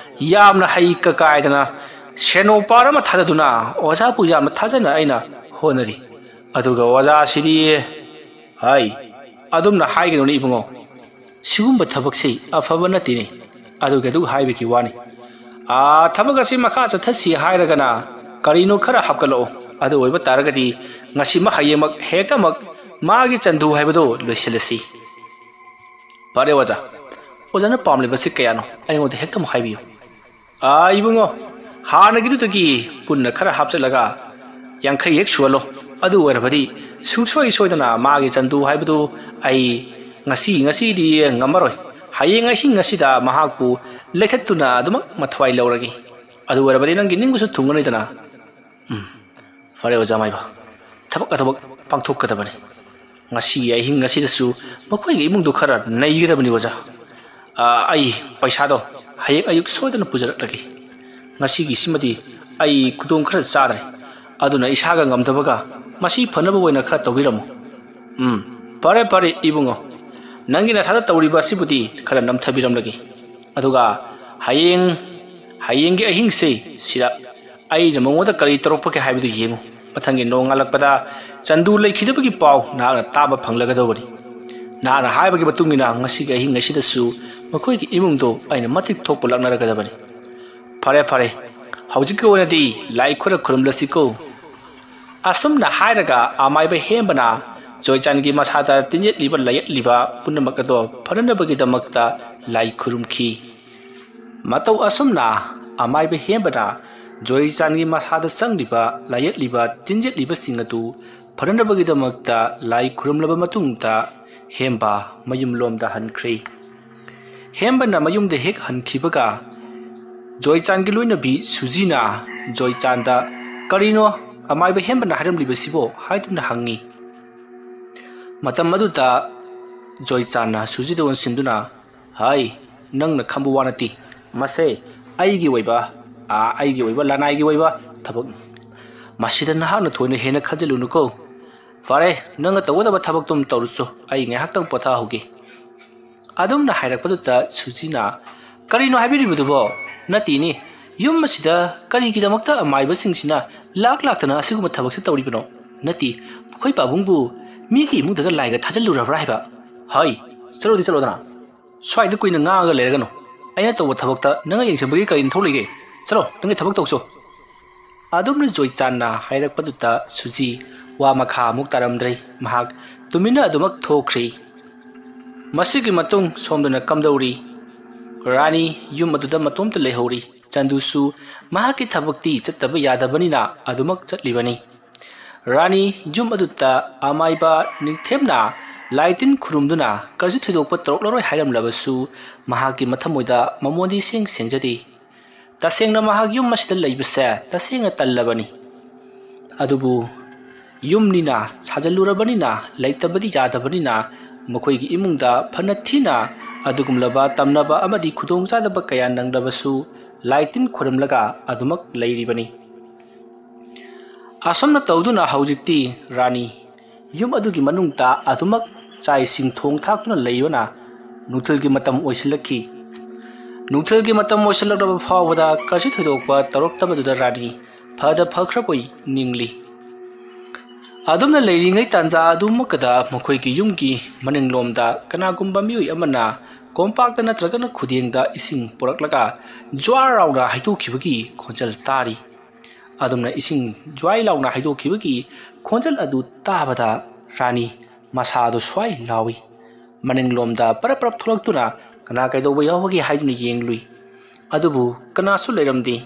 ꯌꯥꯝꯅ ꯍꯩ ꯀꯀꯥꯏꯗꯅ ꯁꯦꯅꯣꯄꯥꯔ ꯑꯃ ꯊꯥꯗꯗꯨꯅ ꯑꯣꯖꯥꯕꯨ ꯌꯥꯝꯅ ꯊꯥꯖꯅ ꯑꯩꯅ ꯍꯣꯠꯅꯔꯤ꯫ ꯑꯗꯨꯒ ꯑꯣꯖꯥꯁꯤꯗꯤ, ꯍꯥꯏ, ꯑꯗꯨꯝꯅ ꯍꯥꯏꯒꯅꯨꯅꯦ ꯏꯕꯨꯡꯉꯣ꯫ ꯁꯤꯒꯨꯝꯕ ꯊꯕꯛꯁꯤ ꯑꯐꯕ ꯅꯠꯇꯦꯅꯦ꯫ ꯑꯗꯨꯒꯤ ꯑꯗꯨ ꯍꯥꯏꯕꯒꯤ ꯋꯥꯅꯤ꯫ ꯑꯥ, ꯊꯕꯛ ꯑꯁꯤ ꯃꯈꯥ ꯆꯠꯊꯁꯤ ꯍꯥꯏꯔꯒꯅ ꯀꯔꯤꯅꯣ ꯈꯔ ꯍꯥꯞꯀꯠꯂꯛꯑꯣ꯫ ꯑꯗꯨ ꯑꯣꯏꯕ ꯇꯥꯔꯒꯗꯤ ꯉꯁꯤꯃꯛ ꯍꯌꯦꯡꯃꯛ ꯍꯦꯛꯇꯃꯛ ꯃꯥꯒꯤ ꯆꯟꯗꯨ ꯍꯥꯏꯕꯗꯨ ꯂꯣꯏꯁꯤꯜꯂꯁꯤ꯫ ꯐꯔꯦ ꯑꯣꯖꯥ, ꯑꯣꯖꯥꯅ ꯄꯥꯝꯂꯤꯕꯁꯤ ꯀꯌꯥꯅꯣ ꯑꯩꯉꯣꯟꯗ ꯍꯦꯛꯇꯃꯛ ꯍꯥꯏꯕꯤꯌꯨ꯫ ꯑꯥ, ꯏꯕꯨꯡꯉꯣ, ꯍꯥꯟꯅꯒꯤꯗꯨꯗꯒꯤ ꯄꯨꯟꯅ ꯈꯔ ꯍꯥꯞꯆꯤꯜꯂꯒ ꯌꯥꯡꯈꯩ ꯍꯦꯛ ꯁꯨꯍꯜꯂꯣ꯫ ꯑꯗꯨ ꯑꯣꯏꯔꯕꯗꯤ ꯁꯨꯡꯁꯣꯏ ꯁꯣꯏꯗꯅ ꯃꯥꯒꯤ ꯆꯟꯗꯨ ꯍꯥꯏꯕꯗꯨ ꯑꯩ ꯉꯁꯤ, ꯉꯁꯤꯗꯤ ꯉꯝꯃꯔꯣꯏ꯫ ꯍꯌꯦꯡ ꯑꯍꯤꯡ ꯑꯁꯤꯗ ꯃꯍꯥꯛꯄꯨ ꯂꯩꯊꯠꯇꯨꯅ ꯑꯗꯨꯃꯛ ꯃꯊ꯭ꯋꯥꯏ ꯂꯧꯔꯒꯦ꯫ ꯑꯗꯨ ꯑꯣꯏꯔꯕꯗꯤ ꯅꯪꯒꯤ ꯅꯤꯡꯕꯁꯨ ꯊꯨꯡꯒꯅꯤꯗꯅ꯫ ꯎꯝ, ꯐꯔꯦ ꯑꯣꯖꯥ ꯃꯥꯏꯕ, ꯊꯕꯛ ꯑꯊꯕꯛ ꯄꯥꯡꯊꯣꯛꯀꯗꯕꯅꯤ꯫ ꯉꯁꯤ ꯑꯍꯤꯡ ꯑꯁꯤꯗꯁꯨ ꯃꯈꯣꯏꯒꯤ ꯏꯃꯨꯡꯗꯨ ꯈꯔ ꯅꯩꯒꯗꯕꯅꯤ ꯑꯣꯖꯥ꯫ ꯑꯥ, ꯑꯩ ꯄꯩꯁꯥꯗꯣ ꯍꯌꯦꯡ ꯑꯌꯨꯛ ꯁꯣꯏꯗꯅ ꯄꯨꯖꯔꯛꯂꯒꯦ꯫ ꯉꯁꯤꯒꯤꯁꯤꯃꯗꯤ ꯑꯩ ꯈꯨꯗꯣꯡ ꯈꯔ ꯆꯥꯗ꯭ꯔꯦ꯫ ꯑꯗꯨꯅ ꯏꯁꯥꯒ ꯉꯝꯗꯕꯒ ꯃꯁꯤ ꯐꯅꯕ ꯑꯣꯏꯅ ꯈꯔ ꯇꯧꯕꯤꯔꯝꯃꯨ꯫ ꯎꯝ, ꯐꯔꯦ ꯐꯔꯦ ꯏꯕꯨꯡꯉꯣ, ꯅꯪꯒꯤ ꯅꯁꯥꯗ ꯇꯧꯔꯤꯕ ꯑꯁꯤꯕꯨꯗꯤ ꯈꯔ ꯅꯝꯊꯕꯤꯔꯝꯂꯒꯦ꯫ ꯑꯗꯨꯒ ꯍꯌꯦꯡ, ꯍꯌꯦꯡꯒꯤ ꯑꯍꯤꯡꯁꯦ ꯁꯤꯗ ꯑꯩꯅ ꯃꯉꯣꯟꯗ ꯀꯔꯤ ꯇꯧꯔꯛꯄꯒꯦ ꯍꯥꯏꯕꯗꯨ ꯌꯦꯡꯉꯨ꯫ ꯃꯊꯪꯒꯤ ꯅꯣꯡꯉꯥꯜꯂꯛꯄꯗ ꯆꯟꯗꯨ ꯂꯩꯈꯤꯗꯕꯒꯤ ꯄꯥꯎ ꯅꯍꯥꯛꯅ ꯇꯥꯕ ꯐꯪꯂꯒꯗꯧꯕꯅꯤ꯫ ꯅꯍꯥꯛꯅ ꯍꯥꯏꯕꯒꯤ ꯃꯇꯨꯡ ꯏꯟꯅ ꯉꯁꯤꯒꯤ ꯑꯍꯤꯡ ꯑꯁꯤꯗꯁꯨ ꯃꯈꯣꯏꯒꯤ ꯏꯃꯨꯡꯗꯣ ꯑꯩꯅ ꯃꯇꯤꯛ ꯊꯣꯛꯄ ꯂꯥꯛꯅꯔꯒꯗꯕꯅꯤ꯫ ꯐꯔꯦ ꯐꯔꯦ, ꯍꯧꯖꯤꯛꯀꯤ ꯑꯣꯏꯅꯗꯤ ꯂꯥꯏ ꯈꯨꯔ ꯈꯨꯔꯨꯝꯂꯁꯤꯀꯣ꯫ ꯑꯁꯨꯝꯅ ꯍꯥꯏꯔꯒ ꯑꯃꯥꯏꯕ ꯍꯦꯝꯕꯅ ꯖꯣꯏꯆꯥꯟꯒꯤ ꯃꯁꯥꯗ ꯇꯤꯟꯖꯠꯂꯤꯕ ꯂꯥꯏꯌꯦꯠꯂꯤꯕ ꯄꯨꯝꯅꯃꯛ ꯑꯗꯣ ꯐꯅꯅꯕꯒꯤꯗꯃꯛꯇ ꯂꯥꯏ ꯈꯨꯔꯨꯝꯈꯤ꯫ ꯃꯇꯧ ꯑꯁꯨꯝꯅ ꯑꯃꯥꯏꯕ ꯍꯦꯝꯕꯅ ꯖꯣꯏꯆꯥꯟꯒꯤ ꯃꯁꯥꯗ ꯆꯪꯂꯤꯕ ꯂꯥꯏꯌꯦꯠꯂꯤꯕ ꯇꯤꯟꯖꯠꯂꯤꯕꯁꯤꯡ ꯑꯗꯨ ꯐꯅꯅꯕꯒꯤꯗꯃꯛꯇ ꯂꯥꯏ ꯈꯨꯔꯨꯝꯂꯕ ꯃꯇꯨꯡꯗ ꯍꯦꯝꯕ ꯃꯌꯨꯝꯂꯣꯝꯗ ꯍꯟꯈ꯭ꯔꯦ꯫ ꯍꯦꯝꯕꯅ ꯃꯌꯨꯝꯗ ꯍꯦꯛ ꯍꯟꯈꯤꯕꯒ ꯖꯣꯏꯆꯥꯟꯒꯤ ꯂꯣꯏꯅꯕꯤ ꯁꯨꯖꯤꯅ ꯖꯣꯏꯆꯥꯟꯗ, "ꯀꯔꯤꯅꯣ ꯑꯃꯥꯏꯕ ꯍꯦꯝꯕꯅ ꯍꯥꯏꯔꯝꯂꯤꯕꯁꯤꯕꯣ?" ꯍꯥꯏꯗꯨꯅ ꯍꯪꯉꯤ꯫ ꯃꯇꯝ ꯑꯗꯨꯗ ꯖꯣꯏꯆꯥꯟꯅ ꯁꯨꯖꯤꯗ ꯑꯣꯟꯁꯤꯟꯗꯨꯅ, "ꯍꯥꯏ, ꯅꯪꯅ ꯈꯪꯕ ꯋꯥ ꯅꯠꯇꯦ꯫ ꯃꯁꯦ ꯑꯩꯒꯤ ꯑꯣꯏꯕ, ꯑꯥ, ꯑꯩꯒꯤ ꯑꯣꯏꯕ ꯂꯅꯥꯏꯒꯤ ꯑꯣꯏꯕ ꯊꯕꯛꯅꯤ꯫ ꯃꯁꯤꯗ ꯅꯍꯥꯛꯅ ꯊꯣꯏꯅ ꯍꯦꯟꯅ ꯈꯟꯖꯤꯜꯂꯨꯅꯨꯀꯣ꯫ ꯐꯔꯦ, ꯅꯪꯅ ꯇꯧꯒꯗꯕ ꯊꯕꯛꯇꯨꯝ ꯇꯧꯔꯨꯆꯣ, ꯑꯩ ꯉꯥꯏꯍꯥꯛꯇꯪ ꯄꯣꯊꯥꯍꯧꯒꯦ꯫" ꯑꯗꯨꯝꯅ ꯍꯥꯏꯔꯛꯄꯗꯨꯗ ꯁꯨꯖꯤꯅ, "ꯀꯔꯤꯅꯣ ꯍꯥꯏꯕꯤꯔꯤꯕꯗꯨꯕꯣ? ꯅꯠꯇꯦꯅꯦ, ꯌꯨꯝ ꯑꯁꯤꯗ ꯀꯔꯤꯒꯤꯗꯃꯛꯇ ꯑꯃꯥꯏꯕꯁꯤꯡꯁꯤꯅ ꯂꯥꯛ ꯂꯥꯛꯇꯅ ꯑꯁꯤꯒꯨꯝꯕ ꯊꯕꯛꯁꯦ ꯇꯧꯔꯤꯕꯅꯣ? ꯅꯠꯇꯦ, ꯑꯩꯈꯣꯏ ꯄꯥꯕꯨꯡꯕꯨ ꯃꯤꯒꯤ ꯏꯃꯨꯡꯗꯒ ꯂꯥꯏꯒ ꯊꯥꯖꯤꯜꯂꯨꯔꯕ꯭ꯔꯥ ꯍꯥꯏꯕ? ꯍꯩ, ꯆꯠꯂꯣꯗꯤ ꯆꯠꯂꯣꯗꯅ꯫ ꯁ꯭ꯋꯥꯏꯗ ꯀꯨꯏꯅ ꯉꯥꯡꯉꯒ ꯂꯩꯔꯒꯅꯨ꯫ ꯑꯩꯅ ꯇꯧꯕ ꯊꯕꯛꯇ ꯅꯪꯅ ꯌꯦꯡꯁꯤꯟꯕꯒꯤ ꯀꯔꯤ ꯃꯊꯧ ꯂꯩꯒꯦ? ꯆꯠꯂꯣ, ꯅꯪꯒꯤ ꯊꯕꯛ ꯇꯧꯆꯣ꯫ ꯑꯗꯨꯝꯅ ꯖꯣꯏꯆꯥꯟꯅ ꯍꯥꯏꯔꯛꯄꯗꯨꯗ ꯁꯨꯖꯤ ꯋꯥ ꯃꯈꯥ ꯑꯃꯨꯛ ꯇꯥꯔꯝꯗ꯭ꯔꯦ꯫ ꯃꯍꯥꯛ ꯇꯨꯃꯤꯟꯅ ꯑꯗꯨꯃꯛ ꯊꯣꯛꯈ꯭ꯔꯤ꯫ ꯃꯁꯤꯒꯤ ꯃꯇꯨꯡ ꯁꯣꯝꯗꯅ ꯀꯝꯗꯧꯔꯤ? ꯔꯥꯅꯤ ꯌꯨꯝ ꯑꯗꯨꯗ ꯃꯇꯣꯝꯇ ꯂꯩꯍꯧꯔꯤ꯫ ꯆꯟꯗꯨꯁꯨ ꯃꯍꯥꯛꯀꯤ ꯊꯕꯛꯇꯤ ꯆꯠꯇꯕ ꯌꯥꯗꯕꯅꯤꯅ ꯑꯗꯨꯃꯛ ꯆꯠꯂꯤꯕꯅꯤ꯫ ꯔꯥꯅꯤ ꯌꯨꯝ ꯑꯗꯨꯗ ꯑꯃꯥꯏꯕ ꯅꯤꯡꯊꯦꯝꯅ ꯂꯥꯏ ꯇꯤꯟ ꯈꯨꯔꯨꯝꯗꯨꯅ ꯀꯔꯤꯁꯨ ꯊꯣꯏꯗꯣꯛꯄ ꯇꯧꯔꯛꯂꯔꯣꯏ ꯍꯥꯏꯔꯝꯂꯕꯁꯨ, ꯃꯍꯥꯛꯀꯤ ꯃꯊꯃꯣꯏꯗ ꯃꯃꯣꯟꯗꯤ ꯁꯦꯡ ꯁꯦꯡꯖꯗꯦ꯫ ꯇꯁꯦꯡꯅ ꯃꯍꯥꯛ ꯌꯨꯝ ꯑꯁꯤꯗ ꯂꯩꯕꯁꯦ ꯇꯁꯦꯡꯅ ꯇꯜꯂꯕꯅꯤ꯫ ꯑꯗꯨꯕꯨ ꯌꯨꯝꯅꯤꯅ, ꯁꯥꯖꯜꯂꯨꯔꯕꯅꯤꯅ ꯂꯩꯇꯕꯗꯤ ꯌꯥꯗꯕꯅꯤꯅ, ꯃꯈꯣꯏꯒꯤ ꯏꯃꯨꯡꯗ ꯐꯅ ꯊꯤꯅ ꯑꯗꯨꯒꯨꯝꯂꯕ ꯇꯝꯅꯕ ꯑꯃꯗꯤ ꯈꯨꯗꯣꯡꯆꯥꯗꯕ ꯀꯌꯥ ꯅꯪꯂꯕꯁꯨ ꯂꯥꯏ ꯇꯤꯟ ꯈꯨꯔꯨꯝꯂꯒ ꯑꯗꯨꯃꯛ ꯂꯩꯔꯤꯕꯅꯤ꯫ ꯑꯁꯨꯝꯅ ꯇꯧꯗꯨꯅ ꯍꯧꯖꯤꯛꯇꯤ ꯔꯥꯅꯤ ꯌꯨꯝ ꯑꯗꯨꯒꯤ ꯃꯅꯨꯡꯗ ꯑꯗꯨꯃꯛ ꯆꯥꯛ ꯏꯁꯤꯡ ꯊꯣꯡ ꯊꯥꯛꯇꯨꯅ ꯂꯩꯕꯅ ꯅꯨꯡꯊꯤꯜꯒꯤ ꯃꯇꯝ ꯑꯣꯏꯁꯤꯜꯂꯛꯈꯤ꯫ ꯅꯨꯡꯊꯤꯜꯒꯤ ꯃꯇꯝ ꯑꯣꯏꯁꯤꯜꯂꯛꯂꯕ ꯐꯥꯎꯕꯗ ꯀꯔꯤꯁꯨ ꯊꯣꯏꯗꯣꯛꯄ ꯇꯧꯔꯛꯇꯕꯗꯨꯗ ꯔꯥꯅꯤ ꯐꯗ ꯐꯈ꯭ꯔꯕꯣꯏ ꯅꯤꯡꯂꯤ꯫ ꯑꯗꯨꯝꯅ ꯂꯩꯔꯤꯉꯩ ꯇꯥꯟꯖꯥ ꯑꯗꯨꯃꯛꯀꯗ ꯃꯈꯣꯏꯒꯤ ꯌꯨꯝꯒꯤ ꯃꯅꯤꯡꯂꯣꯝꯗ ꯀꯅꯥꯒꯨꯝꯕ ꯃꯤꯑꯣꯏ ꯑꯃꯅ ꯀꯣꯝꯄꯥꯛꯇ ꯅꯠꯇ꯭ꯔꯒꯅ ꯈꯨꯗꯦꯡꯗ ꯏꯁꯤꯡ ꯄꯨꯔꯛꯂꯒ ꯖ꯭ꯋꯥꯔ ꯂꯥꯎꯅ ꯍꯩꯗꯣꯛꯈꯤꯕꯒꯤ ꯈꯣꯟꯖꯦꯜ ꯇꯥꯔꯤ꯫ ꯑꯗꯨꯝꯅ ꯏꯁꯤꯡ ꯖ꯭ꯋꯥꯏ ꯂꯥꯎꯅ ꯍꯩꯗꯣꯛꯈꯤꯕꯒꯤ ꯈꯣꯟꯖꯦꯜ ꯑꯗꯨ ꯇꯥꯕꯗ ꯔꯥꯅꯤ ꯃꯁꯥꯗꯨ ꯁ꯭ꯋꯥꯏ ꯂꯥꯎꯏ꯫ ꯃꯅꯤꯡꯂꯣꯝꯗ ꯄꯔꯞ ꯄꯔꯞ ꯊꯣꯛꯂꯛꯇꯨꯅ ꯀꯅꯥ ꯀꯩꯗꯧꯕ ꯌꯥꯎꯕꯒꯦ ꯍꯥꯏꯗꯨꯅ ꯌꯦꯡꯂꯨꯏ꯫ ꯑꯗꯨꯕꯨ ꯀꯅꯥꯁꯨ ꯂꯩꯔꯝꯗꯦ꯫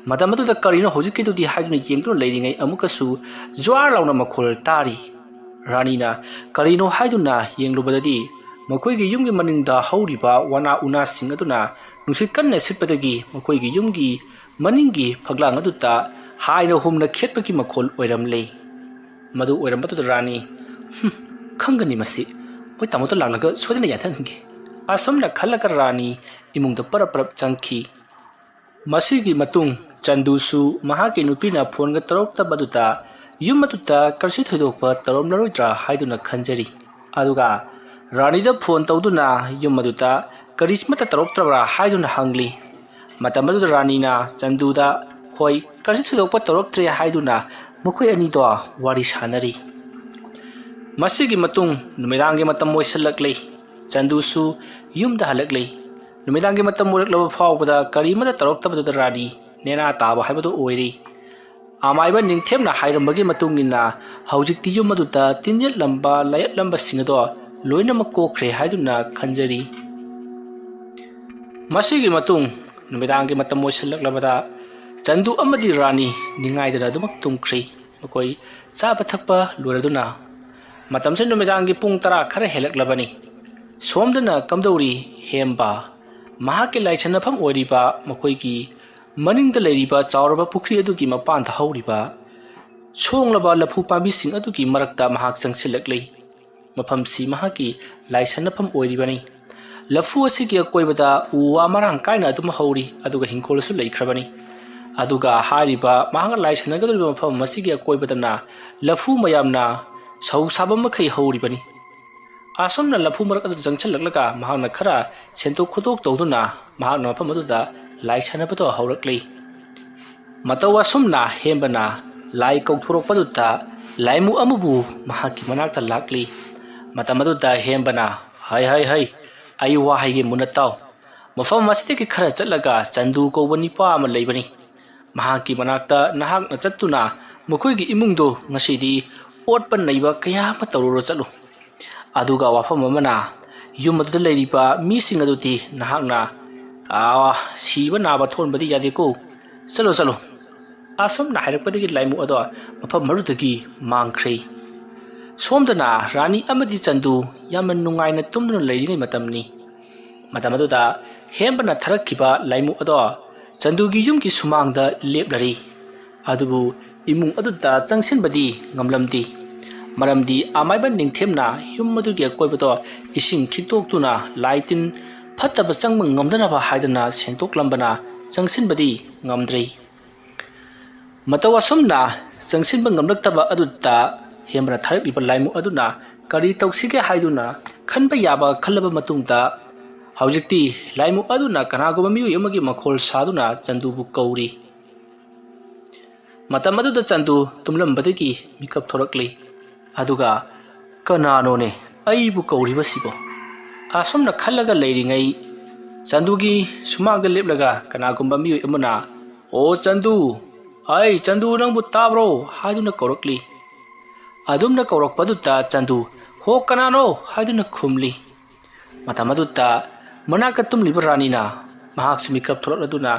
ꯃꯇꯝ ꯑꯗꯨꯗ ꯀꯔꯤꯅꯣ ꯍꯧꯖꯤꯛꯀꯤꯗꯨꯗꯤ ꯍꯥꯏꯗꯨꯅ ꯌꯦꯡꯗꯨꯅ ꯂꯩꯔꯤꯉꯩ ꯑꯃꯨꯛꯀꯁꯨ ꯖ꯭ꯋꯥꯔ ꯂꯥꯎꯅ ꯃꯈꯣꯜ ꯇꯥꯔꯤ꯫ ꯔꯥꯅꯤꯅ ꯀꯔꯤꯅꯣ ꯍꯥꯏꯗꯨꯅ ꯌꯦꯡꯂꯨꯕꯗꯗꯤ ꯃꯈꯣꯏꯒꯤ ꯌꯨꯝꯒꯤ ꯃꯅꯤꯡꯗ ꯍꯧꯔꯤꯕ ꯋꯥꯅꯥ ꯎꯅꯥꯁꯤꯡ ꯑꯗꯨꯅ ꯅꯨꯡꯁꯤꯠ ꯀꯟꯅ ꯁꯤꯠꯄꯗꯒꯤ ꯃꯈꯣꯏꯒꯤ ꯌꯨꯝꯒꯤ ꯃꯅꯤꯡꯒꯤ ꯐꯛꯂꯥꯡ ꯑꯗꯨꯗ ꯍꯥꯏꯅ ꯍꯨꯝꯅ ꯈꯦꯠꯄꯒꯤ ꯃꯈꯣꯜ ꯑꯣꯏꯔꯝꯂꯦ꯫ ꯃꯗꯨ ꯑꯣꯏꯔꯝꯕꯗꯨꯗ ꯔꯥꯅꯤ, "ꯍꯨꯝ, ꯈꯪꯒꯅꯤ ꯃꯁꯤ꯫ ꯃꯣꯏ ꯇꯥꯃꯣꯗ ꯂꯥꯛꯂꯒ ꯁꯣꯏꯗꯅ ꯌꯥꯊꯪꯍꯟꯒꯦ"꯫ ꯑꯁꯨꯝꯅ ꯈꯜꯂꯒ ꯔꯥꯅꯤ ꯏꯃꯨꯡꯗ ꯄꯔꯞ ꯄꯔꯞ ꯆꯪꯈꯤ꯫ ꯃꯁꯤꯒꯤ ꯃꯇꯨꯡ ꯆꯟꯗꯨꯁꯨ ꯃꯍꯥꯛꯀꯤ ꯅꯨꯄꯤꯅ ꯐꯣꯟꯒ ꯇꯧꯔꯛꯇꯕꯗꯨꯗ ꯌꯨꯝ ꯑꯗꯨꯗ ꯀꯔꯤꯁꯨ ꯊꯣꯏꯗꯣꯛꯄ ꯇꯧꯔꯝꯂꯔꯣꯏꯗ꯭ꯔꯥ ꯍꯥꯏꯗꯨꯅ ꯈꯟꯖꯔꯤ꯫ ꯑꯗꯨꯒ ꯔꯥꯅꯤꯗ ꯐꯣꯟ ꯇꯧꯗꯨꯅ ꯌꯨꯝ ꯑꯗꯨꯗ ꯀꯔꯤꯃꯠꯇ ꯇꯧꯔꯛꯇ꯭ꯔꯕ꯭ꯔꯥ ꯍꯥꯏꯗꯨꯅ ꯍꯪꯂꯤ꯫ ꯃꯇꯝ ꯑꯗꯨꯗ ꯔꯥꯅꯤꯅ ꯆꯟꯗꯨꯗ ꯍꯣꯏ, ꯀꯔꯤꯁꯨ ꯊꯣꯏꯗꯣꯛꯄ ꯇꯧꯔꯛꯇ꯭ꯔꯦ ꯍꯥꯏꯗꯨꯅ ꯃꯈꯣꯏ ꯑꯅꯤꯗꯣ ꯋꯥꯔꯤ ꯁꯥꯟꯅꯔꯤ꯫ ꯃꯁꯤꯒꯤ ꯃꯇꯨꯡ ꯅꯨꯃꯤꯗꯥꯡꯒꯤ ꯃꯇꯝ ꯑꯣꯏꯁꯤꯜꯂꯛꯂꯤ꯫ ꯆꯟꯗꯨꯁꯨ ꯌꯨꯝꯗ ꯍꯜꯂꯛꯂꯤ꯫ ꯅꯨꯃꯤꯗꯥꯡꯒꯤ ꯃꯇꯝ ꯑꯣꯏꯔꯛꯂꯕ ꯐꯥꯎꯕꯗ ꯀꯔꯤꯃꯠꯇ ꯇꯧꯔꯛꯇꯕꯗꯨꯗ ꯔꯥꯅꯤ ꯅꯦꯅꯥ ꯇꯥꯕ ꯍꯥꯏꯕꯗꯨ ꯑꯣꯏꯔꯤ꯫ ꯑꯃꯥꯏꯕ ꯅꯤꯡꯊꯦꯝꯅ ꯍꯥꯏꯔꯝꯕꯒꯤ ꯃꯇꯨꯡ ꯏꯟꯅ ꯍꯧꯖꯤꯛꯇꯤ ꯌꯨꯝ ꯑꯗꯨꯗ ꯇꯤꯟꯖꯠꯂꯝꯕ ꯂꯥꯏꯌꯦꯠꯂꯝꯕꯁꯤꯡ ꯑꯗꯣ ꯂꯣꯏꯅꯃꯛ ꯀꯣꯛꯈ꯭ꯔꯦ ꯍꯥꯏꯗꯨꯅ ꯈꯟꯖꯔꯤ꯫ ꯃꯁꯤꯒꯤ ꯃꯇꯨꯡ ꯅꯨꯃꯤꯗꯥꯡꯒꯤ ꯃꯇꯝ ꯑꯣꯏꯁꯤꯜꯂꯛꯂꯕꯗ ꯆꯟꯗꯨ ꯑꯃꯗꯤ ꯔꯥꯅꯤ ꯅꯤꯡꯉꯥꯏꯗꯅ ꯑꯗꯨꯃꯛ ꯇꯨꯝꯈ꯭ꯔꯤ꯫ ꯃꯈꯣꯏ ꯆꯥꯕ ꯊꯛꯄ ꯂꯣꯏꯔꯗꯨꯅ ꯃꯇꯝꯁꯦ ꯅꯨꯃꯤꯗꯥꯡꯒꯤ ꯄꯨꯡ ꯇꯔꯥ ꯈꯔ ꯍꯦꯜꯂꯛꯂꯕꯅꯤ꯫ ꯁꯣꯝꯗꯅ ꯀꯝꯗꯧꯔꯤ ꯍꯦꯝꯕ? ꯃꯍꯥꯛꯀꯤ ꯂꯥꯏꯁꯟꯅꯐꯝ ꯑꯣꯏꯔꯤꯕ ꯃꯈꯣꯏꯒꯤ ꯃꯅꯤꯡꯗ ꯂꯩꯔꯤꯕ ꯆꯥꯎꯔꯕ ꯄꯨꯈ꯭ꯔꯤ ꯑꯗꯨꯒꯤ ꯃꯄꯥꯟꯗ ꯍꯧꯔꯤꯕ ꯁꯣꯡꯂꯕ ꯂꯐꯨ ꯄꯥꯝꯕꯤꯁꯤꯡ ꯑꯗꯨꯒꯤ ꯃꯔꯛꯇ ꯃꯍꯥꯛ ꯆꯪꯁꯤꯜꯂꯛꯂꯤ꯫ ꯃꯐꯝꯁꯤ ꯃꯍꯥꯛꯀꯤ ꯂꯥꯏꯁꯟꯅꯐꯝ ꯑꯣꯏꯔꯤꯕꯅꯤ꯫ ꯂꯐꯨ ꯑꯁꯤꯒꯤ ꯑꯀꯣꯏꯕꯗ ꯎ ꯋꯥ ꯃꯔꯥꯡ ꯀꯥꯏꯅ ꯑꯗꯨꯝ ꯍꯧꯔꯤ, ꯑꯗꯨꯒ ꯍꯤꯡꯈꯣꯜꯁꯨ ꯂꯩꯈ꯭ꯔꯕꯅꯤ꯫ ꯑꯗꯨꯒ ꯍꯥꯏꯔꯤꯕ ꯃꯍꯥꯛꯅ ꯂꯥꯏꯁꯟꯅꯒꯗꯧꯔꯤꯕ ꯃꯐꯝ ꯑꯁꯤꯒꯤ ꯑꯀꯣꯏꯕꯗꯅ ꯂꯐꯨ ꯃꯌꯥꯝꯅ ꯁꯧ ꯁꯥꯕ ꯃꯈꯩ ꯍꯧꯔꯤꯕꯅꯤ꯫ ꯑꯁꯨꯝꯅ ꯂꯐꯨ ꯃꯔꯛ ꯑꯗꯨꯗ ꯆꯪꯁꯤꯜꯂꯛꯂꯒ ꯃꯍꯥꯛꯅ ꯈꯔ ꯁꯦꯡꯗꯣꯛ ꯈꯣꯠꯇꯣꯛ ꯇꯧꯗꯨꯅ ꯃꯍꯥꯛꯅ ꯃꯐꯝ ꯑꯗꯨꯗ ꯂꯥꯏ ꯁꯥꯟꯅꯕꯗꯣ ꯍꯧꯔꯛꯂꯤ꯫ ꯃꯇꯧ ꯑꯁꯨꯝꯅ ꯍꯦꯝꯕꯅ ꯂꯥꯏ ꯀꯧꯊꯣꯔꯛꯄꯗꯨꯗ ꯂꯥꯏꯃꯨ ꯑꯃꯕꯨ ꯃꯍꯥꯛꯀꯤ ꯃꯅꯥꯛꯇ ꯂꯥꯛꯂꯤ꯫ ꯃꯇꯝ ꯑꯗꯨꯗ ꯍꯦꯝꯕꯅ, "ꯍꯩ, ꯍꯩ, ꯍꯩ, ꯑꯩ ꯋꯥ ꯍꯥꯏꯒꯦ ꯃꯨꯟꯅ ꯇꯥꯎ꯫ ꯃꯐꯝ ꯑꯁꯤꯗꯒꯤ ꯈꯔ ꯆꯠꯂꯒ ꯆꯟꯗꯨ ꯀꯧꯕ ꯅꯤꯄꯥ ꯑꯃ ꯂꯩꯕꯅꯤ꯫ ꯃꯍꯥꯛꯀꯤ ꯃꯅꯥꯛꯇ ꯅꯍꯥꯛꯅ ꯆꯠꯇꯨꯅ ꯃꯈꯣꯏꯒꯤ ꯏꯃꯨꯡꯗꯨ ꯉꯁꯤꯗꯤ ꯑꯣꯠꯄ ꯅꯩꯕ ꯀꯌꯥ ꯑꯃ ꯇꯧꯔꯨꯔꯣ ꯆꯠꯂꯨ꯫ ꯑꯗꯨꯒ ꯋꯥꯐꯝ ꯑꯃꯅ, ꯌꯨꯝ ꯑꯗꯨꯗ ꯂꯩꯔꯤꯕ ꯃꯤꯁꯤꯡ ꯑꯗꯨꯗꯤ ꯅꯍꯥꯛꯅ, ꯑꯥ, ꯁꯤꯕ ꯅꯥꯕ ꯊꯣꯛꯍꯟꯕꯗꯤ ꯌꯥꯗꯦꯀꯣ꯫ ꯆꯠꯂꯣ, ꯆꯠꯂꯣ꯫" ꯑꯁꯨꯝꯅ ꯍꯥꯏꯔꯛꯄꯗꯒꯤ ꯂꯥꯏꯃꯨ ꯑꯗꯣ ꯃꯐꯝ ꯑꯗꯨꯗꯒꯤ ꯃꯥꯡꯈ꯭ꯔꯦ꯫ ꯁꯣꯝꯗꯅ ꯔꯥꯅꯤ ꯑꯃꯗꯤ ꯆꯟꯗꯨ ꯌꯥꯝꯅ ꯅꯨꯡꯉꯥꯏꯅ ꯇꯨꯝꯗꯨꯅ ꯂꯩꯔꯤꯉꯩ ꯃꯇꯝꯅꯤ꯫ ꯃꯇꯝ ꯑꯗꯨꯗ ꯍꯦꯝꯕꯅ ꯊꯥꯔꯛꯈꯤꯕ ꯂꯥꯏꯃꯨ ꯑꯗꯣ ꯆꯟꯗꯨꯒꯤ ꯌꯨꯝꯒꯤ ꯁꯨꯃꯥꯡꯗ ꯂꯦꯞꯂꯔꯤ꯫ ꯑꯗꯨꯕꯨ ꯏꯃꯨꯡ ꯑꯗꯨꯗ ꯆꯪꯁꯤꯟꯕꯗꯤ ꯉꯝꯂꯝꯗꯦ꯫ ꯃꯔꯝꯗꯤ ꯑꯃꯥꯏꯕ ꯅꯤꯡꯊꯦꯝꯅ ꯌꯨꯝ ꯑꯗꯨꯒꯤ ꯑꯀꯣꯏꯕꯗꯣ ꯏꯁꯤꯡ ꯈꯤꯛꯇꯣꯛꯇꯨꯅ ꯂꯥꯏ ꯇꯤꯟ ꯐꯠꯇꯕ ꯆꯪꯕ ꯉꯝꯗꯅꯕ ꯍꯥꯏꯗꯅ ꯁꯦꯡꯗꯣꯛꯂꯝꯕꯅ ꯆꯪꯁꯤꯟꯕꯗꯤ ꯉꯝꯗ꯭ꯔꯤ꯫ ꯃꯇꯧ ꯑꯁꯨꯝꯅ ꯆꯪꯁꯤꯟꯕ ꯉꯝꯂꯛꯇꯕ ꯑꯗꯨꯗ ꯍꯦꯝꯕꯅ ꯊꯥꯔꯛꯂꯤꯕ ꯂꯥꯏꯃꯨ ꯑꯗꯨꯅ ꯀꯔꯤ ꯇꯧꯁꯤꯒꯦ ꯍꯥꯏꯗꯨꯅ ꯈꯟꯕ ꯌꯥꯕ ꯈꯜꯂꯕ ꯃꯇꯨꯡꯗ, ꯍꯧꯖꯤꯛꯇꯤ ꯂꯥꯏꯃꯨ ꯑꯗꯨꯅ ꯀꯅꯥꯒꯨꯝꯕ ꯃꯤꯑꯣꯏ ꯑꯃꯒꯤ ꯃꯈꯣꯜ ꯁꯥꯗꯨꯅ ꯆꯟꯗꯨꯕꯨ ꯀꯧꯔꯤ꯫ ꯃꯇꯝ ꯑꯗꯨꯗ ꯆꯟꯗꯨ ꯇꯨꯝꯂꯝꯕꯗꯒꯤ ꯃꯤꯀꯞ ꯊꯣꯔꯛꯂꯤ꯫ ꯑꯗꯨꯒ, "ꯀꯅꯥꯅꯣꯅꯦ ꯑꯩꯕꯨ ꯀꯧꯔꯤꯕꯁꯤꯕꯣ?" ꯑꯁꯨꯝꯅ ꯈꯜꯂꯒ ꯂꯩꯔꯤꯉꯩ, ꯆꯟꯗꯨꯒꯤ ꯁꯨꯃꯥꯡꯗ ꯂꯦꯞꯂꯒ ꯀꯅꯥꯒꯨꯝꯕ ꯃꯤꯑꯣꯏ ꯑꯃꯅ, "ꯑꯣ ꯆꯟꯗꯨ, ꯑꯩ ꯆꯟꯗꯨ, ꯅꯪꯕꯨ ꯇꯥꯕ꯭ꯔꯣ?" ꯍꯥꯏꯗꯨꯅ ꯀꯧꯔꯛꯂꯤ꯫ ꯑꯗꯨꯝꯅ ꯀꯧꯔꯛꯄꯗꯨꯗ ꯆꯟꯗꯨ, "ꯍꯣ, ꯀꯅꯥꯅꯣ?" ꯍꯥꯏꯗꯨꯅ ꯈꯨꯝꯂꯤ꯫ ꯃꯇꯝ ꯑꯗꯨꯗ ꯃꯅꯥꯛꯇ ꯇꯨꯝꯂꯤꯕ ꯔꯥꯅꯤꯅ ꯃꯍꯥꯛꯁꯨ ꯃꯤꯀꯞ ꯊꯣꯛꯂꯛꯂꯗꯨꯅ,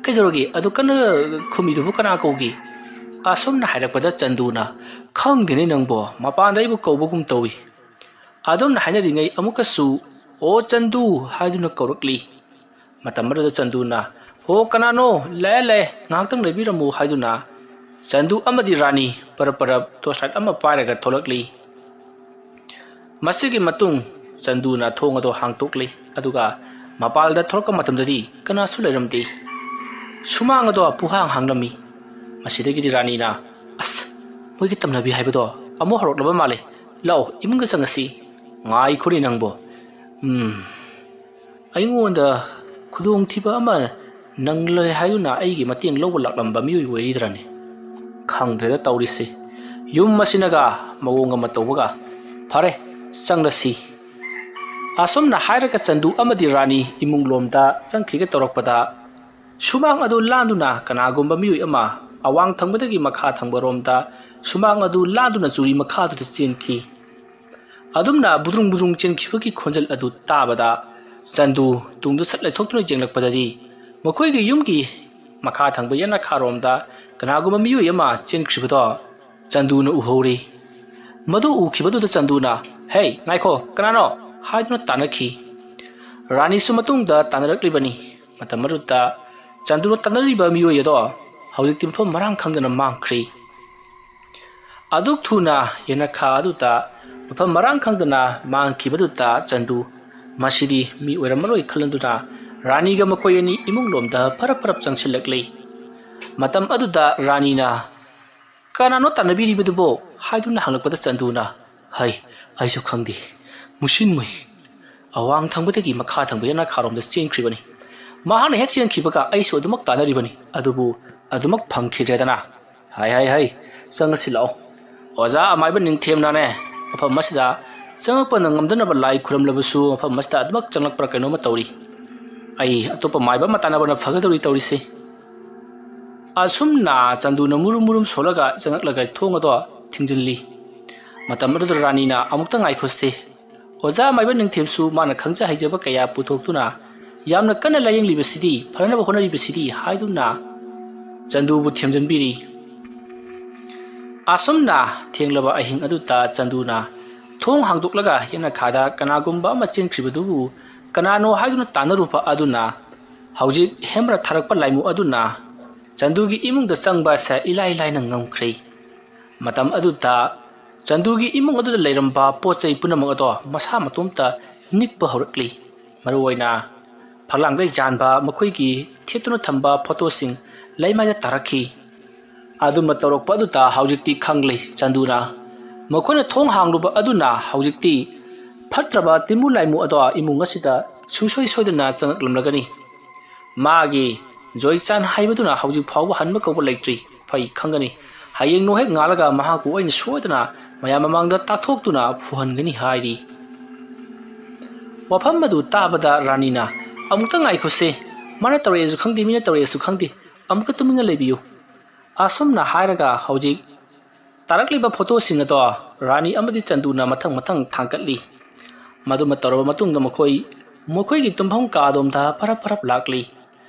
"ꯀꯩꯗꯧꯔꯒꯦ? ꯑꯗꯨ ꯀꯟꯅ ꯈꯨꯝꯃꯤꯗꯨꯕꯨ ꯀꯅꯥ ꯀꯧꯒꯦ?" ꯑꯁꯨꯝꯅ ꯍꯥꯏꯔꯛꯄꯗ ꯆꯟꯗꯨꯅ, "ꯈꯪꯗꯦꯅꯦ ꯅꯪꯕꯣ, ꯃꯄꯥꯟꯗ ꯑꯩꯕꯨ ꯀꯧꯕꯒꯨꯝ ꯇꯧꯏ꯫" ꯑꯗꯨꯝꯅ ꯍꯥꯏꯅꯔꯤꯉꯩ ꯑꯃꯨꯛꯀꯁꯨ, "ꯑꯣ ꯆꯟꯗꯨ" ꯍꯥꯏꯗꯨꯅ ꯀꯧꯔꯛꯂꯤ꯫ ꯃꯇꯝ ꯑꯗꯨꯗ ꯆꯟꯗꯨꯅ, "ꯍꯣ, ꯀꯅꯥꯅꯣ? ꯂꯥꯛꯑꯦ, ꯂꯥꯛꯑꯦ, ꯉꯥꯏꯍꯥꯛꯇꯪ ꯂꯩꯕꯤꯔꯝꯃꯨ" ꯍꯥꯏꯗꯨꯅ ꯆꯟꯗꯨ ꯑꯃꯗꯤ ꯔꯥꯅꯤ ꯄꯔꯞ ꯄꯔꯞ torch light ꯑꯃ ꯄꯥꯏꯔꯒ ꯊꯣꯛꯂꯛꯂꯤ꯫ ꯃꯁꯤꯒꯤ ꯃꯇꯨꯡ ꯆꯟꯗꯨꯅ ꯊꯣꯡ ꯑꯗꯨ ꯍꯥꯡꯇꯣꯛꯂꯤ, ꯑꯗꯨꯒ ꯃꯄꯥꯜꯗ ꯊꯣꯛꯂꯛꯄ ꯃꯇꯝꯗꯗꯤ ꯀꯅꯥꯁꯨ ꯂꯩꯔꯝꯗꯦ꯫ ꯁꯨꯃꯥꯡ ꯑꯗꯣ ꯄꯨꯍꯥꯡ ꯍꯥꯡꯂꯝꯃꯤ꯫ ꯃꯁꯤꯗꯒꯤꯗꯤ ꯔꯥꯅꯤꯅ, "ꯑꯁ, ꯃꯣꯏꯒꯤ ꯇꯝꯅꯕꯤ ꯍꯥꯏꯕꯗꯣ ꯑꯃꯨꯛ ꯍꯧꯔꯛꯂꯕ ꯃꯥꯜꯂꯦ꯫ ꯂꯥꯛꯑꯣ, ꯏꯃꯨꯡꯗ ꯆꯪꯉꯁꯤ꯫" "ꯉꯥꯏꯈꯣꯅꯦ ꯅꯪꯕꯣ꯫ ꯎꯝ, ꯑꯩꯉꯣꯟꯗ ꯈꯨꯗꯣꯡꯊꯤꯕ ꯑꯃ ꯅꯪꯂꯦ ꯍꯥꯏꯗꯨꯅ ꯑꯩꯒꯤ ꯃꯇꯦꯡ ꯂꯧꯕ ꯂꯥꯛꯂꯝꯕ ꯃꯤꯑꯣꯏ ꯑꯣꯏꯔꯤꯗ꯭ꯔꯅꯦ? ꯈꯪꯗ꯭ꯔꯦꯗ ꯇꯧꯔꯤꯁꯦ꯫ ꯌꯨꯝ ꯑꯁꯤꯅꯒ ꯃꯑꯣꯡ ꯑꯃ ꯇꯧꯕꯒ꯫ ꯐꯔꯦ, ꯆꯪꯂꯁꯤ꯫" ꯑꯁꯨꯝꯅ ꯍꯥꯏꯔꯒ ꯆꯟꯗꯨ ꯑꯃꯗꯤ ꯔꯥꯅꯤ ꯏꯃꯨꯡ ꯂꯣꯝꯗ ꯆꯪꯈꯤꯒꯦ ꯇꯧꯔꯛꯄꯗ, ꯁꯨꯃꯥꯡ ꯑꯗꯨ ꯂꯥꯟꯗꯨꯅ ꯀꯅꯥꯒꯨꯝꯕ ꯃꯤꯑꯣꯏ ꯑꯃ ꯑꯋꯥꯡ ꯊꯪꯕꯗꯒꯤ ꯃꯈꯥ ꯊꯪꯕꯔꯣꯝꯗ ꯁꯨꯃꯥꯡ ꯑꯗꯨ ꯂꯥꯟꯗꯨꯅ ꯆꯨꯔꯤ ꯃꯈꯥꯗꯨꯗ ꯆꯦꯟꯈꯤ꯫ ꯑꯗꯨꯝꯅ ꯕꯨꯗ꯭ꯔꯨꯡ ꯕꯨꯗ꯭ꯔꯨꯡ ꯆꯦꯟꯈꯤꯕꯒꯤ ꯈꯣꯟꯖꯦꯜ ꯑꯗꯨ ꯇꯥꯕꯗ ꯆꯟꯗꯨ ꯇꯨꯡꯗ ꯁꯠ ꯂꯩꯊꯣꯛꯇꯨꯅ ꯌꯦꯡꯂꯛꯄꯗꯗꯤ ꯃꯈꯣꯏꯒꯤ ꯌꯨꯝꯒꯤ ꯃꯈꯥ ꯊꯪꯕ ꯌꯦꯅꯈꯥꯔꯣꯝꯗ ꯀꯅꯥꯒꯨꯝꯕ ꯃꯤꯑꯣꯏ ꯑꯃ ꯆꯦꯟꯈ꯭ꯔꯤꯕꯗꯣ ꯆꯟꯗꯨꯅ ꯎꯍꯧꯔꯤ꯫ ꯃꯗꯨ ꯎꯈꯤꯕꯗꯨꯗ ꯆꯟꯗꯨꯅ, "ꯍꯦ, ꯉꯥꯏꯈꯣ, ꯀꯅꯥꯅꯣ?" ꯍꯥꯏꯗꯨꯅ ꯇꯥꯟꯅꯈꯤ꯫ ꯔꯥꯅꯤꯁꯨ ꯃꯇꯨꯡꯗ ꯇꯥꯟꯅꯔꯛꯂꯤꯕꯅꯤ꯫ ꯃꯇꯝ ꯑꯗꯨꯗ ꯆꯟꯗꯨꯅ ꯇꯥꯟꯅꯔꯤꯕ ꯃꯤꯑꯣꯏ ꯑꯗꯣ ꯍꯧꯖꯤꯛꯇꯤ ꯃꯐꯝ ꯃꯔꯥꯡ ꯈꯪꯗꯅ ꯃꯥꯡꯈ꯭ꯔꯤ꯫ ꯑꯗꯨꯛ ꯊꯨꯅ ꯌꯦꯅꯈꯥ ꯑꯗꯨꯗ ꯃꯐꯝ ꯃꯔꯥꯡ ꯈꯪꯗꯅ ꯃꯥꯡꯈꯤꯕꯗꯨꯗ ꯆꯟꯗꯨ, "ꯃꯁꯤꯗꯤ ꯃꯤ ꯑꯣꯏꯔꯝꯃꯔꯣꯏ" ꯈꯜꯂꯗꯨꯅ ꯔꯥꯅꯤꯒ ꯃꯈꯣꯏ ꯑꯅꯤ ꯏꯃꯨꯡ ꯂꯣꯝꯗ ꯐꯔꯞ ꯐꯔꯞ ꯆꯪꯁꯤꯜꯂꯛꯂꯤ꯫ ꯃꯇꯝ ꯑꯗꯨꯗ ꯔꯥꯅꯤꯅ, "ꯀꯅꯥꯅꯣ ꯇꯥꯟꯅꯕꯤꯔꯤꯕꯗꯨꯕꯣ?" ꯍꯥꯏꯗꯨꯅ ꯍꯪꯂꯛꯄꯗ ꯆꯟꯗꯨꯅ, "ꯍꯩ, ꯑꯩꯁꯨ ꯈꯪꯗꯦ꯫ ꯃꯨꯁꯤꯟ ꯃꯨꯏ꯫ ꯑꯋꯥꯡ ꯊꯪꯕꯗꯒꯤ ꯃꯈꯥ ꯊꯪꯕ ꯌꯦꯅꯈꯥꯔꯣꯝꯗ ꯆꯦꯟꯈ꯭ꯔꯤꯕꯅꯤ꯫ ꯃꯍꯥꯛꯅ ꯍꯦꯛ ꯆꯦꯟꯈꯤꯕꯒ ꯑꯩꯁꯨ ꯑꯗꯨꯃꯛ ꯇꯥꯟꯅꯔꯤꯕꯅꯤ, ꯑꯗꯨꯕꯨ ꯑꯗꯨꯃꯛ ꯐꯪꯈꯤꯗ꯭ꯔꯦꯗꯅ꯫" "ꯍꯥꯏ, ꯍꯥꯏ, ꯍꯥꯏ, ꯆꯪꯉꯁꯤ ꯂꯥꯛꯑꯣ꯫ ꯑꯣꯖꯥ ꯑꯃꯥꯏꯕ ꯅꯤꯡꯊꯦꯝꯅꯅꯦ, ꯃꯐꯝ ꯑꯁꯤꯗ ꯆꯪꯉꯛꯄ ꯉꯝꯗꯅꯕ ꯂꯥꯏ ꯈꯨꯔꯝꯂꯕꯁꯨ ꯃꯐꯝ ꯑꯁꯤꯗ ꯑꯗꯨꯃꯛ ꯆꯪꯂꯛꯄ꯭ꯔꯥ ꯀꯩꯅꯣꯝꯃ ꯇꯧꯔꯤ꯫ ꯑꯩ ꯑꯇꯣꯞꯄ ꯃꯥꯏꯕ ꯑꯃ ꯇꯥꯟꯅꯕꯅ ꯐꯒꯗꯧꯔꯤ ꯇꯧꯔꯤꯁꯦ"꯫ ꯑꯁꯨꯝꯅ ꯆꯟꯗꯨꯅ ꯃꯨꯔꯨꯝ ꯃꯨꯔꯨꯝ ꯁꯣꯜꯂꯒ ꯆꯪꯉꯛꯂꯒ ꯊꯣꯡ ꯑꯗꯣ ꯊꯤꯡꯖꯤꯜꯂꯤ꯫ ꯃꯇꯝ ꯑꯗꯨꯗ ꯔꯥꯅꯤꯅ, "ꯑꯃꯨꯛꯇ ꯉꯥꯏꯈꯣꯁꯦ, ꯑꯣꯖꯥ ꯃꯥꯏꯕ ꯅꯤꯡꯊꯦꯝꯁꯨ ꯃꯥꯅ ꯈꯪꯖ ꯍꯩꯖꯕ ꯀꯌꯥ ꯄꯨꯊꯣꯛꯇꯨꯅ ꯌꯥꯝꯅ ꯀꯟꯅ ꯂꯥꯌꯦꯡꯂꯤꯕꯁꯤꯗꯤ, ꯐꯅꯅꯕ ꯍꯣꯠꯅꯔꯤꯕꯁꯤꯗꯤ" ꯍꯥꯏꯗꯨꯅ ꯆꯟꯗꯨꯕꯨ ꯊꯦꯝꯖꯤꯟꯕꯤꯔꯤ꯫ ꯑꯁꯨꯝꯅ ꯊꯦꯡꯂꯕ ꯑꯍꯤꯡ ꯑꯗꯨꯗ ꯆꯟꯗꯨꯅ ꯊꯣꯡ ꯍꯥꯡꯗꯣꯛꯂꯒ ꯌꯦꯅꯈꯥꯗ ꯀꯅꯥꯒꯨꯝꯕ ꯑꯃ ꯆꯦꯟꯈ꯭ꯔꯤꯕꯗꯨꯕꯨ ꯀꯅꯥꯅꯣ ꯍꯥꯏꯗꯨꯅ ꯇꯥꯟꯅꯔꯨꯕ ꯑꯗꯨꯅ ꯍꯧꯖꯤꯛ ꯍꯦꯝꯕꯔ ꯊꯥꯔꯛꯄ ꯂꯥꯏꯃꯨ ꯑꯗꯨꯅ ꯆꯟꯗꯨꯒꯤ ꯏꯃꯨꯡꯗ ꯆꯪꯕ ꯑꯁꯦ ꯏꯂꯥꯏ ꯂꯥꯏꯅ ꯉꯝꯈ꯭ꯔꯦ꯫ ꯃꯇꯝ ꯑꯗꯨꯗ ꯆꯟꯗꯨꯒꯤ ꯏꯃꯨꯡ ꯑꯗꯨꯗ ꯂꯩꯔꯝꯕ ꯄꯣꯠ ꯆꯩ ꯄꯨꯝꯅꯃꯛ ꯑꯗꯣ ꯃꯁꯥ ꯃꯇꯣꯝꯇ ꯅꯤꯛꯄ ꯍꯧꯔꯛꯂꯤ꯫ ꯃꯔꯨꯑꯣꯏꯅ ꯐꯛꯂꯥꯡꯗ ꯌꯥꯟꯕ ꯃꯈꯣꯏꯒꯤ ꯊꯦꯠꯇꯨꯅ ꯊꯝꯕ ꯐꯣꯇꯣꯁꯤꯡ ꯂꯩꯃꯥꯏꯗ ꯇꯥꯔꯛꯈꯤ꯫ ꯑꯗꯨꯝꯅ ꯇꯧꯔꯛꯄ ꯑꯗꯨꯗ ꯍꯧꯖꯤꯛꯇꯤ ꯈꯪꯂꯦ ꯆꯟꯗꯨꯅ꯫ ꯃꯈꯣꯏꯅ ꯊꯣꯡ ꯍꯥꯡꯂꯨꯕ ꯑꯗꯨꯅ ꯍꯧꯖꯤꯛꯇꯤ ꯐꯠꯇ꯭ꯔꯕ ꯇꯤꯟꯃꯨ ꯂꯥꯏꯃꯨ ꯑꯗꯣ ꯏꯃꯨꯡ ꯑꯁꯤꯗ ꯁꯨꯡꯁꯣꯏ ꯁꯣꯏꯗꯅ ꯆꯪꯂꯛꯂꯝꯂꯒꯅꯤ꯫ ꯃꯥꯒꯤ ꯖꯣꯏꯆꯥꯟ ꯍꯥꯏꯕꯗꯨꯅ ꯍꯧꯖꯤꯛ ꯐꯥꯎꯕ ꯍꯟꯕ ꯀꯧꯕ ꯂꯩꯇ꯭ꯔꯤ꯫ ꯐꯩ ꯈꯪꯒꯅꯤ꯫ ꯍꯌꯦꯡ ꯅꯣꯡ ꯍꯦꯛ ꯉꯥꯜꯂꯒ ꯃꯍꯥꯛꯄꯨ ꯑꯩꯅ ꯁꯣꯏꯗꯅ ꯃꯌꯥꯝ ꯃꯃꯥꯡꯗ ꯇꯥꯛꯊꯣꯛꯇꯨꯅ ꯐꯨꯍꯟꯒꯅꯤ ꯍꯥꯏꯔꯤ꯫ ꯋꯥꯐꯝ ꯑꯗꯨ ꯇꯥꯕꯗ ꯔꯥꯅꯤꯅ, "ꯑꯃꯨꯛꯇ ꯉꯥꯏꯈꯣꯁꯦ꯫ ꯃꯥꯅ ꯇꯧꯔꯛꯑꯦꯁꯨ ꯈꯪꯗꯦ, ꯃꯤꯅ ꯇꯧꯔꯛꯑꯦꯁꯨ ꯈꯪꯗꯦ꯫ ꯑꯃꯨꯛꯇ ꯇꯨꯃꯤꯟꯅ ꯂꯩꯕꯤꯌꯨ"꯫ ꯑꯁꯨꯝꯅ ꯍꯥꯏꯔꯒ ꯍꯧꯖꯤꯛ ꯇꯥꯔꯛꯂꯤꯕ ꯐꯣꯇꯣꯁꯤꯡ ꯑꯗꯣ ꯔꯥꯅꯤ ꯑꯃꯗꯤ ꯆꯟꯗꯨꯅ ꯃꯊꯪ ꯃꯊꯪ ꯊꯥꯡꯒꯠꯂꯤ꯫ ꯃꯗꯨꯃ ꯇꯧꯔꯕ ꯃꯇꯨꯡꯗ ꯃꯈꯣꯏ ꯃꯈꯣꯏꯒꯤ ꯇꯨꯝꯐꯝ ꯀꯥ ꯑꯗꯣꯝꯗ ꯐꯔꯞ ꯐꯔꯞ ꯂꯥꯛꯂꯤ꯫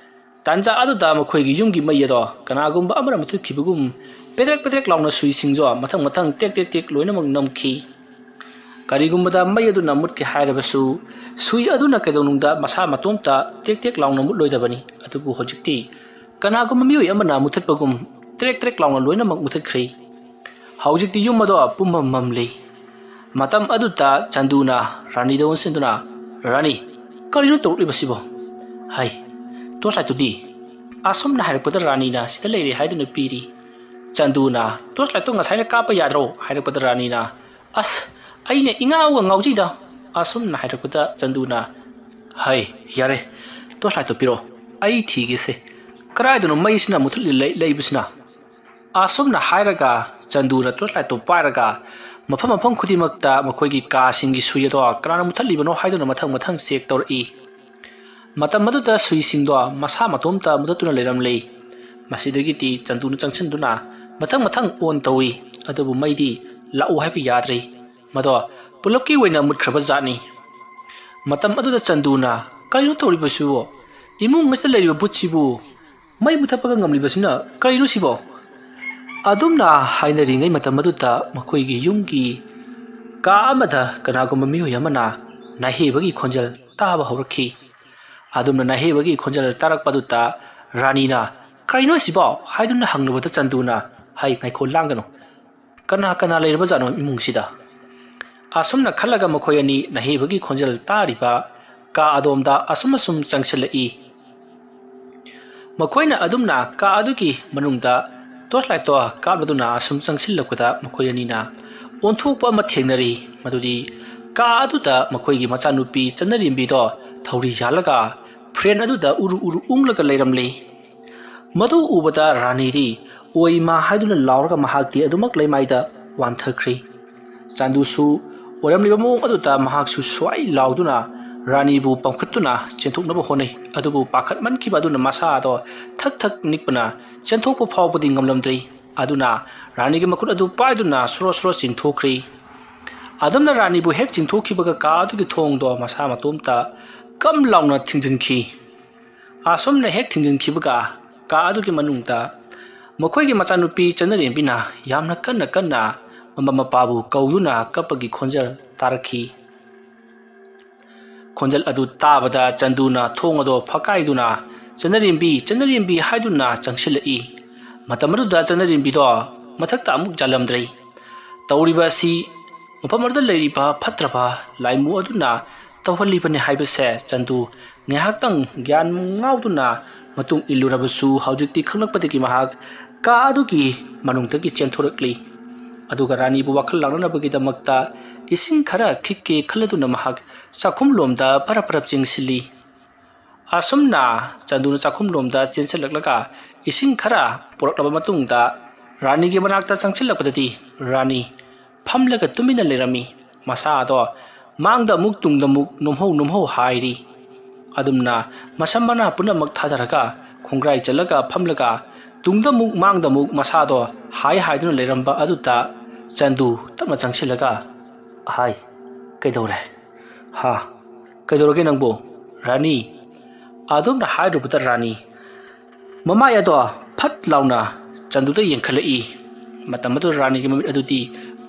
ꯇꯥꯟꯖꯥ ꯑꯗꯨꯗ ꯃꯈꯣꯏꯒꯤ ꯌꯨꯝꯒꯤ ꯃꯩ ꯑꯗꯣ ꯀꯅꯥꯒꯨꯝꯕ ꯑꯃꯅ ꯃꯨꯊꯠꯈꯤꯕꯒꯨꯝ ꯄꯦꯗ꯭ꯔꯦꯛ ꯄꯦꯗ꯭ꯔꯦꯛ ꯂꯥꯎꯅ ꯁꯨꯏꯁꯤꯡꯁꯨ ꯃꯊꯪ ꯃꯊꯪ ꯇꯦꯛ ꯇꯦꯛ ꯇꯦꯛ ꯂꯣꯏꯅꯃꯛ ꯅꯝꯈꯤ꯫ ꯀꯔꯤꯒꯨꯝꯕꯗ ꯃꯩ ꯑꯗꯨꯅ ꯃꯨꯠꯀꯦ ꯍꯥꯏꯔꯕꯁꯨ ꯁꯨꯏ ꯑꯗꯨꯅ ꯀꯩꯗꯧꯅꯨꯡꯗ ꯃꯁꯥ ꯃꯇꯣꯝꯇ ꯇꯦꯛ ꯇꯦꯛ ꯂꯥꯎꯅ ꯃꯨꯠꯂꯣꯏꯗꯕꯅꯤ꯫ ꯑꯗꯨꯕꯨ ꯍꯧꯖꯤꯛꯇꯤ ꯀꯅꯥꯒꯨꯝꯕ ꯃꯤꯑꯣꯏ ꯑꯃꯅ ꯃꯨꯊꯠꯄꯒꯨꯝ ꯇ꯭ꯔꯦꯛ ꯇ꯭ꯔꯦꯛ ꯂꯥꯎꯅ ꯂꯣꯏꯅꯃꯛ ꯃꯨꯊꯠꯈ꯭ꯔꯦ꯫ ꯍꯧꯖꯤꯛꯇꯤ ꯌꯨꯝ ꯑꯗꯣ ꯄꯨꯝꯃꯝ ꯃꯝꯂꯦ꯫ ꯃꯇꯝ ꯑꯗꯨꯗ ꯆꯟꯗꯨꯅ ꯔꯥꯅꯤꯗ ꯑꯣꯟꯁꯤꯟꯗꯨꯅ, "ꯔꯥꯅꯤ, ꯀꯔꯤꯅꯣ ꯇꯧꯔꯛꯂꯤꯕꯁꯤꯕꯣ? ꯍꯥꯏ, ꯇꯣꯔꯆ ꯂꯥꯏꯠꯇꯨꯗꯤ?" ꯑꯁꯨꯝꯅ ꯍꯥꯏꯔꯛꯄꯗ ꯔꯥꯅꯤꯅ, "ꯁꯤꯗ ꯂꯩꯔꯦ" ꯍꯥꯏꯗꯨꯅ ꯄꯤꯔꯤ꯫ ꯆꯟꯗꯨꯅ, "ꯇꯣꯔꯆ ꯂꯥꯏꯠꯇꯣ ꯉꯁꯥꯏꯅ ꯀꯥꯞꯄ ꯌꯥꯗ꯭ꯔꯣ?" ꯍꯥꯏꯔꯛꯄꯗ ꯔꯥꯅꯤꯅ, "ꯑꯁ, ꯑꯩꯅ ꯏꯉꯥꯎꯒ ꯉꯥꯎꯖꯩꯗ"꯫ ꯑꯁꯨꯝꯅ ꯍꯥꯏꯔꯛꯄꯗ ꯆꯟꯗꯨꯅ, "ꯍꯩ, ꯌꯥꯔꯦ, ꯇꯣꯔꯆ ꯂꯥꯏꯠꯇꯣ ꯄꯤꯔꯛꯑꯣ, ꯑꯩ ꯊꯤꯒꯦꯁꯦ꯫ ꯀꯗꯥꯏꯗꯅꯣ ꯃꯩꯁꯤꯅ ꯃꯨꯊꯠꯂꯤ ꯂꯩ-, ꯂꯩꯕꯁꯤꯅ?" ꯑꯁꯨꯝꯅ ꯍꯥꯏꯔꯒ ꯆꯟꯗꯨꯅ ꯇꯣꯔꯆ ꯂꯥꯏꯠꯇꯨ ꯄꯥꯏꯔꯒ ꯃꯐꯝ ꯃꯐꯝ ꯈꯨꯗꯤꯡꯃꯛꯇ ꯃꯈꯣꯏꯒꯤ ꯀꯥꯁꯤꯡꯒꯤ ꯁꯨꯏ ꯑꯗꯣ ꯀꯅꯥꯅ ꯃꯨꯊꯠꯂꯤꯕꯅꯣ ꯍꯥꯏꯗꯨꯅ ꯃꯊꯪ ꯃꯊꯪ ꯆꯦꯛ ꯇꯧꯔꯛꯏ꯫ ꯃꯇꯝ ꯑꯗꯨꯗ ꯁꯨꯏꯁꯤꯡꯗꯣ ꯃꯁꯥ ꯃꯇꯣꯝꯇ ꯃꯨꯊꯠꯇꯨꯅ ꯂꯩꯔꯝꯂꯦ꯫ ꯃꯁꯤꯗꯒꯤꯗꯤ ꯆꯟꯗꯨꯅ ꯆꯪꯁꯤꯟꯗꯨꯅ ꯃꯊꯪ ꯃꯊꯪ ꯑꯣꯟ ꯇꯧꯏ, ꯑꯗꯨꯕꯨ ꯃꯩꯗꯤ ꯂꯥꯛꯎ ꯍꯥꯏꯕ ꯌꯥꯗ꯭ꯔꯦ꯫ ꯃꯗꯣ ꯄꯨꯂꯞꯀꯤ ꯑꯣꯏꯅ ꯃꯨꯠꯈ꯭ꯔꯕ ꯖꯥꯠꯅꯤ꯫ ꯃꯇꯝ ꯑꯗꯨꯗ ꯆꯟꯗꯨꯅ, "ꯀꯔꯤꯅꯣ ꯇꯧꯔꯤꯕꯁꯤꯕꯨ? ꯏꯃꯨꯡ ꯑꯁꯤꯗ ꯂꯩꯔꯤꯕ ꯕꯨꯠꯁꯤꯕꯨ ꯃꯩ ꯃꯨꯊꯠꯄꯒ ꯉꯝꯂꯤꯕꯁꯤꯅ ꯀꯔꯤꯅꯣ ꯁꯤꯕꯣ?" ꯑꯗꯨꯝꯅ ꯍꯥꯏꯅꯔꯤꯉꯩ ꯃꯇꯝ ꯑꯗꯨꯗ ꯃꯈꯣꯏꯒꯤ ꯌꯨꯝꯒꯤ ꯀꯥ ꯑꯃꯗ ꯀꯅꯥꯒꯨꯝꯕ ꯃꯤꯑꯣꯏ ꯑꯃꯅ ꯅꯥꯍꯦꯕꯒꯤ ꯈꯣꯟꯖꯦꯜ ꯇꯥꯕ ꯍꯧꯔꯛꯈꯤ꯫ ꯑꯗꯨꯝꯅ ꯅꯥꯍꯦꯕꯒꯤ ꯈꯣꯟꯖꯦꯜ ꯇꯥꯔꯛꯄ ꯑꯗꯨꯗ ꯔꯥꯅꯤꯅ, "ꯀꯔꯤꯅꯣ ꯁꯤꯕꯣ?" ꯍꯥꯏꯗꯨꯅ ꯍꯪꯂꯨꯕꯗ ꯆꯟꯗꯨꯅ, "ꯍꯩ, ꯉꯥꯏꯈꯣ, ꯂꯥꯡꯒꯅꯨ꯫ ꯀꯅꯥ ꯀꯅꯥ ꯂꯩꯔꯕꯖꯥꯠꯅꯣ ꯏꯃꯨꯡꯁꯤꯗ?" ꯑꯁꯨꯝꯅ ꯈꯜꯂꯒ ꯃꯈꯣꯏ ꯑꯅꯤ ꯅꯥꯍꯦꯕꯒꯤ ꯈꯣꯟꯖꯦꯜ ꯇꯥꯔꯤꯕ ꯀꯥ ꯑꯗꯣꯝꯗ ꯑꯁꯨꯝ ꯑꯁꯨꯝ ꯆꯪꯁꯤꯜꯂꯛꯏ꯫ ꯃꯈꯣꯏꯅ ꯑꯗꯨꯝꯅ ꯀꯥ ꯑꯗꯨꯒꯤ ꯃꯅꯨꯡꯗ ꯇꯣꯔꯆ ꯂꯥꯏꯠꯇꯣ ꯀꯥꯞꯂꯗꯨꯅ ꯑꯁꯨꯝ ꯆꯪꯁꯤꯜꯂꯛꯄꯗ ꯃꯈꯣꯏ ꯑꯅꯤꯅ ꯑꯣꯟꯊꯣꯛꯄ ꯑꯃ ꯊꯦꯡꯅꯔꯤ꯫ ꯃꯗꯨꯗꯤ ꯀꯥ ꯑꯗꯨꯗ ꯃꯈꯣꯏꯒꯤ ꯃꯆꯥꯅꯨꯄꯤ ꯆꯟꯅꯔꯦꯝꯕꯤꯗꯣ ꯊꯧꯔꯤ ꯌꯥꯜꯂꯒ ꯐꯦꯟ ꯑꯗꯨꯗ ꯎꯔꯨ ꯎꯔꯨ ꯎꯪꯂꯒ ꯂꯩꯔꯝꯂꯤ꯫ ꯃꯗꯨ ꯎꯕꯗ ꯔꯥꯅꯤꯗꯤ "ꯑꯣꯏ ꯃꯥ" ꯍꯥꯏꯗꯨꯅ ꯂꯥꯎꯔꯒ ꯃꯍꯥꯛꯇꯤ ꯑꯗꯨꯃꯛ ꯂꯩꯃꯥꯏꯗ ꯋꯥꯟꯊꯈ꯭ꯔꯤ꯫ ꯆꯥꯟꯗꯨꯁꯨ ꯑꯣꯏꯔꯝꯂꯤꯕ ꯃꯑꯣꯡ ꯑꯗꯨꯗ ꯃꯍꯥꯛꯁꯨ ꯁ꯭ꯋꯥꯏ ꯂꯥꯎꯗꯨꯅ ꯔꯥꯅꯤꯕꯨ ꯄꯝꯈꯠꯇꯨꯅ ꯆꯦꯟꯊꯣꯛꯅꯕ ꯍꯣꯠꯅꯩ꯫ ꯑꯗꯨꯕꯨ ꯄꯥꯈꯠꯃꯟꯈꯤꯕ ꯑꯗꯨꯅ ꯃꯁꯥꯗꯣ ꯊꯛ ꯊꯛ ꯅꯤꯛꯄꯅ ꯆꯦꯟꯊꯣꯛꯄ ꯐꯥꯎꯕꯗꯤ ꯉꯝꯂꯝꯗ꯭ꯔꯤ꯫ ꯑꯗꯨꯅ ꯔꯥꯅꯤꯒꯤ ꯃꯈꯨꯠ ꯑꯗꯨ ꯄꯥꯏꯗꯨꯅ ꯁꯣꯔꯣ ꯁꯣꯔꯣ ꯆꯤꯡꯊꯣꯛꯈ꯭ꯔꯤ꯫ ꯑꯗꯨꯝꯅ ꯔꯥꯅꯤꯕꯨ ꯍꯦꯛ ꯆꯤꯡꯊꯣꯛꯈꯤꯕꯒ ꯀꯥ ꯑꯗꯨꯒꯤ ꯊꯣꯡꯗꯣ ꯃꯁꯥ ꯃꯇꯣꯝꯇ ꯀꯝ ꯂꯥꯎꯅ ꯊꯤꯡꯖꯤꯟꯈꯤ꯫ ꯑꯁꯨꯝꯅ ꯍꯦꯛ ꯊꯤꯡꯖꯤꯟꯈꯤꯕꯒ ꯀꯥ ꯑꯗꯨꯒꯤ ꯃꯅꯨꯡꯗ ꯃꯈꯣꯏꯒꯤ ꯃꯆꯥꯅꯨꯄꯤ ꯆꯟꯅꯔꯦꯝꯕꯤꯅ ꯌꯥꯝꯅ ꯀꯟꯅ ꯀꯟꯅ ꯃꯃꯥ ꯃꯄꯥꯕꯨ ꯀꯧꯗꯨꯅ ꯀꯞꯄꯒꯤ ꯈꯣꯟꯖꯦꯜ ꯇꯥꯔꯛꯈꯤ꯫ ꯈꯣꯟꯖꯦꯜ ꯑꯗꯨ ꯇꯥꯕꯗ ꯆꯟꯗꯨꯅ ꯊꯣꯡ ꯑꯗꯨ ꯐꯛꯀꯥꯏꯗꯨꯅ, "ꯆꯟꯅꯔꯦꯝꯕꯤ, ꯆꯟꯅꯔꯦꯝꯕꯤ" ꯍꯥꯏꯗꯨꯅ ꯆꯪꯁꯤꯜꯂꯛꯏ꯫ ꯃꯇꯝ ꯑꯗꯨꯗ ꯆꯟꯅꯔꯦꯝꯕꯤꯗꯣ ꯃꯊꯛꯇ ꯑꯃꯨꯛ ꯌꯥꯜꯂꯝꯗ꯭ꯔꯦ꯫ ꯇꯧꯔꯤꯕ ꯑꯁꯤ ꯃꯐꯝ ꯑꯗꯨꯗ ꯂꯩꯔꯤꯕ ꯐꯠꯇ꯭ꯔꯕ ꯂꯥꯏꯃꯨ ꯑꯗꯨꯅ ꯇꯧꯍꯜꯂꯤꯕꯅꯤ ꯍꯥꯏꯕꯁꯦ ꯆꯟꯗꯨ ꯉꯥꯏꯍꯥꯛꯇꯪ ꯒ꯭ꯌꯥꯟ ꯉꯥꯎꯗꯨꯅ ꯃꯇꯨꯡ ꯏꯜꯂꯨꯔꯕꯁꯨ, ꯍꯧꯖꯤꯛꯇꯤ ꯈꯪꯂꯛꯄꯗꯒꯤ ꯃꯍꯥꯛ ꯀꯥ ꯑꯗꯨꯒꯤ ꯃꯅꯨꯡꯗꯒꯤ ꯆꯦꯟꯊꯣꯔꯛꯂꯤ꯫ ꯑꯗꯨꯒ ꯔꯥꯅꯤꯕꯨ ꯋꯥꯈꯜ ꯂꯥꯡꯅꯅꯕꯒꯤꯗꯃꯛꯇ ꯏꯁꯤꯡ ꯈꯔ ꯈꯤꯛꯀꯦ ꯈꯜꯂꯗꯨꯅ ꯃꯍꯥꯛ ꯆꯥꯛꯈꯨꯝꯂꯣꯝꯗ ꯄꯔꯞ ꯄꯔꯞ ꯆꯦꯟꯁꯤꯜꯂꯤ꯫ ꯑꯁꯨꯝꯅ ꯆꯟꯗꯨꯅ ꯆꯥꯛꯈꯨꯝꯂꯣꯝꯗ ꯆꯦꯟꯁꯤꯜꯂꯛꯂꯒ ꯏꯁꯤꯡ ꯈꯔ ꯄꯨꯔꯛꯂꯕ ꯃꯇꯨꯡꯗ, ꯔꯥꯅꯤꯒꯤ ꯃꯅꯥꯛꯇ ꯆꯪꯁꯤꯜꯂꯛꯄꯗꯗꯤ ꯔꯥꯅꯤ ꯐꯝꯂꯒ ꯇꯨꯃꯤꯟꯅ ꯂꯩꯔꯝꯃꯤ꯫ ꯃꯁꯥꯗꯣ ꯃꯥꯡꯗ ꯑꯃꯨꯛ ꯇꯨꯡꯗ ꯑꯃꯨꯛ ꯅꯣꯝꯍꯧ ꯅꯣꯝꯍꯧ ꯍꯥꯏꯔꯤ꯫ ꯑꯗꯨꯝꯅ ꯃꯁꯝ ꯃꯅꯥ ꯄꯨꯝꯅꯃꯛ ꯊꯥꯗꯔꯒ ꯈꯣꯡꯒ꯭ꯔꯥꯏ ꯆꯠꯂꯒ ꯐꯝꯂꯒ ꯇꯨꯡꯗ ꯑꯃꯨꯛ ꯃꯥꯡꯗ ꯑꯃꯨꯛ ꯃꯁꯥꯗꯣ ꯍꯥꯏ ꯍꯥꯏꯗꯨꯅ ꯂꯩꯔꯝꯕ ꯑꯗꯨꯗ ꯆꯟꯗꯨ ꯇꯞꯅ ꯆꯪꯁꯤꯜꯂꯒ, "ꯍꯥꯏ, ꯀꯩꯗꯧꯔꯦ? ꯍꯥ? ꯀꯩꯗꯧꯔꯒꯦ ꯅꯪꯕꯨ, ꯔꯥꯅꯤ?" ꯑꯗꯨꯝꯅ ꯍꯥꯏꯔꯨꯕꯗ ꯔꯥꯅꯤ ꯃꯃꯥꯏ ꯑꯗꯣ ꯐꯠ ꯂꯥꯎꯅ ꯆꯟꯗꯨꯗ ꯌꯦꯡꯈꯠꯂꯛꯏ꯫ ꯃꯇꯝ ꯑꯗꯨꯗ ꯔꯥꯅꯤꯒꯤ ꯃꯃꯤꯠ ꯑꯗꯨꯗꯤ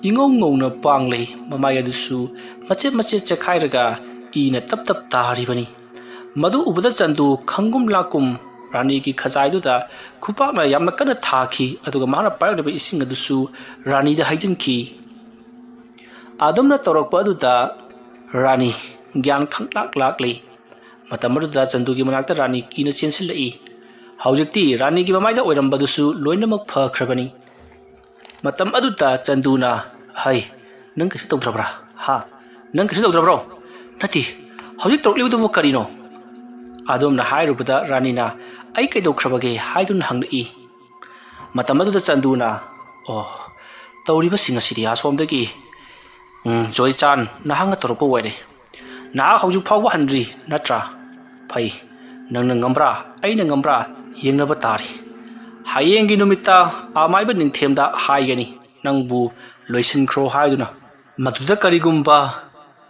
ꯏꯉꯧ ꯉꯧꯅ ꯄꯥꯡꯂꯩ, ꯃꯃꯥꯏ ꯑꯗꯨꯁꯨ ꯃꯆꯦꯠ ꯃꯆꯦꯠ ꯆꯦꯈꯥꯏꯔꯒ ꯏꯅ ꯇꯞ ꯇꯞ ꯇꯥꯔꯤꯕꯅꯤ꯫ ꯃꯗꯨ ꯎꯕꯗ ꯆꯟꯗꯨ ꯈꯪꯒꯨꯝ ꯂꯥꯛꯀꯨꯝ ꯔꯥꯅꯤꯒꯤ ꯈꯖꯥꯏꯗꯨꯗ ꯈꯨꯄꯥꯛꯅ ꯌꯥꯝꯅ ꯀꯟꯅ ꯊꯥꯈꯤ, ꯑꯗꯨꯒ ꯃꯍꯥꯛꯅ ꯄꯥꯏꯔꯛꯂꯤꯕ ꯏꯁꯤꯡ ꯑꯗꯨꯁꯨ ꯔꯥꯅꯤꯗ ꯍꯩꯖꯤꯟꯈꯤ꯫ ꯑꯗꯨꯝꯅ ꯇꯧꯔꯛꯄ ꯑꯗꯨꯗ ꯔꯥꯅꯤ ꯒ꯭ꯌꯥꯟ ꯈꯪꯂꯥꯛ ꯂꯥꯛꯂꯤ꯫ ꯃꯇꯝ ꯑꯗꯨꯗ ꯆꯟꯗꯨꯒꯤ ꯃꯅꯥꯛꯇ ꯔꯥꯅꯤ ꯀꯤꯅ ꯆꯦꯟꯁꯤꯜꯂꯛꯏ꯫ ꯍꯧꯖꯤꯛꯇꯤ ꯔꯥꯅꯤꯒꯤ ꯃꯃꯥꯏꯗ ꯑꯣꯏꯔꯝꯕꯗꯨꯁꯨ ꯂꯣꯏꯅꯃꯛ ꯐꯈ꯭ꯔꯕꯅꯤ꯫ ꯃꯇꯝ ꯑꯗꯨꯗ ꯆꯟꯗꯨꯅ, "ꯍꯩ, ꯅꯪ ꯀꯩꯁꯨ ꯇꯧꯗ꯭ꯔꯕ꯭ꯔꯥ? ꯍꯥ? ꯅꯪ ꯀꯩꯁꯨ ꯇꯧꯗ꯭ꯔꯕ꯭ꯔꯣ? ꯅꯠꯇꯦ, ꯍꯧꯖꯤꯛ ꯇꯧꯔꯛꯂꯤꯕꯗꯨꯕꯨ ꯀꯔꯤꯅꯣ?" ꯑꯗꯣꯝꯅ ꯍꯥꯏꯔꯨꯕꯗ ꯔꯥꯅꯤꯅ, "ꯑꯩ ꯀꯩꯗꯧꯈ꯭ꯔꯕꯒꯦ?" ꯍꯥꯏꯗꯨꯅ ꯍꯪꯂꯛꯏ꯫ ꯃꯇꯝ ꯑꯗꯨꯗ ꯆꯟꯗꯨꯅ, "ꯑꯣ, ꯇꯧꯔꯤꯕꯁꯤꯡ ꯑꯁꯤꯗꯤ ꯑꯁꯣꯝꯗꯒꯤ, ꯎꯝ, ꯖꯣꯏꯆꯥꯟ ꯅꯍꯥꯛꯅ ꯇꯧꯔꯛꯄ ꯑꯣꯏꯔꯦ꯫ ꯅꯍꯥꯛ ꯍꯧꯖꯤꯛ ꯐꯥꯎꯕ ꯍꯟꯗ꯭ꯔꯤ ꯅꯠꯇ꯭ꯔꯥ? ꯐꯩ, ꯅꯪꯅ ꯉꯝꯕ꯭ꯔꯥ, ꯑꯩꯅ ꯉꯝꯕ꯭ꯔꯥ ꯌꯦꯡꯅꯕ ꯇꯥꯔꯤ꯫ ꯍꯌꯦꯡꯒꯤ ꯅꯨꯃꯤꯠꯇ ꯑꯃꯥꯏꯕ ꯅꯤꯡꯊꯦꯝꯗ ꯍꯥꯏꯒꯅꯤ, ꯅꯪꯕꯨ ꯂꯣꯏꯁꯤꯟꯈ꯭ꯔꯣ ꯍꯥꯏꯗꯨꯅ꯫ ꯃꯗꯨꯗ ꯀꯔꯤꯒꯨꯝꯕ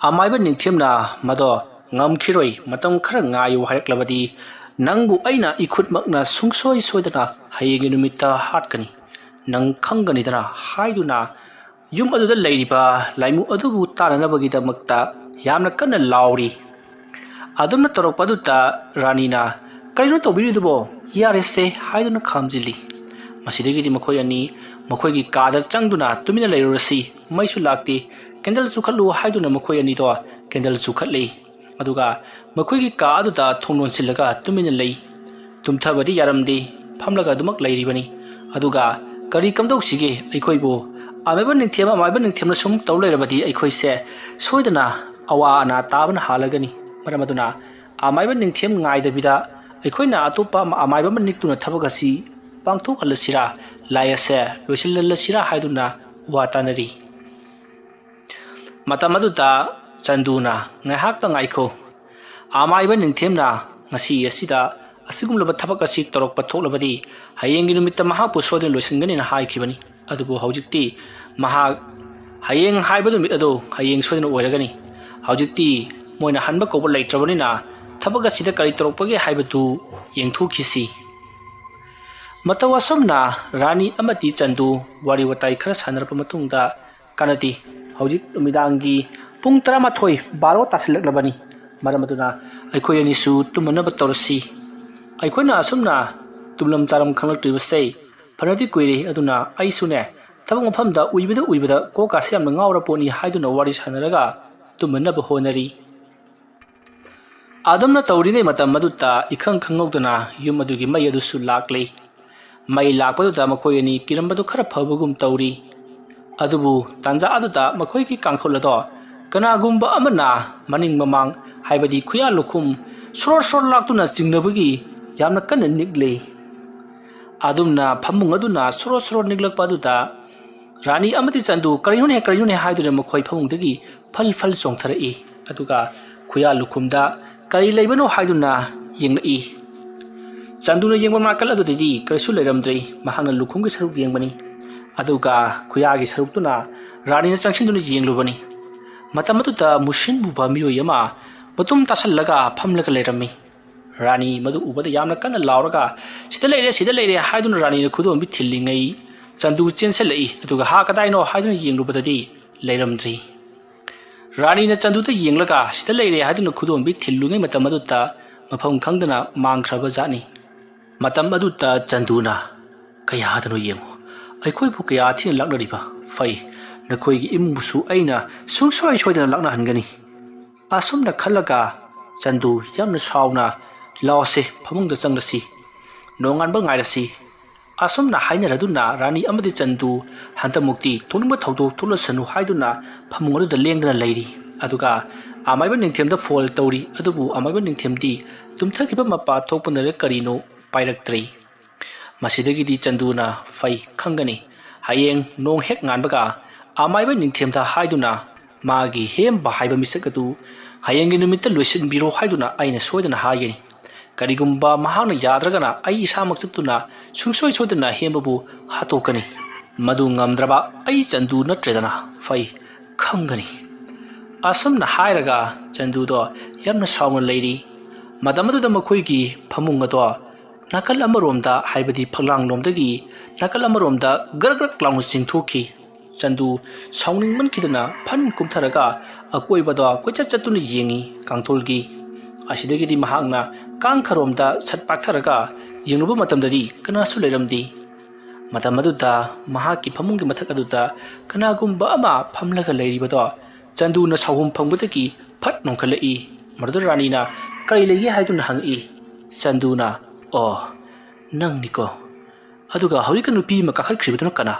ꯑꯃꯥꯏꯕ ꯅꯤꯡꯊꯦꯝꯅ ꯃꯗꯣ ꯉꯝꯈꯤꯔꯣꯏ, ꯃꯇꯝ ꯈꯔ ꯉꯥꯏꯌꯨ ꯍꯥꯏꯔꯛꯂꯕꯗꯤ, ꯅꯪꯕꯨ ꯑꯩꯅ ꯏꯈꯨꯠꯃꯛꯅ ꯁꯨꯡꯁꯣꯏ ꯁꯣꯏꯗꯅ ꯍꯌꯦꯡꯒꯤ ꯅꯨꯃꯤꯠꯇ ꯍꯥꯠꯀꯅꯤ, ꯅꯪ ꯈꯪꯒꯅꯤꯗꯅ" ꯍꯥꯏꯗꯨꯅ ꯌꯨꯝ ꯑꯗꯨꯗ ꯂꯩꯔꯤꯕ ꯂꯥꯏꯃꯨ ꯑꯗꯨꯕꯨ ꯇꯥꯅꯅꯕꯒꯤꯗꯃꯛꯇ ꯌꯥꯝꯅ ꯀꯟꯅ ꯂꯥꯎꯔꯤ꯫ ꯑꯗꯨꯝꯅ ꯇꯧꯔꯛꯄ ꯑꯗꯨꯗ ꯔꯥꯅꯤꯅ, "ꯀꯔꯤꯅꯣ ꯇꯧꯕꯤꯔꯤꯗꯨꯕꯣ? ꯌꯥꯔꯦꯁꯦ" ꯍꯥꯏꯗꯨꯅ ꯈꯥꯝꯖꯤꯜꯂꯤ꯫ ꯃꯁꯤꯗꯒꯤꯗꯤ ꯃꯈꯣꯏ ꯑꯅꯤ ꯃꯈꯣꯏꯒꯤ ꯀꯥꯗ ꯆꯪꯗꯨꯅ ꯇꯨꯃꯤꯟꯅ ꯂꯩꯔꯨꯔꯁꯤ, ꯃꯩꯁꯨ ꯂꯥꯛꯇꯦ, ꯀꯦꯟꯗꯜ ꯆꯨꯈꯠꯂꯨ ꯍꯥꯏꯗꯨꯅ ꯃꯈꯣꯏ ꯑꯅꯤꯗꯣ ꯀꯦꯟꯗꯜ ꯆꯨꯈꯠꯂꯤ꯫ ꯑꯗꯨꯒ ꯃꯈꯣꯏꯒꯤ ꯀꯥ ꯑꯗꯨꯗ ꯊꯣꯡ ꯂꯣꯟꯁꯤꯜꯂꯒ ꯇꯨꯃꯤꯟꯅ ꯂꯩ꯫ ꯇꯨꯝꯊꯕꯗꯤ ꯌꯥꯔꯝꯗꯦ, ꯐꯝꯂꯒ ꯑꯗꯨꯃꯛ ꯂꯩꯔꯤꯕꯅꯤ꯫ ꯑꯗꯨꯒ ꯀꯔꯤ ꯀꯝꯗꯧꯁꯤꯒꯦ ꯑꯩꯈꯣꯏꯕꯨ? ꯑꯃꯥꯏꯕ ꯅꯤꯡꯊꯦꯝ, ꯑꯃꯥꯏꯕ ꯅꯤꯡꯊꯦꯝꯅ ꯁꯨꯝ ꯇꯧ ꯂꯩꯔꯕꯗꯤ ꯑꯩꯈꯣꯏꯁꯦ ꯁꯣꯏꯗꯅ ꯑꯋꯥ ꯑꯅꯥ ꯇꯥꯕꯅ ꯍꯥꯜꯂꯒꯅꯤ꯫ ꯃꯔꯝ ꯑꯗꯨꯅ ꯑꯃꯥꯏꯕ ꯅꯤꯡꯊꯦꯝ ꯉꯥꯏꯗꯕꯤꯗ ꯑꯩꯈꯣꯏꯅ ꯑꯇꯣꯞꯄ ꯑꯃ-, ꯑꯃꯥꯏꯕ ꯑꯃ ꯅꯤꯛꯇꯨꯅ ꯊꯕꯛ ꯑꯁꯤ ꯄꯥꯡꯊꯣꯛꯍꯜꯂꯁꯤꯔꯥ? ꯂꯥꯏ ꯑꯁꯦ ꯂꯣꯏꯁꯤꯜꯍꯜꯂꯁꯤꯔꯥ ꯍꯥꯏꯗꯨꯅ ꯋꯥ ꯇꯥꯅꯔꯤ꯫ ꯃꯇꯝ ꯑꯗꯨꯗ ꯆꯟꯗꯨꯅ, "ꯉꯥꯏꯍꯥꯛꯇ ꯉꯥꯏꯈꯣ, ꯑꯃꯥꯏꯕ ꯅꯤꯡꯊꯦꯝꯅ ꯉꯁꯤ ꯑꯁꯤꯗ ꯑꯁꯤꯒꯨꯝꯂꯕ ꯊꯕꯛ ꯑꯁꯤ ꯇꯧꯔꯛꯄ ꯊꯣꯛꯂꯕꯗꯤ ꯍꯌꯦꯡꯒꯤ ꯅꯨꯃꯤꯠꯇ ꯃꯍꯥꯛꯄꯨ ꯁꯣꯏꯗꯅ ꯂꯣꯏꯁꯤꯟꯒꯅꯤꯅ ꯍꯥꯏꯈꯤꯕꯅꯤ꯫ ꯑꯗꯨꯕꯨ ꯍꯧꯖꯤꯛꯇꯤ ꯃꯍꯥꯛ ꯍꯌꯦꯡ ꯍꯥꯏꯕ ꯅꯨꯃꯤꯠ ꯑꯗꯨ ꯍꯌꯦꯡ ꯁꯣꯏꯗꯅ ꯑꯣꯏꯔꯒꯅꯤ꯫ ꯍꯧꯖꯤꯛꯇꯤ ꯃꯣꯏꯅ ꯍꯟꯕ ꯀꯧꯕ ꯂꯩꯇ꯭ꯔꯕꯅꯤꯅ ꯊꯕꯛ ꯑꯁꯤꯗ ꯀꯔꯤ ꯇꯧꯔꯛꯄꯒꯦ ꯍꯥꯏꯕꯗꯨ ꯌꯦꯡꯊꯣꯛꯈꯤꯁꯤ꯫" ꯃꯇꯧ ꯑꯁꯨꯝꯅ ꯔꯥꯅꯤ ꯑꯃꯗꯤ ꯆꯟꯗꯨ ꯋꯥꯔꯤ ꯋꯥꯇꯥꯏ ꯈꯔ ꯁꯥꯟꯅꯔꯛꯄ ꯃꯇꯨꯡꯗ, "ꯀꯥꯟꯅꯗꯦ, ꯍꯧꯖꯤꯛ ꯅꯨꯃꯤꯗꯥꯡꯒꯤ ꯄꯨꯡ ꯇꯔꯥꯃꯥꯊꯣꯏ ꯕꯥꯔꯣ ꯇꯥꯁꯤꯜꯂꯛꯂꯕꯅꯤ꯫ ꯃꯔꯝ ꯑꯗꯨꯅ ꯑꯩꯈꯣꯏ ꯑꯅꯤꯁꯨ ꯇꯨꯝꯃꯅꯕ ꯇꯧꯔꯁꯤ꯫ ꯑꯩꯈꯣꯏꯅ ꯑꯁꯨꯝꯅ ꯇꯨꯝꯂꯝ ꯆꯥꯔꯝ ꯈꯪꯂꯛꯇ꯭ꯔꯤꯕꯁꯦ ꯐꯅꯗꯤ ꯀꯨꯏꯔꯦ꯫ ꯑꯗꯨꯅ ꯑꯩꯁꯨꯅꯦ, ꯊꯕꯛ ꯃꯐꯝꯗ ꯎꯏꯕꯗ ꯎꯏꯕꯗ ꯀꯣꯛꯀꯥꯁꯦ ꯌꯥꯝꯅ ꯉꯥꯎꯔ ꯄꯣꯠꯅꯤ" ꯍꯥꯏꯗꯨꯅ ꯋꯥꯔꯤ ꯁꯥꯟꯅꯔꯒ ꯇꯨꯝꯃꯅꯕ ꯍꯣꯠꯅꯔꯤ꯫ ꯑꯗꯨꯝꯅ ꯇꯧꯔꯤꯉꯩ ꯃꯇꯝ ꯑꯗꯨꯗ ꯏꯈꯪ ꯈꯪꯍꯧꯗꯅ ꯌꯨꯝ ꯑꯗꯨꯒꯤ ꯃꯩ ꯑꯗꯨꯁꯨ ꯂꯥꯛꯂꯦ꯫ ꯃꯩ ꯂꯥꯛꯄꯗꯨꯗ ꯃꯈꯣꯏ ꯑꯅꯤ ꯀꯤꯔꯝꯕꯗꯨ ꯈꯔ ꯐꯕꯒꯨꯝ ꯇꯧꯔꯤ꯫ ꯑꯗꯨꯕꯨ ꯇꯥꯟꯖꯥ ꯑꯗꯨꯗ ꯃꯈꯣꯏꯒꯤ ꯀꯥꯡꯈꯨꯜ ꯑꯗꯣ ꯀꯅꯥꯒꯨꯝꯕ ꯑꯃꯅ ꯃꯅꯤꯡ ꯃꯃꯥꯡ, ꯍꯥꯏꯕꯗꯤ ꯈꯨꯌꯥ ꯂꯨꯈꯨꯝ ꯁꯣꯔꯣ ꯁꯣꯔꯣ ꯂꯥꯛꯇꯨꯅ ꯆꯤꯡꯅꯕꯒꯤ ꯌꯥꯝꯅ ꯀꯟꯅ ꯅꯤꯛꯂꯦ꯫ ꯑꯗꯨꯝꯅ ꯐꯃꯨꯡ ꯑꯗꯨꯅ ꯁꯣꯔꯣ ꯁꯣꯔꯣ ꯅꯤꯛꯂꯛꯄ ꯑꯗꯨꯗ ꯔꯥꯅꯤ ꯑꯃꯗꯤ ꯆꯟꯗꯨ "ꯀꯔꯤꯅꯣꯅꯦ, ꯀꯔꯤꯅꯣꯅꯦ?" ꯍꯥꯏꯗꯨꯅ ꯃꯈꯣꯏ ꯐꯃꯨꯡꯗꯒꯤ ꯐꯜ ꯐꯜ ꯆꯣꯡꯊꯔꯛꯏ꯫ ꯑꯗꯨꯒ ꯈꯨꯌꯥ ꯂꯨꯈꯨꯝꯗ ꯀꯔꯤ ꯂꯩꯕꯅꯣ ꯍꯥꯏꯗꯨꯅ ꯌꯦꯡꯂꯛꯏ꯫ ꯆꯟꯗꯨꯅ ꯌꯦꯡꯕ ꯅꯥꯀꯜ ꯑꯗꯨꯗꯗꯤ ꯀꯔꯤꯁꯨ ꯂꯩꯔꯝꯗ꯭ꯔꯦ꯫ ꯃꯍꯥꯛꯅ ꯂꯨꯈꯨꯝꯒꯤ ꯁꯔꯨꯛ ꯌꯦꯡꯕꯅꯤ꯫ ꯑꯗꯨꯒ ꯈꯨꯌꯥꯒꯤ ꯁꯔꯨꯛꯇꯨꯅ ꯔꯥꯅꯤꯅ ꯆꯪꯁꯤꯟꯗꯨꯅ ꯌꯦꯡꯂꯨꯕꯅꯤ꯫ ꯃꯇꯝ ꯑꯗꯨꯗ ꯃꯨꯁꯤꯟ ꯃꯨꯕ ꯃꯤꯑꯣꯏ ꯑꯃ ꯃꯇꯨꯝ ꯇꯥꯁꯜꯂꯒ ꯐꯝꯂꯒ ꯂꯩꯔꯝꯃꯤ꯫ ꯔꯥꯅꯤ ꯃꯗꯨ ꯎꯕꯗ ꯌꯥꯝꯅ ꯀꯟꯅ ꯂꯥꯎꯔꯒ, "ꯁꯤꯗ ꯂꯩꯔꯦ, ꯁꯤꯗ ꯂꯩꯔꯦ" ꯍꯥꯏꯗꯨꯅ ꯔꯥꯅꯤꯅ ꯈꯨꯗꯣꯝꯕꯤ ꯊꯤꯜꯂꯤꯉꯩ, ꯆꯟꯗꯨ ꯆꯦꯟꯁꯤꯜꯂꯛꯏ꯫ ꯑꯗꯨꯒ "ꯍꯥ, ꯀꯗꯥꯏꯅꯣ?" ꯍꯥꯏꯗꯨꯅ ꯌꯦꯡꯂꯨꯕꯗꯗꯤ ꯂꯩꯔꯝꯗ꯭ꯔꯤ꯫ ꯔꯥꯅꯤꯅ ꯆꯟꯗꯨꯗ ꯌꯦꯡꯂꯒ "ꯁꯤꯗ ꯂꯩꯔꯦ" ꯍꯥꯏꯗꯨꯅ ꯈꯨꯗꯣꯝꯕꯤ ꯊꯤꯜꯂꯨꯉꯩ ꯃꯇꯝ ꯑꯗꯨꯗ ꯃꯐꯝ ꯈꯪꯗꯅ ꯃꯥꯡꯈ꯭ꯔꯕ ꯖꯥꯠꯅꯤ꯫ ꯃꯇꯝ ꯑꯗꯨꯗ ꯆꯟꯗꯨꯅ, "ꯀꯌꯥꯗꯅꯣ ꯌꯦꯡꯉꯨ, ꯑꯩꯈꯣꯏꯕꯨ ꯀꯌꯥ ꯊꯤꯅ ꯂꯥꯛꯅꯔꯤꯕ! ꯐꯩ, ꯅꯈꯣꯏꯒꯤ ꯏꯃꯨꯡꯕꯨꯁꯨ ꯑꯩꯅ ꯁꯨꯡꯁꯣꯏ ꯁꯣꯏꯗꯅ ꯂꯥꯛꯅꯍꯟꯒꯅꯤ꯫" ꯑꯁꯨꯝꯅ ꯈꯜꯂꯒ ꯆꯟꯗꯨ ꯌꯥꯝꯅ ꯁꯥꯎꯅ, "ꯂꯥꯎꯁꯦ, ꯐꯃꯨꯡꯗ ꯆꯪꯂꯁꯤ, ꯅꯣꯡꯉꯥꯟꯕ ꯉꯥꯏꯔꯁꯤ꯫" ꯑꯁꯨꯝꯅ ꯍꯥꯏꯅꯔꯗꯨꯅ ꯔꯥꯅꯤ ꯑꯃꯗꯤ ꯆꯟꯗꯨ ꯍꯟꯗꯛꯃꯨꯛꯇꯤ ꯊꯣꯛꯅꯤꯡꯕ ꯊꯧꯗꯣꯛ ꯊꯣꯛꯂꯁꯅꯨ ꯍꯥꯏꯗꯨꯅ ꯐꯃꯨꯡ ꯑꯗꯨꯗ ꯂꯦꯡꯗꯅ ꯂꯩꯔꯤ꯫ ꯑꯗꯨꯒ ꯑꯃꯥꯏꯕ ꯅꯤꯡꯊꯦꯝꯗ ꯐꯣꯟ ꯇꯧꯔꯤ꯫ ꯑꯗꯨꯕꯨ ꯑꯃꯥꯏꯕ ꯅꯤꯡꯊꯦꯝꯗꯤ ꯇꯨꯝꯊꯈꯤꯕ ꯃꯄꯥ ꯊꯣꯛꯄꯅꯔ ꯀꯔꯤꯅꯣ ꯄꯥꯏꯔꯛꯇ꯭ꯔꯦ꯫ ꯃꯁꯤꯗꯒꯤꯗꯤ ꯆꯟꯗꯨꯅ ꯐꯩ ꯈꯪꯒꯅꯤ꯫ ꯍꯌꯦꯡ ꯅꯣꯡ ꯍꯦꯛ ꯉꯥꯟꯕꯒ ꯑꯃꯥꯏꯕ ꯅꯤꯡꯊꯦꯝꯗ ꯍꯥꯏꯗꯨꯅ ꯃꯥꯒꯤ ꯍꯦꯝꯕ ꯍꯥꯏꯕ ꯃꯤꯁꯛ ꯑꯗꯨ ꯍꯌꯦꯡꯒꯤ ꯅꯨꯃꯤꯠꯇ ꯂꯣꯏꯁꯤꯟꯕꯤꯔꯣ ꯍꯥꯏꯗꯨꯅ ꯑꯩꯅ ꯁꯣꯏꯗꯅ ꯍꯥꯏꯒꯅꯤ꯫ ꯀꯔꯤꯒꯨꯝꯕ ꯃꯍꯥꯛꯅ ꯌꯥꯗ꯭ꯔꯒꯅ ꯑꯩ ꯏꯁꯥꯃꯛ ꯆꯠꯇꯨꯅ ꯁꯨꯡꯁꯣꯏ ꯁꯣꯏꯗꯅ ꯍꯦꯝꯕꯕꯨ ꯍꯥꯠꯇꯣꯛꯀꯅꯤ꯫ ꯃꯗꯨ ꯉꯝꯗ꯭ꯔꯕ ꯑꯩ ꯆꯟꯗꯨ ꯅꯠꯇ꯭ꯔꯦꯗꯅ ꯐꯩ ꯈꯪꯒꯅꯤ꯫ ꯑꯁꯨꯝꯅ ꯍꯥꯏꯔꯒ ꯆꯟꯗꯨꯗꯣ ꯌꯥꯝꯅ ꯁꯥꯎꯅ ꯂꯩꯔꯤ꯫ ꯃꯇꯝ ꯑꯗꯨꯗ ꯃꯈꯣꯏꯒꯤ ꯐꯃꯨꯡ ꯑꯗꯣ ꯅꯥꯀꯜ ꯑꯃꯔꯣꯝꯗ, ꯍꯥꯏꯕꯗꯤ ꯐꯛꯂꯥꯡꯂꯣꯝꯗꯒꯤ ꯅꯥꯀꯜ ꯑꯃꯔꯣꯝꯗ ꯒ꯭ꯔꯛ ꯒ꯭ꯔꯛ ꯂꯥꯎꯅ ꯆꯤꯡꯊꯣꯛꯈꯤ꯫ ꯆꯟꯗꯨ ꯁꯥꯎꯅꯤꯡꯃꯟꯈꯤꯗꯅ ꯐꯟ ꯀꯨꯝꯊꯔꯒ ꯑꯀꯣꯏꯕꯗ ꯀꯣꯏꯆꯠ ꯆꯠꯇꯨꯅ ꯌꯦꯡꯉꯤ ꯀꯥꯡꯊꯣꯜꯒꯤ꯫ ꯑꯁꯤꯗꯒꯤꯗꯤ ꯃꯍꯥꯛꯅ ꯀꯥꯡꯈꯔꯣꯝꯗ ꯁꯠ ꯄꯥꯛꯊꯔꯒ ꯌꯦꯡꯂꯨꯕ ꯃꯇꯝꯗꯗꯤ ꯀꯅꯥꯁꯨ ꯂꯩꯔꯝꯗꯦ꯫ ꯃꯇꯝ ꯑꯗꯨꯗ ꯃꯍꯥꯛꯀꯤ ꯐꯃꯨꯡꯒꯤ ꯃꯊꯛ ꯑꯗꯨꯗ ꯀꯅꯥꯒꯨꯝꯕ ꯑꯃ ꯐꯝꯂꯒ ꯂꯩꯔꯤꯕꯗꯣ ꯆꯟꯗꯨꯅ ꯁꯥꯎꯍꯨꯝ ꯐꯪꯕꯗꯒꯤ ꯐꯠ ꯅꯣꯡꯈꯠꯂꯛꯏ꯫ ꯃꯗꯨꯗ ꯔꯥꯅꯤꯅ "ꯀꯔꯤ ꯂꯩꯒꯦ?" ꯍꯥꯏꯗꯨꯅ ꯍꯪꯉꯛꯏ꯫ ꯆꯟꯗꯨꯅ, "ꯑꯣ, ꯅꯪꯅꯤꯀꯣ꯫ ꯑꯗꯨꯒ ꯍꯧꯖꯤꯛꯇ ꯅꯨꯄꯤ ꯑꯃ ꯀꯥꯈꯠꯈ꯭ꯔꯤꯕꯗꯨꯅ ꯀꯅꯥ?"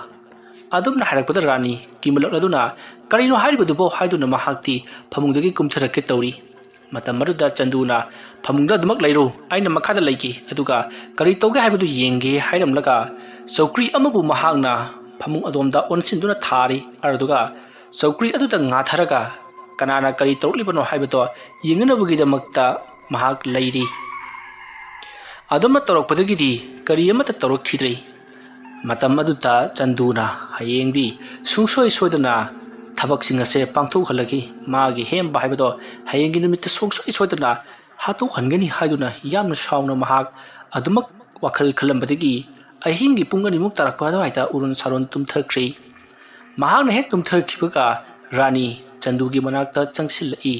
ꯑꯗꯨꯝꯅ ꯍꯥꯏꯔꯛꯄꯗ ꯔꯥꯅꯤ ꯀꯤꯃꯜꯂꯛꯂꯗꯨꯅ "ꯀꯔꯤꯅꯣ ꯍꯥꯏꯔꯤꯕꯗꯨꯕꯣ?" ꯍꯥꯏꯗꯨꯅ ꯃꯍꯥꯛꯇꯤ ꯐꯃꯨꯡꯗꯒꯤ ꯀꯨꯝꯊꯔꯛꯀꯦ ꯇꯧꯔꯤ꯫ ꯃꯇꯝ ꯑꯗꯨꯗ ꯆꯟꯗꯨꯅ "ꯐꯃꯨꯡꯗ ꯑꯗꯨꯃꯛ ꯂꯩꯔꯨ, ꯑꯩꯅ ꯃꯈꯥꯗ ꯂꯩꯒꯦ, ꯑꯗꯨꯒ ꯀꯔꯤ ꯇꯧꯒꯦ ꯍꯥꯏꯕꯗꯨ ꯌꯦꯡꯒꯦ" ꯍꯥꯏꯔꯝꯂꯒ ꯆꯧꯀ꯭ꯔꯤ ꯑꯃꯕꯨ ꯃꯍꯥꯛꯅ ꯐꯃꯨꯡ ꯑꯗꯣꯝꯗ ꯑꯣꯟꯁꯤꯟꯗꯨꯅ ꯊꯥꯔꯤ꯫ ꯑꯗꯨꯒ ꯆꯧꯀ꯭ꯔꯤ ꯑꯗꯨꯗ ꯉꯥꯊꯔꯒ ꯀꯅꯥꯅ ꯀꯔꯤ ꯇꯧꯔꯛꯂꯤꯕꯅꯣ ꯍꯥꯏꯕꯗꯣ ꯌꯦꯡꯅꯅꯕꯒꯤꯗꯃꯛꯇ ꯃꯍꯥꯛ ꯂꯩꯔꯤ꯫ ꯑꯗꯨꯝꯅ ꯇꯧꯔꯛꯄꯗꯒꯤꯗꯤ ꯀꯔꯤ ꯑꯃꯠꯇ ꯇꯧꯔꯛꯈꯤꯗ꯭ꯔꯤ꯫ ꯃꯇꯝ ꯑꯗꯨꯗ ꯆꯟꯗꯨꯅ ꯍꯌꯦꯡꯗꯤ ꯁꯨꯡꯁꯣꯏ ꯁꯣꯏꯗꯅ ꯊꯕꯛꯁꯤꯡ ꯑꯁꯦ ꯄꯥꯡꯊꯣꯛꯍꯜꯂꯒꯦ, ꯃꯥꯒꯤ ꯍꯦꯝꯕ ꯍꯥꯏꯕꯗꯣ ꯍꯌꯦꯡꯒꯤ ꯅꯨꯃꯤꯠꯇ ꯁꯨꯡꯁꯣꯏ ꯁꯣꯏꯗꯅ ꯍꯥꯠꯇꯣꯛꯍꯟꯒꯅꯤ ꯍꯥꯏꯗꯨꯅ ꯌꯥꯝꯅ ꯁꯥꯎꯅ ꯃꯍꯥꯛ ꯑꯗꯨꯃꯛ ꯋꯥꯈꯜ ꯈꯜꯂꯝꯕꯗꯒꯤ ꯑꯍꯤꯡꯒꯤ ꯄꯨꯡ ꯑꯅꯤꯃꯨꯛ ꯇꯥꯔꯛꯄ ꯑꯗꯨꯋꯥꯏꯗ ꯎꯔꯨꯟ ꯁꯥꯔꯣꯟ ꯇꯨꯝꯊꯈ꯭ꯔꯦ꯫ ꯃꯍꯥꯛꯅ ꯍꯦꯛ ꯇꯨꯝꯊꯈꯤꯕꯒ ꯔꯥꯅꯤ ꯆꯟꯗꯨꯒꯤ ꯃꯅꯥꯛꯇ ꯆꯪꯁꯤꯜꯂꯛꯏ꯫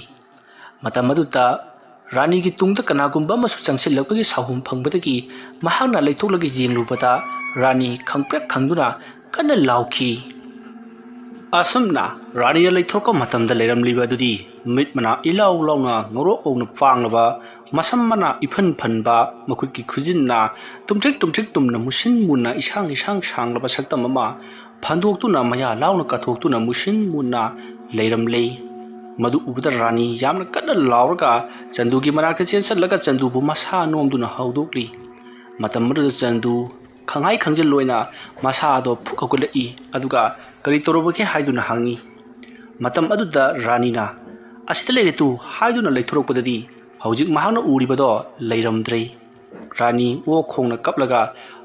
ꯃꯇꯝ ꯑꯗꯨꯗ ꯔꯥꯅꯤꯒꯤ ꯇꯨꯡꯗ ꯀꯅꯥꯒꯨꯝꯕ ꯑꯃꯁꯨ ꯆꯪꯁꯤꯜꯂꯛꯄꯒꯤ ꯁꯥꯎꯍꯨꯝ ꯐꯪꯕꯗꯒꯤ ꯃꯍꯥꯛꯅ ꯂꯩꯊꯣꯛꯂꯒ ꯌꯦꯡꯂꯨꯕꯗ ꯔꯥꯅꯤ ꯈꯪꯄ꯭ꯔꯦꯛ ꯈꯪꯗꯨꯅ ꯀꯟꯅ ꯂꯥꯎꯈꯤ꯫ ꯑꯁꯨꯝꯅ ꯔꯥꯅꯤꯅ ꯂꯩꯊꯣꯔꯛꯄ ꯃꯇꯝꯗ ꯂꯩꯔꯝꯂꯤꯕ ꯑꯗꯨꯗꯤ ꯃꯤꯠ ꯃꯅꯥ ꯏꯂꯥꯎ ꯂꯥꯎꯅ ꯉꯧꯔꯣꯛ ꯉꯧꯅ ꯄꯥꯡꯂꯕ, ꯃꯁꯝ ꯃꯅꯥ ꯏꯐꯟ ꯐꯟꯕ, ꯃꯈꯨꯠꯀꯤ ꯈꯨꯖꯤꯟꯅ ꯇꯨꯝꯊ꯭ꯔꯤꯛ ꯇꯨꯝꯊ꯭ꯔꯤꯛ ꯇꯨꯝꯅ ꯃꯨꯁꯤꯟ ꯃꯨꯅ ꯏꯁꯥꯡ ꯏꯁꯥꯡ ꯁꯥꯡꯂꯕ ꯁꯛꯇꯝ ꯑꯃ ꯐꯟꯗꯣꯛꯇꯨꯅ ꯃꯌꯥ ꯂꯥꯎꯅ ꯀꯥꯊꯣꯛꯇꯨꯅ ꯃꯨꯁꯤꯟ ꯃꯨꯅ ꯂꯩꯔꯝꯂꯦ꯫ ꯃꯗꯨ ꯎꯕꯗ ꯔꯥꯅꯤ ꯌꯥꯝꯅ ꯀꯟꯅ ꯂꯥꯎꯔꯒ ꯆꯟꯗꯨꯒꯤ ꯃꯅꯥꯛꯇ ꯆꯦꯟꯁꯤꯜꯂꯒ ꯆꯟꯗꯨꯕꯨ ꯃꯁꯥ ꯅꯣꯝꯗꯨꯅ ꯍꯧꯗꯣꯛꯂꯤ꯫ ꯃꯇꯝ ꯑꯗꯨꯗ ꯆꯟꯗꯨ ꯈꯪꯍꯥꯏ ꯈꯪꯖꯤꯜꯂꯣꯏꯅ ꯃꯁꯥꯗꯣ ꯐꯨꯛ ꯍꯧꯒꯠꯂꯛꯏ꯫ ꯑꯗꯨꯒ ꯀꯔꯤ ꯇꯧꯔꯕꯒꯦ ꯍꯥꯏꯗꯨꯅ ꯍꯪꯉꯤ꯫ ꯃꯇꯝ ꯑꯗꯨꯗ ꯔꯥꯅꯤꯅ "ꯑꯁꯤꯗ ꯂꯩꯔꯦ ꯇꯨ" ꯍꯥꯏꯗꯨꯅ ꯂꯩꯊꯣꯔꯛꯄꯗꯗꯤ ꯍꯧꯖꯤꯛ ꯃꯍꯥꯛꯅ ꯎꯔꯤꯕꯗꯣ ꯂꯩꯔꯝꯗ꯭ꯔꯦ꯫ ꯔꯥꯅꯤ ꯑꯣꯛ ꯈꯣꯡꯅ ꯀꯞꯂꯒ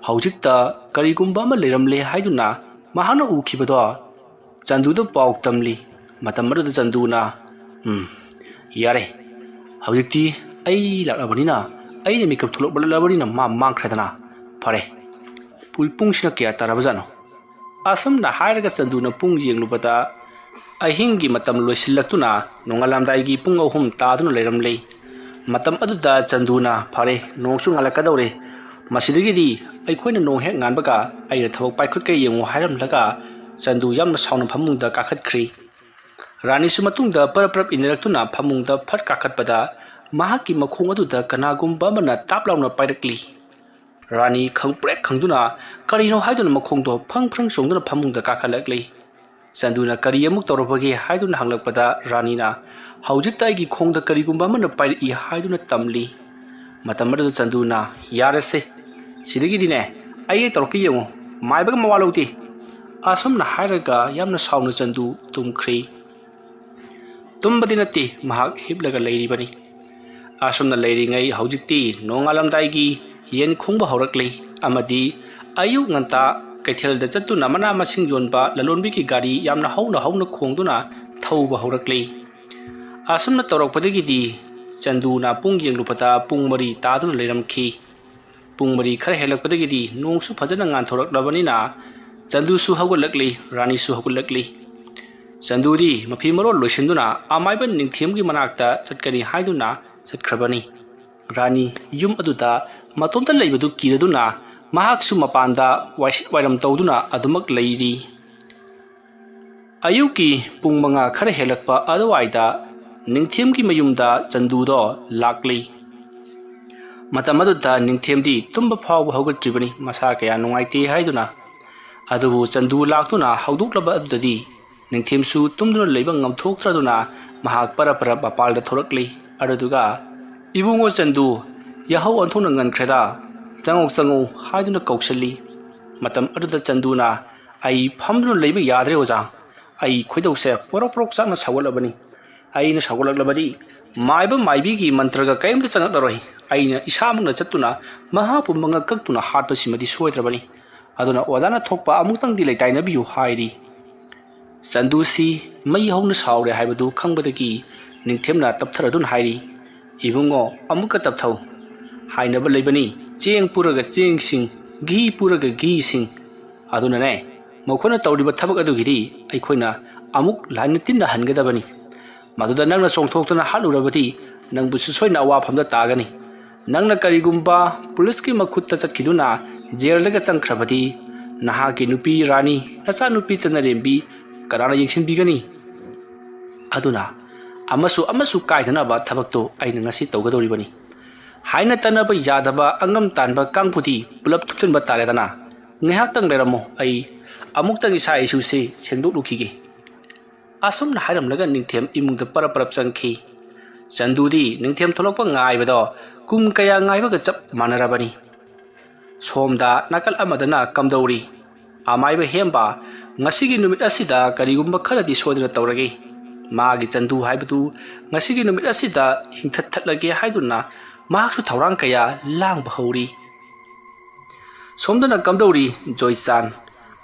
ꯍꯧꯖꯤꯛꯇ ꯀꯔꯤꯒꯨꯝꯕ ꯑꯃ ꯂꯩꯔꯝꯂꯦ ꯍꯥꯏꯗꯨꯅ ꯃꯍꯥꯛꯅ ꯎꯈꯤꯕꯗꯣ ꯆꯟꯗꯨꯗ ꯄꯥꯎ ꯇꯝꯂꯤ꯫ ꯃꯇꯝ ꯑꯗꯨꯗ ꯆꯟꯗꯨꯅ, "ꯎꯝ, ꯌꯥꯔꯦ, ꯍꯧꯖꯤꯛꯇꯤ ꯑꯩ ꯂꯥꯛꯂꯕꯅꯤꯅ, ꯑꯩꯅ ꯃꯤꯀꯞ ꯊꯣꯛꯂꯛꯂꯕꯅꯤꯅ ꯃꯥ ꯃꯥꯡꯈ꯭ꯔꯦꯗꯅ꯫ ꯐꯔꯦ, ꯄꯨ-, ꯄꯨꯡꯁꯤꯅ ꯀꯌꯥ ꯇꯥꯔꯕꯖꯥꯠꯅꯣ?" ꯑꯁꯨꯝꯅ ꯍꯥꯏꯔꯒ ꯆꯟꯗꯨꯅ ꯄꯨꯡ ꯌꯦꯡꯂꯨꯕꯗ ꯑꯍꯤꯡꯒꯤ ꯃꯇꯝ ꯂꯣꯏꯁꯤꯜꯂꯛꯇꯨꯅ ꯅꯣꯡꯉꯥꯜꯂꯝꯗꯥꯏꯒꯤ ꯄꯨꯡ ꯑꯍꯨꯝ ꯇꯥꯗꯨꯅ ꯂꯩꯔꯝꯂꯦ꯫ ꯃꯇꯝ ꯑꯗꯨꯗ ꯆꯟꯗꯨꯅ, "ꯐꯔꯦ, ꯅꯣꯡꯁꯨ ꯉꯥꯜꯂꯛꯀꯗꯧꯔꯦ, ꯃꯁꯤꯗꯒꯤꯗꯤ ꯑꯩꯈꯣꯏꯅ ꯅꯣꯡ ꯍꯦꯛ ꯉꯥꯟꯕꯒ ꯑꯩꯅ ꯊꯕꯛ ꯄꯥꯏꯈꯠꯀꯦ ꯌꯦꯡꯉꯨ" ꯍꯥꯏꯔꯝꯂꯒ ꯆꯟꯗꯨ ꯌꯥꯝꯅ ꯁꯥꯎꯅ ꯐꯃꯨꯡꯗ ꯀꯥꯈꯠꯈ꯭ꯔꯤ꯫ ꯔꯥꯅꯤꯁꯨ ꯃꯇꯨꯡꯗ ꯄꯔꯞ ꯄꯔꯞ ꯏꯟꯅꯔꯛꯇꯨꯅ ꯐꯃꯨꯡꯗ ꯐꯠ ꯀꯥꯈꯠꯄꯗ ꯃꯍꯥꯛꯀꯤ ꯃꯈꯣꯡ ꯑꯗꯨꯗ ꯀꯅꯥꯒꯨꯝꯕ ꯑꯃꯅ ꯇꯥꯞ ꯂꯥꯎꯅ ꯄꯥꯏꯔꯛꯂꯤ꯫ ꯔꯥꯅꯤ ꯈꯪꯄ꯭ꯔꯦꯛ ꯈꯪꯗꯨꯅ ꯀꯔꯤꯅꯣ ꯍꯥꯏꯗꯨꯅ ꯃꯈꯣꯡꯗꯣ ꯐꯪ ꯐ꯭ꯔꯪ ꯆꯣꯡꯗꯨꯅ ꯐꯃꯨꯡꯗ ꯀꯥꯈꯠꯂꯛꯂꯤ꯫ ꯆꯟꯗꯨꯅ "ꯀꯔꯤ ꯑꯃꯨꯛ ꯇꯧꯔꯕꯒꯦ?" ꯍꯥꯏꯗꯨꯅ ꯍꯪꯂꯛꯄꯗ ꯔꯥꯅꯤꯅ "ꯍꯧꯖꯤꯛꯇ ꯑꯩꯒꯤ ꯈꯣꯡꯗ ꯀꯔꯤꯒꯨꯝꯕ ꯑꯃꯅ ꯄꯥꯏꯔꯛꯏ" ꯍꯥꯏꯗꯨꯅ ꯇꯝꯂꯤ꯫ ꯃꯇꯝ ꯑꯗꯨꯗ ꯆꯟꯗꯨꯅ, "ꯌꯥꯔꯦꯁꯦ, ꯁꯤꯗꯒꯤꯗꯤꯅꯦ ꯑꯩ ꯇꯧꯔꯛꯀꯦ ꯌꯦꯡꯉꯨ, ꯃꯥꯏꯕꯒ ꯃꯋꯥ ꯂꯧꯗꯦ"꯫ ꯑꯁꯨꯝꯅ ꯍꯥꯏꯔꯒ ꯌꯥꯝꯅ ꯁꯥꯎꯅ ꯆꯟꯗꯨ ꯇꯨꯝꯈ꯭ꯔꯤ꯫ ꯇꯨꯝꯕꯗꯤ ꯅꯠꯇꯦ, ꯃꯍꯥꯛ ꯍꯤꯞꯂꯒ ꯂꯩꯔꯤꯕꯅꯤ꯫ ꯑꯁꯨꯝꯅ ꯂꯩꯔꯤꯉꯩ ꯍꯧꯖꯤꯛꯇꯤ ꯅꯣꯡꯉꯥꯜꯂꯝꯗꯥꯏꯒꯤ ꯌꯦꯟ ꯈꯣꯡꯕ ꯍꯧꯔꯛꯂꯤ ꯑꯃꯗꯤ ꯑꯌꯨꯛ ꯉꯟꯇꯥ ꯀꯩꯊꯦꯜꯗ ꯆꯠꯇꯨꯅ ꯃꯅꯥ ꯃꯁꯤꯡ ꯌꯣꯟꯕ ꯂꯂꯣꯟꯕꯤꯒꯤ ꯒꯥꯔꯤ ꯌꯥꯝꯅ ꯍꯧꯅ ꯍꯧꯅ ꯈꯣꯡꯗꯨꯅ ꯊꯧꯕ ꯍꯧꯔꯛꯂꯤ꯫ ꯑꯁꯨꯝꯅ ꯇꯧꯔꯛꯄꯗꯒꯤꯗꯤ ꯆꯟꯗꯨꯅ ꯄꯨꯡ ꯌꯦꯡꯂꯨꯕꯗ ꯄꯨꯡ ꯃꯔꯤ ꯇꯥꯗꯨꯅ ꯂꯩꯔꯝꯈꯤ꯫ ꯄꯨꯡ ꯃꯔꯤ ꯈꯔ ꯍꯦꯜꯂꯛꯄꯗꯒꯤꯗꯤ ꯅꯣꯡꯁꯨ ꯐꯖꯅ ꯉꯥꯟꯊꯣꯔꯛꯂꯕꯅꯤꯅ ꯆꯟꯗꯨꯁꯨ ꯍꯧꯒꯠꯂꯛꯂꯤ, ꯔꯥꯅꯤꯁꯨ ꯍꯧꯒꯠꯂꯛꯂꯤ꯫ ꯆꯟꯗꯨꯗꯤ ꯃꯐꯤ ꯃꯔꯣꯜ ꯂꯣꯏꯁꯤꯟꯗꯨꯅ ꯑꯃꯥꯏꯕ ꯅꯤꯡꯊꯦꯝꯒꯤ ꯃꯅꯥꯛꯇ ꯆꯠꯀꯅꯤ ꯍꯥꯏꯗꯨꯅ ꯆꯠꯈ꯭ꯔꯕꯅꯤ꯫ ꯔꯥꯅꯤ ꯌꯨꯝ ꯑꯗꯨꯗ ꯃꯇꯣꯝꯇ ꯂꯩꯕꯗꯨ ꯀꯤꯔꯗꯨꯅ ꯃꯍꯥꯛꯁꯨ ꯃꯄꯥꯟꯗ ꯋꯥꯏꯁꯤꯠ ꯋꯥꯏꯔꯝ ꯇꯧꯗꯨꯅ ꯑꯗꯨꯃꯛ ꯂꯩꯔꯤ꯫ ꯑꯌꯨꯛꯀꯤ ꯄꯨꯡ ꯃꯉꯥ ꯈꯔ ꯍꯦꯜꯂꯛꯄ ꯑꯗꯨꯋꯥꯏꯗ ꯅꯤꯡꯊꯦꯝꯒꯤ ꯃꯌꯨꯝꯗ ꯆꯟꯗꯨꯗꯣ ꯂꯥꯛꯂꯤ꯫ ꯃꯇꯝ ꯑꯗꯨꯗ ꯅꯤꯡꯊꯦꯝꯗꯤ ꯇꯨꯝꯕ ꯐꯥꯎꯕ ꯍꯧꯒꯠꯇ꯭ꯔꯤꯕꯅꯤ, ꯃꯁꯥ ꯀꯌꯥ ꯅꯨꯡꯉꯥꯏꯇꯦ ꯍꯥꯏꯗꯨꯅ꯫ ꯑꯗꯨꯕꯨ ꯆꯟꯗꯨ ꯂꯥꯛꯇꯨꯅ ꯍꯧꯗꯣꯛꯂꯕ ꯑꯗꯨꯗꯗꯤ ꯅꯤꯡꯊꯦꯝꯁꯨ ꯇꯨꯝꯗꯨꯅ ꯂꯩꯕ ꯉꯝꯊꯣꯛꯇ꯭ꯔꯗꯨꯅ ꯃꯍꯥꯛ ꯄꯔꯞ ꯄꯔꯞ ꯃꯄꯥꯜꯗ ꯊꯣꯔꯛꯂꯤ꯫ ꯑꯗꯨꯗꯨꯒ, "ꯏꯕꯨꯡꯉꯣ ꯆꯟꯗꯨ, ꯌꯥꯍꯧ ꯑꯣꯟꯊꯣꯛꯅ ꯉꯟꯈ꯭ꯔꯦꯗ, "ꯆꯪꯉꯧ, ꯆꯪꯉꯧ" ꯍꯥꯏꯗꯨꯅ ꯀꯧꯁꯤꯜꯂꯤ꯫ ꯃꯇꯝ ꯑꯗꯨꯗ ꯆꯟꯗꯨꯅ, "ꯑꯩ ꯐꯝꯗꯨꯅ ꯂꯩꯕ ꯌꯥꯗ꯭ꯔꯦ ꯑꯣꯖꯥ, ꯑꯩ ꯈꯣꯏꯗꯧꯁꯦ ꯄꯣꯔꯣꯛ ꯄꯣꯔꯣꯛ ꯆꯥꯛꯅ ꯁꯥꯎꯒꯠꯂꯕꯅꯤ꯫ ꯑꯩꯅ ꯁꯥꯎꯒꯠꯂꯛꯂꯕꯗꯤ ꯃꯥꯏꯕ ꯃꯥꯏꯕꯤꯒꯤ ꯃꯟꯇ꯭ꯔꯒ ꯀꯔꯤꯝꯇ ꯆꯪꯉꯛꯂꯔꯣꯏ꯫ ꯑꯩꯅ ꯏꯁꯥꯃꯛꯅ ꯆꯠꯇꯨꯅ ꯃꯍꯥꯛꯄꯨ ꯃꯉꯛ ꯀꯛꯇꯨꯅ ꯍꯥꯠꯄꯁꯤꯃꯗꯤ ꯁꯣꯏꯗ꯭ꯔꯕꯅꯤ꯫ ꯑꯗꯨꯅ ꯑꯣꯖꯥꯅ ꯊꯣꯛꯄ ꯑꯃꯨꯛꯇꯪꯗꯤ ꯂꯩꯇꯥꯏꯅꯕꯤꯌꯨ" ꯍꯥꯏꯔꯤ꯫ ꯆꯟꯗꯨꯁꯤ ꯃꯩ ꯍꯧꯅ ꯁꯥꯎꯔꯦ ꯍꯥꯏꯕꯗꯨ ꯈꯪꯕꯗꯒꯤ ꯅꯤꯡꯊꯦꯝꯅ ꯇꯞꯊꯔꯗꯨꯅ ꯍꯥꯏꯔꯤ, "ꯏꯕꯨꯡꯉꯣ, ꯑꯃꯨꯛꯀ ꯇꯞꯊꯧ꯫ ꯍꯥꯏꯅꯕ ꯂꯩꯕꯅꯤ, ꯆꯦꯡ ꯄꯨꯔꯒ ꯆꯦꯡꯁꯤꯡ, ꯘꯤ ꯄꯨꯔꯒ ꯘꯤꯁꯤꯡ꯫ ꯑꯗꯨꯅꯅꯦ, ꯃꯈꯣꯏꯅ ꯇꯧꯔꯤꯕ ꯊꯕꯛ ꯑꯗꯨꯒꯤꯗꯤ ꯑꯩꯈꯣꯏꯅ ꯑꯃꯨꯛ ꯂꯥꯏꯅ ꯇꯤꯟꯅ ꯍꯟꯒꯗꯕꯅꯤ꯫ ꯃꯗꯨꯗ ꯅꯪꯅ ꯆꯣꯡꯊꯣꯛꯇꯨꯅ ꯍꯥꯠꯂꯨꯔꯕꯗꯤ ꯅꯪꯕꯨꯁꯨ ꯁꯣꯏꯅ ꯑꯋꯥꯐꯝꯗ ꯇꯥꯒꯅꯤ꯫ ꯅꯪꯅ ꯀꯔꯤꯒꯨꯝꯕ ꯄꯨꯂꯤꯁꯀꯤ ꯃꯈꯨꯠꯇ ꯆꯠꯈꯤꯗꯨꯅ ꯖꯦꯜꯗꯒ ꯆꯪꯈ꯭ꯔꯕꯗꯤ ꯅꯍꯥꯛꯀꯤ ꯅꯨꯄꯤ ꯔꯥꯅꯤ, ꯅꯆꯥꯅꯨꯄꯤ ꯆꯅꯔꯦꯝꯕꯤ ꯀꯅꯥꯅ ꯌꯦꯡꯁꯤꯟꯕꯤꯒꯅꯤ? ꯑꯗꯨꯅ ꯑꯃꯁꯨ ꯑꯃꯁꯨ ꯀꯥꯏꯗꯅꯕ ꯊꯕꯛꯇꯨ ꯑꯩꯅ ꯉꯁꯤ ꯇꯧꯒꯗꯧꯔꯤꯕꯅꯤ" ꯍꯥꯏꯅ ꯇꯠꯅꯕ ꯌꯥꯗꯕ ꯑꯉꯝ ꯇꯥꯟꯕ ꯀꯥꯡꯕꯨꯗꯤ ꯄꯨꯂꯞ ꯊꯨꯞꯆꯤꯟꯕ ꯇꯥꯔꯦꯗꯅ꯫ "ꯉꯥꯏꯍꯥꯛꯇꯪ ꯂꯩꯔꯝꯃꯣ, ꯑꯩ ꯑꯃꯨꯛꯇꯪ ꯏꯁꯥ ꯏꯁꯨꯁꯤ ꯁꯦꯡꯗꯣꯛꯂꯨꯈꯤꯒꯦ"꯫ ꯑꯁꯨꯝꯅ ꯍꯥꯏꯔꯝꯂꯒ ꯅꯤꯡꯊꯦꯝ ꯏꯃꯨꯡꯗ ꯄꯔꯞ ꯄꯔꯞ ꯆꯪꯈꯤ꯫ ꯆꯟꯗꯨꯗꯤ ꯅꯤꯡꯊꯦꯝ ꯊꯣꯛꯂꯛꯄ ꯉꯥꯏꯕꯗꯣ ꯀꯨꯝ ꯀꯌꯥ ꯉꯥꯏꯕꯒ ꯆꯞ ꯃꯥꯟꯅꯔꯕꯅꯤ꯫ ꯁꯣꯝꯗ ꯅꯥꯀꯜ ꯑꯃꯗꯅ ꯀꯝꯗꯧꯔꯤ? ꯑꯃꯥꯏꯕ ꯍꯦꯝꯕ ꯉꯁꯤꯒꯤ ꯅꯨꯃꯤꯠ ꯑꯁꯤꯗ ꯀꯔꯤꯒꯨꯝꯕ ꯈꯔꯗꯤ ꯁꯣꯏꯗꯅ ꯇꯧꯔꯒꯦ꯫ ꯃꯥꯒꯤ ꯆꯟꯗꯨ ꯍꯥꯏꯕꯗꯨ ꯉꯁꯤꯒꯤ ꯅꯨꯃꯤꯠ ꯑꯁꯤꯗ ꯍꯤꯡꯊꯠꯊꯠꯂꯒꯦ ꯍꯥꯏꯗꯨꯅ ꯃꯍꯥꯛꯁꯨ ꯊꯧꯔꯥꯡ ꯀꯌꯥ ꯂꯥꯡꯕ ꯍꯧꯔꯤ꯫ ꯁꯣꯝꯗꯅ ꯀꯝꯗꯧꯔꯤ, ꯖꯣꯏꯆꯥꯟ?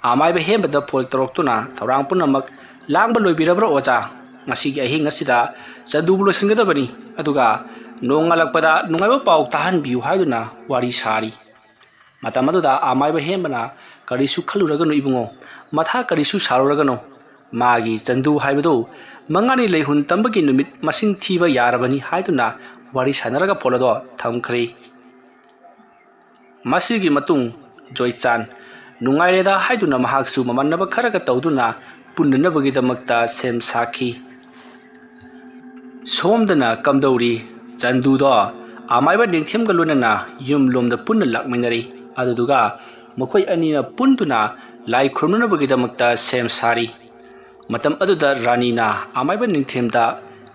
ꯑꯃꯥꯏꯕ ꯍꯦꯝꯕꯗ ꯐꯣꯟ ꯇꯧꯔꯛꯇꯨꯅ, "ꯊꯧꯔꯥꯡ ꯄꯨꯝꯅꯃꯛ ꯂꯥꯡꯕ ꯂꯣꯏꯕꯤꯔꯕ꯭ꯔꯥ ꯑꯣꯖꯥ? ꯉꯁꯤꯒꯤ ꯑꯍꯤꯡ ꯑꯁꯤꯗ ꯆꯟꯗꯨꯕꯨ ꯂꯣꯏꯁꯤꯟꯒꯗꯕꯅꯤ, ꯑꯗꯨꯒ ꯅꯣꯡꯉꯥꯜꯂꯛꯄꯗ ꯅꯨꯡꯉꯥꯏꯕ ꯄꯥꯎ ꯇꯥꯍꯟꯕꯤꯌꯨ" ꯍꯥꯏꯗꯨꯅ ꯋꯥꯔꯤ ꯁꯥꯔꯤ꯫ ꯃꯇꯝ ꯑꯗꯨꯗ ꯑꯃꯥꯏꯕ ꯍꯦꯝꯕꯅ, "ꯀꯔꯤꯁꯨ ꯈꯜꯂꯨꯔꯒꯅꯨ ꯏꯕꯨꯡꯉꯣ, ꯃꯊꯥ ꯀꯔꯤꯁꯨ ꯁꯥꯔꯨꯔꯒꯅꯨ꯫ ꯃꯥꯒꯤ ꯆꯟꯗꯨ ꯍꯥꯏꯕꯗꯨ ꯃꯉꯥꯅꯤ ꯂꯩꯍꯨꯟ ꯇꯝꯕꯒꯤ ꯅꯨꯃꯤꯠ ꯃꯁꯤꯡ ꯊꯤꯕ ꯌꯥꯔꯕꯅꯤ" ꯍꯥꯏꯗꯨꯅ ꯋꯥꯔꯤ ꯁꯥꯟꯅꯔꯒ ꯐꯣꯟ ꯑꯗꯣ ꯊꯝꯈ꯭ꯔꯦ꯫ ꯃꯁꯤꯒꯤ ꯃꯇꯨꯡ ꯖꯣꯏꯆꯥꯟ ꯅꯨꯡꯉꯥꯏꯔꯦꯗ ꯍꯥꯏꯗꯨꯅ ꯃꯍꯥꯛꯁꯨ ꯃꯃꯥꯟꯅꯕ ꯈꯔꯒ ꯇꯧꯗꯨꯅ ꯄꯨꯟꯅꯅꯕꯒꯤꯗꯃꯛꯇ ꯁꯦꯝ ꯁꯥꯈꯤ꯫ ꯁꯣꯝꯗꯅ ꯀꯝꯗꯧꯔꯤ? ꯆꯟꯗꯨꯗꯣ ꯑꯃꯥꯏꯕ ꯅꯤꯡꯊꯦꯝꯒ ꯂꯣꯏꯅꯅ ꯌꯨꯝ ꯂꯣꯝꯗ ꯄꯨꯟꯅ ꯂꯥꯛꯃꯤꯟꯅꯔꯤ꯫ ꯑꯗꯨꯗꯨꯒ ꯃꯈꯣꯏ ꯑꯅꯤꯅ ꯄꯨꯟꯗꯨꯅ ꯂꯥꯏ ꯈꯨꯔꯨꯝꯅꯅꯕꯒꯤꯗꯃꯛꯇ ꯁꯦꯝ ꯁꯥꯔꯤ꯫ ꯃꯇꯝ ꯑꯗꯨꯗ ꯔꯥꯅꯤꯅ ꯑꯃꯥꯏꯕ ꯅꯤꯡꯊꯦꯝꯗ,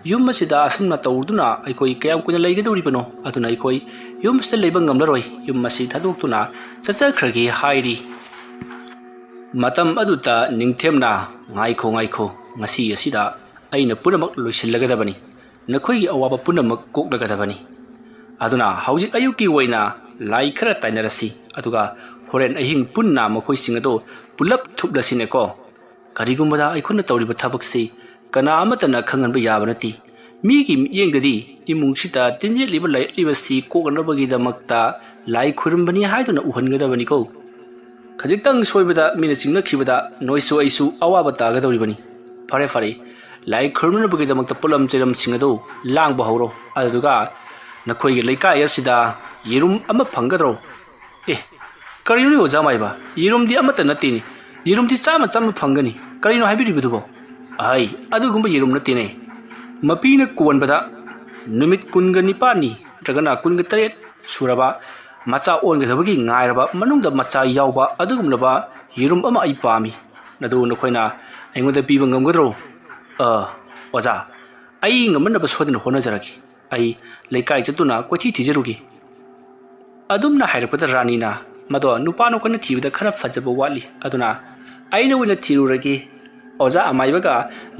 "ꯌꯨꯝ ꯑꯁꯤꯗ ꯑꯁꯨꯝꯅ ꯇꯧꯗꯨꯅ ꯑꯩꯈꯣꯏ ꯀꯌꯥꯝ ꯀꯨꯏꯅ ꯂꯩꯒꯗꯧꯔꯤꯕꯅꯣ? ꯑꯗꯨꯅ ꯑꯩꯈꯣꯏ ꯌꯨꯝꯁꯤꯗ ꯂꯩꯕ ꯉꯝꯂꯔꯣꯏ, ꯌꯨꯝ ꯑꯁꯤ ꯊꯥꯗꯣꯛꯇꯨꯅ ꯆꯠꯆꯈ꯭ꯔꯒꯦ" ꯍꯥꯏꯔꯤ꯫ ꯃꯇꯝ ꯑꯗꯨꯗ ꯅꯤꯡꯊꯦꯝꯅ, "ꯉꯥꯏꯈꯣ, ꯉꯥꯏꯈꯣ, ꯉꯁꯤ ꯑꯁꯤꯗ ꯑꯩꯅ ꯄꯨꯝꯅꯃꯛ ꯂꯣꯏꯁꯤꯜꯂꯒꯗꯕꯅꯤ, ꯅꯈꯣꯏꯒꯤ ꯑꯋꯥꯕ ꯄꯨꯝꯅꯃꯛ ꯀꯣꯛꯂꯒꯗꯕꯅꯤ꯫ ꯑꯗꯨꯅ ꯍꯧꯖꯤꯛ ꯑꯌꯨꯛꯀꯤ ꯑꯣꯏꯅ ꯂꯥꯏ ꯈꯔ ꯇꯥꯏꯅꯔꯁꯤ, ꯑꯗꯨꯒ ꯍꯣꯔꯦꯟ ꯑꯍꯤꯡ ꯄꯨꯟꯅ ꯃꯈꯣꯏꯁꯤꯡ ꯑꯗꯨ ꯄꯨꯂꯞ ꯊꯨꯞꯂꯁꯤꯅꯦꯀꯣ꯫ ꯀꯔꯤꯒꯨꯝꯕꯗ ꯑꯩꯈꯣꯏꯅ ꯇꯧꯔꯤꯕ ꯊꯕꯛꯁꯤ ꯀꯅꯥ ꯑꯃꯠꯇꯅ ꯈꯪꯍꯟꯕ ꯌꯥꯕ ꯅꯠꯇꯦ꯫ ꯃꯤꯒꯤ ꯃꯤꯠꯌꯦꯡꯗꯗꯤ ꯏꯃꯨꯡꯁꯤꯗ ꯇꯤꯟꯖꯦꯠꯂꯤꯕ ꯂꯥꯏꯌꯦꯠꯂꯤꯕꯁꯤ ꯀꯣꯛꯅꯅꯕꯒꯤꯗꯃꯛꯇ ꯂꯥꯏ ꯈꯨꯔꯨꯝꯕꯅꯤ ꯍꯥꯏꯗꯨꯅ ꯎꯍꯟꯒꯗꯕꯅꯤꯀꯣ꯫ ꯈꯖꯤꯛꯇꯪ ꯁꯣꯏꯕꯗ ꯃꯤꯅ ꯆꯤꯡꯅꯈꯤꯕꯗ ꯅꯣꯏꯁꯨ ꯑꯩꯁꯨ ꯑꯋꯥꯕ ꯇꯥꯒꯗꯧꯔꯤꯕꯅꯤ꯫ ꯐꯔꯦ, ꯐꯔꯦ, ꯂꯥꯏ ꯈꯨꯔꯨꯝꯅꯕꯒꯤꯗꯃꯛꯇ ꯄꯣꯠꯂꯝ ꯆꯩꯔꯝꯁꯤꯡ ꯑꯗꯨ ꯂꯥꯡꯕ ꯍꯧꯔꯣ, ꯑꯗꯨꯗꯨꯒ ꯅꯈꯣꯏꯒꯤ ꯂꯩꯀꯥꯏ ꯑꯁꯤꯗ ꯌꯦꯔꯨꯝ ꯑꯃ ꯐꯪꯒꯗ꯭ꯔꯣ?" "ꯑꯦ, ꯀꯔꯤꯅꯣꯅꯦ ꯑꯣꯖꯥ ꯃꯥꯏꯕ? ꯌꯦꯔꯨꯝꯗꯤ ꯑꯃꯠꯇ ꯅꯠꯇꯦꯅꯦ꯫ ꯌꯦꯔꯨꯝꯗꯤ ꯆꯥꯝꯃ ꯆꯥꯝꯃ ꯐꯪꯒꯅꯤ꯫ ꯀꯔꯤꯅꯣ ꯍꯥꯏꯕꯤꯔꯤꯕꯗꯨꯕꯣ?" "ꯑꯍꯩ, ꯑꯗꯨꯒꯨꯝꯕ ꯌꯦꯔꯨꯝ ꯅꯠꯇꯦꯅꯦ꯫ ꯃꯄꯤꯅ ꯀꯣꯟꯕꯗ ꯅꯨꯃꯤꯠ ꯀꯨꯟꯒ ꯅꯤꯄꯥꯜꯅꯤ ꯅꯠꯇ꯭ꯔꯒꯅ ꯀꯨꯟꯒ ꯇꯔꯦꯠ ꯁꯨꯔꯕ, ꯃꯆꯥ ꯑꯣꯟꯒꯗꯕꯒꯤ ꯉꯥꯏꯔꯕ ꯃꯅꯨꯡꯗ ꯃꯆꯥ ꯌꯥꯎꯕ ꯑꯗꯨꯒꯨꯝꯂꯕ ꯌꯦꯔꯨꯝ ꯑꯃ ꯑꯩ ꯄꯥꯝꯃꯤ꯫ ꯑꯗꯨ ꯅꯈꯣꯏꯅ ꯑꯩꯉꯣꯟꯗ ꯄꯤꯕ ꯉꯝꯒꯗ꯭ꯔꯣ?" "ꯑ, ꯑꯣꯖꯥ, ꯑꯩ ꯉꯝꯅꯅꯕ ꯁꯣꯏꯗꯅ ꯍꯣꯠꯅꯖꯔꯒꯦ꯫ ꯑꯩ ꯂꯩꯀꯥꯏ ꯆꯠꯇꯨꯅ ꯀꯣꯏꯊꯤ ꯊꯤꯖꯔꯨꯒꯦ꯫" ꯑꯗꯨꯝꯅ ꯍꯥꯏꯔꯛꯄꯗ ꯔꯥꯅꯤꯅ, "ꯃꯗꯣ ꯅꯨꯄꯥ ꯅꯈꯣꯏꯅ ꯊꯤꯕꯗ ꯈꯔ ꯐꯖꯕ ꯋꯥꯠꯂꯤ, ꯑꯗꯨꯅ ꯑꯩꯅ ꯑꯣꯏꯅ ꯊꯤꯔꯨꯔꯒꯦ꯫" ꯑꯣꯖꯥ ꯑꯃꯥꯏꯕꯒ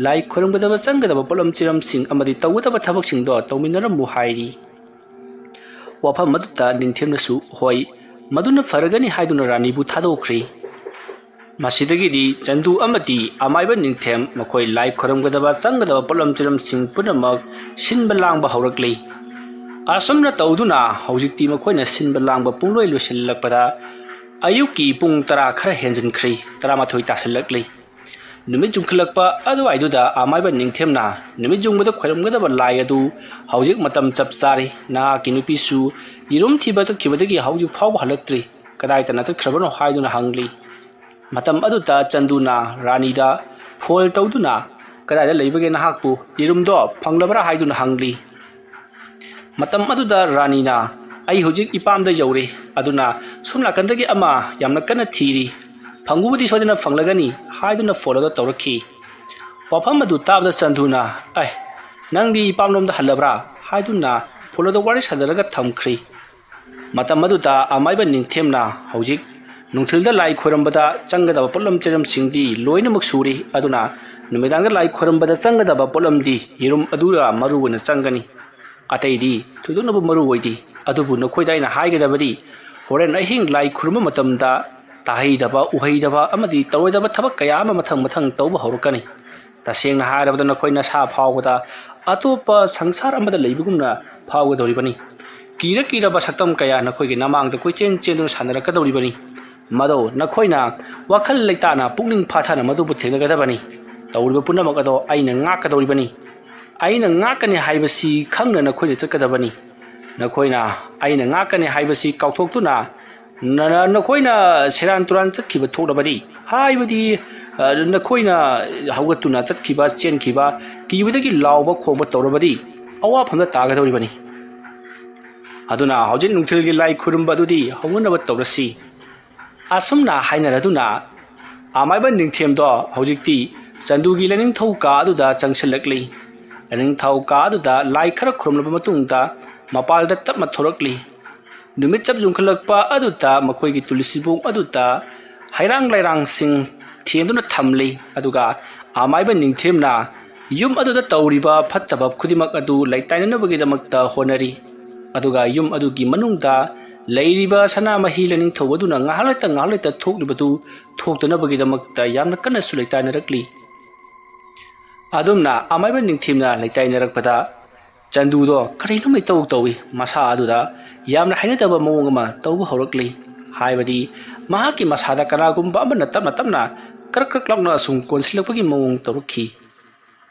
ꯂꯥꯏ ꯈꯨꯔꯨꯝꯒꯗꯕ ꯆꯪꯒꯗꯕ ꯄꯣꯠꯂꯝ ꯆꯩꯔꯝꯁꯤꯡ ꯑꯃꯗꯤ ꯇꯧꯒꯗꯕ ꯊꯕꯛꯁꯤꯡꯗꯣ ꯇꯧꯃꯤꯟꯅꯔꯝꯃꯨ ꯍꯥꯏꯔꯤ꯫ ꯋꯥꯐꯝ ꯑꯗꯨꯗ ꯅꯤꯡꯊꯦꯝꯅꯁꯨ "ꯍꯣꯏ, ꯃꯗꯨꯅ ꯐꯔꯒꯅꯤ" ꯍꯥꯏꯗꯨꯅ ꯔꯥꯅꯤꯕꯨ ꯊꯥꯗꯣꯛꯈ꯭ꯔꯦ꯫ ꯃꯁꯤꯗꯒꯤꯗꯤ ꯆꯟꯗꯨ ꯑꯃꯗꯤ ꯑꯃꯥꯏꯕ ꯅꯤꯡꯊꯦꯝ ꯃꯈꯣꯏ ꯂꯥꯏ ꯈꯨꯔꯨꯝꯒꯗꯕ ꯆꯪꯒꯗꯕ ꯄꯣꯠꯂꯝ ꯆꯩꯔꯝꯁꯤꯡ ꯄꯨꯝꯅꯃꯛ ꯁꯤꯟꯕ ꯂꯥꯡꯕ ꯍꯧꯔꯛꯂꯤ꯫ ꯑꯁꯨꯝꯅ ꯇꯧꯗꯨꯅ ꯍꯧꯖꯤꯛꯇꯤ ꯃꯈꯣꯏꯅ ꯁꯤꯟꯕ ꯂꯥꯡꯕ ꯄꯨꯡꯂꯣꯏ ꯂꯣꯏꯁꯤꯜꯂꯛꯄꯗ ꯑꯌꯨꯛꯀꯤ ꯄꯨꯡ ꯇꯔꯥ ꯈꯔ ꯍꯦꯟꯖꯤꯟꯈ꯭ꯔꯦ, ꯇꯔꯥꯃꯥꯊꯣꯏ ꯇꯥꯁꯤꯜꯂꯛꯂꯤ꯫ ꯅꯨꯃꯤꯠ ꯌꯨꯡꯈꯠꯂꯛꯄ ꯑꯗꯨꯋꯥꯏꯗꯨꯗ ꯑꯃꯥꯏꯕ ꯅꯤꯡꯊꯦꯝꯅ ꯅꯨꯃꯤꯠ ꯌꯨꯡꯕꯗ ꯈꯣꯏꯔꯝꯒꯗꯕ ꯂꯥꯏ ꯑꯗꯨ ꯍꯧꯖꯤꯛ ꯃꯇꯝ ꯆꯞ ꯆꯥꯔꯦ, ꯅꯍꯥꯛꯀꯤ ꯅꯨꯄꯤꯁꯨ ꯌꯦꯔꯨꯝ ꯊꯤꯕ ꯆꯠꯈꯤꯕꯗꯒꯤ ꯍꯧꯖꯤꯛ ꯐꯥꯎꯕ ꯍꯜꯂꯛꯇ꯭ꯔꯤ, ꯀꯗꯥꯏꯗꯅ ꯆꯠꯈ꯭ꯔꯕꯅꯣ ꯍꯥꯏꯗꯨꯅ ꯍꯪꯂꯤ꯫ ꯃꯇꯝ ꯑꯗꯨꯗ ꯆꯟꯗꯨꯅ ꯔꯥꯅꯤꯗ ꯐꯣꯟ ꯇꯧꯗꯨꯅ, "ꯀꯗꯥꯏꯗ ꯂꯩꯕꯒꯦ ꯅꯍꯥꯛꯄꯨ? ꯌꯦꯔꯨꯝꯗꯣ ꯐꯪꯂꯕ꯭ꯔꯥ?" ꯍꯥꯏꯗꯨꯅ ꯍꯪꯂꯤ꯫ ꯃꯇꯝ ꯑꯗꯨꯗ ꯔꯥꯅꯤꯅ, "ꯑꯩ ꯍꯧꯖꯤꯛ ꯏꯄꯥꯝꯗ ꯌꯧꯔꯦ, ꯑꯗꯨꯅ ꯁꯣꯝ ꯅꯥꯀꯟꯗꯒꯤ ꯑꯃ ꯌꯥꯝꯅ ꯀꯟꯅ ꯊꯤꯔꯤ, ꯐꯪꯕꯕꯨꯗꯤ ꯁꯣꯏꯗꯅ ꯐꯪꯂꯒꯅꯤ" ꯍꯥꯏꯗꯨꯅ ꯐꯣꯟ ꯑꯗꯨ ꯇꯧꯔꯛꯈꯤ꯫ ꯋꯥꯐꯝ ꯑꯗꯨ ꯇꯥꯕꯗ ꯆꯟꯗꯨꯅ, "ꯑꯦ, "ꯅꯪꯗꯤ ꯏꯄꯥꯝꯂꯣꯝꯗ ꯍꯜꯂꯕ꯭ꯔꯥ?" ꯍꯥꯏꯗꯨꯅ ꯐꯣꯟ ꯑꯗꯨ ꯋꯥꯔꯤ ꯁꯥꯟꯅꯔꯒ ꯊꯝꯈ꯭ꯔꯤ꯫ ꯃꯇꯝ ꯑꯗꯨꯗ ꯑꯃꯥꯏꯕ ꯅꯤꯡꯊꯦꯝꯅ ꯍꯧꯖꯤꯛ ꯅꯨꯡꯊꯤꯜꯗ ꯂꯥꯏ ꯈꯣꯏꯔꯝꯕꯗ ꯆꯪꯒꯗꯕ ꯄꯣꯠꯂꯝ ꯆꯩꯔꯝꯁꯤꯡꯗꯤ ꯂꯣꯏꯅꯃꯛ ꯁꯨꯔꯤ꯫ ꯑꯗꯨꯅ ꯅꯨꯃꯤꯗꯥꯡꯗ ꯂꯥꯏ ꯈꯣꯏꯔꯝꯕꯗ ꯆꯪꯒꯗꯕ ꯄꯣꯠꯂꯝꯗꯤ ꯌꯦꯔꯨꯝ ꯑꯗꯨꯗ ꯃꯔꯨ ꯑꯣꯏꯅ ꯆꯪꯒꯅꯤ꯫ ꯑꯇꯩꯗꯤ ꯊꯣꯏꯗꯣꯛꯅꯕ ꯃꯔꯨ ꯑꯣꯏꯗꯦ꯫ ꯑꯗꯨꯕꯨ ꯅꯈꯣꯏꯗ ꯑꯩꯅ ꯍꯥꯏꯒꯗꯕꯗꯤ, ꯍꯣꯔꯦꯟ ꯑꯍꯤꯡ ꯂꯥꯏ ꯈꯨꯔꯨꯝꯕ ꯃꯇꯝꯗ ꯇꯥꯍꯩꯗꯕ, ꯎꯍꯩꯗꯕ ꯑꯃꯗꯤ ꯇꯧꯔꯣꯏꯗꯕ ꯊꯕꯛ ꯀꯌꯥ ꯑꯃ ꯃꯊꯪ ꯃꯊꯪ ꯇꯧꯕ ꯍꯧꯔꯛꯀꯅꯤ꯫ ꯇꯁꯦꯡꯅ ꯍꯥꯏꯔꯕꯗ, ꯅꯈꯣꯏ ꯅꯁꯥ ꯐꯥꯎꯕꯗ ꯑꯇꯣꯞꯄ ꯁꯪꯁꯥꯔ ꯑꯃꯗ ꯂꯩꯕꯒꯨꯝꯅ ꯐꯥꯎꯒꯗꯧꯔꯤꯕꯅꯤ꯫ ꯀꯤꯔ ꯀꯤꯔꯕ ꯁꯛꯇꯝ ꯀꯌꯥ ꯅꯈꯣꯏꯒꯤ ꯅꯃꯥꯡꯗ ꯀꯣꯏꯆꯦꯟ ꯆꯦꯟꯗꯨꯅ ꯁꯥꯟꯅꯔꯛꯀꯗꯧꯔꯤꯕꯅꯤ꯫ ꯃꯗꯣ ꯅꯈꯣꯏꯅ ꯋꯥꯈꯜ ꯂꯩꯇꯥꯅ, ꯄꯨꯛꯅꯤꯡ ꯐꯥꯊꯅ ꯃꯗꯨꯕꯨ ꯊꯦꯡꯅꯒꯗꯕꯅꯤ꯫ ꯇꯧꯔꯤꯕ ꯄꯨꯝꯅꯃꯛ ꯑꯗꯣ ꯑꯩꯅ ꯉꯥꯛꯀꯗꯧꯔꯤꯕꯅꯤ꯫ ꯑꯩꯅ ꯉꯥꯛꯀꯅꯤ ꯍꯥꯏꯕꯁꯤ ꯈꯪꯅ ꯅꯈꯣꯏꯅ ꯆꯠꯀꯗꯕꯅꯤ꯫ ꯅꯈꯣꯏꯅ ꯑꯩꯅ ꯉꯥꯛꯀꯅꯤ ꯍꯥꯏꯕꯁꯤ ꯀꯥꯎꯊꯣꯛꯇꯨꯅ ꯅ-, ꯅ-, ꯅꯈꯣꯏꯅ ꯁꯦꯔꯥꯟ ꯇꯨꯔꯥꯟ ꯆꯠꯈꯤꯕ ꯊꯣꯛꯂꯕꯗꯤ, ꯍꯥꯏꯕꯗꯤ, ꯑ, ꯅꯈꯣꯏꯅ ꯍꯧꯒꯠꯇꯨꯅ ꯆꯠꯈꯤꯕ, ꯆꯦꯟꯈꯤꯕ, ꯀꯤꯕꯗꯒꯤ ꯂꯥꯎꯕ ꯈꯣꯡꯕ ꯇꯧꯔꯕꯗꯤ, ꯑꯋꯥꯐꯝꯗ ꯇꯥꯒꯗꯧꯔꯤꯕꯅꯤ꯫ ꯑꯗꯨꯅ ꯍꯧꯖꯤꯛ ꯅꯨꯡꯊꯤꯜꯒꯤ ꯂꯥꯏ ꯈꯨꯔꯨꯝꯕ ꯑꯗꯨꯗꯤ ꯍꯧꯅꯅꯕ ꯇꯧꯔꯁꯤ꯫ ꯑꯁꯨꯝꯅ ꯍꯥꯏꯅꯔꯗꯨꯅ ꯑꯃꯥꯏꯕ ꯅꯤꯡꯊꯦꯝꯗꯣ ꯍꯧꯖꯤꯛꯇꯤ ꯆꯟꯗꯨꯒꯤ ꯂꯥꯏꯅꯤꯡꯊꯧ ꯀꯥ ꯑꯗꯨꯗ ꯆꯪꯁꯤꯜꯂꯛꯂꯤ꯫ ꯂꯥꯏꯅꯤꯡꯊꯧ ꯀꯥ ꯑꯗꯨꯗ ꯂꯥꯏ ꯈꯔ ꯈꯨꯔꯨꯝꯂꯕ ꯃꯇꯨꯡꯗ ꯃꯄꯥꯜꯗ ꯇꯞꯅ ꯊꯣꯔꯛꯂꯤ꯫ ꯅꯨꯃꯤꯠ ꯆꯞ ꯌꯨꯡꯈꯠꯂꯛꯄ ꯑꯗꯨꯗ ꯃꯈꯣꯏꯒꯤ ꯇꯨꯜꯁꯤꯕꯣꯡ ꯑꯗꯨꯗ ꯍꯩꯔꯥꯡ ꯂꯩꯔꯥꯡꯁꯤꯡ ꯊꯦꯟꯗꯨꯅ ꯊꯝꯂꯤ꯫ ꯑꯗꯨꯒ ꯑꯃꯥꯏꯕ ꯅꯤꯡꯊꯦꯝꯅ ꯌꯨꯝ ꯑꯗꯨꯗ ꯇꯧꯔꯤꯕ ꯐꯠꯇꯕ ꯈꯨꯗꯤꯡꯃꯛ ꯑꯗꯨ ꯂꯩꯇꯥꯏꯅꯅꯕꯒꯤꯗꯃꯛꯇ ꯍꯣꯠꯅꯔꯤ꯫ ꯑꯗꯨꯒ ꯌꯨꯝ ꯑꯗꯨꯒꯤ ꯃꯅꯨꯡꯗ ꯂꯩꯔꯤꯕ ꯁꯅꯥꯃꯍꯤ ꯂꯥꯏꯅꯤꯡꯊꯧ ꯑꯗꯨꯅ ꯉꯥꯏꯍꯥꯛ ꯂꯩꯇ ꯉꯥꯏꯍꯥꯛ ꯂꯩꯇ ꯊꯣꯛꯂꯤꯕꯗꯨ ꯊꯣꯛꯇꯅꯕꯒꯤꯗꯃꯛꯇ ꯌꯥꯝꯅ ꯀꯟꯅꯁꯨ ꯂꯩꯇꯥꯏꯅꯔꯛꯂꯤ꯫ ꯑꯗꯨꯝꯅ ꯑꯃꯥꯏꯕ ꯅꯤꯡꯊꯦꯝꯅ ꯂꯩꯇꯥꯏꯅꯔꯛꯄꯗ ꯆꯟꯗꯨꯗꯣ ꯀꯔꯤꯅꯣꯝ ꯏꯇꯧ ꯇꯧꯏ꯫ ꯃꯁꯥ ꯑꯗꯨꯗ ꯌꯥꯝꯅ ꯍꯩꯅꯗꯕ ꯃꯑꯣꯡ ꯑꯃ ꯇꯧꯕ ꯍꯧꯔꯛꯂꯤ꯫ ꯍꯥꯏꯕꯗꯤ ꯃꯍꯥꯛꯀꯤ ꯃꯁꯥꯗ ꯀꯅꯥꯒꯨꯝꯕ ꯑꯃꯅ ꯇꯞꯅ ꯇꯞꯅ ꯀ꯭ꯔꯛ ꯀ꯭ꯔꯛ ꯂꯥꯎꯅ ꯑꯁꯨꯝ ꯀꯣꯟꯁꯤꯜꯂꯛꯄꯒꯤ ꯃꯑꯣꯡ ꯇꯧꯔꯛꯈꯤ꯫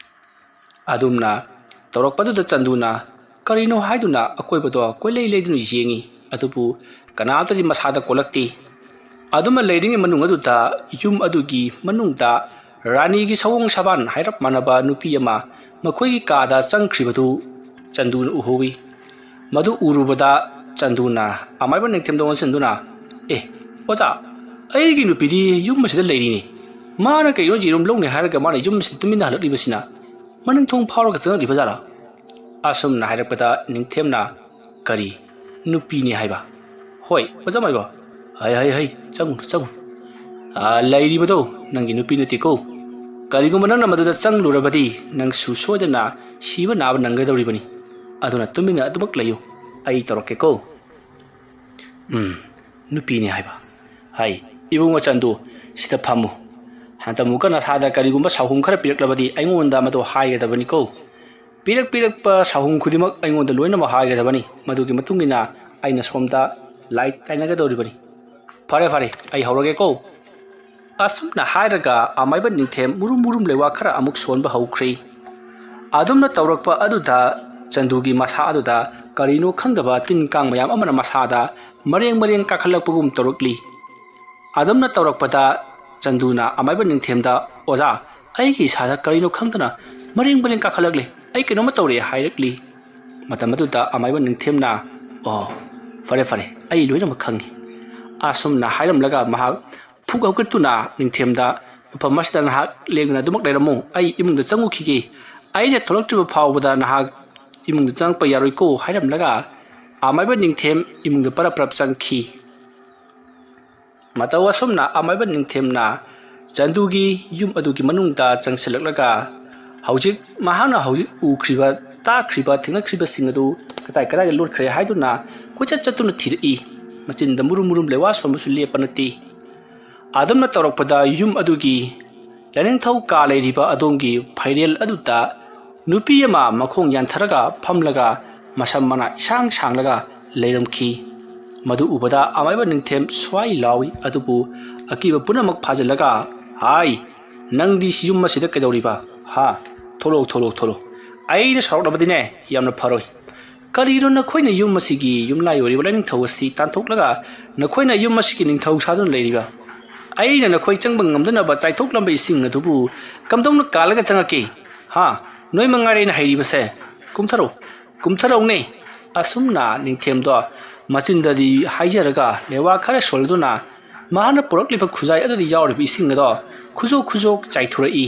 ꯑꯗꯨꯝꯅ ꯇꯧꯔꯛꯄꯗꯨꯗ ꯆꯟꯗꯨꯅ ꯀꯔꯤꯅꯣ ꯍꯥꯏꯗꯨꯅ ꯑꯀꯣꯏꯕꯗꯣ ꯀꯣꯏꯂꯩ ꯂꯩꯗꯨꯅ ꯌꯦꯡꯉꯤ꯫ ꯑꯗꯨꯕꯨ ꯀꯅꯥꯝꯇꯗꯤ ꯃꯁꯥꯗ ꯀꯣꯜꯂꯛꯇꯦ꯫ ꯑꯗꯨꯃ ꯂꯩꯔꯤꯉꯩ ꯃꯅꯨꯡ ꯑꯗꯨꯗ ꯌꯨꯝ ꯑꯗꯨꯒꯤ ꯃꯅꯨꯡꯗ ꯔꯥꯅꯤꯒꯤ ꯁꯑꯣꯡ ꯁꯥꯕꯥꯟ ꯍꯥꯏꯔꯞ ꯃꯥꯟꯅꯕ ꯅꯨꯄꯤ ꯑꯃ ꯃꯈꯣꯏꯒꯤ ꯀꯥꯗ ꯆꯪꯈ꯭ꯔꯤꯕꯗꯨ ꯆꯟꯗꯨꯅ ꯎꯍꯧꯏ꯫ ꯃꯗꯨ ꯎꯔꯨꯕꯗ ꯆꯟꯗꯨꯅ ꯑꯃꯥꯏꯕ ꯅꯤꯡꯊꯦꯝꯗ ꯑꯣꯟꯁꯤꯟꯗꯨꯅ, "ꯑꯦ, ꯑꯣꯖꯥ, ꯑꯩꯒꯤ ꯅꯨꯄꯤꯗꯤ ꯌꯨꯝ ꯑꯁꯤꯗ ꯂꯩꯔꯤꯅꯤ꯫ ꯃꯥꯅ ꯀꯩꯅꯣ ꯌꯦꯔꯨꯝ ꯂꯧꯅꯤ ꯍꯥꯏꯔꯒ ꯃꯥꯅ ꯌꯨꯝ ꯑꯁꯤꯗ ꯇꯨꯃꯤꯟꯅ ꯍꯜꯂꯛꯂꯤꯕꯁꯤꯅ?" ꯃꯅꯤꯡ ꯊꯣꯡ ꯐꯥꯎꯔꯒ ꯆꯪꯂꯛꯂꯤꯕ ꯖꯥꯠꯂꯥ? ꯑꯁꯨꯝꯅ ꯍꯥꯏꯔꯛꯄꯗ ꯅꯤꯡꯊꯦꯝꯅ, "ꯀꯔꯤ? ꯅꯨꯄꯤꯅꯤ ꯍꯥꯏꯕ?" "ꯍꯣꯏ, ꯑꯣꯖꯥ ꯃꯥꯏꯕ꯫ ꯍꯩ, ꯍꯩ, ꯍꯩ, ꯆꯪꯉꯨ, ꯆꯪꯉꯨ꯫ ꯑꯥ, ꯂꯩꯔꯤꯕꯗꯣ ꯅꯪꯒꯤ ꯅꯨꯄꯤ ꯅꯠꯇꯦꯀꯣ꯫ ꯀꯔꯤꯒꯨꯝꯕ ꯅꯪꯅ ꯃꯗꯨꯗ ꯆꯪꯂꯨꯔꯕꯗꯤ ꯅꯪꯁꯨ ꯁꯣꯏꯗꯅ ꯁꯤꯕ ꯅꯥꯕ ꯅꯪꯒꯗꯧꯔꯤꯕꯅꯤ꯫ ꯑꯗꯨꯅ ꯇꯨꯃꯤꯟꯅ ꯑꯗꯨꯃꯛ ꯂꯩꯌꯨ꯫ ꯑꯩ ꯇꯧꯔꯛꯀꯦꯀꯣ꯫" "ꯎꯝ, ꯅꯨꯄꯤꯅꯤ ꯍꯥꯏꯕ꯫ ꯍꯩ, ꯏꯕꯨꯡꯉꯣ ꯆꯟꯗꯨ, ꯁꯤꯗ ꯐꯝꯃꯨ꯫ ꯍꯟꯗꯛ ꯑꯃꯨꯛꯀ ꯅꯁꯥꯗ ꯀꯔꯤꯒꯨꯝꯕ ꯁꯥꯎꯍꯨꯝ ꯈꯔ ꯄꯤꯔꯛꯂꯕꯗꯤ ꯑꯩꯉꯣꯟꯗ ꯃꯗꯨ ꯍꯥꯏꯒꯗꯕꯅꯤꯀꯣ꯫ ꯄꯤꯔꯛ ꯄꯤꯔꯛꯄ ꯁꯥꯍꯨꯝ ꯈꯨꯗꯤꯡꯃꯛ ꯑꯩꯉꯣꯟꯗ ꯂꯣꯏꯅꯃꯛ ꯍꯥꯏꯒꯗꯕꯅꯤ꯫ ꯃꯗꯨꯒꯤ ꯃꯇꯨꯡ ꯏꯟꯅ ꯑꯩꯅ ꯁꯣꯝꯗ ꯂꯥꯏ ꯇꯥꯏꯅꯒꯗꯧꯔꯤꯕꯅꯤ꯫" "ꯐꯔꯦ, ꯐꯔꯦ, ꯑꯩ ꯍꯧꯔꯒꯦꯀꯣ꯫" ꯑꯁꯨꯝꯅ ꯍꯥꯏꯔꯒ ꯑꯃꯥꯏꯕ ꯅꯤꯡꯊꯦꯝ ꯃꯨꯔꯨꯝ ꯃꯨꯔꯨꯝ ꯂꯩꯋꯥ ꯈꯔ ꯑꯃꯨꯛ ꯁꯣꯟꯕ ꯍꯧꯈ꯭ꯔꯦ꯫ ꯑꯗꯨꯝꯅ ꯇꯧꯔꯛꯄ ꯑꯗꯨꯗ ꯆꯟꯗꯨꯒꯤ ꯃꯁꯥ ꯑꯗꯨꯗ ꯀꯔꯤꯅꯣ ꯈꯪꯗꯕ ꯇꯤꯟ ꯀꯥꯡ ꯃꯌꯥꯝ ꯑꯃꯅ ꯃꯁꯥꯗ ꯃꯔꯦꯡ ꯃꯔꯦꯡ ꯀꯥꯈꯠꯂꯛꯄꯒꯨꯝ ꯇꯧꯔꯛꯂꯤ꯫ ꯑꯗꯨꯝꯅ ꯇꯧꯔꯛꯄꯗ ꯆꯟꯗꯨꯅ ꯑꯃꯥꯏꯕ ꯅꯤꯡꯊꯦꯝꯗ, "ꯑꯣꯖꯥ, ꯑꯩꯒꯤ ꯏꯁꯥꯗ ꯀꯔꯤꯅꯣ ꯈꯪꯗꯅ ꯃꯔꯦꯡ ꯃꯔꯦꯡ ꯀꯥꯈꯠꯂꯛꯂꯦ, ꯑꯩ ꯀꯩꯅꯣꯝꯃ ꯇꯧꯔꯦ" ꯍꯥꯏꯔꯛꯂꯤ꯫ ꯃꯇꯝ ꯑꯗꯨꯗ ꯑꯃꯥꯏꯕ ꯅꯤꯡꯊꯦꯝꯅ, "ꯑꯣ, ꯐꯔꯦ ꯐꯔꯦ, ꯑꯩ ꯂꯣꯏꯅꯃꯛ ꯈꯪꯉꯤ꯫" ꯑꯁꯨꯝꯅ ꯍꯥꯏꯔꯝꯂꯒ ꯃꯍꯥꯛ ꯐꯨꯛ ꯍꯧꯒꯠꯇꯨꯅ ꯅꯤꯡꯊꯦꯝꯗ, "ꯃꯐꯝ ꯑꯁꯤꯗ ꯅꯍꯥꯛ ꯂꯦꯡꯗꯅ ꯑꯗꯨꯃꯛ ꯂꯩꯔꯝꯃꯨ, ꯑꯩ ꯏꯃꯨꯡꯗ ꯆꯪꯉꯨꯈꯤꯒꯦ꯫ ꯑꯩꯅ ꯊꯣꯛꯂꯛꯇ꯭ꯔꯤꯕ ꯐꯥꯎꯕꯗ ꯅꯍꯥꯛ ꯏꯃꯨꯡꯗ ꯆꯪꯉꯛꯄ ꯌꯥꯔꯣꯏꯀꯣ" ꯍꯥꯏꯔꯝꯂꯒ ꯑꯃꯥꯏꯕ ꯅꯤꯡꯊꯦꯝ ꯏꯃꯨꯡꯗ ꯄꯔꯞ ꯄꯔꯞ ꯆꯪꯈꯤ꯫ ꯃꯇꯧ ꯑꯁꯨꯝꯅ ꯑꯃꯥꯏꯕ ꯅꯤꯡꯊꯦꯝꯅ ꯆꯟꯗꯨꯒꯤ ꯌꯨꯝ ꯑꯗꯨꯒꯤ ꯃꯅꯨꯡꯗ ꯆꯪꯁꯤꯜꯂꯛꯂꯒ ꯍꯧꯖꯤꯛ ꯃꯍꯥꯛꯅ ꯍꯧꯖꯤꯛ ꯎꯈ꯭ꯔꯤꯕ, ꯇꯥꯈ꯭ꯔꯤꯕ, ꯊꯦꯡꯅꯈ꯭ꯔꯤꯕꯁꯤꯡ ꯑꯗꯨ ꯀꯗꯥꯏ ꯀꯗꯥꯏꯗ ꯂꯣꯠꯈ꯭ꯔꯦ ꯍꯥꯏꯗꯨꯅ ꯀꯣꯏꯆꯠ ꯆꯠꯇꯨꯅ ꯊꯤꯔꯛꯏ꯫ ꯃꯆꯤꯟꯗ ꯃꯨꯔꯨꯝ ꯃꯨꯔꯨꯝ ꯂꯩꯋꯥ ꯁꯣꯟꯕꯁꯨ ꯂꯦꯞꯄ ꯅꯠꯇꯦ꯫ ꯑꯗꯨꯝꯅ ꯇꯧꯔꯛꯄꯗ ꯌꯨꯝ ꯑꯗꯨꯒꯤ ꯂꯥꯏꯅꯤꯡꯊꯧ ꯀꯥ ꯂꯩꯔꯤꯕ ꯑꯗꯣꯝꯒꯤ ꯐꯩꯔꯦꯜ ꯑꯗꯨꯗ ꯅꯨꯄꯤ ꯑꯃ ꯃꯈꯣꯡ ꯌꯥꯟꯊꯔꯒ ꯐꯝꯂꯒ ꯃꯁꯝ ꯃꯅꯥ ꯏꯁꯥꯡ ꯁꯥꯡꯂꯒ ꯂꯩꯔꯝꯈꯤ꯫ ꯃꯗꯨ ꯎꯕꯗ ꯑꯃꯥꯏꯕ ꯅꯤꯡꯊꯦꯝ ꯁ꯭ꯋꯥꯏ ꯂꯥꯎꯏ, ꯑꯗꯨꯕꯨ ꯑꯀꯤꯕ ꯄꯨꯝꯅꯃꯛ ꯐꯥꯖꯤꯜꯂꯒ, "ꯍꯥꯏ, ꯅꯪꯗꯤ ꯁꯤ ꯌꯨꯝ ꯑꯁꯤꯗ ꯀꯩꯗꯧꯔꯤꯕ? ꯍꯥ? ꯊꯣꯛꯂꯛꯑꯣ, ꯊꯣꯛꯂꯛꯑꯣ, ꯊꯣꯛꯂꯛꯑꯣ꯫ ꯑꯩꯅ ꯁꯥꯎꯔꯛꯂꯕꯗꯤꯅꯦ, ꯌꯥꯝꯅ ꯐꯔꯣꯏ꯫ ꯀꯔꯤꯅꯣ ꯅꯈꯣꯏꯅ ꯌꯨꯝ ꯑꯁꯤꯒꯤ ꯌꯨꯝꯂꯥꯏ ꯑꯣꯏꯔꯤꯕ ꯂꯥꯏꯅꯤꯡꯊꯧ ꯑꯁꯤ ꯇꯥꯟꯊꯣꯛꯂꯒ ꯅꯈꯣꯏꯅ ꯌꯨꯝ ꯑꯁꯤꯒꯤ ꯅꯤꯡꯊꯧ ꯁꯥꯗꯨꯅ ꯂꯩꯔꯤꯕ? ꯑꯩꯅ ꯅꯈꯣꯏ ꯆꯪꯕ ꯉꯝꯗꯅꯕ ꯆꯥꯏꯊꯣꯛꯂꯝꯕ ꯏꯁꯤꯡ ꯑꯗꯨꯕꯨ ꯀꯝꯗꯧꯅ ꯀꯥꯜꯂꯒ ꯆꯪꯉꯛꯀꯦ? ꯍꯥ? ꯅꯣꯏ ꯃꯉꯥꯏꯔꯦ ꯑꯩꯅ ꯍꯩꯔꯤꯕꯁꯦ꯫ ꯀꯨꯝꯊꯔꯣ, ꯀꯨꯝꯊꯔꯛꯎꯅꯦ꯫" ꯑꯁꯨꯝꯅ ꯅꯤꯡꯊꯦꯝꯗꯣ ꯃꯆꯤꯟꯗꯗꯤ ꯍꯥꯏꯖꯔꯒ ꯂꯩꯋꯥ ꯈꯔ ꯁꯣꯜꯂꯗꯨꯅ ꯃꯍꯥꯛꯅ ꯄꯨꯔꯛꯂꯤꯕ ꯈꯨꯖꯥꯏ ꯑꯗꯨꯗ ꯌꯥꯎꯔꯤꯕ ꯏꯁꯤꯡ ꯑꯗꯣ ꯈꯨꯖꯣꯛ ꯈꯨꯖꯣꯛ ꯆꯥꯏꯊꯣꯔꯛꯏ꯫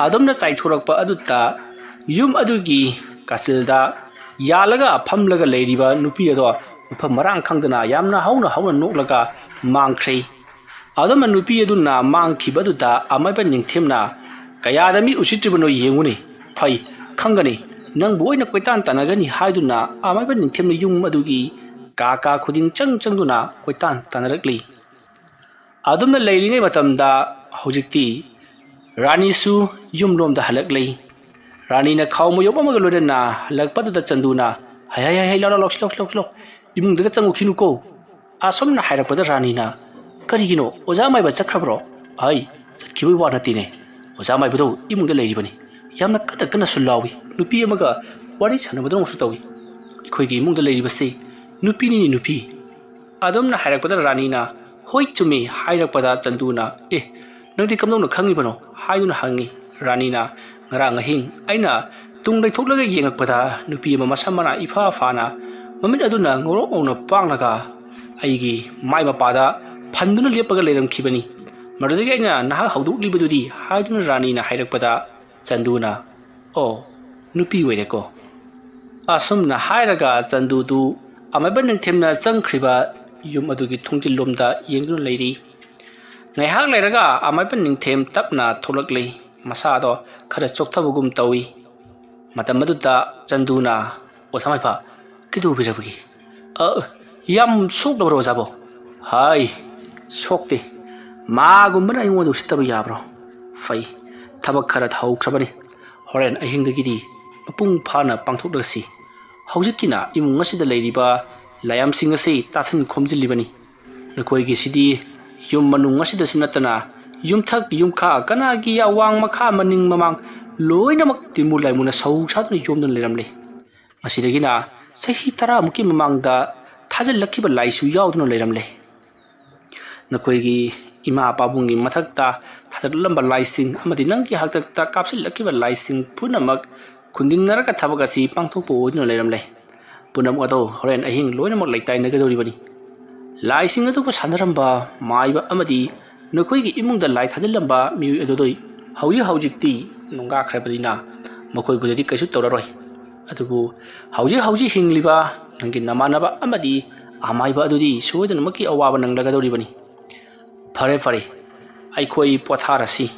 ꯑꯗꯨꯝꯅ ꯆꯥꯏꯊꯣꯔꯛꯄ ꯑꯗꯨꯗ ꯌꯨꯝ ꯑꯗꯨꯒꯤ ꯀꯥꯆꯤꯜꯗ ꯌꯥꯜꯂꯒ ꯐꯝꯂꯒ ꯂꯩꯔꯤꯕ ꯅꯨꯄꯤ ꯑꯗꯣ ꯃꯐꯝ ꯃꯔꯥꯡ ꯈꯪꯗꯅ ꯌꯥꯝꯅ ꯍꯧꯅ ꯍꯧꯅ ꯅꯣꯛꯂꯒ ꯃꯥꯡꯈ꯭ꯔꯦ꯫ ꯑꯗꯨꯝꯅ ꯅꯨꯄꯤ ꯑꯗꯨꯅ ꯃꯥꯡꯈꯤꯕꯗꯨꯗ ꯑꯃꯥꯏꯕ ꯅꯤꯡꯊꯦꯝꯅ, "ꯀꯌꯥꯗ ꯃꯤ ꯎꯁꯤꯠꯇ꯭ꯔꯤꯕꯅꯣ ꯌꯦꯡꯉꯨꯅꯦ, ꯐꯩ, ꯈꯪꯒꯅꯤ, ꯅꯪꯕꯨ ꯑꯣꯏꯅ ꯀꯣꯏꯇꯥꯟ ꯇꯥꯟꯅꯒꯅꯤ" ꯍꯥꯏꯗꯨꯅ ꯑꯃꯥꯏꯕ ꯅꯤꯡꯊꯦꯝꯅ ꯌꯨꯝ ꯑꯗꯨꯒꯤ ꯀꯥ ꯀꯥ ꯈꯨꯗꯤꯡ ꯆꯪ ꯆꯪꯗꯨꯅ ꯀꯣꯏꯇꯥꯟ ꯇꯥꯟꯅꯔꯛꯂꯤ꯫ ꯑꯗꯨꯝꯅ ꯂꯩꯔꯤꯉꯩ ꯃꯇꯝꯗ ꯍꯧꯖꯤꯛꯇꯤ ꯔꯥꯅꯤꯁꯨ ꯌꯨꯝꯂꯣꯝꯗ ꯍꯜꯂꯛꯂꯦ꯫ ꯔꯥꯅꯤꯅ ꯈꯥꯎ ꯃꯌꯣꯝ ꯑꯃꯒ ꯂꯣꯏꯅꯅ ꯍꯜꯂꯛꯄꯗꯨꯗ ꯆꯟꯗꯨꯅ, "ꯍꯩ, ꯍꯩ, ꯍꯩ, ꯍꯩ, ꯂꯥꯎ, ꯂꯥꯎ, ꯂꯥꯎꯁꯤ, ꯂꯥꯎꯁꯤ, ꯂꯥꯎꯁꯤ, ꯂꯥꯎ, ꯏꯃꯨꯡꯗꯒ ꯆꯪꯉꯨꯈꯤꯅꯨꯀꯣ"꯫ ꯑꯁꯨꯝꯅ ꯍꯥꯏꯔꯛꯄꯗ ꯔꯥꯅꯤꯅ, "ꯀꯔꯤꯒꯤꯅꯣ? ꯑꯣꯖꯥ ꯃꯥꯏꯕ ꯆꯠꯈ꯭ꯔꯕ꯭ꯔꯣ?" "ꯍꯩ, ꯆꯠꯈꯤꯕꯒꯤ ꯋꯥ ꯅꯠꯇꯦꯅꯦ꯫ ꯑꯣꯖꯥ ꯃꯥꯏꯕꯗꯣ ꯏꯃꯨꯡꯗ ꯂꯩꯔꯤꯕꯅꯤ꯫ ꯌꯥꯝꯅ ꯀꯟꯅ ꯀꯟꯅꯁꯨ ꯂꯥꯎꯏ꯫ ꯅꯨꯄꯤ ꯑꯃꯒ ꯋꯥꯔꯤ ꯁꯥꯟꯅꯕꯗꯧꯅꯁꯨ ꯇꯧꯏ꯫ ꯑꯩꯈꯣꯏꯒꯤ ꯏꯃꯨꯡꯗ ꯂꯩꯔꯤꯕꯁꯤ ꯅꯨꯄꯤꯅꯤꯅꯦ, ꯅꯨꯄꯤ"꯫ ꯑꯗꯨꯝꯅ ꯍꯥꯏꯔꯛꯄꯗ ꯔꯥꯅꯤꯅ, "ꯍꯣꯏ, ꯆꯨꯝꯃꯤ" ꯍꯥꯏꯔꯛꯄꯗ ꯆꯟꯗꯨꯅ, "ꯑꯦ, ꯅꯪꯗꯤ ꯀꯝꯗꯧꯅ ꯈꯪꯉꯤꯕꯅꯣ?" ꯍꯥꯏꯗꯨꯅ ꯍꯪꯉꯤ꯫ ꯔꯥꯅꯤꯅ, "ꯉꯔꯥꯡ ꯑꯍꯤꯡ ꯑꯩꯅ ꯇꯨꯡ ꯂꯩꯊꯣꯛꯂꯒ ꯌꯦꯡꯉꯛꯄꯗ ꯅꯨꯄꯤ ꯑꯃ ꯃꯁꯝ ꯃꯅꯥ ꯏꯐꯥ ꯐꯥꯅ, ꯃꯃꯤꯠ ꯑꯗꯨꯅ ꯉꯧꯔꯣꯛ ꯉꯧꯅ ꯄꯥꯡꯂꯒ ꯑꯩꯒꯤ ꯃꯥꯏ ꯃꯄꯥꯗ ꯐꯟꯗꯨꯅ ꯂꯦꯞꯄꯒ ꯂꯩꯔꯝꯈꯤꯕꯅꯤ꯫ ꯃꯗꯨꯗꯒꯤ ꯑꯩꯅ ꯅꯍꯥꯛ ꯍꯧꯗꯣꯛꯂꯤꯕꯗꯨꯗꯤ" ꯍꯥꯏꯗꯨꯅ ꯔꯥꯅꯤꯅ ꯍꯥꯏꯔꯛꯄꯗ ꯆꯟꯗꯨꯅ, "ꯑꯣ, ꯅꯨꯄꯤ ꯑꯣꯏꯔꯦꯀꯣ"꯫ ꯑꯁꯨꯝꯅ ꯍꯥꯏꯔꯒ ꯆꯟꯗꯨꯗꯨ ꯑꯃꯥꯏꯕ ꯅꯤꯡꯊꯦꯝꯅ ꯆꯪꯈ꯭ꯔꯤꯕ ꯌꯨꯝ ꯑꯗꯨꯒꯤ ꯊꯣꯡꯖꯤꯜꯂꯣꯝꯗ ꯌꯦꯡꯗꯨꯅ ꯂꯩꯔꯤ꯫ ꯉꯥꯏꯍꯥꯛ ꯂꯩꯔꯒ ꯑꯃꯥꯏꯕ ꯅꯤꯡꯊꯦꯝ ꯇꯞꯅ ꯊꯣꯛꯂꯛꯂꯤ꯫ ꯃꯁꯥꯗꯣ ꯈꯔ ꯆꯣꯛꯊꯕꯒꯨꯝ ꯇꯧꯏ꯫ ꯃꯇꯝ ꯑꯗꯨꯗ ꯆꯟꯗꯨꯅ, "ꯑꯣꯖꯥ ꯃꯥꯏꯕ, ꯀꯩꯗꯧꯕꯤꯔꯕꯒꯦ? ꯑ, ꯌꯥꯝ ꯁꯣꯛꯂꯕ꯭ꯔꯣ ꯑꯣꯖꯥꯕꯣ?" "ꯍꯥꯏ, ꯁꯣꯛꯇꯦ꯫ ꯃꯥꯒꯨꯝꯕꯅ ꯑꯩꯉꯣꯟꯗ ꯎꯁꯤꯠꯇꯕ ꯌꯥꯕ꯭ꯔꯣ? ꯐꯩ, ꯊꯕꯛ ꯈꯔ ꯍꯧꯈ꯭ꯔꯕꯅꯤ꯫ ꯍꯣꯔꯦꯟ ꯑꯍꯤꯡꯗꯒꯤꯗꯤ ꯃꯄꯨꯡ ꯐꯥꯅ ꯄꯥꯡꯊꯣꯛꯂꯁꯤ꯫ ꯍꯧꯖꯤꯛꯀꯤꯅ ꯏꯃꯨꯡ ꯑꯁꯤꯗ ꯂꯩꯔꯤꯕ ꯂꯥꯏꯌꯥꯝꯁꯤꯡ ꯑꯁꯤ ꯇꯥꯁꯤꯟ ꯈꯣꯝꯖꯤꯜꯂꯤꯕꯅꯤ꯫ ꯅꯈꯣꯏꯒꯤꯁꯤꯗꯤ ꯌꯨꯝ ꯃꯅꯨꯡ ꯑꯁꯤꯗꯁꯨ ꯅꯠꯇꯅ ꯌꯨꯝꯊꯛ ꯌꯨꯝꯈꯥ ꯀꯅꯥꯒꯤ ꯑꯋꯥꯡ ꯃꯈꯥ ꯃꯅꯤꯡ ꯃꯃꯥꯡ ꯂꯣꯏꯅꯃꯛ ꯇꯤꯃꯨ ꯂꯥꯏꯃꯨꯅ ꯁꯧ ꯁꯥꯗꯨꯅ ꯌꯣꯝꯗꯨꯅ ꯂꯩꯔꯝꯂꯦ꯫ ꯃꯁꯤꯗꯒꯤꯅ ꯆꯍꯤ ꯇꯔꯥꯃꯨꯛꯀꯤ ꯃꯃꯥꯡꯗ ꯊꯥꯖꯤꯜꯂꯛꯈꯤꯕ ꯂꯥꯏꯁꯨ ꯌꯥꯎꯗꯨꯅ ꯂꯩꯔꯝꯂꯦ꯫ ꯅꯈꯣꯏꯒꯤ ꯏꯃꯥ ꯄꯥꯕꯨꯡꯒꯤ ꯃꯊꯛꯇ ꯊꯥꯗꯔꯛꯂꯝꯕ ꯂꯥꯏꯁꯤꯡ ꯑꯃꯗꯤ ꯅꯪꯒꯤ ꯍꯥꯛꯇꯛꯇ ꯀꯥꯞꯁꯤꯜꯂꯛꯈꯤꯕ ꯂꯥꯏꯁꯤꯡ ꯄꯨꯝꯅꯃꯛ ꯈꯨꯟꯗꯤꯟꯅꯔꯒ ꯊꯕꯛ ꯑꯁꯤ ꯄꯥꯡꯊꯣꯛꯄ ꯑꯣꯏꯗꯨꯅ ꯂꯩꯔꯝꯂꯦ꯫ ꯄꯨꯝꯅꯃꯛ ꯑꯗꯣ ꯍꯣꯔꯦꯟ ꯑꯍꯤꯡ ꯂꯣꯏꯅꯃꯛ ꯂꯩꯇꯥꯏꯅꯒꯗꯧꯔꯤꯕꯅꯤ꯫ ꯂꯥꯏꯁꯤꯡ ꯑꯗꯨꯕꯨ ꯁꯥꯟꯅꯔꯝꯕ ꯃꯥꯏꯕ ꯑꯃꯗꯤ ꯅꯈꯣꯏꯒꯤ ꯏꯃꯨꯡꯗ ꯂꯥꯏ ꯊꯥꯖꯤꯜꯂꯝꯕ ꯃꯤꯑꯣꯏ ꯑꯗꯨꯗꯣ ꯍꯧꯖꯤꯛ ꯍꯧꯖꯤꯛꯇꯤ ꯅꯨꯡꯒꯥꯈ꯭ꯔꯕꯅꯤꯅ ꯃꯈꯣꯏꯕꯨꯗꯗꯤ ꯀꯩꯁꯨ ꯇꯧꯔꯔꯣꯏ꯫ ꯑꯗꯨꯕꯨ ꯍꯧꯖꯤꯛ ꯍꯧꯖꯤꯛ ꯍꯤꯡꯂꯤꯕ ꯅꯪꯒꯤ ꯅꯃꯥꯟꯅꯕ ꯑꯃꯗꯤ ꯑꯃꯥꯏꯕ ꯑꯗꯨꯗꯤ ꯁꯣꯏꯗꯅꯃꯛꯀꯤ ꯑꯋꯥꯕ ꯅꯪꯂꯒꯗꯧꯔꯤꯕꯅꯤ꯫ ꯐꯔꯦ ꯐꯔꯦ, ꯑꯩꯈꯣꯏ ꯄꯣꯊꯥꯔꯁꯤ꯫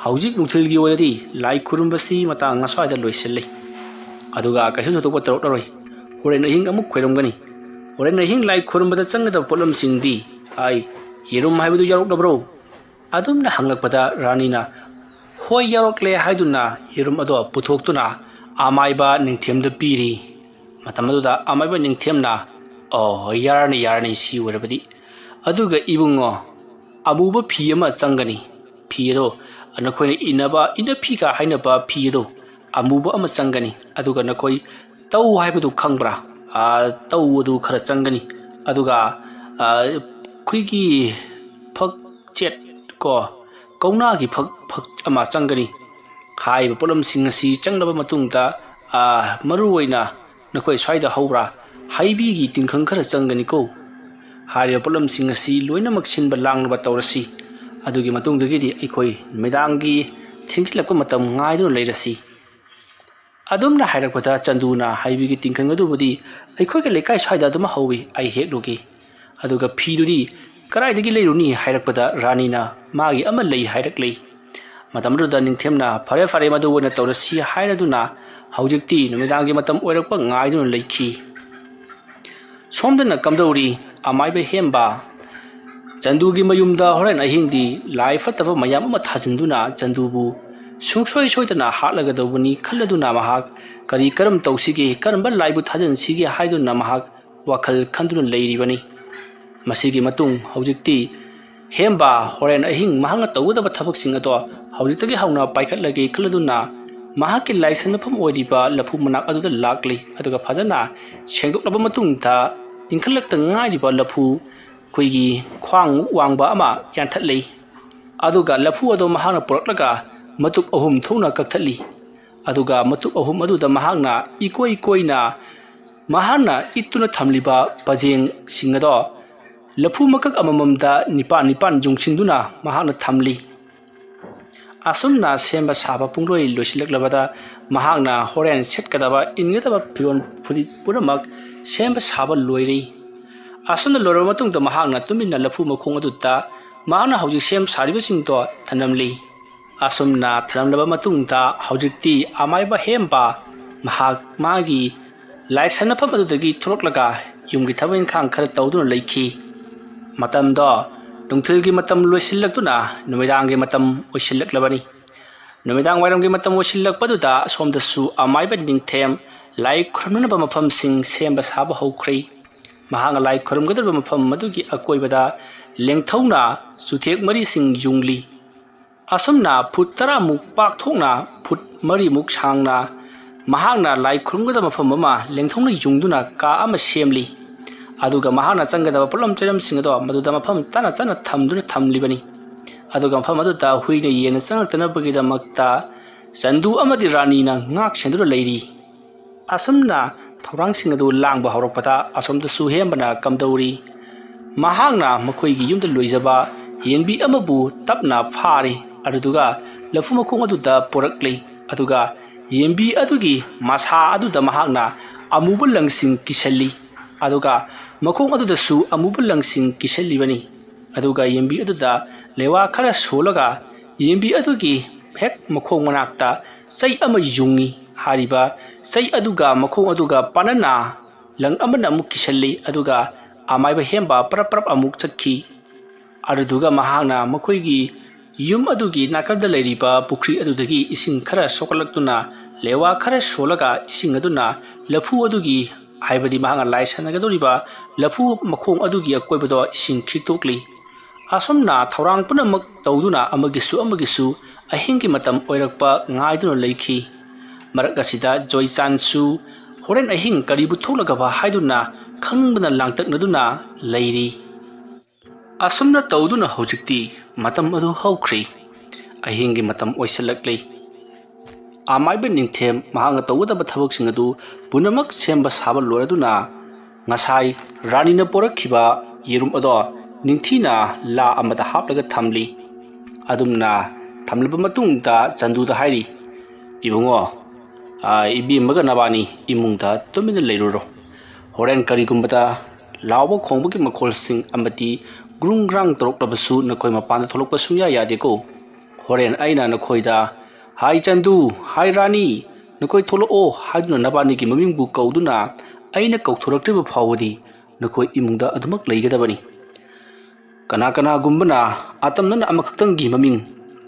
ꯍꯧꯖꯤꯛ ꯅꯨꯡꯊꯤꯜꯒꯤ ꯑꯣꯏꯅꯗꯤ ꯂꯥꯏ ꯈꯨꯔꯨꯝꯕꯁꯤ ꯃꯇꯥꯡ ꯑꯁ꯭ꯋꯥꯏꯗ ꯂꯣꯏꯁꯤꯜꯂꯤ꯫ ꯑꯗꯨꯒ ꯀꯩꯁꯨ ꯊꯣꯏꯗꯣꯛꯄ ꯇꯧꯔꯛꯂꯔꯣꯏ꯫ ꯍꯣꯔꯦꯟ ꯑꯍꯤꯡ ꯑꯃꯨꯛ ꯈꯣꯏꯔꯝꯒꯅꯤ꯫ ꯍꯣꯔꯦꯟ ꯑꯍꯤꯡ ꯂꯥꯏ ꯈꯨꯔꯨꯝꯕꯗ ꯆꯪꯒꯗꯕ ꯄꯣꯠꯂꯝꯁꯤꯡꯗꯤ ꯑꯩ ꯌꯦꯔꯨꯝ ꯍꯥꯏꯕꯗꯨ ꯌꯥꯎꯔꯛꯂꯕ꯭ꯔꯣ? ꯑꯗꯨꯝꯅ ꯍꯪꯂꯛꯄꯗ ꯔꯥꯅꯤꯅ "ꯍꯣꯏ, ꯌꯥꯎꯔꯛꯂꯦ" ꯍꯥꯏꯗꯨꯅ ꯌꯦꯔꯨꯝ ꯑꯗꯣ ꯄꯨꯊꯣꯛꯇꯨꯅ ꯑꯃꯥꯏꯕ ꯅꯤꯡꯊꯦꯝꯗ ꯄꯤꯔꯤ꯫ ꯃꯇꯝ ꯑꯗꯨꯗ ꯑꯃꯥꯏꯕ ꯅꯤꯡꯊꯦꯝꯅ "ꯑꯣ, ꯌꯥꯔꯅꯤ, ꯌꯥꯔꯅꯤ, ꯁꯤ ꯑꯣꯏꯔꯕꯗꯤ꯫ ꯑꯗꯨꯒ ꯏꯕꯨꯡꯉꯣ, ꯑꯃꯨꯕ ꯐꯤ ꯑꯃ ꯆꯪꯒꯅꯤ꯫ ꯐꯤ ꯑꯗꯣ ꯅꯈꯣꯏꯅ ꯏꯟꯅꯕ ꯏꯟꯅꯐꯤꯒ ꯍꯥꯏꯅꯕ ꯐꯤ ꯑꯗꯣ ꯑꯃꯨꯕ ꯑꯃ ꯆꯪꯒꯅꯤ꯫ ꯑꯗꯨꯒ ꯅꯈꯣꯏ ꯇꯧ ꯍꯥꯏꯕꯗꯨ ꯈꯪꯕ꯭ꯔꯥ? ꯑꯥ, ꯇꯧ ꯑꯗꯨ ꯈꯔ ꯆꯪꯒꯅꯤ꯫ ꯑꯗꯨꯒ, ꯑꯥ, ꯑꯩꯈꯣꯏꯒꯤ ꯐꯛ ꯆꯦꯠ ꯀꯣ, ꯀꯧꯅꯥꯒꯤ ꯐꯛ, ꯐꯛ ꯑꯃ ꯆꯪꯒꯅꯤ꯫ ꯍꯥꯏꯔꯤꯕ ꯄꯣꯠꯂꯝꯁꯤꯡ ꯑꯁꯤ ꯆꯪꯂꯕ ꯃꯇꯨꯡꯗ, ꯑꯥ, ꯃꯔꯨ ꯑꯣꯏꯅ ꯅꯈꯣꯏ ꯁ꯭ꯋꯥꯏꯗ ꯍꯧꯕ꯭ꯔꯥ? ꯍꯩꯕꯤꯒꯤ ꯇꯤꯡꯈꯪ ꯈꯔ ꯆꯪꯒꯅꯤꯀꯣ꯫ ꯍꯥꯏꯔꯤꯕ ꯄꯣꯠꯂꯝꯁꯤꯡ ꯑꯁꯤ ꯂꯣꯏꯅꯃꯛ ꯁꯤꯟꯕ ꯂꯥꯡꯅꯕ ꯇꯧꯔꯁꯤ꯫ ꯑꯗꯨꯒꯤ ꯃꯇꯨꯡꯗꯒꯤꯗꯤ ꯑꯩꯈꯣꯏ ꯅꯨꯃꯤꯗꯥꯡꯒꯤ ꯊꯦꯡꯖꯤꯜꯂꯛꯄ ꯃꯇꯝ ꯉꯥꯏꯗꯨꯅ ꯂꯩꯔꯁꯤ꯫ ꯑꯗꯨꯝꯅ ꯍꯥꯏꯔꯛꯄꯗ ꯆꯟꯗꯨꯅ ꯍꯩꯕꯤꯒꯤ ꯇꯤꯡꯈꯪ ꯑꯗꯨꯕꯨꯗꯤ "ꯑꯩꯈꯣꯏꯒꯤ ꯂꯩꯀꯥꯏ ꯁ꯭ꯋꯥꯏꯗ ꯑꯗꯨꯝ ꯍꯧꯏ, ꯑꯩ ꯍꯦꯛꯂꯨꯒꯦ꯫ ꯑꯗꯨꯒ ꯐꯤꯗꯨꯗꯤ ꯀꯗꯥꯏꯗꯒꯤ ꯂꯩꯔꯨꯅꯤ?" ꯍꯥꯏꯔꯛꯄꯗ ꯔꯥꯅꯤꯅ "ꯃꯥꯒꯤ ꯑꯃ ꯂꯩ" ꯍꯥꯏꯔꯛꯂꯤ꯫ ꯃꯇꯝꯗꯨꯗ ꯅꯤꯡꯊꯦꯝꯅ "ꯐꯔꯦ ꯐꯔꯦ, ꯃꯗꯨ ꯑꯣꯏꯅ ꯇꯧꯔꯁꯤ" ꯍꯥꯏꯔꯗꯨꯅ ꯍꯧꯖꯤꯛꯇꯤ ꯅꯨꯃꯤꯗꯥꯡꯒꯤ ꯃꯇꯝ ꯑꯣꯏꯔꯛꯄ ꯉꯥꯏꯗꯨꯅ ꯂꯩꯈꯤ꯫ ꯁꯣꯝꯗꯅ ꯀꯝꯗꯧꯔꯤ? ꯑꯃꯥꯏꯕ ꯍꯦꯝꯕ꯫ ꯆꯟꯗꯨꯒꯤ ꯃꯌꯨꯝꯗ ꯍꯣꯔꯦꯟ ꯑꯍꯤꯡꯗꯤ ꯂꯥꯏ ꯐꯠꯇꯕ ꯃꯌꯥꯝ ꯑꯃ ꯊꯥꯖꯤꯟꯗꯨꯅ ꯆꯟꯗꯨꯕꯨ ꯁꯨꯡꯁꯣꯏ ꯁꯣꯏꯗꯅ ꯍꯥꯠꯂꯒꯗꯧꯕꯅꯤ ꯈꯜꯂꯗꯨꯅ ꯃꯍꯥꯛ ꯀꯔꯤ ꯀꯔꯝ ꯇꯧꯁꯤꯒꯦ, ꯀꯔꯝꯕ ꯂꯥꯏꯕꯨ ꯊꯥꯖꯤꯟꯁꯤꯒꯦ ꯍꯥꯏꯗꯨꯅ ꯃꯍꯥꯛ ꯋꯥꯈꯜ ꯈꯟꯗꯨꯅ ꯂꯩꯔꯤꯕꯅꯤ꯫ ꯃꯁꯤꯒꯤ ꯃꯇꯨꯡ ꯍꯧꯖꯤꯛꯇꯤ ꯍꯦꯝꯕ ꯍꯣꯔꯦꯟ ꯑꯍꯤꯡ ꯃꯍꯥꯛꯅ ꯇꯧꯒꯗꯕ ꯊꯕꯛꯁꯤꯡ ꯑꯗꯣ ꯍꯧꯖꯤꯛꯇꯒꯤ ꯍꯧꯅ ꯄꯥꯏꯈꯠꯂꯒꯦ ꯈꯜꯂꯗꯨꯅ ꯃꯍꯥꯛꯀꯤ ꯂꯥꯏꯁꯪ ꯃꯐꯝ ꯑꯣꯏꯔꯤꯕ ꯂꯐꯨ ꯃꯅꯥꯛ ꯑꯗꯨꯗ ꯂꯥꯛꯂꯤ꯫ ꯑꯗꯨꯒ ꯐꯖꯅ ꯁꯦꯡꯗꯣꯛꯂꯕ ꯃꯇꯨꯡꯗ ꯏꯟꯈꯠꯂꯛꯇ ꯉꯥꯏꯔꯤꯕ ꯂꯐꯨ ꯑꯩꯈꯣꯏꯒꯤ ꯈ꯭ꯋꯥꯡ ꯋꯥꯡꯕ ꯑꯃ ꯌꯥꯟꯊꯠꯂꯤ꯫ ꯑꯗꯨꯒ ꯂꯐꯨ ꯑꯗꯨ ꯃꯍꯥꯛꯅ ꯄꯨꯔꯛꯂꯒ ꯃꯇꯨꯞ ꯑꯍꯨꯝ ꯊꯣꯛꯅ ꯀꯛꯊꯠꯂꯤ꯫ ꯑꯗꯨꯒ ꯃꯇꯨꯞ ꯑꯍꯨꯝ ꯑꯗꯨꯗ ꯃꯍꯥꯛꯅ ꯏꯀꯣꯏ ꯀꯣꯏꯅ ꯃꯍꯥꯛꯅ ꯏꯠꯇꯨꯅ ꯊꯝꯂꯤꯕ ꯄꯖꯦꯡꯁꯤꯡ ꯑꯗꯣ ꯂꯐꯨ ꯃꯀꯛ ꯑꯃꯃꯝꯗ ꯅꯤꯄꯥꯟ ꯅꯤꯄꯥꯟ ꯌꯨꯡꯁꯤꯟꯗꯨꯅ ꯃꯍꯥꯛꯅ ꯊꯝꯂꯤ꯫ ꯑꯁꯨꯝꯅ ꯁꯦꯝꯕ ꯁꯥꯕ ꯄꯨꯡꯂꯣꯏ ꯂꯣꯏꯁꯤꯜꯂꯛꯂꯕꯗ ꯃꯍꯥꯛꯅ ꯍꯣꯔꯦꯟ ꯁꯦꯠꯀꯗꯕ, ꯏꯟꯒꯗꯕ ꯐꯤꯔꯣꯜ ꯐꯨꯔꯤꯠ ꯄꯨꯝꯅꯃꯛ ꯁꯦꯝꯕ ꯁꯥꯕ ꯂꯣꯏꯔꯦ꯫ ꯑꯁꯨꯝꯅ ꯂꯣꯏꯔꯕ ꯃꯇꯨꯡꯗ ꯃꯍꯥꯛꯅ ꯇꯨꯃꯤꯟꯅ ꯂꯐꯨ ꯃꯈꯣꯡ ꯑꯗꯨꯗ ꯃꯍꯥꯛꯅ ꯍꯧꯖꯤꯛ ꯁꯦꯝ ꯁꯥꯔꯤꯕꯁꯤꯡꯗꯣ ꯊꯅꯝꯂꯤ꯫ ꯑꯁꯨꯝꯅ ꯊꯅꯝꯂꯕ ꯃꯇꯨꯡꯗ ꯍꯧꯖꯤꯛꯇꯤ ꯑꯃꯥꯏꯕ ꯍꯦꯝꯕ ꯃꯍꯥꯛ ꯃꯥꯒꯤ ꯂꯥꯏꯁꯟꯅꯐꯝ ꯑꯗꯨꯗꯒꯤ ꯊꯣꯛꯂꯛꯂꯒ ꯌꯨꯝꯒꯤ ꯊꯕꯛ ꯏꯪꯈꯥꯡ ꯈꯔ ꯇꯧꯗꯨꯅ ꯂꯩꯈꯤ꯫ ꯃꯇꯝꯗꯣ ꯅꯨꯡꯊꯤꯜꯒꯤ ꯃꯇꯝ ꯂꯣꯏꯁꯤꯜꯂꯛꯇꯨꯅ ꯅꯨꯃꯤꯗꯥꯡꯒꯤ ꯃꯇꯝ ꯑꯣꯏꯁꯤꯜꯂꯛꯂꯕꯅꯤ꯫ ꯅꯨꯃꯤꯗꯥꯡ ꯋꯥꯏꯔꯝꯒꯤ ꯃꯇꯝ ꯑꯣꯏꯁꯤꯜꯂꯛꯄꯗꯨꯗ ꯑꯁꯣꯝꯗꯁꯨ ꯑꯃꯥꯏꯕ ꯅꯤꯡꯊꯦꯝ ꯂꯥꯏ ꯈꯨꯔꯨꯝꯅꯅꯕ ꯃꯐꯝꯁꯤꯡ ꯁꯦꯝꯕ ꯁꯥꯕ ꯍꯧꯈ꯭ꯔꯦ꯫ ꯃꯍꯥꯛꯅ ꯂꯥꯏ ꯈꯨꯔꯨꯝꯒꯗꯧꯔꯤꯕ ꯃꯐꯝ ꯑꯗꯨꯒꯤ ꯑꯀꯣꯏꯕꯗ ꯂꯦꯡꯊꯧꯅ ꯆꯨꯊꯦꯛ ꯃꯔꯤꯁꯤꯡ ꯌꯨꯡꯂꯤ꯫ ꯑꯁꯨꯝꯅ ꯐꯨꯠ ꯇꯔꯥꯃꯨꯛ ꯄꯥꯛꯊꯣꯛꯅ ꯐꯨꯠ ꯃꯔꯤꯃꯨꯛ ꯁꯥꯡꯅ ꯃꯍꯥꯛꯅ ꯂꯥꯏ ꯈꯨꯔꯨꯝꯒꯗꯕ ꯃꯐꯝ ꯑꯃ ꯂꯦꯡꯊꯧꯅ ꯌꯨꯡꯗꯨꯅ ꯀꯥ ꯑꯃ ꯁꯦꯝꯂꯤ꯫ ꯑꯗꯨꯒ ꯃꯍꯥꯛꯅ ꯆꯪꯒꯗꯕ ꯄꯣꯠꯂꯝ ꯆꯩꯔꯝꯁꯤꯡ ꯑꯗꯣ ꯃꯗꯨꯗ ꯃꯐꯝ ꯆꯥꯅ ꯆꯥꯅ ꯊꯝꯗꯨꯅ ꯊꯝꯂꯤꯕꯅꯤ꯫ ꯑꯗꯨꯒ ꯃꯐꯝ ꯑꯗꯨꯗ ꯍꯨꯏꯅ ꯌꯦꯟꯅ ꯆꯪꯂꯛꯇꯅꯕꯒꯤꯗꯃꯛꯇ ꯆꯟꯗꯨ ꯑꯃꯗꯤ ꯔꯥꯅꯤꯅ ꯉꯥꯛ ꯁꯦꯟꯗꯨꯅ ꯂꯩꯔꯤ꯫ ꯑꯁꯨꯝꯅ ꯊꯧꯔꯥꯡꯁꯤꯡ ꯑꯗꯨ ꯂꯥꯡꯕ ꯍꯧꯔꯛꯄꯗ ꯑꯁꯣꯝꯗꯁꯨ ꯍꯦꯝꯕꯅ ꯀꯝꯗꯧꯔꯤ꯫ ꯃꯍꯥꯛꯅ ꯃꯈꯣꯏꯒꯤ ꯌꯨꯝꯗ ꯂꯣꯏꯖꯕ ꯌꯦꯟꯕꯤ ꯑꯃꯕꯨ ꯇꯞꯅ ꯐꯥꯔꯤ, ꯑꯗꯨꯗꯨꯒ ꯂꯐꯨ ꯃꯈꯣꯡ ꯑꯗꯨꯗ ꯄꯨꯔꯛꯂꯤ꯫ ꯑꯗꯨꯒ ꯌꯦꯟꯕꯤ ꯑꯗꯨꯒꯤ ꯃꯁꯥ ꯑꯗꯨꯗ ꯃꯍꯥꯛꯅ ꯑꯃꯨꯕ ꯂꯪꯁꯤꯡ ꯀꯤꯁꯜꯂꯤ꯫ ꯑꯗꯨꯒ ꯃꯈꯣꯡ ꯑꯗꯨꯗꯁꯨ ꯑꯃꯨꯕ ꯂꯪꯁꯤꯡ ꯀꯤꯁꯜꯂꯤꯕꯅꯤ꯫ ꯑꯗꯨꯒ ꯌꯦꯟꯕꯤ ꯑꯗꯨꯗ ꯂꯩꯋꯥ ꯈꯔ ꯁꯣꯜꯂꯒ ꯌꯦꯟꯕꯤ ꯑꯗꯨꯒꯤ ꯍꯦꯛ ꯃꯈꯣꯡ ꯃꯅꯥꯛꯇ ꯆꯩ ꯑꯃ ꯌꯨꯡꯉꯤ꯫ ꯍꯥꯏꯔꯤꯕ ꯆꯩ ꯑꯗꯨꯒ ꯃꯈꯣꯡ ꯑꯗꯨꯒ ꯄꯥꯅꯅ ꯂꯪ ꯑꯃꯅ ꯑꯃꯨꯛ ꯀꯤꯁꯜꯂꯤ, ꯑꯗꯨꯒ ꯑꯃꯥꯏꯕ ꯍꯦꯝꯕ ꯄꯔꯞ ꯄꯔꯞ ꯑꯃꯨꯛ ꯆꯠꯈꯤ꯫ ꯑꯗꯨꯗꯨꯒ ꯃꯍꯥꯛꯅ ꯃꯈꯣꯏꯒꯤ ꯌꯨꯝ ꯑꯗꯨꯒꯤ ꯅꯥꯀꯟꯗ ꯂꯩꯔꯤꯕ ꯄꯨꯈ꯭ꯔꯤ ꯑꯗꯨꯗꯒꯤ ꯏꯁꯤꯡ ꯈꯔ ꯁꯣꯛꯀꯠꯂꯛꯇꯨꯅ ꯂꯩꯋꯥ ꯈꯔ ꯁꯣꯜꯂꯒ ꯏꯁꯤꯡ ꯑꯗꯨꯅ ꯂꯐꯨ ꯑꯗꯨꯒꯤ, ꯍꯥꯏꯕꯗꯤ ꯃꯍꯥꯛꯅ ꯂꯥꯏ ꯁꯥꯟꯅꯒꯗꯧꯔꯤꯕ ꯂꯐꯨ ꯃꯈꯣꯡ ꯑꯗꯨꯒꯤ ꯑꯀꯣꯏꯕꯗꯣ ꯏꯁꯤꯡ ꯈꯤꯛꯇꯣꯛꯂꯤ꯫ ꯑꯁꯨꯝꯅ ꯊꯧꯔꯥꯡ ꯄꯨꯝꯅꯃꯛ ꯇꯧꯗꯨꯅ ꯑꯃꯒꯤꯁꯨ ꯑꯃꯒꯤꯁꯨ ꯑꯍꯤꯡꯒꯤ ꯃꯇꯝ ꯑꯣꯏꯔꯛꯄ ꯉꯥꯏꯗꯨꯅ ꯂꯩꯈꯤ꯫ ꯃꯔꯛ ꯑꯁꯤꯗ ꯖꯣꯏꯆꯥꯟꯁꯨ ꯍꯣꯔꯦꯟ ꯑꯍꯤꯡ ꯀꯔꯤꯕꯨ ꯊꯣꯛꯂꯒꯕ ꯍꯥꯏꯗꯨꯅ ꯈꯪꯅꯤꯡꯕꯅ ꯂꯥꯡꯇꯛꯅꯗꯨꯅ ꯂꯩꯔꯤ꯫ ꯑꯁꯨꯝꯅ ꯇꯧꯗꯨꯅ ꯍꯧꯖꯤꯛꯇꯤ ꯃꯇꯝ ꯑꯗꯨ ꯍꯧꯈ꯭ꯔꯦ꯫ ꯑꯍꯤꯡꯒꯤ ꯃꯇꯝ ꯑꯣꯏꯁꯤꯜꯂꯛꯂꯦ꯫ ꯑꯃꯥꯏꯕ ꯅꯤꯡꯊꯦꯝ ꯃꯍꯥꯛꯅ ꯇꯧꯒꯗꯕ ꯊꯕꯛꯁꯤꯡ ꯑꯗꯨ ꯄꯨꯝꯅꯃꯛ ꯁꯦꯝꯕ ꯁꯥꯕ ꯂꯣꯏꯔꯗꯨꯅ ꯉꯁꯥꯏ ꯔꯥꯅꯤꯅ ꯄꯣꯔꯛꯈꯤꯕ ꯌꯦꯔꯨꯝ ꯑꯗꯣ ꯅꯤꯡꯊꯤꯅ ꯂꯥ ꯑꯃꯗ ꯍꯥꯞꯂꯒ ꯊꯝꯂꯤ꯫ ꯑꯗꯨꯝꯅ ꯊꯝꯂꯕ ꯃꯇꯨꯡꯗ ꯆꯟꯗꯨꯗ ꯍꯥꯏꯔꯤ, "ꯏꯕꯨꯡꯉꯣ, ꯑꯥ, ꯏꯕꯦꯝꯃꯒ ꯅꯕꯥꯅꯤ ꯏꯃꯨꯡꯗ ꯇꯨꯃꯤꯟꯅ ꯂꯩꯔꯨꯔꯣ꯫ ꯍꯣꯔꯦꯟ ꯀꯔꯤꯒꯨꯝꯕꯗ ꯂꯥꯎꯕ ꯈꯣꯡꯕꯒꯤ ꯃꯈꯣꯜꯁꯤꯡ ꯑꯃꯗꯤ ꯒ꯭ꯔꯨꯡ ꯒ꯭ꯔꯥꯡ ꯇꯧꯔꯛꯂꯕꯁꯨ ꯅꯈꯣꯏ ꯃꯄꯥꯟꯗ ꯊꯣꯛꯂꯛꯄ ꯁꯨꯡꯌꯥ ꯌꯥꯗꯦꯀꯣ꯫ ꯍꯣꯔꯦꯟ ꯑꯩꯅ ꯅꯈꯣꯏꯗ, 'ꯍꯥꯏ ꯆꯟꯗꯨ, ꯍꯥꯏ ꯔꯥꯅꯤ, ꯅꯈꯣꯏ ꯊꯣꯛꯂꯛꯑꯣ' ꯍꯥꯏꯗꯨꯅ ꯅꯕꯥꯅꯤꯒꯤ ꯃꯃꯤꯡꯕꯨ ꯀꯧꯗꯨꯅ ꯑꯩꯅ ꯀꯧꯊꯣꯔꯛꯇ꯭ꯔꯤꯕ ꯐꯥꯎꯕꯗꯤ ꯅꯈꯣꯏ ꯏꯃꯨꯡꯗ ꯑꯗꯨꯃꯛ ꯂꯩꯒꯗꯕꯅꯤ꯫ ꯀꯅꯥ ꯀꯅꯥꯒꯨꯝꯕꯅ ꯑꯇꯝꯅꯅ ꯑꯃꯈꯛꯇꯪꯒꯤ ꯃꯃꯤꯡ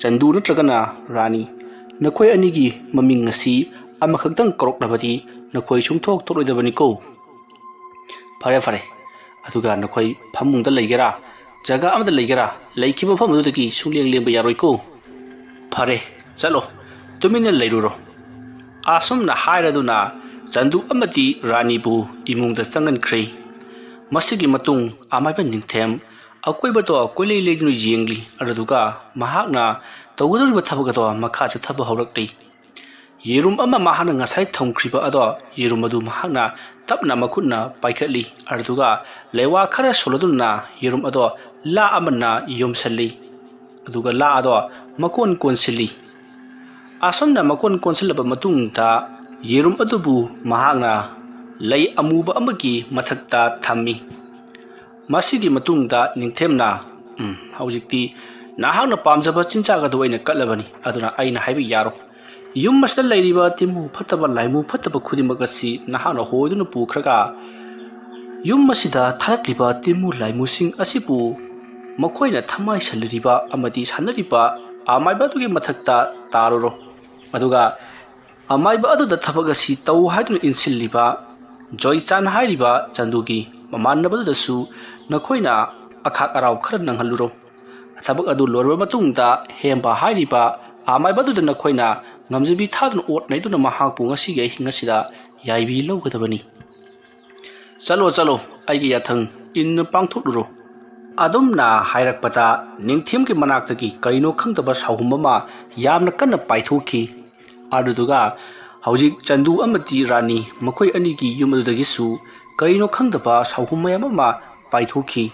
ꯆꯟꯗꯨ ꯅꯠꯇ꯭ꯔꯒꯅ ꯔꯥꯅꯤ, ꯅꯈꯣꯏ ꯑꯅꯤꯒꯤ ꯃꯃꯤꯡ ꯑꯁꯤ ꯑꯃꯈꯛꯇꯪ ꯀꯧꯔꯛꯂꯕꯗꯤ ꯅꯈꯣꯏ ꯁꯨꯡꯊꯣꯛ ꯊꯣꯛꯂꯣꯏꯗꯕꯅꯤꯀꯣ꯫ ꯐꯔꯦ, ꯐꯔꯦ꯫ ꯑꯗꯨꯒ ꯅꯈꯣꯏ ꯐꯃꯨꯡꯗ ꯂꯩꯒꯦꯔꯥ, ꯖꯒꯥ ꯑꯃꯗ ꯂꯩꯒꯦꯔꯥ, ꯂꯩꯈꯤꯕ ꯃꯐꯝ ꯑꯗꯨꯗꯒꯤ ꯁꯨꯡꯂꯦꯡ ꯂꯦꯡꯕ ꯌꯥꯔꯣꯏꯀꯣ꯫ ꯐꯔꯦ, ꯆꯠꯂꯣ, ꯇꯨꯃꯤꯟꯅ ꯂꯩꯔꯨꯔꯣ"꯫ ꯑꯁꯨꯝꯅ ꯍꯥꯏꯔꯗꯨꯅ ꯆꯟꯗꯨ ꯑꯃꯗꯤ ꯔꯥꯅꯤꯕꯨ ꯏꯃꯨꯡꯗ ꯆꯪꯍꯟꯈ꯭ꯔꯦ꯫ ꯃꯁꯤꯒꯤ ꯃꯇꯨꯡ ꯑꯃꯥꯏꯕ ꯅꯤꯡꯊꯦꯝ ꯑꯀꯣꯏꯕꯗꯣ ꯀꯣꯏꯂꯩ ꯂꯩꯗꯨꯅ ꯌꯦꯡꯂꯤ꯫ ꯑꯗꯨꯗꯨꯒ ꯃꯍꯥꯛꯅ ꯇꯧꯒꯗꯧꯔꯤꯕ ꯊꯕꯛ ꯑꯗꯣ ꯃꯈꯥ ꯆꯠꯊꯕ ꯍꯧꯔꯛꯂꯤ꯫ ꯌꯦꯔꯨꯝ ꯑꯃ ꯃꯍꯥꯛꯅ ꯉꯁꯥꯏ ꯊꯝꯈ꯭ꯔꯤꯕ ꯑꯗꯣ, ꯌꯦꯔꯨꯝ ꯑꯗꯨ ꯃꯍꯥꯛꯅ ꯇꯞꯅ ꯃꯈꯨꯠꯅ ꯄꯥꯏꯈꯠꯂꯤ꯫ ꯑꯗꯨꯗꯨꯒ ꯂꯩꯋꯥ ꯈꯔ ꯁꯣꯜꯂꯗꯨꯅ ꯌꯦꯔꯨꯝ ꯑꯗꯣ ꯂꯥ ꯑꯃꯅ ꯌꯣꯝꯁꯤꯜꯂꯤ꯫ ꯑꯗꯨꯒ ꯂꯥ ꯑꯗꯣ ꯃꯀꯣꯟ ꯀꯣꯟꯁꯤꯜꯂꯤ꯫ ꯑꯁꯨꯝꯅ ꯃꯀꯣꯟ ꯀꯣꯟꯁꯤꯜꯂꯕ ꯃꯇꯨꯡꯗ ꯌꯦꯔꯨꯝ ꯑꯗꯨꯕꯨ ꯃꯍꯥꯛꯅ ꯂꯩ ꯑꯃꯨꯕ ꯑꯃꯒꯤ ꯃꯊꯛꯇ ꯊꯝꯃꯤ꯫ ꯃꯁꯤꯒꯤ ꯃꯇꯨꯡꯗ ꯅꯤꯡꯊꯦꯝꯅ, "ꯎꯝ, ꯍꯧꯖꯤꯛꯇꯤ ꯅꯍꯥꯛꯅ ꯄꯥꯝꯖꯕ ꯆꯤꯟꯖꯥꯛ ꯑꯗꯨ ꯑꯩꯅ ꯀꯠꯂꯕꯅꯤ, ꯑꯗꯨꯅ ꯑꯩꯅ ꯍꯥꯏꯕ ꯌꯥꯔꯣ꯫ ꯌꯨꯝ ꯑꯁꯤꯗ ꯂꯩꯔꯤꯕ ꯇꯤꯟꯃꯨ ꯐꯠꯇꯕ ꯂꯥꯏꯃꯨ ꯐꯠꯇꯕ ꯈꯨꯗꯤꯡꯃꯛ ꯑꯁꯤ ꯅꯍꯥꯛꯅ ꯍꯣꯏꯗꯨꯅ ꯄꯨꯈ꯭ꯔꯒ ꯌꯨꯝ ꯑꯁꯤꯗ ꯊꯥꯔꯛꯂꯤꯕ ꯇꯤꯟꯃꯨ ꯂꯥꯏꯃꯨꯁꯤꯡ ꯑꯁꯤꯕꯨ ꯃꯈꯣꯏꯅ ꯊꯃꯥꯏꯁꯜꯂꯤꯔꯤꯕ ꯑꯃꯗꯤ ꯁꯥꯟꯅꯔꯤꯕ ꯑꯃꯥꯏꯕ ꯑꯗꯨꯒꯤ ꯃꯊꯛꯇ ꯇꯥꯔꯨꯔꯣ꯫ ꯑꯗꯨꯒ ꯑꯃꯥꯏꯕ ꯑꯗꯨꯗ ꯊꯕꯛ ꯑꯁꯤ ꯇꯧ ꯍꯥꯏꯗꯨꯅ ꯏꯟꯁꯤꯜꯂꯤꯕ ꯖꯣꯏꯆꯥꯟ ꯍꯥꯏꯔꯤꯕ ꯆꯟꯗꯨꯒꯤ ꯃꯃꯥꯟꯅꯕꯗꯨꯗꯁꯨ ꯅꯈꯣꯏꯅ ꯑꯈꯥꯛ ꯑꯔꯥꯎ ꯈꯔ ꯅꯪꯍꯜꯂꯨꯔꯣ꯫ ꯊꯕꯛ ꯑꯗꯨ ꯂꯣꯏꯔꯕ ꯃꯇꯨꯡꯗ ꯍꯦꯝꯕ ꯍꯥꯏꯔꯤꯕ ꯑꯃꯥꯏꯕ ꯑꯗꯨꯗ ꯅꯈꯣꯏꯅ ꯉꯝꯖꯕꯤ ꯊꯥꯗꯨꯅ ꯑꯣꯠ ꯅꯩꯗꯨꯅ ꯃꯍꯥꯛꯄꯨ ꯉꯁꯤꯒꯤ ꯑꯍꯤꯡ ꯑꯁꯤꯗ ꯌꯥꯏꯕꯤ ꯂꯧꯒꯗꯕꯅꯤ꯫ ꯆꯠꯂꯣ, ꯆꯠꯂꯣ, ꯑꯩꯒꯤ ꯌꯥꯊꯪ ꯏꯟꯅ ꯄꯥꯡꯊꯣꯛꯂꯨꯔꯣ"꯫ ꯑꯗꯨꯝꯅ ꯍꯥꯏꯔꯛꯄꯗ ꯅꯤꯡꯊꯦꯝꯒꯤ ꯃꯅꯥꯛꯇꯒꯤ ꯀꯔꯤꯅꯣ ꯈꯪꯗꯕ ꯁꯥꯎꯍꯨꯝ ꯑꯃ ꯌꯥꯝꯅ ꯀꯟꯅ ꯄꯥꯏꯊꯣꯛꯈꯤ꯫ ꯑꯗꯨꯗꯨꯒ ꯍꯧꯖꯤꯛ ꯆꯟꯗꯨ ꯑꯃꯗꯤ ꯔꯥꯅꯤ ꯃꯈꯣꯏ ꯑꯅꯤꯒꯤ ꯌꯨꯝ ꯑꯗꯨꯗꯒꯤꯁꯨ ꯀꯔꯤꯅꯣ ꯈꯪꯗꯕ ꯁꯥꯎꯍꯨꯝ ꯃꯌꯥꯝ ꯑꯃ ꯄꯥꯏꯊꯣꯛꯈꯤ꯫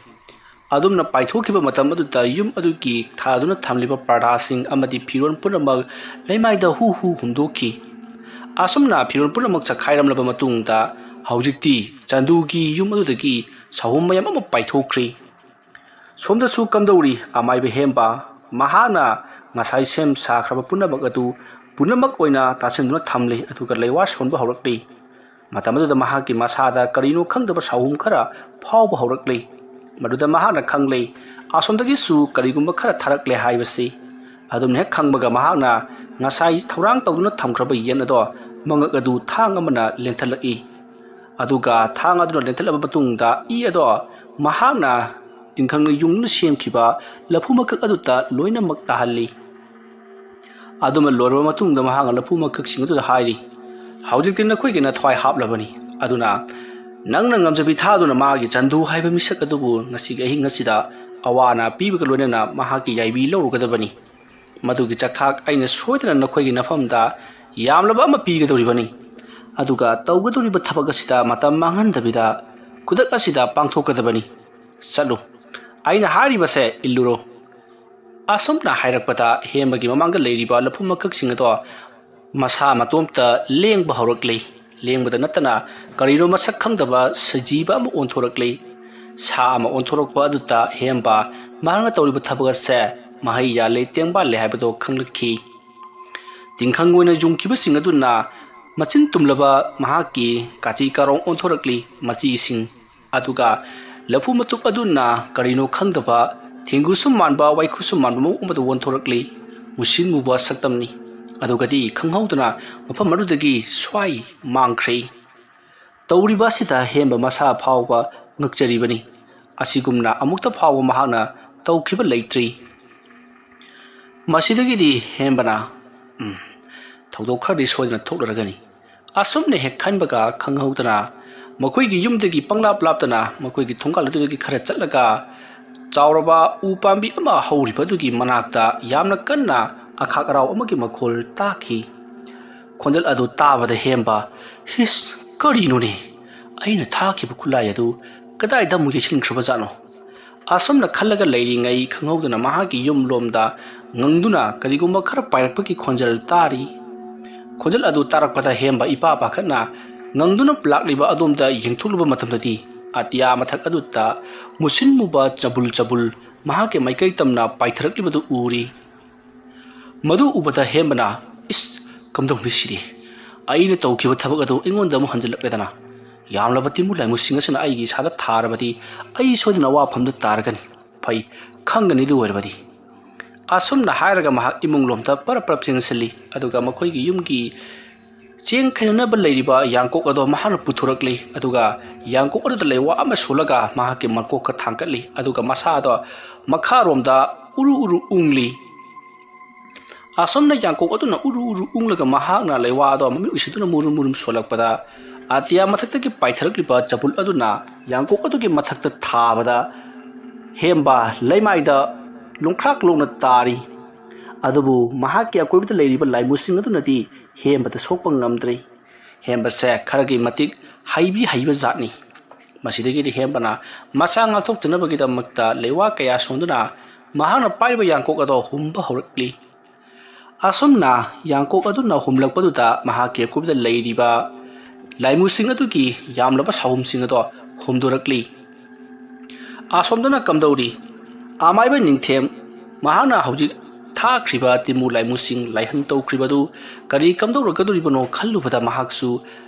ꯑꯗꯨꯝꯅ ꯄꯥꯏꯊꯣꯛꯈꯤꯕ ꯃꯇꯝ ꯑꯗꯨꯗ ꯌꯨꯝ ꯑꯗꯨꯒꯤ ꯊꯥꯗꯨꯅ ꯊꯝꯂꯤꯕ ꯄꯔꯗꯥꯁꯤꯡ ꯑꯃꯗꯤ ꯐꯤꯔꯣꯜ ꯄꯨꯝꯅꯃꯛ ꯂꯩꯃꯥꯏꯗ ꯍꯨ ꯍꯨ ꯍꯨꯝꯗꯣꯛꯈꯤ꯫ ꯑꯁꯨꯝꯅ ꯐꯤꯔꯣꯜ ꯄꯨꯝꯅꯃꯛ ꯆꯈꯥꯏꯔꯝꯂꯕ ꯃꯇꯨꯡꯗ ꯍꯧꯖꯤꯛꯇꯤ ꯆꯟꯗꯨꯒꯤ ꯌꯨꯝ ꯑꯗꯨꯗꯒꯤ ꯁꯥꯍꯨꯝ ꯃꯌꯥꯝ ꯑꯃ ꯄꯥꯏꯊꯣꯛꯈ꯭ꯔꯤ꯫ ꯁꯣꯝꯗꯁꯨ ꯀꯝꯗꯧꯔꯤ ꯑꯃꯥꯏꯕ ꯍꯦꯝꯕ? ꯃꯍꯥꯛꯅ ꯉꯁꯥꯏ ꯁꯦꯝ ꯁꯥꯈ꯭ꯔꯕ ꯄꯨꯝꯅꯃꯛ ꯑꯗꯨ ꯄꯨꯝꯅꯃꯛ ꯑꯣꯏꯅ ꯇꯥꯁꯤꯟꯗꯨꯅ ꯊꯝꯂꯤ, ꯑꯗꯨꯒ ꯂꯩꯋꯥ ꯁꯣꯟꯕ ꯍꯧꯔꯛꯂꯤ꯫ ꯃꯇꯝ ꯑꯗꯨꯗ ꯃꯍꯥꯛꯀꯤ ꯃꯁꯥꯗ ꯀꯔꯤꯅꯣ ꯈꯪꯗꯕ ꯁꯥꯍꯨꯝ ꯈꯔ ꯐꯥꯎꯕ ꯍꯧꯔꯛꯂꯤ꯫ ꯃꯗꯨꯗ ꯃꯍꯥꯛꯅ ꯈꯪꯂꯦ, ꯑꯁꯣꯝꯗꯒꯤꯁꯨ ꯀꯔꯤꯒꯨꯝꯕ ꯈꯔ ꯊꯥꯔꯛꯂꯦ ꯍꯥꯏꯕꯁꯤ꯫ ꯑꯗꯨꯝꯅ ꯍꯦꯛ ꯈꯪꯕꯒ ꯃꯍꯥꯛꯅ ꯉꯁꯥꯏ ꯊꯧꯔꯥꯡ ꯇꯧꯗꯨꯅ ꯊꯝꯈ꯭ꯔꯕ ꯌꯦꯟ ꯑꯗꯣ ꯃꯉꯛ ꯑꯗꯨ ꯊꯥꯡ ꯑꯃꯅ ꯂꯦꯟꯊꯠꯂꯛꯏ꯫ ꯑꯗꯨꯒ ꯊꯥꯡ ꯑꯗꯨꯅ ꯂꯦꯟꯊꯠꯂꯕ ꯃꯇꯨꯡꯗ ꯏ ꯑꯗꯣ ꯃꯍꯥꯛꯅ ꯇꯤꯡꯈꯪꯅ ꯌꯨꯡꯗꯨꯅ ꯁꯦꯝꯈꯤꯕ ꯂꯐꯨ ꯃꯀꯛ ꯑꯗꯨꯗ ꯂꯣꯏꯅꯃꯛ ꯇꯥꯍꯜꯂꯤ꯫ ꯑꯗꯨꯃ ꯂꯣꯏꯔꯕ ꯃꯇꯨꯡꯗ ꯃꯍꯥꯛꯅ ꯂꯐꯨ ꯃꯀꯛꯁꯤꯡ ꯑꯗꯨꯗ ꯍꯥꯏꯔꯤ, "ꯍꯧꯖꯤꯛꯇꯤ ꯅꯈꯣꯏꯒꯤ ꯅꯊ꯭ꯋꯥꯏ ꯍꯥꯞꯂꯕꯅꯤ꯫ ꯑꯗꯨꯅ ꯅꯪꯅ ꯉꯝꯖꯕꯤ ꯊꯥꯗꯨꯅ ꯃꯥꯒꯤ ꯆꯟꯗꯨ ꯍꯥꯏꯕ ꯃꯤꯁꯛ ꯑꯗꯨꯕꯨ ꯉꯁꯤꯒꯤ ꯑꯍꯤꯡ ꯑꯁꯤꯗ ꯑꯋꯥ ꯑꯅꯥ ꯄꯤꯕꯒ ꯂꯣꯏꯅꯅ ꯃꯍꯥꯛꯀꯤ ꯌꯥꯏꯕꯤ ꯂꯧꯔꯨꯒꯗꯕꯅꯤ꯫ ꯃꯗꯨꯒꯤ ꯆꯥꯛꯊꯥꯛ ꯑꯩꯅ ꯁꯣꯏꯗꯅ ꯅꯈꯣꯏꯒꯤ ꯅꯐꯝꯗ ꯌꯥꯝꯂꯕ ꯑꯃ ꯄꯤꯒꯗꯧꯔꯤꯕꯅꯤ꯫ ꯑꯗꯨꯒ ꯇꯧꯒꯗꯧꯔꯤꯕ ꯊꯕꯛ ꯑꯁꯤꯗ ꯃꯇꯝ ꯃꯥꯡꯍꯟꯗꯕꯤꯗ ꯈꯨꯗꯛ ꯑꯁꯤꯗ ꯄꯥꯡꯊꯣꯛꯀꯗꯕꯅꯤ꯫ ꯆꯠꯂꯨ, ꯑꯩꯅ ꯍꯥꯏꯔꯤꯕꯁꯦ ꯏꯜꯂꯨꯔꯣ꯫" ꯑꯁꯨꯝꯅ ꯍꯥꯏꯔꯛꯄꯗ ꯍꯦꯝꯕꯒꯤ ꯃꯃꯥꯡꯗ ꯂꯩꯔꯤꯕ ꯂꯐꯨ ꯃꯀꯛꯁꯤꯡ ꯑꯗꯣ ꯃꯁꯥ ꯃꯇꯣꯝꯇ ꯂꯦꯡꯕ ꯍꯧꯔꯛꯂꯤ꯫ ꯂꯦꯡꯕꯗ ꯅꯠꯇꯅ ꯀꯔꯤꯅꯣ ꯃꯁꯛ ꯈꯪꯗꯕ ꯁꯖꯤꯕ ꯑꯃ ꯑꯣꯟꯊꯣꯔꯛꯂꯤ꯫ ꯁꯥ ꯑꯃ ꯑꯣꯟꯊꯣꯔꯛꯄ ꯑꯗꯨꯗ ꯍꯦꯝꯕ ꯃꯍꯥꯛꯅ ꯇꯧꯔꯤꯕ ꯊꯕꯛ ꯑꯁꯦ ꯃꯍꯩ ꯌꯥꯜꯂꯦ, ꯇꯦꯡꯕꯥꯜꯂꯦ ꯍꯥꯏꯕꯗꯣ ꯈꯪꯂꯛꯈꯤ꯫ ꯇꯤꯡꯈꯪ ꯑꯣꯏꯅ ꯌꯨꯡꯈꯤꯕꯁꯤꯡ ꯑꯗꯨꯅ ꯃꯆꯤꯟ ꯇꯨꯝꯂꯕ ꯃꯍꯥꯛꯀꯤ ꯀꯥꯆꯤ ꯀꯥꯔꯣꯡ ꯑꯣꯟꯊꯣꯔꯛꯂꯤ꯫ ꯃꯆꯤꯁꯤꯡ ꯑꯗꯨꯒ ꯂꯐꯨ ꯃꯇꯨꯞ ꯑꯗꯨꯅ ꯀꯔꯤꯅꯣ ꯈꯪꯗꯕ ꯊꯦꯡꯒꯨꯁꯨ ꯃꯥꯟꯕ, ꯋꯥꯏꯈꯨꯁꯨ ꯃꯥꯟꯕ ꯃꯑꯣꯡ ꯑꯃꯗ ꯑꯣꯟꯊꯣꯔꯛꯂꯤ꯫ ꯃꯨꯁꯤꯟ ꯃꯨꯕ ꯁꯛꯇꯝꯅꯤ꯫ ꯑꯗꯨꯒꯗꯤ ꯈꯪꯍꯧꯗꯅ ꯃꯐꯝ ꯑꯗꯨꯗꯒꯤ ꯁ꯭ꯋꯥꯏ ꯃꯥꯡꯈ꯭ꯔꯦ꯫ ꯇꯧꯔꯤꯕ ꯑꯁꯤꯗ ꯍꯦꯝꯕ ꯃꯁꯥ ꯐꯥꯎꯕ ꯉꯛꯆꯔꯤꯕꯅꯤ꯫ ꯑꯁꯤꯒꯨꯝꯅ ꯑꯃꯨꯛꯇ ꯐꯥꯎꯕ ꯃꯍꯥꯛꯅ ꯇꯧꯈꯤꯕ ꯂꯩꯇ꯭ꯔꯤ꯫ ꯃꯁꯤꯗꯒꯤꯗꯤ ꯍꯦꯝꯕꯅ, "ꯎꯝ, ꯊꯧꯗꯣꯛ ꯈꯔꯗꯤ ꯁꯣꯏꯗꯅ ꯊꯣꯛꯂꯔꯒꯅꯤ꯫" ꯑꯁꯨꯝꯅ ꯍꯦꯛ ꯈꯟꯕꯒ ꯈꯪꯍꯧꯗꯅ ꯃꯈꯣꯏꯒꯤ ꯌꯨꯝꯗꯒꯤ ꯄꯪꯂꯥꯞ ꯂꯥꯞꯇꯅ ꯃꯈꯣꯏꯒꯤ ꯊꯣꯡꯒꯥꯜ ꯑꯗꯨꯗꯒꯤ ꯈꯔ ꯆꯠꯂꯒ ꯆꯥꯎꯔꯕ ꯎ ꯄꯥꯝꯕꯤ ꯑꯃ ꯍꯧꯔꯤꯕ ꯑꯗꯨꯒꯤ ꯃꯅꯥꯛꯇ ꯌꯥꯝꯅ ꯀꯟꯅ ꯑꯈꯥꯛ ꯑꯔꯥꯎ ꯑꯃꯒꯤ ꯃꯈꯣꯜ ꯇꯥꯈꯤ꯫ ꯈꯣꯟꯖꯦꯜ ꯑꯗꯨ ꯇꯥꯕꯗ ꯍꯦꯝꯕ, "ꯍꯤꯁ, ꯀꯔꯤꯅꯣꯅꯦ? ꯑꯩꯅ ꯊꯥꯈꯤꯕ ꯈꯨꯠꯂꯥꯏ ꯑꯗꯨ ꯀꯗꯥꯏꯗ ꯑꯃꯨꯛ ꯌꯩꯁꯤꯟꯈ꯭ꯔꯕꯖꯥꯠꯅꯣ? ꯑꯁꯨꯝꯅ ꯈꯜꯂꯒ ꯂꯩꯔꯤꯉꯩ ꯈꯪꯍꯧꯗꯅ ꯃꯍꯥꯛꯀꯤ ꯌꯨꯝ ꯂꯣꯝꯗ ꯉꯪꯗꯨꯅ ꯀꯔꯤꯒꯨꯝꯕ ꯈꯔ ꯄꯥꯏꯔꯛꯄꯒꯤ ꯈꯣꯟꯖꯦꯜ ꯇꯥꯔꯤ꯫ ꯈꯣꯟꯖꯦꯜ ꯑꯗꯨ ꯇꯥꯔꯛꯄꯗ ꯍꯦꯝꯕ ꯏꯄꯥ ꯄꯥꯈꯠꯅ ꯉꯪꯗꯨꯅ ꯂꯥꯛꯂꯤꯕ ꯑꯗꯣꯝꯗ ꯌꯦꯡꯊꯣꯛꯂꯨꯕ ꯃꯇꯝꯗꯗꯤ ꯑꯇꯤꯌꯥ ꯃꯊꯛ ꯑꯗꯨꯗ ꯃꯨꯁꯤꯟ ꯃꯨꯕ ꯆꯕꯨꯜ ꯆꯕꯨꯜ ꯃꯍꯥꯛꯀꯤ ꯃꯥꯏꯀꯩ ꯇꯝꯅ ꯄꯥꯏꯊꯔꯛꯂꯤꯕꯗꯨ ꯎꯔꯤ꯫ ꯃꯗꯨ ꯎꯕꯗ ꯍꯦꯝꯕꯅ, "ꯏꯁ, ꯀꯝꯗꯧꯅꯤ ꯁꯤꯗꯤ? ꯑꯩꯅ ꯇꯧꯈꯤꯕ ꯊꯕꯛ ꯑꯗꯨ ꯑꯩꯉꯣꯟꯗ ꯑꯃꯨꯛ ꯍꯟꯖꯤꯜꯂꯛꯂꯦꯗꯅ꯫ ꯌꯥꯝꯂꯕ ꯇꯤꯟꯕꯨ ꯂꯥꯏꯃꯨꯁꯤꯡ ꯑꯁꯤꯅ ꯑꯩꯒꯤ ꯏꯁꯥꯗ ꯊꯥꯔꯕꯗꯤ ꯑꯩ ꯁꯣꯏꯗꯅ ꯑꯋꯥꯐꯝꯗ ꯇꯥꯔꯒꯅꯤ꯫ ꯐꯩ, ꯈꯪꯒꯅꯤ ꯑꯗꯨ ꯑꯣꯏꯔꯕꯗꯤ"꯫ ꯑꯁꯨꯝꯅ ꯍꯥꯏꯔꯒ ꯃꯍꯥꯛ ꯏꯃꯨꯡ ꯂꯣꯝꯗ ꯄꯔꯞ ꯄꯔꯞ ꯆꯦꯟꯁꯤꯜꯂꯤ, ꯑꯗꯨꯒ ꯃꯈꯣꯏꯒꯤ ꯌꯨꯝꯒꯤ ꯆꯦꯡ ꯈꯩꯅꯅꯕ ꯂꯩꯔꯤꯕ ꯌꯥꯡꯀꯣꯛ ꯑꯗꯣ ꯃꯍꯥꯛꯅ ꯄꯨꯊꯣꯔꯛꯂꯤ, ꯑꯗꯨꯒ ꯌꯥꯡꯀꯣꯛ ꯑꯗꯨꯗ ꯂꯩꯋꯥ ꯑꯃ ꯁꯣꯜꯂꯒ ꯃꯍꯥꯛꯀꯤ ꯃꯀꯣꯛꯀ ꯊꯥꯡꯒꯠꯂꯤ, ꯑꯗꯨꯒ ꯃꯁꯥꯗꯣ ꯃꯈꯥꯔꯣꯝꯗ ꯎꯔꯨ ꯎꯔꯨ ꯎꯪꯂꯤ꯫ ꯑꯁꯨꯝꯅ ꯌꯥꯡꯀꯣꯛ ꯑꯗꯨꯅ ꯎꯔꯨ ꯎꯔꯨ ꯎꯪꯂꯒ ꯃꯍꯥꯛꯅ ꯂꯩꯋꯥ ꯑꯗꯣ ꯃꯃꯤꯠ ꯎꯏꯁꯤꯟꯗꯨꯅ ꯃꯨꯔꯨꯝ ꯃꯨꯔꯨꯝ ꯁꯣꯜꯂꯛꯄꯗ, ꯑꯇꯤꯌꯥ ꯃꯊꯛꯇꯒꯤ ꯄꯥꯏꯊꯔꯛꯂꯤꯕ ꯆꯕꯨꯜ ꯑꯗꯨꯅ ꯌꯥꯡꯀꯣꯛ ꯑꯗꯨꯒꯤ ꯃꯊꯛꯇ ꯊꯥꯕꯗ, ꯍꯦꯝꯕ ꯂꯩꯃꯥꯏꯗ ꯂꯣꯡꯈ꯭ꯔꯥꯛ ꯂꯣꯡꯅ ꯇꯥꯔꯤ꯫ ꯑꯗꯨꯕꯨ ꯃꯍꯥꯛꯀꯤ ꯑꯀꯣꯏꯕꯗ ꯂꯩꯔꯤꯕ ꯂꯥꯏꯃꯨꯁꯤꯡ ꯑꯗꯨꯅꯗꯤ ꯍꯦꯝꯕꯗ ꯁꯣꯛꯄ ꯉꯝꯗ꯭ꯔꯦ꯫ ꯍꯦꯝꯕꯁꯦ ꯈꯔꯒꯤ ꯃꯇꯤꯛ ꯍꯩꯕꯤ ꯍꯩꯕ ꯖꯥꯠꯅꯤ꯫ ꯃꯁꯤꯗꯒꯤꯗꯤ ꯍꯦꯝꯕꯅ ꯃꯁꯥ ꯉꯥꯛꯊꯣꯛꯆꯅꯕꯒꯤꯗꯃꯛꯇ ꯂꯩꯋꯥ ꯀꯌꯥ ꯁꯣꯟꯗꯨꯅ ꯃꯍꯥꯛꯅ ꯄꯥꯏꯔꯤꯕ ꯌꯥꯡꯀꯣꯛ ꯑꯗꯣ ꯍꯨꯝꯕ ꯍꯧꯔꯛꯂꯤ꯫ ꯑꯁꯨꯝꯅ ꯌꯥꯡꯀꯣꯛ ꯑꯗꯨꯅ ꯍꯨꯝꯂꯛꯄꯗꯨꯗ ꯃꯍꯥꯛꯀꯤ ꯑꯀꯣꯏꯕꯗ ꯂꯩꯔꯤꯕ ꯂꯥꯏꯃꯨꯁꯤꯡ ꯑꯗꯨꯒꯤ ꯌꯥꯝꯂꯕ ꯁꯥꯍꯨꯝꯁꯤꯡ ꯑꯗꯣ ꯍꯨꯝꯗꯣꯔꯛꯂꯤ꯫ ꯑꯁꯣꯝꯗꯅ ꯀꯝꯗꯧꯔꯤ? ꯑꯃꯥꯏꯕ ꯅꯤꯡꯊꯦꯝ, ꯃꯍꯥꯛꯅ ꯍꯧꯖꯤꯛ ꯊꯥꯈ꯭ꯔꯤꯕ ꯇꯤꯃꯨ ꯂꯥꯏꯃꯨꯁꯤꯡ ꯂꯥꯏꯍꯟ ꯇꯧꯈ꯭ꯔꯤꯕꯗꯨ ꯀꯔꯤ ꯀꯝꯗꯧꯔꯛꯀꯗꯧꯔꯤꯕꯅꯣ ꯈꯜꯂꯨꯕꯗ ꯃꯍꯥꯛꯁꯨ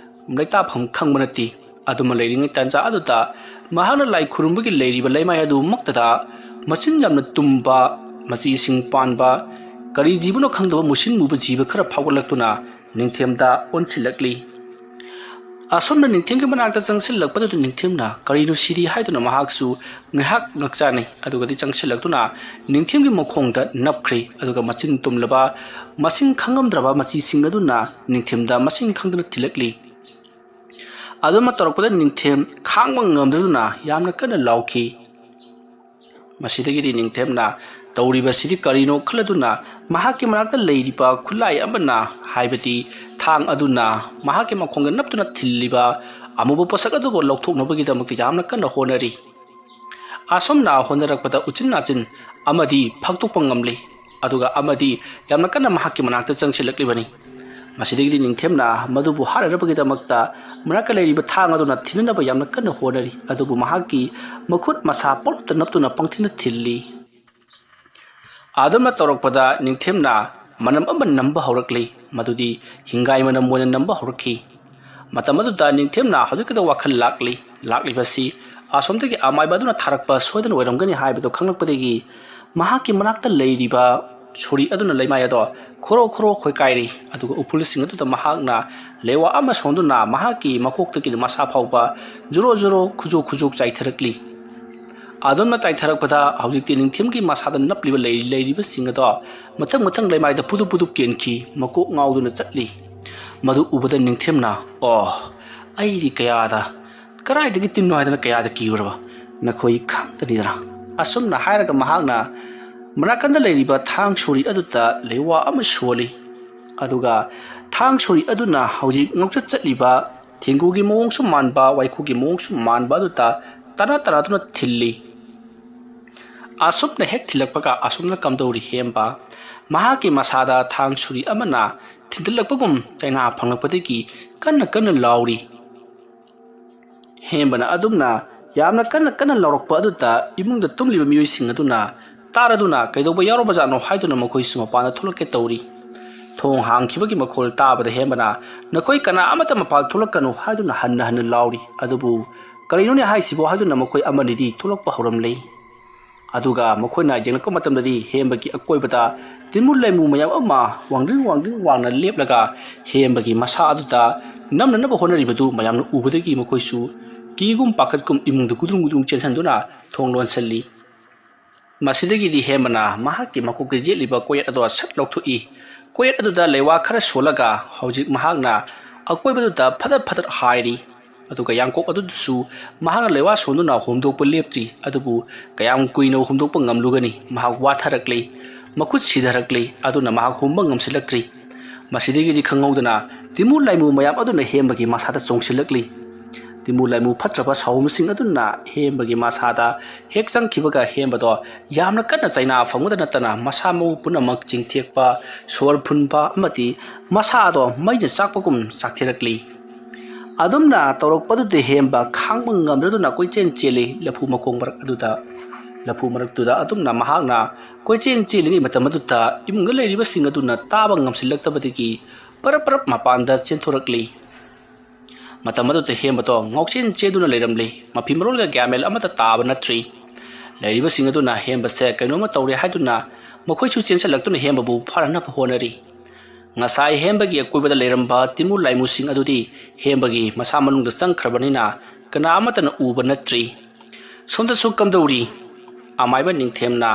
ꯂꯩꯇꯥꯐꯝ ꯈꯪꯕ ꯅꯠꯇꯦ꯫ ꯑꯗꯨꯃ ꯂꯩꯔꯤꯉꯩ ꯇꯥꯟꯖꯥ ꯑꯗꯨꯗ ꯃꯍꯥꯛꯅ ꯂꯥꯏ ꯈꯨꯔꯨꯝꯕꯒꯤ ꯂꯩꯔꯤꯕ ꯂꯩꯃꯥꯏ ꯑꯗꯨꯃꯛꯇꯗ ꯃꯆꯤꯟ ꯌꯥꯝꯅ ꯇꯨꯝꯕ, ꯃꯆꯤꯁꯤꯡ ꯄꯥꯟꯕ, ꯀꯔꯤ ꯖꯤꯕꯅꯣ ꯈꯪꯗꯕ ꯃꯨꯁꯤꯟ ꯃꯨꯕ ꯖꯤꯕ ꯈꯔ ꯐꯥꯎꯒꯠꯂꯛꯇꯨꯅ ꯅꯤꯡꯊꯦꯝꯗ ꯑꯣꯟꯁꯤꯜꯂꯛꯂꯤ꯫ ꯑꯁꯨꯝꯅ ꯅꯤꯡꯊꯦꯝꯒꯤ ꯃꯅꯥꯛꯇ ꯆꯪꯁꯤꯜꯂꯛꯄꯗꯨꯗ ꯅꯤꯡꯊꯦꯝꯅ ꯀꯔꯤꯅꯣ ꯁꯤꯗꯤ ꯍꯥꯏꯗꯨꯅ ꯃꯍꯥꯛꯁꯨ ꯉꯥꯏꯍꯥꯛ ꯉꯛꯆꯥꯅꯩ꯫ ꯑꯗꯨꯒꯗꯤ ꯆꯪꯁꯤꯜꯂꯛꯇꯨꯅ ꯅꯤꯡꯊꯦꯝꯒꯤ ꯃꯈꯣꯡꯗ ꯅꯞꯈ꯭ꯔꯦ꯫ ꯑꯗꯨꯒ ꯃꯆꯤꯟ ꯇꯨꯝꯂꯕ, ꯃꯁꯤꯡ ꯈꯪꯉꯝꯗ꯭ꯔꯕ ꯃꯆꯤꯁꯤꯡ ꯑꯗꯨꯅ ꯅꯤꯡꯊꯦꯝꯗ ꯃꯁꯤꯡ ꯈꯪꯗꯅ ꯊꯤꯜꯂꯛꯂꯤ꯫ ꯑꯗꯨꯃ ꯇꯧꯔꯛꯄꯗ ꯅꯤꯡꯊꯦꯝ ꯈꯥꯡꯕ ꯉꯝꯗꯗꯨꯅ ꯌꯥꯝꯅ ꯀꯟꯅ ꯂꯥꯎꯈꯤ꯫ ꯃꯁꯤꯗꯒꯤꯗꯤ ꯅꯤꯡꯊꯦꯝꯅ ꯇꯧꯔꯤꯕꯁꯤꯗꯤ ꯀꯔꯤꯅꯣ ꯈꯜꯂꯗꯨꯅ ꯃꯍꯥꯛꯀꯤ ꯃꯅꯥꯛꯇ ꯂꯩꯔꯤꯕ ꯈꯨꯠꯂꯥꯏ ꯑꯃꯅ, ꯍꯥꯏꯕꯗꯤ ꯊꯥꯡ ꯑꯗꯨꯅ ꯃꯍꯥꯛꯀꯤ ꯃꯈꯣꯡꯗ ꯅꯞꯇꯨꯅ ꯊꯤꯜꯂꯤꯕ ꯑꯃꯨꯕ ꯄꯣꯠꯁꯛ ꯑꯗꯨꯕꯨ ꯂꯧꯊꯣꯛꯅꯕꯒꯤꯗꯃꯛꯇ ꯌꯥꯝꯅ ꯀꯟꯅ ꯍꯣꯠꯅꯔꯤ꯫ ꯑꯁꯨꯝꯅ ꯍꯣꯠꯅꯔꯛꯄꯗ ꯎꯆꯤꯟ ꯅꯥꯆꯤꯟ ꯑꯃꯗꯤ ꯐꯥꯛꯇꯣꯛꯄ ꯉꯝꯂꯤ, ꯑꯗꯨꯒ ꯑꯃꯗꯤ ꯌꯥꯝꯅ ꯀꯟꯅ ꯃꯍꯥꯛꯀꯤ ꯃꯅꯥꯛꯇ ꯆꯪꯁꯤꯜꯂꯛꯂꯤꯕꯅꯤ꯫ ꯃꯁꯤꯗꯒꯤꯗꯤ ꯅꯤꯡꯊꯦꯝꯅ ꯃꯗꯨꯕꯨ ꯍꯥꯠꯅꯅꯕꯒꯤꯗꯃꯛꯇ ꯃꯅꯥꯛꯇ ꯂꯩꯔꯤꯕ ꯊꯥꯡ ꯑꯗꯨꯅ ꯊꯤꯟꯅꯅꯕ ꯌꯥꯝꯅ ꯀꯟꯅ ꯍꯣꯠꯅꯔꯤ, ꯑꯗꯨꯕꯨ ꯃꯍꯥꯛꯀꯤ ꯃꯈꯨꯠ ꯃꯁꯥ ꯄꯪꯅꯞꯇ ꯅꯞꯇꯨꯅ ꯄꯪꯊꯤꯟꯗ ꯊꯤꯜꯂꯤ꯫ ꯑꯗꯨꯝꯅ ꯇꯧꯔꯛꯄꯗ ꯅꯤꯡꯊꯦꯝꯅ ꯃꯅꯝ ꯑꯃ ꯅꯝꯕ ꯍꯧꯔꯛꯂꯤ, ꯃꯗꯨꯗꯤ ꯍꯤꯡꯒꯥꯏ ꯃꯅꯝ ꯑꯣꯏꯅ ꯅꯝꯕ ꯍꯧꯔꯛꯈꯤ꯫ ꯃꯇꯝ ꯑꯗꯨꯗ ꯅꯤꯡꯊꯦꯝꯅ ꯍꯧꯖꯤꯛꯀꯤꯗ ꯋꯥꯈꯜ ꯂꯥꯛꯂꯤ꯫ ꯂꯥꯛꯂꯤꯕꯁꯤ ꯑꯁꯣꯝꯗꯒꯤ ꯑꯃꯥꯏꯕ ꯑꯗꯨꯅ ꯊꯥꯔꯛꯄ ꯁꯣꯏꯗꯅ ꯑꯣꯏꯔꯝꯒꯅꯤ ꯍꯥꯏꯕꯗꯨ ꯈꯪꯂꯛꯄꯗꯒꯤ ꯃꯍꯥꯛꯀꯤ ꯃꯅꯥꯛꯇ ꯂꯩꯔꯤꯕ ꯁꯣꯔꯤ ꯑꯗꯨꯅ ꯂꯩꯃꯥꯏ ꯑꯗꯣ ꯈꯣꯔꯣ ꯈꯣꯔꯣ ꯈꯣꯏꯀꯥꯏꯔꯤ, ꯑꯗꯨꯒ ꯎꯐꯨꯜꯁꯤꯡ ꯑꯗꯨꯗ ꯃꯍꯥꯛꯅ ꯂꯩꯋꯥ ꯑꯃ ꯁꯣꯟꯗꯨꯅ ꯃꯍꯥꯛꯀꯤ ꯃꯀꯣꯛꯇꯒꯤ ꯃꯁꯥ ꯐꯥꯎꯕ ꯖꯨꯔꯣ ꯖꯨꯔꯣ ꯈꯨꯖꯣꯛ ꯈꯨꯖꯣꯛ ꯆꯥꯏꯊꯔꯛꯂꯤ꯫ ꯑꯗꯨꯝꯅ ꯆꯥꯏꯊꯔꯛꯄꯗ ꯍꯧꯖꯤꯛꯇꯤ ꯅꯤꯡꯊꯦꯝꯒꯤ ꯃꯁꯥꯗ ꯅꯞꯂꯤꯕ ꯂꯩꯔꯤ ꯂꯩꯔꯤꯕꯁꯤꯡ ꯑꯗꯣ ꯃꯊꯪ ꯃꯊꯪ ꯂꯩꯃꯥꯏꯗ ꯄꯨꯗꯨꯞ ꯄꯨꯗꯨꯞ ꯀꯦꯟꯈꯤ, ꯃꯀꯣꯛ ꯉꯥꯎꯗꯨꯅ ꯆꯠꯂꯤ꯫ ꯃꯗꯨ ꯎꯕꯗ ꯅꯤꯡꯊꯦꯝꯅ, "ꯑꯣ, ꯑꯩꯗꯤ ꯀꯌꯥꯗ, ꯀꯗꯥꯏꯗꯒꯤ ꯇꯤꯟꯅꯣ ꯍꯥꯏꯗꯅ ꯀꯌꯥꯗ ꯀꯤꯔꯨꯔꯕ? ꯅꯈꯣꯏ ꯈꯪꯗꯅꯤꯗꯅ?" ꯑꯁꯨꯝꯅ ꯍꯥꯏꯔꯒ ꯃꯍꯥꯛꯅ ꯃꯅꯥꯀꯟꯗ ꯂꯩꯔꯤꯕ ꯊꯥꯡ ꯁꯣꯔꯤ ꯑꯗꯨꯗ ꯂꯩꯋꯥ ꯑꯃ ꯁꯣꯜꯂꯤ꯫ ꯑꯗꯨꯒ ꯊꯥꯡ ꯁꯣꯔꯤ ꯑꯗꯨꯅ ꯍꯧꯖꯤꯛ ꯉꯧꯆꯠ ꯆꯠꯂꯤꯕ ꯊꯦꯡꯒꯨꯒꯤ ꯃꯑꯣꯡꯁꯨ ꯃꯥꯟꯕ, ꯋꯥꯏꯈꯨꯒꯤ ꯃꯑꯣꯡꯁꯨ ꯃꯥꯟꯕ ꯑꯗꯨꯗ ꯇꯔꯥ ꯇꯔꯥꯗꯨꯅ ꯊꯤꯜꯂꯤ꯫ ꯑꯁꯨꯝꯅ ꯍꯦꯛ ꯊꯤꯜꯂꯛꯄꯒ ꯑꯁꯨꯝꯅ ꯀꯝꯗꯧꯔꯤ ꯍꯦꯝꯕ ꯃꯍꯥꯛꯀꯤ ꯃꯁꯥꯗ ꯊꯥꯡ ꯁꯨꯔꯤ ꯑꯃꯅ ꯊꯤꯟꯗꯜꯂꯛꯄꯒꯨꯝ ꯆꯩꯅꯥ ꯐꯪꯂꯛꯄꯗꯒꯤ ꯀꯟꯅ ꯀꯟꯅ ꯂꯥꯎꯔꯤ꯫ ꯍꯦꯝꯕꯅ ꯑꯗꯨꯝꯅ ꯌꯥꯝꯅ ꯀꯟꯅ ꯀꯟꯅ ꯂꯥꯎꯔꯛꯄ ꯑꯗꯨꯗ ꯏꯃꯨꯡꯗ ꯇꯨꯝꯂꯤꯕ ꯃꯤꯑꯣꯏꯁꯤꯡ ꯑꯗꯨꯅ ꯇꯥꯔꯗꯨꯅ ꯀꯩꯗꯧꯕ ꯌꯥꯎꯔꯕꯖꯥꯠꯅꯣ ꯍꯥꯏꯗꯨꯅ ꯃꯈꯣꯏꯁꯨ ꯃꯄꯥꯟꯗ ꯊꯣꯛꯂꯛꯀꯦ ꯇꯧꯔꯤ꯫ ꯊꯣꯡ ꯍꯥꯡꯈꯤꯕꯒꯤ ꯃꯈꯣꯜ ꯇꯥꯕꯗ ꯍꯦꯝꯕꯅ, "ꯅꯈꯣꯏ ꯀꯅꯥ ꯑꯃꯠꯇ ꯃꯄꯥꯟ ꯊꯣꯛꯂꯛꯀꯅꯨ" ꯍꯥꯏꯗꯨꯅ ꯍꯟꯅ ꯍꯟꯅ ꯂꯥꯎꯔꯤ꯫ ꯑꯗꯨꯕꯨ "ꯀꯔꯤꯅꯣꯅꯦ ꯍꯥꯏꯁꯤꯕꯣ?" ꯍꯥꯏꯗꯨꯅ ꯃꯈꯣꯏ ꯑꯃꯅꯤꯗꯤ ꯊꯣꯛꯂꯛꯄ ꯍꯧꯔꯝꯂꯦ꯫ ꯑꯗꯨꯒ ꯃꯈꯣꯏꯅ ꯌꯦꯡꯂꯛꯄ ꯃꯇꯝꯗꯗꯤ ꯍꯦꯝꯕꯒꯤ ꯑꯀꯣꯏꯕꯗ ꯇꯤꯟꯃꯨ ꯂꯩꯃꯨ ꯃꯌꯥꯝ ꯑꯃ ꯋꯥꯡꯗ꯭ꯔꯤꯡ ꯋꯥꯡꯗ꯭ꯔꯤꯡ ꯋꯥꯡꯅ ꯂꯦꯞꯂꯒ ꯍꯦꯝꯕꯒꯤ ꯃꯁꯥ ꯑꯗꯨꯗ ꯅꯝꯅꯅꯕ ꯍꯣꯠꯅꯔꯤꯕꯗꯨ ꯃꯌꯥꯝꯅ ꯎꯕꯗꯒꯤ ꯃꯈꯣꯏꯁꯨ ꯀꯤꯒꯨꯝ ꯄꯥꯈꯠꯀꯨꯝ ꯏꯃꯨꯡꯗ ꯒꯨꯗ꯭ꯔꯨꯡ ꯒꯨꯗ꯭ꯔꯨꯡ ꯆꯦꯟꯁꯤꯟꯗꯨꯅ ꯊꯣꯡ ꯂꯣꯟꯁꯤꯜꯂꯤ꯫ ꯃꯁꯤꯗꯒꯤꯗꯤ ꯍꯦꯝꯕꯅ ꯃꯍꯥꯛꯀꯤ ꯃꯀꯣꯛꯇ ꯌꯦꯠꯂꯤꯕ ꯀꯣꯌꯦꯠ ꯑꯗꯣ ꯁꯠ ꯂꯧꯊꯣꯛꯏ꯫ ꯀꯣꯌꯦꯠ ꯑꯗꯨꯗ ꯂꯩꯋꯥ ꯈꯔ ꯁꯣꯜꯂꯒ ꯍꯧꯖꯤꯛ ꯃꯍꯥꯛꯅ ꯑꯀꯣꯏꯕꯗꯨꯗ ꯐꯗꯠ ꯐꯗꯠ ꯍꯥꯏꯔꯤ꯫ ꯑꯗꯨꯒ ꯌꯥꯡꯀꯣꯛ ꯑꯗꯨꯗꯁꯨ ꯃꯍꯥꯛꯅ ꯂꯩꯋꯥ ꯁꯣꯟꯗꯨꯅ ꯍꯣꯝꯗꯣꯛꯄ ꯂꯦꯞꯇ꯭ꯔꯤ꯫ ꯑꯗꯨꯕꯨ ꯀꯌꯥꯝ ꯀꯨꯏꯅ ꯍꯣꯝꯗꯣꯛꯄ ꯉꯝꯂꯨꯒꯅꯤ? ꯃꯍꯥꯛ ꯋꯥꯊꯔꯛꯂꯤ, ꯃꯈꯨꯠ ꯁꯤꯊꯔꯛꯂꯤ꯫ ꯑꯗꯨꯅ ꯃꯍꯥꯛ ꯍꯣꯝꯕ ꯉꯝꯁꯤꯜꯂꯛꯇ꯭ꯔꯤ꯫ ꯃꯁꯤꯗꯒꯤꯗꯤ ꯈꯪꯍꯧꯗꯅ ꯇꯤꯃꯨ ꯂꯥꯏꯃꯨ ꯃꯌꯥꯝ ꯑꯗꯨꯅ ꯍꯦꯝꯕꯒꯤ ꯃꯁꯥꯗ ꯆꯣꯡꯁꯤꯜꯂꯛꯂꯤ꯫ ꯇꯤꯃꯨ ꯂꯥꯏꯃꯨ ꯐꯠꯇ꯭ꯔꯕ ꯁꯥꯍꯨꯝꯁꯤꯡ ꯑꯗꯨꯅ ꯍꯦꯝꯕꯒꯤ ꯃꯁꯥꯗ ꯍꯦꯛ ꯆꯪꯈꯤꯕꯒ ꯍꯦꯝꯕꯗꯣ ꯌꯥꯝꯅ ꯀꯟꯅ ꯆꯩꯅꯥ ꯐꯪꯕꯗ ꯅꯠꯇꯅ ꯃꯁꯥ ꯃꯎ ꯄꯨꯝꯅꯃꯛ ꯆꯤꯡꯊꯦꯛꯄ, ꯁꯣꯔ ꯐꯨꯟꯕ ꯑꯃꯗꯤ ꯃꯁꯥꯗꯣ ꯃꯩꯅ ꯆꯥꯛꯄꯒꯨꯝ ꯆꯥꯛꯊꯦꯔꯛꯂꯤ꯫ ꯑꯗꯨꯝꯅ ꯇꯧꯔꯛꯄꯗꯨꯗ ꯍꯦꯝꯕ ꯈꯥꯡꯕ ꯉꯝꯗꯗꯨꯅ ꯀꯣꯏꯆꯦꯟ ꯆꯦꯜꯂꯤ ꯂꯐꯨ ꯃꯈꯣꯡ ꯃꯔꯛ ꯑꯗꯨꯗ꯫ ꯂꯐꯨ ꯃꯔꯛꯇꯨꯗ ꯑꯗꯨꯝꯅ ꯃꯍꯥꯛꯅ ꯀꯣꯏꯆꯦꯟ ꯆꯦꯜꯂꯤꯉꯩ ꯃꯇꯝ ꯑꯗꯨꯗ ꯏꯃꯨꯡꯗ ꯂꯩꯔꯤꯕꯁꯤꯡ ꯑꯗꯨꯅ ꯇꯥꯕ ꯉꯝꯁꯤꯜꯂꯛꯇꯕꯗꯒꯤ ꯄꯔꯞ ꯄꯔꯞ ꯃꯄꯥꯟꯗ ꯆꯦꯟꯊꯣꯔꯛꯂꯤ꯫ ꯃꯇꯝ ꯑꯗꯨꯗ ꯍꯦꯝꯕꯗꯣ ꯉꯥꯎꯆꯦꯟ ꯆꯦꯟꯗꯨꯅ ꯂꯩꯔꯝꯂꯤ꯫ ꯃꯐꯤ ꯃꯔꯣꯜꯒ ꯒ꯭ꯌꯥꯟ ꯃꯦꯟ ꯑꯃꯠꯇ ꯇꯥꯕ ꯅꯠꯇ꯭ꯔꯤ꯫ ꯂꯩꯔꯤꯕꯁꯤꯡ ꯑꯗꯨꯅ ꯍꯦꯝꯕꯁꯦ ꯀꯩꯅꯣꯝꯃ ꯇꯧꯔꯦ ꯍꯥꯏꯗꯨꯅ ꯃꯈꯣꯏꯁꯨ ꯆꯦꯟꯁꯤꯜꯂꯛꯇꯨꯅ ꯍꯦꯝꯕꯕꯨ ꯐꯥꯅꯅꯕ ꯍꯣꯠꯅꯔꯤ꯫ ꯉꯁꯥꯏ ꯍꯦꯝꯕꯒꯤ ꯑꯀꯣꯏꯕꯗ ꯂꯩꯔꯝꯕ ꯇꯤꯃꯨ ꯂꯥꯏꯃꯨꯁꯤꯡ ꯑꯗꯨꯗꯤ ꯍꯦꯝꯕꯒꯤ ꯃꯁꯥ ꯃꯅꯨꯡꯗ ꯆꯪꯈ꯭ꯔꯕꯅꯤꯅ ꯀꯅꯥ ꯑꯃꯠꯇꯅ ꯎꯕ ꯅꯠꯇ꯭ꯔꯤ꯫ ꯁꯣꯝꯗꯁꯨ ꯀꯝꯗꯧꯔꯤ? ꯑꯃꯥꯏꯕ ꯅꯤꯡꯊꯦꯝꯅ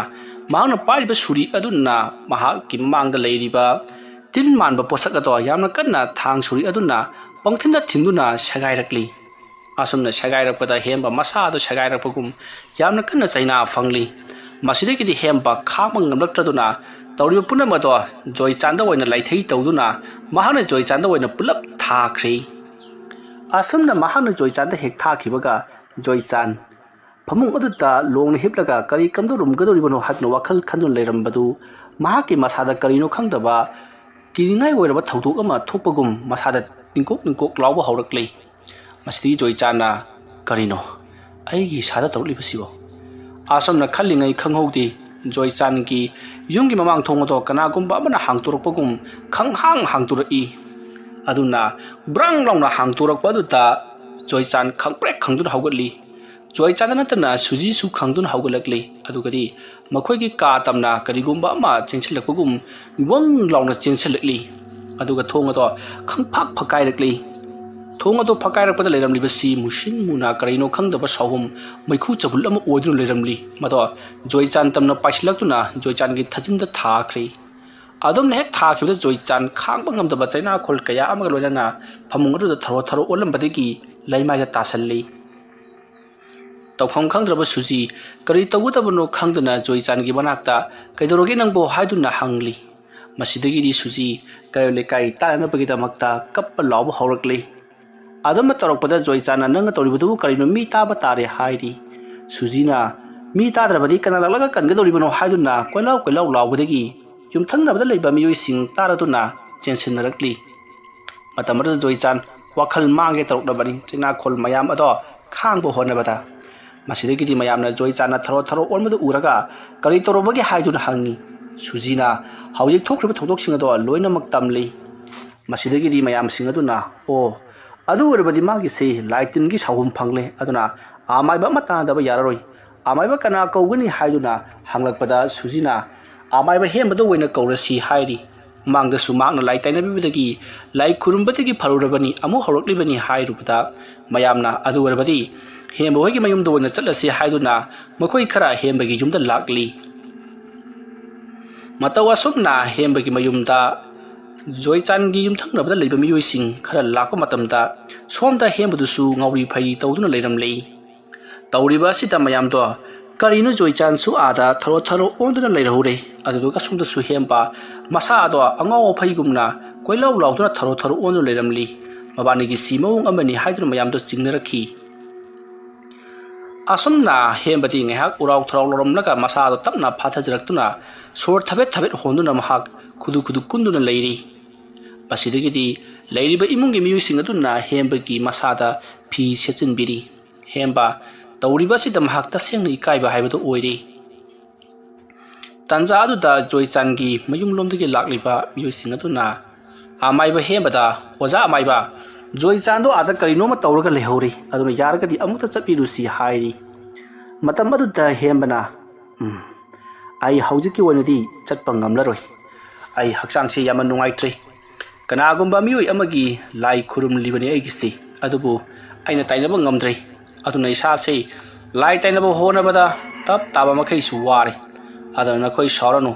ꯃꯍꯥꯛꯅ ꯄꯥꯏꯔꯤꯕ ꯁꯨꯔꯤ ꯑꯗꯨꯅ ꯃꯍꯥꯛꯀꯤ ꯃꯃꯥꯡꯗ ꯂꯩꯔꯤꯕ ꯇꯤꯟ ꯃꯥꯟꯕ ꯄꯣꯠꯁꯛ ꯑꯗꯣ ꯌꯥꯝꯅ ꯀꯟꯅ ꯊꯥꯡ ꯁꯨꯔꯤ ꯑꯗꯨꯅ ꯄꯪꯊꯤꯟꯗ ꯊꯤꯟꯗꯨꯅ ꯁꯦꯒꯥꯏꯔꯛꯂꯤ꯫ ꯑꯁꯨꯝꯅ ꯁꯦꯒꯥꯏꯔꯛꯄꯗ ꯍꯦꯝꯕ ꯃꯁꯥ ꯑꯗꯨ ꯁꯦꯒꯥꯏꯔꯛꯄꯒꯨꯝ ꯌꯥꯝꯅ ꯀꯟꯅ ꯆꯩꯅꯥ ꯐꯪꯂꯤ꯫ ꯃꯁꯤꯗꯒꯤꯗꯤ ꯍꯦꯝꯕ ꯈꯥꯡꯕ ꯉꯝꯂꯛꯇ꯭ꯔꯗꯨꯅ ꯇꯧꯔꯤꯕ ꯄꯨꯝꯅꯃꯛ ꯑꯗꯣ ꯖꯣꯏꯆꯥꯟꯗ ꯑꯣꯏꯅ ꯂꯥꯏꯊꯩ ꯇꯧꯗꯨꯅ ꯃꯍꯥꯛꯅ ꯖꯣꯏꯆꯥꯟꯗ ꯑꯣꯏꯅ ꯄꯨꯂꯞ ꯊꯥꯈ꯭ꯔꯤ꯫ ꯑꯁꯨꯝꯅ ꯃꯍꯥꯛꯅ ꯖꯣꯏꯆꯥꯟꯗ ꯍꯦꯛ ꯊꯥꯈꯤꯕꯒ ꯖꯣꯏꯆꯥꯟ ꯐꯃꯨꯡ ꯑꯗꯨꯗ ꯂꯣꯡꯅ ꯍꯤꯞꯂꯒ ꯀꯔꯤ ꯀꯝꯗꯧꯔꯝꯒꯗꯧꯔꯤꯕꯅꯣ ꯍꯥꯏꯗꯨꯅ ꯋꯥꯈꯜ ꯈꯟꯗꯨꯅ ꯂꯩꯔꯝꯕꯗꯨ ꯃꯍꯥꯛꯀꯤ ꯃꯁꯥꯗ ꯀꯔꯤꯅꯣ ꯈꯪꯗꯕ ꯀꯤꯅꯤꯡꯉꯥꯏ ꯑꯣꯏꯔꯕ ꯊꯧꯗꯣꯛ ꯑꯃ ꯊꯣꯛꯄꯒꯨꯝ ꯃꯁꯥꯗ ꯇꯤꯡꯀꯣꯛ ꯇꯤꯡꯀꯣꯛ ꯂꯥꯎꯕ ꯍꯧꯔꯛꯂꯤ꯫ ꯃꯁꯤꯗꯒꯤ ꯖꯣꯏꯆꯥꯟꯅ, "ꯀꯔꯤꯅꯣ ꯑꯩꯒꯤ ꯏꯁꯥꯗ ꯇꯧꯔꯛꯂꯤꯕꯁꯤꯕꯣ?" ꯑꯁꯨꯝꯅ ꯈꯜꯂꯤꯉꯩ ꯈꯪꯍꯧꯗꯦ, ꯖꯣꯏꯆꯥꯟꯒꯤ ꯌꯨꯝꯒꯤ ꯃꯃꯥꯡ ꯊꯣꯡ ꯑꯗꯣ ꯀꯅꯥꯒꯨꯝꯕ ꯑꯃꯅ ꯍꯥꯡꯇꯣꯔꯛꯄꯒꯨꯝ ꯈꯪꯍꯥꯡ ꯍꯥꯡꯇꯣꯔꯛꯏ꯫ ꯑꯗꯨꯅ ꯕ꯭ꯔꯪ ꯂꯥꯎꯅ ꯍꯥꯡꯇꯣꯔꯛꯄ ꯑꯗꯨꯗ ꯖꯣꯏꯆꯥꯟ ꯈꯪꯄ꯭ꯔꯦꯛ ꯈꯪꯗꯨꯅ ꯍꯧꯒꯠꯂꯤ꯫ ꯖꯣꯏꯆꯥꯟꯗ ꯅꯠꯇꯅ ꯁꯨꯖꯤꯁꯨ ꯈꯪꯗꯨꯅ ꯍꯧꯒꯠꯂꯛꯂꯤ꯫ ꯑꯗꯨꯒꯗꯤ ꯃꯈꯣꯏꯒꯤ ꯀꯥ ꯇꯝꯅ ꯀꯔꯤꯒꯨꯝꯕ ꯑꯃ ꯆꯦꯟꯁꯤꯜꯂꯛꯄꯒꯨꯝ ꯋꯪ ꯂꯥꯎꯅ ꯆꯦꯟꯁꯤꯜꯂꯛꯂꯤ꯫ ꯑꯗꯨꯒ ꯊꯣꯡ ꯑꯗꯣ ꯈꯪꯐꯥꯛ ꯐꯛꯀꯥꯏꯔꯛꯂꯤ꯫ ꯊꯣꯡ ꯑꯗꯣ ꯐꯛꯀꯥꯏꯔꯛꯄꯗ ꯂꯩꯔꯝꯂꯤꯕꯁꯤ ꯃꯨꯁꯤꯟ ꯃꯨꯅ ꯀꯔꯤꯅꯣ ꯈꯪꯗꯕ ꯁꯥꯎꯍꯨꯝ ꯃꯩꯈꯨ ꯆꯕꯨꯜ ꯑꯃ ꯑꯣꯏꯗꯨꯅ ꯂꯩꯔꯝꯂꯤ꯫ ꯃꯗꯣ ꯖꯣꯏꯆꯥꯟ ꯇꯝꯅ ꯄꯥꯏꯁꯤꯜꯂꯛꯇꯨꯅ ꯖꯣꯏꯆꯥꯟꯒꯤ ꯊꯥꯖꯤꯟꯗ ꯊꯥꯈ꯭ꯔꯦ꯫ ꯑꯗꯨꯝꯅ ꯍꯦꯛ ꯊꯥꯈꯤꯕꯗ ꯖꯣꯏꯆꯥꯟ ꯈꯥꯡꯕ ꯉꯝꯗꯕ ꯆꯩꯅꯥꯈꯣꯜ ꯀꯌꯥ ꯑꯃꯒ ꯂꯣꯏꯅꯅ ꯐꯃꯨꯡ ꯑꯗꯨꯗ ꯊꯔꯣ ꯊꯔꯣ ꯑꯣꯜꯂꯝꯕꯗꯒꯤ ꯂꯩꯃꯥꯏꯗ ꯇꯥꯁꯜꯂꯤ꯫ ꯇꯧꯐꯝ ꯈꯪꯗ꯭ꯔꯕ ꯁꯨꯖꯤ ꯀꯔꯤ ꯇꯧꯒꯗꯕꯅꯣ ꯈꯪꯗꯅ ꯖꯣꯏꯆꯥꯟꯒꯤ ꯃꯅꯥꯛꯇ "ꯀꯩꯗꯧꯔꯒꯦ ꯅꯪꯕꯣ?" ꯍꯥꯏꯗꯨꯅ ꯍꯪꯂꯤ꯫ ꯃꯁꯤꯗꯒꯤꯗꯤ ꯁꯨꯖꯤ ꯀꯩꯔꯣꯜ ꯂꯩꯀꯥꯏ ꯇꯥꯅꯅꯕꯒꯤꯗꯃꯛꯇ ꯀꯞꯄ ꯂꯥꯎꯕ ꯍꯧꯔꯛꯂꯤ꯫ ꯑꯗꯨꯝꯅ ꯇꯧꯔꯛꯄꯗ ꯖꯣꯏꯆꯥꯟꯅ "ꯅꯪꯅ ꯇꯧꯔꯤꯕꯗꯨꯕꯨ ꯀꯔꯤꯅꯣ? ꯃꯤ ꯇꯥꯕ ꯇꯥꯔꯦ" ꯍꯥꯏꯔꯤ꯫ ꯁꯨꯖꯤꯅ "ꯃꯤ ꯇꯥꯗ꯭ꯔꯕꯗꯤ ꯀꯅꯥ ꯂꯥꯛꯂꯒ ꯀꯟꯒꯗꯧꯔꯤꯕꯅꯣ?" ꯍꯥꯏꯗꯨꯅ ꯀꯣꯏꯂꯥꯎ ꯀꯣꯏꯂꯥꯎ ꯂꯥꯎꯕꯗꯒꯤ ꯌꯨꯝꯊꯪꯅꯕꯗ ꯂꯩꯕ ꯃꯤꯑꯣꯏꯁꯤꯡ ꯇꯥꯔꯗꯨꯅ ꯆꯦꯟꯁꯤꯟꯅꯔꯛꯂꯤ꯫ ꯃꯇꯝ ꯑꯗꯨꯗ ꯖꯣꯏꯆꯥꯟ ꯋꯥꯈꯜ ꯃꯥꯡꯒꯦ ꯇꯧꯔꯛꯂꯕꯅꯤ꯫ ꯆꯩꯅꯥꯈꯣꯜ ꯃꯌꯥꯝ ꯑꯗꯣ ꯈꯥꯡꯕ ꯍꯣꯠꯅꯕꯗ꯫ ꯃꯁꯤꯗꯒꯤꯗꯤ ꯃꯌꯥꯝꯅ ꯖꯣꯏꯆꯥꯟꯅ ꯊꯔꯣ ꯊꯔꯣ ꯑꯣꯟꯕꯗꯨ ꯎꯔꯒ "ꯀꯔꯤ ꯇꯧꯔꯨꯕꯒꯦ?" ꯍꯥꯏꯗꯨꯅ ꯍꯪꯉꯤ꯫ ꯁꯨꯖꯤꯅ ꯍꯧꯖꯤꯛ ꯊꯣꯛꯈ꯭ꯔꯤꯕ ꯊꯧꯗꯣꯛꯁꯤꯡ ꯑꯗꯣ ꯂꯣꯏꯅꯃꯛ ꯇꯝꯂꯤ꯫ ꯃꯁꯤꯗꯒꯤꯗꯤ ꯃꯌꯥꯝꯁꯤꯡ ꯑꯗꯨꯅ "ꯑꯣ, ꯑꯗꯨ ꯑꯣꯏꯔꯕꯗꯤ ꯃꯥꯒꯤꯁꯤ ꯂꯥꯏ ꯇꯤꯟꯒꯤ ꯁꯥꯎꯍꯨꯝ ꯐꯪꯂꯦ, ꯑꯗꯨꯅ ꯑꯃꯥꯏꯕ ꯑꯃ ꯇꯥꯟꯅꯗꯕ ꯌꯥꯔꯔꯣꯏ꯫ ꯑꯃꯥꯏꯕ ꯀꯅꯥ ꯀꯧꯒꯅꯤ?" ꯍꯥꯏꯗꯨꯅ ꯍꯪꯂꯛꯄꯗ ꯁꯨꯖꯤꯅ "ꯑꯃꯥꯏꯕ ꯍꯦꯝꯕꯗ ꯑꯣꯏꯅ ꯀꯧꯔꯁꯤ" ꯍꯥꯏꯔꯤ꯫ ꯃꯃꯥꯡꯗꯁꯨ ꯃꯍꯥꯛꯅ ꯂꯥꯏ ꯇꯥꯏꯅꯕꯤꯕꯗꯒꯤ, ꯂꯥꯏ ꯈꯨꯔꯨꯝꯕꯗꯒꯤ ꯐꯔꯨꯔꯕꯅꯤ, ꯑꯃꯨꯛ ꯍꯧꯔꯛꯂꯤꯕꯅꯤ ꯍꯥꯏꯔꯨꯕꯗ ꯃꯌꯥꯝꯅ "ꯑꯗꯨ ꯑꯣꯏꯔꯕꯗꯤ ꯍꯦꯝꯕ ꯍꯣꯏꯒꯤ ꯃꯌꯨꯝꯗ ꯑꯣꯏꯅ ꯆꯠꯂꯁꯤ" ꯍꯥꯏꯗꯨꯅ ꯃꯈꯣꯏ ꯈꯔ ꯍꯦꯝꯕꯒꯤ ꯌꯨꯝꯗ ꯂꯥꯛꯂꯤ꯫ ꯃꯇꯧ ꯑꯁꯨꯝꯅ ꯍꯦꯝꯕꯒꯤ ꯃꯌꯨꯝꯗ ꯖꯣꯏꯆꯥꯟꯒꯤ ꯌꯨꯝꯊꯪꯅꯕꯗ ꯂꯩꯕ ꯃꯤꯑꯣꯏꯁꯤꯡ ꯈꯔ ꯂꯥꯛꯄ ꯃꯇꯝꯗ ꯁꯣꯝꯗ ꯍꯦꯝꯕꯗꯨꯁꯨ ꯉꯥꯎꯔꯤ ꯐꯩꯔꯤ ꯇꯧꯗꯨꯅ ꯂꯩꯔꯝꯂꯤ꯫ ꯇꯧꯔꯤꯕ ꯑꯁꯤꯗ ꯃꯌꯥꯝꯗꯣ "ꯀꯔꯤꯅꯣ, ꯖꯣꯏꯆꯥꯟꯁꯨ ꯑꯥꯗ ꯊꯔꯣ ꯊꯔꯣ ꯑꯣꯟꯗꯨꯅ ꯂꯩꯔꯍꯧꯔꯦ, ꯑꯗꯨꯗꯨꯒ ꯁꯣꯝꯗꯁꯨ ꯍꯦꯝꯕ ꯃꯁꯥꯗꯣ ꯑꯉꯥꯎ ꯑꯐꯩꯒꯨꯝꯅ ꯀꯣꯏꯂꯥꯎ ꯂꯥꯎꯗꯨꯅ ꯊꯔꯣ ꯊꯔꯣ ꯑꯣꯟꯗꯨꯅ ꯂꯩꯔꯝꯂꯤ꯫ ꯃꯕꯥꯅꯤꯒꯤ ꯁꯤ ꯃꯑꯣꯡ ꯑꯃꯅꯤ" ꯍꯥꯏꯗꯨꯅ ꯃꯌꯥꯝꯗꯣ ꯆꯤꯡꯅꯔꯛꯈꯤ꯫ ꯑꯁꯨꯝꯅ ꯍꯦꯝꯕꯗꯤ ꯉꯥꯏꯍꯥꯛ ꯎꯔꯥꯎ ꯊꯔꯥꯎ ꯂꯧꯔꯝꯂꯒ ꯃꯁꯥꯗꯣ ꯇꯞꯅ ꯐꯥꯊꯖꯔꯛꯇꯨꯅ ꯁꯣꯔ ꯊꯕꯦꯠ ꯊꯕꯦꯠ ꯍꯣꯟꯗꯨꯅ ꯃꯍꯥꯛ ꯈꯨꯗꯨ ꯈꯨꯗꯨ ꯀꯨꯟꯗꯨꯅ ꯂꯩꯔꯤ꯫ ꯃꯁꯤꯗꯒꯤꯗꯤ ꯂꯩꯔꯤꯕ ꯏꯃꯨꯡꯒꯤ ꯃꯤꯑꯣꯏꯁꯤꯡ ꯑꯗꯨꯅ ꯍꯦꯝꯕꯒꯤ ꯃꯁꯥꯗ ꯐꯤ ꯁꯦꯠꯆꯤꯟꯕꯤꯔꯤ꯫ ꯍꯦꯝꯕ ꯇꯧꯔꯤꯕ ꯑꯁꯤꯗ ꯃꯍꯥꯛ ꯇꯁꯦꯡꯅ ꯏꯀꯥꯏꯕ ꯍꯥꯏꯕꯗꯨ ꯑꯣꯏꯔꯤ꯫ ꯇꯥꯟꯖꯥ ꯑꯗꯨꯗ ꯖꯣꯏꯆꯥꯟꯒꯤ ꯃꯌꯨꯝꯂꯣꯝꯗꯒꯤ ꯂꯥꯛꯂꯤꯕ ꯃꯤꯑꯣꯏꯁꯤꯡ ꯑꯗꯨꯅ ꯑꯃꯥꯏꯕ ꯍꯦꯝꯕꯗ, "ꯑꯣꯖꯥ ꯑꯃꯥꯏꯕ, ꯖꯣꯏꯆꯥꯟꯗꯣ ꯑꯥꯗ ꯀꯔꯤꯅꯣꯃ ꯇꯧꯔꯒ ꯂꯩꯍꯧꯔꯤ, ꯑꯗꯨꯅ ꯌꯥꯔꯒꯗꯤ ꯑꯃꯨꯛꯇ ꯆꯠꯄꯤꯔꯨꯁꯤ" ꯍꯥꯏꯔꯤ꯫ ꯃꯇꯝ ꯑꯗꯨꯗ ꯍꯦꯝꯕꯅ, "ꯎꯝ, ꯑꯩ ꯍꯧꯖꯤꯛꯀꯤ ꯑꯣꯏꯅꯗꯤ ꯆꯠꯄ ꯉꯝꯂꯔꯣꯏ꯫ ꯑꯩ ꯍꯛꯆꯥꯡꯁꯦ ꯌꯥꯝꯅ ꯅꯨꯡꯉꯥꯏꯇ꯭ꯔꯦ꯫ ꯀꯅꯥꯒꯨꯝꯕ ꯃꯤꯑꯣꯏ ꯑꯃꯒꯤ ꯂꯥꯏ ꯈꯨꯔꯨꯝꯂꯤꯕꯅꯤ ꯑꯩꯒꯤꯁꯤ, ꯑꯗꯨꯕꯨ ꯑꯩꯅ ꯇꯥꯏꯅꯕ ꯉꯝꯗ꯭ꯔꯦ꯫ ꯑꯗꯨꯅ ꯏꯁꯥꯁꯦ ꯂꯥꯏ ꯇꯥꯏꯅꯕ ꯍꯣꯠꯅꯕꯗ ꯇꯞ ꯇꯥꯕ ꯃꯈꯩꯁꯨ ꯋꯥꯔꯦ꯫ ꯑꯗꯨꯅ ꯅꯈꯣꯏ ꯁꯥꯎꯔꯅꯨ,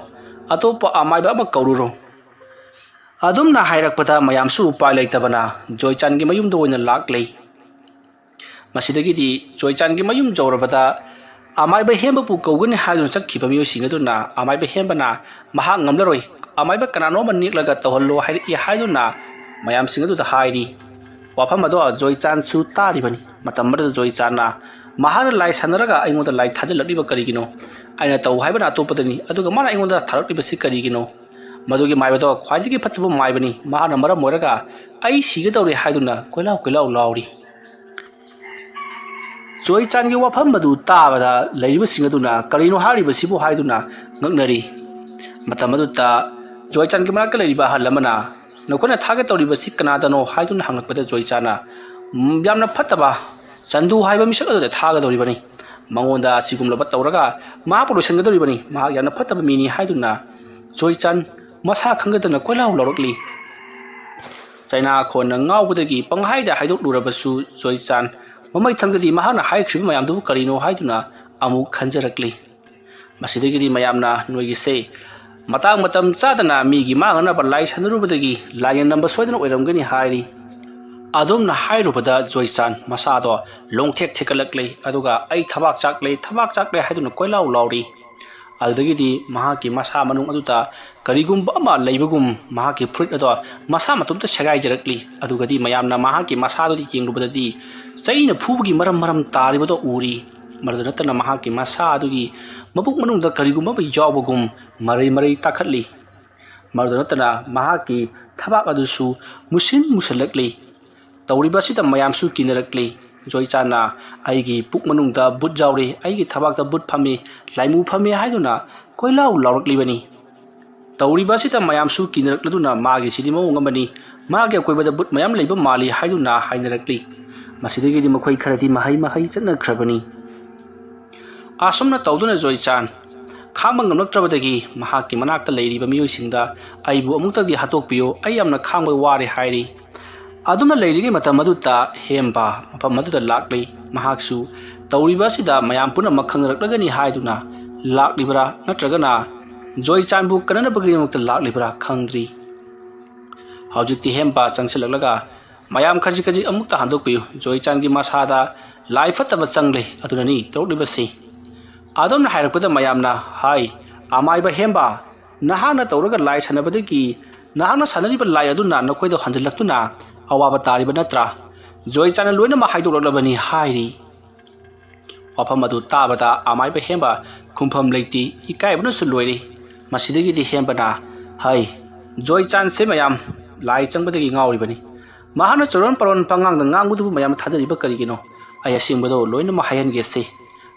ꯑꯇꯣꯞꯄ ꯑꯃꯥꯏꯕ ꯑꯃ ꯀꯧꯔꯨꯔꯣ"꯫ ꯑꯗꯨꯝꯅ ꯍꯥꯏꯔꯛꯄꯗ ꯃꯌꯥꯝꯁꯨ ꯎꯄꯥꯏ ꯂꯩꯇꯕꯅ ꯖꯣꯏꯆꯥꯟꯒꯤ ꯃꯌꯨꯝꯗ ꯑꯣꯏꯅ ꯂꯥꯛꯂꯦ꯫ ꯃꯁꯤꯗꯒꯤꯗꯤ ꯖꯣꯏꯆꯥꯟꯒꯤ ꯃꯌꯨꯝ ꯌꯧꯔꯕꯗ ꯑꯃꯥꯏꯕ ꯍꯦꯝꯕꯕꯨ ꯀꯧꯒꯅꯤ ꯍꯥꯏꯗꯨꯅ ꯆꯠꯈꯤꯕ ꯃꯤꯑꯣꯏꯁꯤꯡ ꯑꯗꯨꯅ ꯑꯃꯥꯏꯕ ꯍꯦꯝꯕꯅ ꯃꯍꯥꯛ ꯉꯝꯂꯔꯣꯏ, ꯑꯃꯥꯏꯕ ꯀꯅꯥꯅꯣꯝ ꯑꯃ ꯅꯦꯛꯂꯒ ꯇꯧꯍꯜꯂꯣ ꯍꯥꯏꯔꯛꯏ ꯍꯥꯏꯗꯨꯅ ꯃꯌꯥꯝꯁꯤꯡ ꯑꯗꯨꯗ ꯍꯥꯏꯔꯤ꯫ ꯋꯥꯐꯝ ꯑꯗꯣ ꯖꯣꯏꯆꯥꯟꯁꯨ ꯇꯥꯔꯤꯕꯅꯤ꯫ ꯃꯇꯝ ꯑꯗꯨꯗ ꯖꯣꯏꯆꯥꯟꯅ, "ꯃꯍꯥꯛꯅ ꯂꯥꯏ ꯁꯥꯟꯅꯔꯒ ꯑꯩꯉꯣꯟꯗ ꯂꯥꯏ ꯊꯥꯖꯤꯜꯂꯛꯂꯤꯕ ꯀꯔꯤꯒꯤꯅꯣ? ꯑꯩꯅ ꯇꯧ ꯍꯥꯏꯕꯅ ꯑꯇꯣꯞꯄꯗꯅꯤ, ꯑꯗꯨꯒ ꯃꯥꯅ ꯑꯩꯉꯣꯟꯗ ꯊꯥꯔꯛꯂꯤꯕꯁꯤ ꯀꯔꯤꯒꯤꯅꯣ? ꯃꯗꯨꯒꯤ ꯃꯥꯏꯕꯗꯣ ꯈ꯭ꯋꯥꯏꯗꯒꯤ ꯐꯠꯇꯕ ꯃꯥꯏꯕꯅꯤ꯫ ꯃꯍꯥꯛꯅ ꯃꯔꯝ ꯑꯣꯏꯔꯒ ꯑꯩ ꯁꯤꯒꯗꯧꯔꯦ" ꯍꯥꯏꯗꯨꯅ ꯀꯣꯏꯂꯥꯎ ꯀꯣꯏꯂꯥꯎ ꯂꯥꯎꯔꯤ꯫ ꯖꯣꯏꯆꯥꯟꯒꯤ ꯋꯥꯐꯝ ꯑꯗꯨ ꯇꯥꯕꯗ ꯂꯩꯔꯤꯕꯁꯤꯡ ꯑꯗꯨꯅ "ꯀꯔꯤꯅꯣ ꯍꯥꯏꯔꯤꯕꯁꯤꯕꯨ?" ꯍꯥꯏꯗꯨꯅ ꯉꯛꯅꯔꯤ꯫ ꯃꯇꯝ ꯑꯗꯨꯗ ꯖꯣꯏꯆꯥꯟꯒꯤ ꯃꯅꯥꯛꯇ ꯂꯩꯔꯤꯕ ꯑꯍꯜ ꯑꯃꯅ, "ꯅꯈꯣꯏꯅ ꯊꯥꯒꯦ ꯇꯧꯔꯤꯕꯁꯤ ꯀꯅꯥꯗꯅꯣ?" ꯍꯥꯏꯗꯨꯅ ꯍꯪꯂꯛꯄꯗ ꯖꯣꯏꯆꯥꯟꯅ, "ꯎꯝ, ꯌꯥꯝꯅ ꯐꯠꯇꯕ ꯆꯟꯗꯨ ꯍꯥꯏꯕ ꯃꯤꯁꯛ ꯑꯗꯨꯗ ꯊꯥꯒꯗꯧꯔꯤꯕꯅꯤ꯫ ꯃꯉꯣꯟꯗ ꯑꯁꯤꯒꯨꯝꯂꯕ ꯇꯧꯔꯒ ꯃꯍꯥꯛꯄꯨ ꯂꯣꯏꯁꯤꯟꯒꯗꯧꯔꯤꯕꯅꯤ꯫ ꯃꯍꯥꯛ ꯌꯥꯝꯅ ꯐꯠꯇꯕ ꯃꯤꯅꯤ" ꯍꯥꯏꯗꯨꯅ ꯖꯣꯏꯆꯥꯟ ꯃꯁꯥ ꯈꯪꯒꯗꯅ ꯀꯣꯏꯂꯥꯎ ꯂꯥꯎꯔꯛꯂꯤ꯫ ꯆꯩꯅꯥꯈꯣꯟꯅ ꯉꯥꯎꯕꯗꯒꯤ ꯄꯪꯍꯥꯏꯗ ꯍꯥꯏꯗꯣꯛꯂꯨꯔꯕꯁꯨ ꯖꯣꯏꯆꯥꯟ ꯃꯃꯩ ꯊꯪꯗꯗꯤ ꯃꯍꯥꯛꯅ ꯍꯥꯏꯈ꯭ꯔꯤꯕ ꯃꯌꯥꯝꯗꯨꯕꯨ ꯀꯔꯤꯅꯣ ꯍꯥꯏꯗꯨꯅ ꯑꯃꯨꯛ ꯈꯟꯖꯔꯛꯂꯤ꯫ ꯃꯁꯤꯗꯒꯤꯗꯤ ꯃꯌꯥꯝꯅ, "ꯅꯣꯏꯒꯤꯁꯦ ꯃꯇꯥꯡ ꯃꯇꯝ ꯆꯥꯗꯅ ꯃꯤꯒꯤ ꯃꯥꯡꯅꯅꯕ ꯂꯥꯏ ꯁꯥꯟꯅꯔꯨꯕꯗꯒꯤ ꯂꯥꯏꯅ ꯅꯝꯕ ꯁꯣꯏꯗꯅ ꯑꯣꯏꯔꯝꯒꯅꯤ" ꯍꯥꯏꯔꯤ꯫ ꯑꯗꯨꯝꯅ ꯍꯥꯏꯔꯨꯕꯗ ꯖꯣꯏꯆꯥꯟ ꯃꯁꯥꯗꯣ ꯂꯣꯡꯊꯦꯛ ꯊꯦꯛꯀꯠꯂꯛꯂꯦ, ꯑꯗꯨꯒ "ꯑꯩ ꯊꯕꯥꯛ ꯆꯥꯛꯂꯦ, ꯊꯕꯥꯛ ꯆꯥꯛꯂꯦ" ꯍꯥꯏꯗꯨꯅ ꯀꯣꯏꯂꯥꯎ ꯂꯥꯎꯔꯤ꯫ ꯑꯗꯨꯗꯒꯤꯗꯤ ꯃꯍꯥꯛꯀꯤ ꯃꯁꯥ ꯃꯅꯨꯡ ꯑꯗꯨꯗ ꯀꯔꯤꯒꯨꯝꯕ ꯑꯃ ꯂꯩꯕꯒꯨꯝ ꯃꯍꯥꯛꯀꯤ ꯐꯨꯔꯤꯠ ꯑꯗꯣ ꯃꯁꯥ ꯃꯇꯣꯝꯇ ꯁꯦꯒꯥꯏꯖꯔꯛꯂꯤ꯫ ꯑꯗꯨꯒꯗꯤ ꯃꯌꯥꯝꯅ ꯃꯍꯥꯛꯀꯤ ꯃꯁꯥꯗꯨꯗ ꯌꯦꯡꯂꯨꯕꯗꯗꯤ ꯆꯩꯅ ꯐꯨꯕꯒꯤ ꯃꯔꯝ ꯃꯔꯝ ꯇꯥꯔꯤꯕꯗꯣ ꯎꯔꯤ꯫ ꯃꯗꯨꯗ ꯅꯠꯇꯅ ꯃꯍꯥꯛꯀꯤ ꯃꯁꯥ ꯑꯗꯨꯒꯤ ꯃꯕꯨꯛ ꯃꯅꯨꯡꯗ ꯀꯔꯤꯒꯨꯝꯕ ꯑꯃ ꯌꯥꯎꯕꯒꯨꯝ ꯃꯔꯩ ꯃꯔꯩ ꯇꯥꯈꯠꯂꯤ꯫ ꯃꯗꯨꯗ ꯅꯠꯇꯅ ꯃꯍꯥꯛꯀꯤ ꯊꯕꯥꯛ ꯑꯗꯨꯁꯨ ꯃꯨꯁꯤꯟ ꯃꯨꯁꯜꯂꯛꯂꯤ꯫ ꯇꯧꯔꯤꯕ ꯑꯁꯤꯗ ꯃꯌꯥꯝꯁꯨ ꯀꯤꯅꯔꯛꯂꯤ꯫ ꯖꯣꯏꯆꯥꯟꯅ, "ꯑꯩꯒꯤ ꯄꯨꯛ ꯃꯅꯨꯡꯗ ꯕꯨꯠ ꯌꯥꯎꯔꯦ, ꯑꯩꯒꯤ ꯊꯕꯥꯛꯇ ꯕꯨꯠ ꯐꯝꯃꯤ, ꯂꯥꯏꯃꯨ ꯐꯝꯃꯤ" ꯍꯥꯏꯗꯨꯅ ꯀꯣꯏꯂꯥꯎ ꯂꯥꯎꯔꯛꯂꯤꯕꯅꯤ꯫ ꯇꯧꯔꯤꯕ ꯑꯁꯤꯗ ꯃꯌꯥꯝꯁꯨ ꯀꯤꯅꯔꯛꯂꯗꯨꯅ "ꯃꯥꯒꯤꯁꯤꯗꯤ ꯃꯑꯣꯡ ꯑꯃꯅꯤ, ꯃꯥꯒꯤ ꯑꯀꯣꯏꯕꯗ ꯕꯨꯠ ꯃꯌꯥꯝ ꯂꯩꯕ ꯃꯥꯜꯂꯤ" ꯍꯥꯏꯗꯨꯅ ꯍꯥꯏꯅꯔꯛꯂꯤ꯫ ꯃꯁꯤꯗꯒꯤꯗꯤ ꯃꯈꯣꯏ ꯈꯔꯗꯤ ꯃꯍꯩ ꯃꯍꯩ ꯆꯠꯅꯈ꯭ꯔꯕꯅꯤ꯫ ꯑꯁꯨꯝꯅ ꯇꯧꯗꯨꯅ ꯖꯣꯏꯆꯥꯟ ꯈꯥꯡꯕ ꯉꯝꯂꯛꯇ꯭ꯔꯕꯗꯒꯤ ꯃꯍꯥꯛꯀꯤ ꯃꯅꯥꯛꯇ ꯂꯩꯔꯤꯕ ꯃꯤꯑꯣꯏꯁꯤꯡꯗ, "ꯑꯩꯕꯨ ꯑꯃꯨꯛꯇꯗꯤ ꯍꯥꯠꯇꯣꯛꯄꯤꯌꯨ, ꯑꯩ ꯌꯥꯝꯅ ꯈꯥꯡꯕ ꯋꯥꯔꯦ" ꯍꯥꯏꯔꯤ꯫ ꯑꯗꯨꯝꯅ ꯂꯩꯔꯤꯉꯩ ꯃꯇꯝ ꯑꯗꯨꯗ ꯍꯦꯝꯕ ꯃꯐꯝ ꯑꯗꯨꯗ ꯂꯥꯛꯂꯤ꯫ ꯃꯍꯥꯛꯁꯨ ꯇꯧꯔꯤꯕ ꯑꯁꯤꯗ ꯃꯌꯥꯝ ꯄꯨꯝꯅꯃꯛ ꯈꯪꯅꯔꯛꯂꯒꯅꯤ ꯍꯥꯏꯗꯨꯅ ꯂꯥꯛꯂꯤꯕ꯭ꯔꯥ, ꯅꯠꯇ꯭ꯔꯒꯅ ꯖꯣꯏꯆꯥꯟꯕꯨ ꯀꯟꯅꯅꯕꯒꯤꯗꯃꯛꯇ ꯂꯥꯛꯂꯤꯕ꯭ꯔꯥ ꯈꯪꯗ꯭ꯔꯤ꯫ ꯍꯧꯖꯤꯛꯇꯤ ꯍꯦꯝꯕ ꯆꯪꯁꯤꯜꯂꯛꯂꯒ, "ꯃꯌꯥꯝ ꯈꯖꯤꯛ ꯈꯖꯤꯛ ꯑꯃꯨꯛꯇ ꯍꯟꯗꯣꯛꯄꯤꯌꯨ, ꯖꯣꯏꯆꯥꯟꯒꯤ ꯃꯁꯥꯗ ꯂꯥꯏ ꯐꯠꯇꯕ ꯆꯪꯂꯦ, ꯑꯗꯨꯅꯅꯤ ꯇꯧꯔꯛꯂꯤꯕꯁꯤ"꯫ ꯑꯗꯨꯝꯅ ꯍꯥꯏꯔꯛꯄꯗ ꯃꯌꯥꯝꯅ, "ꯍꯥꯏ, ꯑꯃꯥꯏꯕ ꯍꯦꯝꯕ, ꯅꯍꯥꯛꯅ ꯇꯧꯔꯒ ꯂꯥꯏ ꯁꯥꯟꯅꯕꯗꯒꯤ ꯅꯍꯥꯛꯅ ꯁꯥꯟꯅꯔꯤꯕ ꯂꯥꯏ ꯑꯗꯨꯅ ꯅꯈꯣꯏꯗ ꯍꯟꯖꯤꯜꯂꯛꯇꯨꯅ ꯑꯋꯥꯕ ꯇꯥꯔꯤꯕ ꯅꯠꯇ꯭ꯔꯥ? ꯖꯣꯏꯆꯥꯟꯅ ꯂꯣꯏꯅꯃꯛ ꯍꯥꯏꯗꯣꯛꯂꯛꯂꯕꯅꯤ ꯍꯥꯏꯔꯤ꯫ ꯋꯥꯐꯝ ꯑꯗꯨ ꯇꯥꯕꯗ ꯑꯃꯥꯏꯕ ꯍꯦꯝꯕ ꯈꯨꯝꯐꯝ ꯂꯩꯇꯦ, ꯏꯀꯥꯏꯕꯅꯁꯨ ꯂꯣꯏꯔꯦ꯫ ꯃꯁꯤꯗꯒꯤꯗꯤ ꯍꯦꯝꯕꯅ ꯍꯥꯏ, "ꯖꯣꯏꯆꯥꯟꯁꯦ ꯃꯌꯥꯝ ꯂꯥꯏ ꯆꯪꯕꯗꯒꯤ ꯉꯥꯎꯔꯤꯕꯅꯤ꯫ ꯃꯍꯥꯛꯅ ꯆꯨꯔꯣꯟ ꯄꯥꯔꯣꯟ ꯄꯉꯥꯡꯗ ꯉꯥꯡꯕꯗꯨꯕꯨ ꯃꯌꯥꯝꯅ ꯊꯥꯖꯔꯤꯕ ꯀꯔꯤꯒꯤꯅꯣ? ꯑꯩ ꯑꯁꯦꯡꯕꯗꯣ ꯂꯣꯏꯅꯃꯛ ꯍꯥꯏꯍꯟꯒꯦꯁꯦ꯫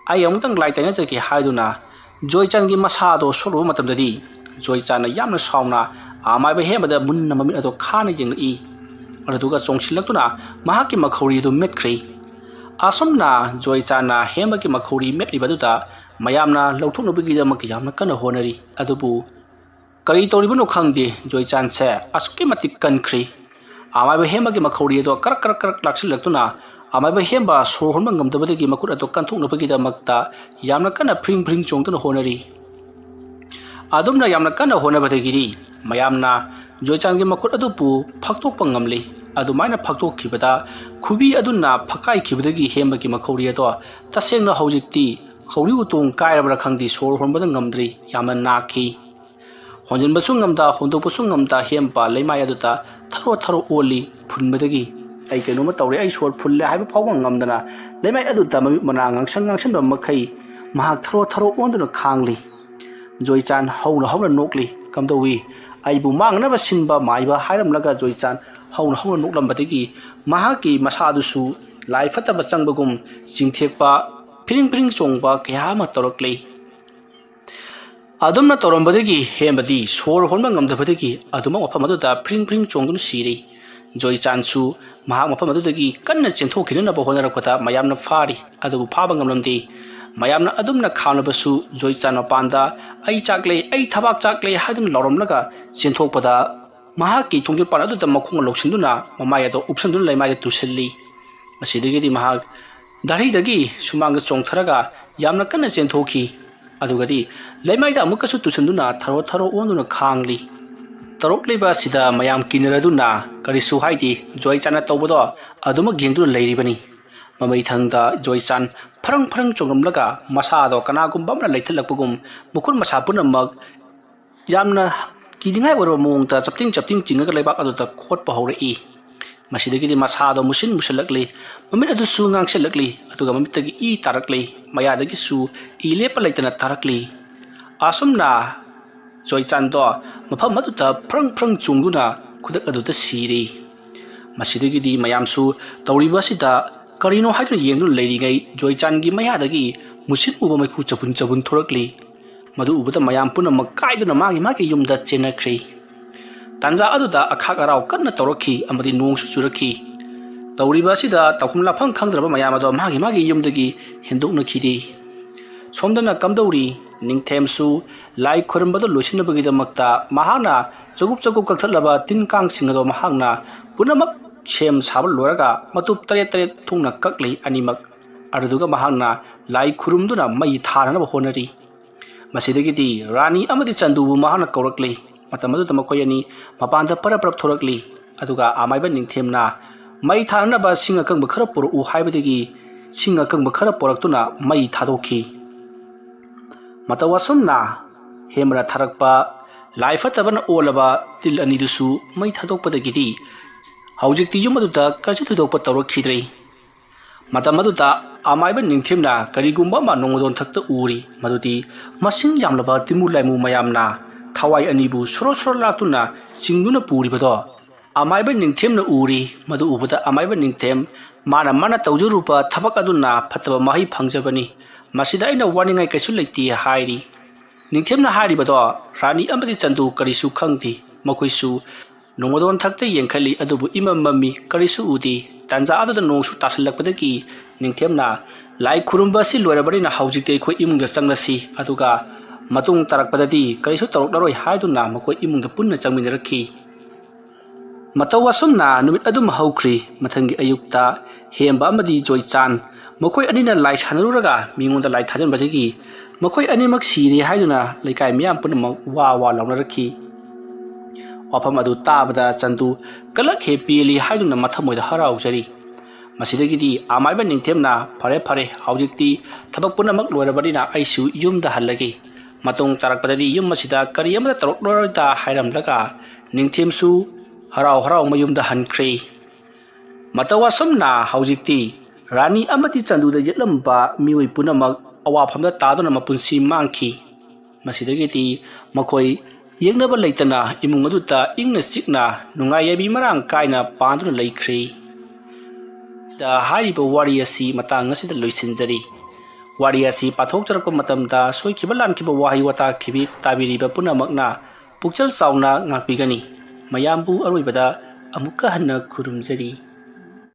ꯑꯩ ꯑꯃꯨꯛꯇꯪ ꯂꯥꯏ ꯇꯥꯏꯅꯖꯒꯦ" ꯍꯥꯏꯗꯨꯅ ꯖꯣꯏꯆꯥꯟꯒꯤ ꯃꯁꯥ ꯑꯗꯣ ꯁꯣꯛꯂꯨꯕ ꯃꯇꯝꯗꯗꯤ ꯖꯣꯏꯆꯥꯟꯅ ꯌꯥꯝꯅ ꯁꯥꯎꯅ ꯑꯃꯥꯏꯕ ꯍꯦꯝꯕꯗ ꯃꯨꯟꯅ ꯃꯃꯤꯠ ꯑꯗꯣ ꯈꯥꯅ ꯌꯦꯡꯂꯛꯏ꯫ ꯑꯗꯨꯗꯨꯒ ꯆꯣꯡꯁꯤꯜꯂꯛꯇꯨꯅ ꯃꯍꯥꯛꯀꯤ ꯃꯈꯧꯔꯤ ꯑꯗꯨ ꯃꯦꯠꯈ꯭ꯔꯦ꯫ ꯑꯁꯨꯝꯅ ꯖꯣꯏꯆꯥꯟꯅ ꯍꯦꯝꯕꯒꯤ ꯃꯈꯧꯔꯤ ꯃꯦꯠꯂꯤꯕ ꯑꯗꯨꯗ ꯃꯌꯥꯝꯅ ꯂꯧꯊꯣꯛꯅꯕꯒꯤꯗꯃꯛ ꯌꯥꯝꯅ ꯀꯟꯅ ꯍꯣꯠꯅꯔꯤ꯫ ꯑꯗꯨꯕꯨ ꯀꯔꯤ ꯇꯧꯔꯤꯕꯅꯣ ꯈꯪꯗꯦ, ꯖꯣꯏꯆꯥꯟꯁꯦ ꯑꯁꯨꯛꯀꯤ ꯃꯇꯤꯛ ꯀꯟꯈ꯭ꯔꯦ꯫ ꯑꯃꯥꯏꯕ ꯍꯦꯝꯕꯒꯤ ꯃꯈꯧꯔꯤ ꯑꯗꯣ ꯀꯔꯛ ꯀꯔꯛ ꯀꯔꯛ ꯂꯥꯛꯁꯤꯜꯂꯛꯇꯨꯅ ꯑꯃꯥꯏꯕ ꯍꯦꯝꯕ ꯁꯣꯔ ꯍꯣꯟꯕ ꯉꯝꯗꯕꯗꯒꯤ ꯃꯈꯨꯠ ꯑꯗꯣ ꯀꯟꯊꯣꯛꯅꯕꯒꯤꯗꯃꯛꯇ ꯌꯥꯝꯅ ꯀꯟꯅ ꯐ꯭ꯔꯤꯡ ꯐ꯭ꯔꯤꯡ ꯆꯣꯡꯗꯨꯅ ꯍꯣꯠꯅꯔꯤ꯫ ꯑꯗꯨꯝꯅ ꯌꯥꯝꯅ ꯀꯟꯅ ꯍꯣꯠꯅꯕꯗꯒꯤꯗꯤ ꯃꯌꯥꯝꯅ ꯖꯣꯏꯆꯥꯟꯒꯤ ꯃꯈꯨꯠ ꯑꯗꯨꯕꯨ ꯐꯛꯇꯣꯛꯄ ꯉꯝꯂꯤ꯫ ꯑꯗꯨꯃꯥꯏꯅ ꯐꯛꯇꯣꯛꯈꯤꯕꯗ ꯈꯨꯕꯤ ꯑꯗꯨꯅ ꯐꯛꯀꯥꯏꯈꯤꯕꯗꯒꯤ ꯍꯦꯝꯕꯒꯤ ꯃꯈꯧꯔꯤ ꯑꯗꯣ ꯇꯁꯦꯡꯅ ꯍꯧꯖꯤꯛꯇꯤ ꯈꯧꯔꯤ ꯎꯇꯣꯡ ꯀꯥꯏꯔꯕ꯭ꯔꯥ ꯈꯪꯗꯦ, ꯁꯣꯔ ꯍꯣꯟꯕꯗ ꯉꯝꯗ꯭ꯔꯤ, ꯌꯥꯝꯅ ꯅꯥꯈꯤ꯫ ꯍꯣꯟꯖꯤꯟꯕꯁꯨ ꯉꯝꯗ, ꯍꯣꯟꯗꯣꯛꯄꯁꯨ ꯉꯝꯗ, ꯍꯦꯝꯕ ꯂꯩꯃꯥꯏ ꯑꯗꯨꯗ ꯊꯔꯣ ꯊꯔꯣ ꯑꯣꯜꯂꯤ꯫ ꯐꯨꯟꯕꯗꯒꯤ "ꯑꯩ ꯀꯩꯅꯣꯝꯃ ꯇꯧꯔꯦ, ꯑꯩ ꯁꯣꯔ ꯐꯨꯜꯂꯦ" ꯍꯥꯏꯕ ꯐꯥꯎꯕ ꯉꯝꯗꯅ ꯂꯩꯃꯥꯏ ꯑꯗꯨꯗ ꯃꯃꯤꯠ ꯃꯅꯥ ꯉꯥꯡꯁꯪ ꯉꯥꯡꯁꯟꯕ ꯃꯈꯩ ꯃꯍꯥꯛ ꯊꯔꯣ ꯊꯔꯣ ꯑꯣꯟꯗꯨꯅ ꯈꯥꯡꯂꯤ꯫ ꯖꯣꯏꯆꯥꯟ ꯍꯧꯅ ꯍꯧꯅ ꯅꯣꯛꯂꯤ꯫ "ꯀꯝꯗꯧꯏ? ꯑꯩꯕꯨ ꯃꯥꯡꯅꯕ ꯁꯤꯟꯕ ꯃꯥꯏꯕ" ꯍꯥꯏꯔꯝꯂꯒ ꯖꯣꯏꯆꯥꯟ ꯍꯧꯅ ꯍꯧꯅ ꯅꯣꯛꯂꯝꯕꯗꯒꯤ ꯃꯍꯥꯛꯀꯤ ꯃꯁꯥꯗꯨꯁꯨ ꯂꯥꯏ ꯐꯠꯇꯕ ꯆꯪꯕꯒꯨꯝ ꯆꯤꯡꯊꯦꯛꯄ, ꯐꯤꯔꯤꯡ ꯐꯤꯔꯤꯡ ꯆꯣꯡꯕ ꯀꯌꯥ ꯑꯃ ꯇꯧꯔꯛꯂꯤ꯫ ꯑꯗꯨꯝꯅ ꯇꯧꯔꯝꯕꯗꯒꯤ ꯍꯦꯝꯕꯗꯤ ꯁꯣꯔ ꯍꯣꯟꯕ ꯉꯝꯗꯕꯗꯒꯤ ꯑꯗꯨꯃꯛ ꯃꯐꯝ ꯑꯗꯨꯗ ꯐ꯭ꯔꯤꯡ ꯐ꯭ꯔꯤꯡ ꯆꯣꯡꯗꯨꯅ ꯁꯤꯔꯤ꯫ ꯖꯣꯏꯆꯥꯟꯁꯨ ꯃꯍꯥꯛ ꯃꯐꯝ ꯑꯗꯨꯗꯒꯤ ꯀꯟꯅ ꯆꯦꯟꯊꯣꯛꯈꯤꯅꯅꯕ ꯍꯣꯠꯅꯔꯛꯄꯗ ꯃꯌꯥꯝꯅ ꯐꯥꯔꯤ, ꯑꯗꯨꯕꯨ ꯐꯥꯕ ꯉꯝꯂꯝꯗꯦ꯫ ꯃꯌꯥꯝꯅ ꯑꯗꯨꯝꯅ ꯈꯥꯝꯂꯕꯁꯨ ꯖꯣꯏꯆꯥꯟ ꯃꯄꯥꯟꯗ "ꯑꯩ ꯆꯥꯛꯂꯦ, ꯑꯩ ꯊꯕꯥꯛ ꯆꯥꯛꯂꯦ" ꯍꯥꯏꯗꯨꯅ ꯂꯥꯎꯔꯝꯂꯒ ꯆꯦꯟꯊꯣꯛꯄꯗ ꯃꯍꯥꯛꯀꯤ ꯊꯣꯡꯖꯤꯜ ꯄꯥꯟ ꯑꯗꯨꯗ ꯃꯈꯣꯡ ꯂꯧꯁꯤꯟꯗꯨꯅ ꯃꯃꯥꯏ ꯑꯗꯨ ꯎꯞꯁꯟꯗꯨꯅ ꯂꯩꯃꯥꯏꯗ ꯇꯨꯁꯤꯜꯂꯤ꯫ ꯃꯁꯤꯗꯒꯤꯗꯤ ꯃꯍꯥꯛ ꯗꯥꯔꯤꯗꯒꯤ ꯁꯨꯃꯥꯡꯗ ꯆꯣꯡꯊꯔꯒ ꯌꯥꯝꯅ ꯀꯟꯅ ꯆꯦꯟꯊꯣꯛꯈꯤ꯫ ꯑꯗꯨꯒꯗꯤ ꯂꯩꯃꯥꯏꯗ ꯑꯃꯨꯛꯀꯁꯨ ꯇꯨꯁꯤꯟꯗꯨꯅ ꯊꯔꯣ ꯊꯔꯣ ꯑꯣꯟꯗꯨꯅ ꯈꯥꯡꯂꯤ꯫ ꯇꯧꯔꯛꯂꯤꯕ ꯑꯁꯤꯗ ꯃꯌꯥꯝ ꯀꯤꯅꯔꯗꯨꯅ ꯀꯔꯤꯁꯨ ꯍꯥꯏꯗꯦ, ꯖꯣꯏꯆꯥꯟꯅ ꯇꯧꯕꯗꯣ ꯑꯗꯨꯃꯛ ꯌꯦꯡꯗꯨꯅ ꯂꯩꯔꯤꯕꯅꯤ꯫ ꯃꯃꯩꯊꯪꯗ ꯖꯣꯏꯆꯥꯟ ꯐꯔꯪ ꯐꯔꯪ ꯆꯣꯡꯂꯝꯂꯒ ꯃꯁꯥꯗꯣ ꯀꯅꯥꯒꯨꯝꯕ ꯑꯃꯅ ꯂꯩꯊꯠꯂꯛꯄꯒꯨꯝ ꯃꯈꯨꯠ ꯃꯁꯥ ꯄꯨꯝꯅꯃꯛ ꯌꯥꯝꯅ ꯀꯤꯅꯤꯡꯉꯥꯏ ꯑꯣꯏꯔꯕ ꯃꯑꯣꯡꯗ ꯆꯞꯇꯤꯡ ꯆꯞꯇꯤꯡ ꯆꯤꯡꯉꯒ ꯂꯩꯕꯥꯛ ꯑꯗꯨꯗ ꯈꯣꯠꯄ ꯍꯧꯔꯛꯏ꯫ ꯃꯁꯤꯗꯒꯤꯗꯤ ꯃꯁꯥꯗꯣ ꯃꯨꯁꯤꯟ ꯃꯨꯁꯤꯜꯂꯛꯂꯤ, ꯃꯃꯤꯠ ꯑꯗꯨꯁꯨ ꯉꯥꯡꯁꯤꯜꯂꯛꯂꯤ, ꯑꯗꯨꯒ ꯃꯃꯤꯠꯇꯒꯤ ꯏ ꯇꯥꯔꯛꯂꯤ, ꯃꯌꯥꯗꯒꯤꯁꯨ ꯏ ꯂꯦꯞꯄ ꯂꯩꯇꯅ ꯇꯥꯔꯛꯂꯤ꯫ ꯑꯁꯨꯝꯅ ꯖꯣꯏꯆꯥꯟꯗꯣ ꯃꯐꯝ ꯑꯗꯨꯗ ꯐ꯭ꯔꯪ ꯐ꯭ꯔꯪ ꯆꯣꯡꯗꯨꯅ ꯈꯨꯗꯛ ꯑꯗꯨꯗ ꯁꯤꯔꯤ꯫ ꯃꯁꯤꯗꯒꯤꯗꯤ ꯃꯌꯥꯝꯁꯨ ꯇꯧꯔꯤꯕ ꯑꯁꯤꯗ ꯀꯔꯤꯅꯣ ꯍꯥꯏꯗꯨꯅ ꯌꯦꯡꯗꯨꯅ ꯂꯩꯔꯤꯉꯩ, ꯖꯣꯏꯆꯥꯟꯒꯤ ꯃꯌꯥꯗꯒꯤ ꯃꯨꯁꯤꯟ ꯃꯨꯕ ꯃꯩꯈꯨ ꯆꯕꯨꯟ ꯆꯕꯨꯟ ꯊꯣꯔꯛꯂꯤ꯫ ꯃꯗꯨ ꯎꯕꯗ ꯃꯌꯥꯝ ꯄꯨꯝꯅꯃꯛ ꯀꯥꯏꯗꯨꯅ ꯃꯥꯒꯤ ꯃꯥꯒꯤ ꯌꯨꯝꯗ ꯆꯦꯟꯅꯈ꯭ꯔꯦ꯫ ꯇꯥꯟꯖꯥ ꯑꯗꯨꯗ ꯑꯈꯥꯛ ꯑꯔꯥꯎ ꯀꯟꯅ ꯇꯧꯔꯛꯈꯤ ꯑꯃꯗꯤ ꯅꯣꯡꯁꯨ ꯆꯨꯔꯛꯈꯤ꯫ ꯇꯧꯔꯤꯕ ꯑꯁꯤꯗ ꯇꯧꯐꯝ ꯂꯥꯛꯐꯝ ꯈꯪꯗ꯭ꯔꯕ ꯃꯌꯥꯝ ꯑꯗꯣ ꯃꯥꯒꯤ ꯃꯥꯒꯤ ꯌꯨꯝꯗꯒꯤ ꯍꯦꯟꯗꯣꯛꯅꯈꯤꯔꯤ꯫ ꯁꯣꯝꯗꯅ ꯀꯝꯗꯧꯔꯤ? ꯅꯤꯡꯊꯦꯝꯁꯨ ꯂꯥꯏ ꯈꯨꯔꯨꯝꯕꯗ ꯂꯣꯏꯁꯤꯟꯅꯕꯒꯤꯗꯃꯛꯇ ꯃꯍꯥꯛꯅ ꯆꯒꯨꯞ ꯆꯒꯨꯞ ꯀꯛꯊꯠꯂꯕ ꯇꯤꯟ ꯀꯥꯡꯁꯤꯡ ꯑꯗꯣ ꯃꯍꯥꯛꯅ ꯄꯨꯝꯅꯃꯛ ꯁꯦꯝ ꯁꯥꯕ ꯂꯣꯏꯔꯒ ꯃꯇꯨꯞ ꯇꯔꯦꯠ ꯇꯔꯦꯠ ꯊꯣꯛꯅ ꯀꯛꯂꯤ ꯑꯅꯤꯃꯛ꯫ ꯑꯗꯨꯗꯨꯒ ꯃꯍꯥꯛꯅ ꯂꯥꯏ ꯈꯨꯔꯨꯝꯗꯨꯅ ꯃꯩ ꯊꯥꯅꯅꯕ ꯍꯣꯠꯅꯔꯤ꯫ ꯃꯁꯤꯗꯒꯤꯗꯤ ꯔꯥꯅꯤ ꯑꯃꯗꯤ ꯆꯟꯗꯨꯕꯨ ꯃꯍꯥꯛꯅ ꯀꯧꯔꯛꯂꯤ꯫ ꯃꯇꯝ ꯑꯗꯨꯗ ꯃꯈꯣꯏ ꯑꯅꯤ ꯃꯄꯥꯟꯗ ꯄꯔꯞ ꯄꯔꯞ ꯊꯣꯔꯛꯂꯤ꯫ ꯑꯗꯨꯒ ꯑꯃꯥꯏꯕ ꯅꯤꯡꯊꯦꯝꯅ ꯃꯩ ꯊꯥꯅꯅꯕ ꯁꯤꯡ ꯑꯀꯪꯕ ꯈꯔ ꯄꯨꯔꯛꯎ ꯍꯥꯏꯕꯗꯒꯤ ꯁꯤꯡ ꯑꯀꯪꯕ ꯈꯔ ꯄꯨꯔꯛꯇꯨꯅ ꯃꯩ ꯊꯥꯗꯣꯛꯈꯤ꯫ ꯃꯇꯧ ꯑꯁꯨꯝꯅ ꯍꯦꯃꯔ ꯊꯥꯔꯛꯄ ꯂꯥꯏ ꯐꯠꯇꯕꯅ ꯑꯣꯜꯂꯕ ꯇꯤꯜ ꯑꯅꯤꯗꯨꯁꯨ ꯃꯩ ꯊꯥꯗꯣꯛꯄꯗꯒꯤꯗꯤ ꯍꯧꯖꯤꯛꯇꯤ ꯌꯨꯝ ꯑꯗꯨꯗ ꯀꯔꯤꯁꯨ ꯊꯣꯏꯗꯣꯛꯄ ꯇꯧꯔꯛꯈꯤꯗ꯭ꯔꯦ꯫ ꯃꯇꯝ ꯑꯗꯨꯗ ꯑꯃꯥꯏꯕ ꯅꯤꯡꯊꯦꯝꯅ ꯀꯔꯤꯒꯨꯝꯕ ꯑꯃ ꯅꯣꯡꯃꯗꯣꯟꯊꯛꯇ ꯎꯔꯤ, ꯃꯗꯨꯗꯤ ꯃꯁꯤꯡ ꯌꯥꯝꯂꯕ ꯇꯤꯃꯨ ꯂꯥꯏꯃꯨ ꯃꯌꯥꯝꯅ ꯊꯋꯥꯏ ꯑꯅꯤꯕꯨ ꯁꯣꯔꯣ ꯁꯣꯔꯣ ꯂꯥꯛꯇꯨꯅ ꯆꯤꯡꯗꯨꯅ ꯄꯨꯔꯤꯕꯗꯣ ꯑꯃꯥꯏꯕ ꯅꯤꯡꯊꯦꯝꯅ ꯎꯔꯤ꯫ ꯃꯗꯨ ꯎꯕꯗ ꯑꯃꯥꯏꯕ ꯅꯤꯡꯊꯦꯝ ꯃꯥꯅ ꯃꯥꯅ ꯇꯧꯖꯔꯨꯕ ꯊꯕꯛ ꯑꯗꯨꯅ ꯐꯠꯇꯕ ꯃꯍꯩ ꯐꯪꯖꯕꯅꯤ, ꯃꯁꯤꯗ ꯑꯩꯅ ꯋꯥꯅꯤꯡꯉꯥꯏ ꯀꯩꯁꯨ ꯂꯩꯇꯦ ꯍꯥꯏꯔꯤ꯫ ꯅꯤꯡꯊꯦꯝꯅ ꯍꯥꯏꯔꯤꯕꯗꯣ ꯔꯥꯅꯤ ꯑꯃꯗꯤ ꯆꯟꯗꯨ ꯀꯔꯤꯁꯨ ꯈꯪꯗꯦ꯫ ꯃꯈꯣꯏꯁꯨ ꯅꯣꯡꯃꯗꯣꯟ ꯊꯛꯇ ꯌꯦꯡꯈꯠꯂꯤ, ꯑꯗꯨꯕꯨ ꯏꯃꯝ ꯃꯝꯃꯤ, ꯀꯔꯤꯁꯨ ꯎꯗꯦ꯫ ꯇꯥꯟꯖꯥ ꯑꯗꯨꯗ ꯅꯣꯡꯁꯨ ꯇꯥꯁꯤꯜꯂꯛꯄꯗꯒꯤ ꯅꯤꯡꯊꯦꯝꯅ ꯂꯥꯏ ꯈꯨꯔꯨꯝꯕ ꯑꯁꯤ ꯂꯣꯏꯔꯕꯅꯤꯅ ꯍꯧꯖꯤꯛꯇꯤ ꯑꯩꯈꯣꯏ ꯏꯃꯨꯡꯗ ꯆꯪꯂꯁꯤ, ꯑꯗꯨꯒ ꯃꯇꯨꯡ ꯇꯥꯔꯛꯄꯗꯗꯤ ꯀꯔꯤꯁꯨ ꯇꯧꯔꯛꯂꯔꯣꯏ ꯍꯥꯏꯗꯨꯅ ꯃꯈꯣꯏ ꯏꯃꯨꯡꯗ ꯄꯨꯟꯅ ꯆꯪꯃꯤꯟꯅꯔꯛꯈꯤ꯫ ꯃꯇꯧ ꯑꯁꯨꯝꯅ ꯅꯨꯃꯤꯠ ꯑꯗꯨꯝ ꯍꯧꯈ꯭ꯔꯤ꯫ ꯃꯊꯪꯒꯤ ꯑꯌꯨꯛꯇ ꯍꯦꯝꯕ ꯑꯃꯗꯤ ꯖꯣꯏꯆꯥꯟ ꯃꯈꯣꯏ ꯑꯅꯤꯅ ꯂꯥꯏ ꯁꯥꯟꯅꯔꯨꯔꯒ ꯃꯤꯉꯣꯟꯗ ꯂꯥꯏ ꯊꯥꯖꯤꯟꯕꯗꯒꯤ ꯃꯈꯣꯏ ꯑꯅꯤꯃꯛ ꯁꯤꯔꯦ ꯍꯥꯏꯗꯨꯅ ꯂꯩꯀꯥꯏ ꯃꯤꯌꯥꯝ ꯄꯨꯝꯅꯃꯛ ꯋꯥ ꯋꯥ ꯂꯥꯎꯅꯔꯛꯈꯤ꯫ ꯋꯥꯐꯝ ꯑꯗꯨ ꯇꯥꯕꯗ ꯆꯟꯗꯨ ꯀꯂꯛ ꯍꯦ ꯄꯦꯜꯂꯤ ꯍꯥꯏꯗꯨꯅ ꯃꯊꯃꯣꯏꯗ ꯍꯔꯥꯎꯖꯔꯤ꯫ ꯃꯁꯤꯗꯒꯤꯗꯤ ꯑꯃꯥꯏꯕ ꯅꯤꯡꯊꯦꯝꯅ, "ꯐꯔꯦ ꯐꯔꯦ, ꯍꯧꯖꯤꯛꯇꯤ ꯊꯕꯛ ꯄꯨꯝꯅꯃꯛ ꯂꯣꯏꯔꯕꯅꯤꯅ ꯑꯩꯁꯨ ꯌꯨꯝꯗ ꯍꯜꯂꯒꯦ꯫ ꯃꯇꯨꯡ ꯇꯥꯔꯛꯄꯗꯗꯤ ꯌꯨꯝ ꯑꯁꯤꯗ ꯀꯔꯤ ꯑꯃꯠꯇ ꯇꯧꯔꯛꯂꯔꯣꯏꯗ" ꯍꯥꯏꯔꯝꯂꯒ ꯅꯤꯡꯊꯦꯝꯁꯨ ꯍꯔꯥꯎ ꯍꯔꯥꯎ ꯃꯌꯨꯝꯗ ꯍꯟꯈ꯭ꯔꯦ꯫ ꯃꯇꯧ ꯑꯁꯨꯝꯅ ꯍꯧꯖꯤꯛꯇꯤ ꯔꯥꯅꯤ ꯑꯃꯗꯤ ꯆꯟꯗꯨꯗ ꯌꯦꯛꯂꯝꯕ ꯃꯤꯑꯣꯏ ꯄꯨꯝꯅꯃꯛ ꯑꯋꯥꯐꯝꯗ ꯇꯥꯗꯨꯅ ꯃꯄꯨꯟꯁꯤ ꯃꯥꯡꯈꯤ꯫ ꯃꯁꯤꯗꯒꯤꯗꯤ ꯃꯈꯣꯏ ꯌꯦꯛꯅꯕ ꯂꯩꯇꯅ ꯏꯃꯨꯡ ꯑꯗꯨꯗ ꯏꯪꯅ ꯆꯤꯛꯅ ꯅꯨꯡꯉꯥꯏ ꯌꯥꯏꯕꯤ ꯃꯔꯥꯡ ꯀꯥꯏꯅ ꯄꯥꯟꯗꯨꯅ ꯂꯩꯈ꯭ꯔꯤ꯫ ꯗ ꯍꯥꯏꯔꯤꯕ ꯋꯥꯔꯤ ꯑꯁꯤ ꯃꯇꯥꯡ ꯑꯁꯤꯗ ꯂꯣꯏꯁꯤꯟꯖꯔꯤ꯫ ꯋꯥꯔꯤ ꯑꯁꯤ ꯄꯥꯊꯣꯛꯆꯔꯛꯄ ꯃꯇꯝꯗ ꯁꯣꯏꯈꯤꯕ ꯂꯥꯟꯈꯤꯕ ꯋꯥꯍꯩ ꯋꯥꯇꯥ ꯈꯤꯕꯤ ꯇꯥꯕꯤꯔꯤꯕ ꯄꯨꯝꯅꯃꯛꯅ ꯄꯨꯛꯆꯦꯜ ꯆꯥꯎꯅ ꯉꯥꯛꯄꯤꯒꯅꯤ꯫ ꯃꯌꯥꯝꯕꯨ ꯑꯔꯣꯏꯕꯗ ꯑꯃꯨꯛꯀ ꯍꯟꯅ ꯈꯨꯔꯨꯝꯖꯔꯤ꯫